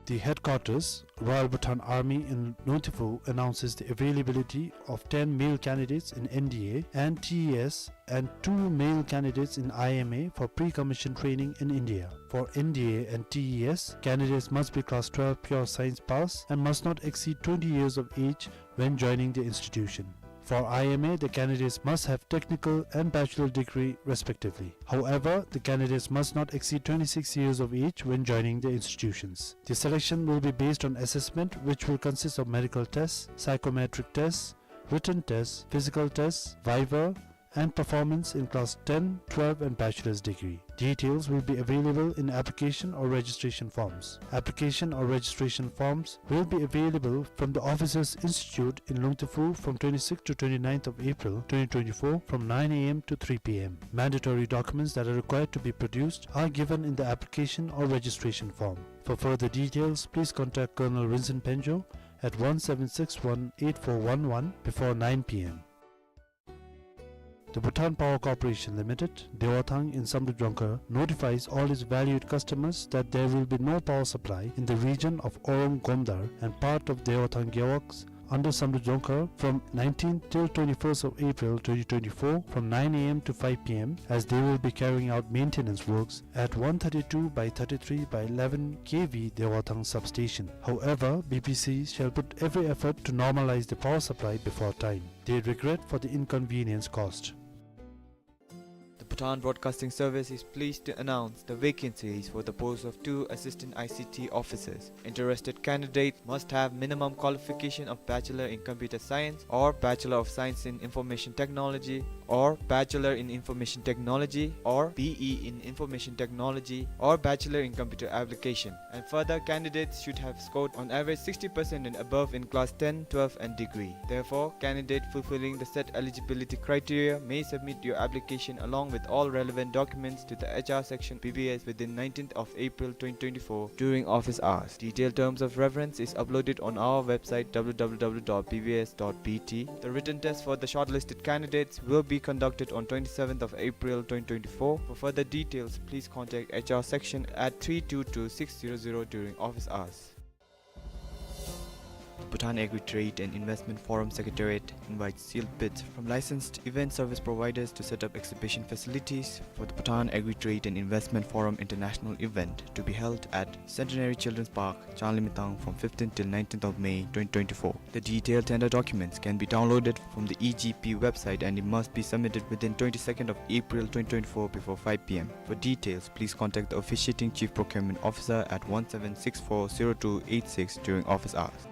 The headquarters, Royal Bhutan Army in Nonthabur, announces the availability of ten male candidates in N D A and T E S and two male candidates in I M A for pre-commission training in India. For N D A and T E S, candidates must be class twelve pure science pass and must not exceed twenty years of age when joining the institution. For I M A, the candidates must have technical and bachelor degree respectively. However, the candidates must not exceed twenty-six years of age when joining the institutions. The selection will be based on assessment, which will consist of medical tests, psychometric tests, written tests, physical tests, viva, and performance in class ten, twelve and bachelor's degree. Details will be available in application or registration forms. Application or registration forms will be available from the Officers Institute in Lungtifu from twenty-sixth to twenty-ninth of April twenty twenty-four from nine A M to three P M. Mandatory documents that are required to be produced are given in the application or registration form. For further details, please contact Colonel Rinzin Phenjo at one seven six one eight four one one before nine P M. The Bhutan Power Corporation Limited, Dewathang in Samdrup Jongkhar, notifies all its valued customers that there will be no power supply in the region of Orom Gomdar and part of Dewathang Gewogs under Samdrup Jongkhar from nineteenth till twenty-first of April twenty twenty-four from nine A M to five P M, as they will be carrying out maintenance works at one thirty-two by thirty-three by eleven K V Dewathang substation. However, B P C shall put every effort to normalize the power supply before time. They regret for the inconvenience caused. The Bhutan Broadcasting Service is pleased to announce the vacancies for the post of two assistant I C T officers. Interested candidates must have minimum qualification of Bachelor in Computer Science or Bachelor of Science in Information Technology or Bachelor in Information Technology or B E in Information Technology or Bachelor in Computer Application. And further, candidates should have scored on average sixty percent and above in class ten, twelve and degree. Therefore, candidate fulfilling the set eligibility criteria may submit your application along with all relevant documents to the H R section B B S within nineteenth of April twenty twenty-four during office hours. Detailed terms of reference is uploaded on our website w w w dot b b s dot b t. The written test for the shortlisted candidates will be conducted on twenty-seventh of April twenty twenty-four. For further details, please contact H R section at three two two six zero zero during office hours. The Bhutan Agri-Trade and Investment Forum Secretariat invites sealed bids from licensed event service providers to set up exhibition facilities for the Bhutan Agri-Trade and Investment Forum International event to be held at Centenary Children's Park, Changlimithang from fifteenth till nineteenth of May twenty twenty-four. The detailed tender documents can be downloaded from the E G P website and it must be submitted within twenty-second of April twenty twenty-four before five P M. For details, please contact the officiating Chief Procurement Officer at one seven six four zero two eight six during office hours.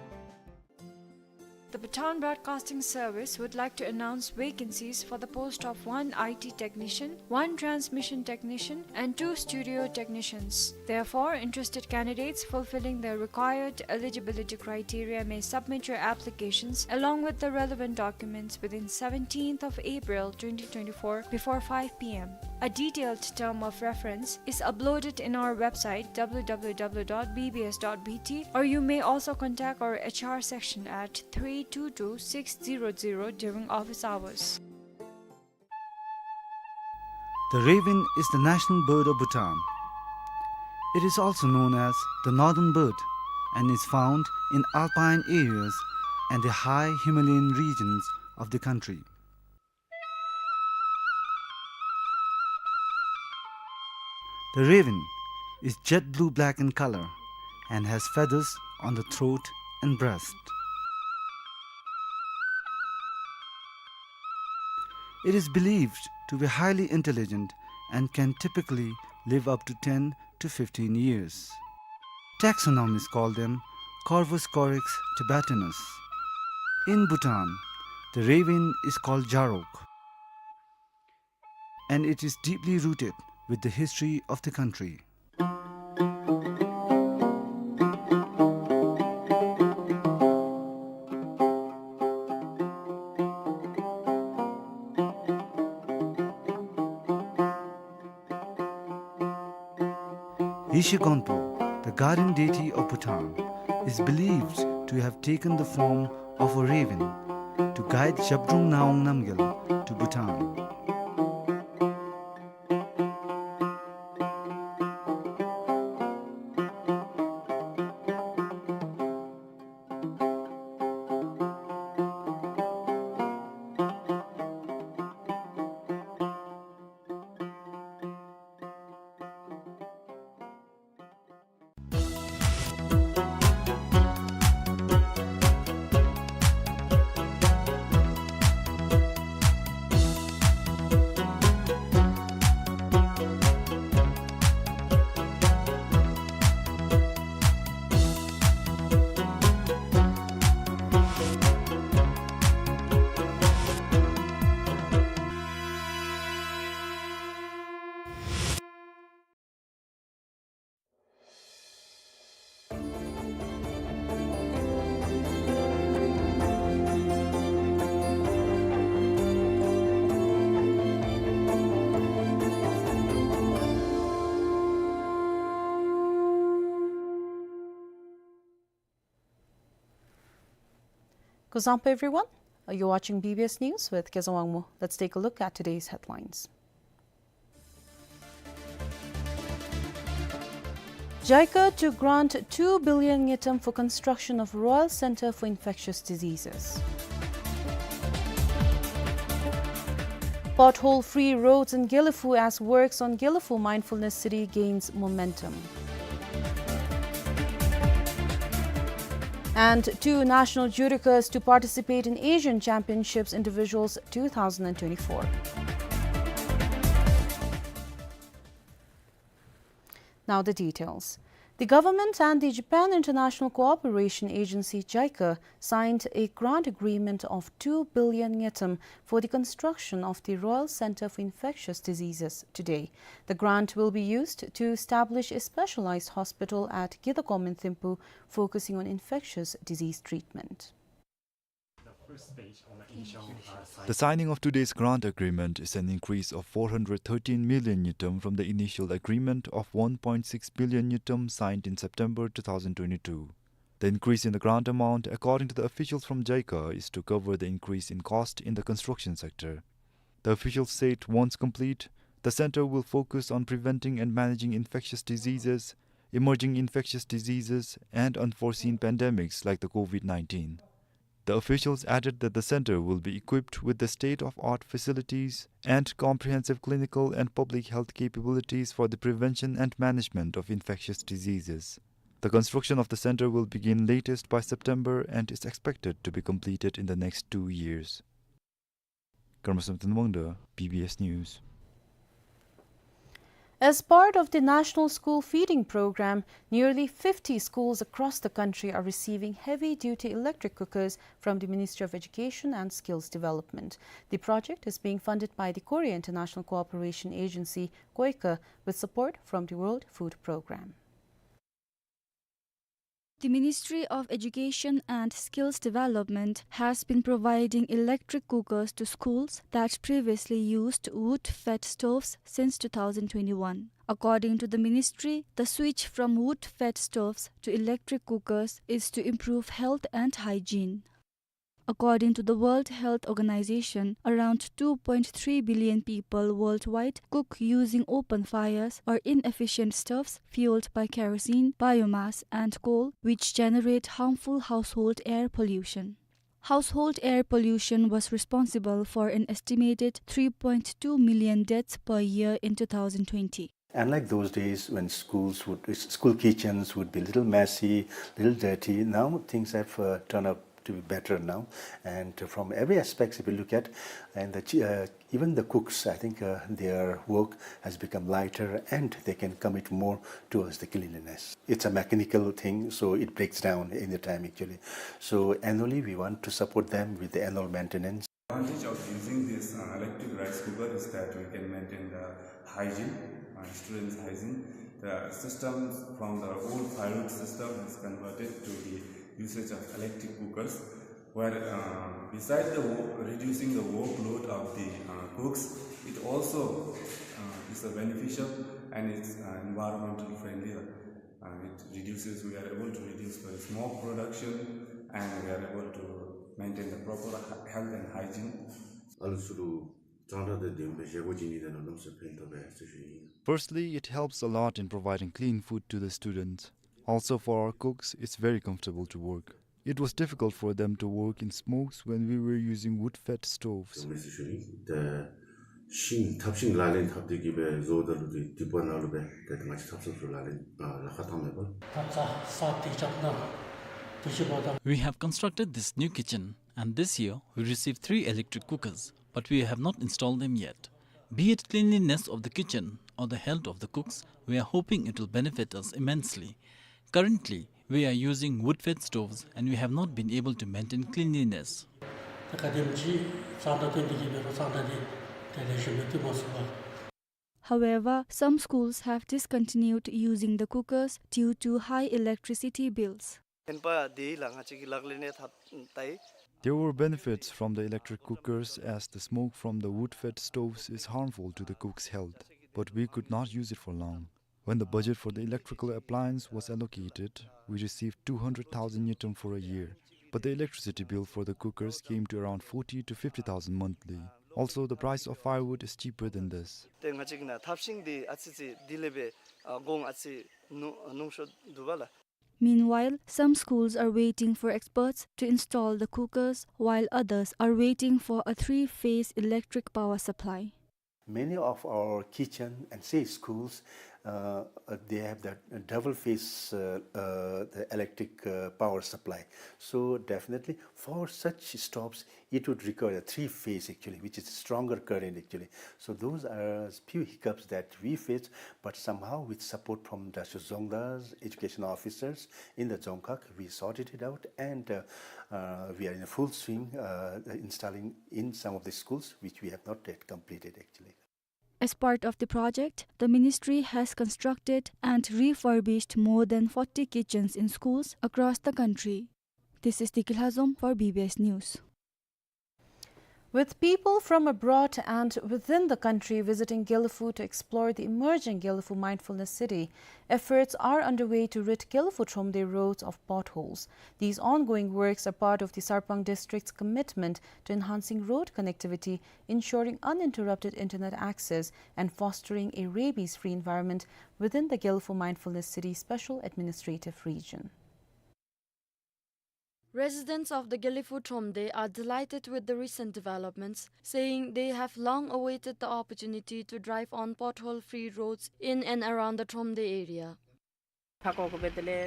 The Bhutan Broadcasting Service would like to announce vacancies for the post of one I T technician, one transmission technician, and two studio technicians. Therefore, interested candidates fulfilling the required eligibility criteria may submit your applications along with the relevant documents within seventeenth of April twenty twenty-four before five P M. A detailed term of reference is uploaded in our website w w w dot b b s dot b t, or you may also contact our H R section at three two two six zero zero during office hours. The raven is the national bird of Bhutan. It is also known as the northern bird and is found in alpine areas and the high Himalayan regions of the country. The raven is jet blue-black in color and has feathers on the throat and breast. It is believed to be highly intelligent and can typically live up to ten to fifteen years. Taxonomists call them Corvus corax tibetanus. In Bhutan, the raven is called Jarok, and it is deeply rooted with the history of the country. Yeshe Gonpo, the guardian deity of Bhutan, is believed to have taken the form of a raven to guide Zhabdrung Ngawang Namgyal to Bhutan. Kuzuzangpo everyone. Uh, you're watching B B S News with Kezang Wangmo. Let's take a look at today's headlines. JICA to grant two billion ngultrum for construction of Royal Centre for Infectious Diseases. Pothole-free roads in Gelephu as works on Gelephu Mindfulness City gains momentum. And two national judokas to participate in Asian Championships Individuals two thousand and twenty-four. Now the details. The government and the Japan International Cooperation Agency, JICA, signed a grant agreement of two billion ngultrum for the construction of the Royal Centre for Infectious Diseases today. The grant will be used to establish a specialized hospital at Kidakhom in Thimphu, focusing on infectious disease treatment. The signing of today's grant agreement is an increase of four hundred thirteen million ngultrum from the initial agreement of one point six billion ngultrum signed in September two thousand twenty-two. The increase in the grant amount, according to the officials from JICA, is to cover the increase in cost in the construction sector. The officials said once complete, the center will focus on preventing and managing infectious diseases, emerging infectious diseases, and unforeseen pandemics like the COVID nineteen. The officials added that the center will be equipped with the state-of-art facilities and comprehensive clinical and public health capabilities for the prevention and management of infectious diseases. The construction of the center will begin latest by September and is expected to be completed in the next two years. Karma Samten Wangda, B B S News. As part of the National School Feeding Program, nearly fifty schools across the country are receiving heavy-duty electric cookers from the Ministry of Education and Skills Development. The project is being funded by the Korea International Cooperation Agency, KOICA, with support from the World Food Programme. The Ministry of Education and Skills Development has been providing electric cookers to schools that previously used wood-fed stoves since two thousand twenty-one. According to the ministry, the switch from wood-fed stoves to electric cookers is to improve health and hygiene. According to the World Health Organization, around two point three billion people worldwide cook using open fires or inefficient stoves fueled by kerosene, biomass, and coal, which generate harmful household air pollution. Household air pollution was responsible for an estimated three point two million deaths per year in two thousand twenty. Unlike those days when schools would, school kitchens would be a little messy, little dirty, now things have, uh, turned out to be better now. And from every aspects, if you look at, and the chi-, uh, even the cooks, I think, uh, their work has become lighter and they can commit more towards the cleanliness. It's a mechanical thing, so it breaks down in the time actually. So annually, we want to support them with the annual maintenance. Advantage of using this, uh, electric rice cooker is that we can maintain the hygiene, uh, students' hygiene. The systems from the old firewood system is converted to the usage of electric cookers, where, uh, besides the wo-, reducing the workload of the, uh, cooks, it also, uh, is a beneficial and it's, uh, environmental friendly. Uh, it reduces, we are able to reduce the smoke production and we are able to maintain the proper hy-, health and hygiene. ཨ་ལུ་ཚུ་ལུ་གཙང་སྦྲ་དང་ལྡན་པའི་བཞེས་སྒོ་ཅིག་གནང་ད་ན་གནམ་ས་ཕན་ཐོགས་པས་ཟེར་ཞུ་ཡི། Firstly, it helps a lot in providing clean food to the students. Also, for our cooks, it's very comfortable to work. It was difficult for them to work in smokes when we were using wood-fed stoves. ཡོད་མེད་ཟེར་ཞུ་ནི། ཏེ་ཤིང་ཐབ་ཤིང་ལག་ལེན་འཐབ་སྟེ་གི་སྦེ་བཟོཝ་ད་ལུ་ཏེ་ཏི་པ་ནང་ལུ་སྦེ་ཏེ་ང་བཅས་ཐབ་ཚང་ཚུ་ལག་ལེན་ཨ་ལཱ་ཁག་བཏངམ་མས་པ། ཐབ་ཚང་ས་ཏེ་རྐྱབ་ན་དུས་ཅི་འབདཝ་ད། We have constructed this new kitchen, and this year we received three electric cookers, but we have not installed them yet. Be it cleanliness of the kitchen or the health of the cooks, we are hoping it will benefit us immensely. Currently, we are using wood-fed stoves and we have not been able to maintain cleanliness. ད་ག་དེམ་ཅིག་གཙང་སྦྲ་བཏོན་ཏེ་གི་འབད་རུང་གཙང་སྦྲ་འདི་དེ་ལེགས་ཤོམ་སྦེ་བཏོན་མ་ཚུགས་པས། However, some schools have discontinued using the cookers due to high electricity bills. ཨིན་པ་དེ་ལགས་ང་བཅས་ཀྱིས་ལག་ལེན་ཡང་འཐབ་ད་ཡི། There were benefits from the electric cookers as the smoke from the wood-fed stoves is harmful to the cook's health, but we could not use it for long. When the budget for the electrical appliance was allocated, we received two hundred thousand ngultrum for a year. But the electricity bill for the cookers came to around forty to fifty thousand monthly. Also, the price of firewood is cheaper than this. ཏེ་ང་བཅས་ཀྱི་ནང་ཐབས་ཤེས་འདི་ཨ་ཙི་ཅིག་དེ་ལས་སྦེ་ཨ་གོང་ཨ་ཙི་ཉུང་ཉུང་ཤོས་འདུག་པ་ལགས། Meanwhile, some schools are waiting for experts to install the cookers, while others are waiting for a three-phase electric power supply. Many of our kitchen and say schools, uh, uh, they have the double phase, uh, uh, the electric, uh, power supply. So definitely for such stoves, it would require a three phase actually, which is stronger current actually. So those are few hiccups that we face, but somehow with support from the Dzongkhag education officers in the Dzongkhag, we sorted it out, and, uh, uh, we are in full swing, uh, installing in some of the schools which we have not yet completed actually. As part of the project, the ministry has constructed and refurbished more than forty kitchens in schools across the country. This is Diki Lhazom for B B S News. With people from abroad and within the country visiting Gelephu to explore the emerging Gelephu Mindfulness City, efforts are underway to rid Gelephu Thromde roads of potholes. These ongoing works are part of the Sarpang District's commitment to enhancing road connectivity, ensuring uninterrupted internet access, and fostering a rabies-free environment within the Gelephu Mindfulness City Special Administrative Region. Residents of the Gelephu Thromde are delighted with the recent developments, saying they have long awaited the opportunity to drive on pothole-free roads in and around the Thromde area.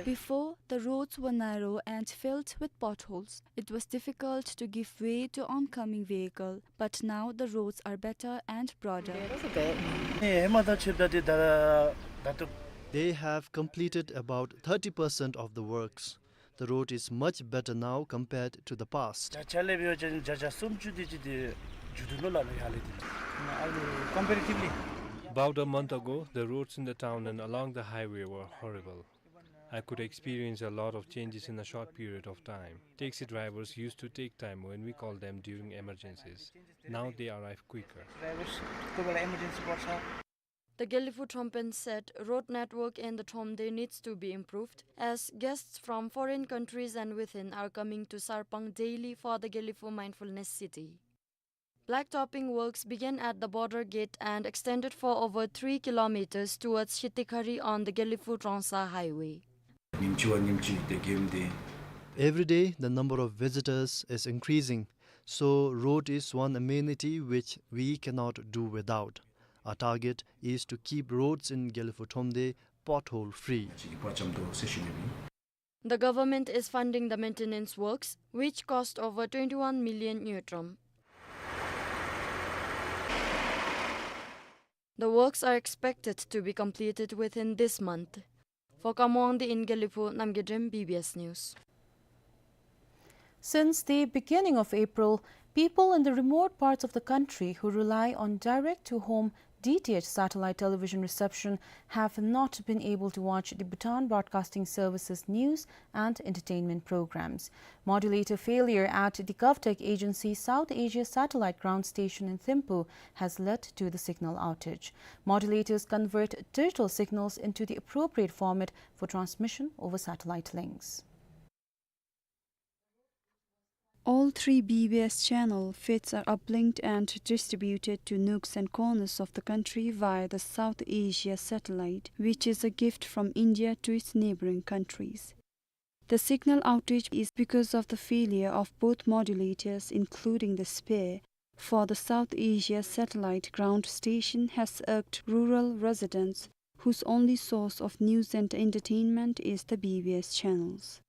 Before, the roads were narrow and filled with potholes. It was difficult to give way to oncoming vehicle, but now the roads are better and broader. They have completed about thirty percent of the works. The road is much better now compared to the past. Comparatively. About a month ago, the roads in the town and along the highway were horrible. I could experience a lot of changes in a short period of time. Taxi drivers used to take time when we called them during emergencies. Now they arrive quicker. The Gelephu Thrompen said road network in the Thromde needs to be improved, as guests from foreign countries and within are coming to Sarpang daily for the Gelephu Mindfulness City. Blacktopping works began at the border gate and extended for over three kilometers towards Shitikhari on the Gelephu Trongsa highway. Every day, the number of visitors is increasing, so road is one amenity which we cannot do without. Our target is to keep roads in Gelephu Thromde pothole free. The government is funding the maintenance works, which cost over twenty-one million ngultrum. The works are expected to be completed within this month. For Kamo Wangdi in Gelephu, Namgay Drem, B B S News. Since the beginning of April, people in the remote parts of the country who rely on direct-to-home D T H satellite television reception have not been able to watch the Bhutan Broadcasting Service's news and entertainment programs. Modulator failure at the GovTech agency South Asia Satellite Ground Station in Thimphu has led to the signal outage. Modulators convert digital signals into the appropriate format for transmission over satellite links. All three B B S channel feeds are uplinked and distributed to nooks and corners of the country via the South Asia satellite, which is a gift from India to its neighboring countries. The signal outage is because of the failure of both modulators, including the spare, for the South Asia satellite ground station has irked rural residents whose only source of news and entertainment is the B B S channels.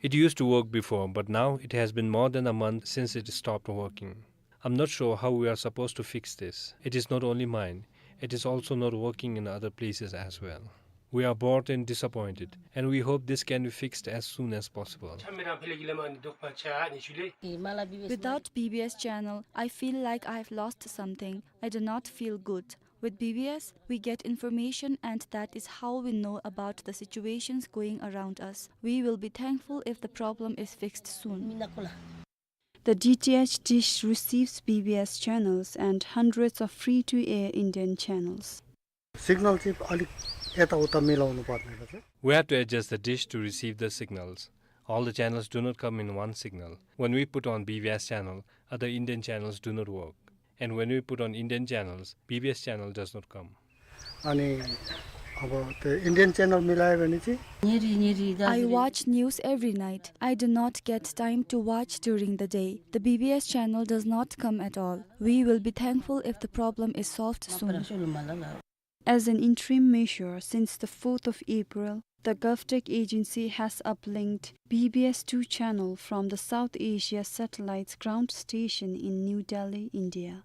It used to work before, but now it has been more than a month since it stopped working. I'm not sure how we are supposed to fix this. It is not only mine. It is also not working in other places as well. We are bored and disappointed, and we hope this can be fixed as soon as possible. Without B B S channel, I feel like I've lost something. I do not feel good. With B B S, we get information, and that is how we know about the situations going around us. We will be thankful if the problem is fixed soon. The D T H dish receives B B S channels and hundreds of free-to-air Indian channels. Signal चाहिँ अलिक यताउता मिलाउनु पर्ने रहेछ। We have to adjust the dish to receive the signals. All the channels do not come in one signal. When we put on B B S channel, other Indian channels do not work. And when we put on Indian channels, B B S channel does not come. अनि अब त्यो Indian channel मिलायो भने चाहिँ I watch news every night. I do not get time to watch during the day. The B B S channel does not come at all. We will be thankful if the problem is solved soon. As an interim measure, since the fourth of April, the GovTech agency has uplinked B B S two channel from the South Asia Satellites ground station in New Delhi, India.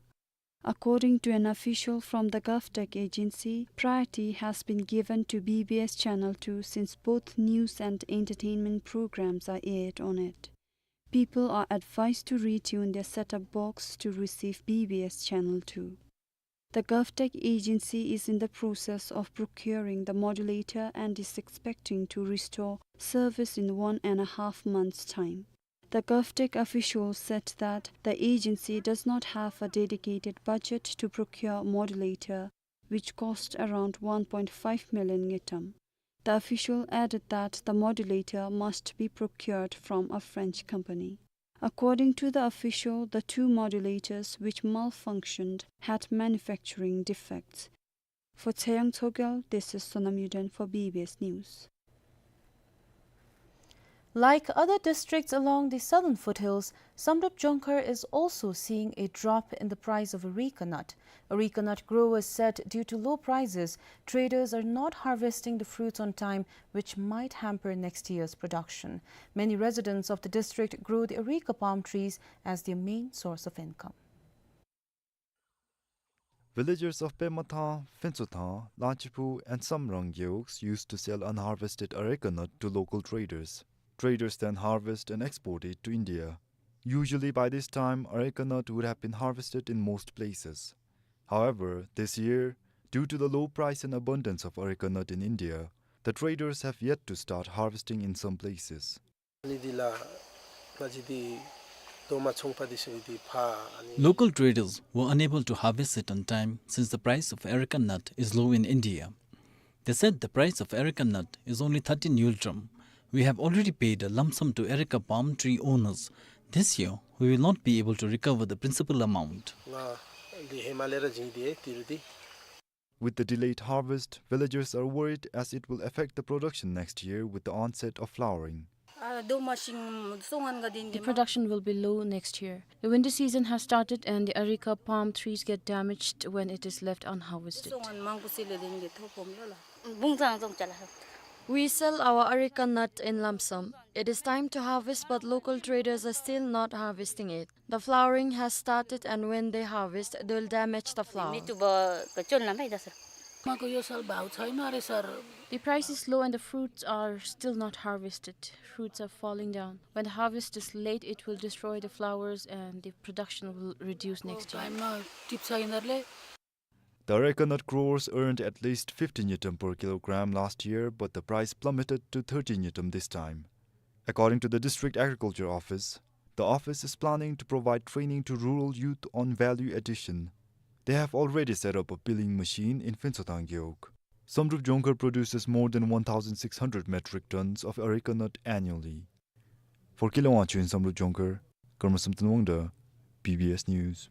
According to an official from the GovTech agency, priority has been given to B B S Channel two since both news and entertainment programs are aired on it. People are advised to retune their set-top box to receive B B S Channel two. The GovTech agency is in the process of procuring the modulator and is expecting to restore service in one and a half months' time. The GovTech official said that the agency does not have a dedicated budget to procure modulator, which cost around one point five million ngultrum. The official added that the modulator must be procured from a French company. According to the official, the two modulators which malfunctioned had manufacturing defects. For Chayang Chogyal, this is Sonam Yuden for B B S News. Like other districts along the southern foothills, Samdrup Jongkhar is also seeing a drop in the price of areca nut. Areca nut growers said due to low prices, traders are not harvesting the fruits on time, which might hamper next year's production. Many residents of the district grow the areca palm trees as their main source of income. Villagers of Pemathang, Phentsothang, Langchiphu and Samrang gewogs used to sell unharvested areca nut to local traders. Traders then harvest and export it to India. Usually by this time, areca nut would have been harvested in most places. However, this year, due to the low price and abundance of areca nut in India, the traders have yet to start harvesting in some places. ནི་འདི་ལ་ང་བཅས་འདི་རྡོག་མ་ཚོང་པ་འདི་ཚུ་གིས་འདི་ཕར་ཨ་ནི། Local traders were unable to harvest it on time since the price of areca nut is low in India. They said the price of areca nut is only thirteen ngultrum. We have already paid a lump sum to areca palm tree owners. This year, we will not be able to recover the principal amount. ང་འདི་ཧེ་མ་ལས་ར་བྱིན་ཏེ་འདི་རུ་འདི། With the delayed harvest, villagers are worried as it will affect the production next year with the onset of flowering. ཨ་རྡོག་མ་ཤིང་སོང་ངན་ག་འདི་འདི། The production will be low next year. The winter season has started and the areca palm trees get damaged when it is left unharvested. སོང་ངན་མང་པོ་སེལ་ལེ་འདི་འདི་ཐོག་ཕོམ་ལོ་ལ། བུང་ཚང་ཚོང་ཅ་ལ། We sell our areca nut in lump sum. It is time to harvest, but local traders are still not harvesting it. The flowering has started, and when they harvest, they'll damage the flower. མི་བཏུབ་པ་བཅོལ་ན་མེད་ད་ཟེར། མ་གོ་ཡོད་སལ་བའུ་ཚའི་ན་རེ་སར། The price is low and the fruits are still not harvested. Fruits are falling down. When the harvest is late, it will destroy the flowers and the production will reduce next year. ཊའིམ་མ་ཊིབ་ཚའི་ན་རེ། The areca nut growers earned at least fifty ngultrum per kilogram last year, but the price plummeted to thirty ngultrum this time. According to the District Agriculture Office, the office is planning to provide training to rural youth on value addition. They have already set up a peeling machine in Phentsothang gewog. Samdrup Jongkhar produces more than one thousand six hundred metric tons of areca nut annually. For Keluang Chun, Samdrup Jongkhar, Karma Samten Wangda, B B S News.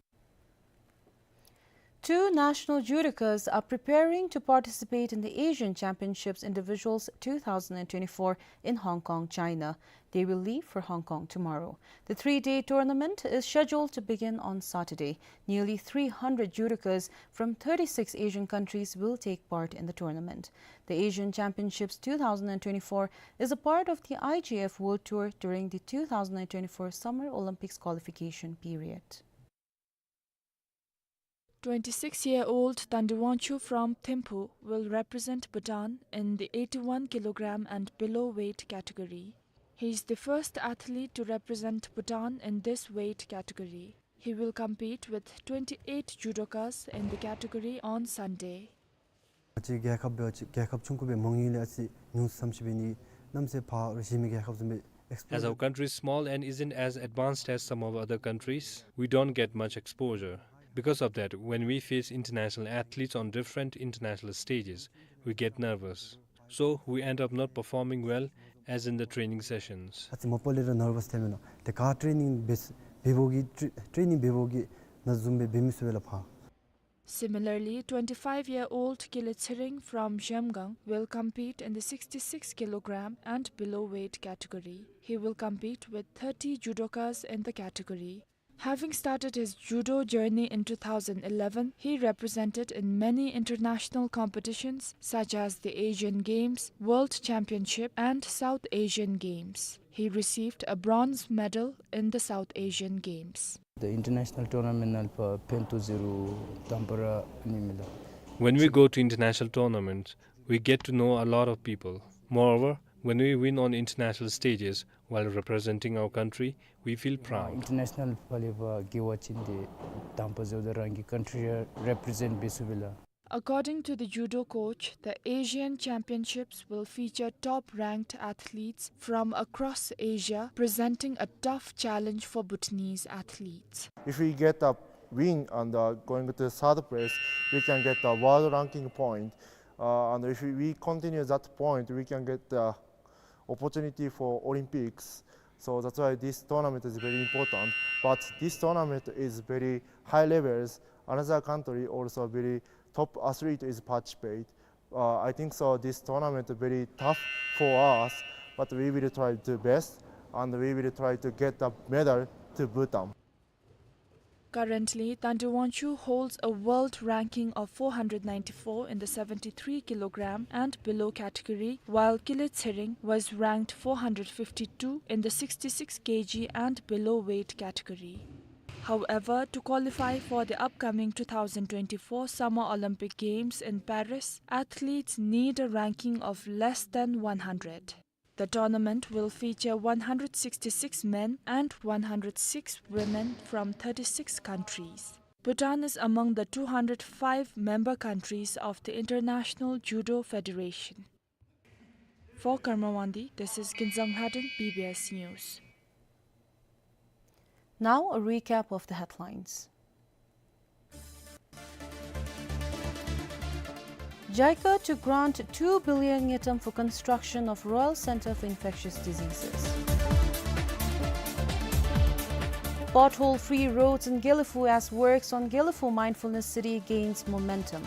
Two national judokas are preparing to participate in the Asian Championships Individuals two thousand twenty-four in Hong Kong, China. They will leave for Hong Kong tomorrow. The three-day tournament is scheduled to begin on Saturday. Nearly three hundred judokas from thirty-six Asian countries will take part in the tournament. The Asian Championships two thousand twenty-four is a part of the I G F World Tour during the two thousand twenty-four Summer Olympics qualification period. Twenty-six-year-old Tandi Wangchuk from Thimphu will represent Bhutan in the eighty-one kilogram and below weight category. He is the first athlete to represent Bhutan in this weight category. He will compete with twenty-eight judokas in the category on Sunday. ང་བཅས་རྒྱལ་ཁབ་འབད་བ་ཅིན་རྒྱལ་ཁབ་ཆུང་ཀུ་སྦེ་མང་ཡུལ་ལས་ཨ་ཙི་ཉུང་སུ་ཙམ་ཅིག་འབད་ནི། གནམ་མེད་ས་མེད་ཕར་ར་གཞན་མི་རྒྱལ་ཁབ་བཟུམ་སྦེ་ཨེགསི་པོརཊ། As our country is small and isn't as advanced as some of other countries, we don't get much exposure. Because of that, when we face international athletes on different international stages, we get nervous. So, we end up not performing well as in the training sessions. ཨ་ཙི་མ་པ་ལས་ར་ནར་བཱསི་ཐལ་མས་ལགས། ཏེ་ག་ཊེ་ནིང་འབད་འབད་བོ་གི་ཊེ་ཊེ་ནིང་འབད་བོ་གི་ནང་བཟུམ་སྦེ་འབད་མི་ཚུགས་པས་ལགས་ཕར། Similarly, twenty-five-year-old Kile Tshering from Zhemgang will compete in the sixty-six kilogram and below weight category. He will compete with thirty judokas in the category. Having started his judo journey in two thousand eleven, he represented in many international competitions such as the Asian Games, World Championship, and South Asian Games. He received a bronze medal in the South Asian Games. The international tournament ནང་ལུ་ཕར་ཕན་ཐོགས་ཟེར་རུང་དང་པ་ར་ཨ་ནི་མས་ལགས། When we go to international tournaments, we get to know a lot of people. Moreover, when we win on international stages while representing our country, we feel proud. International ཕར་ལས་ཕར་རྒྱལ་བ་ཅིན་ཏེ་དང་པ་ཟེརཝ་ད་རང་གི་ཀཱན་ཊི་རི་རེ་པི་རི་ཛེནཊ་འབད་ཚུགས་པས་ལགས། According to the judo coach, the Asian Championships will feature top-ranked athletes from across Asia, presenting a tough challenge for Bhutanese athletes. If we get a win and, uh, going to third place, we can get a world ranking point. Uh, and if we, we continue that point, we can get, uh, opportunity for Olympics. So that's why this tournament is very important. But this tournament is very high levels. Another country also very top athlete is participate. Uh, I think so this tournament very tough for us, but we will try the best and we will try to get the medal to Bhutan. Currently, Thangten Wangchuk holds a world ranking of four hundred ninety-four in the seventy-three kilogram and below category, while Kile Tshering was ranked four hundred fifty-two in the sixty-six kilogram and below weight category. However, to qualify for the upcoming two thousand twenty-four Summer Olympic Games in Paris, athletes need a ranking of less than one hundred. The tournament will feature one hundred sixty-six men and one hundred six women from thirty-six countries. Bhutan is among the two hundred five member countries of the International Judo Federation. For Karma Wangdi, this is Kinzang Lhaden, B B S News. Now, a recap of the headlines. JICA to grant two billion ngultrum for construction of Royal Centre for Infectious Diseases. Pothole-free roads in Gelephu as works on Gelephu Mindfulness City gains momentum.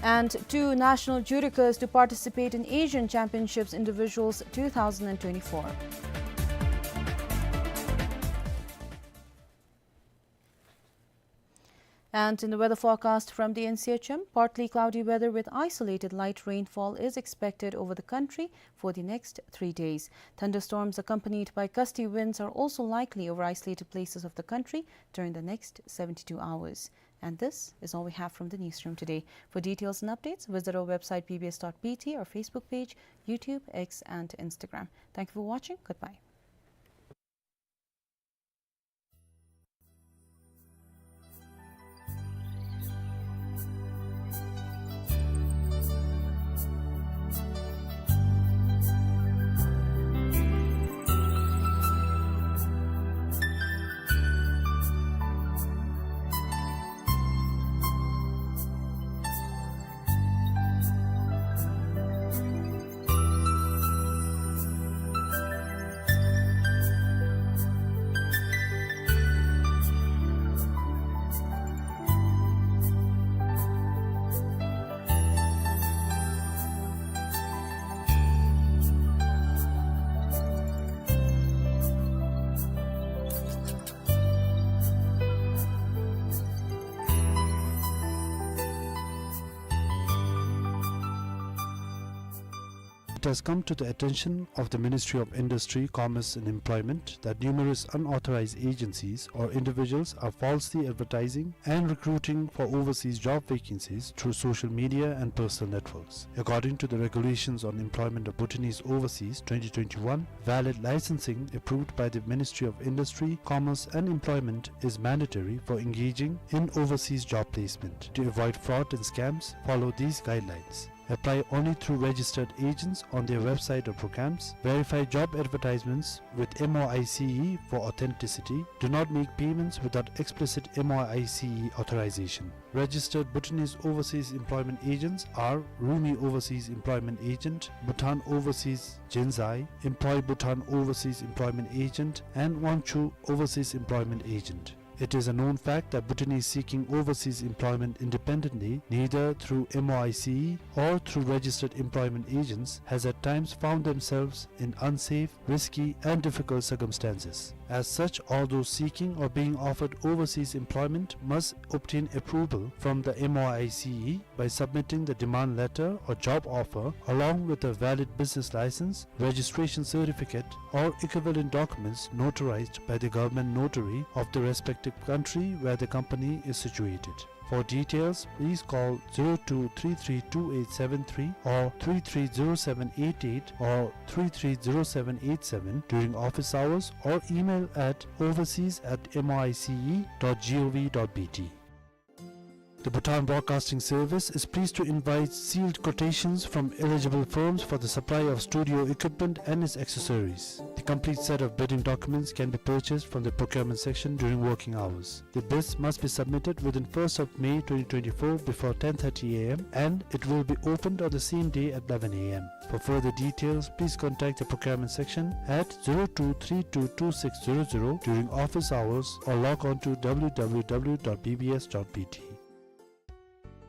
And two national judokas to participate in Asian Championships Individuals two thousand twenty-four. And in the weather forecast from the N C H M, partly cloudy weather with isolated light rainfall is expected over the country for the next three days. Thunderstorms accompanied by gusty winds are also likely over isolated places of the country during the next seventy-two hours. And this is all we have from the newsroom today. For details and updates, visit our website B B S dot B T, our Facebook page, YouTube, X, and Instagram. Thank you for watching. Goodbye. It has come to the attention of the Ministry of Industry, Commerce and Employment that numerous unauthorized agencies or individuals are falsely advertising and recruiting for overseas job vacancies through social media and personal networks. According to the Regulations on Employment of Bhutanese Overseas twenty twenty-one, valid licensing approved by the Ministry of Industry, Commerce and Employment is mandatory for engaging in overseas job placement. To avoid fraud and scams, follow these guidelines. Apply only through registered agents on their website or programs. Verify job advertisements with M O I C E for authenticity. Do not make payments without explicit M O I C E authorization. Registered Bhutanese overseas employment agents are Rumi Overseas Employment Agent, Bhutan Overseas Jenzai, Employ Bhutan Overseas Employment Agent, and Wangchuh Overseas Employment Agent. It is a known fact that Bhutanese seeking overseas employment independently, neither through M O I C E or through registered employment agents, has at times found themselves in unsafe, risky, and difficult circumstances. As such, all those seeking or being offered overseas employment must obtain approval from the M O I C E by submitting the demand letter or job offer along with a valid business license, registration certificate, or equivalent documents notarized by the government notary of the respective country where the company is situated. For details, please call zero two three three two eight seven three or three three zero seven eight eight or three three zero seven eight seven during office hours or email at overseas at M O I C E dot G O V dot B T. The Bhutan Broadcasting Service is pleased to invite sealed quotations from eligible firms for the supply of studio equipment and its accessories. The complete set of bidding documents can be purchased from the procurement section during working hours. The bids must be submitted within first of May twenty twenty-four before ten thirty A M and it will be opened on the same day at eleven A M. For further details, please contact the procurement section at zero two three two two six zero zero during office hours or log on to W W W dot B B S dot B T.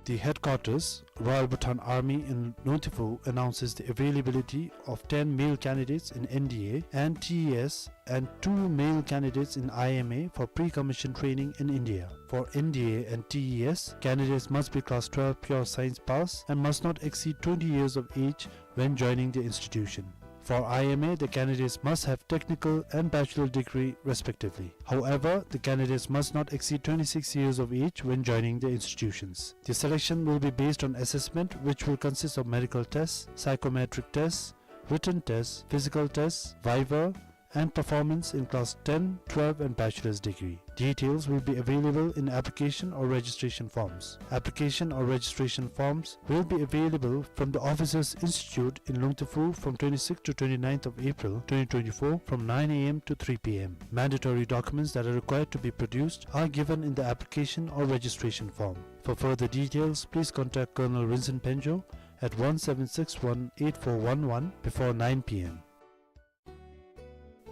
The headquarters, Royal Bhutan Army in Lungtifu, announces the availability of ten male candidates in N D A and T E S and two male candidates in I M A for pre-commission training in India. For N D A and T E S, candidates must be class twelve pure science pass and must not exceed twenty years of age when joining the institution. For I M A, the candidates must have technical and bachelor degree respectively. However, the candidates must not exceed twenty-six years of age when joining the institutions. The selection will be based on assessment, which will consist of medical tests, psychometric tests, written tests, physical tests, viva, and performance in class ten, twelve and bachelor's degree. Details will be available in application or registration forms. Application or registration forms will be available from the Officers Institute in Lungtifu from twenty-sixth to twenty-ninth of April twenty twenty-four from nine A M to three P M. Mandatory documents that are required to be produced are given in the application or registration form. For further details, please contact Colonel Rinzin Penjo at one seven six one eight four one one before nine P M.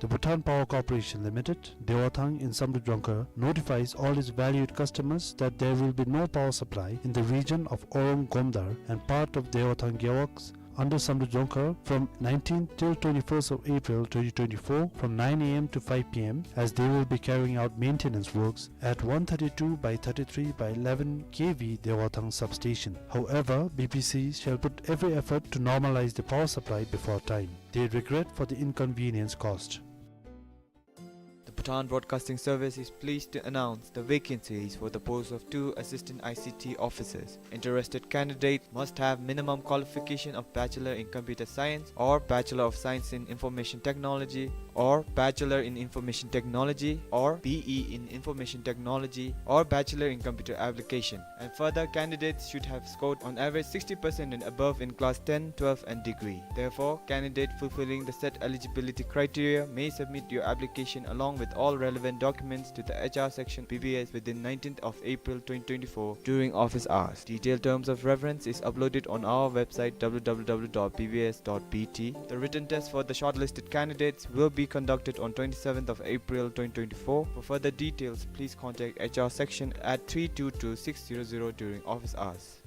The Bhutan Power Corporation Limited, Dewathang in Samdrup Jongkhar, notifies all its valued customers that there will be no power supply in the region of Orong Gomdar and part of Dewathang Gewogs under Samdrup Jongkhar from nineteenth till twenty-first of April twenty twenty-four from nine A M to five P M, as they will be carrying out maintenance works at one thirty-two by thirty-three by eleven K V Dewathang substation. However, B P C shall put every effort to normalize the power supply before time. They regret for the inconvenience caused. The Bhutan Broadcasting Service is pleased to announce the vacancies for the post of two assistant I C T officers. Interested candidates must have minimum qualification of Bachelor in Computer Science or Bachelor of Science in Information Technology or Bachelor in Information Technology or B E in Information Technology or Bachelor in Computer Application. And further, candidates should have scored on average sixty percent and above in class ten, twelve and degree. Therefore, candidate fulfilling the set eligibility criteria may submit your application along with all relevant documents to the H R section B B S within nineteenth of April twenty twenty-four during office hours. Detailed terms of reference is uploaded on our website W W W dot B B S dot B T. The written test for the shortlisted candidates will be conducted on twenty-seventh of April twenty twenty-four. For further details, please contact H R section at three two two six zero zero during office hours.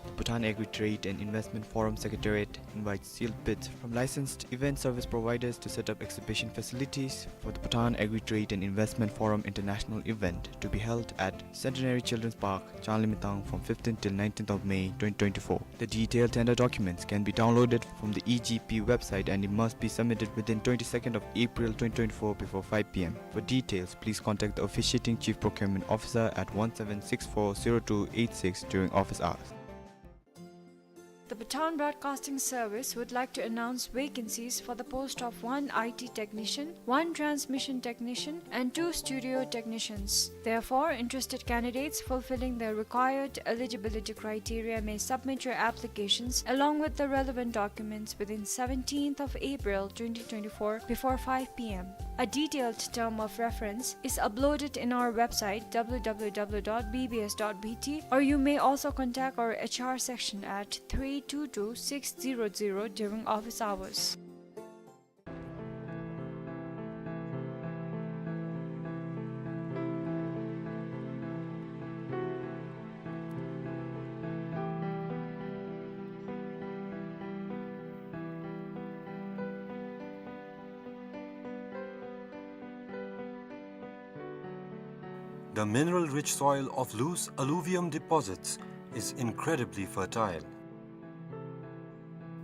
The Bhutan Agri-Trade and Investment Forum Secretariat invites sealed bids from licensed event service providers to set up exhibition facilities for the Bhutan Agri-Trade and Investment Forum International event to be held at Centenary Children's Park, Changlimithang from fifteenth till nineteenth of May twenty twenty-four. The detailed tender documents can be downloaded from the E G P website and it must be submitted within twenty-second of April twenty twenty-four before five P M. For details, please contact the officiating Chief Procurement Officer at one seven six four zero two eight six during office hours. Bhutan Broadcasting Service would like to announce vacancies for the post of one I T technician, one transmission technician, and two studio technicians. Therefore, interested candidates fulfilling the required eligibility criteria may submit your applications along with the relevant documents within seventeenth of April twenty twenty-four before five p m. A detailed term of reference is uploaded in our website, w w w dot b b s dot b t, or you may also contact our H R section at three two two six zero zero during office hours. The mineral-rich soil of loose alluvium deposits is incredibly fertile.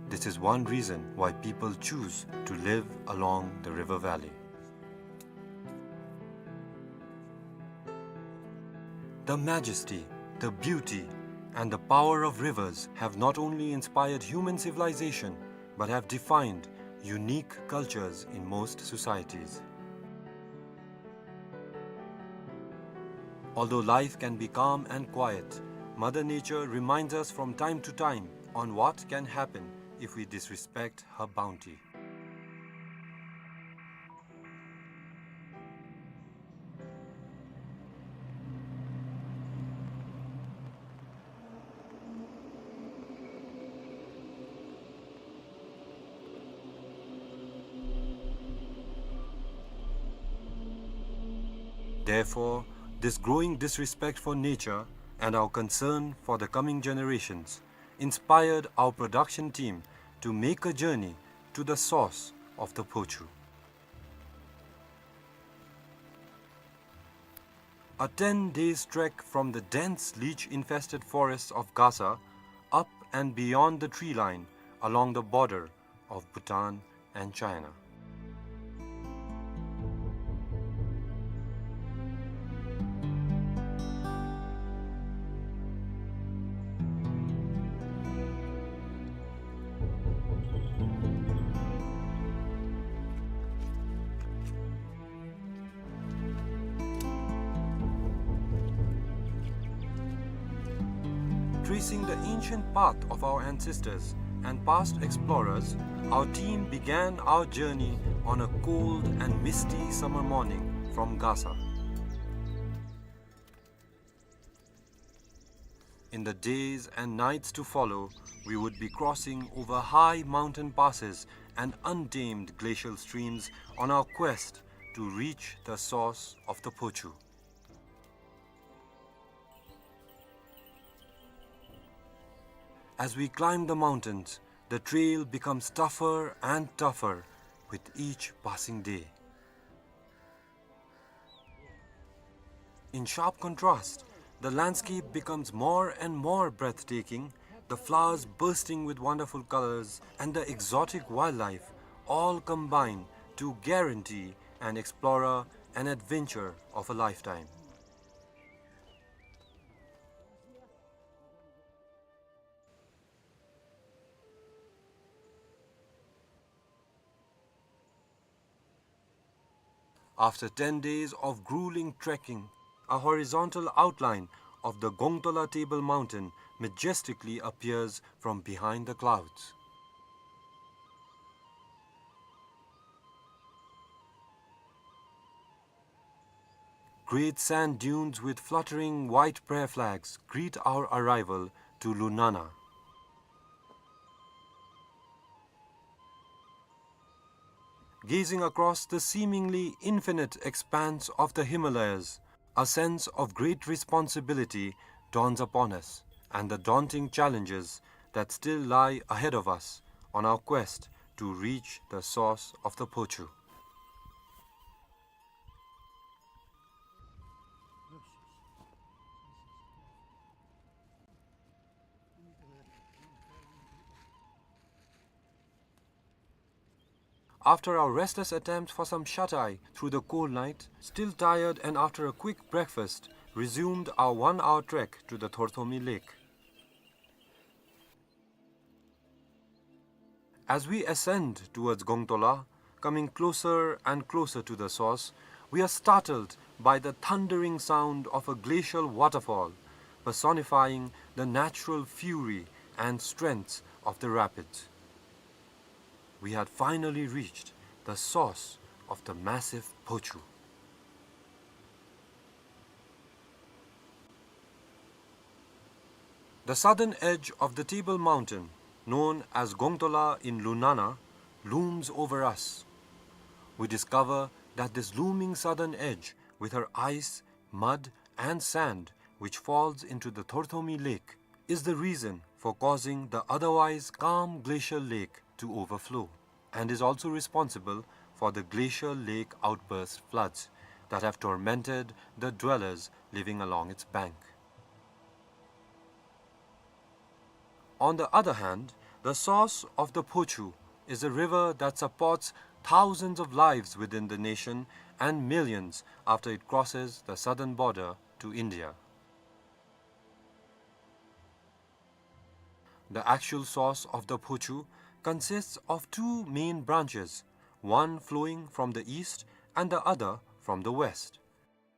This is one reason why people choose to live along the river valley. The majesty, the beauty, and the power of rivers have not only inspired human civilization, but have defined unique cultures in most societies. Although life can be calm and quiet, Mother Nature reminds us from time to time on what can happen if we disrespect her bounty. Therefore, this growing disrespect for nature and our concern for the coming generations inspired our production team to make a journey to the source of the Phochu. A ten days trek from the dense leech-infested forests of Gasa, up and beyond the tree line, along the border of Bhutan and China. Tracing the ancient path of our ancestors and past explorers, our team began our journey on a cold and misty summer morning from Gasa. In the days and nights to follow, we would be crossing over high mountain passes and untamed glacial streams on our quest to reach the source of the Phochu. As we climb the mountains, the trail becomes tougher and tougher with each passing day. In sharp contrast, the landscape becomes more and more breathtaking, the flowers bursting with wonderful colors and the exotic wildlife all combine to guarantee an explorer an adventure of a lifetime. After ten days of grueling trekking, a horizontal outline of the Gongtola Table Mountain majestically appears from behind the clouds. Great sand dunes with fluttering white prayer flags greet our arrival to Lunana. Gazing across the seemingly infinite expanse of the Himalayas, a sense of great responsibility dawns upon us, and the daunting challenges that still lie ahead of us on our quest to reach the source of the Phochu. After our restless attempt for some shut-eye through the cold night, still tired and after a quick breakfast, resumed our one-hour trek to the Thorthomi Lake. As we ascend towards Gongtola, coming closer and closer to the source, we are startled by the thundering sound of a glacial waterfall, personifying the natural fury and strength of the rapids. We had finally reached the source of the massive Phochu. The southern edge of the Table Mountain, known as Gongtola in Lunana, looms over us. We discover that this looming southern edge, with her ice, mud, and sand, which falls into the Thorthomi Lake, is the reason for causing the otherwise calm glacial lake to overflow, and is also responsible for the glacial lake outburst floods that have tormented the dwellers living along its bank. On the other hand, the source of the Phochu is a river that supports thousands of lives within the nation and millions after it crosses the southern border to India. The actual source of the Phochu consists of two main branches, one flowing from the east and the other from the west.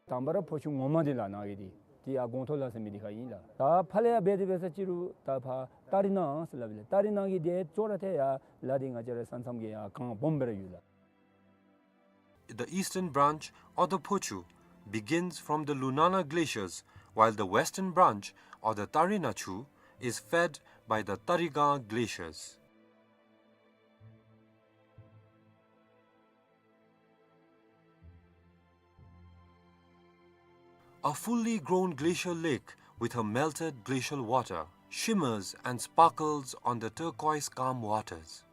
དང་པ་ར་ཕོ་ཆུ་ངོ་མ་འདི་ལགས་ནཱ་གི་འདི་འདི་ཡར་གོང་ཐོག་ལ་ཟེར་མི་འདི་ཁར་ཨིན་ལགས། ད་ཕར་ལས་ཡར་འབད་དེ་འབད་ས་ཅིག་རུང་ད་ཕར་ཏ་རི་ནང་ཟེར་སླབ་ཨིན་ལགས། ཏ་རི་ནང་གི་འདི་ཅོག་ར་འཐདཔ་ཡར་ལ་འདི་ང་བཅས་ར་ས་མཚམས་ཀྱི་ཡར་གངས་སྦོམ་སྦེ་ར་ཡོད་ལགས། The eastern branch, or the Phochu, begins from the Lunana glaciers, while the western branch, or the Tarina Chu, is fed by the Tarigang glaciers. A fully grown glacial lake with her melted glacial water shimmers and sparkles on the turquoise calm waters.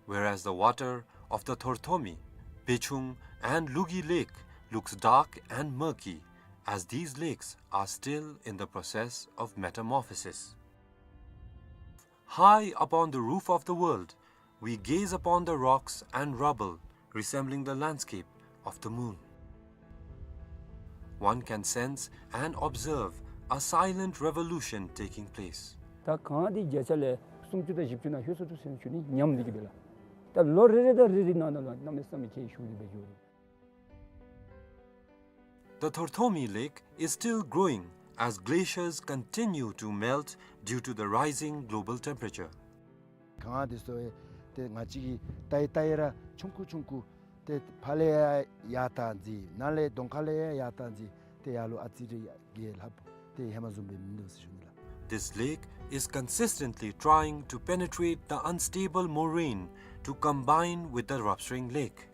Whereas the water of the Thorthomi, Bechung, and Lugi Lake looks dark and murky, as these lakes are still in the process of metamorphosis. High upon the roof of the world, we gaze upon the rocks and rubble resembling the landscape of the moon. One can sense and observe a silent revolution taking place. ད་གངས་འདི་བརྒྱ་ཆ་ལས་སུམ་ཅུ་དང་བཞི་བཅུ་ནང་ལྷོད་སོ་འདུག་ཟེར་ཞུ་ནི་ཉམས་འདི་གིས་འབད་ལགས། ད་ལོ་རེ་རེ་དང་རེ་རེ་ནང་ན་ལུ་གནམ་མེད་ས་མེད་ཁྱད་ཞུགས་ཏེ་འབད་འགྱོ་རུང་། The Thorthomi Lake is still growing as glaciers continue to melt due to the rising global temperature. གངས་འདི་ཚུ་ཏེ་ང་བཅས་ཀྱིས་བལྟ་ཡི་བལྟ་ཡི་ར་ཆུང་ཀུ་ཆུང་ཀུ་ཏེ་ཕར་ལས་ཡར་ཡར་བཏང་ཅི་ནཱ་ལས་གདོང་ཁ་ལས་ཡར་ཡར་བཏང་ཅི་ཏེ་ཡར་ལུ་ཨ་ཙི་རེ་གི་ལྷགཔ་ཏེ་ཧེ་མ་བཟུམ་སྦེ་མིན་འདུག་ཟེར་ཞུ་ནི་ལགས། This lake is consistently trying to penetrate the unstable moraine to combine with the Ropshring Lake.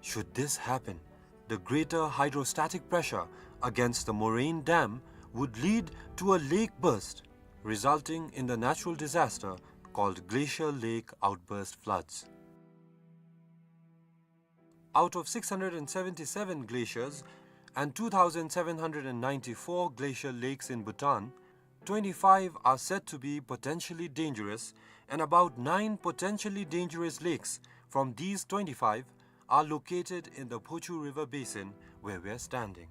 Should this happen, the greater hydrostatic pressure against the moraine dam would lead to a lake burst, resulting in the natural disaster called glacial lake outburst floods. Out of six hundred and seventy-seven glaciers and two thousand seven hundred and ninety-four glacial lakes in Bhutan, twenty-five are said to be potentially dangerous, and about nine potentially dangerous lakes from these twenty-five are located in the Phochu River basin where we are standing.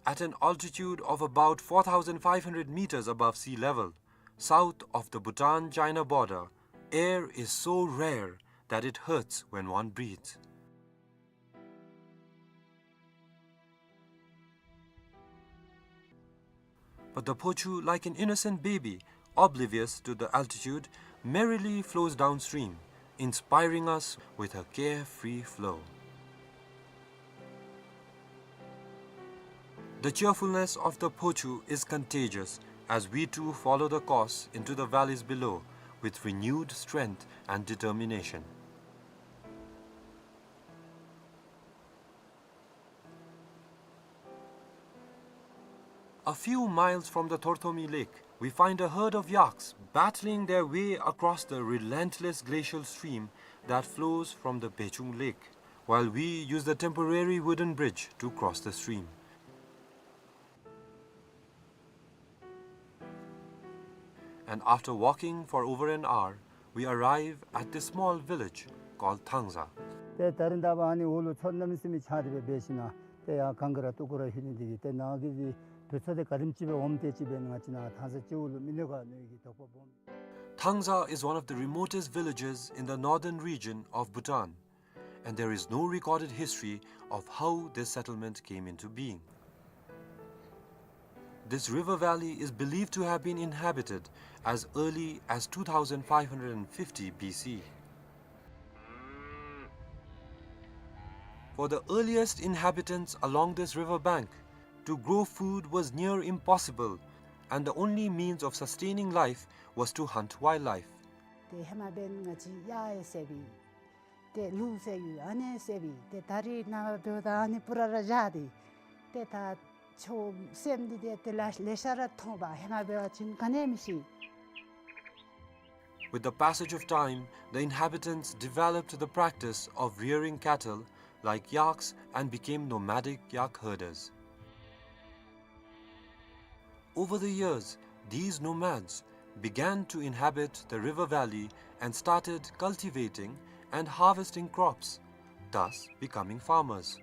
At an altitude of about four thousand five hundred meters above sea level, south of the Bhutan-China border, air is so rare that it hurts when one breathes. But the Phochu, like an innocent baby, oblivious to the altitude, merrily flows downstream, inspiring us with her carefree flow. The cheerfulness of the Phochu is contagious as we too follow the course into the valleys below with renewed strength and determination. A few miles from the Thorthomi Lake, we find a herd of yaks battling their way across the relentless glacial stream that flows from the Bechung Lake, while we use the temporary wooden bridge to cross the stream. And after walking for over an hour, we arrive at this small village called Thangza. ཏེ་ད་རིས་ད་འབདན་ཨ་ནི་འོག་ལུ་མཚོ་གནམ་མེད་ས་མེད་ཆགས་ཏེ་སྦེ་འབད་ཞིནམ་ལས་ ཡང་གངས་ཀྱི་ར་སྟུག་པོ་ར་ལྷོད་ནི་འདི་གིས་ཏེ་ནཱ་གི་འདི་བོད་ཚུ་འདི་ག་དེམ་ཅིག་སྦེ་འོངམ་དེ་ཅིག་སྦེ་ང་བཅས་ནཱ་ཐང་ས་སྤྱི་བོ་ལུ་མི་ལུས་ག་གནོད་ཀྱི་དོགས་པ་སྦོམ། Thangza is one of the remotest villages in the northern region of Bhutan, and there is no recorded history of how this settlement came into being. This river valley is believed to have been inhabited as early as two thousand five hundred fifty B C. For the earliest inhabitants along this river bank, to grow food was near impossible, and the only means of sustaining life was to hunt wildlife. ཏེ་ཧེ་མ་འབདན་ང་བཅས་གཡག་ཡང་བསད་པས། ཏེ་ལུག་བསད་ཡོད། ཨ་ནི་བསད་པས། ཏེ་ད་རེས་ནངས་པ་འབདཝ་ད་ཨ་ནི་སྤུ་ར་ར་བཞག་སྟེ། ཏེ་ད་ཆུ་སྲནམ་འདི་ཏེ་ཏེ་ལེ་ལེ་ཤ་ར་མཐོང་པས། ཧེ་མ་འབད་བ་ཅིན་ག་ནི་ཡང་མི་ཤེས། With the passage of time, the inhabitants developed the practice of rearing cattle like yaks and became nomadic yak herders. Over the years, these nomads began to inhabit the river valley and started cultivating and harvesting crops, thus becoming farmers.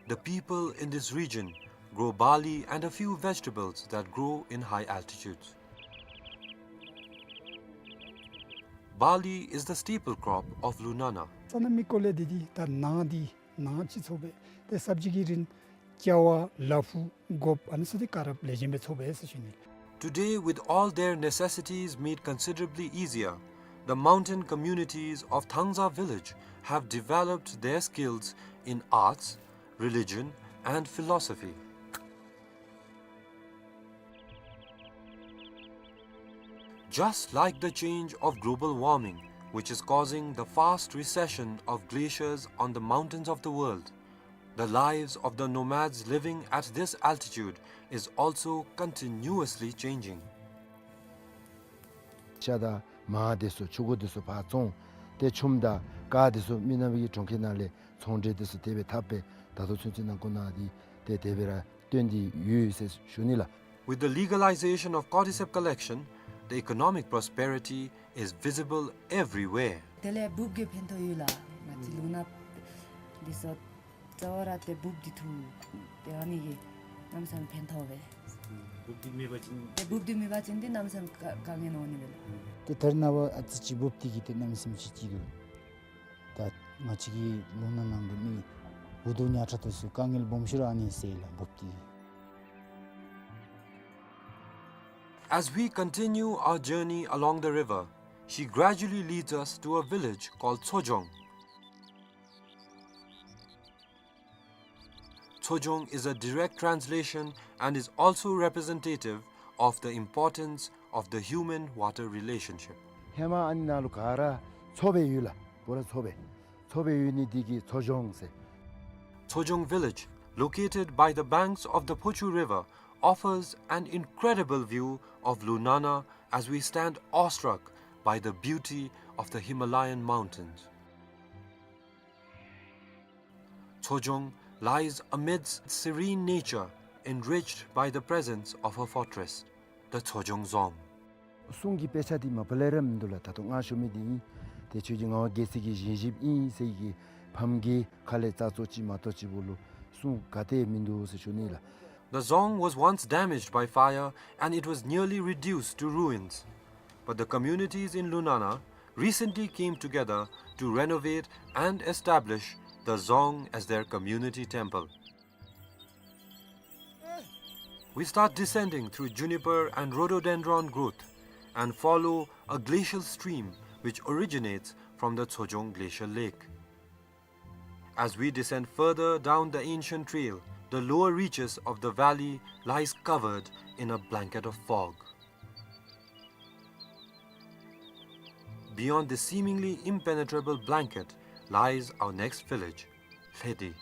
The people in this region grow barley and a few vegetables that grow in high altitudes. Barley is the staple crop of Lunana. ས་གནས་མི་སྐོར་ལས་འདི་འདི་ད་ནཱ་འདི་ནཱ་སྤྱི་ཚོགས་པས་ཏེ་ས་བཅུད་ཀྱི་རིན་ཀ་བ་ལ་ཕུག་གོཔ་ཨ་ནི་ཚུ་འདི་ག་ར་ལེགས་ཤོམ་སྦེ་ཚོགས་པས་ཟེར་ཞུ་ནི། Today, with all their necessities made considerably easier, the mountain communities of Thangza village have developed their skills in arts, religion, and philosophy. Just like the change of global warming, which is causing the fast recession of glaciers on the mountains of the world, the lives of the nomads living at this altitude is also continuously changing. ཤ་དང་མར་འདི་ཚུ་ཕྱུར་འགོ་འདི་ཚུ་ཕར་བཙོང་། ཏེ་ཆུམ་དང་ཀར་འདི་ཚུ་མི་ནག་པའི་གྲོང་ཁྱེར་ནང་ལས་ཚོང་འབྲེལ་འདི་ཚུ་དེ་སྦེ་འཐབ་སྦེ་ད་ལྟོ་ཚུན་ཚོད་ནང་འཁོད་ནང་འདི་ཏེ་དེ་སྦེ་ར་སྟོན་ཏེ་ཡོད་ཟེར་ཞུ་ནི་ལགས། With the legalization of cordyceps collection, the economic prosperity is visible everywhere. དེ་ལས་འབུཔ་གི་ཕན་ཐོགས་ཡོད་ལགས། ང་བཅས་ལུང་ནག་འདི་ཚུ་རྩ་བ་ར་ཏེ་འབུཔ་འདི་འཐུ་ཏེ་ཨ་ནི་གིས་གནམ་མེད་ས་མེད་ཕན་ཐོགས་པས། འབུཔ་འདི་མེད་པ་ཅིན་ཏེ་འབུཔ་འདི་མེད་པ་ཅིན་ཏེ་གནམ་མེད་ས་མེད་དཀའ་དཀའ་ངལ་འོང་ནི་མས་ལགས། ཏེ་ད་རེས་ནངས་པ་ཨ་ཙི་ཅིག་འབུཔ་འདི་གིས་ཏེ་གནམ་མེད་ས་མེད་ཅིག་སྐྱིད་འདུག། ད་ང་བཅས་ཀྱི་ལུང་ནག་ནང་གི་མི་འུ་སྡུག་ཉག་ཕྲ་དེ་ཚུ་དཀའ་ངལ་སྦོམ་ཤོས་ར་ཨ་ནི་སེལ་ལགས་འབུཔ་འདི་གིས། As we continue our journey along the river, she gradually leads us to a village called Tsojong. Tsojong is a direct translation and is also representative of the importance of the human-water relationship. ཧེ་མ་ཨ་ནི་ནང་ལུ་ག་ར་མཚོ་སྦེ་ཡོད་ལགས། པུ་ར་མཚོ་སྦེ། མཚོ་སྦེ་ཡོད་ནི་འདི་གིས་མཚོ་ལྗོངས་ཟེར། Tsojong village, located by the banks of the Phochu River, offers an incredible view of Lunana as we stand awestruck by the beauty of the Himalayan mountains. Tsojong lies amidst serene nature, enriched by the presence of her fortress, the Tsojong Dzong. གསུང་གི་དཔེ་ཆ་འདི་མ་པ་ལས་ར་མིན་འདུག་ལགས། ད་ལྟོ་ང་ཞུ་མི་འདི་ཨིན། ཏེ་ཁྱོད་ཀྱི་ངག་དབང་རྒྱལ་མཚན་གྱི་བཞེངས་གཞིཔ་ཨིན་ཟེར་གྱི་ཕམ་གྱི་ཁ་ལས་རྩ་ཚུ་ཅིག་མ་གཏོགས་ཅིག་པོ་ལུ་གསུང་ག་ཏེ་མིན་འདུག་ཟེར་ཞུ་ནི་ལགས། The dzong was once damaged by fire and it was nearly reduced to ruins. But the communities in Lunana recently came together to renovate and establish the dzong as their community temple. We start descending through juniper and rhododendron growth and follow a glacial stream which originates from the Tsojong Glacial Lake. As we descend further down the ancient trail, the lower reaches of the valley lies covered in a blanket of fog. Beyond this seemingly impenetrable blanket lies our next village, Lhedi.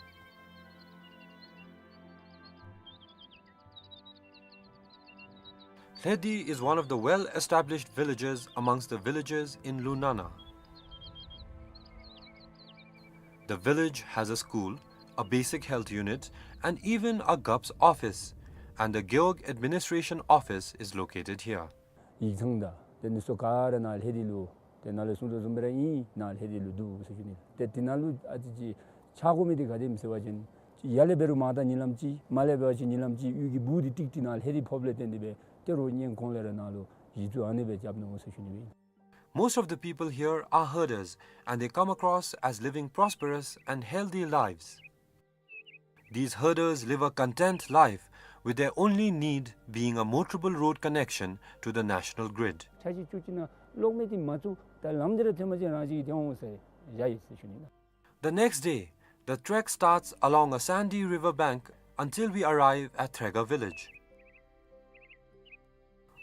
Lhedi is one of the well-established villages amongst the villages in Lunana. The village has a school, a basic health unit, and even a Gup's office, and the Gewog administration office is located here. ཡིག་ཚང་དང་ཏེ་འདི་ཚུ་ག་ར་ནཱ་ལྷེ་དི་ལུ་ཏེ་ནཱ་ལས་གསུང་དོ་བཟུམ་སྦེ་ར་ཨིན། ནཱ་ལྷེ་དི་ལུ་འདུག་ཟེར་ཞུ་ནི། ཏེ་འདི་ནང་ལུ་ཨ་ཙི་ཅིག་ཆགས་དགོ་མི་འདི་ག་དེམ་ཟེར་བ་ཅིན་ ཡར་ལས་འབད་རུང་མར་ད་ཉིན་ལམ་ཅིག། མར་ལས་འབད་བ་ཅིན་ཉིན་ལམ་ཅིག། གཡུས་ཀྱི་སྦུག་འདི་ཀྲིག་ཀྲི་ནང་ལྷོད་དེ་ཕོགཔ་ལས་བརྟེན་ཏེ་སྦེ་ཏེ་རོགས་ཉེན་ཁོང་ལས་ར་ནང་ལུ་གཞི་བཙུགས་ཨ་ནི་སྦེ་རྐྱབ་ནུག་ཟེར་ཞུ་ནི་ཨིན། Most of the people here are herders, and they come across as living prosperous and healthy lives. These herders live a content life, with their only need being a motorable road connection to the national grid. ཆ་ཅིག་ཅུ་ཅིག་ནང་གློག་མེ་འདི་མ་བཙུགས་ད་ལམ་འདི་ར་ཐོན་པ་ཅིན་རང་བཞིན་གྱིས་ཐོན་འོང་ཟེར་བཞག་ཡི་ཟེར་ཞུ་ནི་ཨིན། The next day, the trek starts along a sandy river bank until we arrive at Threga village.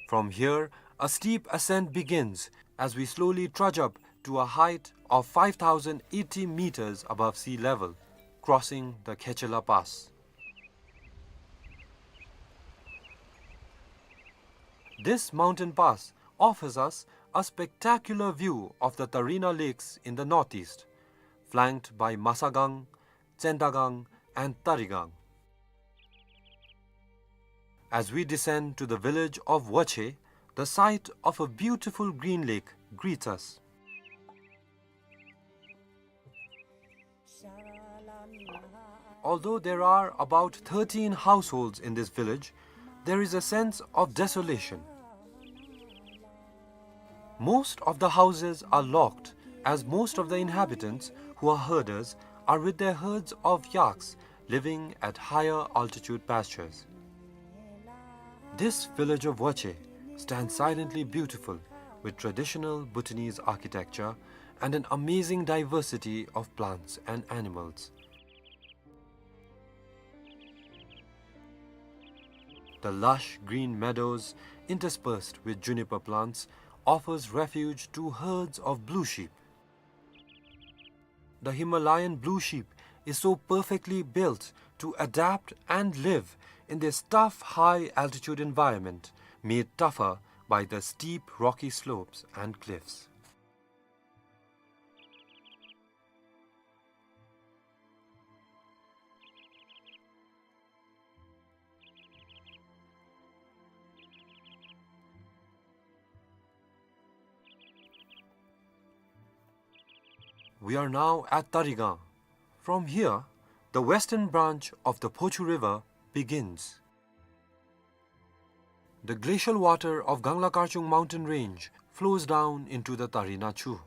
From here, a steep ascent begins as we slowly trudge up to a height of five thousand eighty meters above sea level, crossing the Khechela Pass. This mountain pass offers us a spectacular view of the Tarina Lakes in the northeast, flanked by Masagang, Tsendagang, and Tarigang. As we descend to the village of Wache, the sight of a beautiful green lake greets us. Although there are about thirteen households in this village, there is a sense of desolation. Most of the houses are locked, as most of the inhabitants, who are herders, are with their herds of yaks living at higher altitude pastures. This village of Wache stands silently beautiful, with traditional Bhutanese architecture and an amazing diversity of plants and animals. The lush green meadows, interspersed with juniper plants, offers refuge to herds of blue sheep. The Himalayan blue sheep is so perfectly built to adapt and live in this tough high-altitude environment, made tougher by the steep rocky slopes and cliffs. We are now at Tarigang. From here, the western branch of the Phochu River begins. The glacial water of Gangla Karchung mountain range flows down into the Tarina Chu.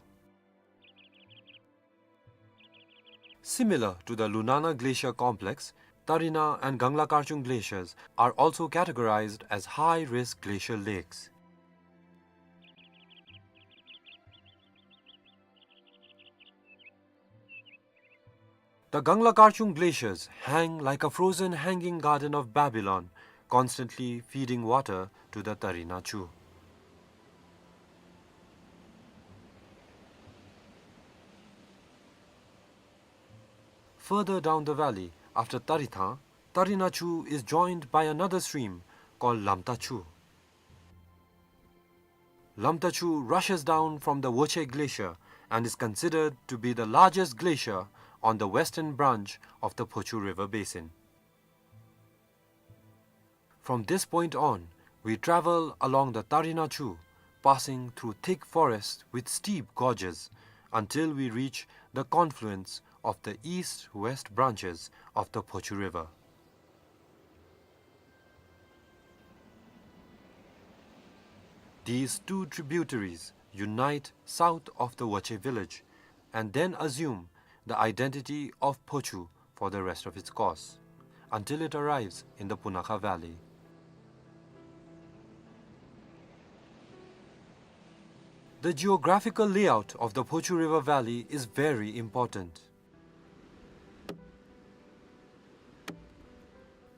Similar to the Lunana Glacier Complex, Tarina and Gangla Karchung glaciers are also categorized as high-risk glacial lakes. The Gangla Karchung glaciers hang like a frozen hanging garden of Babylon, constantly feeding water to the Tarina Chu. Further down the valley, after Tarithang, Tarina Chu is joined by another stream called Lamta Chu. Lamta Chu rushes down from the Woche Glacier and is considered to be the largest glacier on the western branch of the Phochu River basin. From this point on, we travel along the Tarina Chu, passing through thick forests with steep gorges, until we reach the confluence of the east-west branches of the Phochu River. These two tributaries unite south of the Woche village and then assume the identity of Phochu for the rest of its course, until it arrives in the Punakha Valley. The geographical layout of the Phochu River Valley is very important.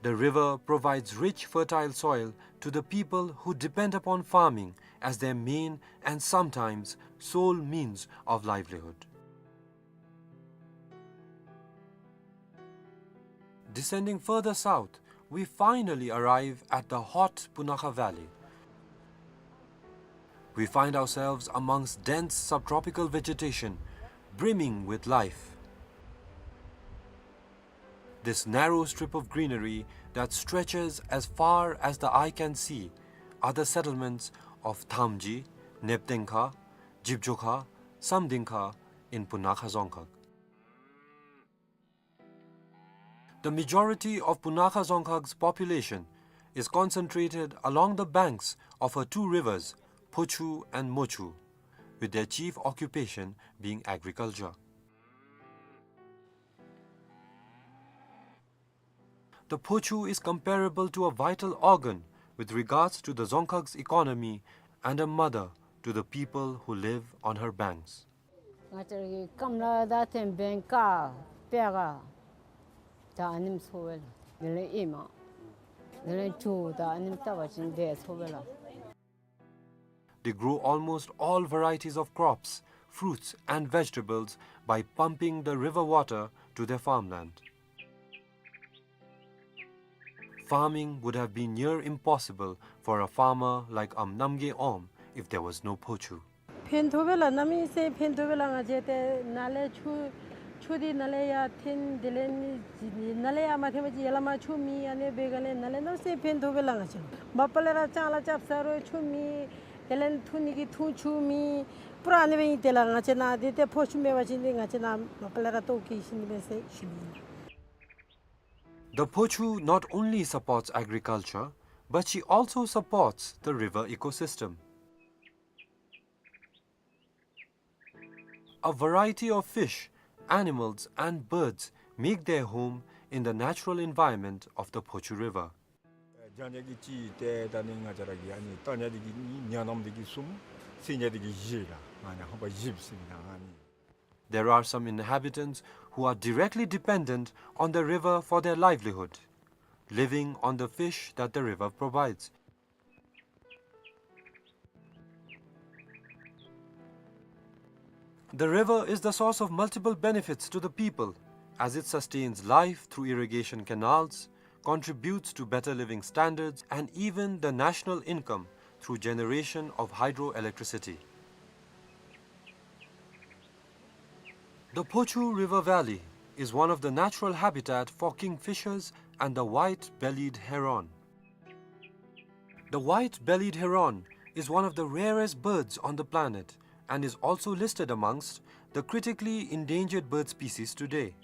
The river provides rich, fertile soil to the people who depend upon farming as their main and sometimes sole means of livelihood. Descending further south, we finally arrive at the hot Punakha Valley. We find ourselves amongst dense subtropical vegetation, brimming with life. This narrow strip of greenery that stretches as far as the eye can see are the settlements of Thamji, Neptengkha, Jibjokha, Samdingkha in Punakha Dzongkhag. The majority of Punakha Dzongkhag's population is concentrated along the banks of her two rivers, Phochu and Mochu, with their chief occupation being agriculture. The Phochu is comparable to a vital organ with regards to the Dzongkhag's economy and a mother to the people who live on her banks. ང་བཅས་ར་གི་སྐམ་ལ་ད་ཐེམ་བེང་ཀ་པེ་ག་ད་ཨ་ནེམ་འཚོ་བས་ལགས། དེ་ལས་ཨེ་མ་དེ་ལས་ཇོ་ད་ཨ་ནེམ་བཏབ་པ་ཅིན་དེ་འཚོ་བས་ལགས། They grow almost all varieties of crops, fruits and vegetables by pumping the river water to their farmland. Farming would have been near impossible for a farmer like Amnamgay Om if there was no Phochu. ཕན་ཐོགས་པས་ལགས། གནམ་མེད་ས་མེད་ཕན་ཐོགས་པས་ལགས། ང་བཅས་ཏེ་ནཱ་ལས་ཆུ་ཆུ་འདི་ནཱ་ལས་ཡར་འཐེན། དེ་ལས་ནི་ནཱ་ལས་ཡར་མ་འཐེན་པ་ཅིན་ཡར་ལས་མར་ཆུ་མེད། ཨ་ནི་འབད་ག་ལས་ནཱ་ལས་གནམ་མེད་ས་མེད་ཕན་ཐོགས་པས་ལགས། ང་བཅས་མ་པ་ལས་ར་ལྕང་ལཱ་རྐྱབ་ས་རུང་ཆུ་མེད། དེ་ལས་འཐུང་ནི་གི་འཐུང་ཆུ་མེད། པུ་ར་ཨ་ནི་སྦེ་ཨིན། དེ་ལས་ང་བཅས་ནཱ་འདི་ཏེ་ཕོ་ཆུ་མེད་པ་ཅིན་འདི་ང་བཅས་ནཱ་མ་པ་ལས་ར་ལྟོཝ་བཀྱེས་ཤི་ནི་མས་ཟེར་ཞུ་ནི་ཨིན། The Phochu not only supports agriculture, but she also supports the river ecosystem. A variety of fish, animals, and birds make their home in the natural environment of the Phochu River. ཨེ་རྒྱགས་ནི་གི་གཅིག་ཏེ་ད་ནི་ང་བཅས་ར་གི་ཨ་ནི་བཏང་ནི་འདི་གིས་གཉིས། ཉ་ནམ་འདི་གིས་གསུམ། བསད་ནི་འདི་གིས་བཞི་ལགས། ཨ་ནི་ཧམ་པ་བཞི་བསད་ནི་ཨ་ནི། There are some inhabitants who are directly dependent on the river for their livelihood, living on the fish that the river provides. The river is the source of multiple benefits to the people, as it sustains life through irrigation canals, contributes to better living standards, and even the national income through generation of hydroelectricity. The Phochu River Valley is one of the natural habitat for kingfishers and the white-bellied heron. The white-bellied heron is one of the rarest birds on the planet and is also listed amongst the critically endangered bird species today.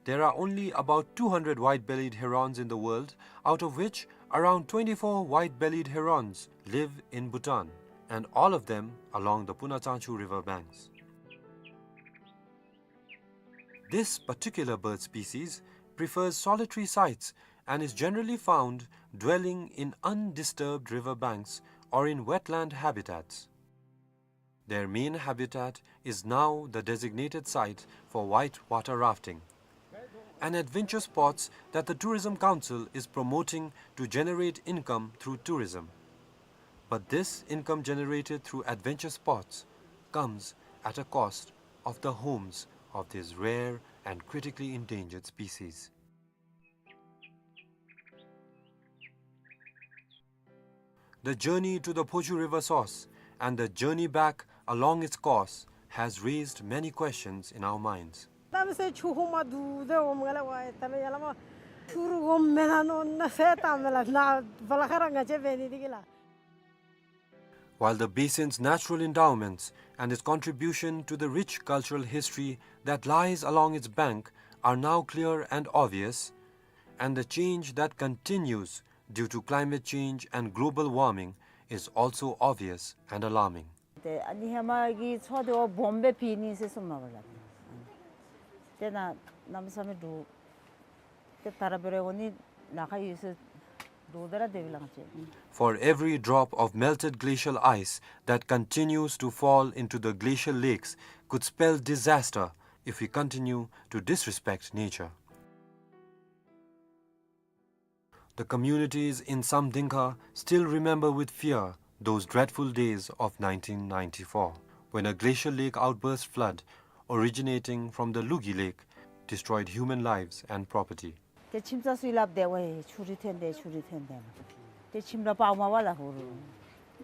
There are only about two hundred white-bellied herons in the world, out of which around twenty-four white-bellied herons live in Bhutan, and all of them along the Puna Tsangchu river banks. This particular bird species prefers solitary sites and is generally found dwelling in undisturbed river banks or in wetland habitats. Their main habitat is now the designated site for white water rafting, an adventure sports that the Tourism Council is promoting to generate income through tourism. But this income generated through adventure sports comes at a cost of the homes of these rare and critically endangered species. The journey to the Phochu River source and the journey back along its course has raised many questions in our minds. གནམ་མེད་ས་མེད་ཆུ་ཧོང་མ་འདུག་སྟེ་འོངམ་ང་ལས་ཝའེ་ད་ལས་ཡར་ལས་མར་ཆུ་རུ་འོངམ་མེན་ན་མནོ་ནི་ཟེར་བཏངམ་མས་ལགས། ནཱ་བ་ལ་ཁ་ར་ང་བཅས་འབད་ནི་འདི་གིས་ལགས། While the basin's natural endowments and its contribution to the rich cultural history that lies along its bank are now clear and obvious, and the change that continues due to climate change and global warming is also obvious and alarming. ཏེ་ཨ་ནི་ཧེ་མ་གི་མཚོ་འདི་བ་སྦོམ་སྦེ་ཕྱེ་ནི་ཟེར་གསུངམ་མས་ལགས། ཏེ་ནཱ་གནམ་མེད་ས་མེད་འདུག། ཏེ་ད་ར་འབད་རུང་འོང་ནི་ལཱ་ཁག་ཡོད་ཟེར་འདུག། ད་ར་དེ་སྦེ་ལགས་ཅིག། For every drop of melted glacial ice that continues to fall into the glacial lakes could spell disaster if we continue to disrespect nature. The communities in Samdingkha still remember with fear those dreadful days of nineteen ninety-four, when a glacial lake outburst flood originating from the Lugi Lake destroyed human lives and property. ཏེ་ཁྱིམ་ཚང་ཚུ་ཡང་སླབ་སྟེ་ཝའེ་ཆུ་རུད་འཐོན་དེས། ཆུ་རུད་འཐོན་དེས། ཏེ་ཁྱིམ་ར་སྤརཝ་མས་ལགས། ཧོར་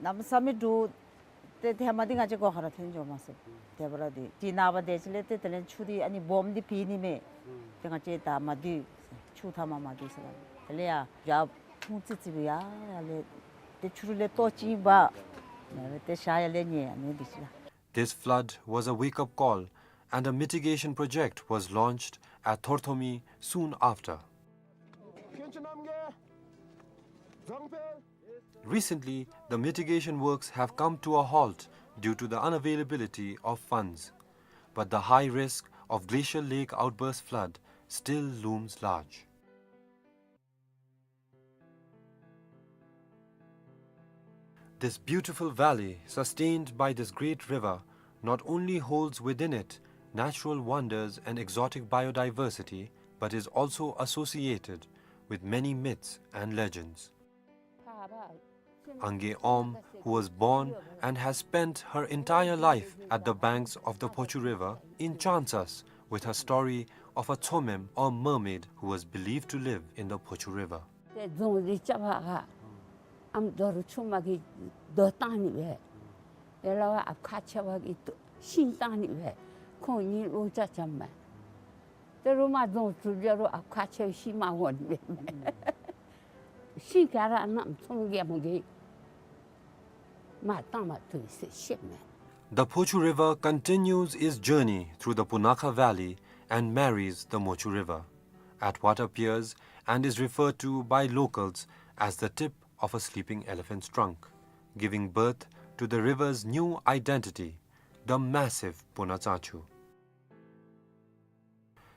གནམ་མེད་ས་མེད་འདུག། ཏེ་ཧེ་མ་འདི་ང་བཅས་སྒོ་ཁར་ར་འཐོན་འགྱོཝ་མས་ཟེར། དེ་འབད་རུང་འདི་ཏེ་ནངས་པ་དེ་ཅིག་ལས་ཏེ་དེ་ལས་ཆུ་འདི་ཨ་ནི་སྦོམ་འདི་ཕྱེ་ནི་མས། ཏེ་ང་བཅས་ད་མ་སྡོད་ཟེར། ཆུ་མཐའ་མར་མ་སྡོད་ཟེར་ལགས། དེ་ལས་ཡར་ཡར་ཁུང་ཙི་ཙི་སྦེ་ཡར་ཡར་ལས་ཏེ་ཆུ་རུད་ལས་ལྟོ་ཅིག་འབག། ཏེ་ཞག་ཡར་ལས་ཉལ་ཨ་ནི་འདི་ཅིག་ལགས། This flood was a wake-up call, and a mitigation project was launched at Thorthomi soon after. Recently, the mitigation works have come to a halt due to the unavailability of funds, but the high risk of glacial lake outburst flood still looms large. This beautiful valley, sustained by this great river, not only holds within it natural wonders and exotic biodiversity, but is also associated with many myths and legends. Angay Om, who was born and has spent her entire life at the banks of the Phochu River, enchants us with her story of a Tsomem or mermaid who was believed to live in the Phochu River. ཏེ་རྫོང་འདི་རྐྱབ་པར་ཨམ་རྡོ་རུ་ཆུང་མ་གིས་རྡོ་བཏང་ནི་སྦེ། ཡ་ལ་བ་ཨཔ་ཁ་ཆེ་བ་གིས་ཤིང་བཏང་ནི་སྦེ། ཁོང་གཉིས་བློ་རྐྱབ་རྐྱབ་མས། ཏེ་རུ་མ་རྫོང་གྲུབ་རྒྱ་རུ་ཨཔ་ཁ་ཆེ་བའི་ཤིང་མ་འོང་ནི་སྦེ། ཤིང་ག་ར་གནམ་ཚོང་རྒྱལ་མོ་གིས་མར་བཏང་མ་བཏུབ་ཟེར་བཤད་མས། The Phochu River continues its journey through the Punakha Valley and marries the Mochu River at what appears and is referred to by locals as the tip of a sleeping elephant's trunk, giving birth to the river's new identity, the massive Punatsachu.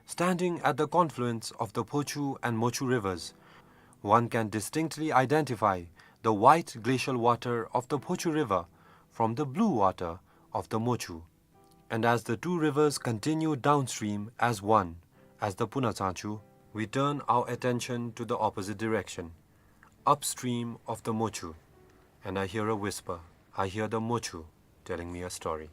Standing at the confluence of the Phochu and Mochu rivers, one can distinctly identify the white glacial water of the Phochu River from the blue water of the Mochu. And as the two rivers continue downstream as one, as the Punatsachu, we turn our attention to the opposite direction, upstream of the Mochu. And I hear a whisper. I hear the Mochu telling me a story.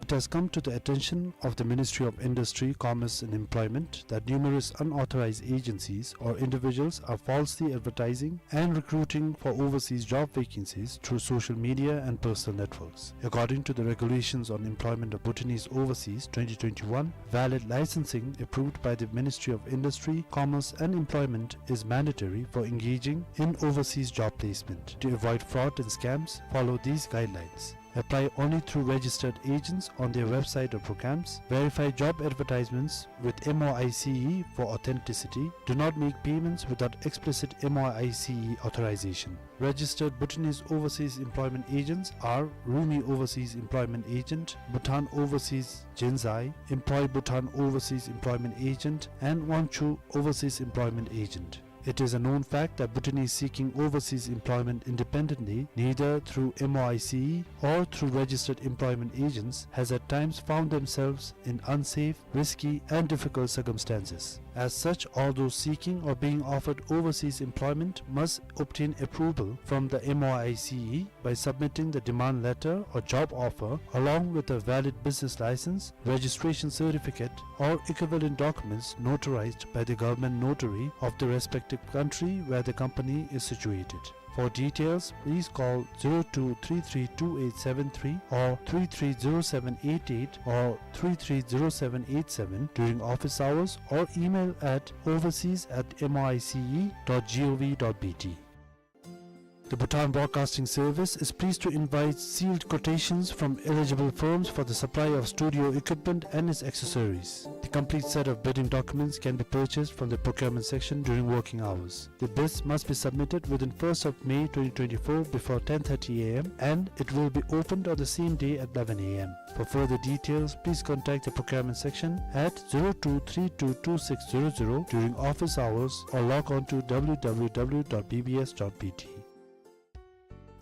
It has come to the attention of the Ministry of Industry, Commerce and Employment that numerous unauthorized agencies or individuals are falsely advertising and recruiting for overseas job vacancies through social media and personal networks. According to the Regulations on Employment of Bhutanese Overseas twenty twenty-one, valid licensing approved by the Ministry of Industry, Commerce and Employment is mandatory for engaging in overseas job placement. To avoid fraud and scams, follow these guidelines. Apply only through registered agents on their website or programs. Verify job advertisements with M O I C E for authenticity. Do not make payments without explicit M O I C E authorization. Registered Bhutanese overseas employment agents are Rumi Overseas Employment Agent, Bhutan Overseas Jinzai, Employ Bhutan Overseas Employment Agent, and Wangchu Overseas Employment Agent. It is a known fact that Bhutanese seeking overseas employment independently, neither through M O I C E or through registered employment agents, has at times found themselves in unsafe, risky, and difficult circumstances. As such, all those seeking or being offered overseas employment must obtain approval from the M O I C E by submitting the demand letter or job offer along with a valid business license, registration certificate, or equivalent documents notarized by the government notary of the respective country where the company is situated. For details, please call zero two three three two eight seven three or three three zero seven eight eight or three three zero seven eight seven during office hours or email at overseas at M O I C E dot G O V dot B T. The Bhutan Broadcasting Service is pleased to invite sealed quotations from eligible firms for the supply of studio equipment and its accessories. The complete set of bidding documents can be purchased from the procurement section during working hours. The bids must be submitted within first of May twenty twenty-four before ten thirty A M and it will be opened on the same day at eleven A M. For further details, please contact the procurement section at zero two three two two six zero zero during office hours or log on to W W W dot B B S dot B T.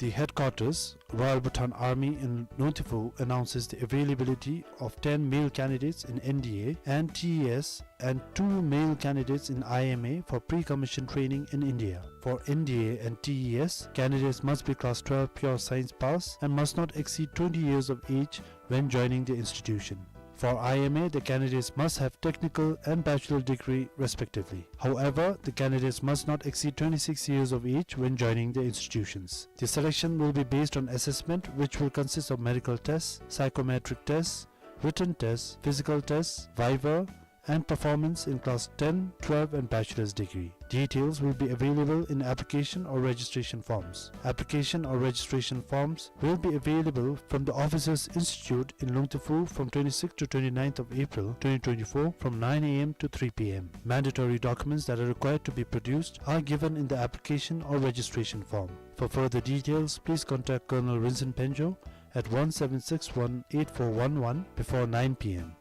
The headquarters, Royal Bhutan Army in Nonthabur, announces the availability of ten male candidates in N D A and T E S and two male candidates in I M A for pre-commission training in India. For N D A and T E S, candidates must be class twelve pure science pass and must not exceed twenty years of age when joining the institution. For I M A, the candidates must have technical and bachelor degree respectively. However, the candidates must not exceed twenty-six years of age when joining the institutions. The selection will be based on assessment, which will consist of medical tests, psychometric tests, written tests, physical tests, viva, and performance in class ten, twelve and bachelor's degree. Details will be available in application or registration forms. Application or registration forms will be available from the Officers Institute in Lungtifu from twenty-sixth to twenty-ninth of April twenty twenty-four from nine A M to three P M. Mandatory documents that are required to be produced are given in the application or registration form. For further details, please contact Colonel Rinsen Penjo at one seven six one eight four one one before nine P M.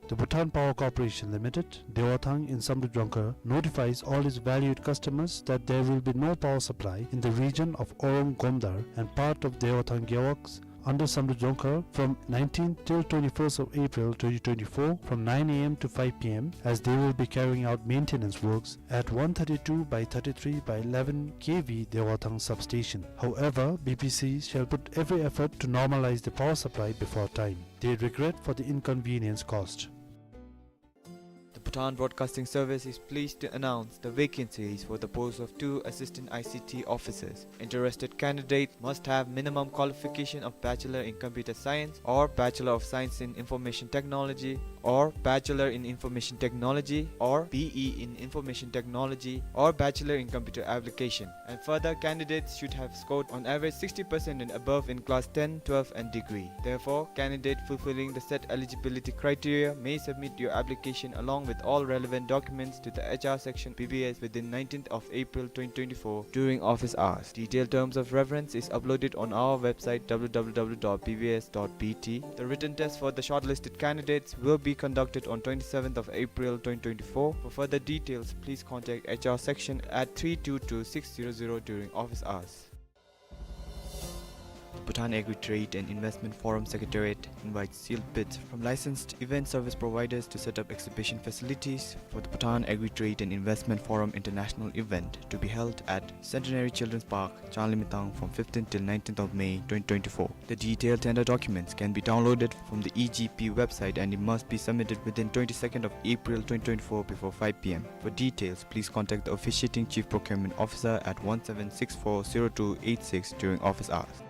The Bhutan Power Corporation Limited, Dewathang in Samdrup Jongkhar, notifies all its valued customers that there will be no power supply in the region of Orong Gomdar and part of Dewathang Gewogs under Samdrup Jongkhar from nineteenth till twenty-first of April twenty twenty-four from nine A M to five P M, as they will be carrying out maintenance works at one thirty-two by thirty-three by eleven K V Dewathang substation. However, B P C shall put every effort to normalize the power supply before time. They regret for the inconvenience caused. The Bhutan Broadcasting Service is pleased to announce the vacancies for the post of two assistant I C T officers. Interested candidates must have minimum qualification of Bachelor in Computer Science or Bachelor of Science in Information Technology or Bachelor in Information Technology or B E in Information Technology or Bachelor in Computer Application. And further, candidates should have scored on average sixty percent and above in class ten, twelve and degree. Therefore, candidate fulfilling the set eligibility criteria may submit your application along with all relevant documents to the H R section B B S within nineteenth of April twenty twenty-four during office hours. Detailed terms of reference is uploaded on our website w w w dot b b s dot b t. The written test for the shortlisted candidates will be conducted on twenty-seventh of April twenty twenty-four. For further details, please contact H R section at three two two six zero zero during office hours. The Bhutan Agri-Trade and Investment Forum Secretariat invites sealed bids from licensed event service providers to set up exhibition facilities for the Bhutan Agri-Trade and Investment Forum International event to be held at Centenary Children's Park, Changlimithang, from fifteenth till nineteenth of May twenty twenty-four. The detailed tender documents can be downloaded from the E G P website and it must be submitted within twenty-second of April twenty twenty-four before five p m. For details, please contact the officiating Chief Procurement Officer at one seven six four zero two eight six during office hours.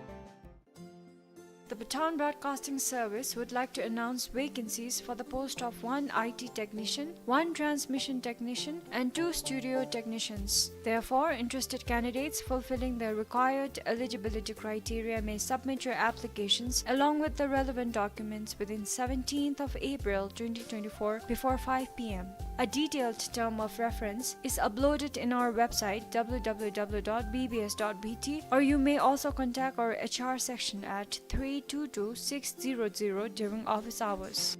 The Bhutan Broadcasting Service would like to announce vacancies for the post of one I T technician, one transmission technician, and two studio technicians. Therefore, interested candidates fulfilling the required eligibility criteria may submit your applications along with the relevant documents within seventeenth of April twenty twenty-four before five p m. A detailed term of reference is uploaded in our website w w w dot b b s dot b t, or you may also contact our H R section at three two two six zero zero during office hours.